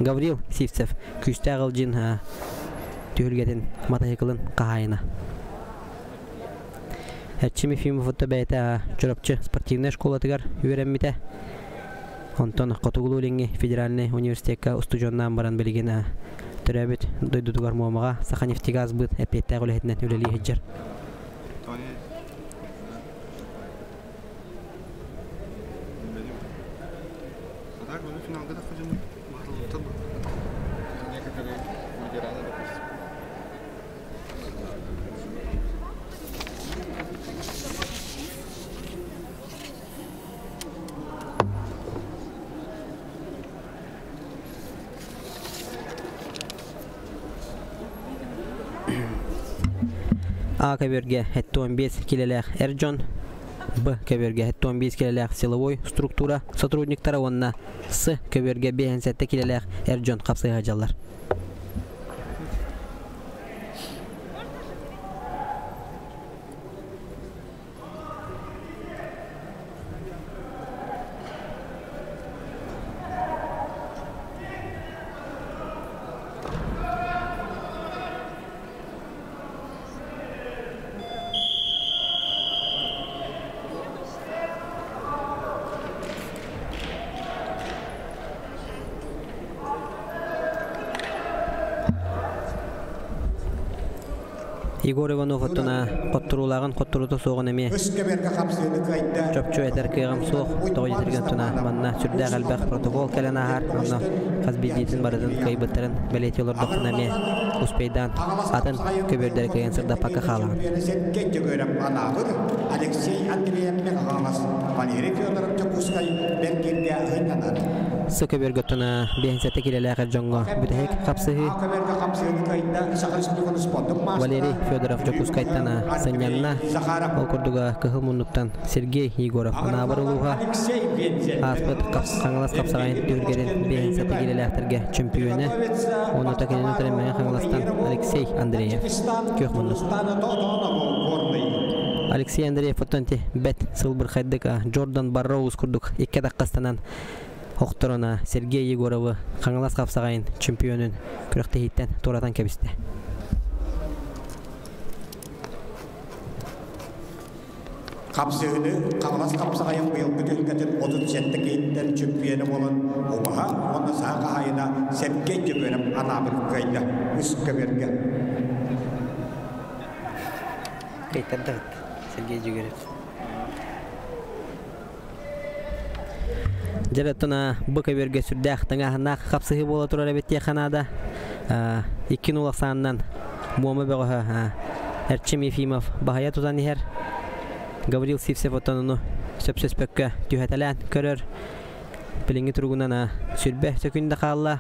Гаврил Сивцев күүстээх ылдьын түһүлгэтин матаһыкылын хаһаайына. Эрчим Ефимов бэйэтэ Чурапчы спортивнай школатыгар үөрэммитэ. Онтон Хотугулуу-Илиҥҥи федеральнай университекка устудьуоннаан баран билигин төрөөбүт дойдутугар Муомаҕа Саханефтегаз быт эппиэттээх үлэһитинэн үлэлии сылдьар. А көбүөргэ 75 килэлээх эр дьон, Б көбүөргэ 75 килэлээх силовой структура сотрудниктара уонна С көбүөргэ 57 килэлээх эр дьон хапсыһа сылдьаллар. Егор Иванов оттона хотторуулааҕын хотторуута суоҕун эмиэ чопчу этэр кыаҕым суох. Тоҕо диэтэргин оттона манна сүрдээх элбэх протокол кэлэн ааһар. Онно хас биирдиитин барытын кыайбыттарын бэлиэтии олордохпуна эмиэ успейдаан атын көбүөрдэри кыайан сырдаппакка хаалаҕын. Алексей Андреев Михайлов, Валерий Федоров Дьокуускай бэргиргэ ыһыннанар. Сы көбүөргэ оттона 57 килэлээх эр дьоҥҥо бүтэһик хапсыһыы Валерий Федоров Дьокуускайтан сынньанна. Ол курдуга кыһыл муннуктан Сергей Егоров Анаабыр улууһа ааспыт Хаҥалас хапсаҕайын түһүлгэтин 57 киилэлээхтэргэ чөмпүйүөнэ. Онута кинини утары Мэҥэ Хаҥаластан Алексей Андреев күөх муннук. Алексей Андреев оттон ити бэт сылбырхайдык Джордан Барроуз курдук икки атаххастанан охторуна Сергей Егоровы Хаҥалас хапсаҕайын чемпионун күрэхтэһииттэн туоратан кэбистэ. Хапсыһыны Хаҥалас хапсаҕайын быйылгы түһүлгэтин 37 киһиттэн чөмпүйүөнэ буолан убаһа уонна саха хаһаайына Сергей Дьөгүөрэп анаабыт кыайда үс көбүөргэ. Кыайтардыгыт Сергей Дьөгүөрэп. Дьэ оттон бу көбүөргэ сүрдээх тыҥааһыннаах хапсыһыы буола турар эбит диэххэ наада. Икки нул ахсаанынан Муома бөҕөһө Эрчим Ефимов баһыйа тутан иһэр. Гаврил Сивцев оттон ону сөпсөспөккө түһэтэлээн көрөр. Билиҥҥи туругунан сүрбэ сөкүндэ хаалла.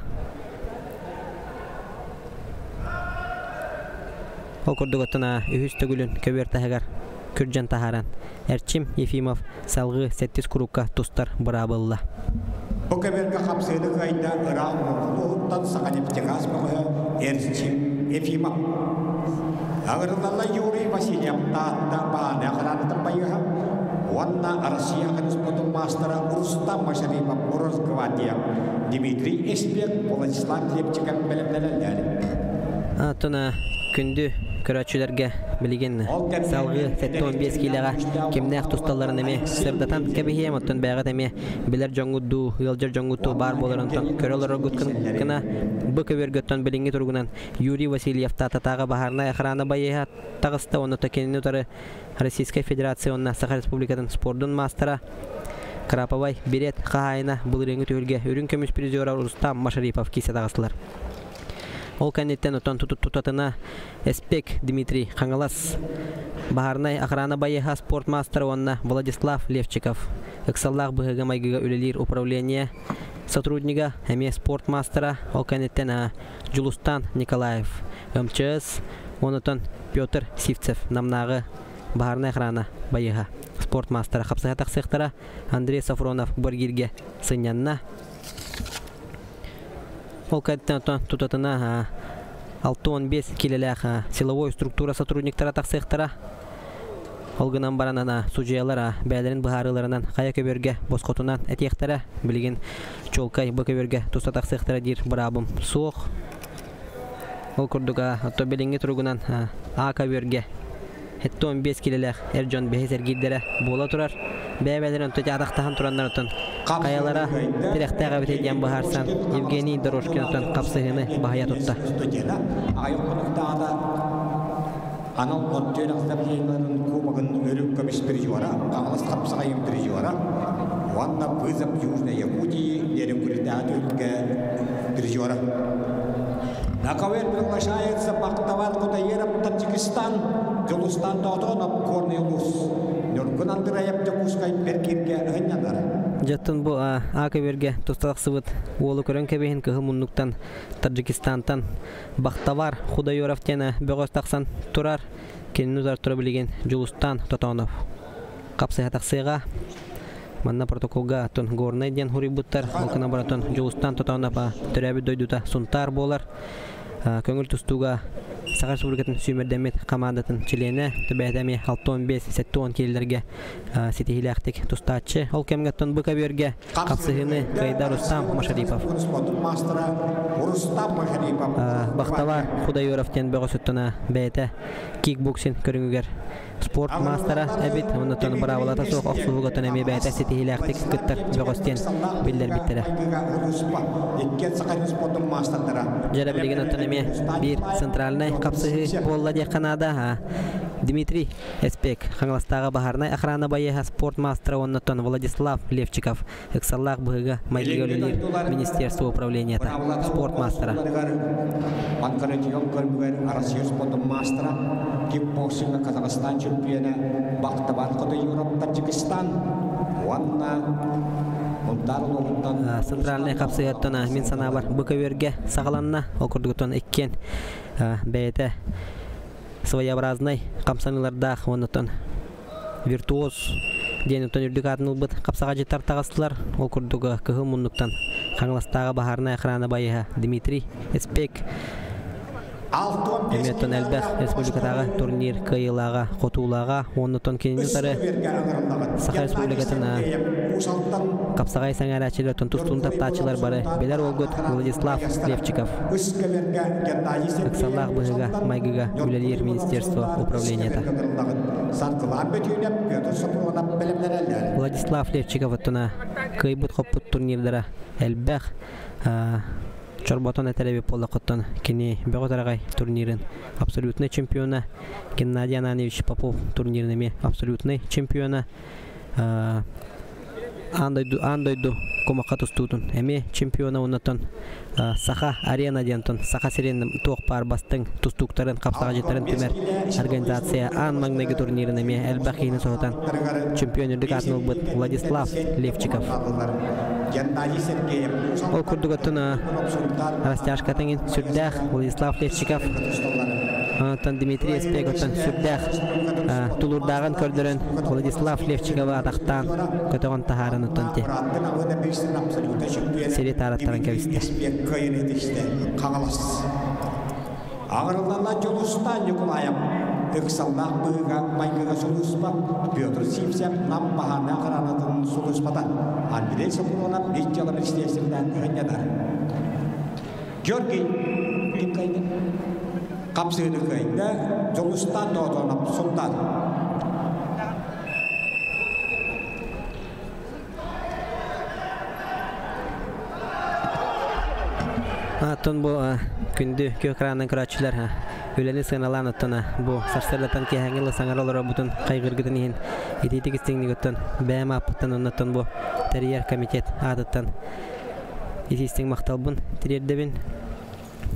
Ол курдук оттон үһүс төгүлүн көбүөр таһыгар күрдьэн таһааран Эрчим Ефимов салгыы сэттис курукка тустар быраабылла. Бу көбүөргэ хапсыыны кыайда ыраах улууһуттан Саханефтегаз бөҕөһө Эрчим Ефимов. Аҕырылалла Юрий Васильев Таатта бааны охранатын байыаһа уонна Россия спортун маастара Рустам Машарипов Росгвардия Дмитрий Эспек Владислав Лепчиков бэлэмнэнэллэр. Оттон күндү көрөөччүлэргэ билигин салгыы 75 киилэҕэ кимнээх тусталларын эмиэ сырдатан кэбиһиэм, оттон бэйэҕит эмиэ билэр дьоҥҥут дуу, ыалдьар дьоҥҥут дуу баар буоларын онтон көрө олороргут гына бу көбүөргөттөн билиҥҥи туругунан Юрий Васильев Таататааҕы баһаарынай охрана байыаһа таҕыста уонна кинини утары Российскай Федерация уонна Саха Республикатын спордун маастара Краповай Берет хаһаайына былырыыҥҥы түһүлгэ үрүҥ көмүс призера Рустам Машарипов киирсэ таҕыстылар. Ол кэнниттэн отон тутатына Эспек Дмитрий Хаҥалас, баһаарынай охрана байыаһа спорт маастара уонна Владислав Левчиков ыксаллаах быһыыга-майгыга үлэлиир управление сотруднига, эмиэ спорт маастара, ол кэнниттэн Дьулустан Николаев, МЧС, онотон Петр Сивцев Намнааҕы баһаарынай охрана байыаһа спорт маастара хапсыһа тахсыахтара. Андрей Сафронов Баргиргэ сынньанна. Ол кэнниттэн тутатына 65 килэлээх силовой структура сотрудниктара тахсыахтара. Ол гынан баран судьуйалар бэйэлэрин быһаарыыларынан хайа көбүөргэ босхотунан этиэхтэрэ. Билигин чуолкай бу көбүөргэ туста тахсыахтара диир быраабым суох. Ол курдук ото билиҥҥи туругунан А көбүөргэ 75 килэлээх эр дьон бэһис эргиирдэрэ буола турар. Бэйэ-бэйэлэрин онто атахтаһан тураннар оттон хайалара тирэхтээх эбитий диэн быһаарсан Евгений Дорожкин оттон хапсыһыыны баһыйа тутта. Анал оттүөн ахсабыйаларын кубогын өрүк көмүс призера, Хаҥалас хапсаҕайын призера уонна Вызов Южной Якутии Нерюнгритааҕы түһүлгэ призера. На ковер приглашается Бахтавар Кутаеров, Таджикистан, Дьулустан Тоотонов, Горный улус. Ньургун Андреев Дьокуускай Бэркиргэ ыһынньанар. Дьаттын бу А көбүөргэ тусталахсыбыт уолу көрөн кэбиһин кыһыл муннуктан Таджикистантан Бахтавар Худоёров диэн бөҕөс тахсан турар. Кинини утары тура билигин Дьулустан Тотонов хапсыһа тахсыаҕа. Манна протоколга аттын Горнай диэн хуруйбуттар. Ол гынан баран Дьулустан Тотонов төрөөбүт дойдута Сунтаар буолар. Көҥүл тустууга Саха Республикатын сүүмэрдэммит командатын чилиэнэ, төбөтө эмиэ 65-70 киилэлэргэ ситиһиилээхтик тустааччы. Ол кэмҥэ оттон бу көбүөргэ хапсыһыыны кыайда Рустам Машарипов. Бахтавар Худайоров диэн бөҕөсүттана бэйэтэ кикбоксинг көрүҥүгэр спорт маастара эбит. Оннуттан быраабылата суох охсуһуугаттан эмиэ бэйэтэ ситиһиилээхтик кыттар бөҕөс диэн биллэрбиттэрэ. Дьэрэ билигин оттон эмиэ биир центральнай хапсыһыы буолла диэххэ наада. Дмитрий Эспек, Хаҥаластааҕы баһаарынай охрана байыаһа спорт маастара уоннаттан Владислав Левчиков ыксаллаах быһыыга майгыга үлэлиир министерство управлениета спорт маастара. Панкратион көрүҥүгэр Россия спордун маастара, кикбоксиҥҥа Казахстан чөмпүйүөнэ Бахтабар Хотойуров Таджикистан уонна Мунтаар улууһуттан Центральнай хапсыһыттан мин санаабар бу көбүөргэ саҕаланна. Ол курдуктан иккиэн бэйэтэ своеобразнай хамсаныылардаах уоннаттан виртуоз диэн оттон үрдүк аатын ылбыт хапсаҕадьыттар таҕыстылар. Ол курдук кыһыл муннуктан Хаҥаластааҕы баһаарынай охрана байыһа Дмитрий Эспек эмиэ элбэх республикатааҕы турнир кыайыылааҕа, хотуулааҕа уоннаттан кинини утары Саха Республикатын хапсаҕай сэҥээрээччилэр тустуун таптааччылар бары билэр уолгут Владислав Левчиков. Ыксаллаах быһыыга майгыга үлэлиир министерство управлениета. Владислав Левчиков оттуна кыайбыт-хоппут турнирдара элбэх. Чорботон этэр эбит буоллаххыттан кини бөҕө тараҕай турнирын абсолютнай чемпиона Геннадий Ананьевич Попов турнирын эмиэ абсолютнай чемпиона аан дойду аан дойду кумахха тустуутун эмиэ чемпиона уоннаттан Саха арена диэнтон Саха сирин туох баар бастыҥ тустууктарын хапсаҕадьыттарын түмэр организация аан маҥнайгы турнирын эмиэ элбэх киһини соһутан чемпион үрдүк аатын ылбыт Владислав Левчиков. Ол курдук оттон растяжкатын сүрдээх Владислав Левчиков Онтон Дмитрий Эспек оттон сүрдээх тулуурдааҕын көрдөрөн Владислав Левчиковы атахтаан көтөҕөн таһааран оттон ти сири таараттаран кэбистэ. Аҕырылланна Дьулустаан Ньукулаев ыксаллаах быһыыга майгыга сулууспа Петр Сивцев Нам баһаарынай охранатын сулууспата Андрей Соколонов ис дьыала министиэристибэтинэн ыһынньанар. Георгий ким кыайда? Хапсыыны кыайда Дьулустаан Тоотоонов Султан. Оттон бу күндү күөх экранынан көрөөччүлэр үлэни сыаналаан оттон бу сарсыардаттан киэһээҥҥи ыла саҥара олоробутун хайгыргытын иһин итиитик истиҥник оттон бэйэм ааппыттан оннуттан бу тэрийэр комитет аатыттан итиистиҥ махталбын тириэрдэбин.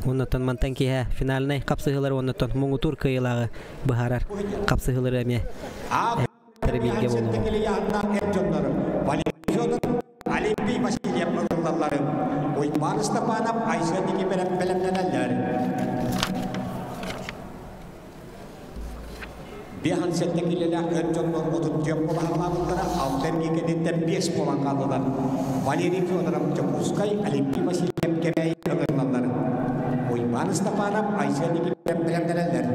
Оннуттан мантан киэһэ финальнай хапсыһыылар уоннуттан муҥутуур кыайыылааҕы быһаарар хапсыһыылары эмиэ бииргэ буолуоҕу. Олимпий Васильев ылыллалларын Уйбаан Степанов Айсен Никифоров бэлэмнэнэллэр. Биэһэн сэттэ килэлээх эр дьоннор 34 буолаһалаабыттара, алта эргии кэнниттэн биэс буолан хааллылар. Валерий Федоров Дьокуускай, Олимпий Васильев Кэбээйи ыҥырыллаллар. Уйбаан Степанов Айсен Никифоров бэлэмнэнэллэр.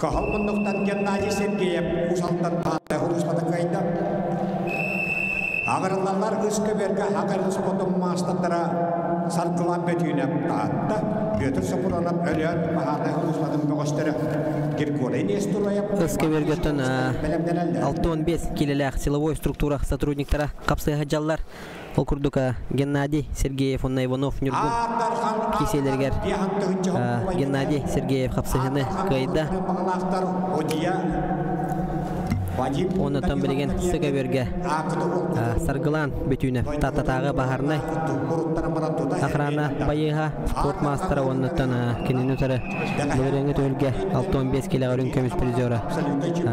Кыһыл муннуктан Геннадий Сергеев Уус Алдан Таатта улууспата кыайда. Аҕырыллаллар ыс көбүөргэ Хакар спортун маастардара Саргылан Бөтүүнэп Таатта, Петр Сопуронов Өлөөн баһаарынай улууспатын бөҕөстөрө Григорий Нестороев Ыс көбүөргөттөн 65 килэлээх силовой структура сотрудниктара хапсыһа дьаллар. Ол курдук Геннадий Сергеев уонна Иванов Ньургун киисиэлэригэр Геннадий Сергеев хапсыһыны кыайда. Оннуттан билигин сыга Саргылаан бүтүүнэ Тааттатааҕы баһаарынай охрана байыаһа спорт маастара уоннуттан кинини утары былырыыҥҥы түһүлгэ 65 килэҕэ үрүҥ көмүс призера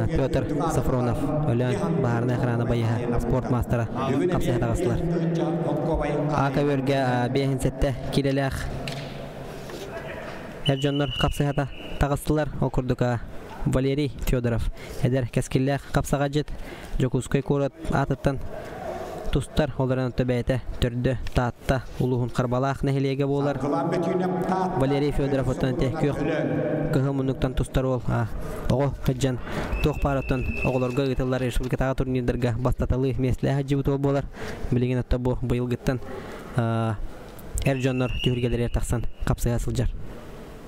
Петр Сафронов Өлөөн баһаарынай охрана байыаһа спорт маастара хапсыһа таҕыстылар. Ака өргө 57 килэлээх эр дьоннор хапсыһата. таҕыстылар. Ол курдук Валерий Федоров эдэр кэскиллээх хапсаҕадьыт Дьокуускай куорат аатыттан тустар, ол эрэн бэйэтэ төрдө Таатта улууһун Харбалаах нэһилиэгэ буолар. Валерий Федоров оттон ити күөх кыһыл муннуктан тустар уол оҕо сылдьан туох баар оттон оҕолорго ыытыллар республикатааҕы турнирдарга бастаталыы миэстэлээх сылдьыбыт уол буолар. Билигин отто бу быйылгыттан эр дьоннор түһүлгэлэригэр тахсан хапсыһа сылдьар.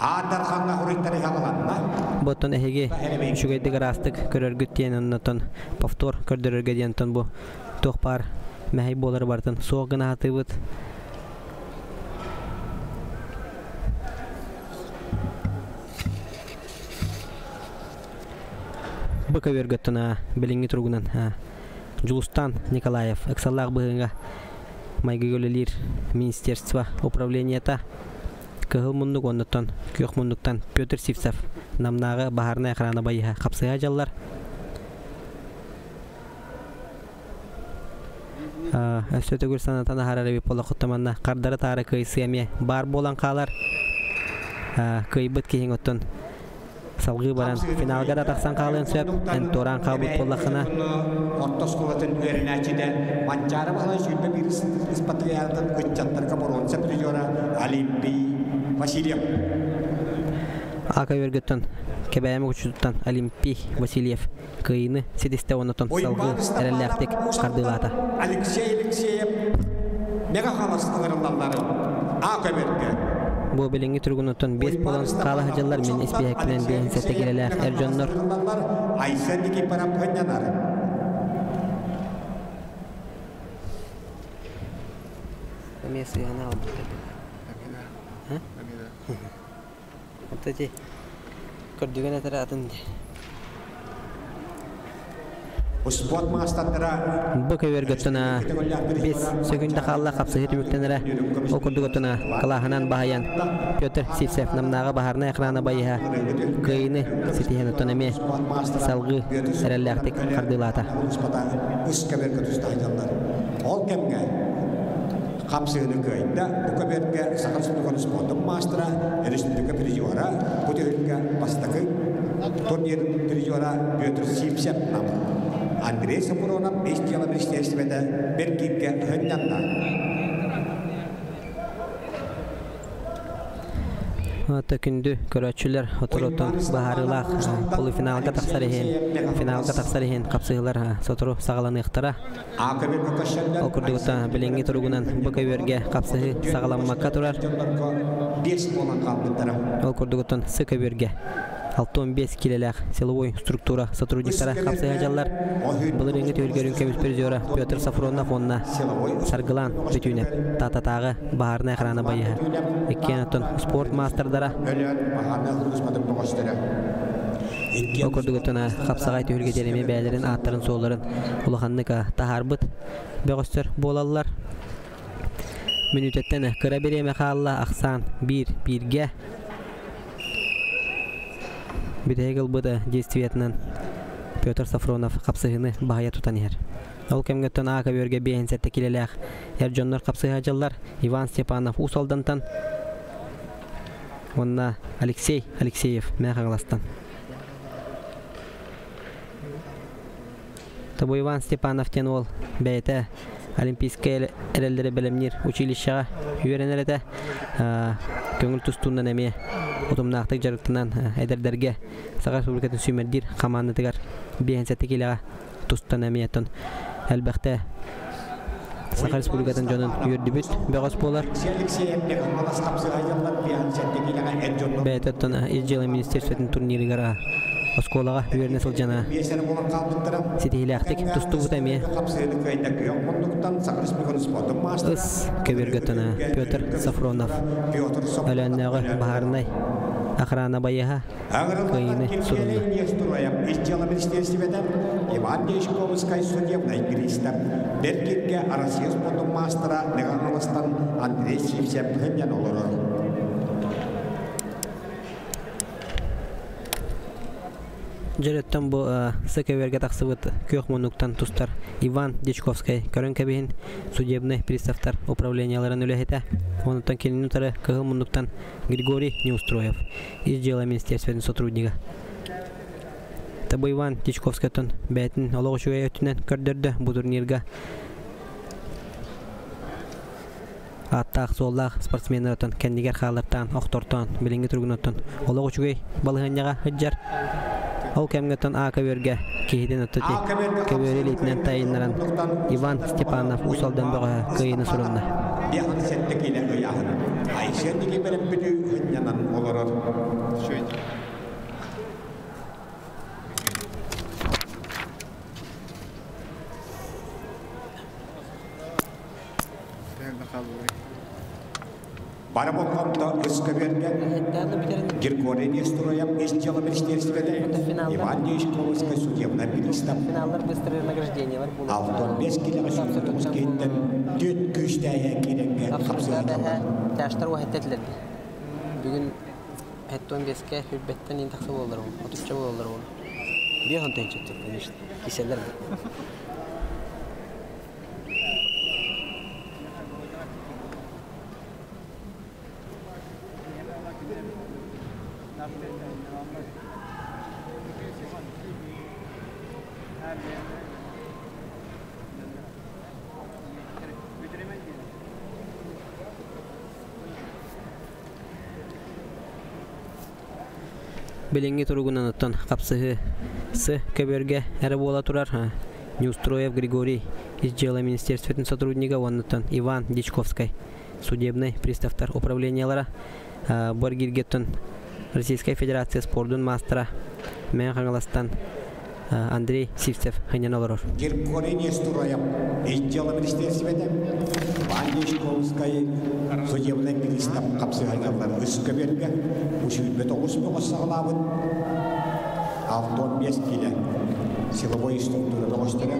Аадархаҥҥа хуруйтары хаҕыланна. Бу оттон эһиги үчүгэйдик ыраастык көрөргүт диэн оннотон повтор көрдөрөргө диэн оттон бу туох баар мэһэй буолары барытын суох гына сатыыбыт. Бу көбүөргөттөн билиҥҥи туругунан Дьулустан Николаев ыксаллаах быһыыга майгыга үлэлиир министерство управлениета Кыһыл муннук оннуттан күөх муннуктан Петр Сивцев Намнааҕы баһаарынай охрана байыһа хапсыһа дьаллар. Өссө төгүл санатан аһарар эбит буоллаххыт манна хардары таары кыайсыы эмиэ баар буолан хаалар. Кыайбыт киһиҥ оттон салгыы баран финалга да тахсан хаалыан сөп. Эн туораан хаалбыт буоллаххына. Орто оскуолатын үөрэнээччитэ Манчаары Баһылай 21 ыспатыйаатын ыччаттарга боруонса призера Олимпий Васильев. Ака өргөттөн Кэбээми учутуттан Олимпий Васильев кыайыыны ситистэ оннотон салгыы эрэллээхтик хардыылаата. Алексей Алексеев Мега Халас ыҥырыллаллары А көмөргө. Бу билиҥҥи туругунуттан 5 буолан хаала сылдьаллар мин испииһэкпинэн 57 килэлээх эр дьоннор. Айсен Никифоров хынньанар. Эмиэ сыһыана албыт. Ити көрдүгэн этэрэ атын дии. Спорт маастардара Бу көбүөргөттөн 5 сөкүндэ хаалла хапсыһыы түмүктэнэрэ. Ол курдук оттон кылааһынан баһыйан Петр Сивцев Намнааҕы баһаарынай охрана байыһа кыайыыны ситиһэн оттон эмиэ салгыы эрэллээхтик хардыылаата. Үс көбүөргө тустаһыйаллар. Ол кэмҥэ Хапсыһыыны кыайда. Бу көбүөргэ Саха Республикатын спордун маастара, республика призера, бу түһүлгэ бастакы турнир призера Петр Сивцев нам. Андрей Сапронов бэс дьыала министиэристибэтэ Бергииргэ ыһынньанна. Күндү көрөөччүлэр соторуттан быһаарыылаах полуфиналга тахсар иһин финалга тахсар иһин хапсыһыылар сотору саҕаланыахтара. Ол курдук билиҥҥи туругунан бу көбүөргэ хапсыһыы саҕаламмакка турар. Ол курдугуттан сы көбүөргэ 65 килэлээх силовой структура сотрудниктара хапсыһа дьаллар. Былырыыҥҥы түһүлгэрин көмүс призера Петр Сафронов уонна Саргылаан Бүтүүнэп Таататааҕы баһаарынай охрана байыһа. Иккиэн оттон спорт маастардара Ол курдук оттон хапсаҕай түһүлгэтигэр эмиэ бэйэлэрин ааттарын-суолларын улаханнык таһаарбыт бөҕөстөр буолаллар. Мүнүүтэттэн кыра бириэмэ хаалла, ахсаан биир бииргэ. Бүтэһик ылбыт действиетынан Петр Сафронов хапсыһыыны баһыйа тутан иһэр. Ол кэмҥэ оттон А көбүөргэ 57 килэлээх эр дьоннор хапсыһа дьаллар Иван Степанов Уус Алдантан уонна Алексей Алексеев Мэҥэ Хаҥаластан. Тобу Иван Степанов диэн уол бэйэтэ Олимпийскай эрэллэри бэлэмниир училищеҕа үөрэнэр этэ. Көҥүл тустуунан эмиэ утумнаахтык дьарыктанан эдэрдэргэ Саха Республикатын сүүмэрдиир хамаандатыгар 57 киилэҕэ тустан эмиэ оттон элбэхтэ Саха Республикатын дьонун үөрдүбүт бөҕөс буолар. Бэйэтэ оттон Ис дьыала министерствотын турнирыгар оскуолаҕа үөрэнэ сылдьана ситиһиилээхтик тустубута эмиэ. Ыс көбүөргэ Петр Сафронов Өлөөннөөҕү баһаарынай охрана байыһа Кыайыыны сурунна. Ис дьыала министиэристибэтэ Иван Дьячковскай судебнай бириистэп Бэркиргэ Россия спордун маастара Мегаполистан Андрей Сивцев хынньан олорор. Дьөрөттөн бу СКВ-га тахсыбыт күөх муннуктан тустар Иван Дичковскай көрөн кэбиһин судебный приставтар управленияларын үлэһитэ. Онуттан кинини утары кыһыл муннуктан Григорий Неустроев, ис дьыала министерствотын сотруднига. Табы Иван Дичковскайтан бэйэтин олох үчүгэй өттүнэн көрдөрдө бу турнирга ааттаах-суоллаах спортсменнартан кэннигэр хааллартаан, охтортоон, билиҥҥи туругунаттан олох үчүгэй балаһыанньаҕа сылдьар. Ол кэмҥэ А көбүөргэ киһитин оттоти көбүөрү илиитинэн тайыннаран Иван Степанов Уус Алдан бөҕөһө кыайыыны сурунна. 57 киилэ ыйааһын. Айсен Никифоров Бүлүү ынньанан олорор. Бары болҕомто өскөбүөргэ Григорий Нестроев ис дьыала министиэристибэтэ Иван Дьячковскай судебнай пристав 65 килэҕэ сүүрбэ киһиттэн түөрт күүстээһэ киирэргэ хапсыһыталлар. Тяжтар уһэттэтилэрди. Бүгүн хеттон беске хүрбэттэн ин тахса буоллар отучча буоллар ол. Биир хонтон чөттүк, конечно. Киселер. Билиҥҥи туругунан оттон хапсыһыы С көбүөргэ эрэ буола турар. Неустроев Григорий ис дьыала министерствотын сотруднига уоннаттан Иван Дичковскай судебнай приставтар управлениелара бу эргииргэттэн Российскай Федерация спордун маастара Мэҥэ Хаҥаластан Андрей Сивцев хынньан олорор. Григорий Нестороев ис дьыала министерствотэ Иван Дичковскай судебнай пристав хапсыһайгаллар өскөбүөргэ 129 бөҕөс саҕалаабыт 65 киилэ силовой структура бөҕөстөрө.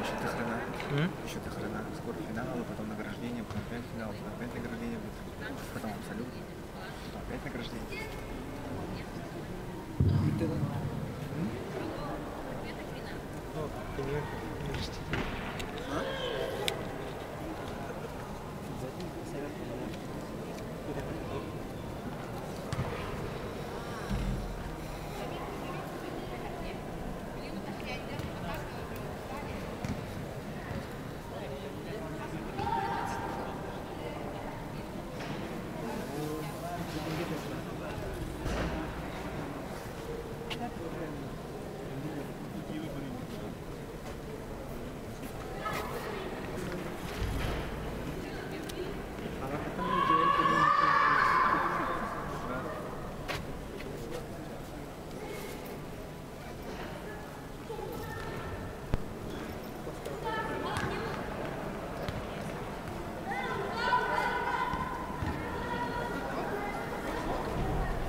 Еще до хрена. Еще до хрена. Скоро финал, потом награждение, потом опять финал, потом опять награждение будет, потом абсолют, потом опять награждение.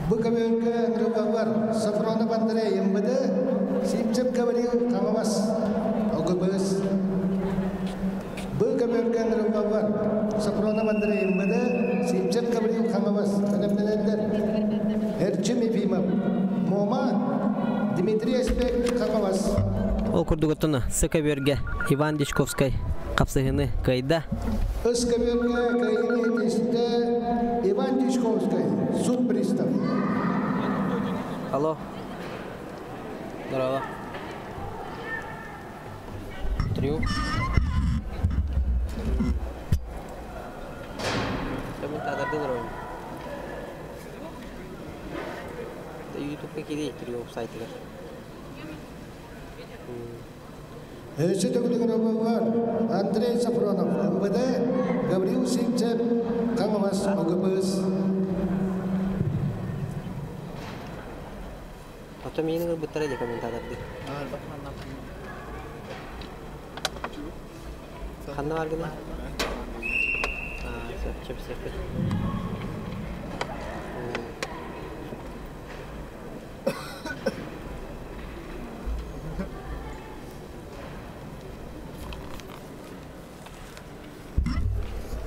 Бу көбүөргэ ыҥырыллаллар Софронов Андрей МВД, Сивцев Гаврил Хаҥалас ОГБС. Бу көбүөргэ ыҥырыллаллар Софронов Андрей МВД, Сивцев Гаврил Хаҥалас бэлэмнэнэллэр. Эрчим Ефимов, Муома, Дмитрий Эспек Хаҥалас. Ол курдугуттан С көбүөргэ Иван Дичковскай хапсыһыны кыайда. С көбүөргэ кыайыыны ситистэ Иван Дичковскай, суд пристав. Алло. Здорово. Трюк. Комментаторды здорово. Ютубка киирии Триумф сайтыгар. Өссө төгүлүгэр бар Андрей Сафронов, МВД, Гаврил Сивцев, Хаҥалас ОГБС. Оттон миигин ылбыттара дии комментаторды. Ханна баргына? Сөп, сөп, сөп.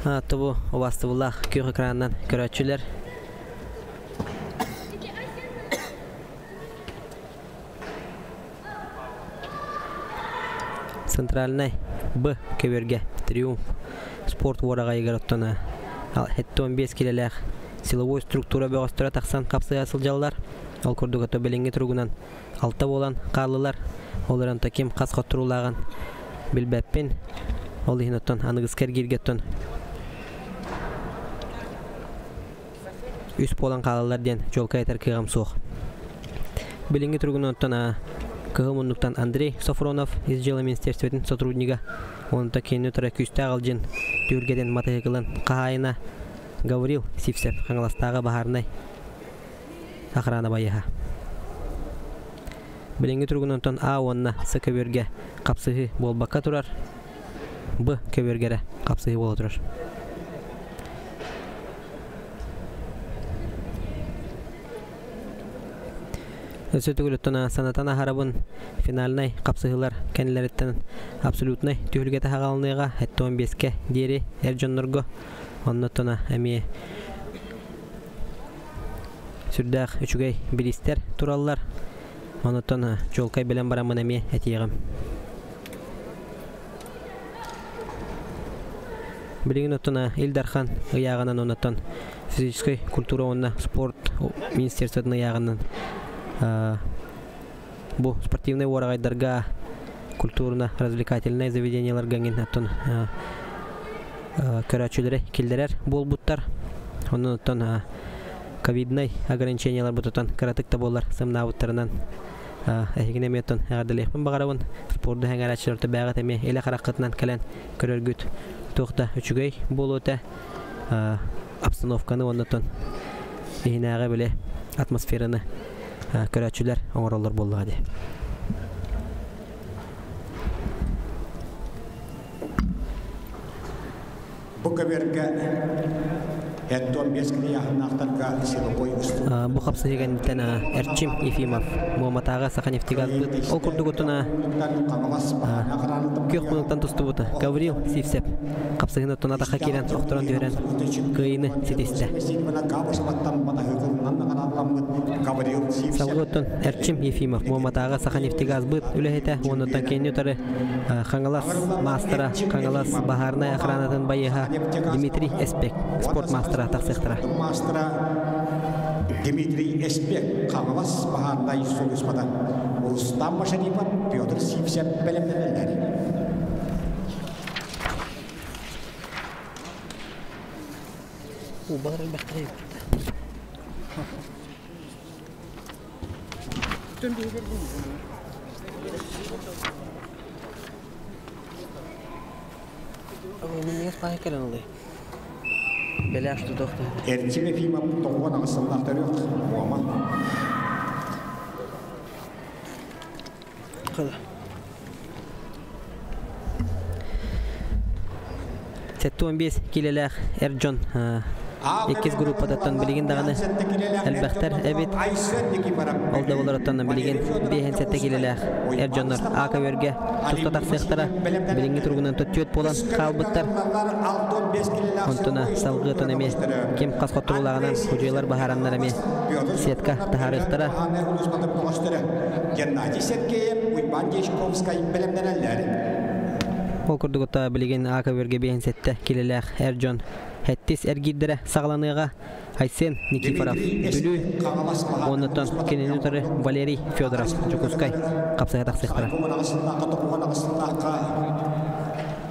Тобу убастыбыллаах күөх экранынан көрөөччүлэр. Центральнай Б көбүөргэ Триумф спорт уораҕайыгар оттон 75 килэлээх силовой структура бөҕөстөрө тахсан хапсыһа сылдьаллар. Ол курдук ото билиҥҥи туругунан алта буолан хааллылар. Ол эрэн ким хас хотторуулааҕын билбэппин. Ол иһин оттон аныгыска эргииргэ оттон үс буолан хаалаллар диэн чуолкай этэр кыаҕым суох. Билиҥҥи туругунан оттон кыһыл муннуктан Андрей Софронов ис дьыала министерствотын сотруднига, онто кинини утары күүстээх алдьын түһүлгэтин матыһыкылын хаһаайына Гаврил Сивцев Хаҥаластааҕы баһаарынай охрана байыһа. Билиҥҥи туругунан онтон А уонна С көбүөргэ хапсыһыы буолбакка турар. Б көбүөргэрэ хапсыһыы буола турар. Өссө төгүл санатан аһарабын финальнай хапсыһыылар кэннилэриттэн абсолютнай түһүлгэ таһаҕалыныаҕа 75-кэ диэри эр дьоннорго оннуттан эмиэ сүрдээх үчүгэй бириистэр тураллар. Онуттан чуолкай билэн бараммын эмиэ этиэҕим. Билигин оттон Ил Дархан ыйааҕынан оннуттан физическэй культура уонна спорт министерствотын ыйааҕынан бу спортивнай уораҕайдарга культурно-развлекательнай заведениеларга эҥин оттон көрөөччүлэри киллэрэр буолбуттар. Онон оттон ковиднай ограничениелар бутутан кыратык да буоллар сымнаабыттарынан эһигини эмиэ оттон эҕэрдэлиэхпин баҕарабын. Спорду сэҥээрээччилэр бэйэҕит эмиэ илэ хараххытынан кэлэн көрөргүт туох да үчүгэй буолуо этэ. Обстановканы уонна оттон иһинээҕи били атмосфераны көрөөччүлэр оҥороллор буоллаҕа дии. Бу көбүөргэ 75 килийааһыннаахтарга силовой устуу. Бу хапсыһыы кэнниттэн Эрчим Ефимов Муоматааҕы Саханефтегазбыт ол курдугутуна күөх мунуктан тустубута Гаврил Сивцев хапсыһыыны оттон атахха киирэн охторон түһэрэн кыайыыны ситистэ. Салгыы оттон Эрчим Ефимов Муоматааҕы Саханефтегазбыт үлэһитэ уонуттан кэнни утары Хаҥалас маастара, Хаҥалас баһаарынай охранатын байыаһа Дмитрий Эспек спорт маастара тахсыахтара. Маастара Дмитрий Эспек Хаҥалас баһаарынай сулууспата Рустам Машарипов, Петр Сивцев бэлэмнэнэллэр. Убалар элбэхтэрэ Эрчим Ефимов 98 сыллаах төрүөх Муома. 75 килэлээх эр дьон иккис группатыттан билигин даҕаны элбэхтэр эбит. Ол да буоларыттан билигин 57 килэлээх эр дьоннор А көбүөргэ туста тахсыахтара. Билиҥҥи туругунан түөрт буолан хаалбыттар. Онтуна салгыытын эмиэ ким хас хотторуулааҕынан судьуйалар баһаараннар эмиэ сетка таһаарыахтара. Геннадий Сергеев, Уйбан Дьячковскай бэлэмнэнэллэр. Ол курдугута билигин А көбүөргэ 57 килэлээх эр дьон хэттис эргиирдэрэ саҕаланыаҕа. Айсен Никифоров Бүлүү, оннуттан кинини утары Валерий Федоров Дьокуускай хапсыһа тахсыахтара.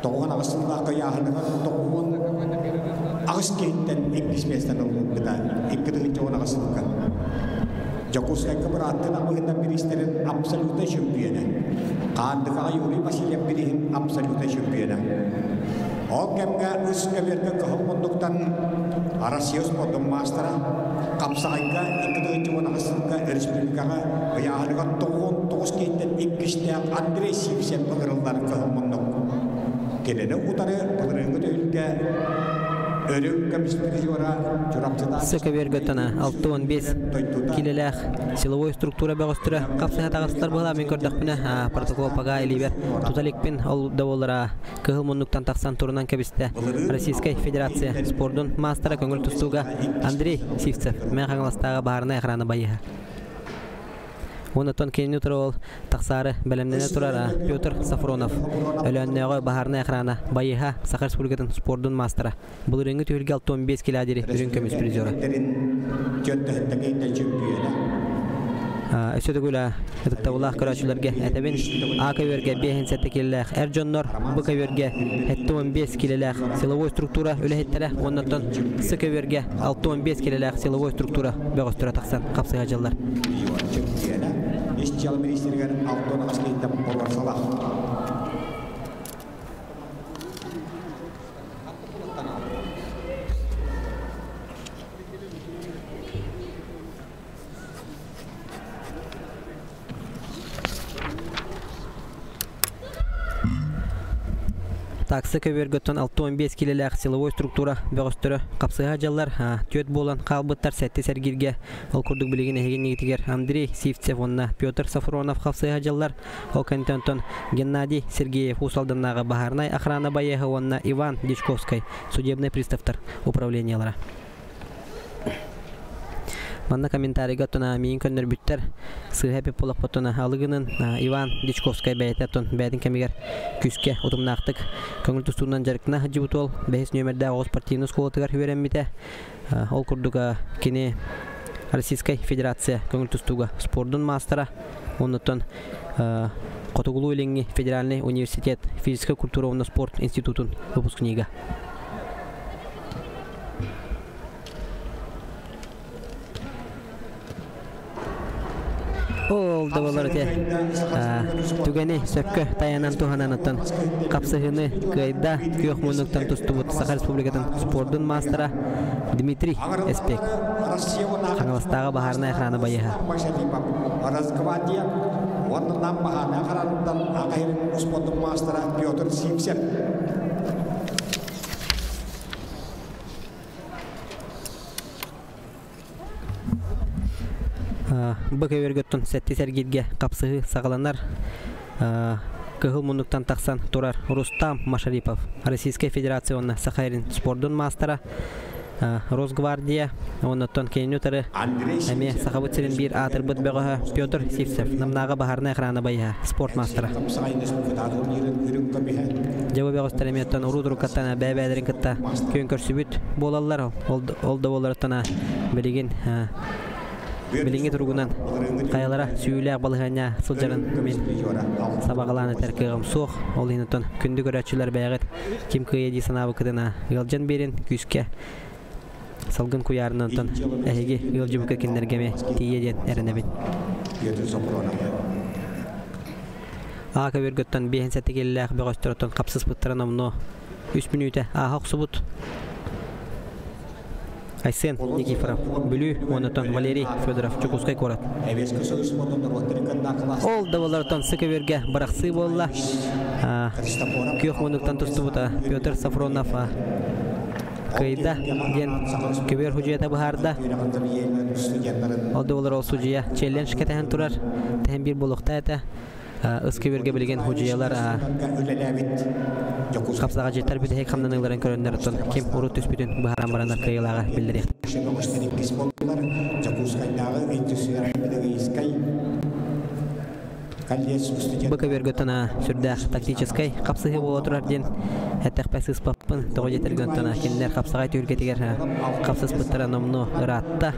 98 сыллаахха яаһыныгар 98 киһиттэн иккис миэстэни ылбыта 2018 сылга. Дьокуускайга бырааттын абыһынан бириистэрин абсолютнай чөмпүйэнэ. Хаандыкаҕа Юрий Васильев бирииһин абсолютнай чөмпүйэнэ. Ол кэмҥэ үс көбүөргэ кыһыл муннуктан Россия спордун маастара Хапсаҕайга 2018 сылга республикаҕа ыйааһыныгар 99 киһиттэн иккистээх Андрей Сивцев ыҥырыллар кыһыл муннук. Кинини утары былырыыҥҥы түһүлгэ Сыкабергөттана 65 килэлээх силовой структура бөҕөстөрө хапсыһа таҕыстар быһалаа мин көрдөхпүнэ протокол пага илиибэр тута иликпин ол да буоллара кыһыл муннуктан тахсан турунан кэбистэ Российскай Федерация спордун маастара көҥүл тустууга Андрей Сивцев Мэҥэ Хаҥаластааҕы баһаарынай охрана байыһа. Онтон кинини утары ол тахсаары бэлэмнэнэ турар Петр Сафронов Өлөөннөөҕү баһаарынай охрана байыһа Саха Республикатын спордун маастара. Былырыыҥҥы түһүлгэ 65 килэ диэри үрүҥ көмүс призера. Өссө төгүл ытыктабыллаах көрөөччүлэргэ этэбин, А көбүөргэ 57 килэлээх эр дьоннор, Б көбүөргэ 75 килэлээх силовой структура үлэһиттэрэ уоннаттан С көбүөргэ 65 килэлээх силовой структура бөҕөстөрө тахсан хапсыһа дьыллар. Ис дьыала министригэр 68 киһиттэн боруорсалаах. Таксы көбүөргөттөн 65 килэлээх силовой структура бөҕөстөрө хапсыһа дьаллар түөрт буолан хаалбыттар сэттис эргииргэ ол курдук билигин эһигиннигитигэр Андрей Сивцев уонна Петр Сафронов хапсыһа дьаллар Ол кэнниттэн онтон Геннадий Сергеев Уус Алданнааҕы баһаарынай охрана байыаһа уонна Иван Дьячковскай судебнай приставтар управлениелара. Манна комментарийга оттон миигин көннөрбүттэр сыыһа эппит буоллахпытына алыгынын Иван Дьячковскай бэйэтэ оттон бэйэтин кэмигэр күүскэ утумнаахтык көҥүл тустуунан дьарыктана сылдьыбыт уол бэһис нүөмэрдээх оҕо спортивнай оскуолатыгар үөрэммитэ. Ол курдук кини Российскай Федерация көҥүл тустууга спордун маастара Оннуттан Хотугулуу-Илиҥҥи федеральнай университет физическэй культура уонна спорт институтун выпускнига. Ол да болар ити түгэни сөпкө таянан туһанан хапсыһыны кыайда күөх муннуктан тустубут Саха Республикатын спордун маастара Дмитрий Эспек. Хаҥаластааҕы баһаарынай охрана байыһа. Росгвардия уонна Нам баһаарынай охранаттан Аҕа иһин спордун маастара Петр Сивцев. Бу көбүөргөттөн сэттис эргииргэ хапсыһыы саҕаланар. Кыһыл муннуктан тахсан турар Рустам Машарипов, Российскай Федерация уонна Саха сирин спордун маастара, Росгвардия, оннуттан кинини утары эмиэ Сахабыт сирин биир аатырбыт бөҕөһө Петр Сивцев, Намнааҕы баһаарынай охрана байыһа, спорт маастара. Дьэ бу бөҕөстөр эмиэ оттон уруу туруккаттан бэйэ-бэйэлэрин кытта күөн көрсүбүт буолаллар. Ол да буоллар билигин билиҥҥи туругунан хайалара сүүлээх балаһыанньа сылдьарын мин сабаҕалаан этэр кыаҕым суох. Ол иһин оттон күндү көрөөччүлэр бэйэҕит ким кыайа дии санаабыккытына ыалдьан биэрин күүскэ салгын куйаарынан оттон эһиги ыалдьыбыкка кинилэргэ эмиэ тиийэ диэн эрэнэбин. Аа көбүөргөттөн биэһин сэттэ киилэлээх бөҕөстөр оттон хапсыспыттара номнуо үс мүнүүтэ ааһа охсубут. Айсен Никифоров, Бүлүү уоннатан Валерий Федоров, Дьокуускай куорат. Ол да буоллар сыкөбүөргэ бырахсыы буолла. Күөх муннуктан тустубута Петр Сафронов кыайда диэн көбүөр худьуйата быһаарда. Ол да буоллар ол судьуйа челлендж кэтэһэн турар. Тэһэн биир буолуохтаа этэ. Ыс көбүөргэ билигин худьуйалар хапсаҕадьыттар бүтэһик хамнаныыларын көрөннөр оттон ким урут түспүтүн быһааран бараннар кыайыылааҕа биллэриэх. Бу көбүөргэ тона сүрдээх тактическай хапсыһыы буола турар диэн эттэхпэ сыыспаппын тоҕо диэтэргэн тона кинилэр хапсаҕай түһүлгэтигэр хапсыспыттара номнуо ыраатта.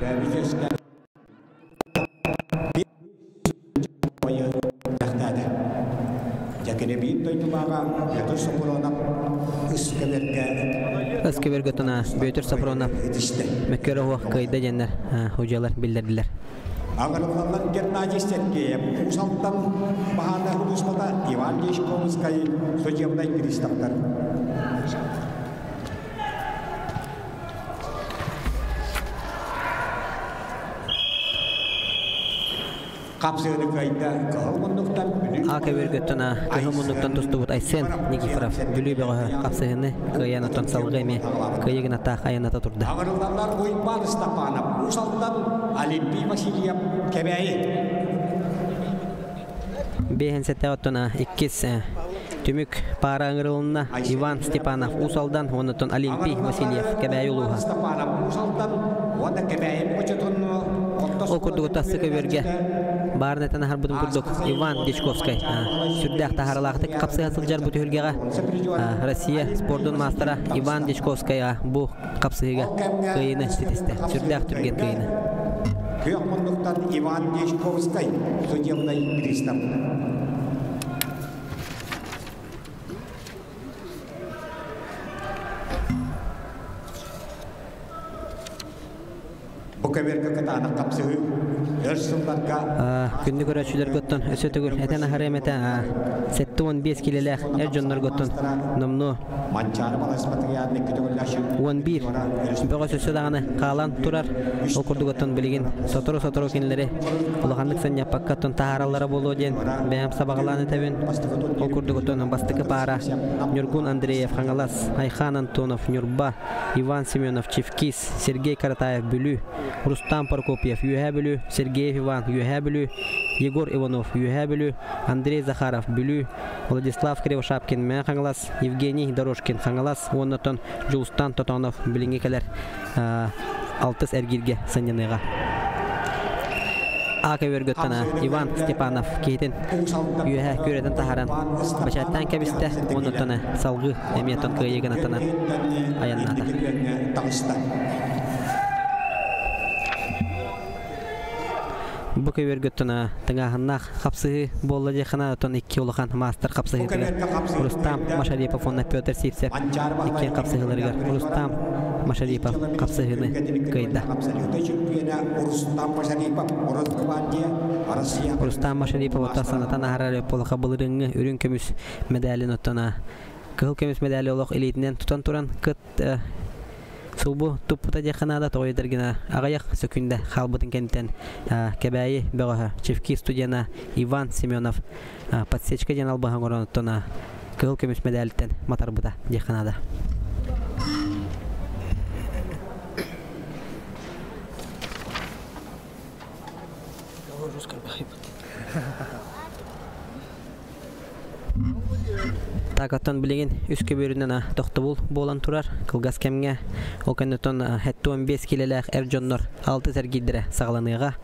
Ыскөбөргө туна Бүөтүр Сопронов мөккөр оһуох кыайда диэннэр худьалар биллэрдилэр. Аҕырыллаллар Геннадий Сергеев, Уус Алдан баһаарынай сулууспата Иван Дьячковскай судебнай приставтар. Қапсыгыны кыайда кыһыл муннуктан Бүлүү А көбүөргөттөн кыһыл муннуктан тустубут Айсен Никифоров Бүлүү бөҕөһө хапсыһыны кыайан оттон салгыы эмиэ кыайыгыната айаната турда. Аҕырыллаллар Уйбаан Ыстапаанап Уус Алдан, Олимпий Васильев Кэбээйи. Бэһин сэтэ оттон иккис түмүк паара ыҥырылынна Иван Степанов Уус Алдан уонна Олимпий Васильев Кэбээйи улууһа. Степанов Уус Алдан уонна Кэбээйи хочотун Ол курдук тассы көбүөргэ баарын этэн аһарбытым курдук Иван Дьячковскай сүрдээх таһааралаахтык хапсыһа сылдьар бу түһүлгэҕэ Россия спордун маастара Иван Дьячковскай бу хапсыһыыга кыайыыны ситистэ. Сүрдээх түргэн кыайыыны. Күөх муннуктан Иван Дьячковскай судебный пристав. Бу көбүөргэ кытаанах хапсыһыы өр сылларга Күндү көрөөччүлэргэ өссө төгүл этэн аһарыам этэ 75 килэлээх эр дьоннорготтон номнуо Манчаары баласпатыгар 11 бөҕөс өссө даҕаны хаалан турар. Ол курдук оттон билигин сотору-сотору кинилэри улаханнык сынньаппакка оттон таһаараллара буолуо диэн бэйэм сабаҕалаан этэбин. Ол курдук оттон бастакы паара Ньургун Андреев Хаҥалас, Айхан Антонов Ньурба, Иван Семенов Чевкис, Сергей Каратаев Бүлүү, Рустам Прокопьев Үөһээ Бүлүү, Сергеев Иван Үөһээ Бүлүү, Егор Иванов Үөһээ Бүлүү, Андрей Захаров Бүлүү, Владислав Кривошапкин Мэҥэ Хаҥалас, Евгений Дорожкин Хаҥалас уоннатон Дьулустан Тотонов билиҥҥи кэлэр алтыс эргииргэ сынньаныаҕа. А көбүөргөттөн Иван Степанов киһитин үөһэ күөрэтин таһааран бачааттаан кэбистэ уоннатон салгыы эмиэ тон кыайыгынатынан айаннаата. Бу көбүөргөттөн тыҥааһыннаах хапсыһыы буолла диэххэ оттон икки улахан маастар хапсыһыытыгар Рустам Машарипов уонна Петр Сивцев иккиэн хапсыһыыларыгар Рустам Машарипов хапсыһыыны кыайда. Рустам Машарипов оттон санатан аһарар полоха былырыҥҥы үрүҥ көмүс медалин оттон кыһыл көмүс медали олох илиитинэн тутан туран кыт сулбу туппута диэххэ наада тоҕо гына аҕыйах сөкүүндэ хаалбытын кэнниттэн Кэбээйи бөҕөһө Чевки студена Иван Семенов подсечка диэн албаһы оҥорон оттон кыһыл көмүс мэдээлиттэн матарбыта диэххэ наада. Так оттон билигин үс көбүөрүнэн тохтобул буолан турар кылгас кэмҥэ ол кэнниттэн 75 килэлээх эр дьоннор алты сэргиирдэрэ саҕаланыаҕа.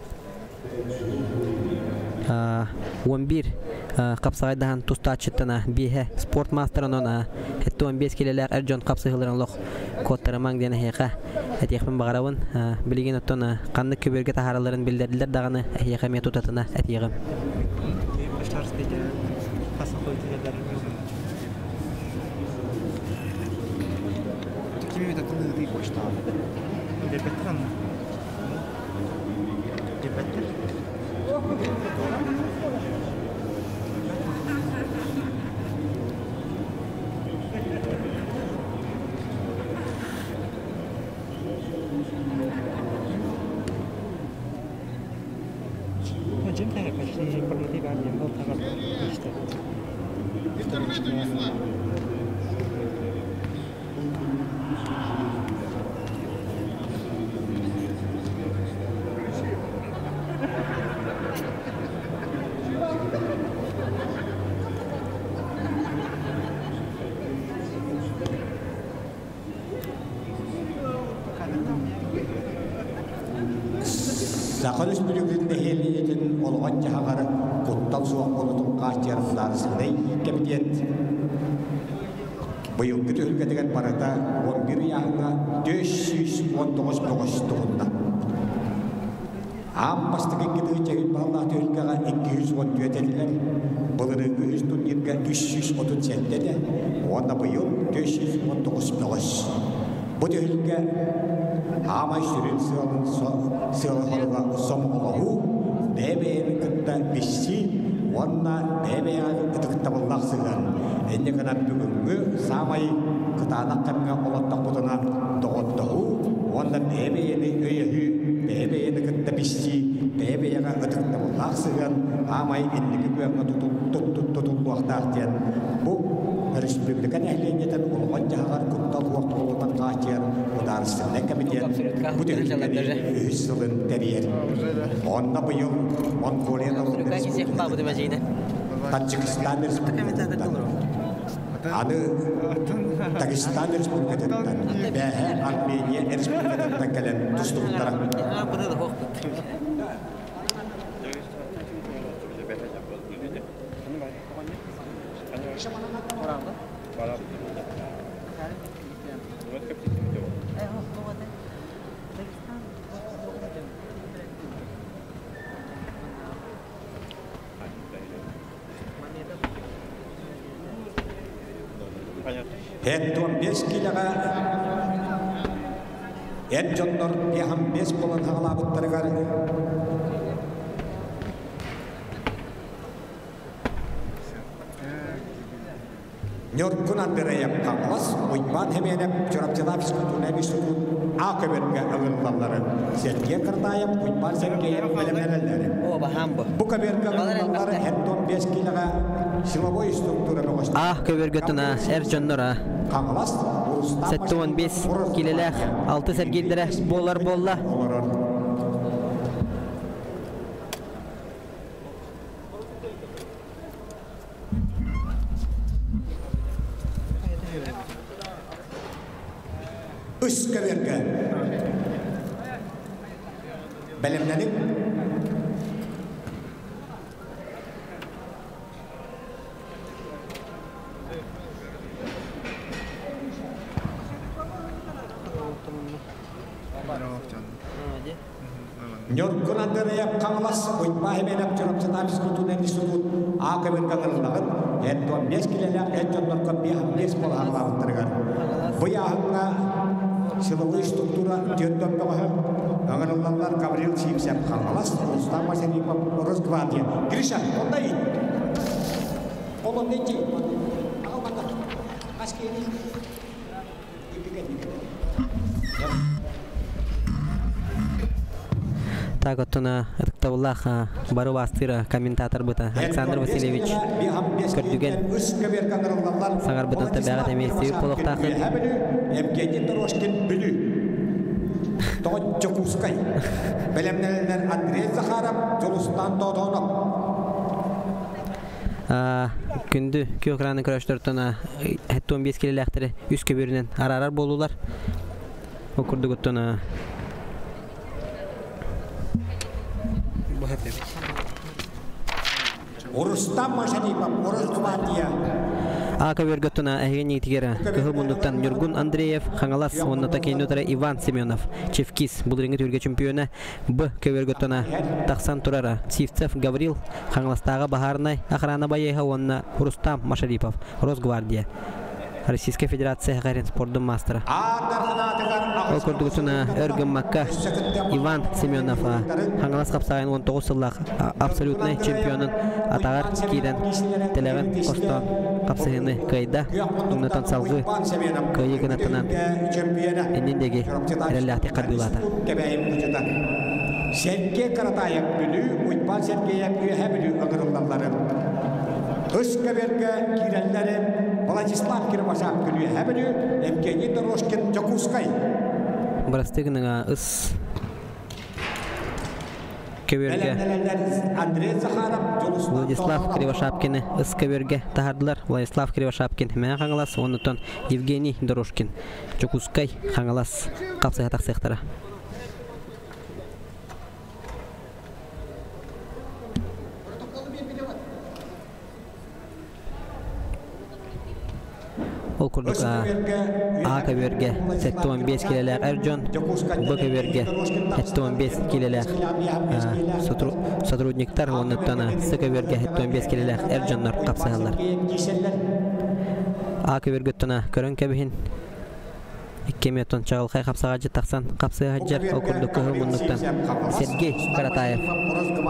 11 хапсаҕайдаһан тустааччыттан биэһэ спорт маастарынан 75 килэлээх эр дьон хапсыһыыларын олох куоттарымаҥ диэн эһиэхэ этиэхпин баҕарабын. Билигин оттон ханнык көбүөргэ таһааралларын биллэрдилэр даҕаны эһиэхэ эмиэ тутатына этиэҕим. Саха Өрөспүүбүлүкэтин нэһилиэнньэтин олоҕун-дьаһаҕар куттал суох буолуутун хааччыйар судаарыстыбаннай кэмитиэт быйылгы түһүлгэтигэр барыта 11 ыйааһыҥҥа 419 бөҕөс туһунна. Аан бастакы икки чэгил бааллаах түһүлгэҕэ 214 этилэр, былырыыҥҥы үс турнирга 337 этэ уонна быйыл 419 бөҕөс. Бу түһүлгэ аамай сүрүн сыалын сыала-соруга сомоҕолоһуу, бэйэ-бэйэни кытта билсии уонна бэйэ-бэйэҕэ ытыктабыллаах сыһыан. Инньэ гынан бүгүҥҥү саамай кытаанах кэмҥэ олордохпутуна доҕордоһуу уонна бэйэ-бэйэни өйөһүү, бэйэ-бэйэни кытта билсии бэйэ-бэйэҕэ ытыктабыллаах сыһыан аамай инники күөҥҥэ тутуллуохтаах диэн бу өрөспүүбүлүкэ нэһилиэнньэтин олоҕун-дьаһаҕар куттал суох буолуутун хааччыйар Судаарыстыбаннай комитет бу түһүлгэни үһүс сылын тэрийэр. Онно быйыл Монголия норуотун республикатын, Таджикистан республикатыттан, аны Дагестан республикатыттан, Бээһэ Армения республикатыттан кэлэн тустубуттара. Һэттуон бес киилэҕэ эр дьоннор биэһэн бес буолан хаҕалаабыттарыгар Ньургун Андреев Хаҥалас, Уйбаан Хэмиэнэп Чурапчылаах физкультурнай институт А көбөргө ыҥырыллалларын Сергей Картаев, Уйбаан Сергеев бэлэмнэнэллэрин. Бу көбөргө ыҥырыллаллары һэттон 5 киилэҕэ силовой структура бөҕөстөр. А көбөргө туна эр дьоннора Хаҥалас, 75 киилэлээх 6 сэргиирдэрэ буолар буолла. Олорор. Үс көбүөргэ бэлэмнэниҥ. Ньургун Андреев Хаҥалас Уйбаа Химиэнэп Чурапчытаах физкультурнай институт А көбүргэ ыҥырыллаҕын 45 килэлээх эр дьоннорго 5 буолаһалаабыттарыгар. Бу ыйааһыҥҥа силовой структура түөрт бөҕөһө ыҥырыллаллар Гаврил Сивцев Хаҥалас, Рустам Васильев Росгвардия. Гриша, онно ий. Ол онно ити. Аҕал манна. Хас киһини? Так оттон ытыктабыллаах бары убаастыыр комментаторбыт Александр Васильевич Көрдүгэн саҥарбытын табиҕат эмиэ истибит буолуохтааххыт. Евгений Дорожкин Бүлүү. Тоҕо Дьокуускай. Бэлэмнэнэллэр Андрей Захаров, Дьулустан Тоотоонов. Күндү күөх экраны көрөөччүлэртэн 75 килэлээхтэри үс көбүөрүнэн араарар буоллулар. Ол курдугуттан Рустам Машарипов, Росгвардия. А көбүөргөттөн эһиги ниитигэр кыһыл муннуктан Ньургун Андреев, Хаҥалас уонна Такейнутара Иван Семенов, Чевкис, Булуриҥы түһүлгэ чемпиона Б көбүөргөттөн тахсан турара Сивцев Гаврил, Хаҥаластааҕы баһаарынай охрана байыаһа уонна Рустам Машарипов, Росгвардия, Российскай Федерация Гагарин спордун маастара. Ол курдугутуна өр гыммакка Иван Семенов Хаҥалас хапсаҕайын 19 сыллаах абсолютнай чемпионун атаҕар киирэн тэлэҕин хостоон хапсыһыыны кыайда. Оннотон салгыы кыайыы гынатынан иннин диэки эрэллээхтик хардыылаата. Сергей Каратаев Бүлүү, Уйбаан Сергеев Үөһээ Бүлүү ыҥырыллалларын. Үс көбүөргэ киирэллэри Владислав Кирбашапкин Үөһээ Бүлүү, Евгений Дорожкин Дьокуускай. Бырастыы гыныҥа ыс көбүөргэ Андрей Захаров, Владислав Кривошапкины ыс көбүөргэ таһардылар. Владислав Кривошапкин Мэҥэ Хаҥалас, оннуттан Евгений Дорожкин Дьокуускай Хаҥалас хапсыһа тахсыахтара. Ол курдук А көбүөргэ 75 килэлээх эр дьон, Б көбүөргэ 75 килэлээх сотрудниктар уоннуттан С көбүөргэ 75 килэлээх эр дьоннор хапсыһаллар. А көбүөргөттөн көрөн кэбиһин Икки эмиэ чаҕылхай хапсаҕайдьыт тахсан хапсыа сылдьар, ол курдук кыһыл муннуктан Сергей Каратаев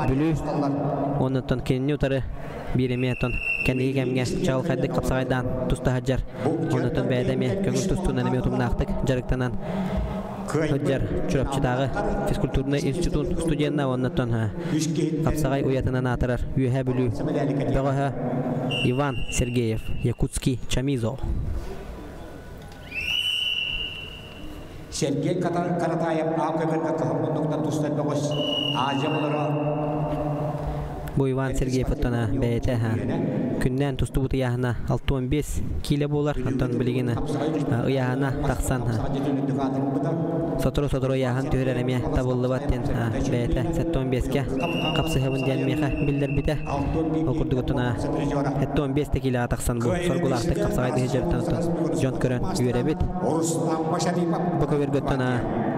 Бүлүү уоннуттан кинини утары биир эмиэ кэнники кэмҥэ чаҕылхайдык хапсаҕайдаан туста сылдьар, оннуттан бэйэтэ эмиэ көҥүл тустуунан эмиэ утумнаахтык дьарыктанан Сылдьар Чурапчытааҕы физкультурнай институт студенна уоннаттан хапсаҕай уйатынан аатырар Үөһээ Бүлүү бөҕөһө Иван Сергеев, Якутский Чамизо. Сергей Каратаев аа көмөргө кыһыл муннуктан тустар бөҕөс Азия оҕолоро Бу Иван Сергеев оттон бэйэтэ күннээн тустубут ыйааһына 65 киилэ буолар. Оттон билигин ыйааһына тахсан сотору-сотору ыйааһын түһэрэр эмиэ табыллыбат диэн бэйэтэ 75-кэ хапсыһабын диэн миэхэ биллэрбитэ. Ол курдук оттон 75 киилэҕэ тахсан бу соргулаахтык хапсаҕай дьарыктан дьон көрөн үөрэбит. Бу көбүргөттөн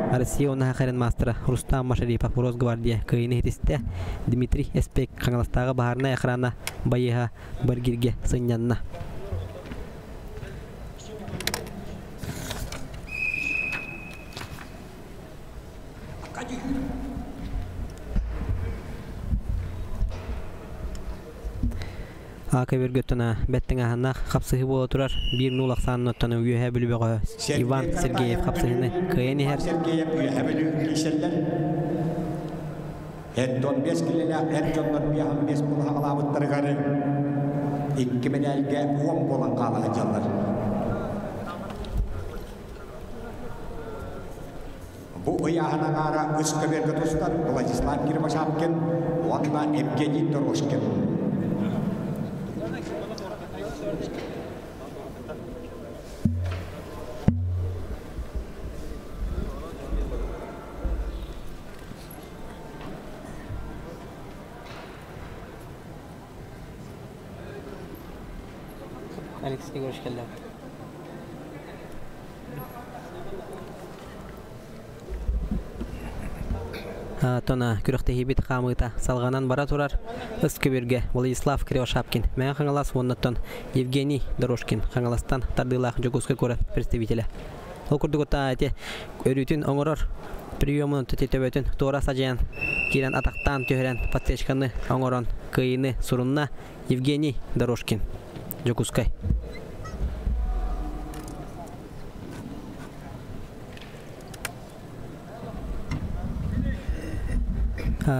Россия уонна Сахарин маастара Рустам Машарипов Росгвардия кыайыыны иһитистэ. Дмитрий Эспек Хаҥаластааҕы баһаарынай охрана байыаһа Баргиргэ сынньанна. Ака бөргөттөн бэттиҥаһаннаах хапсыһыы буола турар. Биир нуул ахсаанныттан Үөһээ Бүлүү бөҕөһө Иван Сергеев хапсыһыыны кыайан иһэр. Сергеев Үөһээ Бүлүү киирсэллэр. Эттон бес килэлээх эр дьоннор биэһэн бес булаһаҕалаабыттарыгар икки мэдээлгэ уон буолан хаала сылдьаллар. Бу ыйааһын аҥаара үс көбүөргэ тустар Владислав Кирбашапкин уонна Евгений Дорошкин. Алексей Егорович кэллэ. Тона күрэхтэһиибит хаамыыта салҕанан бара турар. Ыс көбүргэ Владислав Кривошапкин Мэҥэ Хаҥалас уоннаттан Евгений Дорожкин Хаҥаластан тардыылаах Дьокуускай куорат представителэ. Ол курдук ити өрүүтүн оҥорор приемун төбөтүн туора садьайан киирэн атахтаан түһэрэн подсечканы оҥорон кыайыыны сурунна Евгений Дорожкин Дьокуускай.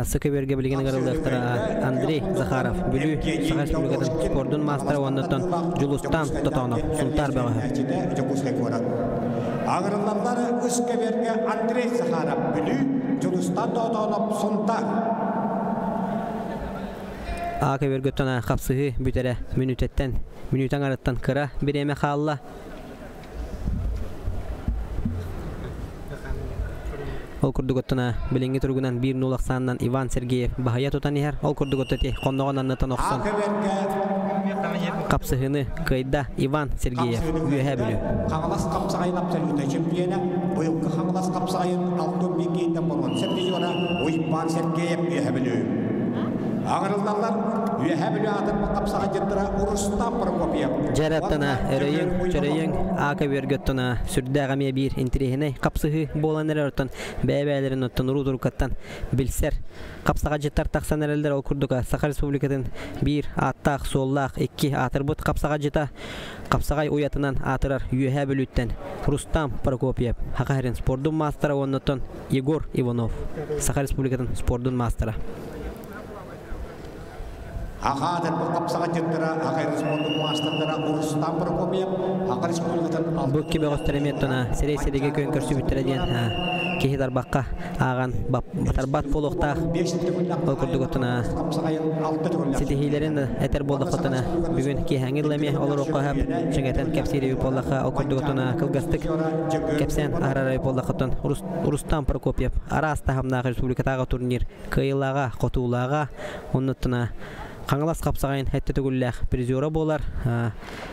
Сыкыберге билигин ыҥырыллыахтара Андрей Захаров, Бүлүү Саха Республикатын спордун маастара уоннаттан Дьулустан Тотонов, Сунтаар бөҕөһө. Дьокуускай куорат. Аҕырыллаллар үс көбүөргэ Андрей Захаров, Бүлүү, Дьулустан Тотонов, Сунтаар. А көбүөргөттөн хапсыһыы бүтэрэ мүнүүтэттэн мүнүүтэ аҥарыттан кыра бириэмэ хаалла. Ол курдук оттона билиҥҥи туругунан биир нуул ахсаанынан Иван Сергеев баһыйа тутан иһэр. Ол курдук отто хонноҕун аннытан охсон хапсыһыыны кыайда Иван Сергеев Үөһээ Бүлүү. Хаҥалас хапсаҕайын абсолютнай чемпиона, быйылгы Хаҥалас хапсаҕайын алтын биикийтэн боруонса призера Уйбаан Сергеев Үөһээ Бүлүү. Аҕырыллаллар Үөһээ Бүлүү аатырбыт хапсаҕайдьыттара Рустам Прокопьев. Дьараттана өрөйүҥ, чөрөйүҥ, ака үөргөттона сүрдээх эмиэ биир интириэһинэй хапсыһыы буолан эрэр оттон бэйэ-бэйэлэрин оттон уруу туруккаттан билсэр хапсаҕадьыттар тахсан эрэллэр. Ол курдук Саха Республикатын биир ааттаах, суоллаах икки аатырбыт хапсаҕадьыта хапсаҕай уйатынан аатырар Үөһээ Бүлүүттэн Рустам Прокопьев, Саха сирин спордун маастара уоннаттан Егор Иванов, Саха Республикатын спордун маастара. Аҕа аатырбыт хапсаҕайдьыттара, Аҕа республикатын маастардара Рустам Прокопьев, Аҕа республикатын Бу икки бөҕөстөр эмиэ оттон сирэй сирэйгэ күөн көрсүбүттэрэ диэн киһи тарбахха ааҕан батарбат буолуохтаах. Ол курдук оттон ситиһиилэрин этэр буоллаххытына бүгүн киэһээҥҥи дылы эмиэ олоруохха сөп чиҥэтэн кэпсиир эбит буоллахха ол курдук оттон кылгастык кэпсээн аһарар эбит буоллаххыттан Рустам Прокопьев араас таһымнаах республикатааҕы турнир кыайыылааҕа, хотуулааҕа, оннуттана Хаҥалас хапсаҕайын сэттэ төгүллээх призера буолар.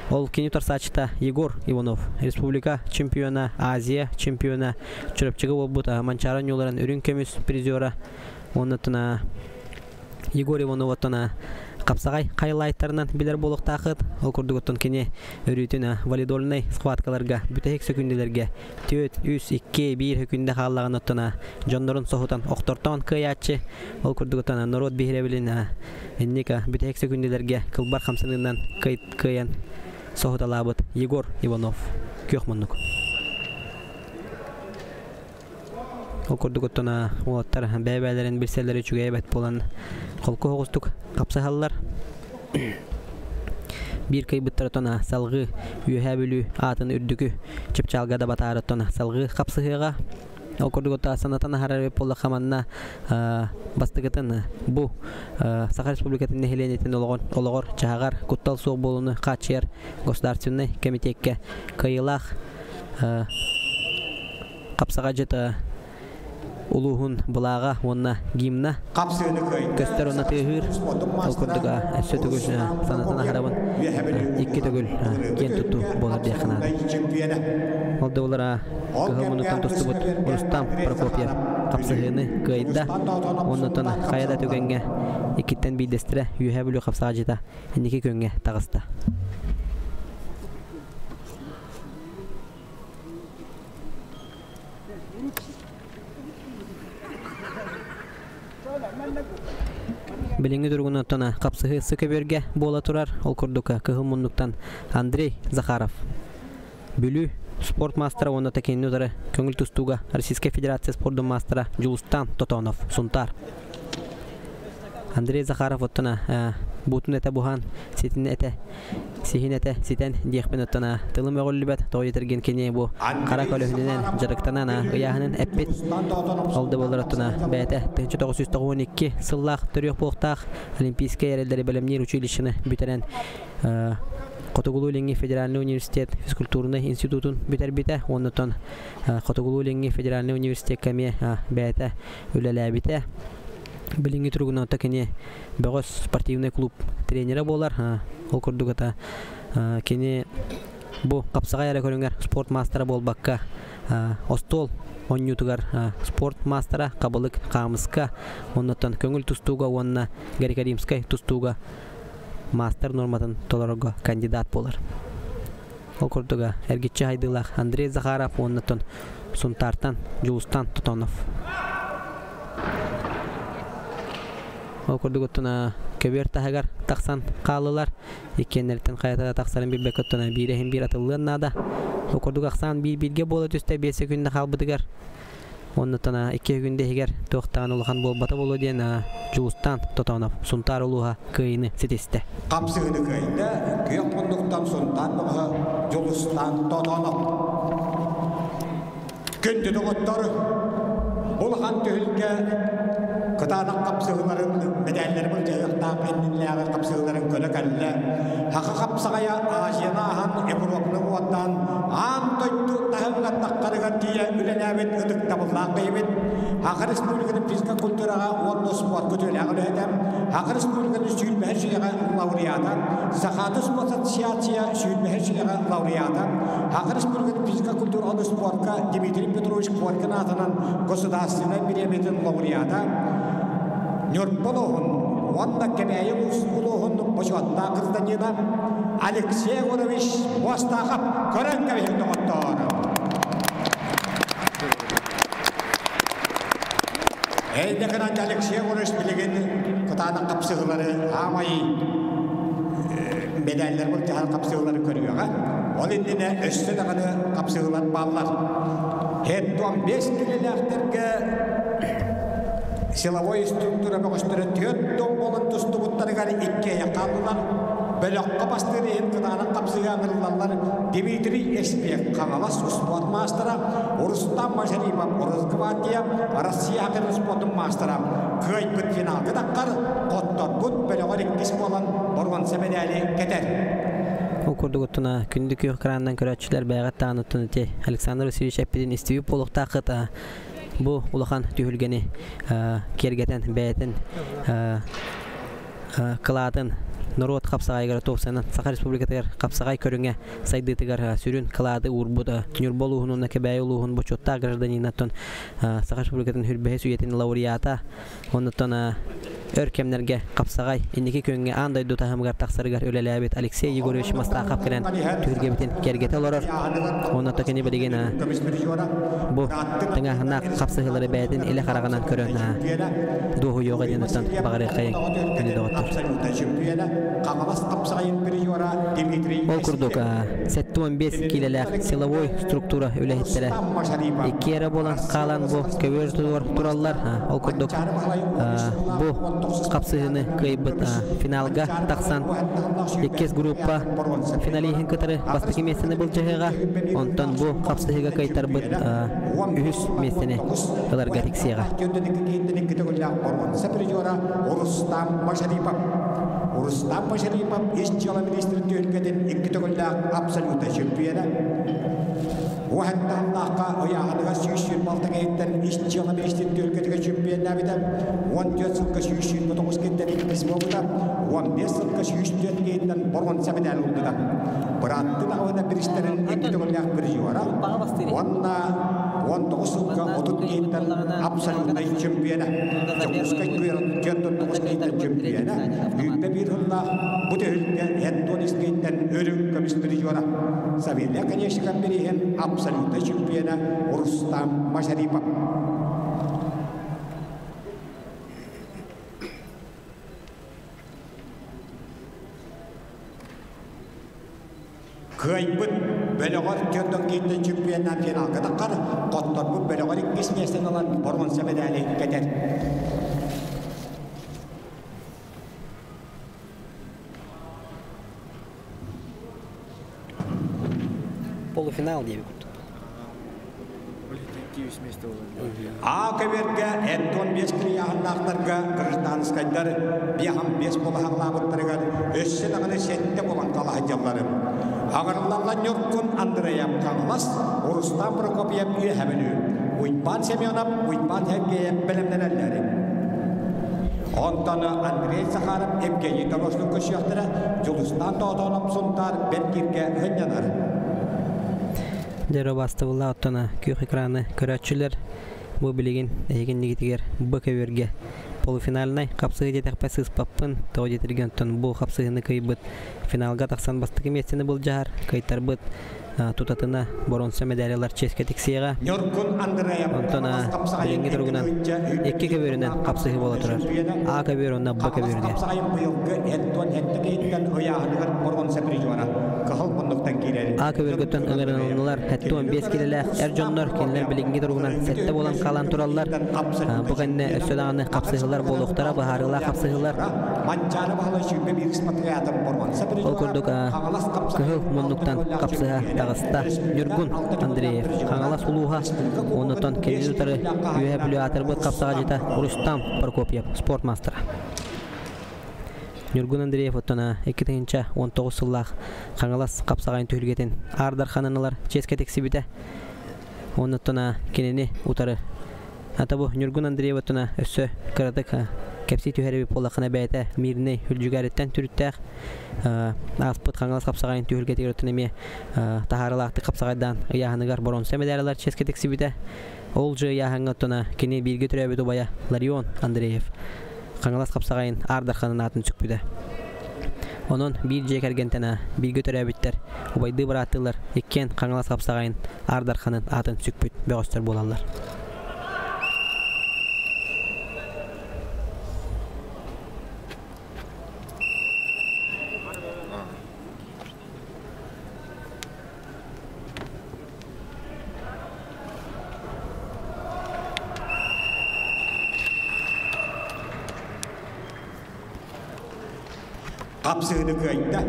Ол кини утарсааччыта Егор Иванов, республика чемпиона, Азия чемпиона, Чурапчыга буолбут Манчаары оонньууларын үрүҥ көмүс призера. Оннуттана Егор Иванов оттон хапсаҕай хайлайтарынан билэр буолуохтаахыт. Ол курдук оттон кини өрүүтүн валидольнай схваткаларга бүтэһик сөкүндэлэргэ түөрт, үс, икки, биир хүндэ хааллаҕын оттона дьоннорун соһутан охтортоон кыайааччы. Ол курдук оттон норуот биһирэбилин инника бүтэһик сөкүндэлэргэ кылбар хамсаныынан кыайан соһуталаабыт Егор Иванов. Күөх муннук. Ол курдук оттон уолаттар бэйэ-бэйэлэрин билсэллэр үчүгэй эбэт буолан холку соҕустук хапсыһаллар. Биир кыайбыттар оттон салгыы Үөһээ Бүлүү аатын үрдүкү чыпчаалга да батаары оттон салгыы хапсыһыаҕа. Ол курдук оттон санатан аһарар эбит буоллахха манна бастакытын бу Саха Республикатын нэһилиэнньэтин олоҕор чаһаҕар куттал суох буолууну хааччыйар государственнай кэмитиэккэ кыайыылаах хапсаҕайдьыта улууһун былааҕа уонна гимна көстөр уонна тыаһыыр. Ол курдук өссө төгүл санатан аһарабын икки төгүл киэн туттуу буолар диэххэ наада. Ол да буолар кыһыл муннуктан тустубут Рустам Прокопьев хапсыһыыны кыайда. Оннуттан хайа да түгэҥҥэ иккиттэн биирдэстэрэ Үөһээ Бүлүү хапсаҕайдьыта инники күөҥҥэ таҕыста. Билиҥҥи туругунан хапсыһыы көбүөргэ буола турар. Ол курдук кыһыл муннуктан Андрей Захаров Бүлүү спорт маастара уонна такинни утары көҥүл тустууга Российскай Федерация спордун маастара Дьулустан Тотонов Сунтаар. Андрей Захаров оттон буутун этэ буһан, ситин этэ сиһин этэ ситэн диэхпин оттон тылым өҕүллүбэт тоҕо диэтэргин кини бу хара көлөһүнүнэн дьарыктанан ыйааһынын эппит. Ол да буоллар оттон бэйэтэ 1992 сыллаах төрүөх буолуохтаах Олимпийскай эрэллэри бэлэмниир училищены бүтэрэн Хотугулуу-Илиҥҥи федеральнай университет физкультурнай институтун бүтэрбитэ уоннутан Хотугулуу-Илиҥҥи федеральнай университекка эмиэ бэйэтэ үлэлээбитэ. Билиҥҥи туругунан кини бөҕөс спортивный клуб тренерэ буолар. Ол курдук это кини бу хапсаҕай эрэ көрүҥэр спорт маастара буолбакка остуол оонньуутугар спорт маастара, хабылык, хаамыска, оннуттан көҥүл тустууга уонна греко-римскай тустууга маастар нуорматын толорорго кандидат буолар. Ол курдуга эргиччи хайдыылаах Андрей Захаров уоннаттан Сунтаартан Дьулустан Тотонов. Ол курдук оттон көбүөр таһыгар тахсан хааллылар. Иккиэннэриттэн хайата да тахсарын билбэккэ оттон биирэ иһин биир атыллыан наада. Ол курдук ахсаан биир-бииргэ буола түстэ 5 секунда хаалбытыгар. Оннуттан икки күндэ иһигэр туохтаан улахан буолбата буолуо диэн Дьулустан Тотонов Сунтаар улууһа кыайыыны ситистэ. Хапсыһыыны кыайда күөх муннуктан Сунтаар бөҕөһө Дьулустан Тотонов. Күндү доҕоттор, улахан түһүлгэ кытаанах хапсыһыыларын мэдээллэри былдьаһыахтаах иннинээҕи хапсыһыыларын көрө кэллэ. Хаха хапсаҕайа Азияны ааһан Европаны уоттаан аан дойду таһымыгар таххарыгар тиийэ үлэлээбит ытыктабыллаах киһибит, Саха Республикатын физкультураҕа уонна спортка үтүөлээх үлэһитэ, Саха Республикатын сүүрбэһис үйэҕэ лауреата, Сахаты спорт ассоциация сүүрбэһис үйэҕэ лауреата, Саха Республикатын физкультура уонна спортка Дмитрий Петрович Коркин аатынан государственнай бириэмийэтин лауреата, Ньурба улууһун уонна Кэбээйи улууһун бочуоттаах гражданина Алексей Егорович Мостахов көрөн кэбиһин доҕоттоор! Эйдекынан Алексей Егорович билигин кытаанах хапсыһыылары аамай медаллар былдьаһар хапсыһыылары көрүөҕэ. Ол иннинэ өссө даҕаны хапсыһыылар бааллар. Хеттон 5 килэлээхтэргэ силовой структура бөҕөстөрө түөрт дом буолан тустубуттарыгар иккиэйэх хааллылар. Бөлөххө бастыыр иһин кытаанах хапсыһыы ыҥырыллаллар Дмитрий Эспек Хаҥалас успуорт маастара, Рустам Мажарипов Росгвардия Россия хакерын спортун маастара кыайбыт финалга таххар, хотторбут бөлөҕөр иккис буолан боруонса мэдээли кэтэр. Ол курдук оттуна күндү күөх экранынан көрөөччүлэр бэйэҕит даҕаны оттон ити Александр Васильевич эппитин истибит буолуохтааххыт бу улахан түһүлгэни киэргэтэн бэйэтин кылаатын норуот хапсаҕайыгар туохсанан Саха Республикатыгар хапсаҕай көрүҥэ сайдыытыгар сүрүн кылааты уурбут Ньурба улууһун уонна Кэбээйи улууһун бочуоттаах гражданинаттан Саха Республикатын хүрбэһис үйэтин лауреата оннуттан Өр кэмнэргэ хапсаҕай инники күөҥҥэ аан дойду таһымыгар тахсарыгар үлэлээбит Алексей Егорович Мастаахап кэлэн түһүлгэбитин киэргэтэ олорор. Уонна кини билигин бу тыҥааһыннаах хапсыһыылары бэйэтин илэ хараҕынан көрөн дуоһуйуоҕа диэн оттон баҕарыаххайыҥ күнү доҕоттор. Ол курдук 75 киилэлээх силовой структура үлэһиттэрэ икки эрэ буолан хаалан бу көбүөр тураллар. Ол курдук бу хапсыһыыны кыайбыт финалга тахсан иккис группа финалиһын кытары бастакы миэстэни былдьаһыаҕа. Онтон бу хапсыһыыга кыайтарбыт үһүс миэстэни ыларга тиксиэҕэ. Рустам Машарипов ис дьыала министрин түһүлгэтин икки төгүллээх абсолютнай чөмпүйүөнэ. Уһаттаахха ыйааһыныгар 126 киһиттэн ис дьыала министрин түһүлгэтигэр чөмпүйүөннээбитэ, 14 сылга 129 киһиттэн иккис буолбута, 15 сылга 104 киһиттэн боруонса мэтээл ылбыта. Бырааттыы даҕабыта биристэрин икки төгүллээх призера уонна 19 сылга 30 киһиттэн абсолютнай чөмпүйүөнэ. Дьокуускай 49 киһиттэн чөмпүйүөнэ, үүппэ биир сыллаах бу түһүлгэ Антон Искейтэн үрүҥ көмүс призера. Савелия Конечников бирииһин абсолютнай чөмпүйүөнэ Рустам Машарипов. Кыайбыт бөлөҕөр түөрт киинтэн чемпионнаан финалга таххар, хотторбут бөлөҕөр иккис миэстэни ылан боруонса медали кэтэр. Полуфинал диэби курдук. А көбүөргэ Эддон биэс килийааһыннаахтарга гражданскайдар биэһан биэс буолаһалаабыттарыгар өссө даҕаны сэттэ буолан талаһыдьалларын. Аҕырлалла Ньургун Андреев Хаҥалас, Рустам Прокопьев Үөһэ Бүлүү, Уйбаан Семенов, Уйбаан Сергеев бэлэмнэнэллэр. Онтон Андрей Захаров Евгений Дорошнук көрсүөхтэрэ, Дьулустаан Тоотоонов Сунтаар Бэркииргэ сынньанар. Дьэ, бастыбылла оттон күөх экраны көрөөччүлэр бу билигин эһигиннигитигэр б көбүөргэ полуфинальнай хапсыһыы диэтэхпэ сыыспаппын, тоҕо диэтиргэ онтон бу хапсыһыыны кыайбыт финалга тахсан бастакы миэстэни былдьаһар, кыайтарбыт тутатына боруонса медаль ылар чиэскэ тиксиэҕэ. Онтон билиҥҥи туругунан икки көбүөрүнэн хапсыһыы буола турар. А көбүөр уонна Б көбүөргэ. А көбүөргөттөн ыҥырылыннылар 75 килэлээх эр дьоннор кинилэр билиҥҥи туругунан сэттэ буолан хаалан тураллар. Бу кэннэ өссө даҕаны хапсыһыылар буолуохтара, быһаарыылаах хапсыһыылар. Ол курдук кыһыл муннуктан хапсыһа таҕыста Ньургун Андреев Хаҥалас улууһа, оннуттан кинини утары Үөһэ Бүлүү аатырбыт хапсаҕадьыта Рустам Прокопьев спорт маастара. Ньургун Андреев оттон 2019 сыллаах Хаҥалас хапсаҕайын түһүлгэтин Аар Дарханын ылар чиэскэ тиксибитэ. Оннуттан кинини утары Ата бу Ньургун Андреев оттон өссө кыратык кэпсии түһэр эбит буоллаххына бэйэтэ Мирнэй Хүлдьүгээриттэн төрүттээх ааспыт Хаҥалас хапсаҕайын түһүлгэтигэр оттон эмиэ таһаарылаахтык хапсаҕайдаан ыйааһыныгар боруонса медаллар чиэскэ тиксибитэ. Ол же ыйааһыҥҥа оттон кини бииргэ төрөөбүт убайа Ларион Андреев Хаҥалас хапсаҕайын Аар Дарханын аатын сүкпүтэ. Онон биир дьиэ кэргэнтэн бииргэ төрөөбүттэр убайдыы бырааттыылар иккиэн Хаҥалас хапсаҕайын Аар Дарханын аатын сүкпүт бөҕөстөр буолаллар. Хапсыһыны кыайда.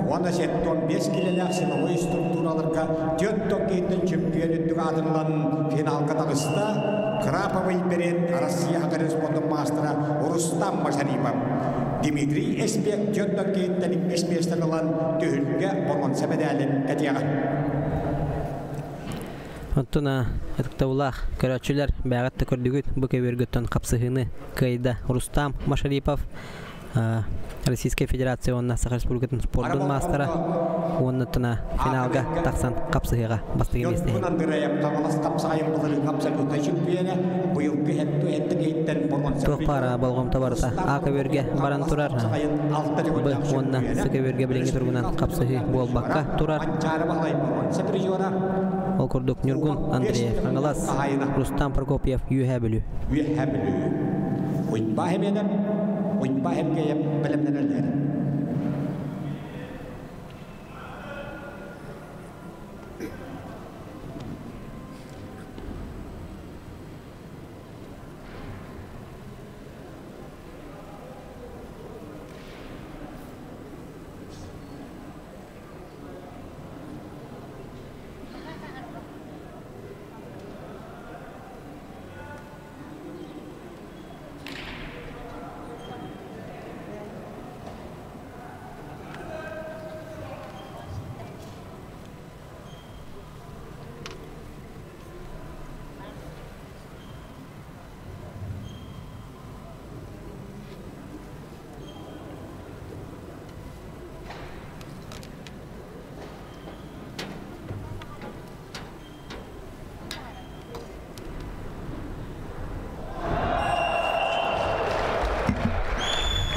Уонна 75 килэлээх силовой структураларга түөрт токкейтан чемпион үрдүк аатырылан финалга таҕыста. Краповый берет Россия корреспондент маастара Рустам Машарипов. Дмитрий Эспек түөрт токкейтан иккис миэстэни ылан түһүлгэ боруонса мэдээлин кэтиэҕэ. Оттон ытыктабылаах көрөөччүлэр бэйэҕит да көрдүгүт бу көбүөргүттэн хапсыһыыны кыайда Рустам Машарипов. Российскай Федерация уонна Саха Республикатын спордун маастара уонна тына финалга тахсан хапсыһыаҕа бастакы миэстэ иһин. Туох баара болҕомто барыта А көбүөргэ баран турар. Б уонна С көбүөргэ билиҥҥи туругунан хапсыһыы буолбакка турар. Ол курдук Ньургун Андреев Хаҥалас, Рустам Прокопьев Үөһээ Бүлүү. Үөһээ Бүлүү. Уйбаа Хэмиэнэп, Уйбаа Хэмгэйэп бэлэмнэнэллэр.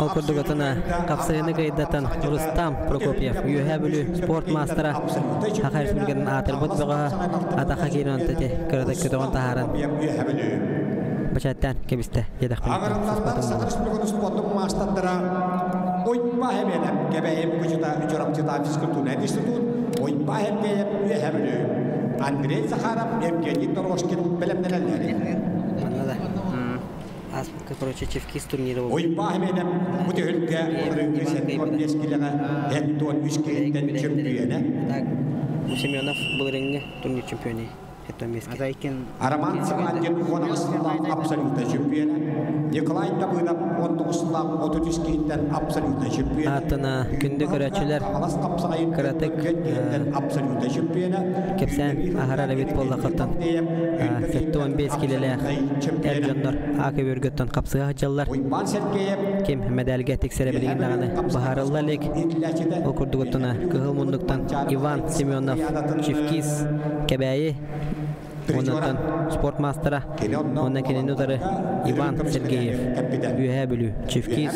Ол курдук атына хапсыһыны кыйдатан Рустам Прокопьев Үөһээ Бүлүү спорт маастара Саха Республикатын аатырбыт бөҕөһө атаха киирэн онтати кыратык көтөҕөн таһааран бачаттаан кэбистэ диэтэхпинэ Аҕырыллаллар Саха Республикатын спордун маастардара Уйба Хэмиэнэп Кэбээйи Мукучута Чурапчытаа физкультурнай институт Уйба Хэмгэйэп Үөһээ Бүлүү Андрей Захаров Евгений Дорожкин бэлэмнэнэллэр. Манна да ааспыкка короче Чевкис турнира буолбут. Уйба Хэмиэнэп бу түһүлгэ былырыыҥҥы 75 килэҕэ 73 киһиттэн чөмпүйүөнэ. Так Семенов былырыыҥҥы турнир чемпионы. Роман Савантин 18 сыллаах абсолютнай чөмпүйүөнэ, Николай Табынов 19 сыллаах 33 киһиттэн абсолютнай чөмпүйүөнэ, Ааттана күндү көрөөччүлэр кыратык абсолютнай чөмпүйүөнэ, кэпсээн аһарар эбит буоллаххыттан 75 килэлээх эр дьоннор А көбүөргөттөн хапсыга сылдьаллар. Ким мэдээлгэ тиксэрэ билигин даҕаны быһаарылла илик. Ол курдугуттана кыһыл муннуктан Иван Семенов Чевкис Кэбээйи уоннаттан спорт маастара уонна кинини утары Иван Сергеев Үөһээ Бүлүү Чевкис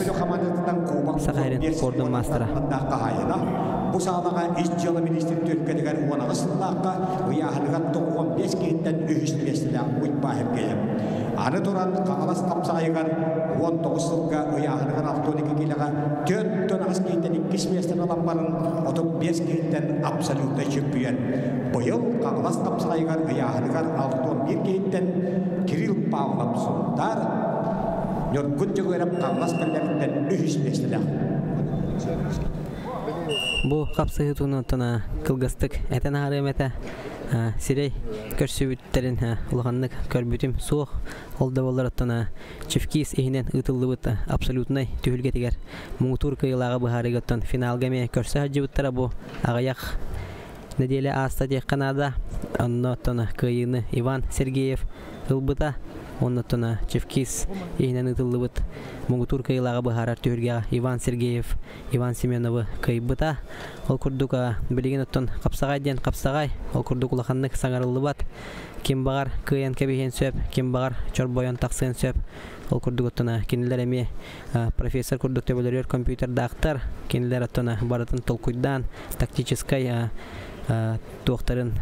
Саха сирин спордун маастара. Бу саалаҕа ис дьыала министр түөлкэтигэр 18 сыллаахха ыйааһыныгар 95 киһиттэн үһүс миэстэлээх Уйбаа Сергеев. Аны туран Хаҥалас хапсаҕайыгар 19 сылга ыйааһыныгар 62 киилэҕэ 48 киһиттэн иккис миэстэни ылан баран 35 киһиттэн абсолютнай чөмпүйүөн. Быйыл Хаҥалас хапсаҕайыгар ыйааһыныгар 61 киһиттэн Кирилл Павлов Сунтаар, Ньургун Дьөгүөрэп Хаҥалас кэллэриттэн үһүс миэстэлээх. Бу хапсыһыы туһунан кылгастык этэн аһарыам этэ. Сирэй көрсүбүттэрин улаханнык көрбүтүм суох. Ол да буоллар оттон Чевкис иһинэн ыытыллыбыт абсолютнай түһүлгэтигэр муҥутуур кыайыылааҕы быһаарыыга оттон финалга эмиэ көрсө сылдьыбыттара бу аҕыйах нэдиэлэ ааста диэххэ наада. Онно оттон кыайыыны Иван Сергеев ылбыта. Онно оттон Чевкис иһинэн ыытыллыбыт муҥутуур кыайыылааҕы быһаарар түһүлгэҕэ Иван Сергеев Иван Семеновы кыайбыта. Ол курдук билигин оттон хапсаҕай диэн хапсаҕай, ол курдук улаханнык саҥарыллыбат. Ким баҕар кыайан кэбиһиэн сөп, ким баҕар чорбойон тахсыан сөп. Ол курдук оттон кинилэр эмиэ профессор курдук төбөлөрүгэр компьютердаахтар. Кинилэр оттон барытын толкуйдаан тактическай туохтарын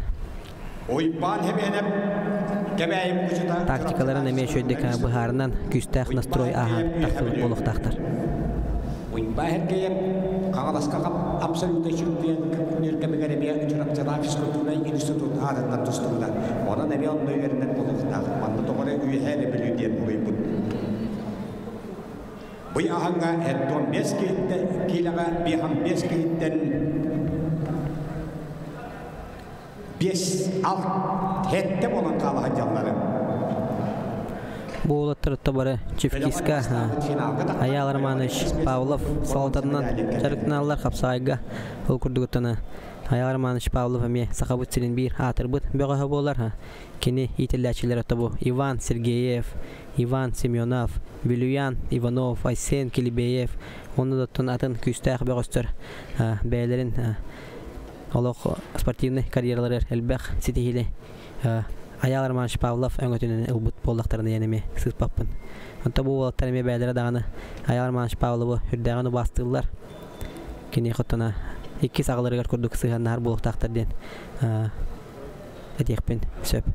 Уйбаан Хэмиэнэп Кэбээйи мукучута тактикаларын эмиэ үчүгэйдик быһаарынан күүстээх настрой ааһан тахсыбыт буолуохтаахтар. Уйбаа Сергеев Хаҥаласка абсолютнай чемпион нөркэмигэр эмиэ Чурапчылаах физкультурнай институт аатыттан тустубута. Онон эмиэ онно үөрэнэр буолуохтаах. Манна тоҕо эрэ үөһээ эрэ Бүлүү диэн буруйбут. Бу аһаҥҥа 75 киилэҕэ 55 киһиттэн 5, 6, 7 буолан хаала сылдьаллара. Бу уолаттар бары Чевкиска Аял Романович Павлов салалтатынан дьарыктаналлар хапсаҕайга. Ол курдугуттана Айаал Романович Павлов эмиэ Сахабыт сирин биир аатырбыт бөҕөһө буолар. Кини иитиллээччилэрэ тобу Иван Сергеев, Иван Семенов, Вилюян Иванов, Айсен Килибеев уонна да атын күүстээх бөҕөстөр бэйэлэрин олох спортивнай карьераларыгар элбэх ситиһиили Айаал Романович Павлов өҥөтүнэн ылбыт буоллахтарына диэн эмиэ сыыспаппын. Онто бу уолаттар эмиэ бэйэлэрэ даҕаны Айаал Романович Павловы үрдээҕин убаастыыллар. Кини хотуна иккис аҕаларыгар курдук сыһыаннаһар буолуохтаахтар диэн этиэхпин сөп.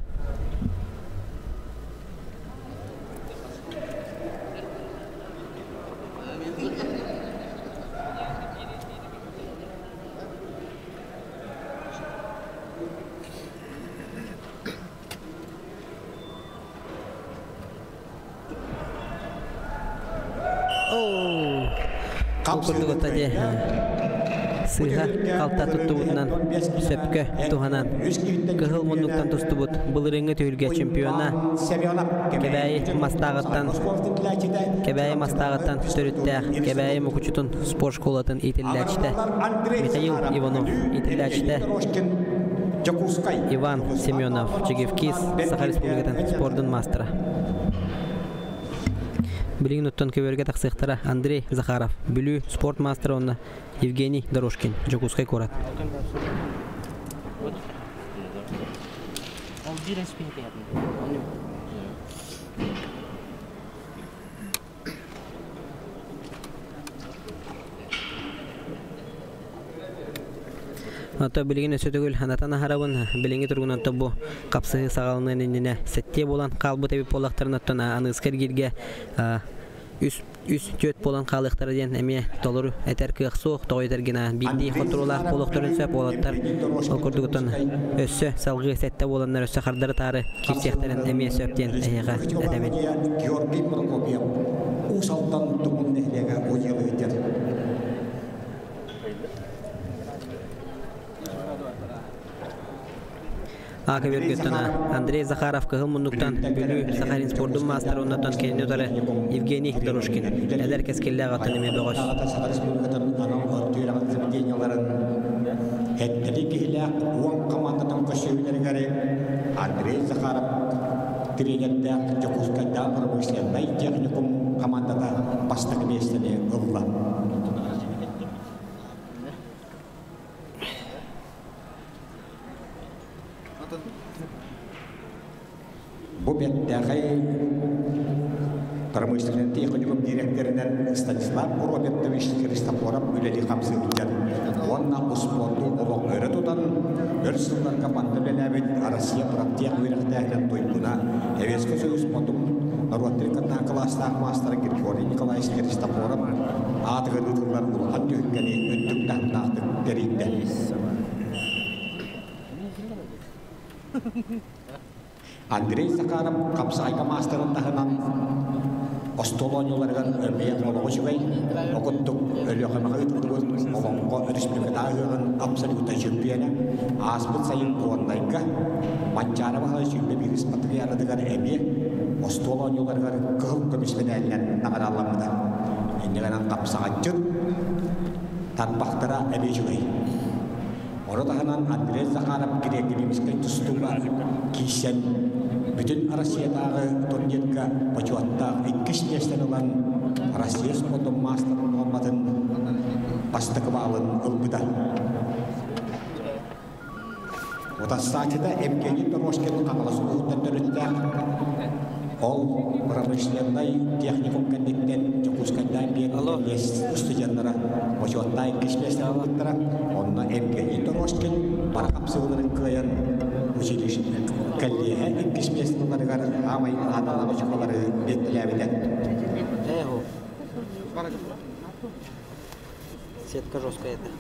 Ол курдук дии сыыһа халта туттубутунан сөпкө туһанан кыһыл муннуктан тустубут былырыыҥҥы түһүлгэ чемпиона Кэбээйи Мастааҕыттан Кэбээйи Мастааҕыттан төрүттээх Кэбээйи Мукучутун спорт школатын иитиллээччитэ Михаил Иванов иитиллээччитэ Иван Семенов, Чигивкис, Саха Республикатын спордун маастара. Билигин оттон көбүөргэ тахсыахтара Андрей Захаров, Бүлүү спорт маастара уонна Евгений Дорожкин, Дьокуускай куорат. Ото билигин өссө төгүл ханатан аһарабын. Билиҥҥи туругунан бу хапсыһыы саҕаланыан иннинэ сэттиэ буолан хаалбыт эбит буоллахтарына оттон аныыска эргииргэ үс үс түөрт буолан хаалыахтара диэн эмиэ толору этэр кыах суох. Тоҕо этэр гына биирдии хотуруулаах буолуохтарын сөп уолаттар ол курдугуттан өссө салгыы сэттэ буоланнар өссө хардары таары киирсиэхтэрин эмиэ сөп диэн эһиэхэ этэбин. Георгий Прокопьев Уус Алдан Тумул нэһилиэгэ удьуолуйдар. Ака Бөргөттөн Андрей Захаров кыһыл муннуктан Бүлүү Сахалин спордун маастара оннотон кинини утары Евгений Дорожкин эдэр кэскиллээх аттан эмиэ бөҕөс. Саха Республикатын анал үөрэҕин заведениеларын хэттэлии киһилээх уон командатын көрсүһүүлэригэр Андрей Захаров тренердээх Дьокуускайдааҕы промышленнай техникум командата бастакы миэстэни ылла. Бу бэртээхэй промышленнай техникум дириэктэринэн Станислав Робертович Христофоров үлэлии-хамсыы сылдьар уонна успуорду олох өрө тутан, өр сылларга манна үлэлээбит Россия профтех үөрэхтээһинин туйгуна, Советский Союз потум норуоттарын кытта кылаастаах маастара Григорий Николаевич Христофоров аатыгар ыытыллар улахан түһүлгэни үрдүк таһымнаахтык тэрийдэ. Андрей Захаров хапсаҕайга маастарын таһынан остуол оонньууларыгар эмиэ олоҕу үчүгэй, окуттук Өлүөхүмэҕэ ыытыллыбыт Олоҥхо Өрөспүүбүлүкэтээҕи ыһыаҕын абсолютнай чөмпүйүөнэ, ааспыт сайын Куондайга Манчаары Баһылай 21 патриархатыгар эмиэ остуол оонньууларыгар кыһыл көмүс мэдээлинэн наҕарааламмыта. Инньэ гынан хапсаҕайчыт тарбахтара эмиэ үчүгэй. Ону таһынан Андрей Захаров грек-римскэй тустууга киирсэн, бүтүн Россиятааҕы турнирга бочуоттаах иккис миэстэни ылан, Россия спордун маастарын нуорматын бастакы баалын ылбыта. Утарсааччыта Евгений Дорожкин Хаҥалас улууһуттан төрүттээх. Ол промышленнай техникум кэнниттэн Дьокуускайдаан биэр кэллиэс устудьуоннара бочуоттаах иккис миэстэни ылбыттара. Онно Евгений Дорожкин бары хапсыһыыларын кыайан училище кэллиэһэ иккис миэстэни ыларыгар аамай наадалаах очукалары биэртэлээбитэ. Сетка жесткая это.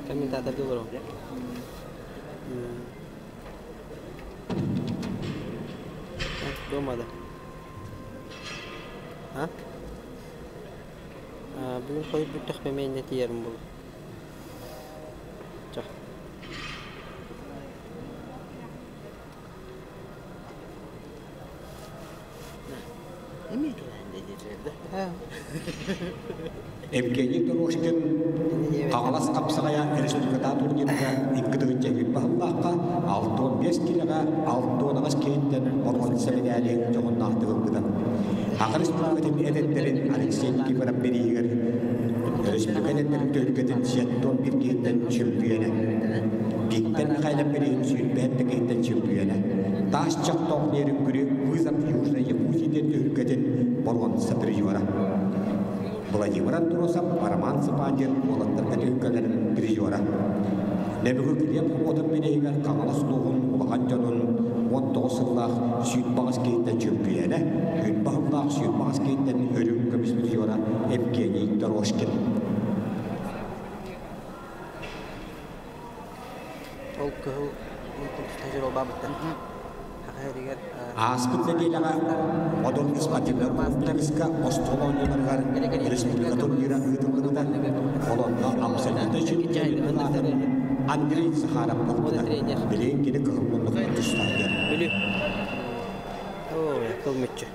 Комментатор говорю. Дома, да. А? Бүгүн хойут бүттэхпэ мэйнэ тиийэрим буолуо. Чах. Евгений Дорожкин Хаҥалас хапсаҕайа республикатааҕы турнирга икки тыһыынча үһүс баһыллаахха 65 киилэҕэ 68 киһиттэн боруонса мэдээли дьоһуннаахтык ылбыта. Саха Республикатын эдэрдэрин Алексей Никифоров бирииһигэр республика эдэрдэрин түһүлгэтин 71 киһиттэн чөмпүйүөнэ. Виктор Михайлов бирииһин 27 киһиттэн чөмпүйүөнэ. Таас чохтоох Нерюнгри вызов Южной Якутии диэн түһүлгэтин боруонса призера. Владимир Андросов, Роман Цыпандин уолаттарга түһүлгэлэрин призера. Нөмүгү Килиэп уотун бирииһигэр Хаҥалас улууһун улахан дьонун 19 сыллаах сүүрбэҕис киһиттэн чөмпүйүөнэ, сүүрбэ сыллаах сүүрбэҕис киһиттэн үрүҥ көмүс призера Евгений Дорожкин. Ол кыһыл жиролбабыттан Ааспыт нэдиэлэҕэ Модун спортивнай комплекска остуол оонньууларыгар республика турнира ыытыллыбыта. Ол онно абсолютно чемпионун аатын Андрей Захаров ылбыта. Билигин кини кыһыл муннукка тустаахтар.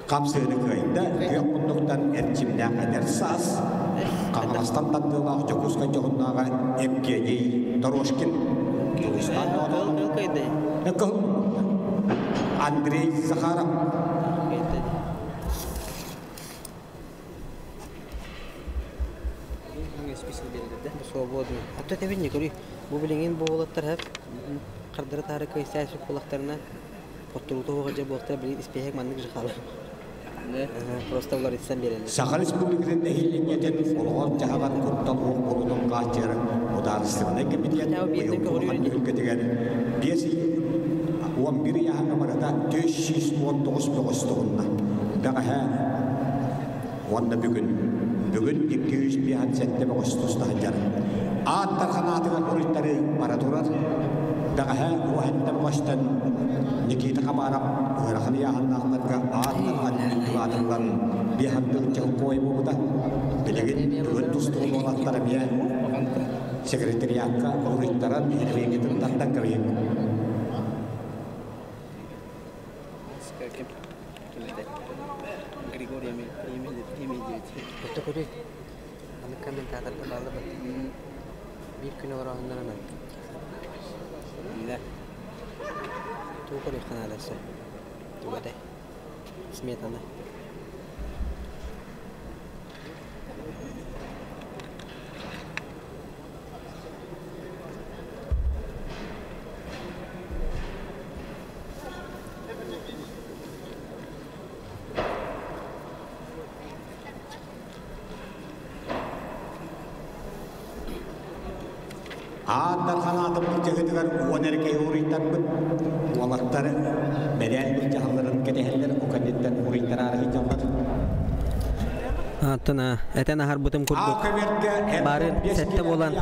Хапсыыны кыайда күөх муннуктан эрчимнээх эдэр саас Хаҥаластан тардыылаах Дьокуускай дьоһуннааҕа Евгений Дорожкин. Дьулустаан Кыһыл Андрей Захаров. Свободный. А то это видно, говорю, бу билигин бу уолаттар хардары таары кыйсаа сүк хотторуута хуга буолтар билигин испиэһэк маннык же хаалар. Просто уларытсан биэрэллэр. Саха Республикатын нэһилиэнньэтин олоҕор-дьаһаҕар куттал суох буолуутун хааччыйар Судаарыстыбаннай кэмитиэт быйылгы улахан түһүлгэтигэр 5 11 ыйааһыҥҥа барыта 419 бөҕөс туһунна. Бэҕэһээ уонна бүгүн бүгүн 257 бөҕөс туста сылдьар. Аат Дархан аатыгар уруйтары бара турар. Бэҕэһээ уоһэнтэ бөҕөстөн Никита Хабаров ыарахан ыйааһыннаахтарга аат Дархан үрдүк аатыллан биэһандыл чехкой буолбута. Билигин бүгүн тустуу уолаттар эмиэ секретариатка уруйтаран регитин тардан кэбиһин. Григорий Отто көрүй. Аны комментаторга баалар биир күн олороһуннарынан. Туу көрүй ханааларса. Тугата. Сметана. Аат Дархан аатын былдьаһыытыгар уон эрэ киһи уруйтарбыт. Уолаттар бэдээл былдьаһалларын кэтэһэллэр, ол кэнниттэн уруйтараары сылдьаллар. Аттан этэн аһарбытым курдук бары сэттэ буолан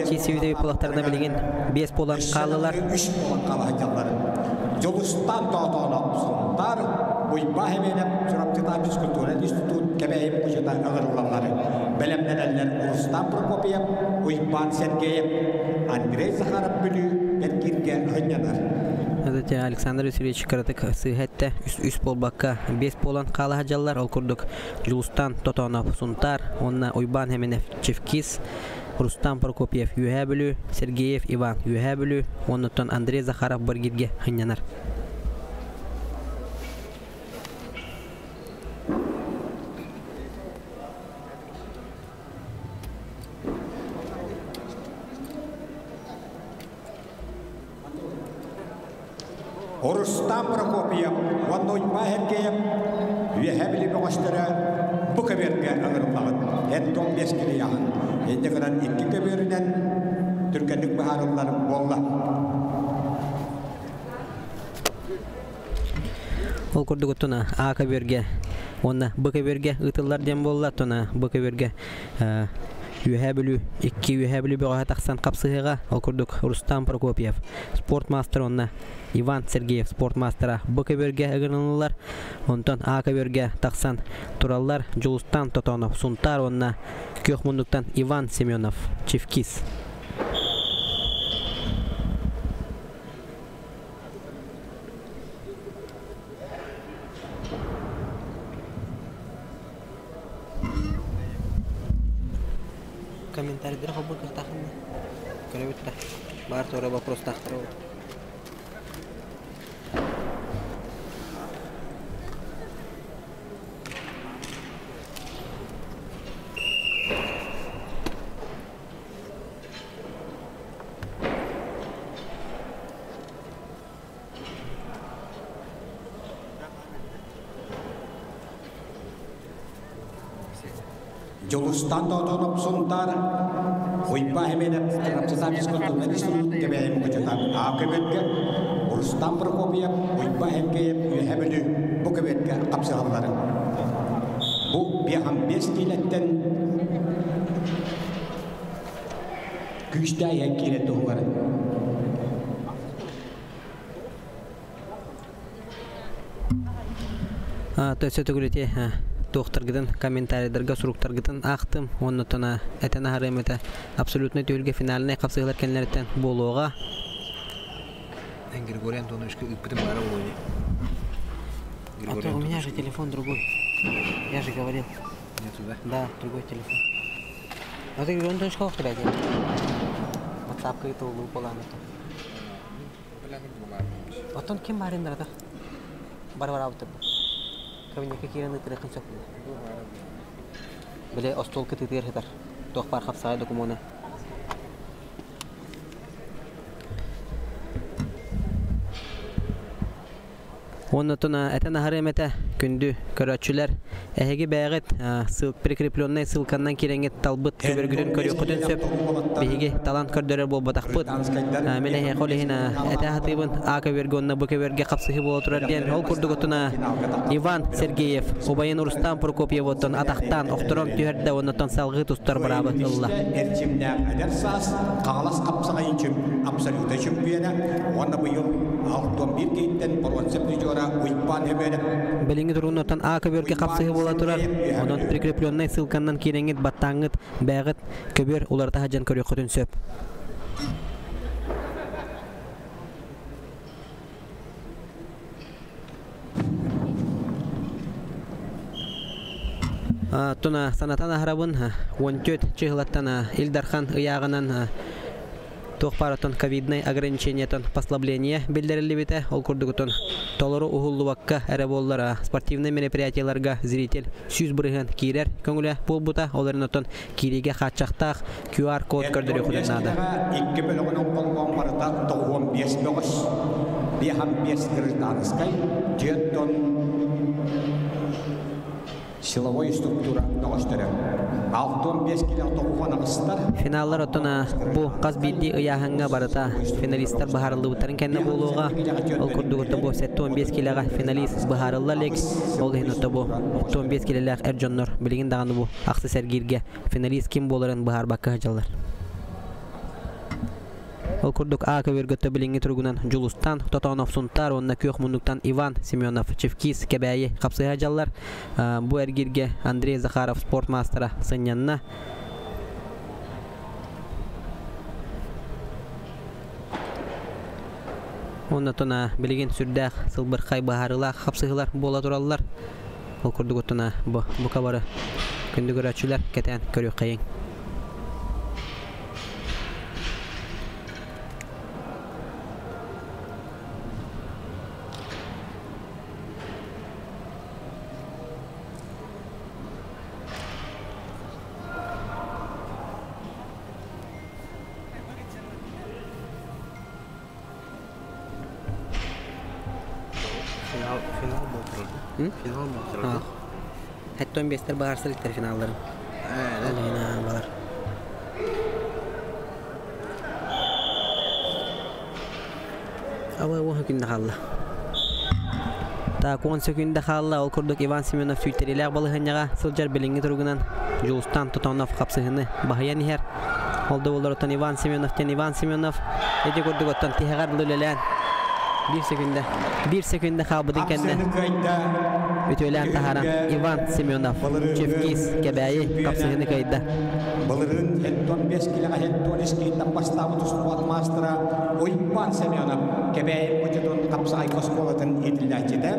киирсибит буолахтарына билигин биэс буолан хааллылар. Үс буолан хаала сылдьаллар. Дьулустаан Тоотоонов Сунтаар, Уйбаа Хэмиэнэп Чурапчытаа физкультура институт Кэбээйи мукучута ыҥырыллаллар. Бэлэмнэнэллэр Рустам Прокопьев, Уйбаан Сергеев, Андрей Захаров Бүлүү эргииргэ сынньанар. Это Александр Васильевич кыратык сыыһа эттэ үс буолбакка биэс буолан хаала сылдьаллар. Ол курдук Дьулустан Тотонов Сунтаар уонна Уйбаан Хэминев Чевкис, Рустам Прокопьев Үөһээ Бүлүү, Сергеев Иван Үөһээ Бүлүү, оннуттан Андрей Захаров Баргиргэ сынньанар. Рустам Прокопьев уонна Уйбаан Сергеев Үөһээ Бүлүү бөҕөстөрө бу көбүөргэ ыҥырыллаҕыт. Эн том биэс килийаҕын. Инньэ гынан икки көбүөрүнэн түргэнник быһаарыллар буолла. Ол курдук туна А көбүөргэ уонна Б көбүөргэ ыытыллар диэн буолла. Туна Б көбүөргэ Үөһээ Бүлүү икки Үөһээ Бүлүү бөҕөһө тахсан хапсыһыаҕа. Ол курдук Рустам Прокопьев спорт маастар уонна Иван Сергеев спорт маастара Б көбүөргэ ыгырыллар. Онтон А көбүөргэ тахсан тураллар Дьулустан Тотонов Сунтаар уонна Күөх муннуктан Иван Семенов Чевкис. Комментарийдары холбуур кыахтааххын да? Көрөбүт да. Баар туора вопростаахтар ол. Дьулустан Тоотоноп Сунтаар Уйба Хэмэнэп Чурапчыта физкультурнай институт Кэбээйи Мукучута А көбүөргэ Рустам Прокопьев Уйба Хэнкэйэп Үөһэ Бүлүү бу көбүөргэ хапсыһаллар. Бу биэһэн биэс киилэттэн күүстээх иһэн киирэ туһугар Төссө төгүлүти туохтаргытын комментарийдарга суруктаргытын аахтым уонна этэн аһарыам этэ абсолютнай түһүлгэ финальнай хапсыһыылар кэннилэриттэн буолуоҕа. Григорий Антоновичка ыыппытым баара буолуо А то у меня же телефон другой. Я же говорил. Нету, да? Да, другой телефон. А ты Григорий Антонович кого блядь? WhatsApp это улуу буолан. Оттон ким баарын да бар-бараабыт кабинекка киирэн ытырыахын сөп. Били остуол кытыытыгар сытар. Туох баар хапсаҕай докумуона. Оннотун этэн аһарыам этэ, күндү көрөөччүлэр, эһиги бэйэҕит прикрепленнай ссылканнан киирэҥҥит талбыт көбөргүтүн көрүөххүтүн сөп. Биһиги талан көрдөрөр буолбатахпыт. Мин эһиэхэ ол иһин этэ сатыыбын, А көбөргө уонна Б көбөргө хапсыһыы буола турар диэн. Ол курдук оттон Иван Сергеев убайын Рустам Прокопьевоттон атахтаан охторон түһэрдэ уонна салгыы тустар быраабы ылла. Эрчимнээх эдэр саас Хаҥалас хапсаҕайын абсолюта чөмпүйүөнэ уонна быйыл 61 киһиттэн боруонса призера Уйбаан Хөбүөнэп. Билиҥҥи туругунан А көбүөргэ хапсыһыы буола турар. Онон прикрепленнай ссылканнан киирэҥҥит, баттааҥҥыт, бэйэҕит көбүөр уларыта сылдьан көрүөххүтүн сөп. Туна санатан аһарабын 14 чыһылаттан Ил Дархан ыйааҕынан туох баарыттан ковиднай ограничениетын послабление биллэриллибитэ. Ол курдугутун толору уһуллубакка эрэ буоллар спортивнай мероприятиеларга зритель 100% киирэр көҥүлэ буолбута. Ол эрэн оттон киириигэ хааччахтаах QR-код көрдөрүөхүтүн наада. Икки бөлөҕүнэн холбоон барыта 95 бөҕөс, 55 гражданскай, 4 силовой структура бөҕөстөрө. 65 кило тоҕуһуон аҕыстар. Финаллар оттон бу хас биирдии ыйааһыҥҥа барыта финалистар быһаарыллыбыттарын кэннэ буолуоҕа. Ол курдук бу 75 килоҕа финалист быһаарылла илик. Ол иһин бу 15 килэлээх эр дьоннор билигин даҕаны бу ахсыс эргииргэ финалист ким буоларын быһаарбакка сылдьаллар. Ол курдук А көбүөргөттө билиҥҥи туругунан Дьулустан Тотонов Сунтаар уонна Күөх Муннуктан Иван Семенов Чевкис Кэбээйи хапсыһа дьаллар. Бу эргииргэ Андрей Захаров спорт маастара сынньанна. Оннотуна билигин сүрдээх сылбырхай быһаарыылаах хапсыһыылар буола тураллар. Ол курдук оттуна бу бука бары күндү көрөөччүлэр кэтээн көрүөххэйиҥ. Финал, финал был вроде. Финал был вроде. Хэттон бестер баарсыр финалларын. Балар. Аба уон күндэ хаалла. Так, 10 секунда хаалла. Ол курдук Иван Семенов сүйтэрилээх балаһыанньаҕа сылдьар билиҥҥи туругунан Дьулустан Тотонов хапсыһыны баһыйан иһэр. Ол да буоллар Иван Семенов тен Иван Семенов эти курдук оттон тиһэҕэр үлэлээн 1 секунда 1 секунда хаалбытын кэннэ үтүөлээн таһааран Иван Семенов Чевкис Кэбээйи хапсыһыны кыайда. Былырыын хеттон 5 килоҕа хеттон искииттэн бастаабыт успуорт маастара Уйбаан Семенов Кэбээйи Мучутун хапсаҕай оскуолатын иитиллээччитэ.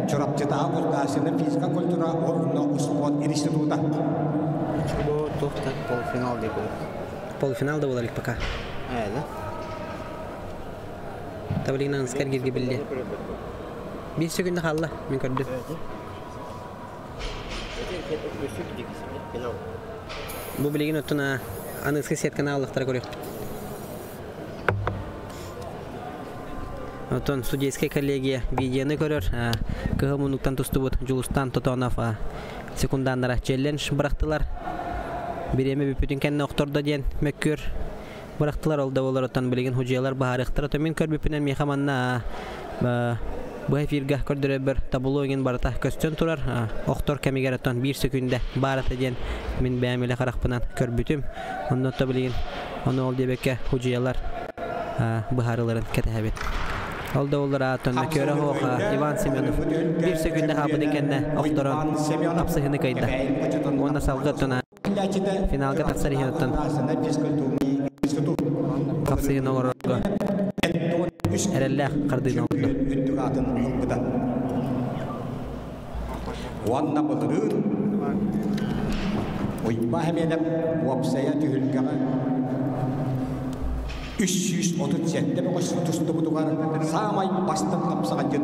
Чурапчытааҕы государственнай физика культура уонна успуорт института. Бу туох да полуфинал дии буолар. Полуфинал да буолар илик пока. Ээ да. Таблина анскар гирги билли. Биир секунда хаалла, мин көрдүм. Бу билигин оттон аныгыскы сетканы ааллахтара көрүөхпүт. Оттон судейская коллегия видеоны көрөр, кыһыл муннуктан тустубут Дьулустан Тотонов секунданнара челлендж бырахтылар. Бириэмэ бүппүтүн кэннэ охтордо диэн мөккүөр бырахтылар. Ол да буолар оттон билигин худьуйалар баһаарыахтара. Мин көрбүппүнэн миэхэ манна бу эфиргэ көрдөрөбөр табло иҥин барыта көстөн турар. Охтор кэмигэр оттон биир сөкүндэ баарата диэн мин бэйэм илэ харахпынан көрбүтүм. Онно то билигин ону ол диэбэккэ худьуйалар быһаарыыларын кэтэһэбит. Ол да буоллар ааттан мөккүөрэ оһох Иван Семенов биир сөкүндэ хаалбытын кэннэ охторон хапсыһыыны кыайда. Уонна салгыы оттон финалга тахсар иһин оттон хапсыһыыны оҥорорго эрэллээх хардыыны оҥордо. Уонна былырыын Уйбаа Хэмиэнэп уопсайа түһүлгэҕэ 337 бөҕөс тустубутугар саамай бастыҥ хапсаҕайдьыт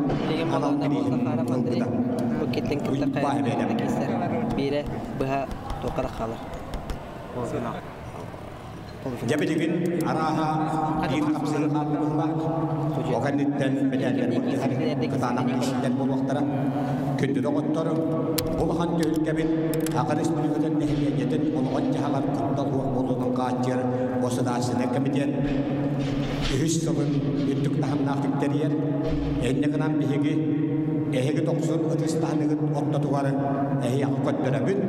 анал бирииһин ылбыта. Уйбаа Хэмиэнэп. Биирэ быһа туохха хаалар. Дьэ билигин арааһа биир хапсыһыы хаалла быһыылаах. Ол кэнниттэн мэтээллэр мөлтөһөр, кытаанах киирсиилэр буолуохтара. Күндү доҕоттор, улахан түһүлгэбит Саха Республикатын нэһилиэнньэтин олоҕун-дьаһаҕар куттал суох буолуутун хааччыйар Государственнай комитет үһүс сылын үрдүк таһымнаахтык тэрийэр. Инньэ гынан биһиги эһиги дохсун ытыс таһыныгыт ортотугар эһиэхэ көрдөрөбүт.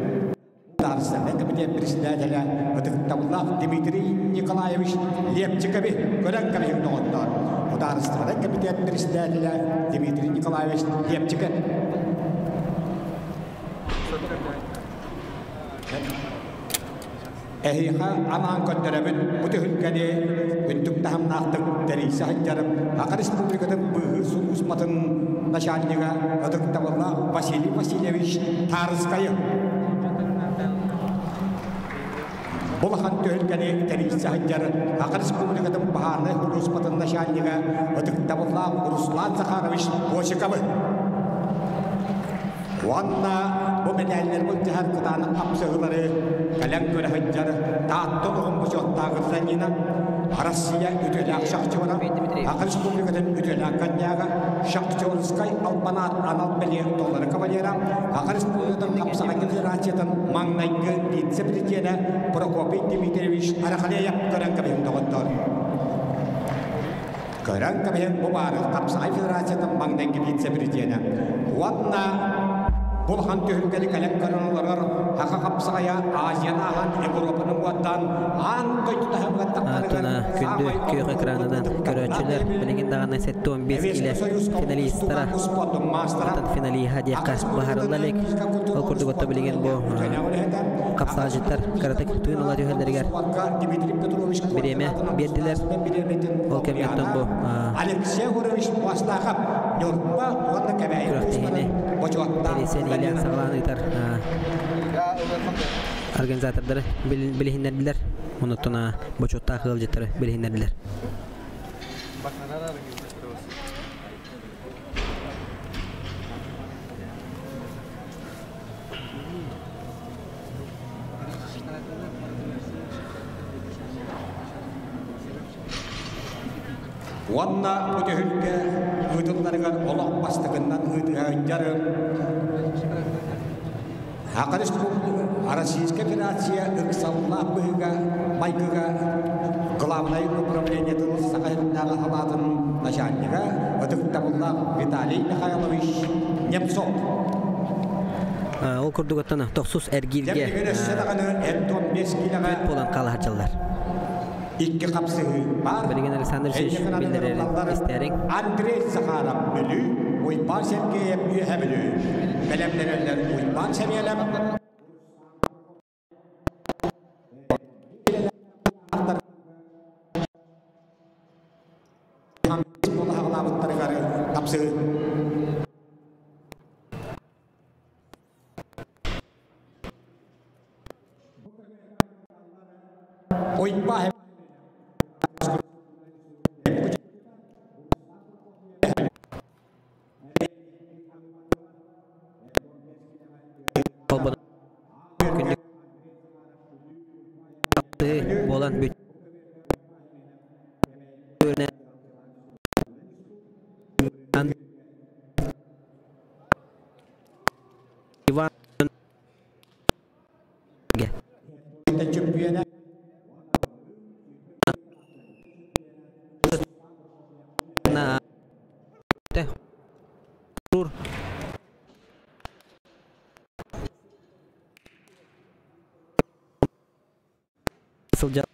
Государственнай комитет председателя ытыктабыллаах Дмитрий Николаевич Лепчикови көрөн кэбиһиҥ доҕоттоор. Государственнай комитет председателя Дмитрий Николаевич Лепчиков. Эһиэхэ анаан көрдөрөбүт бу түһүлгэни үрдүк таһымнаахтык тэрийсэ сылдьар Саха Республикатын быыһыыр сулууспатын начальнига ытыктабыллаах Василий Васильевич Тарскайы. Бу улахан түһүлгэни тэрийсэ сылдьар Саха Республикатын баһаарынай сулууспатын начальнига ытыктабыллаах Руслан Захарович Босиковы. Уонна бу мэтээллэр былдьаһар кытаанах хапсыһыылары кэлэн көрө сылдьар Таатта олоҕун бочуоттаах гражданина, Россия үтүөлээх шахтера, Саха Республикатын үтүөлээх коньяга, Шахтерскай албанаат анал бэлиэ доллары кавалера, Саха Республикатын хапсаҕай федерациятын маҥнайгы вице-президенэ Прокопий Дмитриевич Арахалеев көрөн кэбиһин доҕоттоор. Көрөн кэбиһэн бу баары Хапсаҕай Федерациятын маҥнайгы вице-президенэ уонна бу улахан түһүлгэни кэлэн көрөн олорор Саха хапсаҕайа Азияны ааһан Европаны уоттаан аан дойду таһымыгар таххарыгар күндү күөх экранынан көрөөччүлэр билигин даҕаны 75 киилэ финалистара оттон финалиһа диэххэ быһаарылла илик. Ол курдук отто билигин бу хапсаҕайдьыттар кыратык тыын ыла түһэллэригэр бириэмэ биэрдилэр. Ол кэмҥэ бу Алексей Егорович Бастахов Ньурба уонна Кэбээйи күрэхтэһиини бочуоттаах тэрийсэн саҕалаан ыытар организатордары билиһиннэрдилэр. Онуттан бочуоттаах ыалдьыттары билиһиннэрдилэр. Уонна бу түһүлгэ ыытылларыгар олох бастакыннан ыытыһа Саха Республика Российская Федерация ыксаллаах быһыыга майгыга главнай управлениетын Саха сиринээҕи салаатын начальнига ытыктабыллаах Виталий Михайлович Немцов. Ол курдук оттон тохсус эргииргэ түөрт буолан хаалаһаччылар. Икки хапсыһыы баар. Билигин Александр Алексеевич биллэрэрин истээриҥ. Андрей Захаров Бүлүү, Уйбаан Сергеев Үөһэ Бүлүү. Бэлэмнэнэллэр Уйбаан Сэмиэлэп буолаһаҕалаабыттарыгар хапсыһыы. Уйбаа Буолан бүт. Иван Сылдьар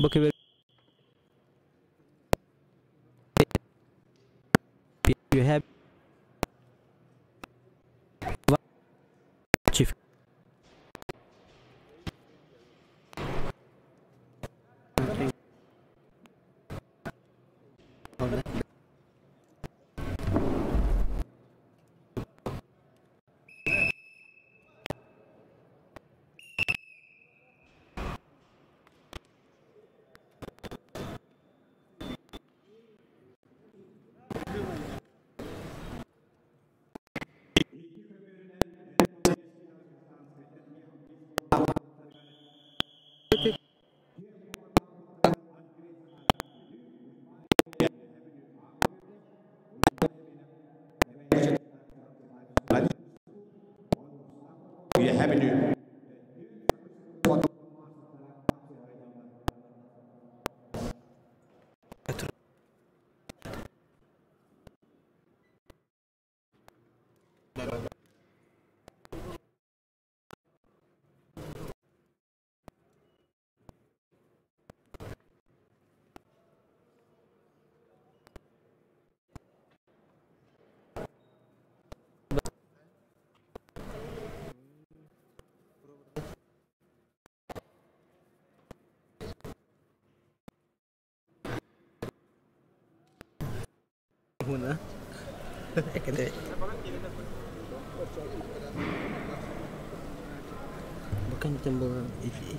Бу Үөһээ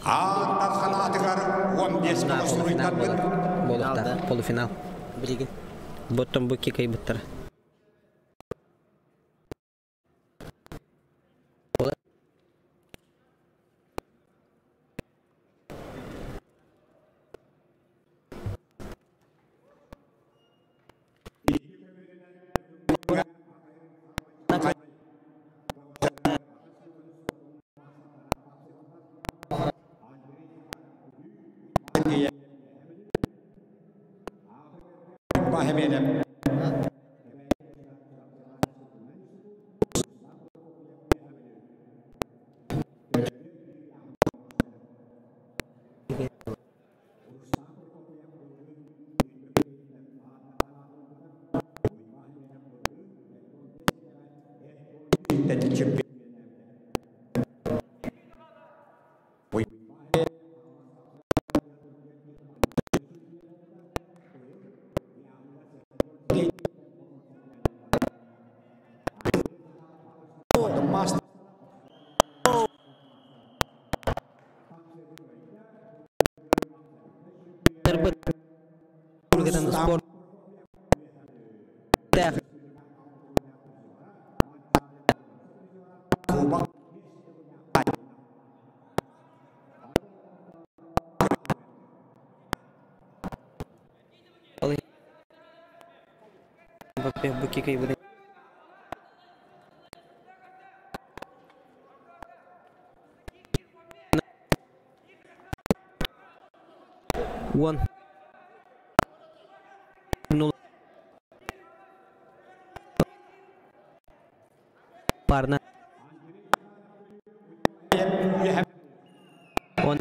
Ааттар санаатыгар 15 суруйтарбыт. Буолуохтаах полуфинал. Билигин. Боттон бу кикайбыттара. Спорт One. 0 парна. Он.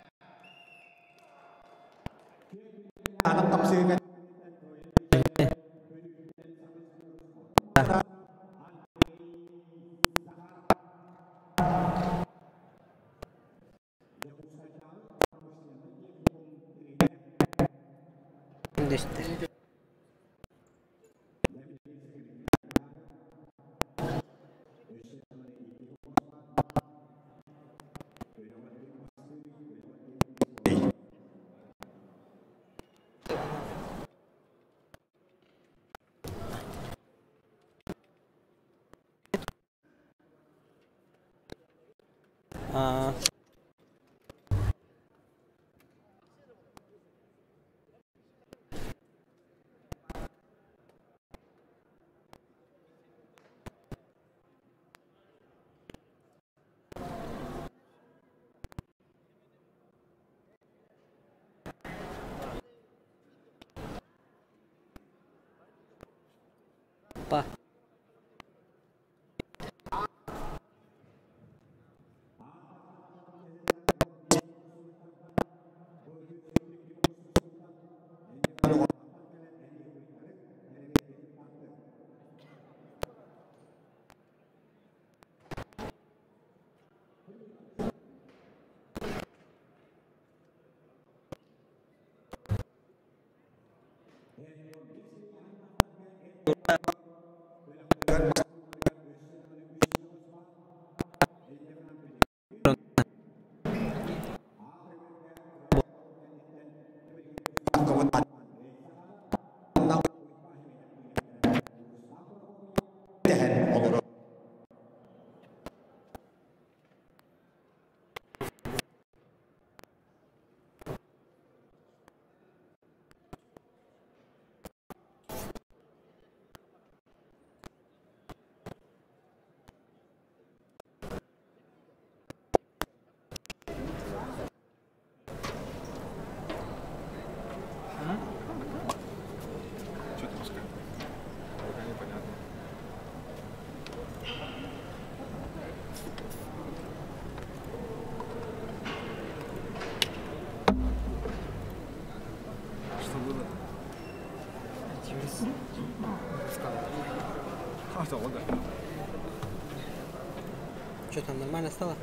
Аа. Па. Что там сказать? Пока непонятно. Что было? А, да, да. Что там, нормально стало?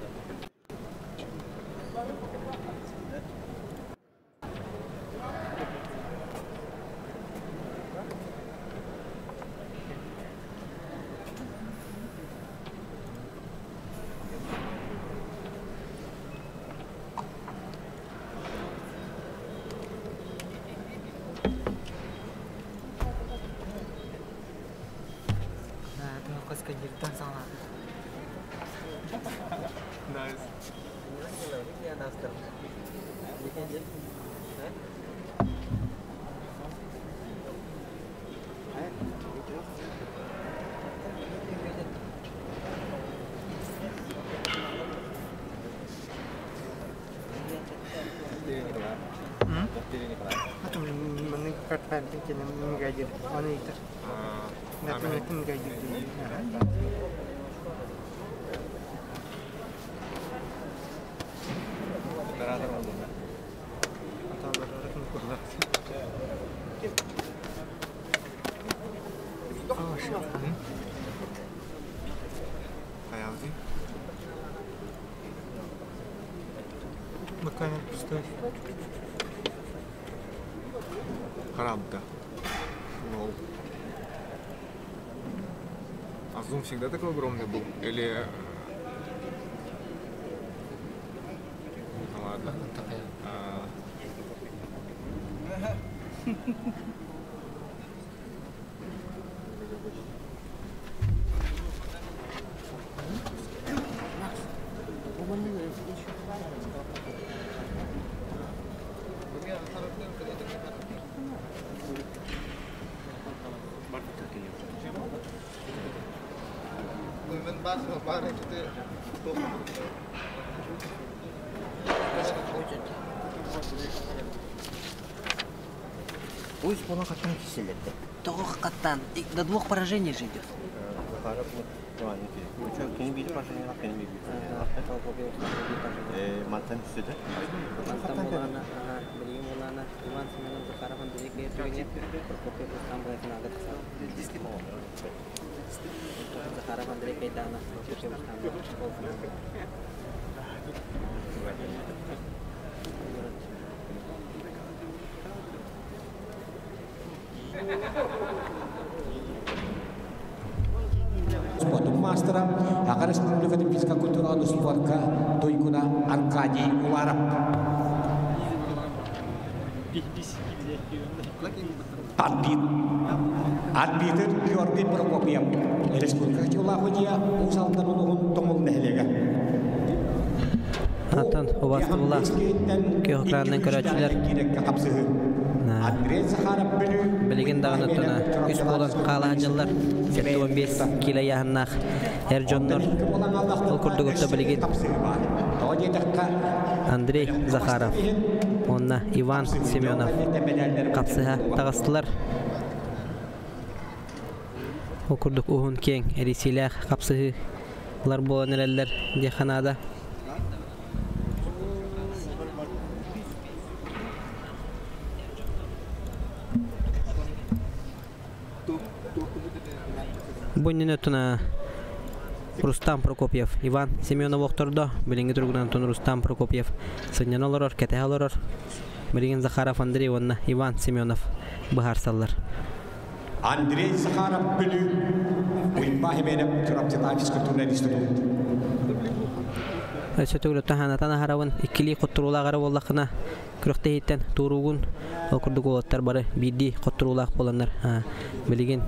Nice. Оператор был, да? Хаялди. Харабда. Лол. А зум всегда такой огромный был? Или... Ну ладно. А, Пусть была хаттан киселерде. Того хаттан. До двух поражений же идет. Мантан үстүдө. Мантан булана, ага, билигин булана, Иван Семенов Захаров Андрей Киевтүгүнэ, Прокопьев Рустам была финалга тахсар. Захаров Андрей Кайданов, Прокопьев Рустам полуфиналга. Спортун маастара, Саха Республикатын физкультураҕа спорка туйгуна Аркадий Уваров. Арбит. Арбитр Георгий Прокопьев. Республика Чулахудия Уус Алдан улууһун Тумул нэһилиэгэ. Аттан убастыбыла күөх экранынан көрөөччүлэр билигин даҕаны оттон үс буолан хаала сылдьаллар. 75 кило ыйааһыннаах эр дьоннор. Ол курдук отто билигин Андрей Захаров уонна Иван Семенов хапсыһа таҕыстылар. Ол курдук уһун киэҥ эрийсиилээх хапсыһыылар буолан эрэллэр диэххэ наада. Бу иннинэ өттүнэ Рустам Прокопьев, Иван Семенов охтордо. Билиҥҥи туругунан Рустам Прокопьев сынньана олорор, кэтэһэ олорор. Билигин Захаров Андрей уонна Иван Семенов быһаарсаллар. Андрей Захаров Бүлүү, Уйбаа Химиэнэп Чурапчытаа физкультурнай институт. Өссө төгүл таһаанатан аһарабын иккилии хотторуулаах эрэ буоллаххына күрэхтэһииттэн туоруугун. Ол курдук уолаттар бары биирдии хотторуулаах буоланнар билигин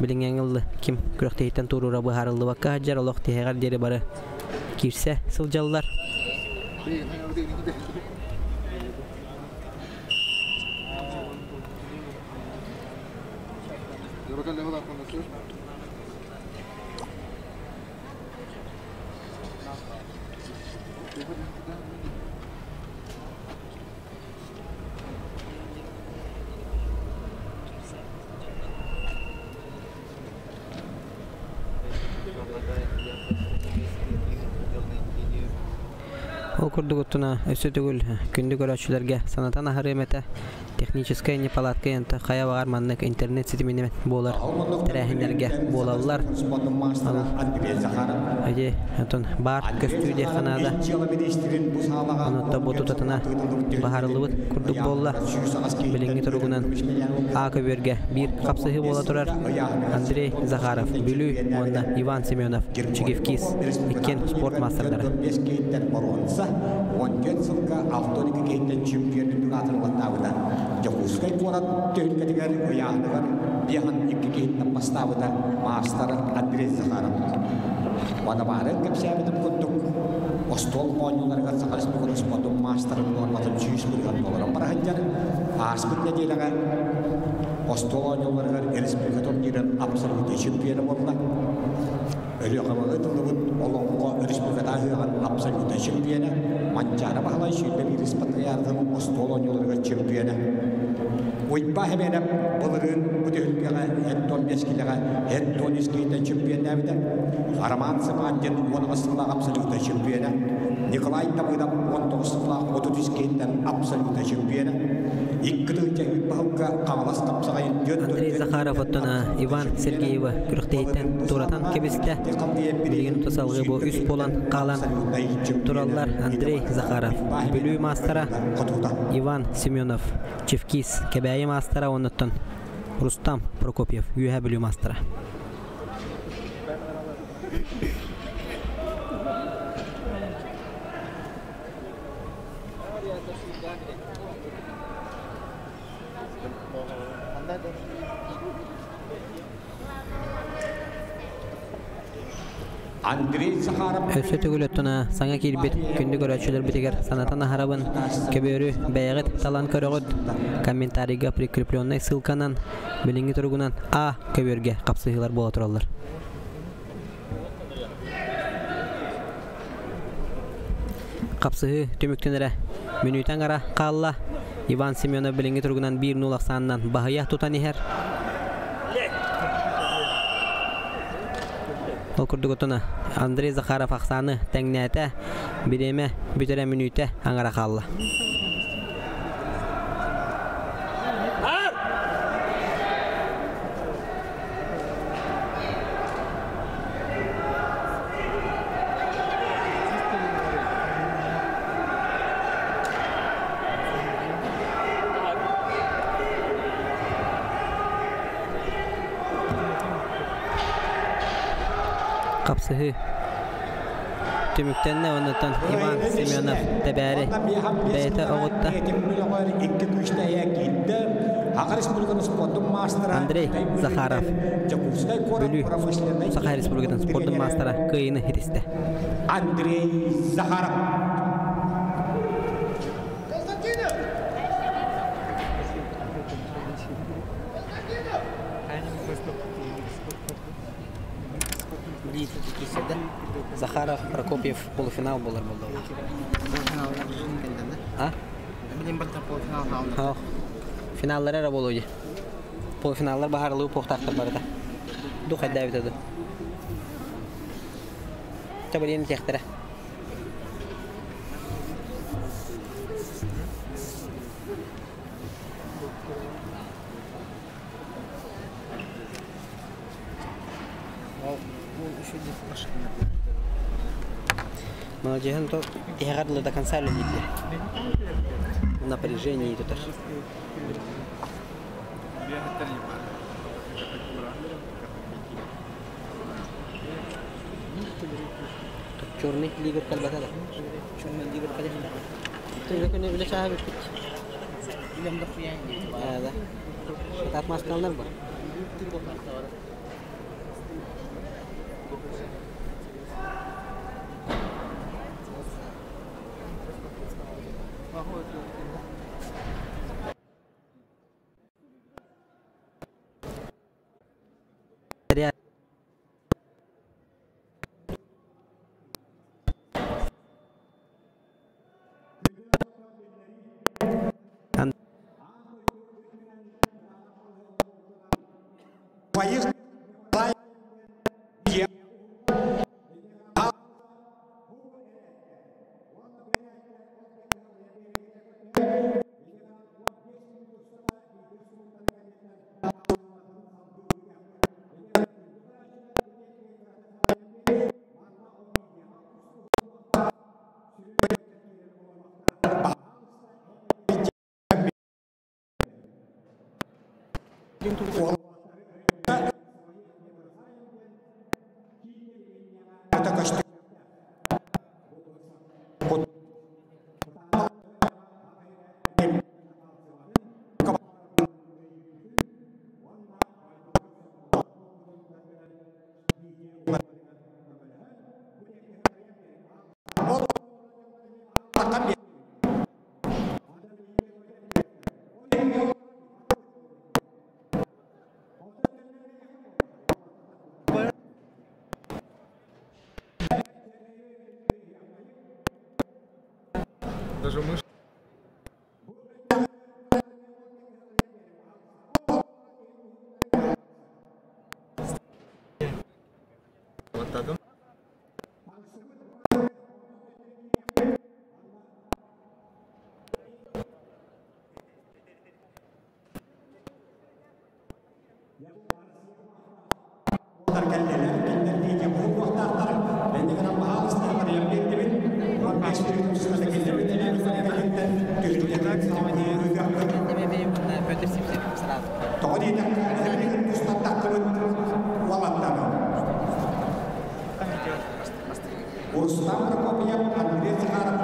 билиҥҥи ыллы ким күрэхтэһииттэн туоруура быһаарыллыбакка сылдьар олох тиһэҕэр диэри бары киирсэ сылдьаллар. Ол курдук оттуна өссө төгүл күндү көрөөччүлэргэ санатан аһарыам этэ. Техническэй неполадка янта хайа баҕар маннык интернет ситиминэн буолар тэрээһиннэргэ буолаллар. Эти онтон баар көстүү диэххэ наада. Онуттан бу тутатына баһарыллыбыт курдук буолла. Билиҥҥи туругунан А көбүөргэ биир хапсыһыы буола турар. Андрей Захаров, Бүлүү уонна Иван Семенов, Чигивкис, иккиэн спорт маастардара. сылга 62 киһиттэн чемпион үрдүк аатын ылаттаабыта. Дьокуускай куорат түһүлгэтигэр ыйааһыныгар 52 киһиттэн бастаабыта маастар Андрей Захаров. Ванабаарын кэпсээбитим курдук, остуол оонньууларыгар Саха Республикатын спордун маастарын нуорматын 100 бырыһыан толорон бара сылдьар. Ааспыт нэдиэлэҕэ остуол оонньууларыгар республика турнирын абсолютнай чемпиона буолла. Өлүөхүмэҕэ ыытыллыбыт Олоҥхо республикатааҕы ыһыаҕын абсолютнай чемпиона, Манчаары Баһылай 21 ыспатыйаатын остуол оонньууларыгар чемпиона. Уйбаа Хэмиэнэп былырыын бу түһүлгэҕэ 75 килэҕэ 73 киһиттэн чемпионнээбитэ. Роман Сымаандин 18 сыллаах абсолютнай чемпиона. Николай Давыдов 19 сыллаах 33 киһиттэн абсолютнай чемпиона. Икки тыһыынча баһылка Хаҥалас хапсаҕайын Андрей Захаров оттон Иван Сергеева күрэхтэһииттэн туоратан кэбистэ. Билигин салгыы бу үс буолан хаалан тураллар Андрей Захаров, Бүлүү маастара Иван Семенов, Чевкис, Кэбээйи маастара оннуттан Рустам Прокопьев, Үөһэ Бүлүү маастара. Өссө төгүл оттон саҥа киирбит күндү көрөөччүлэрбитигэр санатан аһарабын, көбүөрү бэйэҕит талан көрөҕүт. Комментарийга прикрепленнай ссылканан билиҥҥи туругунан А көбүөргэ хапсыһыылар буола тураллар. Хапсыһыы түмүктэнэрэ мүнүүтэ аҥара хаалла. Иван Семенов билиҥҥи туругунан 1-0 ахсаанынан баһыйа тутан иһэр. Ол курдук оттон Андрей Захаров ахсааны тэҥнээтэ. Бириэмэ бүтэрэ мүнүүтэ аҥара хаалла. Хапсыһыы түмүктэннэ оннуттан Иван Семенов тэбээри бэйэтэ оҕутта. Андрей Захаров Бүлүү Саха Республикатын спордун маастара кыайыыны ситистэ. Андрей Захаров. Захаров, Прокопьев полуфинал буолар буолла. А? Финаллар эрэ буолуо дии. Полуфиналлар баһарылыы буохтаахтар барыта. Ду хайдаабыта ду. Табылиен этиэхтэрэ. Молодежь то тиһэҕэр дылы до конца үлэлииллэр. Напряжение тутар. Черный лигр кэлбэтэ да. Черный лигр кэлбэтэ. Үлэ күнэ үлэ чааһа бүппүт. Да. Кытаат маскаланар ба? Даже мышь. Вот так. Петр Сипсев сразу. Рустам Прокопьев, Андрей Захаров,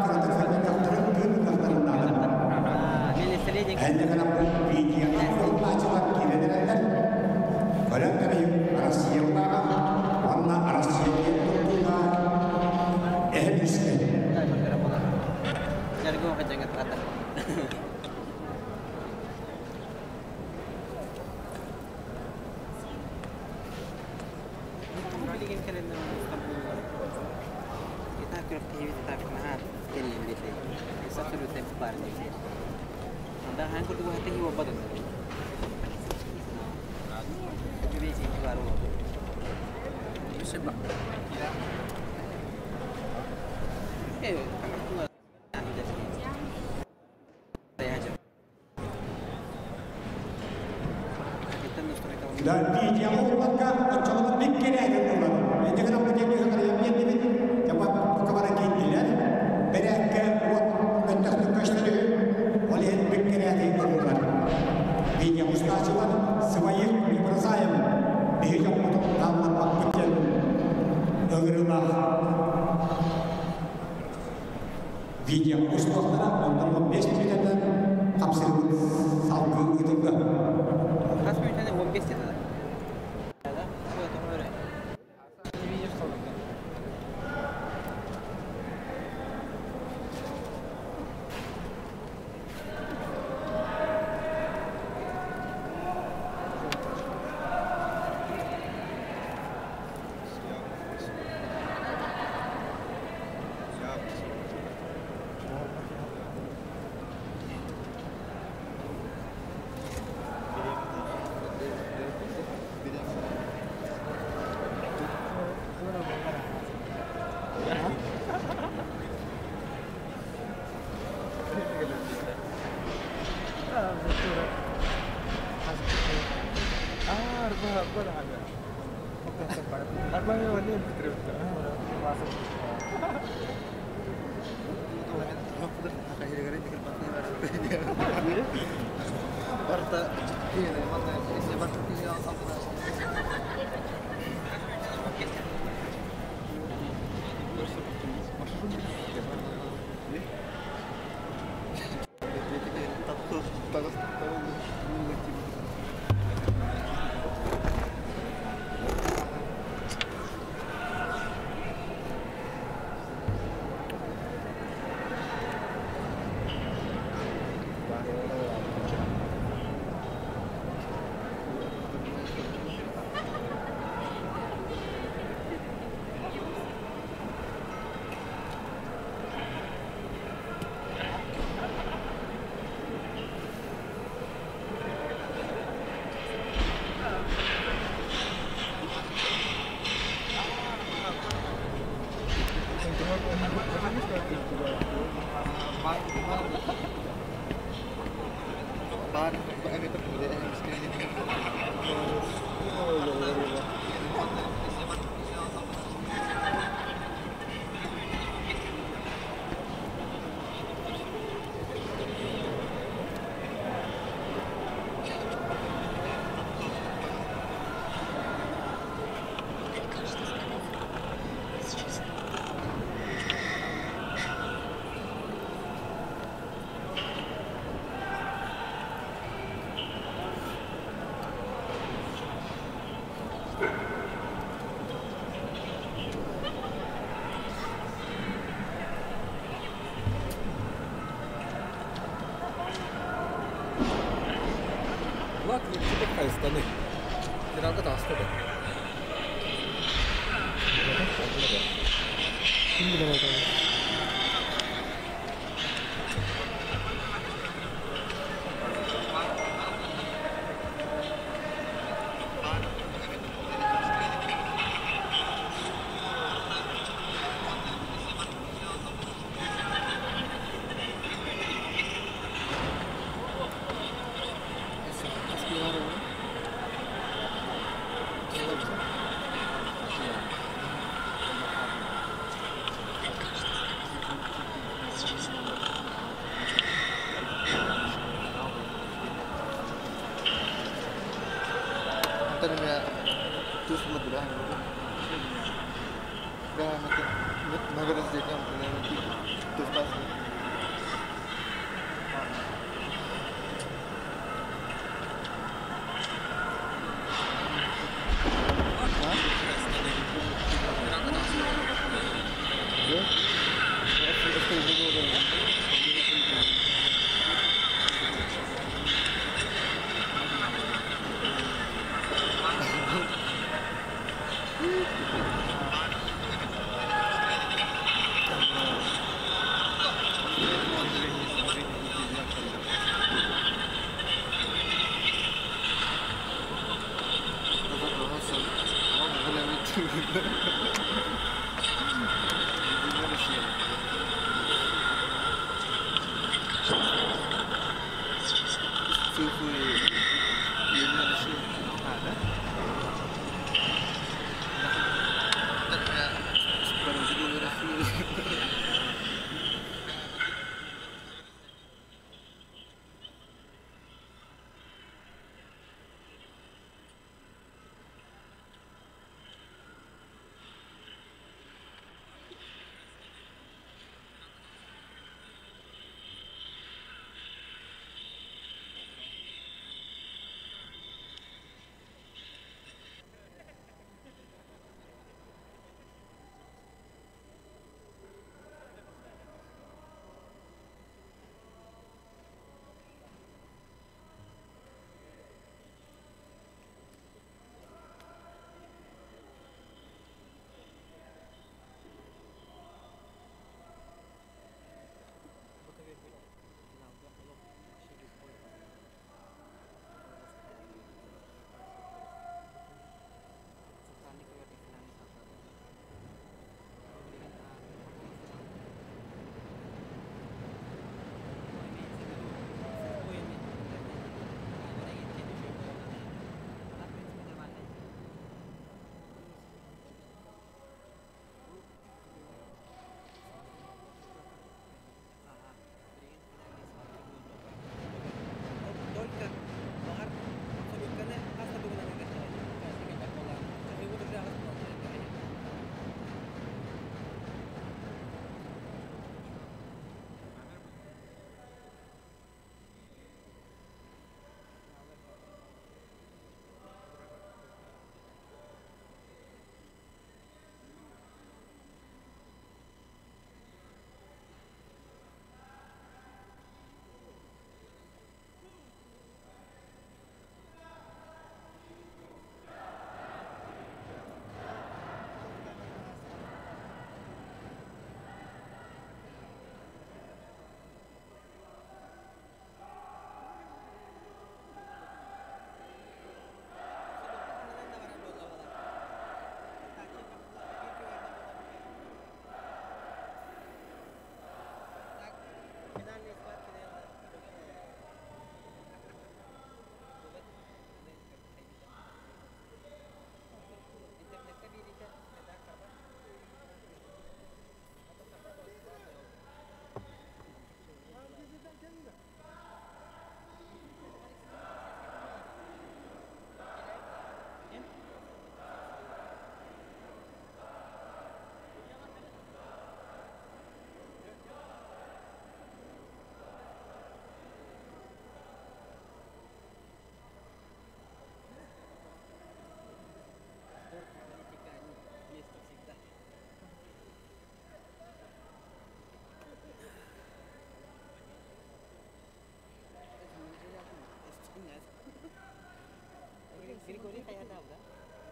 Григорий хайатаабыта?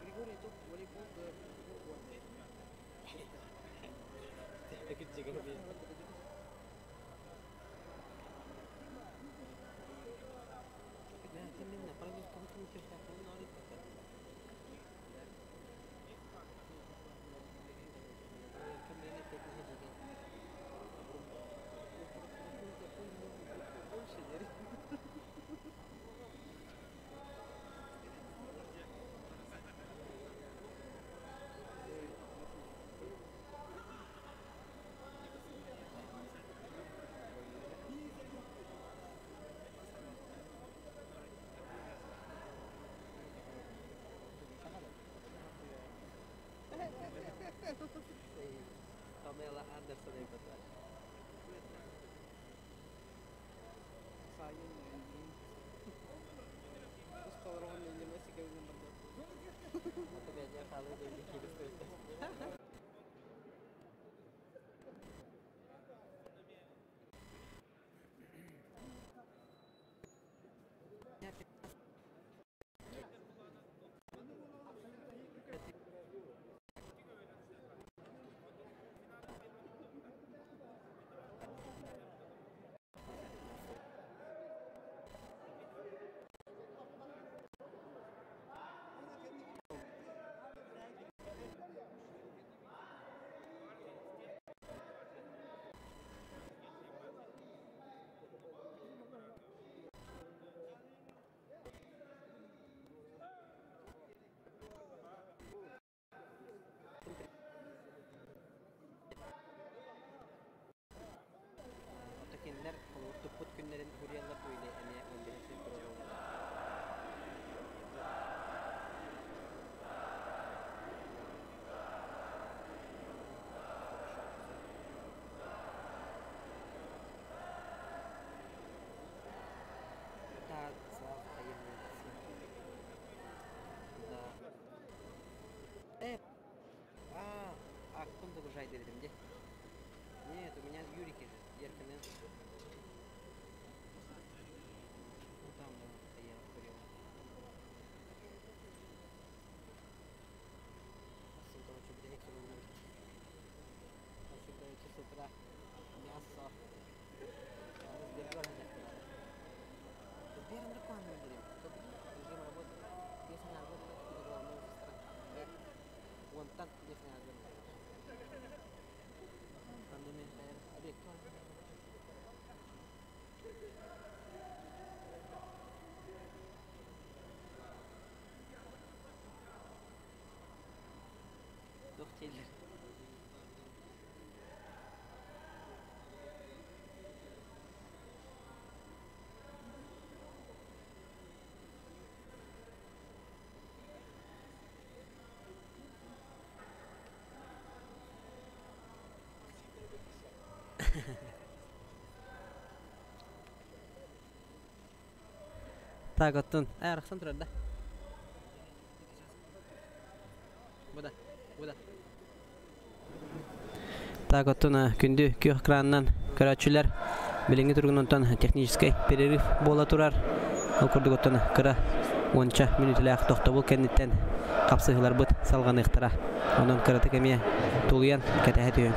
Григорий тут волейбол Памела Андерсон эбит. Кинилэр туппут күннэрин уруйаллар туйли эмиэ 15 турар. Так, сразу поехали. Да. А, ком загружай дедим, где? Нет, у меня Юрики же, Еркин. Ну там, да, я курил. Короче, блядь, короче, с утра мясо. Сбером рекламу берем. Режим работы. Если на работу, то главное сестра. Вон там, если на работу. Пандемия, объект. Дохтелер. Так, оттон. Рахсан турар да. Буда, буда. Так, оттон күндү күөх экранынан көрөчүлөр билиңи тургунунтан технический перерыв бола турар. Ол курдук оттон кыра 10 мүнөтүлээх тохтобул кэнниттен капсыһыларбыт салганыктара. Онон кыраты кемие тулуян кэтэһэ түйөн.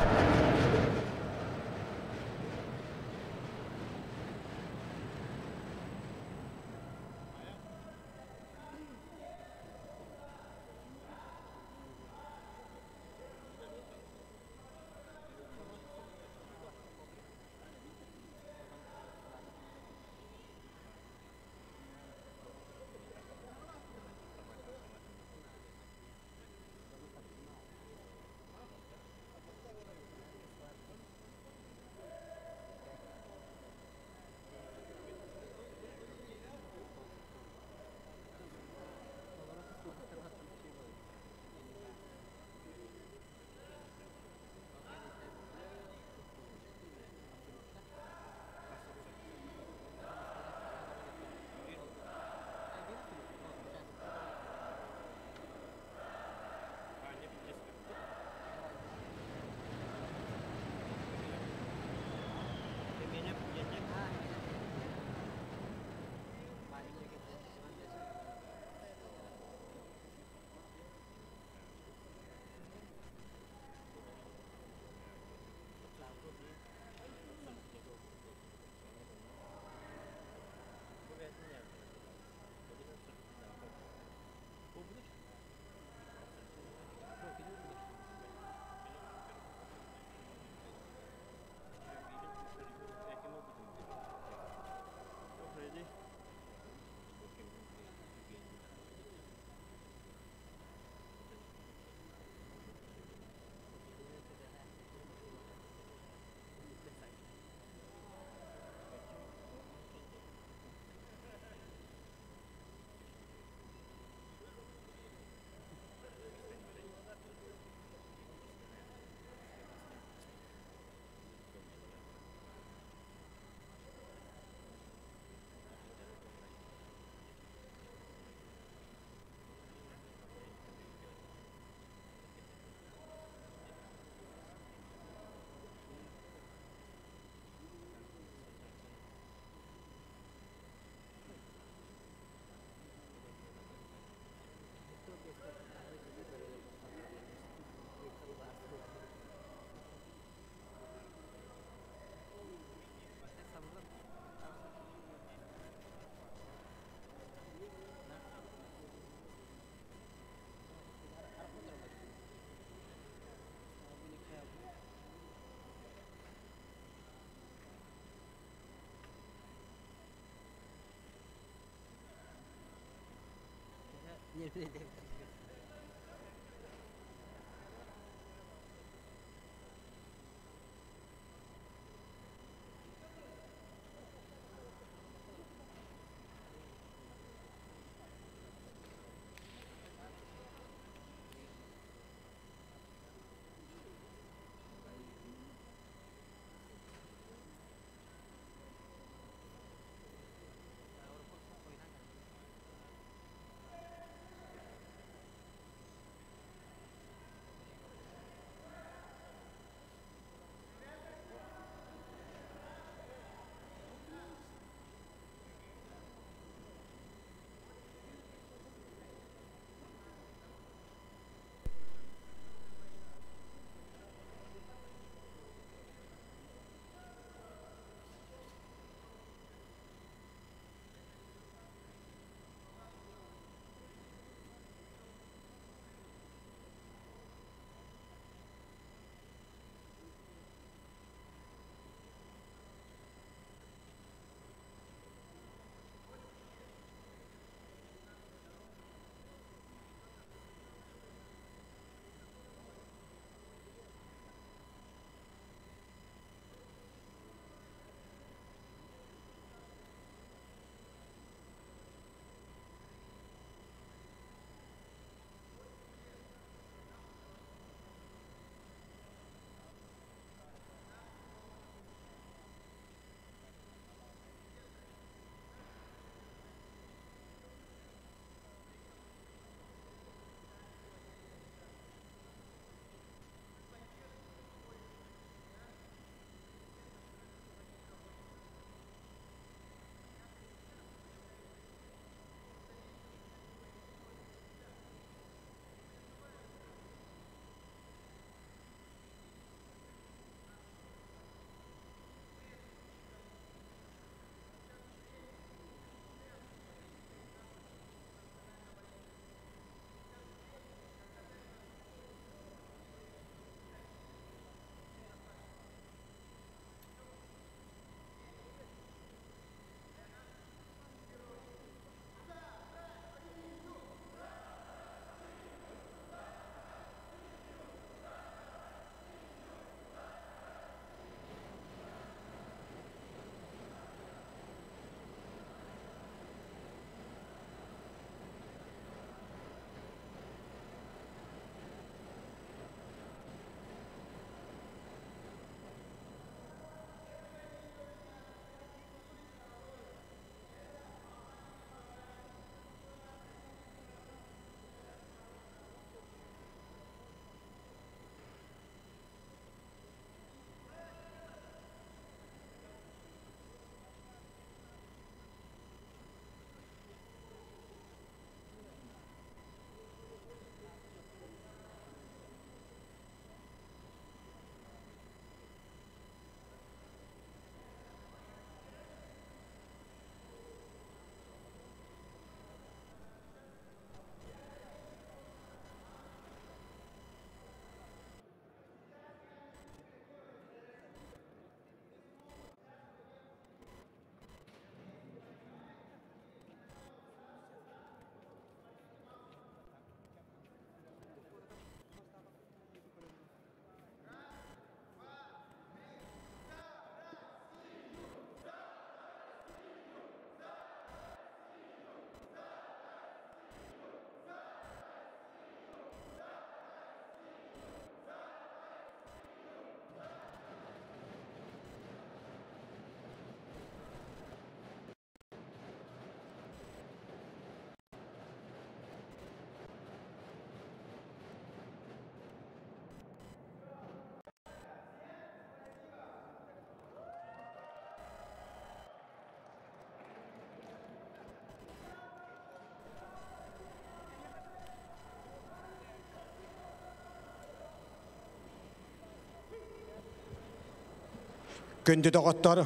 Күндү доҕоттор,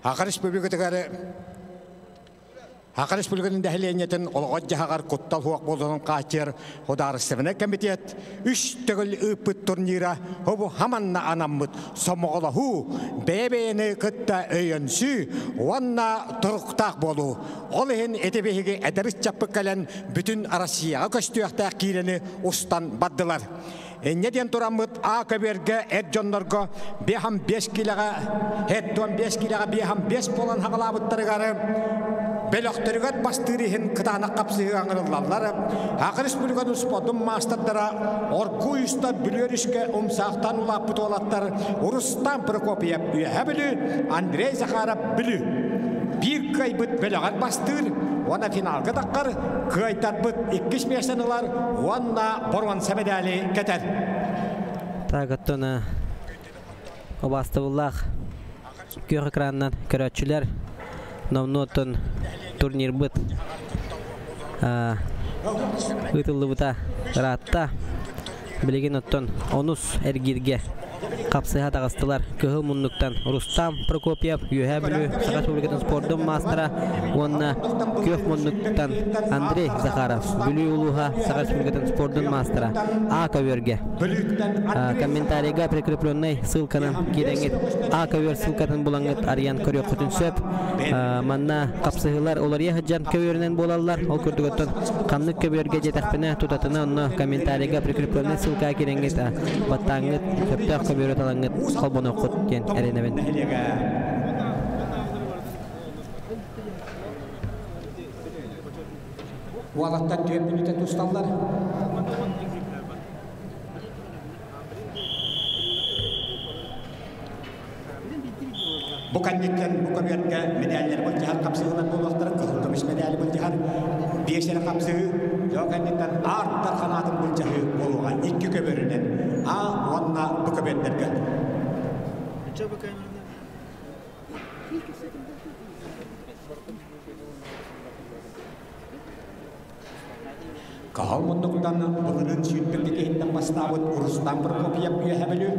Саха Республикатыгар Саха Республикатын нэһилиэнньэтин олоҕор-дьаһаҕар куттал суох буолуутун хааччыйар Судаарыстыбаннай комитет үс төгүл ыыппыт турнира хобу хаманна анаммыт сомоҕолоһуу, бэйэ-бэйэни кытта өйөнсүү уонна туруктаах буолуу. Ол иһин ити биһиги эдэр ыччаппыт кэлэн бүтүн Россияҕа көстүөхтээх киинэни устан бардылар. Инньэ диэн тураммыт А көбүөргэ эр дьоннорго 5 киилэҕэ 75 киилэҕэ 5 буолан хаҕалаабыттарыгар бөлөхтөрүгэр бастыыр иһин кытаанах хапсыһыы аҥырыллаллар. Саха Республикатын спордун маастардара Оргууй устар Бүлүү өрүскэ умсаахтаан улааппыт уолаттар Рустам Прокопьев Үөһэ Бүлүү, Андрей Захаров Бүлүү. Биир кыайбыт бөлөҕөр бастыыр уонна финалга таххар кыайтарбыт иккис миэстэни ылар уонна боруонса мэдээли кэтэр. Так, оттон убаастабыллаах күөх экранынан көрөөччүлэр номнуоттан турнирбыт ыытыллыбыта ыраатта. Билигин оттон онус эргииргэ хапсыһа таҕыстылар. Кыһыл муннуктан Рустам Прокопьев, Үөһээ Бүлүү Саха Республикатын спордун маастара уонна күөх муннуктан Андрей Захаров, Бүлүү улууһа Саха Республикатын спордун маастара А көбүөргэ. Комментарийга прикрепленный ссылканан киирэҥҥит А көбүөр ссылкатын булаҥҥыт арыйан көрүөххүтүн сөп. Манна хапсыһыылар уларыйа сылдьан көбүөрүнэн буолаллар. Ол курдук оттон ханнык көбүөргэ диэтэхпинэ тутатына онно комментарийга прикрепленный ссылка киирэҥҥит баттааҥҥыт сөптөөх көбүөрү талаҥҥыт холбонуоххут диэн эрэнэбин. Уолаттар түөрт мүнүүтэ тусталлар. Бу кэнниттэн бу көбүөргэ мэдээллэри былдьаһар хапсыһыылар буолуохтара, кыһыл көмүс мэдээли былдьаһар, биэс эрэ хапсыһыы, дьон кэнниттэн аартар ханаатын былдьаһыы буолуоҕа икки көбүөрүнэн А уонна Б көбүөрдэргэ. Каһал муннуктан былырыын сүүрбэккэ киһиттэн бастаабыт Рустам Прокопьев Үөһэ Бүлүү,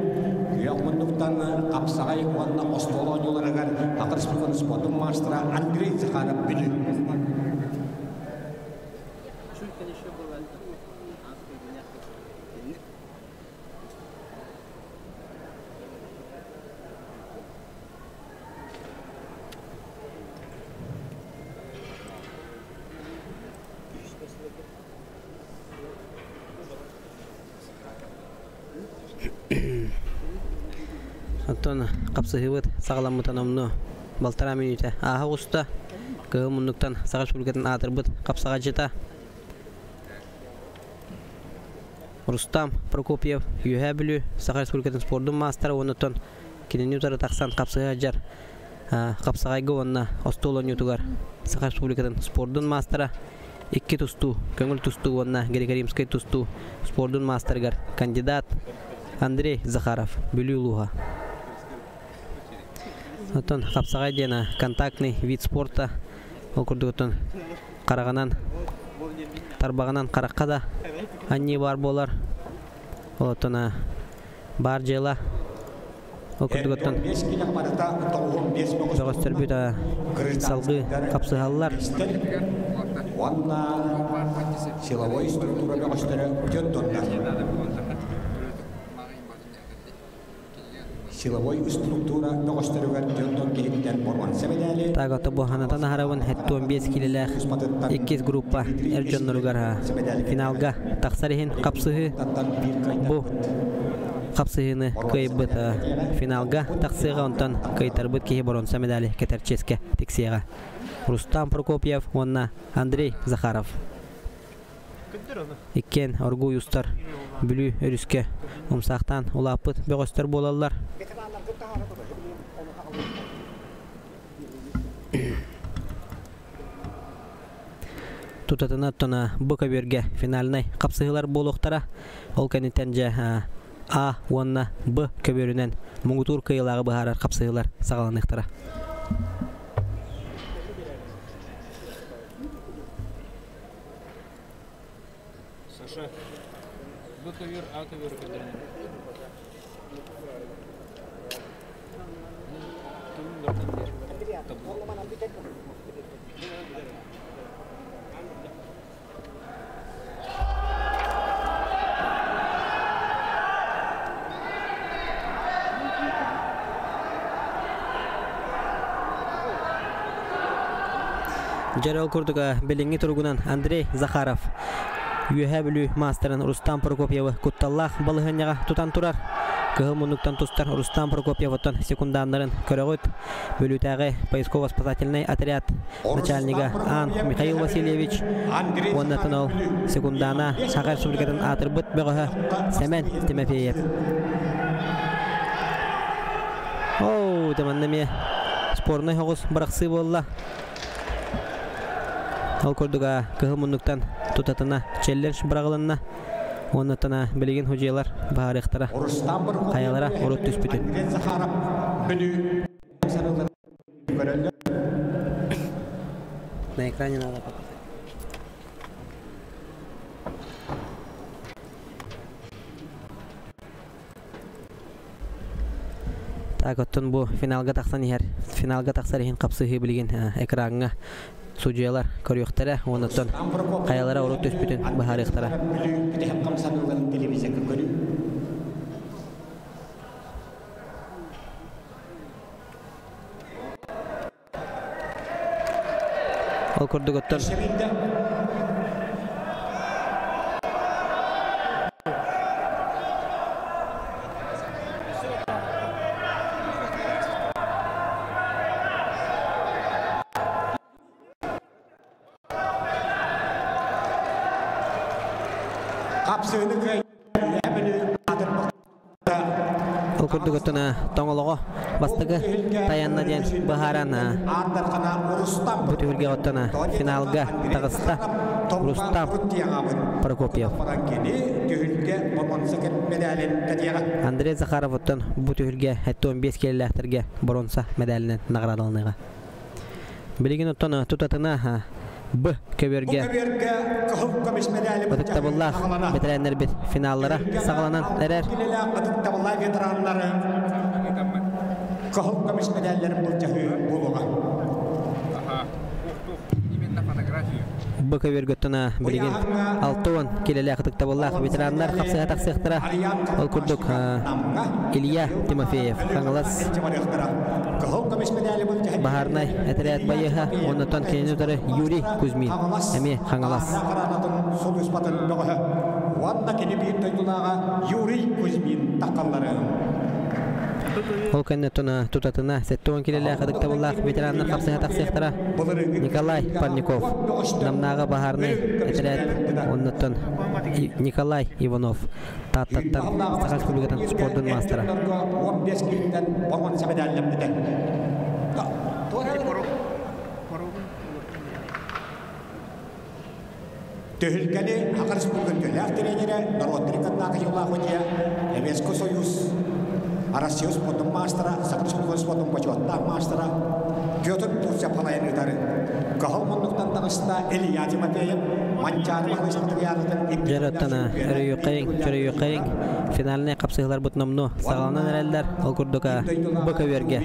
күөх муннуктан хапсаҕай уонна остуол оонньууларыгар Саха Республикатын спордун маастара Андрей Захаров Бүлүү. Оттон хапсыһыыбыт саҕаламмыта номнуо балтараа мүнүүтэ ааһа оҕуста. Кыһыл муннуктан Саха Республикатын аатырбыт хапсаҕайдьыта Рустам Прокопьев Үөһээ Бүлүү Саха Республикатын спордун маастара уонна оттон кинини утары тахсан хапсыһа сылдьар хапсаҕайга уонна остуол оонньуутугар Саха Республикатын спордун маастара икки тустуу, көҥүл тустуу уонна греко-римскай тустуу спордун маастарыгар кандидат Андрей Захаров, Бүлүү улууһа. Оттон хапсаҕай диэн контактный вид спорта ол курдук оттон хараҕынан тарбаҕынан харахха да анньыы баар буолар. Ол оттон баар дьыала Ол курдук оттон бөҕөстөрбүт салгыы хапсыһаллар. Уонна силовой структура бөҕөстөрө дьон Силовой структура бөҕөстөрүгэр дьон киһиттэн боруонса мэдээли Так, ото бу ханатан аһарабын 75 килэлээх иккис группа эр дьонноругар финалга тахсар иһин хапсыһыы бу хапсыһыыны кыайбыт финалга тахсыаҕа онтон кыайтарбыт киһи боруонса медали кэтэр чиэскэ тиксиэҕэ. Рустам Прокопьев уонна Андрей Захаров. Иккиэн оргууй устар Бүлүү өрүскэ умсаахтаан улааппыт бөҕөстөр буолаллар. Тутатына оттон бу көбүөргэ финальнай хапсыһыылар буолуохтара. Ол кэнниттэн дьэ А уонна Б көбүөрүнэн муҥутуур кыайыылааҕы быһаарар хапсыһыылар саҕаланыахтара. Саша, Б көбүөр, А көбүөр көрдөрүнэр. Дьэ ол курдук билиҥҥи туругунан Андрей Захаров Үөһээ Бүлүү маастарын Рустам Прокопьевы кутталлаах балаһыанньаҕа тутан турар. Кыһыл муннуктан тустар Рустам Прокопьевыттан секунданнарын көрөҕүт. Бүлүүтээҕи поисково-спасательнай отряд начальнига Ан Михаил Васильевич уонна ол секундана Саха Республикатын аатырбыт бөҕөһө Сэмэн Тимофеев. Оу, манна эмиэ спорнай соҕус бырахсыы буолла. Ол курдук кыһыл муннуктан тутатына челлендж быраҕылынна. Уоннаттана билигин худьуйалар баһаарыахтара. Хайалара урут түспүтүн. На экране надо показать. Так, оттон бу финалга тахсан иһэр. Финалга тахсар иһин хапсыһыы билигин экраҥҥа судьуйалар көрүөхтэрэ, оннуттан хайалара урут түспүтүн быһаарыахтара. Ол курдук оттон Хапсыыны кыай Ол курдук оттон тоҥолоҕо бастакы тайанна диэн быһааран бу түһүлгэ оттон финалга таҕыста Рустам Прокопьев. Андрей Захаров оттон бу түһүлгэ 75 киэллээхтэргэ боруонса медалынан наҕараадаланыаҕа. Билигин оттон тутатына Б көбүөргэ ытыктабыллаах бэтэрээннэрбит финаллара саҕаланан эрэр. Ытыктабыллаах ветераннары кыһыл көмүс медалларын былдьаһыы буолуоҕа. Б көбүөргөттөн билигин 60 килэлээх ытыктабыллаах ветераннар хапсыһа тахсыахтара. Ол курдук Илья Тимофеев Хаҥалас Баһаарынай этэрээт байыаһа, оннуттан кинини утары Юрий Кузьмин, эмиэ Хаҥалас. Уонна кини биир дойдулааҕа Юрий Кузьмин таххаллары. Ол кэннэ тутатына 70 килэлээх ытыктабыллаах ветераннар хапсыһа тахсыахтара. Николай Парников, Намнааҕы баһаарынай этэрээт, оннуттан Николай Иванов, Тааттаттан Саха Республикатын спордун маастара. 15 киһиттэн боруонса медаллэммитэ. Түһүлгэни Саха Республикатын төлөөх тренерэ, норуоттарын кытта Юлаах Удья, Советский Союз, Россия спордун маастара, Саха Республикатын спордун бочуоттаах маастара Петр Бурцев халайан ыытары. Кыһыл муннуктан таҕыста Илья Тимофеев, Манчаары Баһылай Дьарыттана өрөйүөххэйиҥ, чөрөйүөххэйиҥ. Финальнай хапсыһыыларбыт номнуо саҕаланан эрэллэр. Ол курдук бу көбүөргэ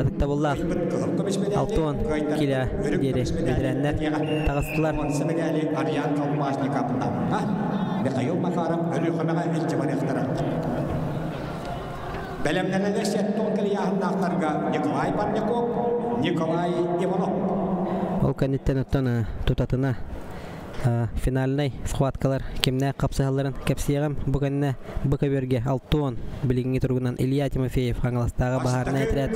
ытыктабыллаах 60 кило диэри бэтэрээннэр таҕыстылар. Ариан Колмашников Намҥа, Михаил Макаров Өлүөхүмэҕэ илдьэ барыахтара. Бэлэмнэнэлэр сеттон кэлийааһыннаахтарга Николай Парняков, Николай Иванов. Ол кэнниттэн оттон тутатына финальнай схваткалар кимнээх хапсыһалларын кэпсиэҕим. Бу кэннэ бу көбүөргэ 60 билиҥҥи туругунан Илья Тимофеев Хаҥаластааҕы баһаарынай отряд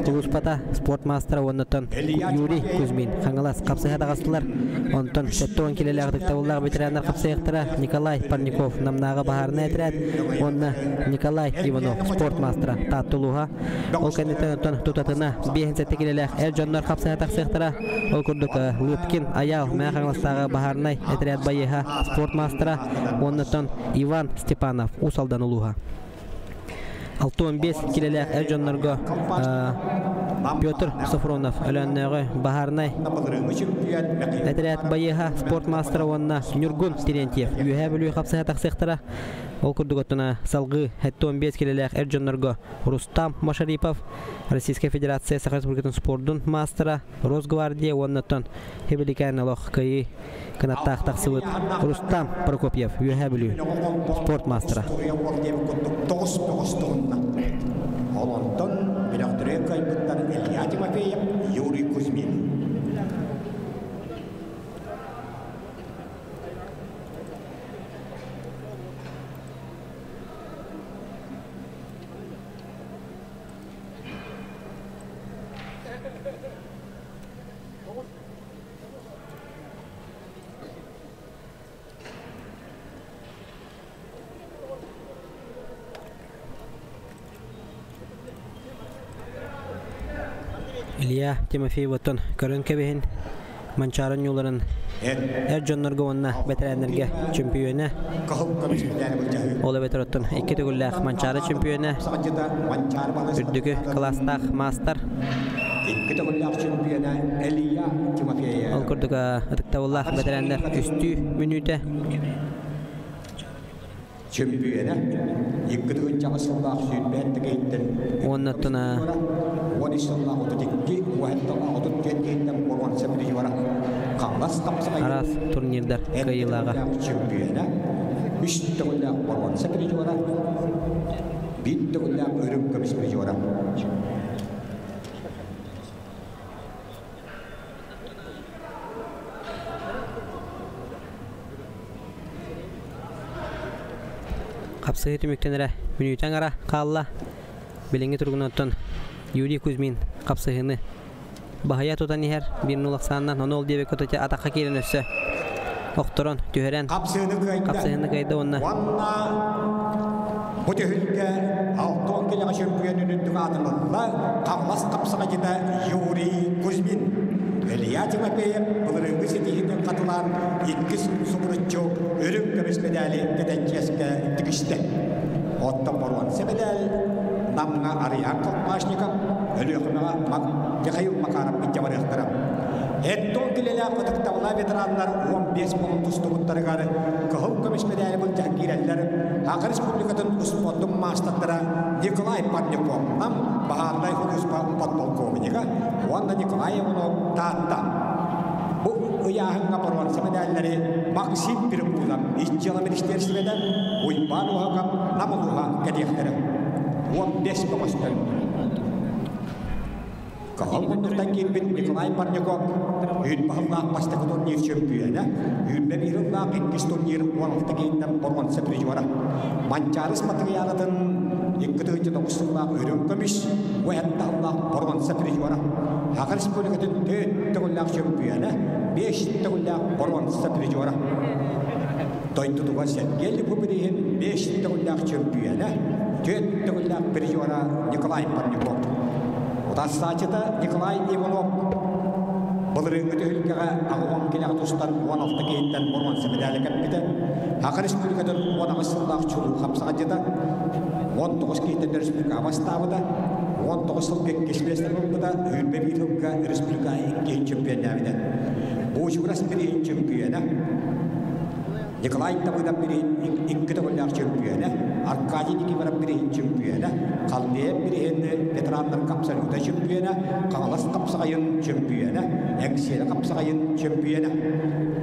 Тулуспата спорт маастара уоннаттан Юрий Кузьмин Хаҥалас хапсыһа таҕыстылар. Онтон 70 килэлээх ытыктабыллаах ветераннар хапсыһыахтара Николай Парников Намнааҕы баһаарынай отряд уонна Николай Иванов спорт маастара Таатта улууһа. Ол кэнниттэн оттон тутатына 57 килэлээх эр дьоннор хапсыһа тахсыахтара. Ол курдук Лыткин Аял Мэҥэ Хаҥаластааҕы баһаарынай отряд байыаһа спорт маастара уоннаттан Иван Степанов Уус Алдан улууһа. 65 килэлээх эр дьоннорго Петр Софронов Өлөөннөөҕү баһаарынай этэрээт байыаһа спорт маастара уонна Ньургун Терентьев Үөһээ Бүлүү хапсыһа тахсыахтара. Ол курдук оттона салгыы 75 килэлээх эр дьоннорго Рустам Машарипов Российскай Федерация Саха Республикатын спордун маастара Росгвардия уоннаттан Хебиликээн олох кыайыы кынаттаах тахсыбыт Рустам Прокопьев Үөһээ Бүлүү спорт маастара. Тоҕус тоҕус туһунна. Ол онтон бөлөхтөрө кыайбыттар Илья Тимофеев, Юрий Кузьмин. Илья Тимофеевтан көрөн кэбиһин Манчаары ньууларын эр дьоннорго уонна бэтэрээннэргэ чөмпүйүөнэ. Ол эбэтэр оттон икки төгүллээх Манчаары чөмпүйүөнэ, үрдүкү кылаастаах маастар. Икки төгүллээх чөмпүйүөнэ Илья Тимофеев. Ол курдук ытыктабыллаах бэтэрээннэр үстүү мүнүүтэ. Чөмпүйүөнэ икки тыһыынчаҕа сыллаах сүүрбээн тикэйиттэн Уонна оттон 13 сыллаах 32, 34 киһиттэн боруонса призера Хаҥалас хапсаҕайын араас турнирдар кыайыылааҕа. Чөмпүйүөнэ үс төгүллээх боруонса призера, биир төгүллээх үрүҥ көмүс призера. Хапсыһыы түмүктэнэрэ мүнүүтэ аҥара хаалла. Билиҥҥи туругунан оттон Юрий Кузьмин хапсыһыыны баһыйа тутан иһэр биир нул ахсаанынан ону ол диэбиккэ тутя атахха киирэн өссө охторон түһэрэн Хапсыһыны кыайда. Хапсыһыны кыайда уонна Уонна бу түһүлгэ 60 килэҕэ чөмпүйүөн үрдүк аатын ылла Хаҥалас хапсаҕайдьыта Юрий Кузьмин. Илья Тимофеев былырыыҥҥы ситиһиитин хатылаан иккис субуруччу үрүҥ көмүс мэдээли кэтэн чиэскэ тигистэ. Оттон боруонса мэдээл Намҥа Арыйаан Колпашников, Өлүөхүмэҕэ Михаил Макаров илдьэ барыахтара. Эттон килэлээх ытыктабылаах ветераннар 15 буолан тустубуттарыгар кыһыл көмүс мэдээли былдьаһан киирэллэр. Саха Республикатын успуордун маастардара Николай Парников Нам баһаарынай сулууспа подполковнига уонна Николай Иванов Таатта. Бу ыйааһыҥҥа боруонса мэдээллэри Максим Перекулов ис дьыала министиэристибэтэ, Уйбаан Уһакап Нам улууһа кэтиэхтэрэ. 15 бөҕөстөр. Кыһыл муннуктан киирбит Николай Парников үүт баһыллаах бастакы турнир чөмпүйүөнэ, үүрбэ биир ыллаах иккис турнир 16 киһиттэн боруонса призера. Манчаарыс матырыйаалатын 2009 сыллаах үрүҥ көмүс, уһэтта сыллаах боруонса призера. Саха Республикатын төрт төгүллээх чөмпүйүөнэ, 5 төгүллээх боруонса призера. Дойдутугар Сергей Липупириһин 5 төгүллээх чөмпүйүөнэ, 4 төгүллээх призера Николай Парников. Утарсааччыта Николай Иванов былырыыҥҥы түһүлгэҕэ аҕыс килэҕэ тустан 16 киһиттэн боруонса мэдээли кэппитэ. Саха Республикатын 18 сыллаах чулуу хапсаҕайдьыта, 19 киһиттэн республикаҕа бастаабыта, 19 сылга иккис миэстэни ылбыта, 21 сылга республика иккиһин чемпионнээбитэ. Буучугурас бирииһин чемпиона, Николай Давыдов бирииһин икки төгүллээх чөмпүйүөнэ, Аркадий Никифоров бирииһин чөмпүйүөнэ, Халдеев бирииһин ветераннар абсолюта чөмпүйүөнэ, Хаҥалас хапсаҕайын чөмпүйүөнэ, Эҥсиэли хапсаҕайын чөмпүйүөнэ,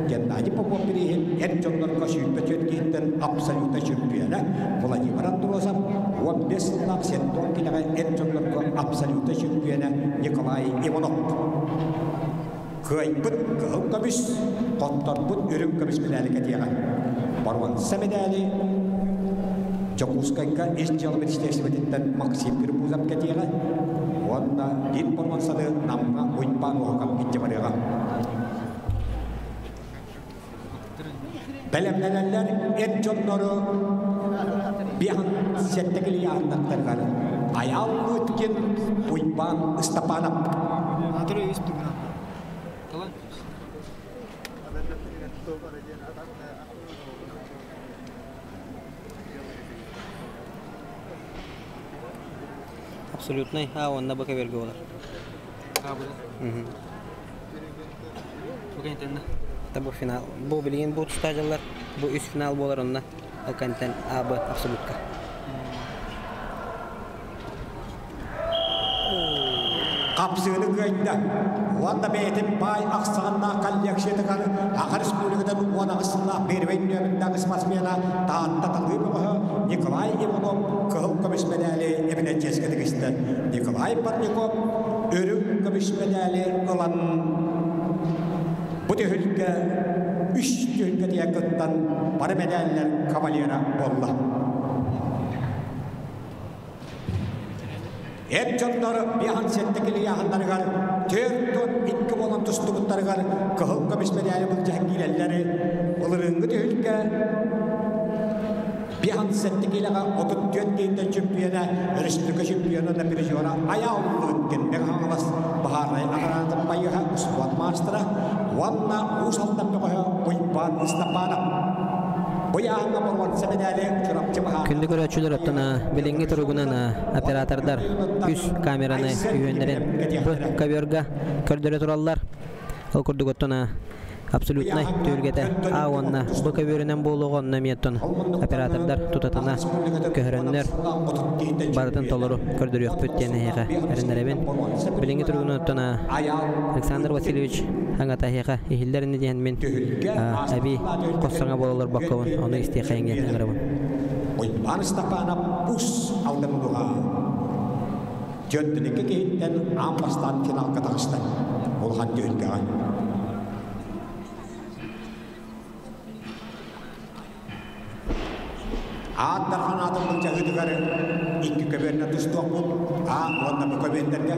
Геннадий Попов бирииһин эр дьоннорго 24 киһиттэн абсолюта чөмпүйүөнэ, Владимир Андросов 15 сыллаах 70 килэҕэ эр дьоннорго абсолюта чөмпүйүөнэ Николай Иванов. Кыайбыт кыһыл көмүс, хотторбут үрүҥ көмүс мэдээли кэтиэҕэ. Боруонса мэдээли Дьокуускайга ис дьыала министиэристибэтиттэн Максим Перепузов кэтиэҕэ уонна биир боруонсаны Намҥа Уйбаан Уоһукап илдьэ барыаҕа. Бэлэмнэнэллэр эр дьоннору биэһин сэттэ килийааһыннартарыгар Айаал Лыткин, Уйбаан Ыстапаанап. Абсолютный А уонна Б көбүөргэ буолар. Бу финал. Бу билигин бу тустааччылар бу үс финал буолар онно ол кэнтэн А Б абсолютка. Хапсыыны кыайда. Уонна бэйэтин баай ахсааннаах коллекциятыгар Саха Республикатын 18 сыллаах первэй нүөмэрдээх спортсмена Таатта талыы бөҕөһө Николай Иванов кыһыл көмүс мэдээли эбинэ чиэскэ тигистэ. Николай Парников үрүҥ көмүс мэдээли ылан бу түһүлгэ үс түһүлгэтигэр кыттан бары мэдээллэр кавалера буолла. Эр дьоннор биэһэн сэттэ килийааһыннарыгар 42 буолан тустубуттарыгар кыһыл көмүс мэдээли былдьаһан киирэллэри былырыыҥҥы түһүлгэ 507 килоҕа 34 киһиттэн чөмпүйүөнэ, өрөспүүбүлүкэ чөмпүйүөнэ уонна призера Айаал Лыткин, Мэҥэ Хаҥалас баһаарынай охранатын байыаһа, успуорт маастара уонна Уус Алдан бөҕөһө Уйбаан Ыстапаанап. Бу ыйааһыҥҥа боруонса мэдээли Чурапчы баһаарынай Күндү көрөөччүлэр, оттон билиҥҥи туругунан оператордар үс камераны үһүөннэрин бу ковёрга көрдөрө тураллар. Ол курдук оттон абсолютнай түһүлгэтэ А уонна Б көбүөрүнэн буолуоҕа, онно эмиэ оттон оператордар тутатына көһөрөннөр барытын толору көрдөрүөхпүт диэн эһиэхэ эрэнэрэбин. Билиҥҥи туругунан оттон Александр Васильевич аҥата эһиэхэ иһиллэр ини диэн мин эбии хос саҥа буола олорбоккобун, ону истиэхэйиҥ диэн ыҥырабын. Уйбаан Ыстапаанап ус Алдан улууһа Дьөттүнүккэ киһиттэн аан бастаан финалга таҕыста. Улахан түһүлгэҕэ. Аат Дархан аатын былдьаһыытыгар икки көбүөннэ тустуохпут. А уонна Б көбүөннэргэ.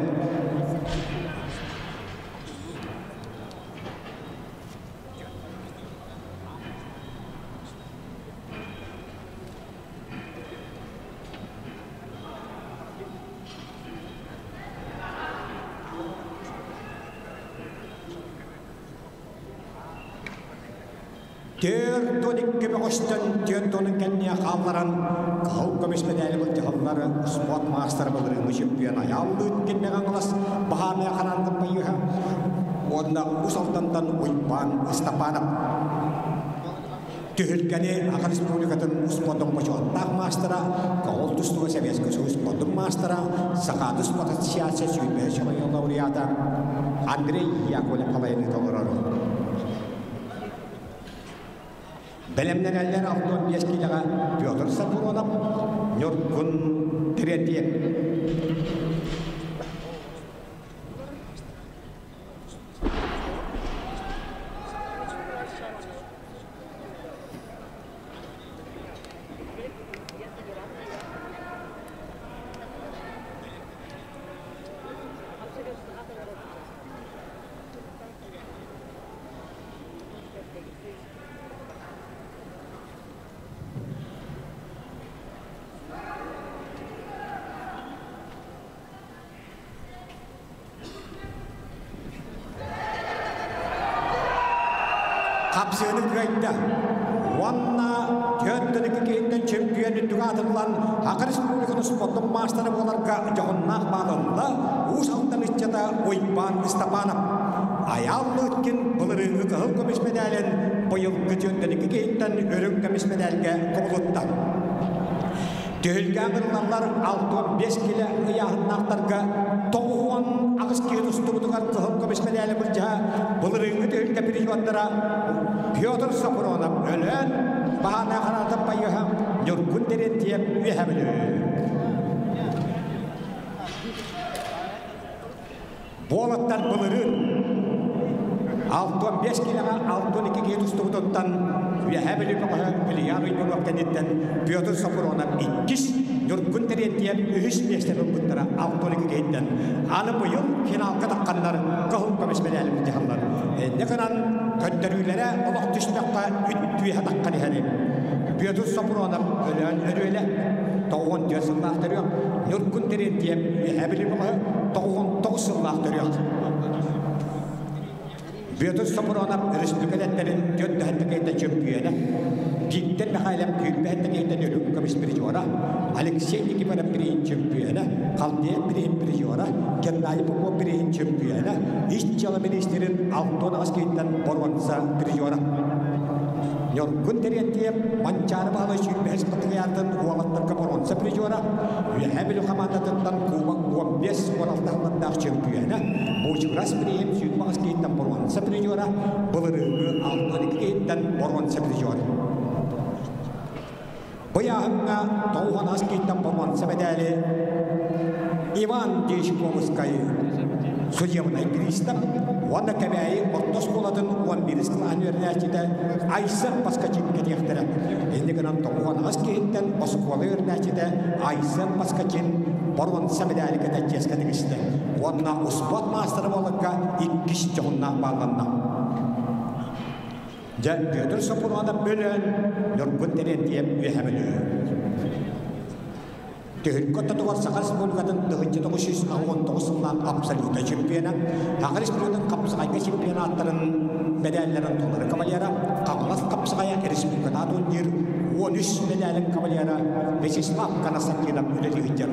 42 бөҕөстөн 40 кэнниэ хаалларан кыһыл көмүс мэдээли былдьаһаллар спорт маастара былырыыҥҥы чемпион Айаал Лыткин Мэҥэ баһаарынай хараантан байыыһа уонна Уус Алдантан Уйбаан Ыстапаанап. Түһүлгэни Саха Республикатын спордун бочуоттаах маастара, Көҕүл тустууга Советский Союз спордун маастара, Сахааты спорт ассоциация сүүрбэһис оройуон лауреата Андрей Яковлев салайыыта олорор. Бэлэмнэнэллэр 65 киилэҕэ Петр Сапронов, Ньургун Третьев. Хапсыыны кыайда. Уонна 42 киһиттэн чемпион үрдүк аатыллан Саха Республикатын спордун маастара буоларга дьоһуннаах баалылла Уус Алдан ыччата Уйбаан Ыстапаанап. Айаал Лыткин былырыыҥҥы кыһыл көмүс мэдээлин быйылгы 42 киһиттэн үрүҥ көмүс мэдээлгэ кубулутта. Түһүлгэ ыҥырыллаллар 65 килэ ыйааһыннаахтарга 98 киһи тустубутугар кыһыл көмүс мэдээли былдьаһа былырыыҥҥы түһүлгэ призердара Петр Сопронов Өлөөн, Баһаана Хараатап Байыһа, Ньургун Терентьев Үөһэ Бүлүү. Буолаттар былырыын 65 киилэҕэ 62 киһи тустубутуттан Үөһээ Бүлүү бөҕөһө Илья Уйбанов кэнниттэн Петр Сопронов иккис, Ньургун Терентьев үһүс миэстэни ылбыттара 62 киһиттэн. Аны быйыл финалга тахханнар кыһыл көмүс мэдээли былдьаһаллар. Инньэ гынан көрдөрүүлэрэ олох түстэххэ үт-түөһэ таххан иһэри. Петр Сопронов Өлөөн Өрүөлэ 94 сыллаах төрүөх, Ньургун Терентьев Үөһээ Бүлүү бөҕөһө 99 сыллаах төрүөх. Бүөтүр Сопронов өрөспүүбүлүкэлэрин түөрт дэһэттэкэйтэн чөмпүйүөнэ, Виктор Михайлов сүүрбэһэттэкэйтэн үрүҥ көмүс призера, Алексей Никифоров бирииһин чөмпүйүөнэ, Халдеев бирииһин призера, Геннадий Попов бирииһин чөмпүйүөнэ, ис дьыала миниистирин Алтон Аскийтан боруонса призера. Ньургун Терентьев Манчаары Баһылай сүүрбэһис патриотын уолаттарга боруонса призера, Үөһээ Бүлүү хамаандатыттан Кубок 15 16 сыллардаах чөмпүйүөнэ, Буучугурас бирииһин 28 киһиттэн боруонса призера, былырыыҥҥы 62 киһиттэн боруонса призера. Бу ыйааһыҥҥа 98 киһиттэн боруонса мэдээли Иван Дьячковскай судебнай пристав уонна Кэбээйи орто оскуолатын 11 кылааһын үөрэнээччитэ Айсен Паскачин кэтиэхтэрэ. Инньэ гынан 98 киһиттэн оскуола үөрэнээччитэ Айсен Паскачин боруонса мэдээли кэтэ чиэскэ тигистэ уонна успуорт маастара буоларга иккис дьоһуннаах баалланна. Дьэ, Бүөтүр Соппуруонап Бөлөөн, Ньургун Терентьев Үөһэ Бүлүү. Түһүлгэ ортотугар Саха Республикатын 1989 сыллаах абсолютнай чемпиона, Саха Республикатын хапсаҕайга чемпионаттарын медалларын толору кавалера, Хаҥалас хапсаҕайа республикатаа турнир 13 медалин кавалера Вячеслав Константинов үлэлии сылдьар.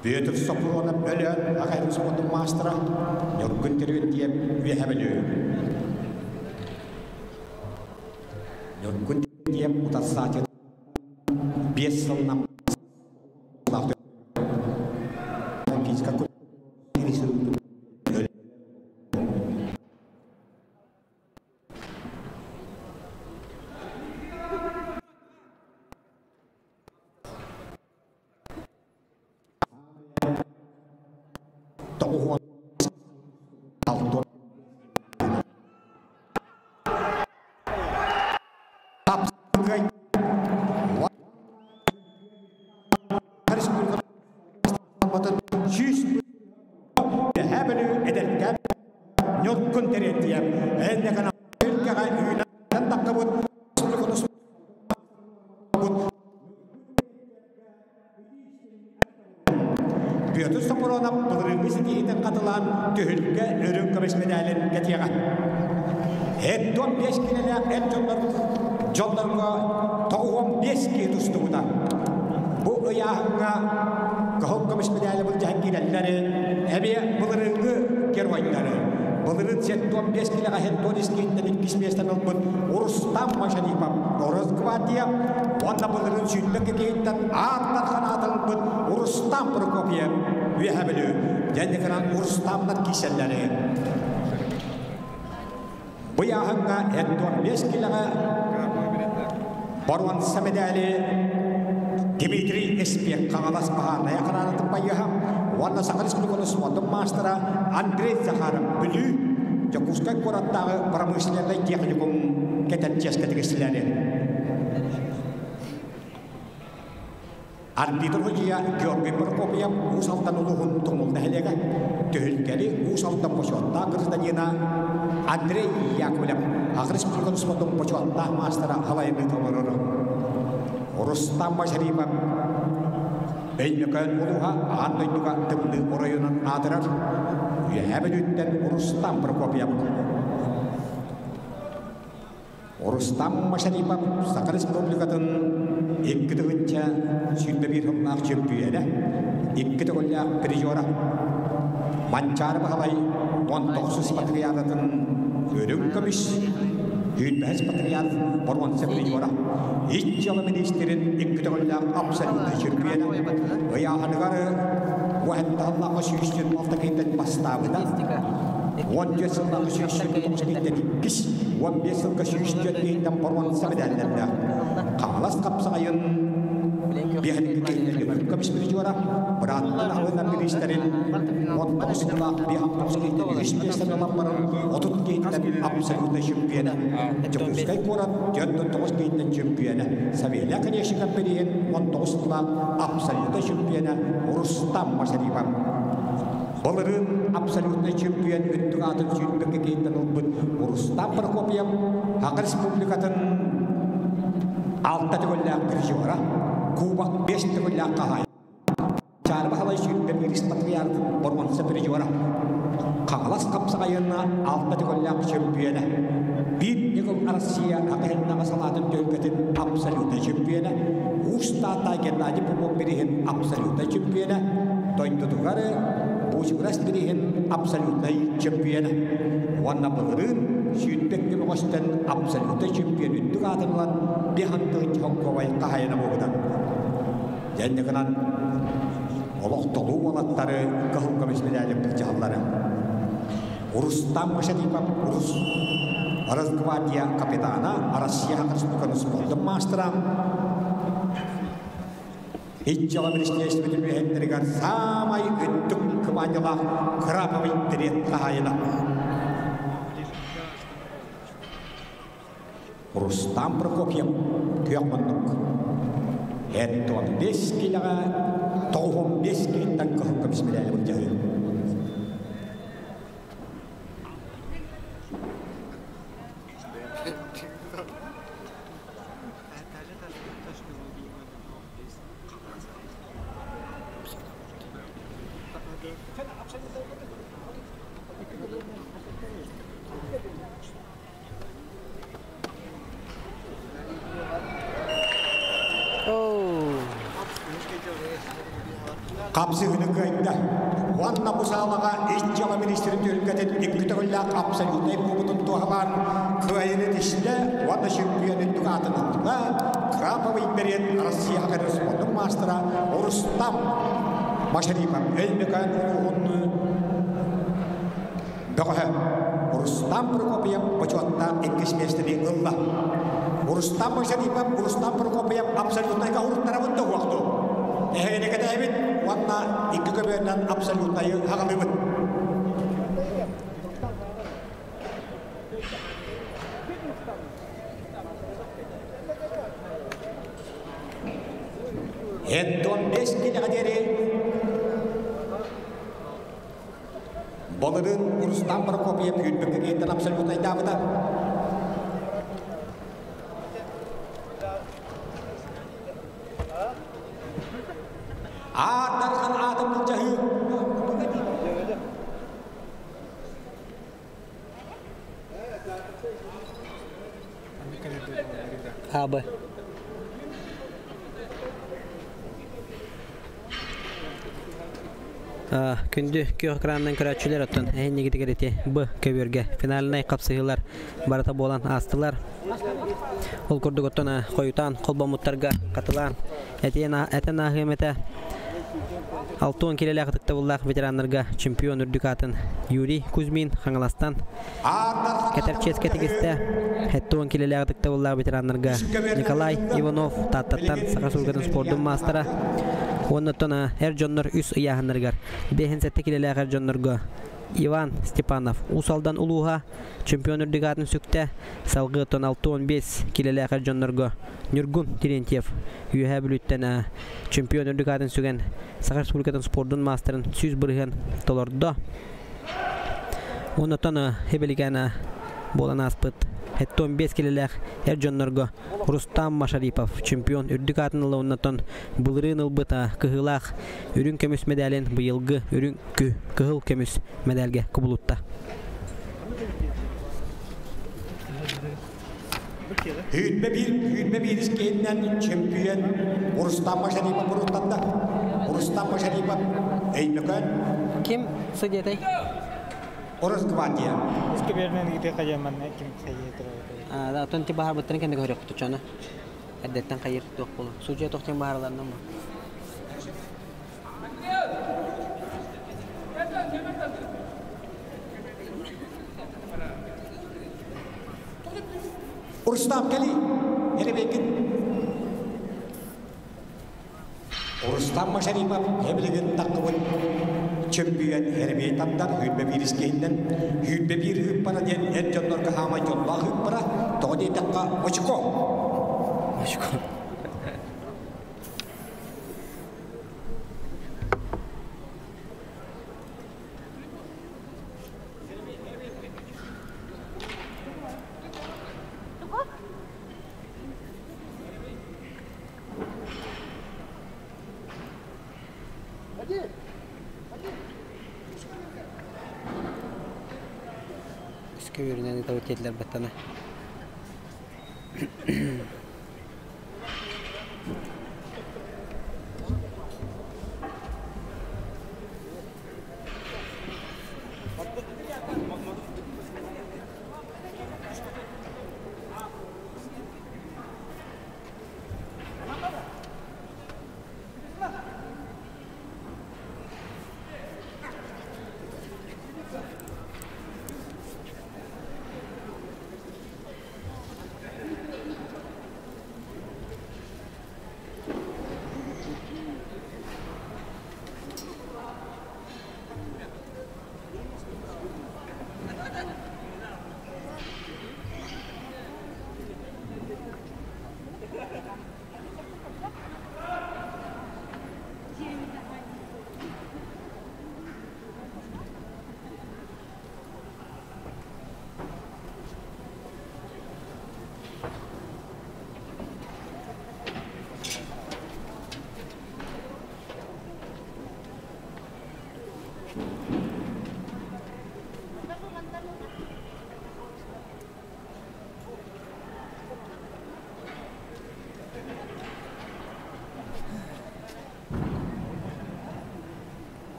Бүөтүр Соппуруонап Өлөөн аҕай спордун маастара Ньургун Терентьев Үөһэ Бүлүү. Ньургун Терентьев утарсааччы 5 сылынан физика эдэркээн ньургун Терентьев эннекана өлкөҕө үүнэн таххыбыт Бүөтүр Соппуруонап былырыыҥҥы ситиһиитин хатылаан түһүлгэ үрүҥ көмүс медалин кэтиэҕэ. Эт 15 килэлээх эр дьоннор дьоннорго 95 киһи тустубута. Бу ыйааһыҥҥа кыһыл көмүс медали былдьаһан киирэллэри эмиэ былырыыҥҥы геройдары былырыын 75 килэҕэ хеттон искииттэн иккис миэстэни ылбыт Рустам Машарипов Росгвардия уонна былырыын сүүрбэ киһиттэн Аар Дархан аатын ылбыт Рустам Прокопьев Үөһэ Бүлүү дьэнникынан Рустамнар киирсэллэри. Бу ыйааһыҥҥа 75 килэҕэ боруонса медали Дмитрий Эспек Хаҥалас баһаарынай охранатын байыаһа уонна Саха Республикатын спордун маастара Андрей Захаров Бүлүү Дьокуускай куораттааҕы промышленнай техникум кэтэр чиэскэ тигистилэри. Арбитр судьуйа Георгий Прокопьев Уус Алдан улууһун Тумул нэһилиэгэ, Түһүлгэли Уус Алдан бочуоттаах гражданина Андрей Яковлев Аҕа Республикатын спордун бочуоттаах маастара халайыныы толорор. Рустам Машарипов Өймөкөөн улууһа аан дойдуга тымныы оройунан аатырар. Үөһээ Бүлүүттэн Рустам Прокопьев. Рустам Машарипов Саха Республикатын 2021 сыллаах чөмпүйүөнэ, икки төгүллээх призера, Манчаары Баһылай 19 спартакиадатын үрүҥ көмүс, 25 спартакиадатын боруонса призера, Ис дьыала миниистирин икки төгүллээх абсолютнай чөмпүйүөнэ, ыйааһыныгар уһаттааллааҕы 126 киһиттэн бастаабыта. 14 сыллааҕы 129 киһиттэн иккис, 15 сылга 104 киһиттэн боруонса медаллэрдээх. Хаҥалас хапсаҕайын биэһинки киһиттэн көмүс призера, бырааттан аһылынан бириистэрин 19 сыллаах 59 киһиттэн үһүс миэстэни ылан баран 30 киһиттэн абсолютнай чемпиона. Дьокуускай куорат 49 киһиттэн чемпиона. Савелий Оконешников бирииһин 19 сыллаах абсолютнай чемпиона Рустам Машарипов. Былырыын абсолютнай чемпион үрдүк аатын сүүрбэккэ киһиттэн ылбыт Рустам Прокопьев Саха Республикатын алта төгүллээх призера, кубок бес төгүллээх хаһаайына. Чаары Баһылай сүүрбэ биирис патриарх боруонса призера. Хаҥалас хапсаҕайына алта төгүллээх чемпиона. Биир ньыгыл Россия Акаһыннаҕа салаатын түһүлгэтин абсолютнай чемпиона, Уус Таатта Геннадий Попов бирииһин абсолютнай чемпиона, дойдутугар Бучугурас бирииһин абсолютнай чемпиона. Уонна былырыын сүүрбэккэ бөҕөстөн абсолютнай чемпион үрдүк аатын ылан биэс тыһыынча холкуобай хаһаайына буолбута. Дьэнньигынан олох толуу уолаттары кыһыл көмүс медали былдьаһаллары. Рустам Машарипов Урус Росгвардия капитана, Россия Республиканы спордун маастара, Иччэҕэ министиэристибэтин үлэһиттэригэр саамай үрдүк кымаанньалаах Краповый берет хаһаайына. Рустам Прокопьев күөх муннук. 75 килэҕэ 95 киһиттэн кыһыл көмүс медали былдьаһыы. Хапсыһыны кыайда. Уонна бу саалаҕа ис дьыала министрин түһүлгэтин икки төгүллээх абсолютнай кубутун туһалаан кыайыны тистэ уонна чемпион үрдүк аатын ылла Краповый берет Россия спордун маастара Рустам Машарипов Өймөкөөн улууһун бөҕөһө Рустам Прокопьев бочуоттаах иккис миэстэни ылла. Рустам Машарипов Рустам Прокопьев абсолютнайга уруттарабыт да уохту. Эһигини кэтэһэбит уонна икки көбүөннэн абсолютнайы хаҕалыыбыт. Эттон бес килэҕэ диэри Былырыын Рустам Прокопьев сүүрбэккэ киһиттэн абсолютнайдаабыта. Аар Дархан аатын былдьаһыы. АБ. Күндү күөх экранынан көрөөччүлэр оттон эһиннигитигэр ити Б көбүөргэ финальнай хапсыһыылар барыта буолан аастылар. Ол курдук оттон хойутаан холбоммуттарга хатылаан этэн ааһыам этэ. 60 килэлээх ытыктабыллаах ветераннарга чемпион үрдүк аатын Юрий Кузьмин Хаҥаластан кэтэр чиэскэ тигистэ. 70 килэлээх ытыктабыллаах ветераннарга Николай Иванов Тааттаттан Саха Республикатын спордун маастара. Уоннаттан эр дьоннор үс ыйааһыннарыгар 57 килэлээх эр дьоннорго Иван Степанов Уус Алдан улууһа чемпион үрдүк аатын сүктэ. Салгыы оттон 65 килэлээх эр дьоннорго Ньургун Терентьев Үөһээ Бүлүүттэн чемпион үрдүк аатын сүгэн Саха Республикатын спордун маастарын 100% толордо. Оннотон Хебелигана буолан ааспыт 75 килэлээх эр дьоннорго Рустам Машарипов чемпион үрдүк аатын ыла оннотон былырыын ылбыт кыһыылаах үрүҥ көмүс медалин быйылгы үрүҥ кыһыл көмүс медальгэ кубулутта. Сүүрбэ биир, сүүрбэ биирис киһиннэн чемпион Рустам Машарипов уруттанна. Рустам Машарипов Өймөкөөн. Ким судьятай? Росгвардия. Искебермен гите кайаманна ким хайы Да, отон ти баһар быттан кэнде көрөк тучана. Эрдеттен хайыр туох болу. Судья тохтен баһарларынан ма. Рустам кели. Эребекин. Рустам Машарипов эбилигин таққыбыт чөмпүйэн эрбей таптар хүрбе биир искеһиннэн хүрбе биир ыыппара диэн эр дьоннорго хаамай дьоллоох ыыппара тоҕо диэтэххэ очко. Очко. Үскө үөрүнэн ытабыт диэтилэр баттана.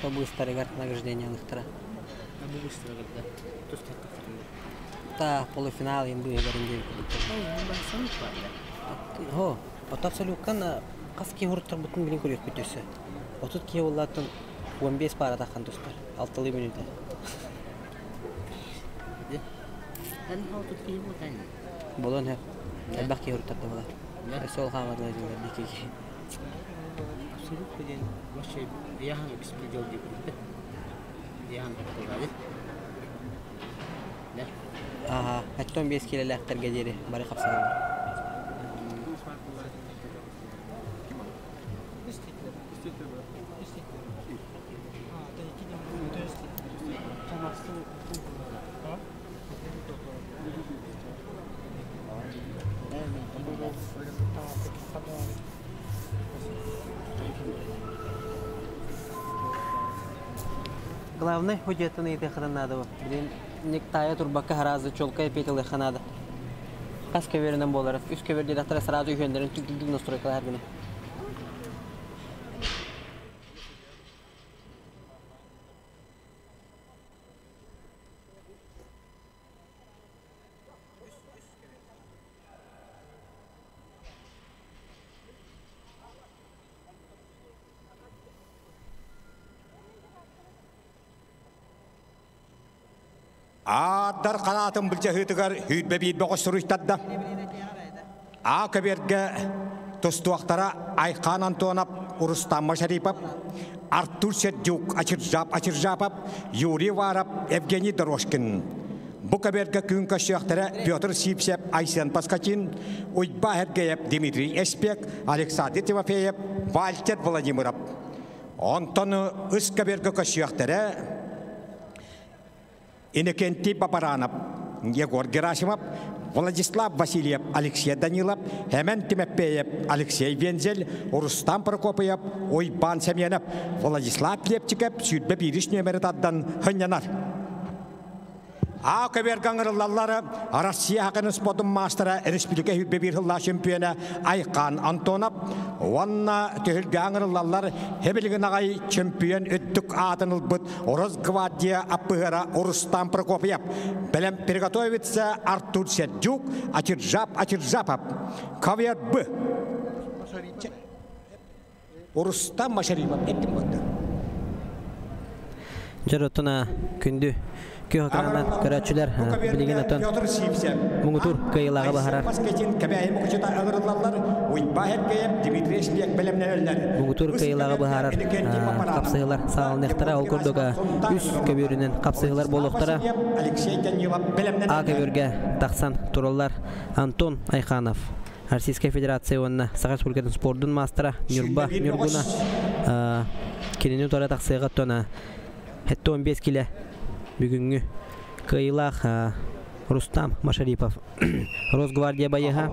Бу быыстарыгар награждение ылыхтара. Та полуфинал им быыһыгарын диэн Хо, от абсолюткан хас киһи уруттарбытын билин көрүөхпүт өссө. 30 киһи буоллааттан 15 пара таххан тустар. Алтылыы мүнүүтэ. Болон хэ. Элбэх киһи уруттарда була. Өссө ол хаамадылар дии киһи. Абсолют диэн вообще яхан беспредел дип яхан да. Ага, 75 килэлээхтэргэ диэри бары хапсалар. Главный худетын ыйытыаххытын наада бу. Билин тайа турбакка харазы чолкай петелыахха наада. Хас көбөрүнэн буолар. Үс көбөр диэтэхтэрэ сразу үһүөннэрин түк-түк настройкалар гына. Аардар канаатын былдьаһыытыгар сүүрбэ биир бөҕөс суруйтарда. А көбүөргэ тустуохтара Айхан Антонов, Рустам Машарипов, Артур Сердюк, Ачыржап Ачыржапов, Юрий Варов, Евгений Дорожкин. Бу көбүөргэ күн көрсүөхтэрэ Петр Сивцев, Айсен Паскачин, Уйба Хергеев, Дмитрий Эспек, Александр Тимофеев, Вальтер Владимиров. Онтон үс көбүөргэ көрсүөхтэрэ Иннокентий Бабаранов, Егор Герасимов, Владислав Васильев, Алексей Данилов, Хемен Тимофеев, Алексей Вензель, Рустам Прокопьев, Уйбан Семенов, Владислав Лепчиков, сүүрбэ биирис нүөмэри тардан хынньанар. А көбүөргэ ыҥырыллаллар Россия хакын спортун маастара республика 21 сыллаах чемпиона Айхан Антонов уонна түһүлгэ ыҥырыллаллар сибилигин аҕай чемпион үрдүк аатын ылбыт Росгвардия аппыһыра Рустам Прокопьев. Бэлэм приготовится Артур Сердюк, Ачиржап Ачиржапов. Ковер Б. Рустам Машарипов эттим болды. Дьоротуна күндү күөх экранынан көрөөччүлэр билигин отон муҥутуур кыайыылааҕы быһаарар. Муҥутуур кыайыылааҕы быһаарар хапсыһыылар саҕаланыахтара. Ол курдук үс көбүөрүнэн хапсыһыылар буолуохтара. А көбүөргэ тахсан тураллар Антон Айханов, Российская Федерация уонна Саха Республикатын спордун маастара Ньурба Ньургуна кинини утары тахсыаҕа тона 75 килэ бүгүҥҥү кыайыылаах Рустам Машарипов, Росгвардия байыаһа,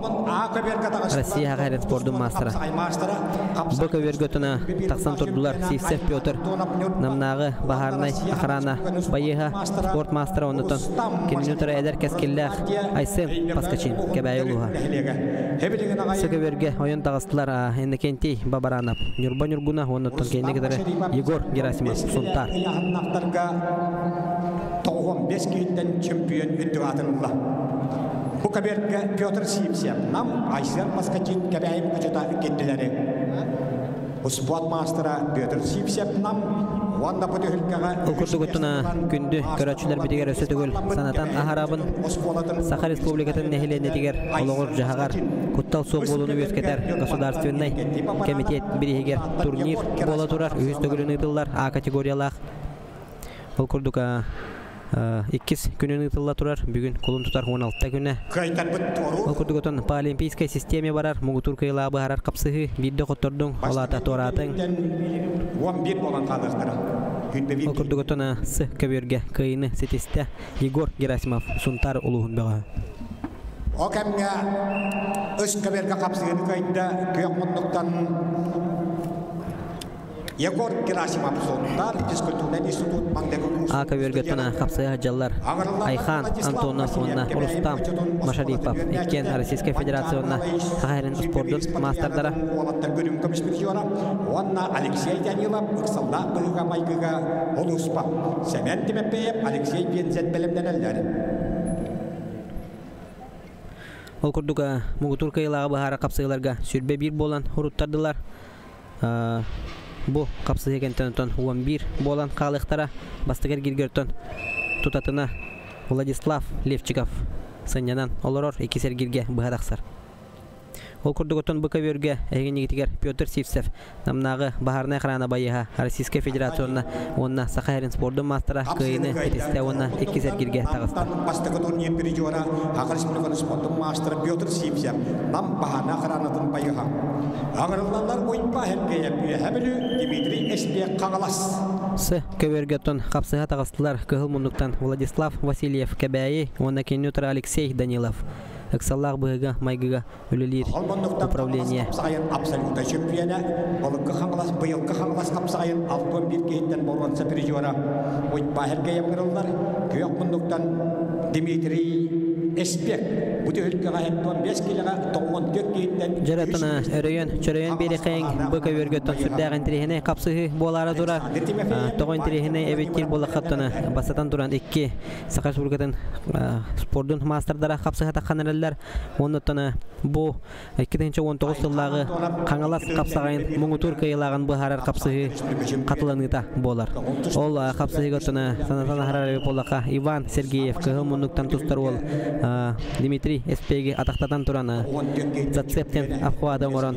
Россия Хахайрын спордун маастара. Бу көбүөргэ тона тахсан турдулар Сивцев Петр, Намнааҕы баһаарынай охрана байыаһа, спорт маастара, оннутон кинини утары эдэр кэскиллээх Айсен Паскачин, Кэбээйи улууһа. С көбүөргэ ойон таҕыстылар Иннокентий Бабаранов, Ньурба Ньургуна, оннуттан кинини кытары Егор Герасимов, Сунтаар. 95 киһиттэн чемпион үрдүк аатын ылла. Бу көбүөргэ Петр Сивцев, Нам, Айсен Паскачин, Кэбээйи Мукучута киттилери. Спорт маастара Петр Сивцев, Нам, уонна бу түһүлгэҕэ Ол курдук оттуна күндү көрөөччүлэр битигэр өссө төгүл санатан аһарабын Саха Республикатын нэһилиэнньэтигэр олоҕор дьаһаҕар куттал суох буолууну үөскэтэр государственнай комитет бирииһигэр турнир буола турар үһүс төгүлүн ыытыллар А категориялаах. Ол курдук иккис күнүн ыытылла турар. Бүгүн кулун тутар 16 күнэ. Ол курдук отон по олимпийской системе барар муҥутуур кыайыылааҕы быһаарар хапсыһыы биирдэ хоттордуҥ, ол аата туораатыҥ. 11 буолан хаалыахтара. Ол курдук оттон С көбүөргэ кыайыыны ситистэ Егор Герасимов, Сунтаар улууһун бөҕөһө. Ол кэмҥэ үс көбүөргэ хапсыһыыны кыайда күөх муннуктан Егор Герасимов, Сунтаар физкультурнай институт маҥнайгы курсун А көбүөргэ оттон хапсыһа дьаллар Айхан Антонов уонна Рустам Машарипов, иккиэн Российскай Федерация уонна Саха сирин спордун маастардара. Уолаттар көрүҥ көмүс призера уонна Алексей Данилов ыксаллаах быһыыга-майгыга улууспа Сэмэн Тимофеев, Алексей Вензель бэлэмнэнэллэр. Ол курдук муҥутуур кыайыылааҕы быһаарар хапсыһыыларга 21 буолан уруттардылар. Бу хапсыһыы кэнтэн онтон 11 буолан хаалыахтара. Бастакы эргииргэ оттон тутатына Владислав Левчиков сынньанан олорор, иккис эргииргэ быһа тахсар. Ол курдук оттон бу көбүөргэ эһигиннигитигэр Петр Сивцев, Намнааҕы баһаарынай охрана байыаһа, Российскай Федерация уонна Саха сирин спордун маастара кыайыыны ситистэ уонна иккис эргииргэ таҕыста. Бастакы турнир призера, Саха Республикатын спордун маастара Петр Сивцев, Нам баһаарынай охранатын байыаһа. Аҥырыллаллар Уйба Сергеев, Үөһэ Бүлүү, Дмитрий Эспиэк, Хаҥалас. С. Көбүөргэ оттон хапсыһа таҕыстылар Кыһыл муннуктан Владислав Васильев, Кэбээйи уонна кинини утары Алексей Данилов. Ыксаллаах быһыыга-майгыга үлэлиир управление. Хапсаҕайын абсолютнай чөмпүйүөнэ, Балыкка Хаҥалас, быйылгы Хаҥалас хапсаҕайын 61 киһиттэн боруонса призера Уйбаа Сергеев ыҥырыллар. Күөх муннуктан Дмитрий Эспек бу түһүлгэҕэ 75 килэҕэ 94 киһиттэн Дьарытына өрөйөн, чөрөйөн биэриэхэйиҥ бу көбүөргөттөн сүрдээх интириэһинэй хапсыһыы буолаара турар. Тоҕо интириэһинэй эбиттиир буоллаххыттан бастатан туран икки Саха Республикатын спордун маастардара хапсыһа таххан эрэллэр. Оннуттан бу 2019 сыллааҕы Хаҥалас хапсаҕайын муҥутуур кыайыылааҕын быһаарар хапсыһыы хатыланыыта буолар. Ол хапсыһыыга оттон санатан аһарар эбит буоллахха, Иван Сергеев кыһыл муннуктан тустар уол Дмитрий Эспеги атахтатан туран зацептен обхваты оҥорон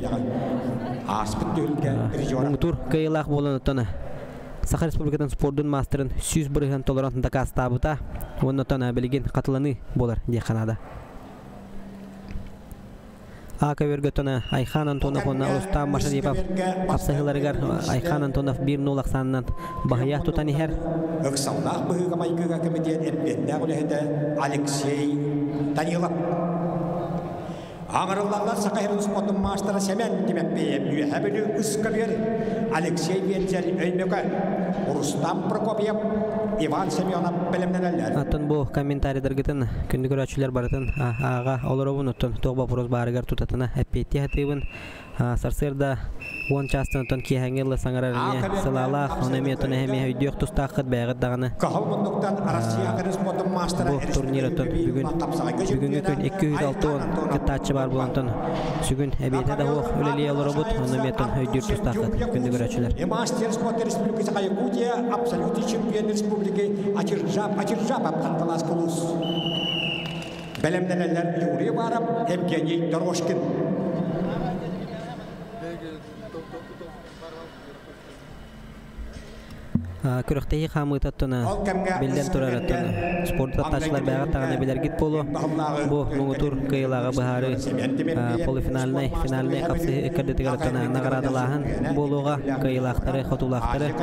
муҥутуур кыайыылаах буолан оттон Саха Республикатын спордун маастарын 100% толорон дакаастаабыта уонна оттон билигин хатыланыы буолар диэххэ наада. А көбүөргөттөн Айхан Антонов уонна Рустам Машарипов хапсаһыыларыгар Айхан Антонов 1-0 ахсаанынан баһыйа тутан иһэр. Ыксаллаах быһыыга-майгыга кэмитиэт эппиэттээх үлэһитэ Алексей Данилов. Аҥарыллаллар Саха сирин спордун маастара Сэмэн Тимэппиев, Үөһээ Бүлүү Ыскабыыр, Алексей Вензель, Өймөкөөн, Рустам Прокопьев, Иван Семенов бэлэмнэнэллэр. Оттон бу комментарийдаргытын күндү көрөөччүлэр барытын ааҕа олоробун, оттон туох вопрос баарыгар тутатына эппиэттии сатыыбын. Сарсыарда 10 чаастан оттон киэһээҥҥи ыла саҥарар эмиэ сылаалаах, ону эмиэ оттон эһэмиэ өйдүөх тустааххыт бэйэҕит даҕаны. Кыһыл муннуктан Россия спортун маастара Бу турнир оттон бүгүн бүгүҥҥү күн 260 кыттааччы баар буолан сүгүн эбиэтэ да суох үлэлии олоробут, ону эмиэ оттон өйдүүр тустааххыт күндү көрөөччүлэр. Мастер спорта Республики Саха Якутия, абсолютный чемпион республики Ачиржап Ачиржапов, Ханталас Кулус. Бэлэмнэнэллэр Юрий Баров, Евгений Дорожкин. Күрэхтэһии хаамыытаттан биллэн турар оттон спорт таптааччылар бэйэҕит даҕаны билэргит буолуо. Бу муҥутуур кыайыылааҕы быһаарыы полуфинальнай, финальнай хапсыһыы ыккардытыгар оттон наҕараадалааһын буолуоҕа. Кыайыылаахтары, хотуулаахтары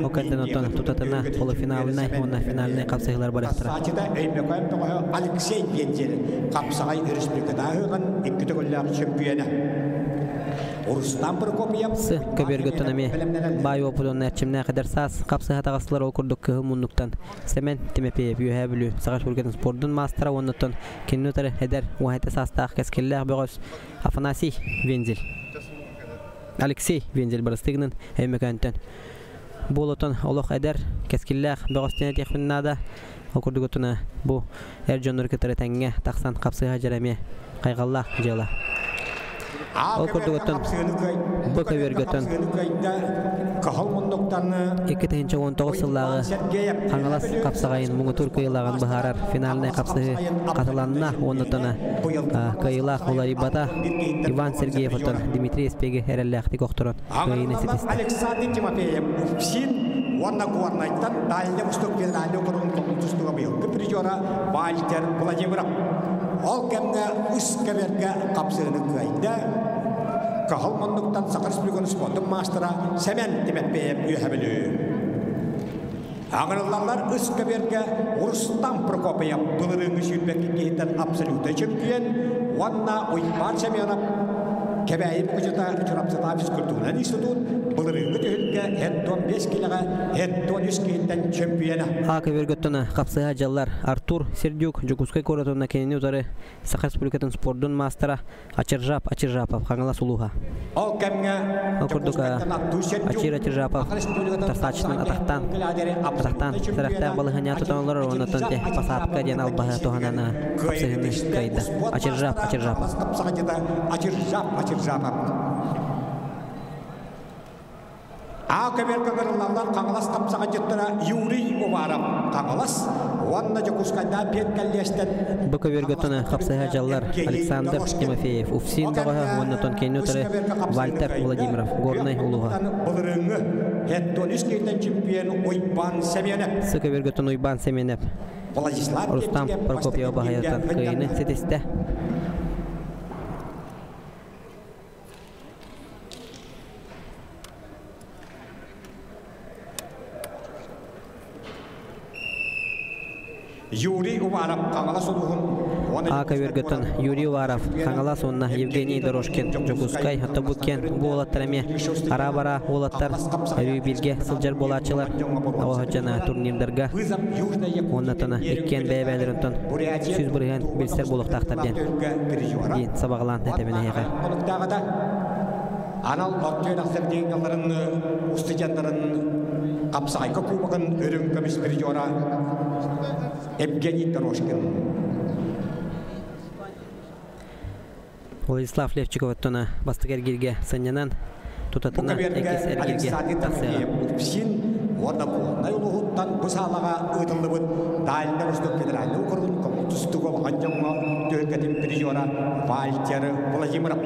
ол кэнниттэн оттон тутатына полуфинальнай уонна финальнай хапсыһыылар барыахтара. Өймөкөөн бөҕөһө Алексей Вензель, хапсаҕай республикатааҕы икки төгүллээх чөмпүйүөнэ. Рустам Прокопьев С көбүөргөттөн эмиэ баай уопут уонна эрчимнээх эдэр саас хапсыһа таҕыстылар. Ол курдук кыһыл муннуктан Сэмэн Тимофеев, Үөһээ Бүлүү, Саха Республикатын спордун маастара уоннуттан кинини утары эдэр уһайта саастаах кэскиллээх бөҕөс Афанасий Вензель. Алексей Вензель барыстыгынан Өймөкөөнтөн. Буолотон олох эдэр, кэскиллээх бөҕөстөн этиэхпин наада. Ол курдук отуна бу эр дьоннору кытары тэҥҥэ тахсан хапсыһа дьара эмиэ хайҕаллаах дьыала. Ол курдук оттон бу көбүөргөтөн 2019 сыллааҕы Хаҥалас хапсаҕайын муҥутуур кыайыылааҕын быһаарар финальнай хапсыһыы хатыланна уонна кыайыылаах уларыйбата. Иван Сергеев оттон Дмитрий Эспеги эрэллээхтик охторон кыайыыны ситистэ. Александр Тимофеев УФСИН уонна Горнайтан Дальний Восток федеральный округун тустууга быйылгы призера Вальтер Владимиров. Ол кэмҥэ үс кэбэргэ хапсыыны кыайда. Кыһыл муннуктан Саха Республикатын спордун маастара Сэмэн Тимофеев, Үөһэ Бүлүү. Аңырыллаллар үс көбүөргэ Рустам Прокопьев былырыыҥҥы сүүрбэкки киһиттэн абсолютнай чөмпүйүөн уонна Уйбаан Семенов Кэбээйи Мукучута Чурапчытаа физкультурнай институт былырыыҥҥы түһүлгэ 75 килэҕэ 73 киһиттэн чөмпүйүөнэ. А көбүөргөттөн хапсыһа дьаллар Артур Сердюк Дьокуускай куорат уонна кинини утары Саха Республикатын спордун маастара Ачыржап Ачыржапов Хаҥалас улууһа. Ол кэмҥэ Ол курдук Ачир Ачыржапов тастааччынан атахтаан атахтаан сэрэхтээх балаһыанньа тутан олорор уонна те посадка диэн албаһы туһанан хапсыһыны кыайда. Ачыржап Ачыржапов. Ачыржап Ачыржапов. А көбүөргэ ыҥырыллаллар Хаҥалас хапсаҕайдьыттара Юрий Уваров Хаҥалас уонна Дьокуускайдаах Пет кэллиэстэн Бу көбүөргэ тона хапсыһа дьаллар Александр Тимофеев Уфсин бөҕөһө уонна тон утары Вальтер Владимиров Горнай улууһа. Былырыыҥҥы хеттон үс киһиттэн чемпион Уйбаан Семенов. Сы көбүөргэ тон Уйбаан Семенов Владислав Рустам Прокопьев баһайытан кыайыыны ситистэ. Юрий Уваров Хаҥалас улууһун А көбүөргөттөн Юрий Уваров Хаҥалас уонна Евгений Дорожкин Дьокуускай Отобуккен бу уолаттар эмиэ ара-бара уолаттар өрүү бииргэ сылдьар буолааччылар оҕоһодьана турнирдарга уонна тона иккиэн бэйэ-бэйэлэрин 100% билсэр буолуохтаахтар диэн диэн сабаҕалаан этэбин эһиэхэ. Анал орто үөрэхтэр дьиҥ устудьуоннарын хапсаҕайга кубогын үрүҥ көмүс призера Евгений Дорожкин. Владислав Левчиков оттона бастакы эргииргэ сынньанан тутатына иккис эргииргэ тахсыаҕа. Үпсин уонна Куоннай улууһуттан бу саалаҕа ыытыллыбыт Дальнай Восток федеральнай округун көҥүл тустууга улахан дьоҥҥо түһүлгэтин призера Вальтер Владимиров.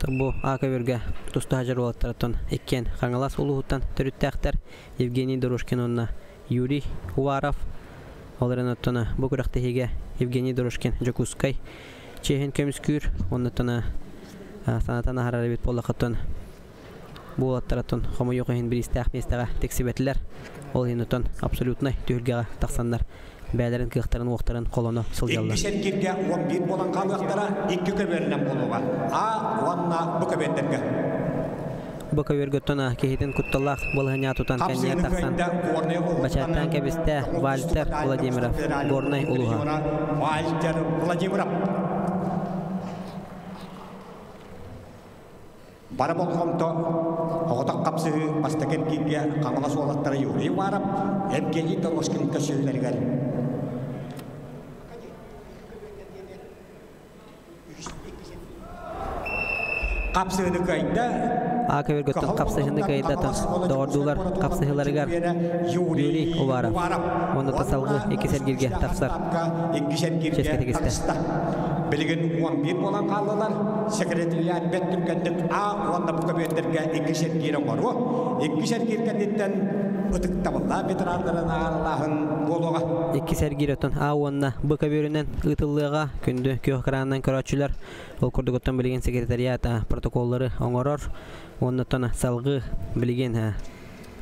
Бу А көбүргэ туста сылдьар уолаттарыттан иккиэн Хаҥалас улууһуттан төрүттээхтэр Евгений Дорожкин уонна Юрий Уваров. Ол эрэн оттон бу күрэхтэһиигэ Евгений Дорожкин Дьокуускай чиэһин көмүскүүр. Оннуттан санатан аһарар эбит буоллахыттан бу уолаттарыттан хомойуох иһин бириистээх миэстэҕэ тиксибэтилэр. Ол иһин оттон абсолютнай түһүлгэҕэ тахсаннар бэйэлэрин кыахтарын-уохтарын холоно сылдьаллар. Икки эргииргэ 11 буолан хаалыахтара, икки көбүөрүнэн буолуоҕа. А уонна Б көбүөрдэргэ. Бу көбүөргөттөн киһитин кутталлаах балаһыанньа тутан кэннигэр тахсан бачааттаан кэбистэ Вальтер Владимиров, Горнай улууһа. Вальтер Владимиров. Бары болҕомто оҕотох хапсыһыы бастакы эргииргэ Хаҥалас уолаттара Юрий Уваров, Евгений Дорожкин көрсүһүүлэригэр. Хапсыһыыны кыайда А көбүөргөттөн хапсыһыыны кыайда доҕордуулар хапсыһыыларыгар Юрий Уваров уонна салгыы иккис эргииргэ тахсар иккис эргииргэ таҕыста. Билигин 11 буолан хааллылар. Секретариат бэрт түргэнник А уонна бу көбүөрдэргэ иккис эргиир оҥоруо. Иккис эргиир кэнниттэн ытыктабыллаах ветераннарын ааралааһын буолуоҕа. Иккис эргиир оттон А уонна Б көбүөрүнэн ыытыллыаҕа. Күндү күөх экранынан көрөөччүлэр, ол курдук оттон билигин секретариат протоколлары оҥорор. Уонна салгыы билигин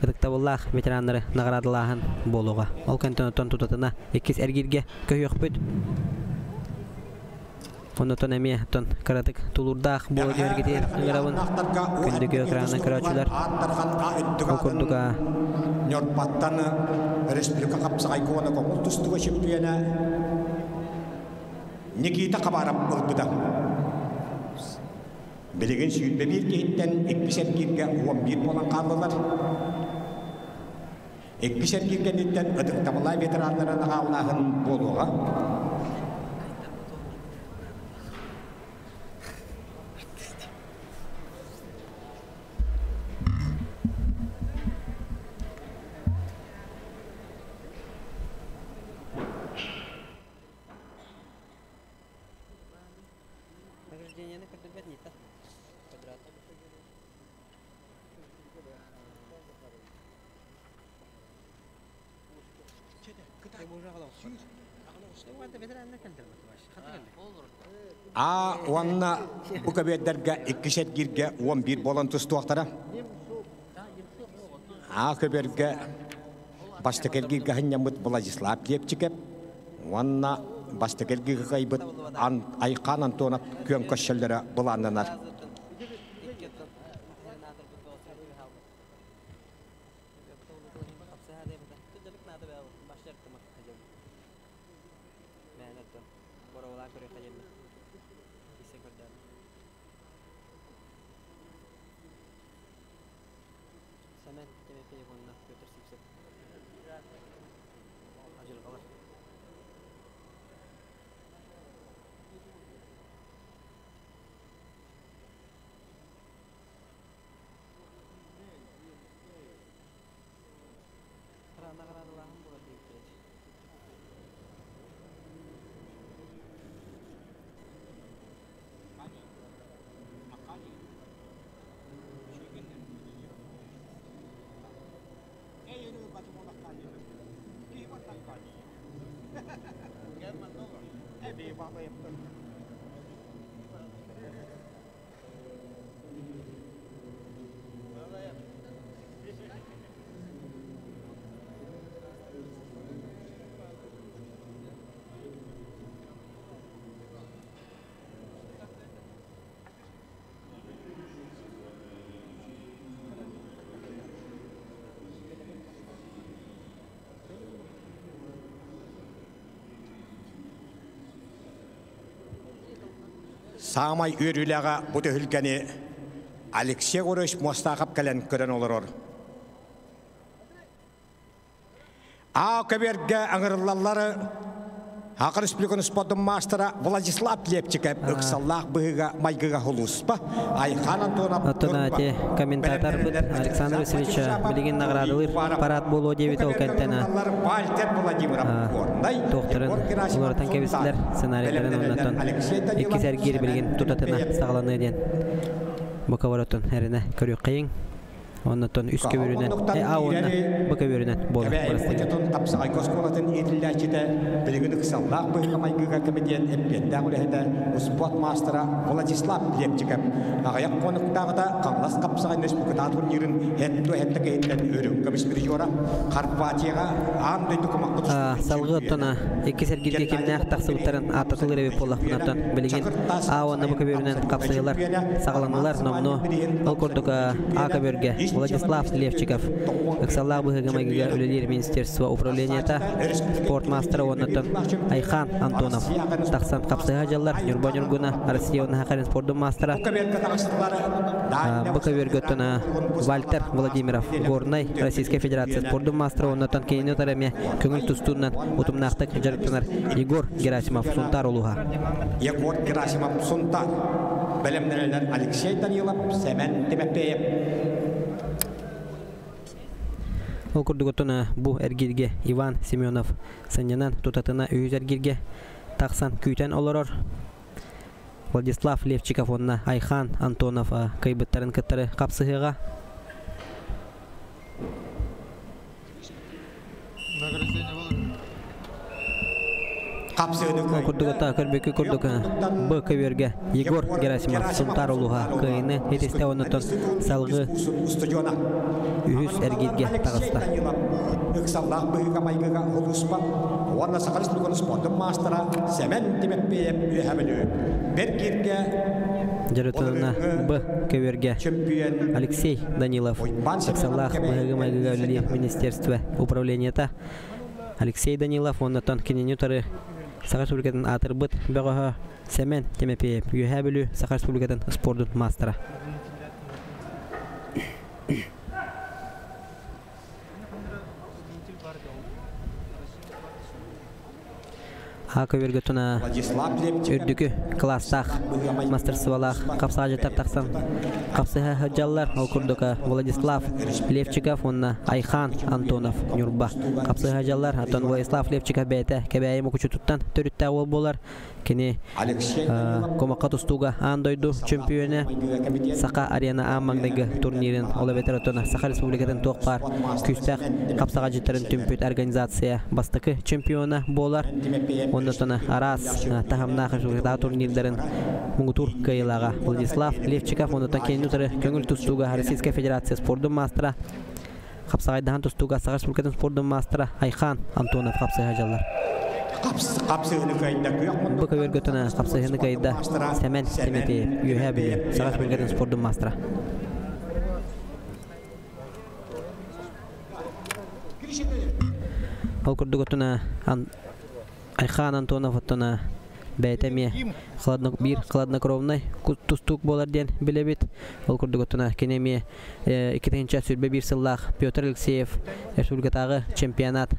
ытыктабыллаах ветераннары наҕараадалааһын буолуоҕа. Ол кэнниттэн оттон тутатына иккис эргииргэ көһүөхпүт. Оннотон эмиэ оттон кыратык тулуурдаах буола түһэргитигэр ыҥырабын. Күндү күөх экранынан көрөөччүлэр. Ол курдук Ньурбаттан республика хапсаҕайга уонна көҥүл тустууга чемпиона Никита Хабаров ылбыта. Билигин 21 киһиттэн иккис эргииргэ 11 буолан хааллылар. Иккис эргиир кэнниттэн ытыктабыллаах ветераннарын аҕааллааһын буолуоҕа. Награждениены көрдөрбөт Нита. Квадрат. А уонна бу көбүөрдэргэ иккис эргииргэ 11 буолан тустуохтара. А көбөргө бастакы эргииргэ сынньаммыт Владислав Лепчиков уонна бастакы эргииргэ кыайбыт Айхан Антонов күөн көрсөллөрө былааннанар. Сэмэн Тимофеев уонна Петр Сивцев адьырҕалар. Наҕараадалааһын буолар диэбиттэр этэ. Саамай үөрүүлээҕэ бу түһүлгэни Алексей Егорович Муостаахап кэлэн көрөн олорор. А көбүөргэ ыҥырыллаллар Саха Республикатын спордун маастара Владислав Лепчиков ыксаллаах быһыыга майгыга хулууспа Айхан Антонов Оттон ати комментаторбыт Александр Васильевич билигин наҕараадалыыр парад буолуо диэбит ол кэнтэн Вальтер Владимиров Горнай туохтарын уларытан кэбистилэр сценарийдарын оннотон иккис эргиир билигин тутатына саҕаланыа диэн боковоротун эрэнэ көрүөххэйиҥ. Оннотон үс көбүрүнэн, а уонна б көбүрүнэн буолар бырастыга. Хапсаҕайга оскуолатын иитиллээччитэ билигин ыксаллаах быһыыга-майгыга кэмитиэт эппиэттээх үлэһитэ, успуорт маастара Владислав Лепчиков аҕыйах хонуктааҕыта Хаҥалас хапсаҕай республикатааҕы турнирын һэттэ киһиттэн үрүҥ көмүс призера Хорватияҕа аан дойду кумахха Салгыы оттон иккис эргииргэ кимнээх тахсыбыттарын ааттатылар эбит буоллахпына билигин А уонна Б көбүөрүнэн хапсыһыылар саҕаланнылар номнуо. Ол курдук А көбүөргэ Владислав Левчиков ыксаллаах быһыыга-майгыга үлэлиир министерство управлениета спорт маастара уоннаттан Айхан Антонов тахсан хапсыһа дьаллар Ньурба Ньургуна Россия уонна Сахалин спордун маастара Б көбүөргэ оттон Вальтер Владимиров Горнай Российскай Федерация спордун маастара уоннаттан кинини утары эмиэ көҥүл тустуунан утумнаахтык дьарыктанар Егор Герасимов Сунтаар улууһа. Егор Герасимов Сунтаар. Бэлэмнэнэллэр Алексей Данилов, Сэмэн Тимофеев. Ол курдук оттон бу эргииргэ Иван Семенов сынньанан тутатына үһүс эргииргэ тахсан күүтэн олорор. Владислав Левчиков уонна Айхан Антонов кыайбыттарын кыттары хапсыһыаҕа. Курдугута көрбүккү курдук Б көбүөргэ Егор Герасимов Сунтаар улууһа кыайыны итистэ оннуттан салгыы үһүс эргииргэ таҕыста. Ыксаллаах быһыыга-майгыга улууспа уонна Саха Республикатын спордун маастара Сэмэн Тимофеев Үөһээ Бүлүү Бэргииргэ Дьарытына Б көбүөргэ Алексей Данилов ыксаллаах быһыыга-майгыга үлэлиир министерство управлениета Алексей Данилов уоннаттан кинини утары Саха Республикатын аатырбыт бөҕөһө Сэмэн Тимофеев Үөһээ Бүлүү Саха Республикатын спордун маастара. А көбүргэ туна үрдүкү кылаастаах мастерстволаах хапсаҕадьыттар тахсан хапсыһа сылдьаллар. Ол курдук Владислав Левчиков уонна Айхан Антонов Ньурба хапсыһа сылдьаллар. Оттон Владислав Левчиков бэйэтэ Кэбээйи Мукучутуттан төрүттээх уол буолар. Кини кумахха тустууга аан дойду чөмпүйүөнэ, Саха арена аан маҥнайгы турнирын, ол эбэтэр оттон Саха Республикатын туох баар күүстээх хапсаҕадьыттарын түмпүт организация бастакы чемпиона буолар. Оннотон араас таһымнаах республикатааҕы турнирдарын муҥутуур кыайыылааҕа Владислав Левчиков, оннотон кинини утары көҥүл тустууга Российскай Федерация спордун маастара. хапсаҕайдаһан тустууга Саха Республикатын спордун маастара Айхан Антонов хапсыһа дьаллар. Бу көбөргөтүнэ хапсыһыны кыайда Сэмэн Тимофеев, Үөһээ Бүлүү, Саха Республикатын спордун маастара. Ол курдук оттуна Айхан Антонов оттуна бэйэтэ эмиэ биир хладнокровнай тустуук буолар диэн билэбит. Ол курдук оттуна кини эмиэ 2021 сыллаах Петр Алексеев республикатааҕы чемпионат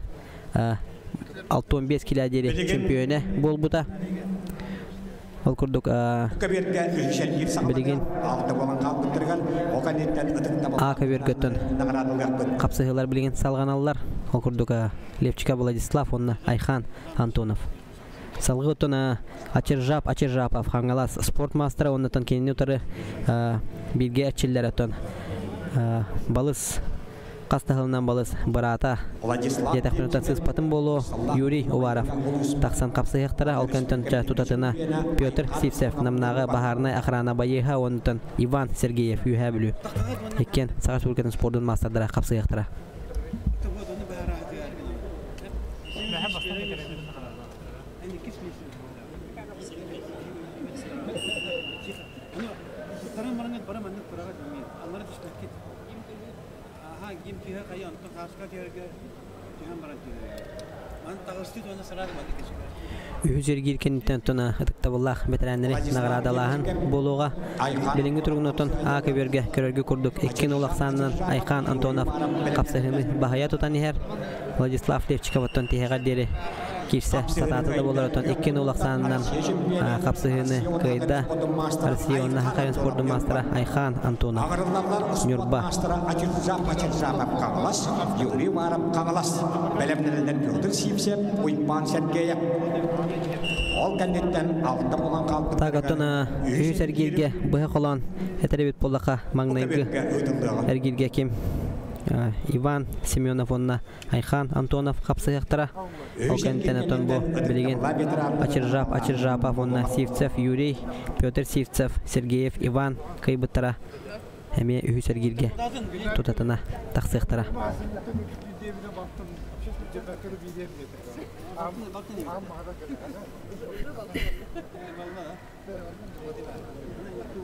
65 килэ диэри чемпионэ буолбута. Ол курдук билигин А көбүөргөттөн хапсыһыылар билигин салҕаналлар. Ол курдук Левчика Владислав уонна Айхан Антонов. Салгыы оттон Ачыржап Ачыржапов Хаҥалас спорт маастара уоннатан кинини утары бииргэ эрчиллэр оттон балыс хас таһылынан балыс быраата диэтэхпинэ сыыспатым буолуо Юрий Уваров тахсан хапсыһыахтара ол кэнтэн тутатына Петр Сивцев Намнааҕы баһаарынай охрана байыаһа уонтан Иван Сергеев Үөһээ Бүлүү иккиэн Саха Республикатын спордун маастардара хапсыһыахтара. Үһүс эргиир кэнниттэн оттон ытыктабыллаах бэтэрээннэри наҕараадалааһын буолуоҕа. Билиҥҥи туругунан А көбүөргэ көрөргө курдук икки нол ахсаанынан Айхан Антонов хапсыһыыны баһыйа тутан иһэр. Владислав Левчиков оттон тиһэҕэр диэри киирсэ сатаата да буолар оттон икки нол ахсаанынан хапсыһыыны кыайда Россия уонна Хахайын спордун маастара Айхан Антонов. Ньурба. Хаҥалас, Юрий Уваров Хаҥалас, бэлэмнэринэн Петр Сивцев, Уйбаан Сергеев. Ол кэнниттэн алта булан хаалбыт. Так оттон үһүс эргииргэ быһа холоон этэрэбит буоллаха маҥнайгы эргииргэ ким Иван Семенов уонна Айхан Антонов хапсыһыахтара. Ол кэнниттэн оттон бу билигин Ачыржап Ачыржапов уонна Сивцев Юрий, Петр Сивцев, Сергеев Иван кыайбыттара эмиэ үһүс эргииргэ тутатына тахсыахтара.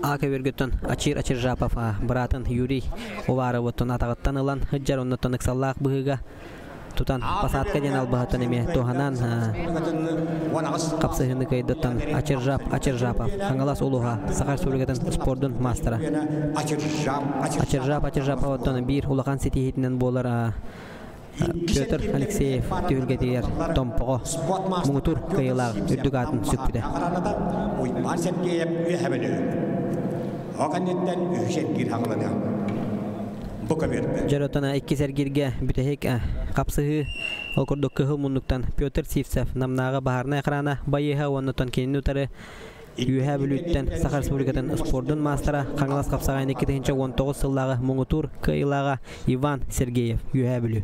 А көбүргүттэн Ачир Ачиржапов быраатын Юрий Уваровыттан атаҕыттан ылан сылдьар оннуттан ыксаллаах быһыыга тутан посадка диэн албаһыттан эмиэ туһанан хапсыһыыны кыайдыттан Ачиржап Ачиржапов Хаҥалас улууһа Саха Республикатын спордун маастара. Ачиржап Ачиржаповыттан биир улахан ситиһиитинэн буолар Петр Алексеев түһүлгэтигэр Томпоҕо муҥутуур кыайыылаах үрдүк аатын сүкпүтэ. Уйбаан Сергеев үөһэ бөлүү. Ол кэнниттэн үһүс эргиир хаҥыланыа. Бу көбүөрбүт. Дьөрөтона иккис эргииргэ бүтэһик хапсыһыы ол курдук кыһыл муннуктан Петр Сивцев Намнааҕы баһаарынай охрана байыаһа уонна кинини утары Үөһээ Бүлүүттэн Саха Республикатын спордун маастара, Хаҥалас хапсаҕайын 2019 сыллааҕы муҥутуур кыайыылааҕа Иван Сергеев, Үөһээ Бүлүү.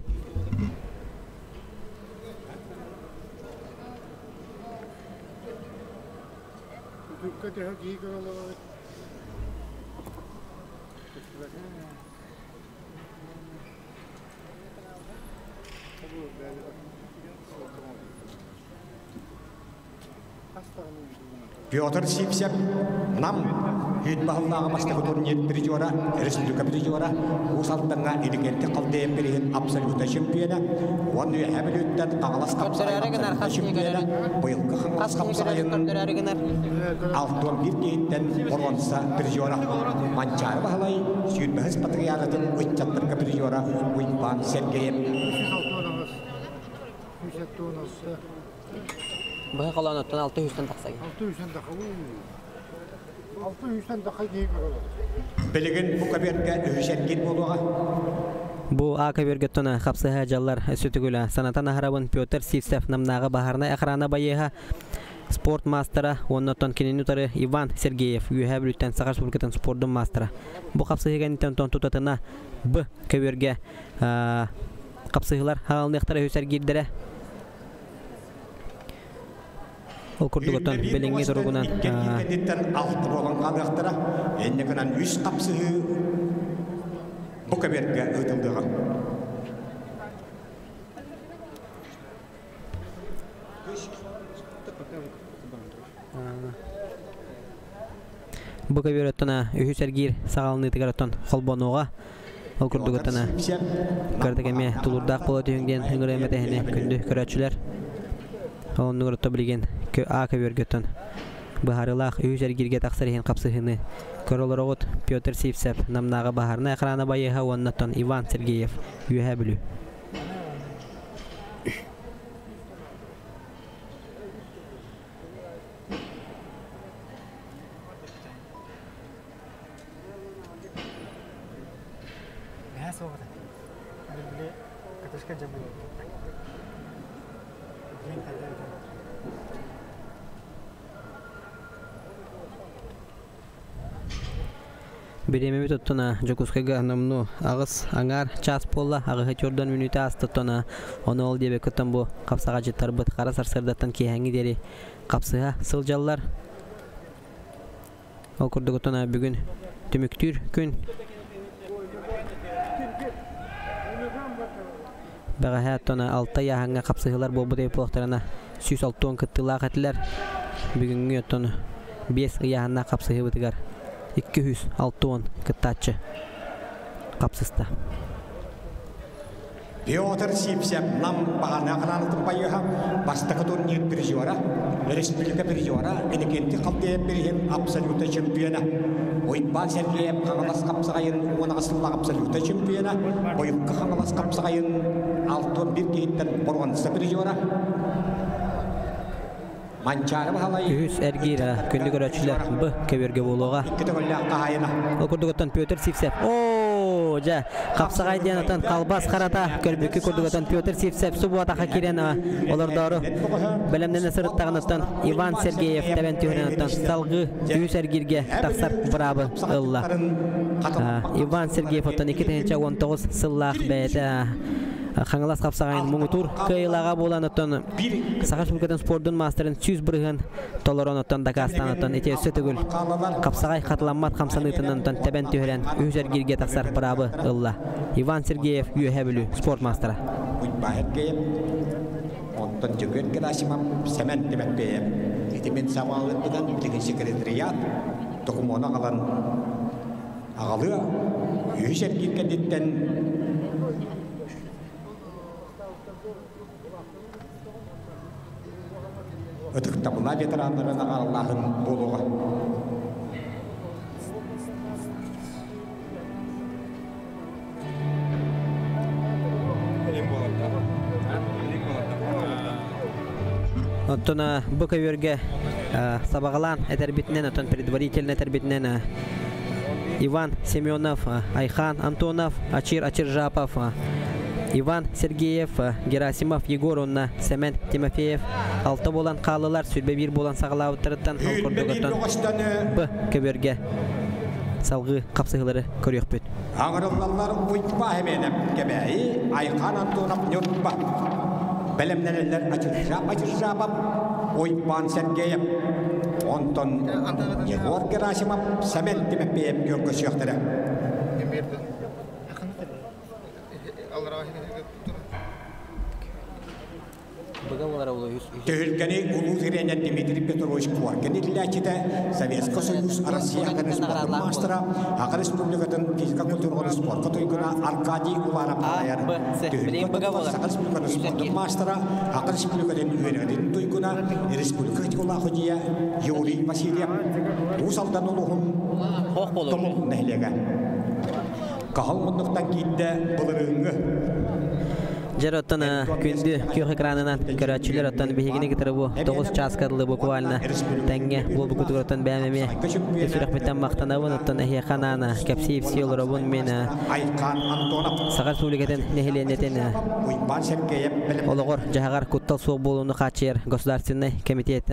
Петр Сивцев Нам үүт баһыллааҕы бастакы турнир призера, республика призера, Уус Алдаҥҥа Илиҥҥи Халдеев бириһин абсолютнай чемпиона, уонна Үөһээ Бүлүүттэн Хаҥалас хапсаҕайын абсолютнай чемпиона, быйылгы Хаҥалас хапсаҕайын 61 киһиттэн боруонса призера, Манчаары Баһылай сүүрбэһис патриаратын ыччаттарга призера Уйбаан Сергеев. Быһа холоон оттон 600-тан тахса. 600-тан тахса. 600-тан тахса киһи көрөлөр. Билигин бу көбүөргэ үһүс эргиир буолуоҕа. Бу А көбүөргөттөн хапсыһа дьаллар сүтүгүлэ санатан аһарабын Петр Сивцев Намнааҕы баһаарынай охрана байыаһа спорт маастара уонна оттон кинини утары Иван Сергеев Үөһээ Бүлүүттэн Саха Республикатын спордун маастара. Бу хапсыһыы кэнниттэн онтон тутатына Б көбүөргэ хапсыһыылар хаалыныахтара үһүс эргиирдэрэ. Ол курдук оттон билиҥҥи туругунан кэнниттэн алта буолан хаалыахтара. Инньэ гынан үс хапсыһыы бу көбүөргэ ыытыллыаҕа. Бу көбүөр оттон үһүс эргиир саҕаланыытыгар оттон холбонуоҕа. Ол курдук оттон кырдык эмиэ тулуурдаах буола түһүҥ диэн ыҥырыам этэһини күндү көрөөччүлэр. Оннугар отто билигин А көбүөргэ оттон быһаарыылаах үһүс эргииргэ тахсар иһин хапсыһыыны көрө олороҕут. Петр Сивцев Намнааҕы баһаарынай охрана байыаһа уонна оттон Иван Сергеев Үөһээ Бүлүү. Бириэмэбит оттон Дьокуускайга номнуо аҕыс аҥаар чаас буолла, аҕыһы чордон мүнүүтэ ааста ону ол диэбэккэ бу хапсаҕадьыттарбыт хара сарсыардаттан киэһээҥҥи диэри хапсыһа сылдьаллар. Ол курдук оттон бүгүн түмүктүүр күн. Бэҕэһээ оттон алта ыйааһыҥҥа хапсыһыылар буолбут буолуохтарына 160 кыттыылаах этилэр. Бүгүҥҥү оттон 5 ыйааһыннаах хапсыһыыбытыгар 260 кыттааччы хапсыста. Петр Сивцев Нам баһаарынай хараанытын байыаһа, бастакы турнир призера, республика призера, Иннокентий Халдеев бириһин абсолютнай чемпиона, Уйбаан Сергеев Хаҥалас хапсаҕайын уон аҕыс сыллаах абсолютнай чемпиона, Бойукка Хаҥалас хапсаҕайын 61 киһиттэн боруонса призера, Манчаары Баһылай Үһүс эргиир күндү көрөөччүлэр Б көбүөргэ буолуоҕа. Икки төгүллээх хаһаайына. Ол курдугуттан Петр Сивцев. Оо, дьэ, хапсаҕай диэн отон халбас харата көрбүккү курдугутан Петр Сивцев субуотаха киирэн олордоору бэлэмнэнэ сырыттаҕыныттан Иван Сергеев тэбэн түһэрэн оттон салгыы үһүс эргииргэ тахсар быраабы ылла. Иван Сергеев оттон 2019 сыллаах бэйэтэ Хаҥалас хапсаҕайын муҥутуур кыайыылааҕа буолан оттон Саха Республикатын спордун маастарын 100% толорон оттон дакаастаан оттон ити өссө төгүл хапсаҕай хатыламмат хамсаныытынан оттон тэбэн түһэрэн үһүс эргииргэ тахсар быраабы ылла. Иван Сергеев Үөһээ Бүлүү спорт маастара. Уйбаһыт Онтон Дьөгүөр Герасимов Сэмэн Тимэппиэйэп ити мин саҕалыырбынан билигин секретариат докумуону аҕалан аҕалыа үһүс эргиир кэнниттэн Ытыктабыла ветераннарын аҕаллааһын буолуоҕа. Оттон бу көбүөргэ сабаҕалаан этэрбитинэн, оттон предварительно этэрбитинэн Иван Семенов, Айхан Антонов, Ачир Ачиржапов, Иван Сергеев, Герасимов Егор уонна Сэмэн Тимофеев алта буолан хааллылар, сүрбэ биир буолан саҕалаабыттарыттан ол курдук оттон Б көбүөргэ салгыы хапсыһыылары көрүөхпүт. Аҥырыллаллар Уйба Хэмиэнэп Кэбээйи, Айхан Антонов Ньурба. Бэлэмнэнэллэр Ачыржап Ачыржапов, Уйбаан Сергеев. Онтон Егор Герасимов, Сэмэн Тимофеев көргөсүөхтэрэ. Түһүлгэни улуу тренер Дмитрий Петрович Коркин иитиллээччитэ, Советскай Союз Россия Аҕа спордун маастара, Аҕа Республикатын физика-культураҕа спорка туйгуна Аркадий Уларов салайар. Түһүлгэ Саха Республикатын спордун маастара, Аҕа Республикатын үөрэҕин туйгуна, республика титулаах Юрий Васильев, Уус Алдан улууһун Тумул нэһилиэгэ. Каһыл муннуктан киирдэ былырыыҥҥы Дьэр оттон күндү күөх экранынан көрөөччүлэр оттон биһигини кытары бу 9 чааска дылы буквально тэҥҥэ буолбуккутугар оттон бэйэм эмиэ сүрэхпиттэн махтанабын оттон эһиэхэ анаан кэпсии-ипсии олоробун мин Саха Республикатын нэһилиэнньэтин олоҕор дьаһаҕар куттал суох буолууну хааччыйар государственнай комитет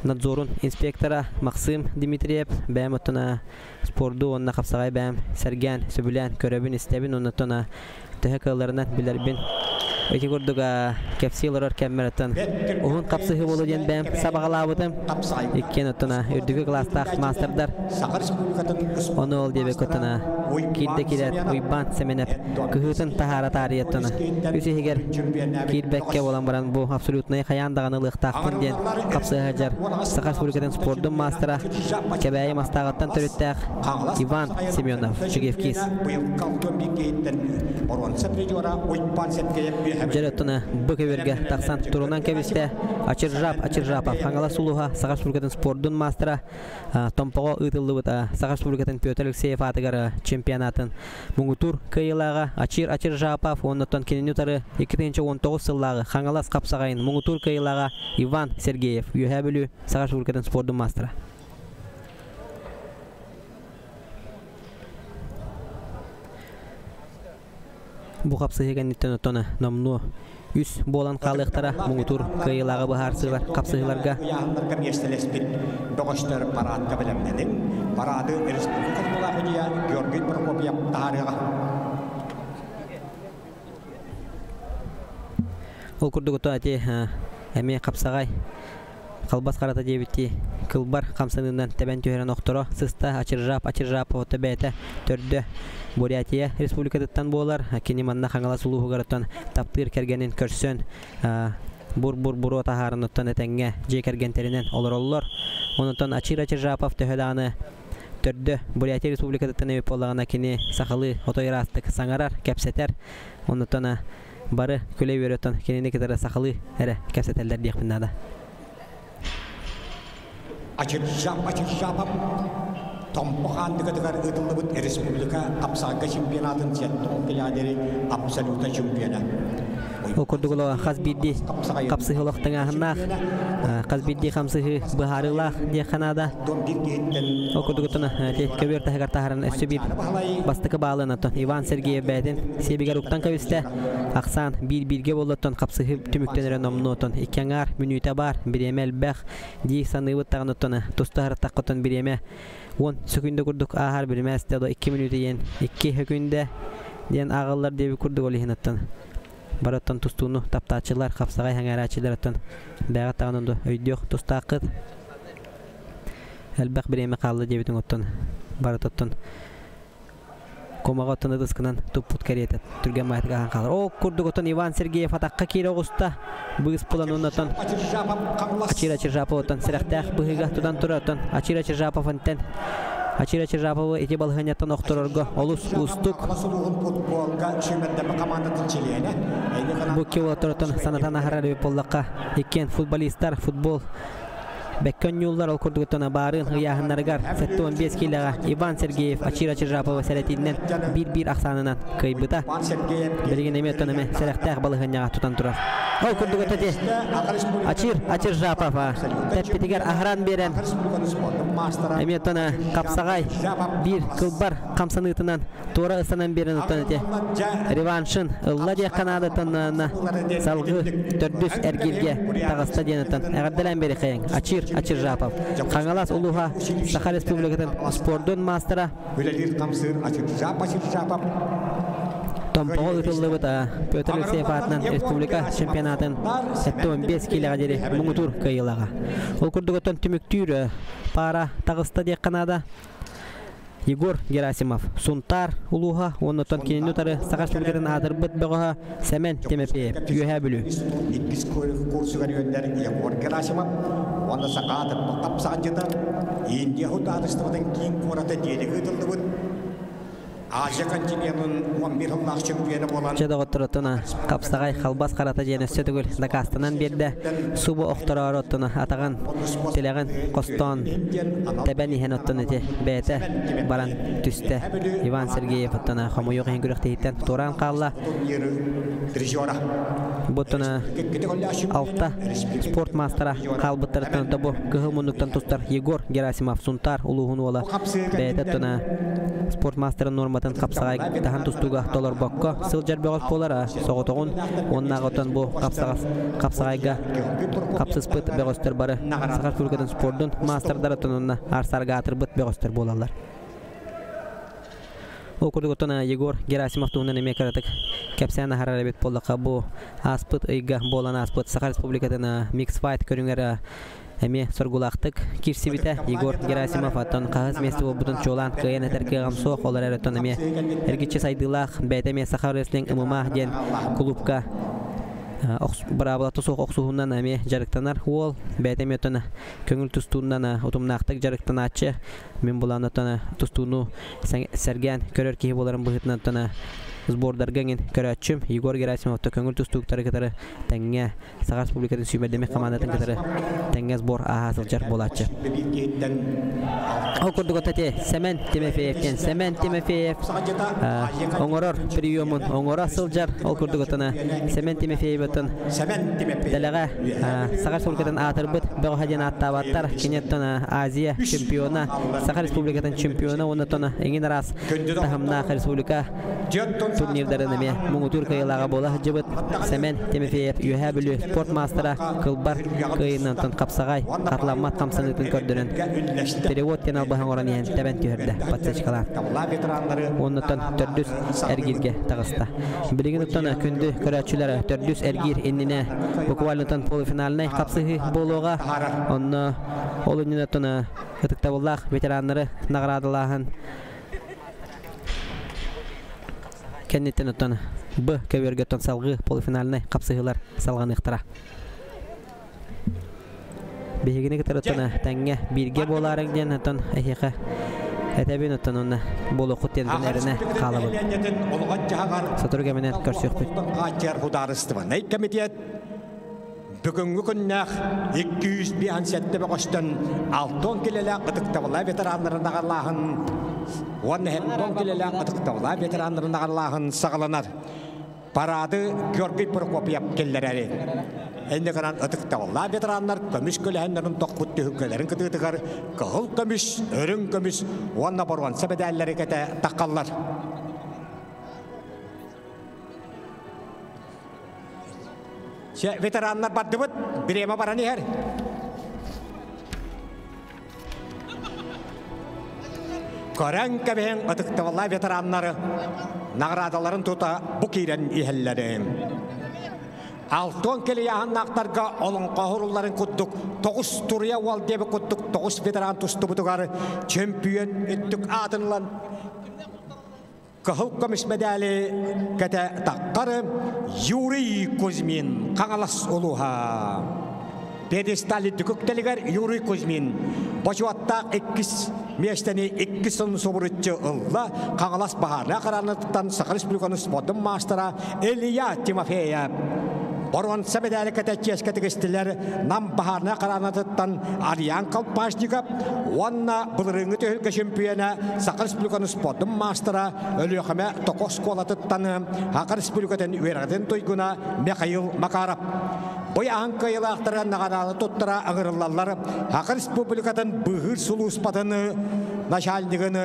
надзорун инспектора Максим Дмитриев бэйэм оттон спорду уонна хапсаҕай бэйэм сэргээн, сөбүлээн көрөбүн, истэбин, оннуттан төһө кыалларынан билэрбин. Ити курдук кэпсии олорор кэммэр оттон уһун хапсыһыы буолуо диэн бэйэм сабаҕалаабытым. Иккиэн оттон үрдүкү кылаастаах маастардар. Ону ол диэбэккэ оттон киирдэ киирээт Уйбаан Сэмэнэп кыһыытын таһаара таарыйа оттон үс иһигэр киирбэккэ буолан баран бу абсолютнай хайаан даҕаны ылыахтаахпын диэн хапсыһа сылдьар Саха Республикатын спордун маастара Кэбээйи Мастааҕыттан төрүттээх Иван Семенов Чугевкис. Дьэр оттон бу көбүөргэ тахсан турунан кэбистэ Ачыржап Ачыржапов Хаҥалас улууһа Саха Республикатын спордун маастара Томпоҕо ыытыллыбыт Саха Республикатын Петр Алексеев аатыгар чемпионатын муҥутуур кыайыылааҕа Ачир Ачыржапов уонна кинини утары 2019 сыллааҕы Хаҥалас хапсаҕайын муҥутуур кыайыылааҕа Иван Сергеев Үөһээ Бүлүү Саха Республикатын спордун маастара. Бу хапсыһыы кэнниттэн оттон номнуо үс буолан хаалыахтара муҥутуур кыайыылааҕы быһаарсыылар хапсыһыыларга. Ыйааһыннарга миэстэлэспит бөҕөстөр параадка бэлэмнэниҥ. Параады республика Мулаахудьуйа Георгий Прокопьев таһаарыаҕа. Ол курдук ото ати эмиэ хапсаҕай халбас харата диэбиттии кылбар хамсаныынан тэбэн түһэрэн охторо сыста Ачыржап Ачыржапов ото бэйэтэ төрдө Бурятия республикатыттан буолар кини манна Хаҥалас улууһугар оттон таптыыр кэргэнин көрсөн бур-бур буруо таһааран оттон этэҥҥэ дьиэ кэргэнтэринэн олороллор. Онтон Ачир Ачыржапов төһө даҕаны төрдө Бурятия республикатыттан эбит буоллаҕына кини сахалыы отой ыраастык саҥарар, кэпсэтэр. Онтон бары күлэ-үөрэ оттон кинини кытары сахалыы эрэ кэпсэтэллэр диэхпин наада. Ачыржап Ачыржапов Томпо хаандыгатыгар ыытыллыбыт республика хапсаҕайга чемпионатын сиэттон килядери абсолюта чемпиона. Ол курдук хас биирдии хапсыһыы олох тыҥааһыннаах, хас биирдии хамсыһыы быһаарыылаах диэххэ наада. Ол курдук көбүөр таһыгар таһааран өссө биир бастакы баалын оттон Иван Сергеев бэйэтин сиэбигэр уктан кэбистэ. Ахсаан биир-бииргэ буоллоттон хапсыһыы түмүктэнэрэ номнуотун икки аҥаар мүнүүтэ баар, бириэмэ элбэх дии саныыбыт даҕаны оттон туста сырыттаххытын бириэмэ 10 сөкүндэ курдук ааһар биримээс да 2 мүнүүтэ диэн 2 сөкүндэ диэн ааҕыллар диэбит курдук ол иһин оттон барыттан тустууну таптааччылар, хапсаҕай сэҥээрээччилэр оттон бэйэҕит даҕаны да өйдүөх тустааххыт. Элбэх бириэмэ хаалла диэбитиҥ оттон барытыттан кумаҕа оттон ытыскынан туппут кэриэтэ түргэн маайтык аһан хаалар. Ол курдук оттон Иван Сергеев атахха киирэ оҕуста. Быыс булан оннотон Ачира Чижапов оттон сэрэхтээх быһыыга тутан турар оттон Ачира Чижапов онтен Ачира Чижаповы ити балаһыанньаттан охторорго олус уустук. Бу килоторотон санатан аһарар эбит буоллахха иккиэн футболистар футбол бэккэ онньууллар ол курдугуттан баарын ыйааһыннарыгар 75 киилэҕэ Иван Сергеев Ачира Чижапова сэрэтиинэн биир-биир ахсаанынан кыайбыта. Билигин эмиэ оттон эмэ сэрэхтээх балаһыанньаҕа тутан турар. Ол курдук өтөти Ачир Ачир Жапов тэппитигэр аһаран биэрэн эмиэ оттон хапсаҕай биир кылбар хамсаныытынан туора ыстанан биэрэн оттон ити реваншын ылла диэххэ наадаттан салгыы төрдүс эргииргэ таҕыста диэн оттон эҕэрдэлээн биэриэххэйиҥ Ачир Ачир Жапов Хаҥалас улууһа Саха Республикатын спордун маастара үлэлиир хамсыыр Ачир Жап Ачир Жапов Томпоҕо ыытыллыбыт Петр Алексеев аатынан республика чемпионатын 75 киилэҕэ диэри муҥутуур кыайыылааҕа. Ол курдук оттон түмүктүүр паара таҕыста диэххэ наада. Егор Герасимов Сунтаар улууһа уонна оттон кинини утары Саха Республикатын аатырбыт бөҕөһө Сэмэн Тимофеев Үөһээ Бүлүү. Иккис курсугар үөннэр Егор Герасимов уонна саха аатырбыт хапсаҕайдьыта Индия судаарыстыбатын киин куората Дели ыытыллыбыт Азия континенын 11 сыллаах чемпиона буолан Чэ доҕоттор оттон хапсаҕай халбас харата диэн өссө төгүл дакаастанан биэрдэ. Субу охтороору оттон атаҕын, тилэҕин хостоон тэбэн иһэн оттон ити бэйэтэ баран түстэ. Иван Сергеев оттон хомойуох иһин күрэхтэһииттэн туораан хаалла. Бу оттон алта спорт маастара хаалбыттарыттан тобу кыһыл муннуктан тустар Егор Герасимов Сунтаар улууһун уола бэйэтэ оттон спорт маастарын нуорматын хапсаҕай таһан тустууга толорбокко сылдьар бөҕөс буолар соҕотоҕун уоннааҕытан бу хапсаҕайга хапсыспыт бөҕөстөр бары Саха Республикатын спордун маастардара тонунна арсарга аатырбыт бөҕөстөр буолаллар. Ол курдук оттон Егор Герасимов туһунан эмиэ кыратык Кэпсээн аһарар эбит буоллахха, бу ааспыт ыйга буолан ааспыт Саха Республикатын микс-файт көрүҥэр эмиэ соргулаахтык киирсибитэ Егор Герасимов. Оттон хаһыс миэстэ буолбутун чуолаан кыайан этэр кыаҕым суох, ол эрээри оттон эмиэ эргиччи сайдыылаах бэйэтэ эмиэ Саха рестлинг ММА диэн кулуупка быраабылата суох охсуһуунан эмиэ дьарыктанар уол, бэйэтэ эмиэ оттон көҥүл тустуунан утумнаахтык дьарыктанааччы. Мин булан оттон тустууну сэргээн көрөр киһи буоларым быһыытынан оттон сбордарга эҥин көрөөччүм. Егор Герасимовта көҥүл тустууктары кытары тэҥҥэ Саха Республикатын сүүмэрдэммит хамаандатын кытары тэҥҥэ сбор ааһа сылдьар буолааччы. Ол курдук ити Сэмэн Тимофеев диэн Сэмэн Тимофеев оҥорор приемун оҥоро сылдьар. Ол курдук отона Сэмэн Тимофеевытын дэлэҕэ Саха Республикатын аатырбыт бөҕөһө диэн ааттаабаттар. Кини оттон Азия чемпиона, Саха Республикатын чемпиона уонна оттон эҥин араас таһымнаах республика турнирдарын эмиэ муҥутуур кыайыылааҕа буола сылдьыбыт Сэмэн Тимофеев Үөһээ Бүлүү спорт маастара кылбар кыайыынан хапсаҕай хатыламмат хамсаныытын көрдөрөн перевод диэн албаһы оҥорон иһэн тэбэн түһэрдэ подсечкалаан. Уоннуттан төрдүс эргииргэ таҕыста. Билигин оттон күндү көрөөччүлэр төрдүс эргиир иннинэ буквально полуфинальнай хапсыһыы буолуоҕа. Онно ол иннинэ оттон ытыктабыллаах ветераннары наҕараадалааһын кэнниттэн оттон Б көбүөргэ оттон салгыы полуфинальнай хапсыһыылар салҕаныахтара. Биһигини кытары оттон тэҥҥэ бииргэ буолаарыҥ диэн оттон эһиэхэ этэбин оттон онно буолуоххут диэн эрэнэ хаалабын. Сотору кэминэн көрсүөхпүт. Судаарыстыбаннай комитет Бүгүҥҥү күннээх 257 бөҕөстөн 60 килэлээх ытыктабыллаах ветераннарын наҕарлааһын уонна 70 килэлээх ытыктабыллаах ветераннарын наҕарлааһын саҕаланар. Парады Георгий Прокопьев киллэрэри. Инньэ гынан ытыктабыллаах ветераннар көмүс көлөһөннөрүн тохпут түһүлгэлэрин кытыытыгар кыһыл көмүс, үрүҥ көмүс уонна боруонса мэдээллэри кэтэ таххаллар. Ветераннар бардыбыт, бириэмэ баран иһэр. Көрөн кэбиһэн ытыктабыллаах ветераннары наҕараадаларын тута бу киирэн иһэллэрин. Алтон кэлийааһыннаахтарга олоҥхо оһорулларын курдук тоҕус туруйа уол диэбит курдук тоҕус ветеран тустубутугар чөмпүйүөн үрдүк аатын ылан Кыһыл көмүс мэдээли кэтэ таххар Юрий Кузьмин Хаҥалас улууһа. Пьедестал үрдүк үктэлигэр Юрий Кузьмин бочуоттаах иккис миэстэни иккис сылын субуруччу ылла Хаҥалас баһаарынай хараанатыттан Саха Республикатын спордун маастара Илья Тимофеев. Боруонса мэдээли кэтэ чиэскэ тигистилэр Нам баһаарынай хараанатыттан Ариан Колпашников уонна былырыыҥҥы түһүлгэ чөмпүйүөнэ Саха Республикатын спордун маастара Өлүөхүмэ Токо оскуолатыттан Саха Республикатын үөрэҕин туйгуна Михаил Макаров. Бу аһын кыайыылаахтара наҕараада туттара ыҥырыллаллар Саха Республикатын быыһыыр сулууспатын начальнигын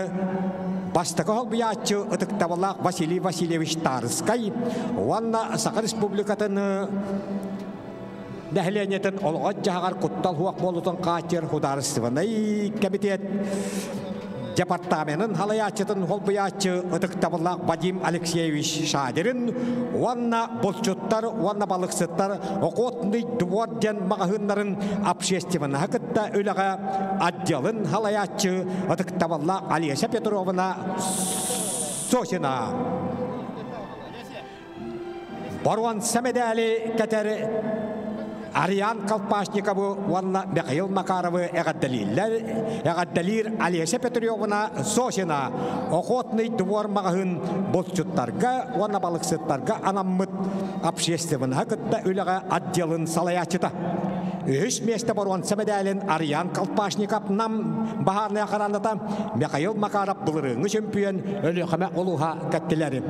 бастакы холбуйааччы ытыктабыллаах Василий Васильевич Тарскай уонна Саха Республикатын нэһилиэнньэтин олоҕор-дьаһаҕар куттал суох буолуутун хааччыйар судаарыстыбаннай кэмитиэт департаменын халайааччытын холбуйааччы ытыктабыллаах Вадим Алексеевич Шадерин уонна булчуттар уонна балыксыттар Охотный двор диэн маҕаһыыннарын общественноһы кытта үлэҕэ отделын халайааччы ытыктабыллаах Олеся Петровна Сосина. Боруонса мэдээли кэтэр Ариан Колпашниковы уонна Михаил Макаровы эҕэрдэлииллэр. Эҕэрдэлиир Олеся Петровна Сосина Охотный двор маҕаһыын булчуттарга уонна балыксыттарга анаммыт общественноһы кытта үлэҕэ отделын салайааччыта. Үһүс миэстэ боруонса мэдээлин Ариан Колпашников Нам баһаарынай охраната Михаил Макаров былырыыҥҥы чөмпүйүөн Өлүөхүмэ улууһа кэттилэр.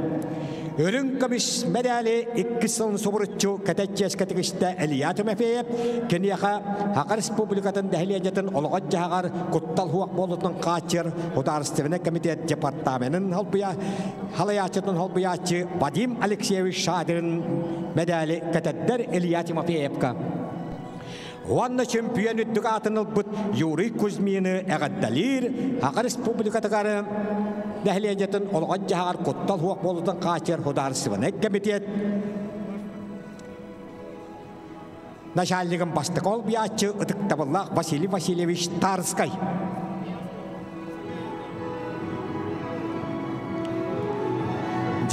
Үрүҥ көмүс мэдээли иккис сылын субуруччу кэтэ чиэскэ тигистэ Илья Тимофеев киниэхэ Саха Республикатын нэһилиэнньэтин олоҕор-дьаһаҕар куттал суох буолуутун хааччыйар Судаарыстыбаннай комитет департаменын холбуйа халайааччытын холбуйааччы Вадим Алексеевич Шадрин мэдээли кэтэрдэр Илья Тимофеевка. Уонна чөмпүйэн үрдүк аатын ылбыт Юрий Кузьмины эҕэрдэлиир Саха Республикатыгар нэһилиэнньэтин олоҕун-дьаһаҕар куттал суох буолуутун хааччыйар судаарыстыбаннай кэмитиэт начальнигын бастакы олбуйааччы ытыктабыллаах Василий Васильевич Тарскай.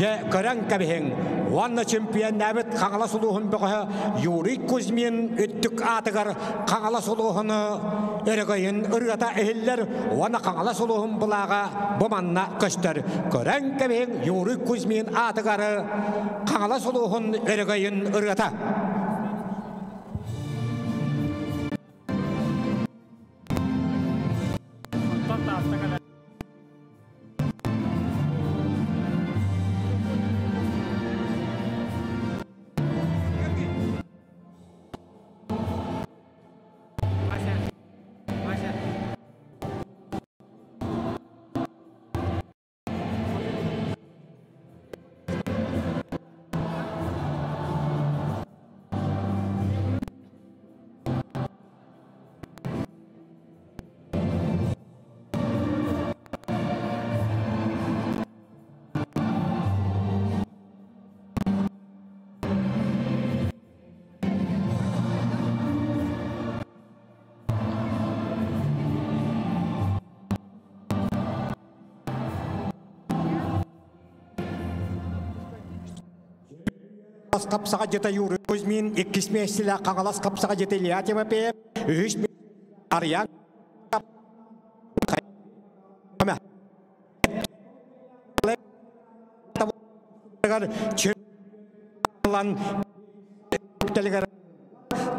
Дьэ, көрөн кэбиһиҥ, уонна чемпионнээбит Хаҥалас улууһун бөҕөһө Юрий Кузьмин үрдүк аатыгар Хаҥалас улууһун өрөгөйүн ырыата иһиллэр уонна Хаҥалас улууһун былааҕа бу манна көстөр. Көрөн кэбиһиҥ Юрий Кузьмин аатыгар Хаҥалас улууһун өрөгөйүн ырыата. Хапсаҕа дьыта Юрий Кузьмин, иккис миэстэлээх Хаҥалас хапсаҕа дьыта Илья Тимофеев, үһүс Арыйаан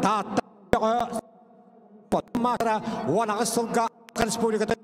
Таатта 18 сылга республиката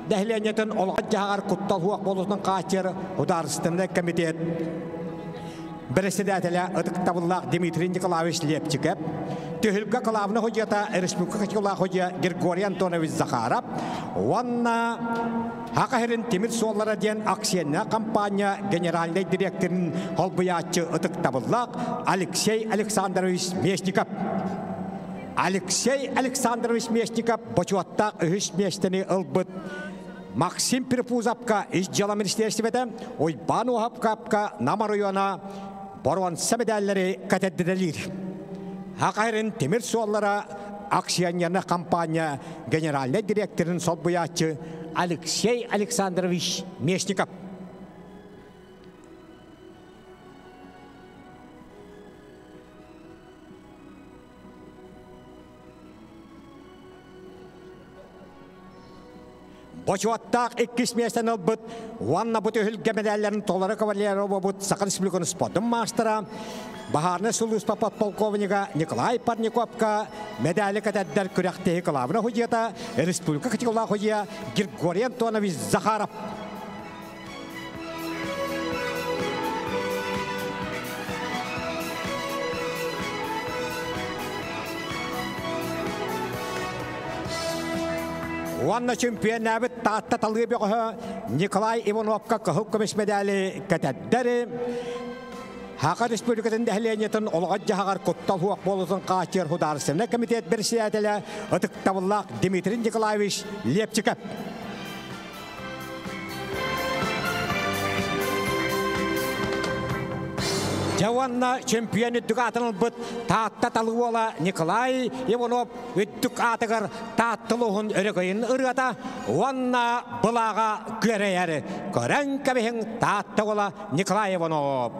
Нэһилиэнньэтин олоҕун-дьаһаҕар куттал суох буолуутун хааччыйар Судаарыстыбаннай комитет бэрэссэдээтэлэ ытыктабыллаах Дмитрий Николаевич Лепчиков, түһүлгэ кылаабынай судьуйата республика качкалаах судьуйа Григорий Антонович Захаров уонна Саха сирин тимир суоллара диэн акционнай компания генеральнай директорын холбуйааччы ытыктабыллаах Алексей Александрович Местников. Алексей Александрович Местников бочуоттаах үһүс миэстэни ылбыт Максим Перепузовка ис дьыала министиэристибэтэ Уйбаан Уоһапкапка Нам оройуона боруонса медаллары кэтэрдитэлиир. Хахайрын тимир суоллара акционерная компания генеральный директорын солбуйааччы Алексей Александрович Местников. Бочуоттаах иккис миэстэни ылбыт уонна бу түһүлгэ мэдээллэрин толору кавалеробут Саха Республикатын спордун маастара, баһаарынай сулууспа подполковнига Николай Парниковка мэдээли кэтэрдэр күрэхтэһии кылаабына судьуйата, республика категориялаах судьуйа Григорий Антонович Захаров. Уонна чемпионнээбит Таатта талыы бөҕөһө Николай Ивановка кыһыл көмүс медали кэтэрдэри Саха Республикатын нэһилиэнньэтин олоҕор-дьаһаҕар куттал суох буолуутун хааччыйар Судаарыстыбаннай комитет бэрэссэдээтэлэ ытыктабыллаах Дмитрий Николаевич Лепчиков. Дьэ уонна чемпион үрдүк аатын ылбыт Таатта талыы уола Николай Иванов үрдүк аатыгар Таатта улууһун өрөгөйүн ырыата уонна былааҕа күөрэйэр. Көрөн кэбиһиҥ Таатта уола Николай Иванов.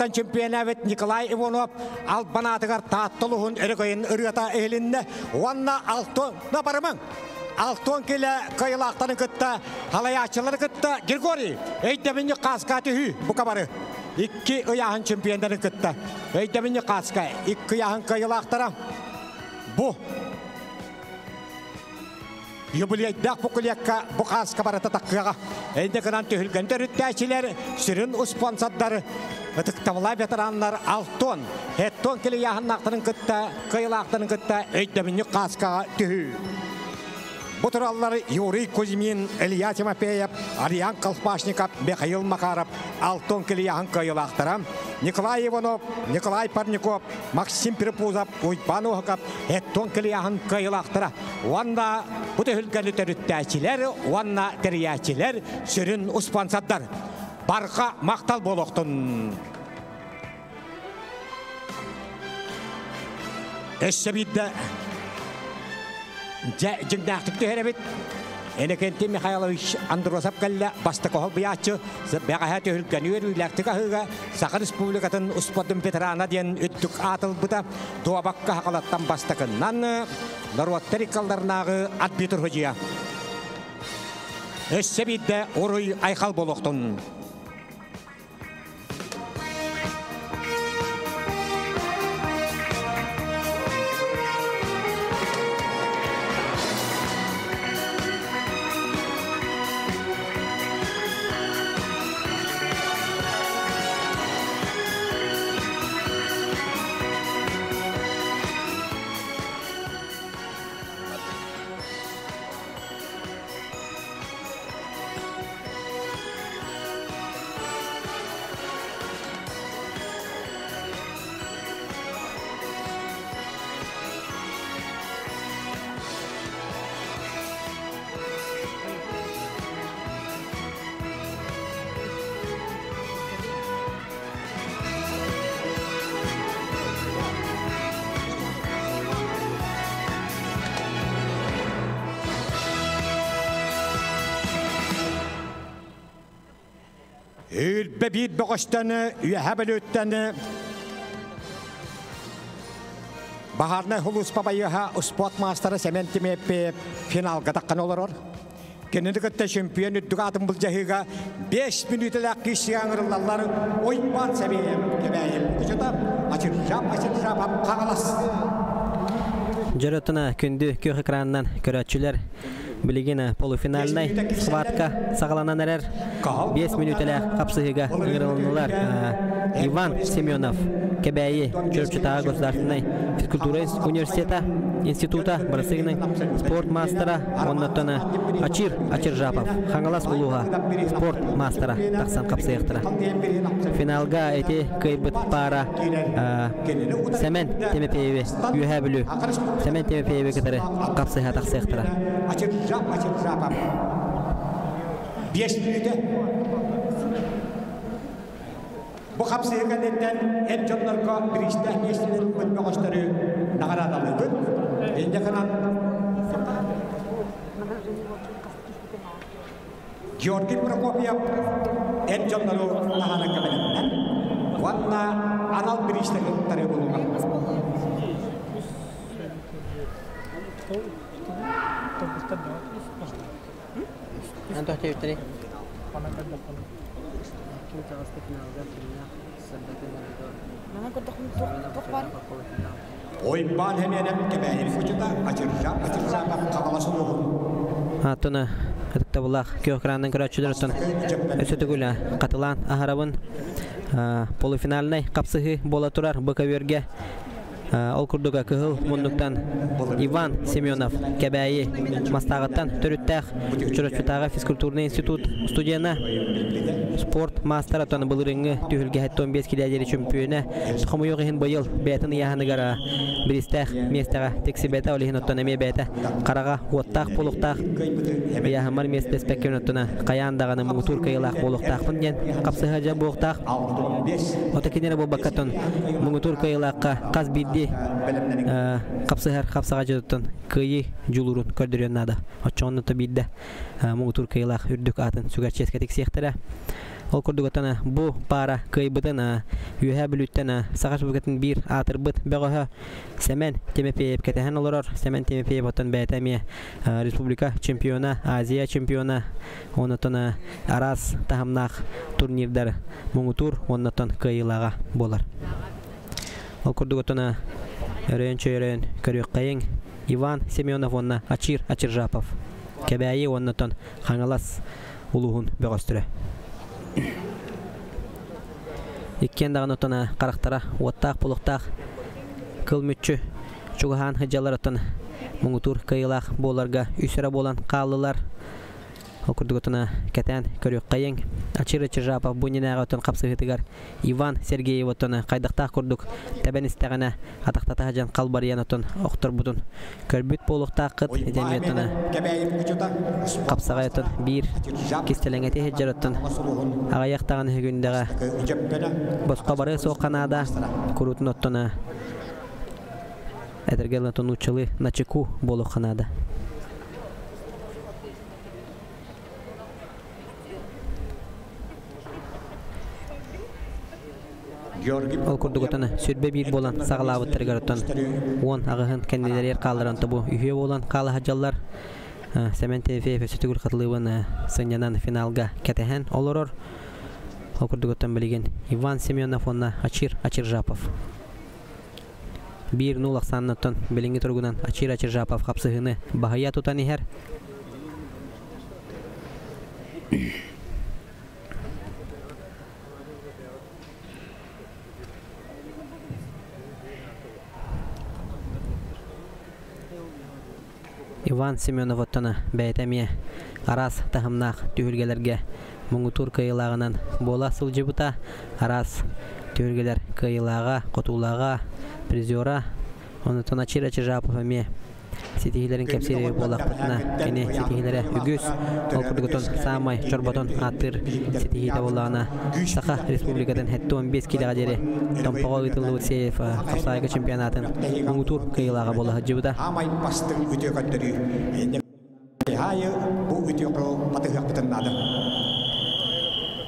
Мастааҕыттан чемпионабыт Николай Иванов албан аатыгар Таатта улууһун өрөгөйүн ырыата иһилиннэ уонна алтон барымаҥ алтон килэ кыайылаахтарын кытта халайааччылары кытта Григорий өйдөбүнньүк хааска түһүү бука бары икки ыйааһын чемпионнарын кытта өйдөбүнньүк хааска икки ыйааһын кыайылаахтара бу Юбилейдаах букулиакка бу хааска барыта таккыаҕа. Энде гынан түһүлгэн төрүттээчилэр, сүрүн успуонсардар, ытыктабыла ветераннар Алтон, Хеттон килияһыннаахтарын кытта, кыайылаахтарын кытта өйдөбүнньүк хааскаҕа түһүү. Бу тураллар Юрий Кузьмин, Илья Тимофеев, Ариан Колпашников, Михаил Макаров, Алтон килияһын кыайылаахтара, Николай Иванов, Николай Парников, Максим Перепузов, Уйбан Оһоков, Эттон килияһын кыайылаахтара уонна бу түһүлгэни төрүттээчилэр уонна тэрийээччилэр сүрүн успуонсардар. Барҕа махтал буолуохтун! Өссө биирдэ дьэ дьиҥнээхтик түһэрэбит. Иннокентий Михайлович Андросов кэллэ бастакы холбуйааччы бэҕэһээ түһүлгэни үөрүүлээхтик аһыыга Саха Республикатын успуордун ветерана диэн үрдүк аатылбыта дуобакка хахалаттан бастакыннан норуоттар иккалларынааҕы арбитр судьуйа. Өссө биирдэ уруй айхал буолуохтун! Үрбэ биир бөҕөстөн, үөһэ бөлүөттэн Баһаарнай хулууспа байыаһа спорт маастара Сэмэн Тимиэппи финалга таххан олорор. Кинини кытта чемпион үрдүк аатын былдьаһыыга 5 мүнүүтэлээх киирсигэ ыҥырыллаллар Уйбаан Сэбиэйэп Кэбээйи Кучута Ачыржап Ачыржапап Хаҥалас. Дьөрөтүнэ күндү күөх экранынан көрөөччүлэр билигин полуфинальнай схватка саҕаланан эрэр 5 мүнүүтэлээх хапсыһыыга ыҥырылыннылар Иван Семенов Кэбээйи Чурапчытааҕы государственнай физкультура университета института Барасыгины спорт маастара оннуттан Ачир Ачиржапов Хаҥалас улууһа спорт маастара тахсан хапсыйыахтара. Финалга эти кыайбыт паара Сэмэн Тимофееви Үөһээ Бүлүү Сэмэн Тимофееви кытары хапсыһа тахсыахтара. Ачиржап Ачиржапов 5 мүнүүтэ Бу хапсыһыы кэнниттэн эр дьоннорго бириистээх миэстэлэр ылбыт бөҕөстөрү наҕараадалыыбыт. Инньэ гынан Георгий Прокопьев эр дьоннору таһаарарга бэлэмнэн уонна анал бириистэри туттарыы буолуоҕа. Ойбаан Хэмиэнэп Кэбээйи Кучута Ачыржа Ачыржаапап Хаҥалас улууһун Аттына ытыктабыллаах күөх экранынан көрөөччүлэр оттон өссө төгүл хатылаан аһарабын полуфинальнай хапсыһыы буола турар бу көбүөргэ Ол курдук кыһыл муннуктан Иван Семенов Кэбээйи Мастааҕыттан төрүттээх Чурапчытааҕы физкультурный институт студена, спорт маастара тон былырыҥҥы түһүлгэһиттэн 15 килэ диэри чөмпүйүөнэ хомойуох иһин быйыл бэйэтин ыйааһыныгар биристээх миэстэҕэ тиксибэтэ, ол иһин оттон эмиэ бэйэтэ хараҕа уоттаах буолуохтаах ыйааһыммар миэстэспэккэ оттона хайаан даҕаны муҥутуур кыайыылаах буолуохтаахпын диэн хапсыһа дьэ буолуохтаах. Ото кинилэр буолбаккаттан муҥутуур кыайыылаахха хас биирдии хапсыһар хапсаҕа дьонуттан кыайыы дьулуурун көрдөрүөн наада. Оччоҕуна то биирдэ муҥутуур кыайыылаах үрдүк аатын сүгэр чиэскэ тиксиэхтэрэ. Ол курдук оттон бу паара кыайбытын Үөһээ Бүлүүттэн Саха Республикатын биир аатырбыт бөҕөһө Сэмэн Тимофеев кэтэһэн олорор. Сэмэн Тимофеев оттон бэйэтэ эмиэ республика чемпиона, Азия чемпиона, оннотон араас таһымнаах турнирдар муҥутуур оннотон кыайыылааҕа буолар. Ол курдук оттон өрөйөн чөйөрөйөн көрүөххэйиҥ Иван Семенов уонна Ачир Ачиржапов Кэбээйи уоннатон Хаҥалас улууһун бөҕөстөрө. Иккиэн даҕаны оттон харахтара уоттаах булуктаах кыл мүччү чугаһаан сылдьаллар оттон муҥутуур кыайыылаах буоларга үс эрэ буолан хааллылар. Ол курдук оттон кэтээн көрүөххэйиҥ. Ачир Чижапов бу иннинээҕи оттон хапсыһыытыгар Иван Сергеев оттон хайдахтаах курдук тэбэн истэҕинэ атахтата сылдьан халбарыйан оттон охторбутун көрбүт буолуохтааххыт. Итини оттон хапсаҕай оттон биир кистэлэҥэти сылдьар оттон аҕыйах даҕаны үгүндэҕэ босхо барыа суохха наада куруутун оттон этэргэ дылы нууччалыы начеку буолуохха наада. Ол курдук отон 21 буолан саҕалаабыттарыгар оттон 10 аҕыһын кэннилэригэр хаалларан тобу үһүө буолан хаала сылдьаллар. Сэмэн Тимофеев өссө төгүл хатылыыбын сынньанан финалга кэтэһэн олорор. Ол курдук оттон билигин Иван Семенов уонна Ачир Ачиржапов. 1-0 ахсааннаттан билиҥҥи туругунан Ачир Ачиржапов хапсыһыыны баһыйа тутан иһэр. Иван Семенов оттон бэйэтэ эмиэ араас таһымнаах түһүлгэлэргэ муҥутуур кыайыылааҕынан буола сылдьыбыта. Араас түһүлгэлэр кыайыылааҕа, хотуулааҕа, призера. Онтон Ачир Ачижапов эмиэ ситиһиилэрин кэпсиир буоллахпытына, кини ситиһиилэрэ үгүс. Ол курдугутун саамай чорботон ааттыыр ситиһиитэ буоллаҕына, Саха Республикатын 75 киилэҕэ диэри Томпоҕо ыытыллыбыт Сеев хапсаайга чемпионатын муҥутуур кыайыылааҕа буола сылдьыбыта. Аамай бастыҥ үтүө көрдөрүү. Хаайы бу үтүө батыһыахпытын наада.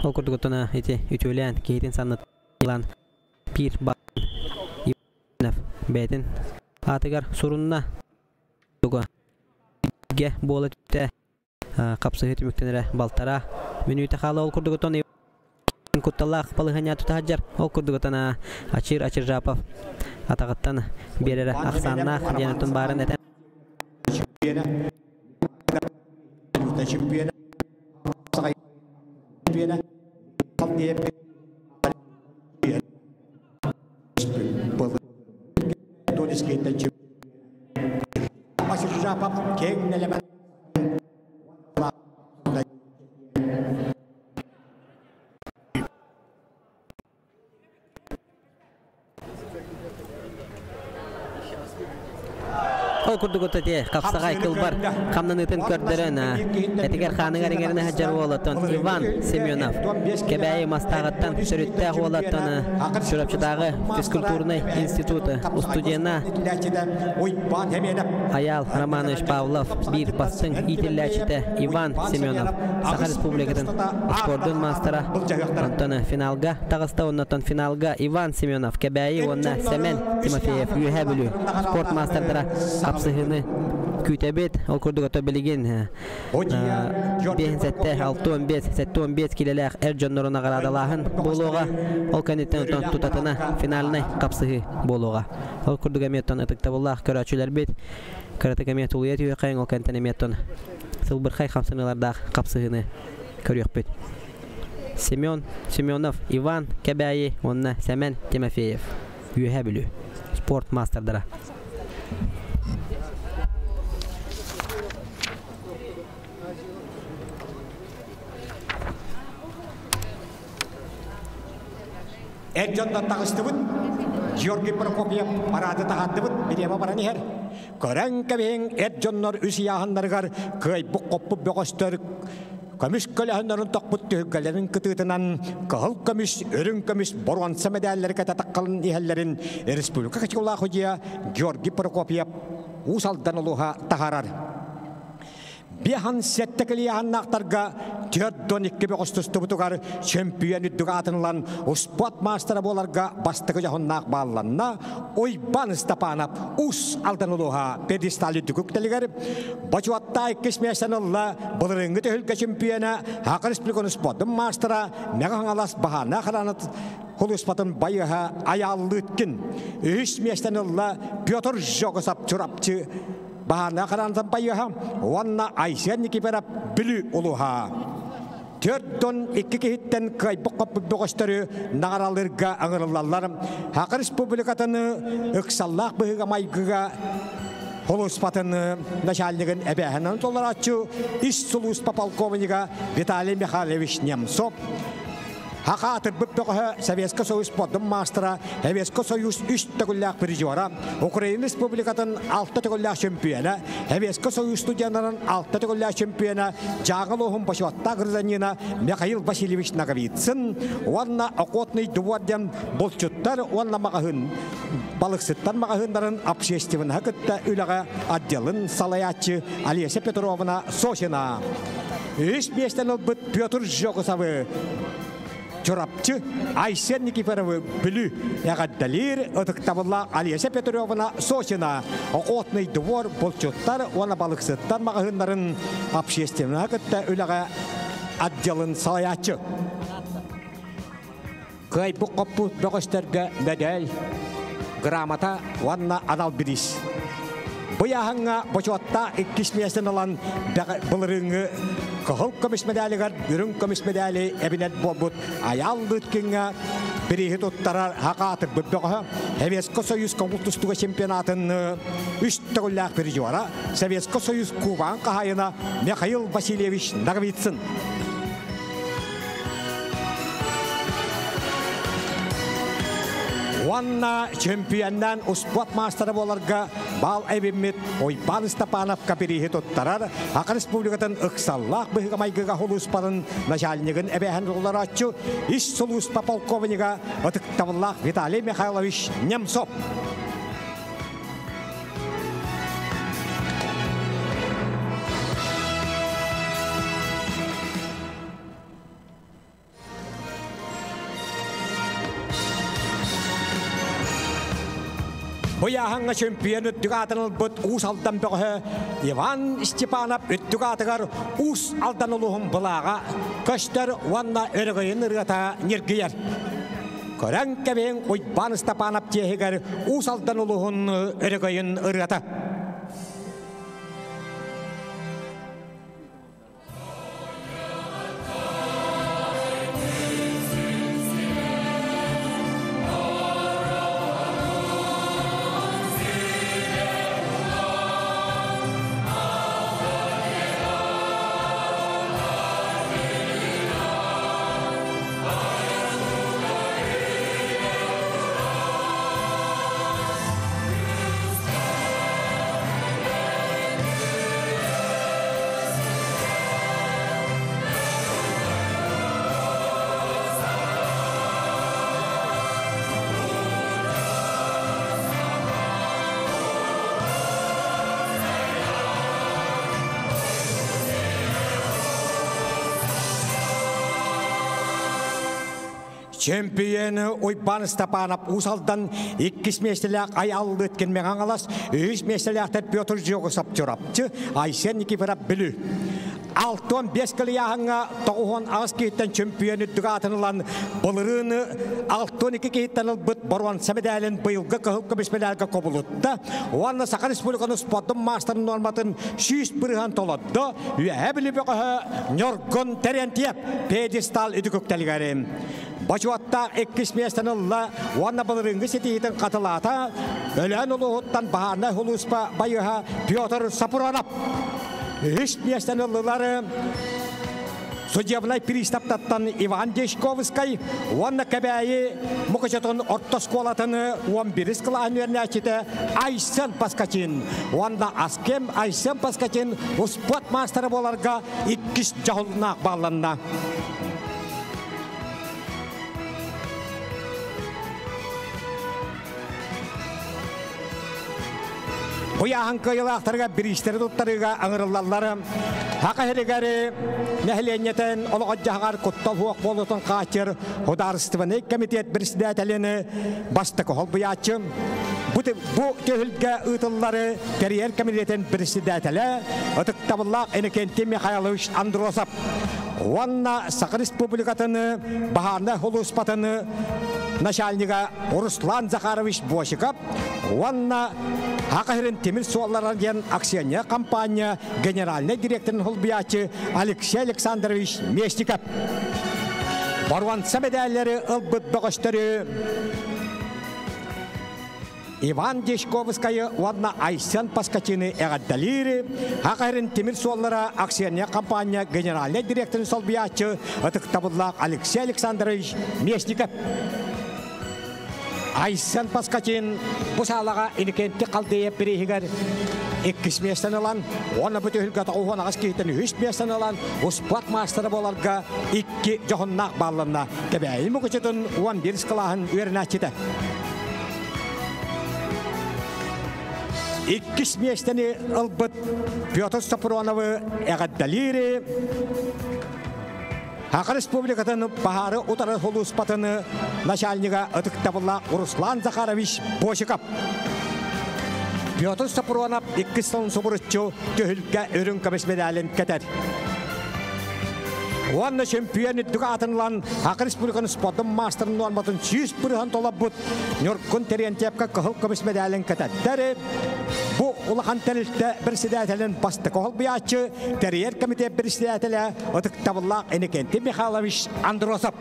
Ол курдугутуна ити үтүөлээн киһитин саннытылан пир баан бэйэтин аатыгар сурунна туга буола түстэ хапсыһыы түмүктэнэрэ балтараа мүнүүтэ хаала. Ол курдугутун кутталлаах балаһыанньа тутаһадьар. Ол курдугутун Ачир Ачиржапов атаҕыттан биэрэрэ ахсааннаах диэн оттон баарын этэн Ачиржапов кең нелемен Ол курдук те хапсаҕай кылбар хамнанытын көрдөрөн этигэр хааныгар иҥэринэ сылдьар уолаттан Иван Семенов Кэбээйи Мастааҕыттан төрүттээх уолаттан Чурапчытааҕы физкультурнай институт устудьуона Айаал Романович Павлов биир бастыҥ иитиллээччитэ Иван Семенов Саха Республикатын спордун маастара онтон финалга таҕыста. Оннотон финалга Иван Семенов Кэбээйи уонна Сэмэн Тимофеев Үөһээ Бүлүү спорт маастардара хапсыһыыны күүтэбит. Ол курдук ото билигин 5 7 6 15 7 килэлээх эр дьоннору наҕараадалааһын буолуоҕа. Ол кэнниттэн оттон тутатына финальнай хапсыһыы буолуоҕа. Ол курдук эмиэ оттон ытыктабыллаах көрөөччүлэрбит кыратык эмиэ тулуйа түһүөххэйиҥ, ол кэнтэн эмиэ оттон сылбырхай хамсаныылардаах хапсыһыыны көрүөхпүт. Семен Семенов, Иван Кэбээйи уонна Сэмэн Тимофеев Үөһээ Бүлүү спорт маастардара. Эр дьоннор таҕыстыбыт. Георгий Прокопьев параады таһаардыбыт, бириэмэ баран иһэр. Көрөн кэбиһиҥ, эр дьоннор үс ыйааһыннарыгар кыайбыт-хоппут бөҕөстөр көмүс көлөһөннөрүн тохпут түһүлгэлэрин кытыытынан кыһыл көмүс, үрүҥ көмүс боруонса мэдээллэри кэтэ таххалын иһэллэрин республика качулаах судья Георгий Прокопьев Уус Алдан улууһа таһаарар. Биэхан сэттэ килиэханнаахтарга 42 бөҕөс тустубутугар чөмпүйүөн үрдүк аатын ылан успуорт маастара буоларга бастакы дьоһуннаах баалланна Уйбаан Ыстапаанап Уус Алдан улууһа пьедестал үрдүк үктэлигэр бочуоттаах иккис миэстэни ылла былырыыҥҥы түһүлгэ чемпиона Саха Республикатын спордун маастара Мэҥэ Хаҥалас Баһаана Харанат Хулуспатын байыһа Айааллыыткин үһүс миэстэни ылла Петр Жогосов Чурапчы Баһаана Харанатын байыһа уонна Айсен Никифоров Бүлүү улууһа. 42 киһиттэн кыайбыт-хоппут бөҕөстөрү наҕаралыырга ыҥырыллаллар. Саха Республикатын ыксаллаах быһыыга-майгыга Холуспатын начальнигын эбээһинэн толорооччу ис сулууспа полковнига Виталий Михайлович Немцов Хаха атырбыт бөҕөһө Советскай Союз спордун маастара, Советскай Союз үс төгүллээх призера, Украина Республикатын алта төгүллээх чемпиона, Советскай Союз студеннарын алта төгүллээх чемпиона, Дьааҥы улууһун бочуоттаах гражданина Михаил Васильевич Ноговицын уонна Охотный двор диэн булчуттар уонна маҕаһыын балыксыттар маҕаһыыннарын общественноһы кытта үлэҕэ отделын салайааччы Олеся Петровна Сосина. Үс миэстэни ылбыт Петр Жогусовы Чурапчы Айсен Никифоровы Бүлүү эҕэрдэлиир ытыктабыллаах Олеся Петровна Сосина Охотный двор булчуттар уонна балыксыттар маҕаһыыннарын общественноһы кытта үлэҕэ отделын салайааччы. Кыайбыт-хоппут бөҕөстөргө мэдээл, грамота уонна анал бириис. Бу ыйааһыҥҥа бочуоттаах иккис миэстэни ылан былырыыҥҥы кыһыл көмүс мэдээлигэр үрүҥ көмүс мэдээли эбинэн буолбут Айаал Лыткиҥҥа бирииһи туттарар хакаатырбыт бөҕөһө Советскай Союз көҥүл тустууга чемпионатын үс төгүллээх призера Советскай Союз кубогын хаһаайына Михаил Васильевич Ноговицын. Уонна чемпионнаан успуорт маастара буоларга баал эбиммит Уйбаан Степановка бирииһи туттарар Саха Республикатын ыксаллаах быһыыга-майгыга сулууспатын начальнигын эбээһин толорооччу ис сулууспа полковнига ытыктабыллаах Виталий Михайлович Немцов. Бу ыйааһыҥҥа чөмпүйүөн үрдүк аатын ылбыт Уус Алдан бөҕөһө Иван Степанов үрдүк аатыгар Уус Алдан улууһун былааҕа көстөр уонна өрөгөйүн ырыата ньиргийэр. Көрөн кэбиһиҥ Уйбаан Ыстапаанап чиэһигэр Уус Алдан улууһун өрөгөйүн ырыата. Чемпион Уйбаан Степанов Уус Алдан иккис миэстэлээх Ай Аллыткин Мэҥэ үһүс миэстэлээхтэр Петр Жогусов Чурапчы, Айсен Никифоров Бүлүү. 65 кылыйааһыҥҥа 98 киһиттэн чөмпүйүөн үрдүк аатын ылан, былырыыны 62 киһиттэн ылбыт боруонса мэдээлин быйылгы кыһыл көмүс мэдээлгэ кубулутта уонна Саха Республикатын спордун маастарын нуорматын 100% толордо. Үөһээ Бүлүү бөҕөһө Ньургун Терентьев пьедестал үтүкүктэлигэр бочуоттаах иккис миэстэни ылла уонна былырыыҥҥы ситиһиитин хатылаата Өлөөн улууһуттан баһаарынай сулууспа байыһа Петр Сапронов. Үһүс миэстэни ыллылар судебнай приставтаттан Иван Дьячковскай уонна Кэбээйи Мукучутун орто оскуолатын 11 кылааһын үөрэнээччитэ Айсен Паскачин уонна Аскем Айсен Паскачин успуорт маастара буоларга иккис дьоһуннаах баалланна. Бу ыйааһын кыайыылаахтарыгар бириистэри туттарыыга ыҥырыллаллар. Саха сиригэр нэһилиэнньэтин олоҕор-дьаһаҕар куттал суох буолуутун хааччыйар Судаарыстыбаннай комитет председателин бастакы холбуйааччы, бу, бу түһүлгэ ыытыллары тэрийэр комитетин председателэ ытыктабыллаах Иннокентий Михайлович Андросов уонна Саха Республикатын баһаарынай сулууспатын начальнига Руслан Захарович Босиков уонна Саха сирин тимир суоллара диэн акционер компания генеральнай директорын холбуйааччы Алексей Александрович Местников. Боруонса медаллары ылбыт бөҕөстөрү Иван Дьячковскайы уонна Айсен Паскачины эҕэрдэлиир Саха сирин тимир суоллара акционер компания генеральнай директорын солбуйааччы ытыктабыллаах Алексей Александрович Местников. Айсен Паскачин бу саалаҕа Иннокентий Халдеев бирииһигэр иккис миэстэни ылан, уонна бу түһүлгэ 98 киһиттэн үһүс миэстэни ылан, успуорт маастара буоларга икки дьоһуннаах баалланна. Кэбээйи Мукучутун 11 кылааһын үөрэнээччитэ. Иккис миэстэни ылбыт Петр Сопроновы эҕэрдэлиир Саха Республикатын баһаары утары сулууспатын начальнига ытыктабыллаах Руслан Захарович Босиков. Петр Сопронов иккис сылын субуруччу түһүлгэ үрүҥ көмүс медалин кэтэр. Уонна чемпион үрдүк аатын ылан Саха Республикатын спордун маастарын нуорматын 100% толорбут Ньургун Терентьевка кыһыл көмүс медалин кэтэрдэр. Бу улахан тэрилтэ председателин бастакы холбуйааччы, тэрийэр комитет председателэ ытыктабыллаах Иннокентий Михайлович Андросов.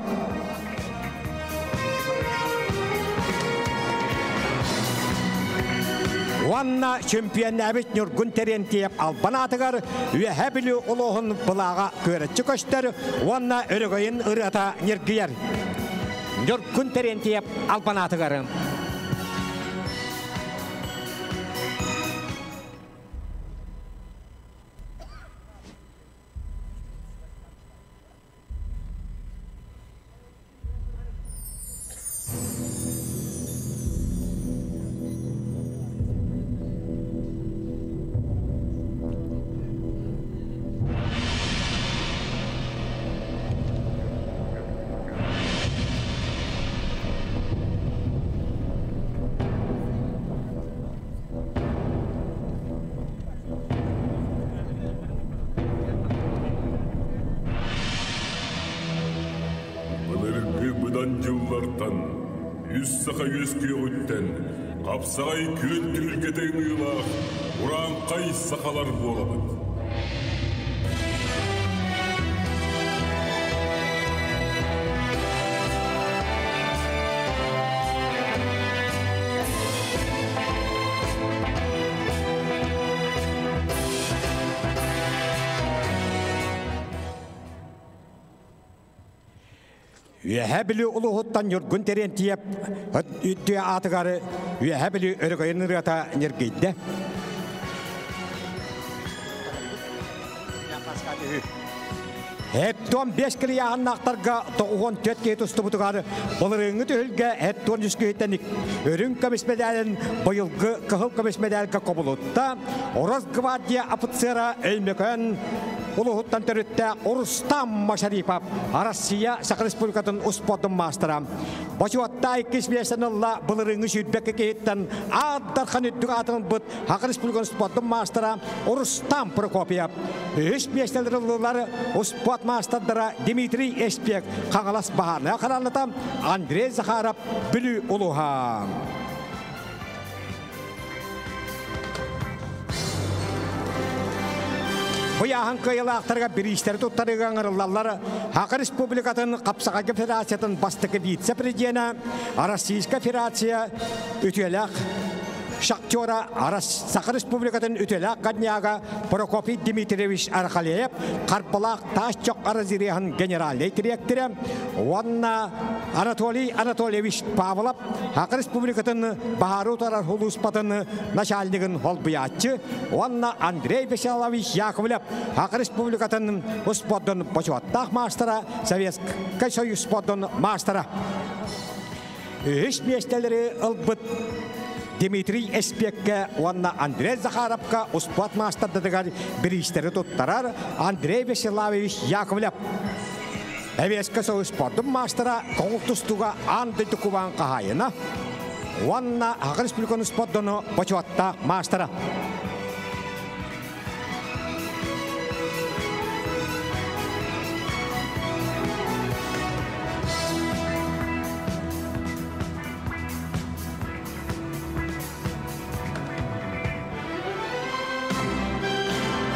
Уонна чемпионнээбит Ньургун Терентьев албан аатыгар Үөһээ Бүлүү улууһун былааҕа күөрэччи көстөр уонна өрөгөйүн ырыата ньиргийэр. Ньургун Терентьев албан аатыгар. Былыргы быдан дьыллартан, үс саха үөскүөҕүттэн, хапсаҕай күөн түһүлгэтэ ымыылаах урааҥхай сахалар буолабыт. Үөһээ Бүлүү улууһуттан Ньургун Терентьев үтүө аатыгар Үөһээ Бүлүү өрөгөйүн ырыата ньиргийдэ. Эттон 5 килийааһыннаахтарга 94 киһи тустубутугар былырыыҥҥы түһүлгэ эттон үс киһиттэн үрүҥ көмүс мэдээлин быйылгы кыһыл көмүс мэдээлгэ кобулутта. Росгвардия офицера Өймөкөөн улууһуттан төрүттээх Рустам Машарипов Россия Саха Республикатын успуордун маастара. Бочуоттаах иккис миэстэни ылла былырыыҥҥы сүүрбэккэ киһиттэн Аат Дархан үрдүк аатын ылбыт Саха Республикатын спордун маастара Рустам Прокопьев. Үһүс миэстэлэри ыллылар успуорт маастардара Дмитрий Эспек Хаҥалас баһаарынай харааллата Андрей Захаров Бүлүү улууһа. Бу ыйааһын кыайыылаахтарга бириистэри туттарыыга ыҥырыллаллар Саха Республикатын Хапсаҕайга Федерациятын бастакы вице-президенэ, Российская Федерация үтүөлээх шахтера Саха Республикатын үтүөлээх горняга Прокопий Дмитриевич Архалеев, Харбалаах таас чох разрезын генеральнай дириэктэрэ уонна Анатолий Анатольевич Павлов Саха Республикатын баһаары утарар сулууспатын начальнигын холбуйааччы уонна Андрей Вячеславович Яковлев Саха Республикатын спордун бочуоттаах маастара, Советскай Союз спордун маастара. Үһүс миэстэлэри ылбыт Дмитрий Эспекке уонна Андрей Захаровка успуорт маастардатыгар бириистэри туттарар Андрей Вячеславович Яковлев. Эбиэскэ сыл спордун маастара көҥүл тустууга аан дойду кубаан хаһаайына уонна Саха Республикатын спордуну бочуоттаах маастара.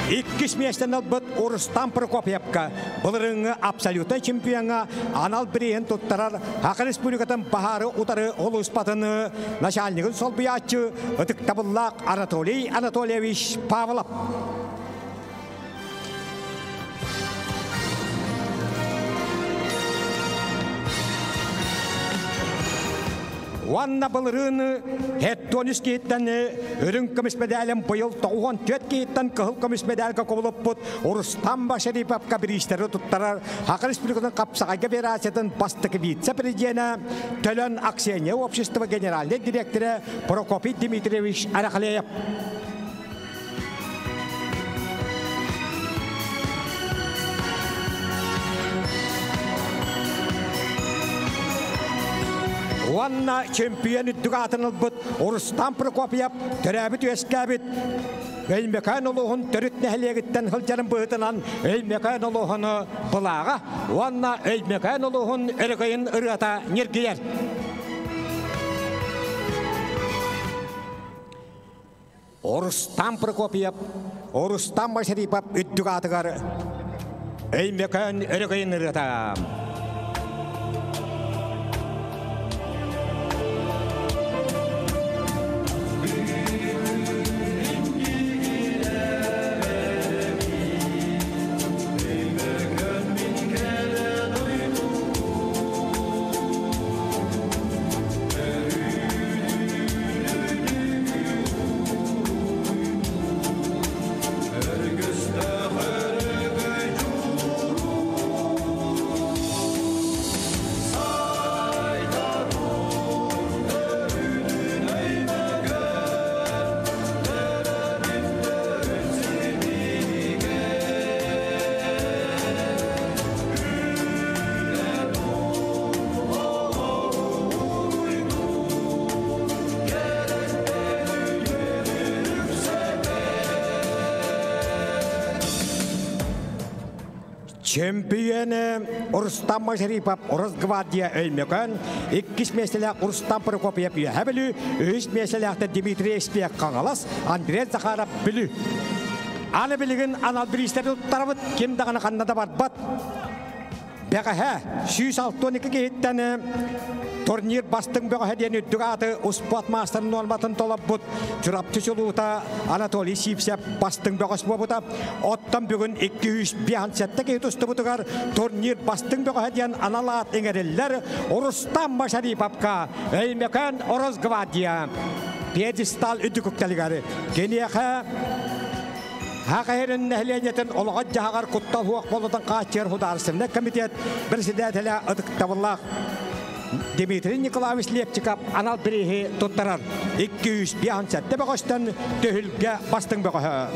Иккис миэстэни ылбыт Рустам Прокопьевка былырыыҥҥы абсолютнай чемпиоҥҥа анал бирииһин туттарар Саха Республикатын баһаары утары улууспатын начальнигын солбуйааччы ытыктабыллаах Анатолий Анатольевич Павлов. Уонна былырыын Хеттонис киһиттэн үрүҥ көмүс медалин быйыл 94 киһиттэн кыһыл көмүс медальга кубулуппут Рустам Башариповка бириистэри туттарар Саха Республикатын Хапсаҕайга Федерациятын бастакы вице-президенэ, Төлөн Аксения общество генеральнай директора Прокопий Дмитриевич Арахлеев. Уонна чемпион үрдүк аатын ылбыт Рустам Прокопьев төрөөбүт-үөскээбит Өймөкөөн улууһун төрүт нэһилиэгиттэн сылдьарын быһыытынан Өймөкөөн улууһун былааҕа уонна Өймөкөөн улууһун өрөгөйүн ырыата ньиргийэр. Рустам Прокопьев, Рустам Машарипов үрдүк аатыгар Өймөкөөн өрөгөйүн ырыата. Чемпионы Рустам Машарипов Росгвардия Өймөкөн, иккис миэстэлээх Рустам Прокопьев Үөһэ Бүлүү, үһүс миэстэлээхтэр Дмитрий Эспиэк Хаҥалас, Андрей Захаров Бүлүү. Аны билигин анал бириистэри туттарабыт, ким даҕаны ханна да барбат. Бэҕэһээ 162 киһиттэн турнир бастыҥ бөҕөһө диэн үрдүк ааты успуорт маастарын нуорматын толорбут Чурапчы чулуута Анатолий Сивцев бастыҥ бөҕөс буолбута. Оттон бүгүн 257 киһи тустубутугар турнир бастыҥ бөҕөһө диэн анал аат иҥэриллэр Рустам Машариповка Өймөкөөн Росгвардия пьедестал үрдүк үктэлигэр киниэхэ Хахаһырын нэһилиэнньэтин олоҕор-дьаһаҕар куттал суох буолуутун хааччыйар судаарыстыбаннай комитет председателэ ытыктабыллаах Дмитрий Николаевич Лепчиков анал бирииһи туттарар. 257 бөҕөстөн түһүлгэ бастыҥ бөҕөһө.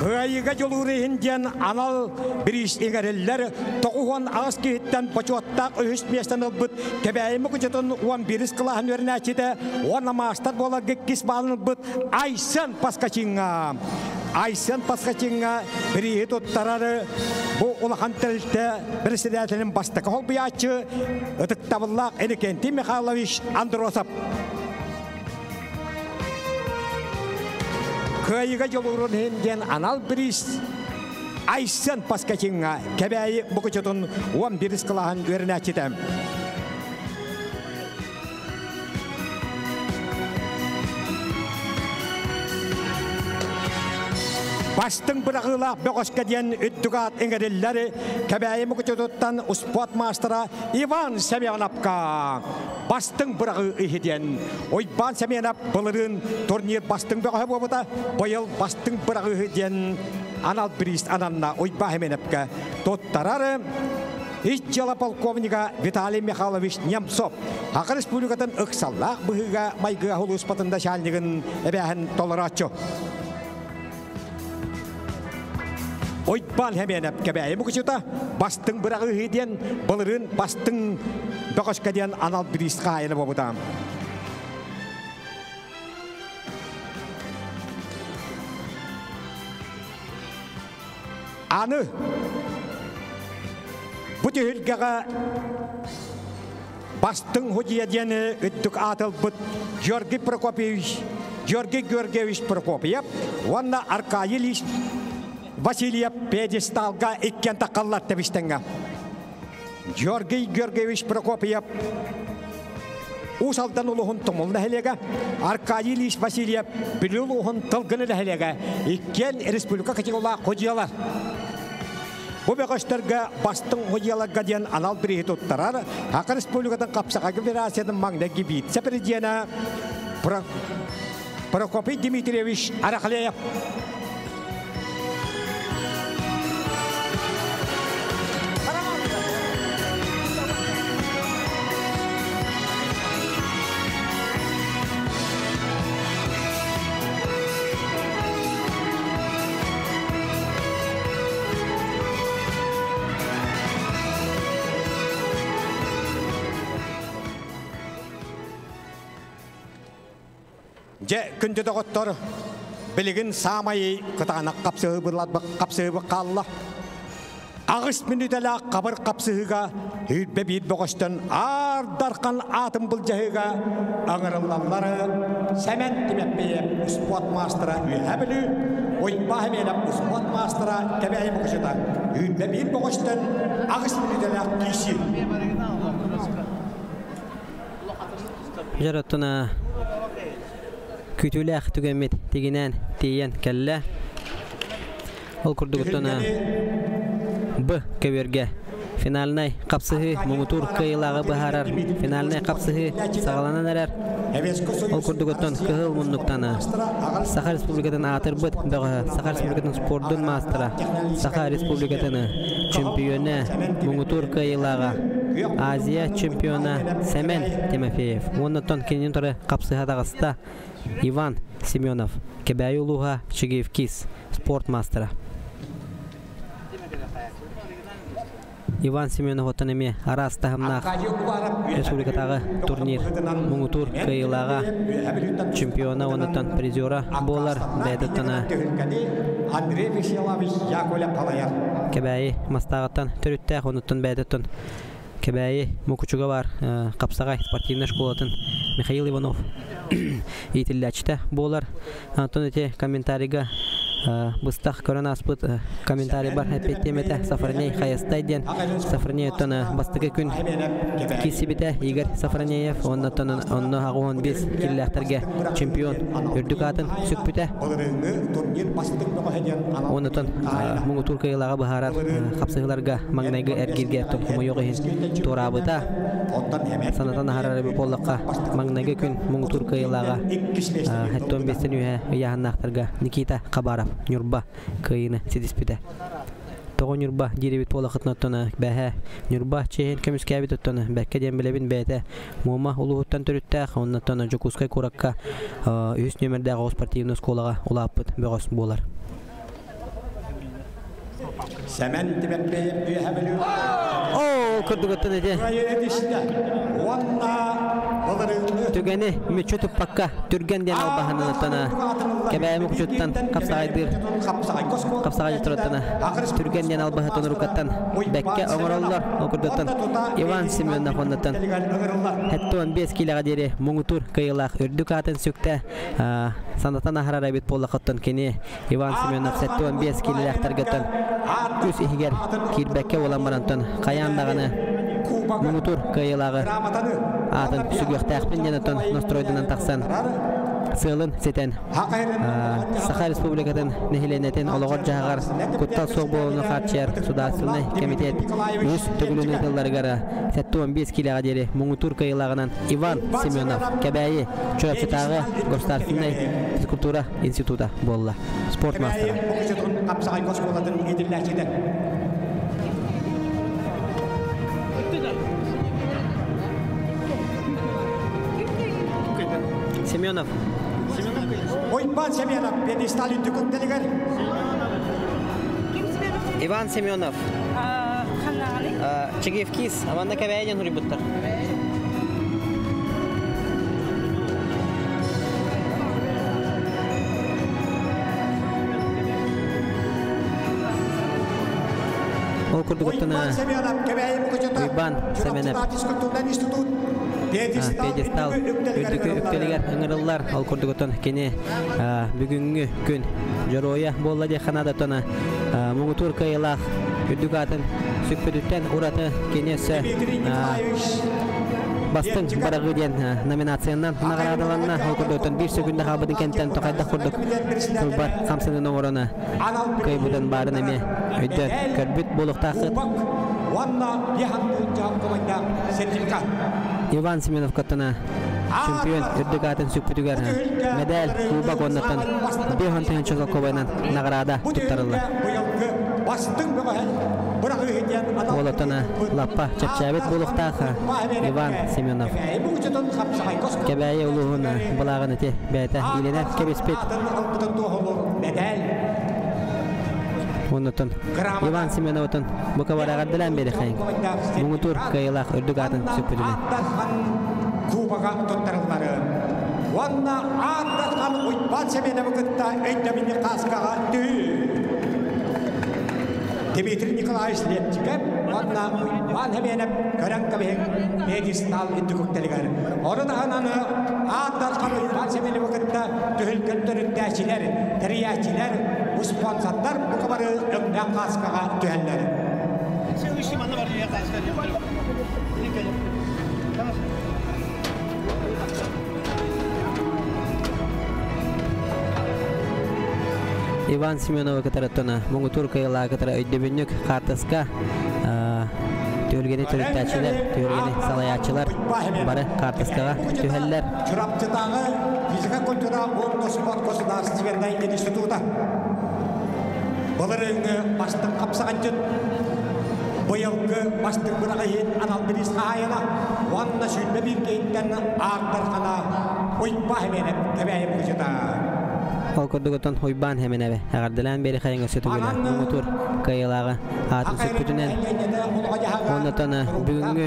Кыайыыга дьулуур иһин диэн анал бириис иҥэриллэр 98 киһиттэн бочуоттаах үһүс миэстэни ылбыт Кэбээйи Мукучутун 11 кылааһын үөрэнээччитэ уонна маастар буоларга иккис баалын ылбыт Айсен Паскачиҥҥа. Айсен Паскачиҥҥа бирииһи туттарар бу улахан тэрилтэ председателин бастакы холбуйааччы ытыктабыллаах Иннокентий Михайлович Андросов. Кыайыыга дьулуурун иһин диэн анал бириис Айсен Паскачиҥҥа Кэбээйи Мукучутун 11 кылааһын үөрэнээччитэ. Бастыҥ быраҕыылаах бөҕөскө диэн үрдүк аат иҥэриллэр Кэбээйи Мукучутуттан успуорт маастара Иван Семеновка. Бастыҥ быраҕыы иһи диэн Уйбаан Семенов былырыын турнир бастыҥ бөҕөһө буолбута, быйыл бастыҥ быраҕыы диэн анал бириис ананна Уйбаан Семеновка туттарар Ис дьыала полковнига Виталий Михайлович Немцов Саха Республикатын ыксаллаах быһыыга майгыга улууспатын начальнигын эбээһин толорооччу. Уйбаан Хэмиэнэп Кэбээйи Мукучута бастыҥ быраҕыыһы диэн былырыын бастыҥ бөҕөскө диэн анал бириис хаһаайына буолбута. Аны бу түһүлгэҕэ бастыҥ судьуйа диэн үрдүк аатылбыт Георгий Прокопьевич Георгий Георгиевич Прокопьев уонна Аркадий Ильич Васильев пьедесталга иккиэн таххаллар тэбистэҥҥэ. Георгий Георгиевич Прокопьев Уус Алдан улууһун Тумул нэһилиэгэ, Аркадий Ильич Васильев Бүлүү улууһун Тылгыны нэһилиэгэ иккиэн республика категориялаах судьуйалар. Бу бөҕөстөргө бастыҥ судьуйаларга диэн анал бирииһи туттарар Саха Республикатын Хапсаҕай Федерациятын маҥнайгы вице-президенэ Прокопий Дмитриевич Арахлеев. Дьэ, күндү доҕоттор, билигин саамай кытаанах хапсыһыы хаалла. Аҕыс мүнүүтэлээх хабыр хапсыһыыга сүүрбэ биир бөҕөстөн Аар Дархан аатын былдьаһыыга ыҥырыллаллар Сэмэн Тимэппиев успуорт маастара Үөһээ Бүлүү, Уйбаа Хэмиэнэп успуорт маастара Кэбээйи Мукучута сүүрбэ биир бөҕөстөн аҕыс мүнүүтэлээх киирсии. Дьэр оттон күүтүүлээх түгэммит тигинээн тиийэн кэллэ. Ол курдугуттан Б көбүөргэ финальнай хапсыһыы муҥутуур кыайыылааҕы быһаарар финальнай хапсыһыы саҕаланан эрэр. Ол курдугуттан кыһыл муннуктан Саха Республикатын аатырбыт бөҕөһө, Саха Республикатын спордун маастара, Саха Республикатын чемпиона, муҥутуур кыайыылааҕа, Азия чемпиона Сэмэн Тимофеев уонна оттон кинини утары хапсыһа таҕыста Иван Семенов, Кэбээйи улууһа Чигиевкис, спорт маастара. Иван Семенов оттон эмиэ араас таһымнаах республикатааҕы турнир муҥутуур кыайыылааҕа, чемпиона уонна призера буолар бэйэтиттэн Андрей Вячеславович Яковлев халайар. Кэбээйи Мастааҕыттан төрүттээх, онуттан бэйэтиттэн Кэбээйи Мукучуга баар Хапсаҕай спортивнай школатын Михаил Иванов иитиллээччитэ буолар. Онтон ити комментарийга быстах көрөн ааспыт комментарийбар эппиэттиэм этэ Сафроней Хайастай диэн Сафроней оттон бастакы күн киирсибитэ Игорь Сафронеев уонна онно аҕыс биэс киллээхтэргэ чемпион үрдүк аатын сүкпүтэ. Оннотон муҥутуур кыайыылааҕы быһаарар хапсыһыыларга маҥнайгы эргииргэ хомойуох иһин туораабыта. Санатан аһарар эбит буоллахха, маҥнайгы күн муҥутуур кыайыылааҕа хэттон биэстэн үөһэ ыйааһыннаахтарга Никита Хабаров Ньурба кыайыыны ситиспитэ. Тоҕо Ньурба диир эбит буоллаххытына оттон бэһэ Ньурба чиэһин көмүскээбит оттон бэккэ диэн билэбин бэйэтэ Муома улууһуттан төрүттээх, оннуттан Дьокуускай куоракка үһүс нүөмэрдээх оҕо спортивнай оскуолаҕа улааппыт бөҕөс буолар. Сэмэн Тимэппиэйэп Үөһэ Бүлүү Оо, курдугуттан ити. Түгэни мүччү туппакка түргэн диэн албаһанан кэбээми кучуттан хапсаҕайдыыр хапсаҕай тураттана түргэн диэн албаһытын уруккаттан бэккэ оҥороллор. Ол курдуктан Иван Семенов оннуттан 75 киилэҕэ диэри муҥутуур кыайыылаах үрдүк аатын сүктэ. Санатан аһарар эбит буоллахыттан кини Иван Семенов 75 киилэлээхтэргэттэн үс иһигэр киирбэккэ буолан барантан хайаан даҕаны муҥутуур кыайыылааҕы аатын сүгүөхтээхпин диэн оттон настройданан тахсан. сыалын ситэн Саха Республикатын нэһилиэнньэтин олоҕор-дьаһаҕар куттал суох буолууну хааччыйар Судаарыстыбаннай кэмитиэт үһүс төгүлүн ыытылларыгар 75 киилэҕэ диэри муҥутуур кыайыылааҕынан Иван Семенов Кэбээйи Чурапчытааҕы государственнай физкультура института буолла. Спорт маастара. Семенов. Уйбан Семенов пьедестал үрдүк үктэлигэр. Иван Семенов. Чигиевкис, Аманда Кэбээйден хуруйбуттар. Ол курдук Уйбан Уйбан Семенов пьедестал үрдүкү үктэлигэр ыҥырыллар. Ол курдугутун кини бүгүҥҥү күн дьоруойа буолла диэххэ наадатына муҥутуур кыайыылаах үрдүк аатын сүкпүтүттэн ураты кини өссө бастыҥ бараҕыы диэн номинациянан наҕараадаланна. Ол курдуктан биир сөкүндэ хаалбытын кэнтэн тохайдах курдук тылбар хамсанын оҥорон кыайбытын баарын эмиэ өйдөөн көрбүт буолуохтааххыт. Иван Семенов кыттана чемпион үрдүк аатын сүкпүтүгэр медаль, кубок уоннаттан 5 тыһыынча солкуобайынан наҕараада туттарыллар. Уолаттан лаппа чэпчээбит буолуохтаах Иван Семенов. Кэбээйи улууһун былааҕын ити бэйэтэ иилэнэн кэбиспит. Оннуттан Иван Семеновтан бука бараҕардаан биэрэхэйин. Муҥутуур кыайыылаах үрдүк аатын сүкпүтүнэн. Кубога туттарыллары. Уонна ааттархан Уйбаан Семеновы кытта өйдөбүнньүк кааскаҕа түһүү. Дмитрий Николаевич Лепчиков уонна Уйбаан Семенов көрөн кэбиһиҥ пьедестал үрдүк үктэлигэр. Ону таһынан ааттархан Уйбаан Семеновы кытта түһүлгэн төрүттээччилэр, тэрийээччилэр, спонсордар бука бары өҥнөөх кааскаҕа түһэллэр. Иван Семенова кытары муҥутуур кыайыылаах кытары өйдөбүнньүк хаартыска түһүлгэни төрүттээччилэр, түһүлгэни салайааччылар бары хаартыскаҕа түһэллэр. Чурапчытааҕы физика культура уонна спорт государственнай института былырыыҥҥы бастыҥ хапсаҕайдьыт быйылгы бастыҥ быраҕыһын анал бириис хаһаайына уонна 21 киһиттэн аартархана Уйбаа Хэмэнэп Кэбээйи мукучута. Ол курдук отон Уйбаан Хэмэнэбэ эҕэрдэлээн биэри хайыҥ өссө түгүлэ муҥутуур кыайыылааҕы аатын сүкпүтүнэн оннотон бүгүҥҥү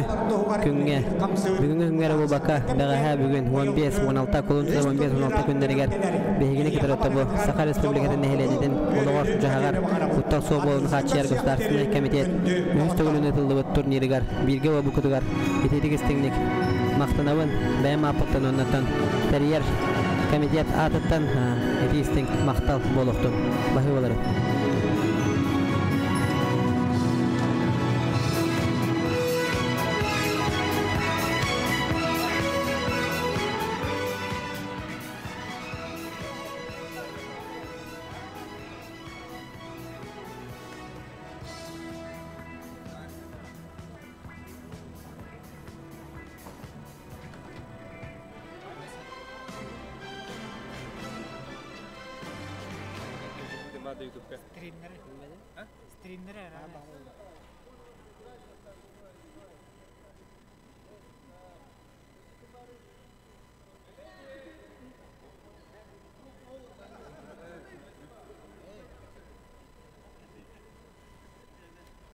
күҥҥэ бүгүҥҥү күҥҥэ эрэ буолбакка бэҕэһээ бүгүн 15-16 кулун тутар 15-16 күннэригэр биһигини кытары тобу Саха Республикатын нэһилиэнньэтин олоҕор-дьаһаҕар куттал суох буолуутун хааччыйар государственнай комитет үһүс төгүлүн ыытыллыбыт турнирыгар бииргэ буолбуккутугар итиитик истиҥник махтанабын. Бэйэм ааппыттан уоннаттан тэрийэр комитет аатыттан итии истиҥ махтал буолуохтун. Баһыыбалары. Стримнеры. Стримнеры.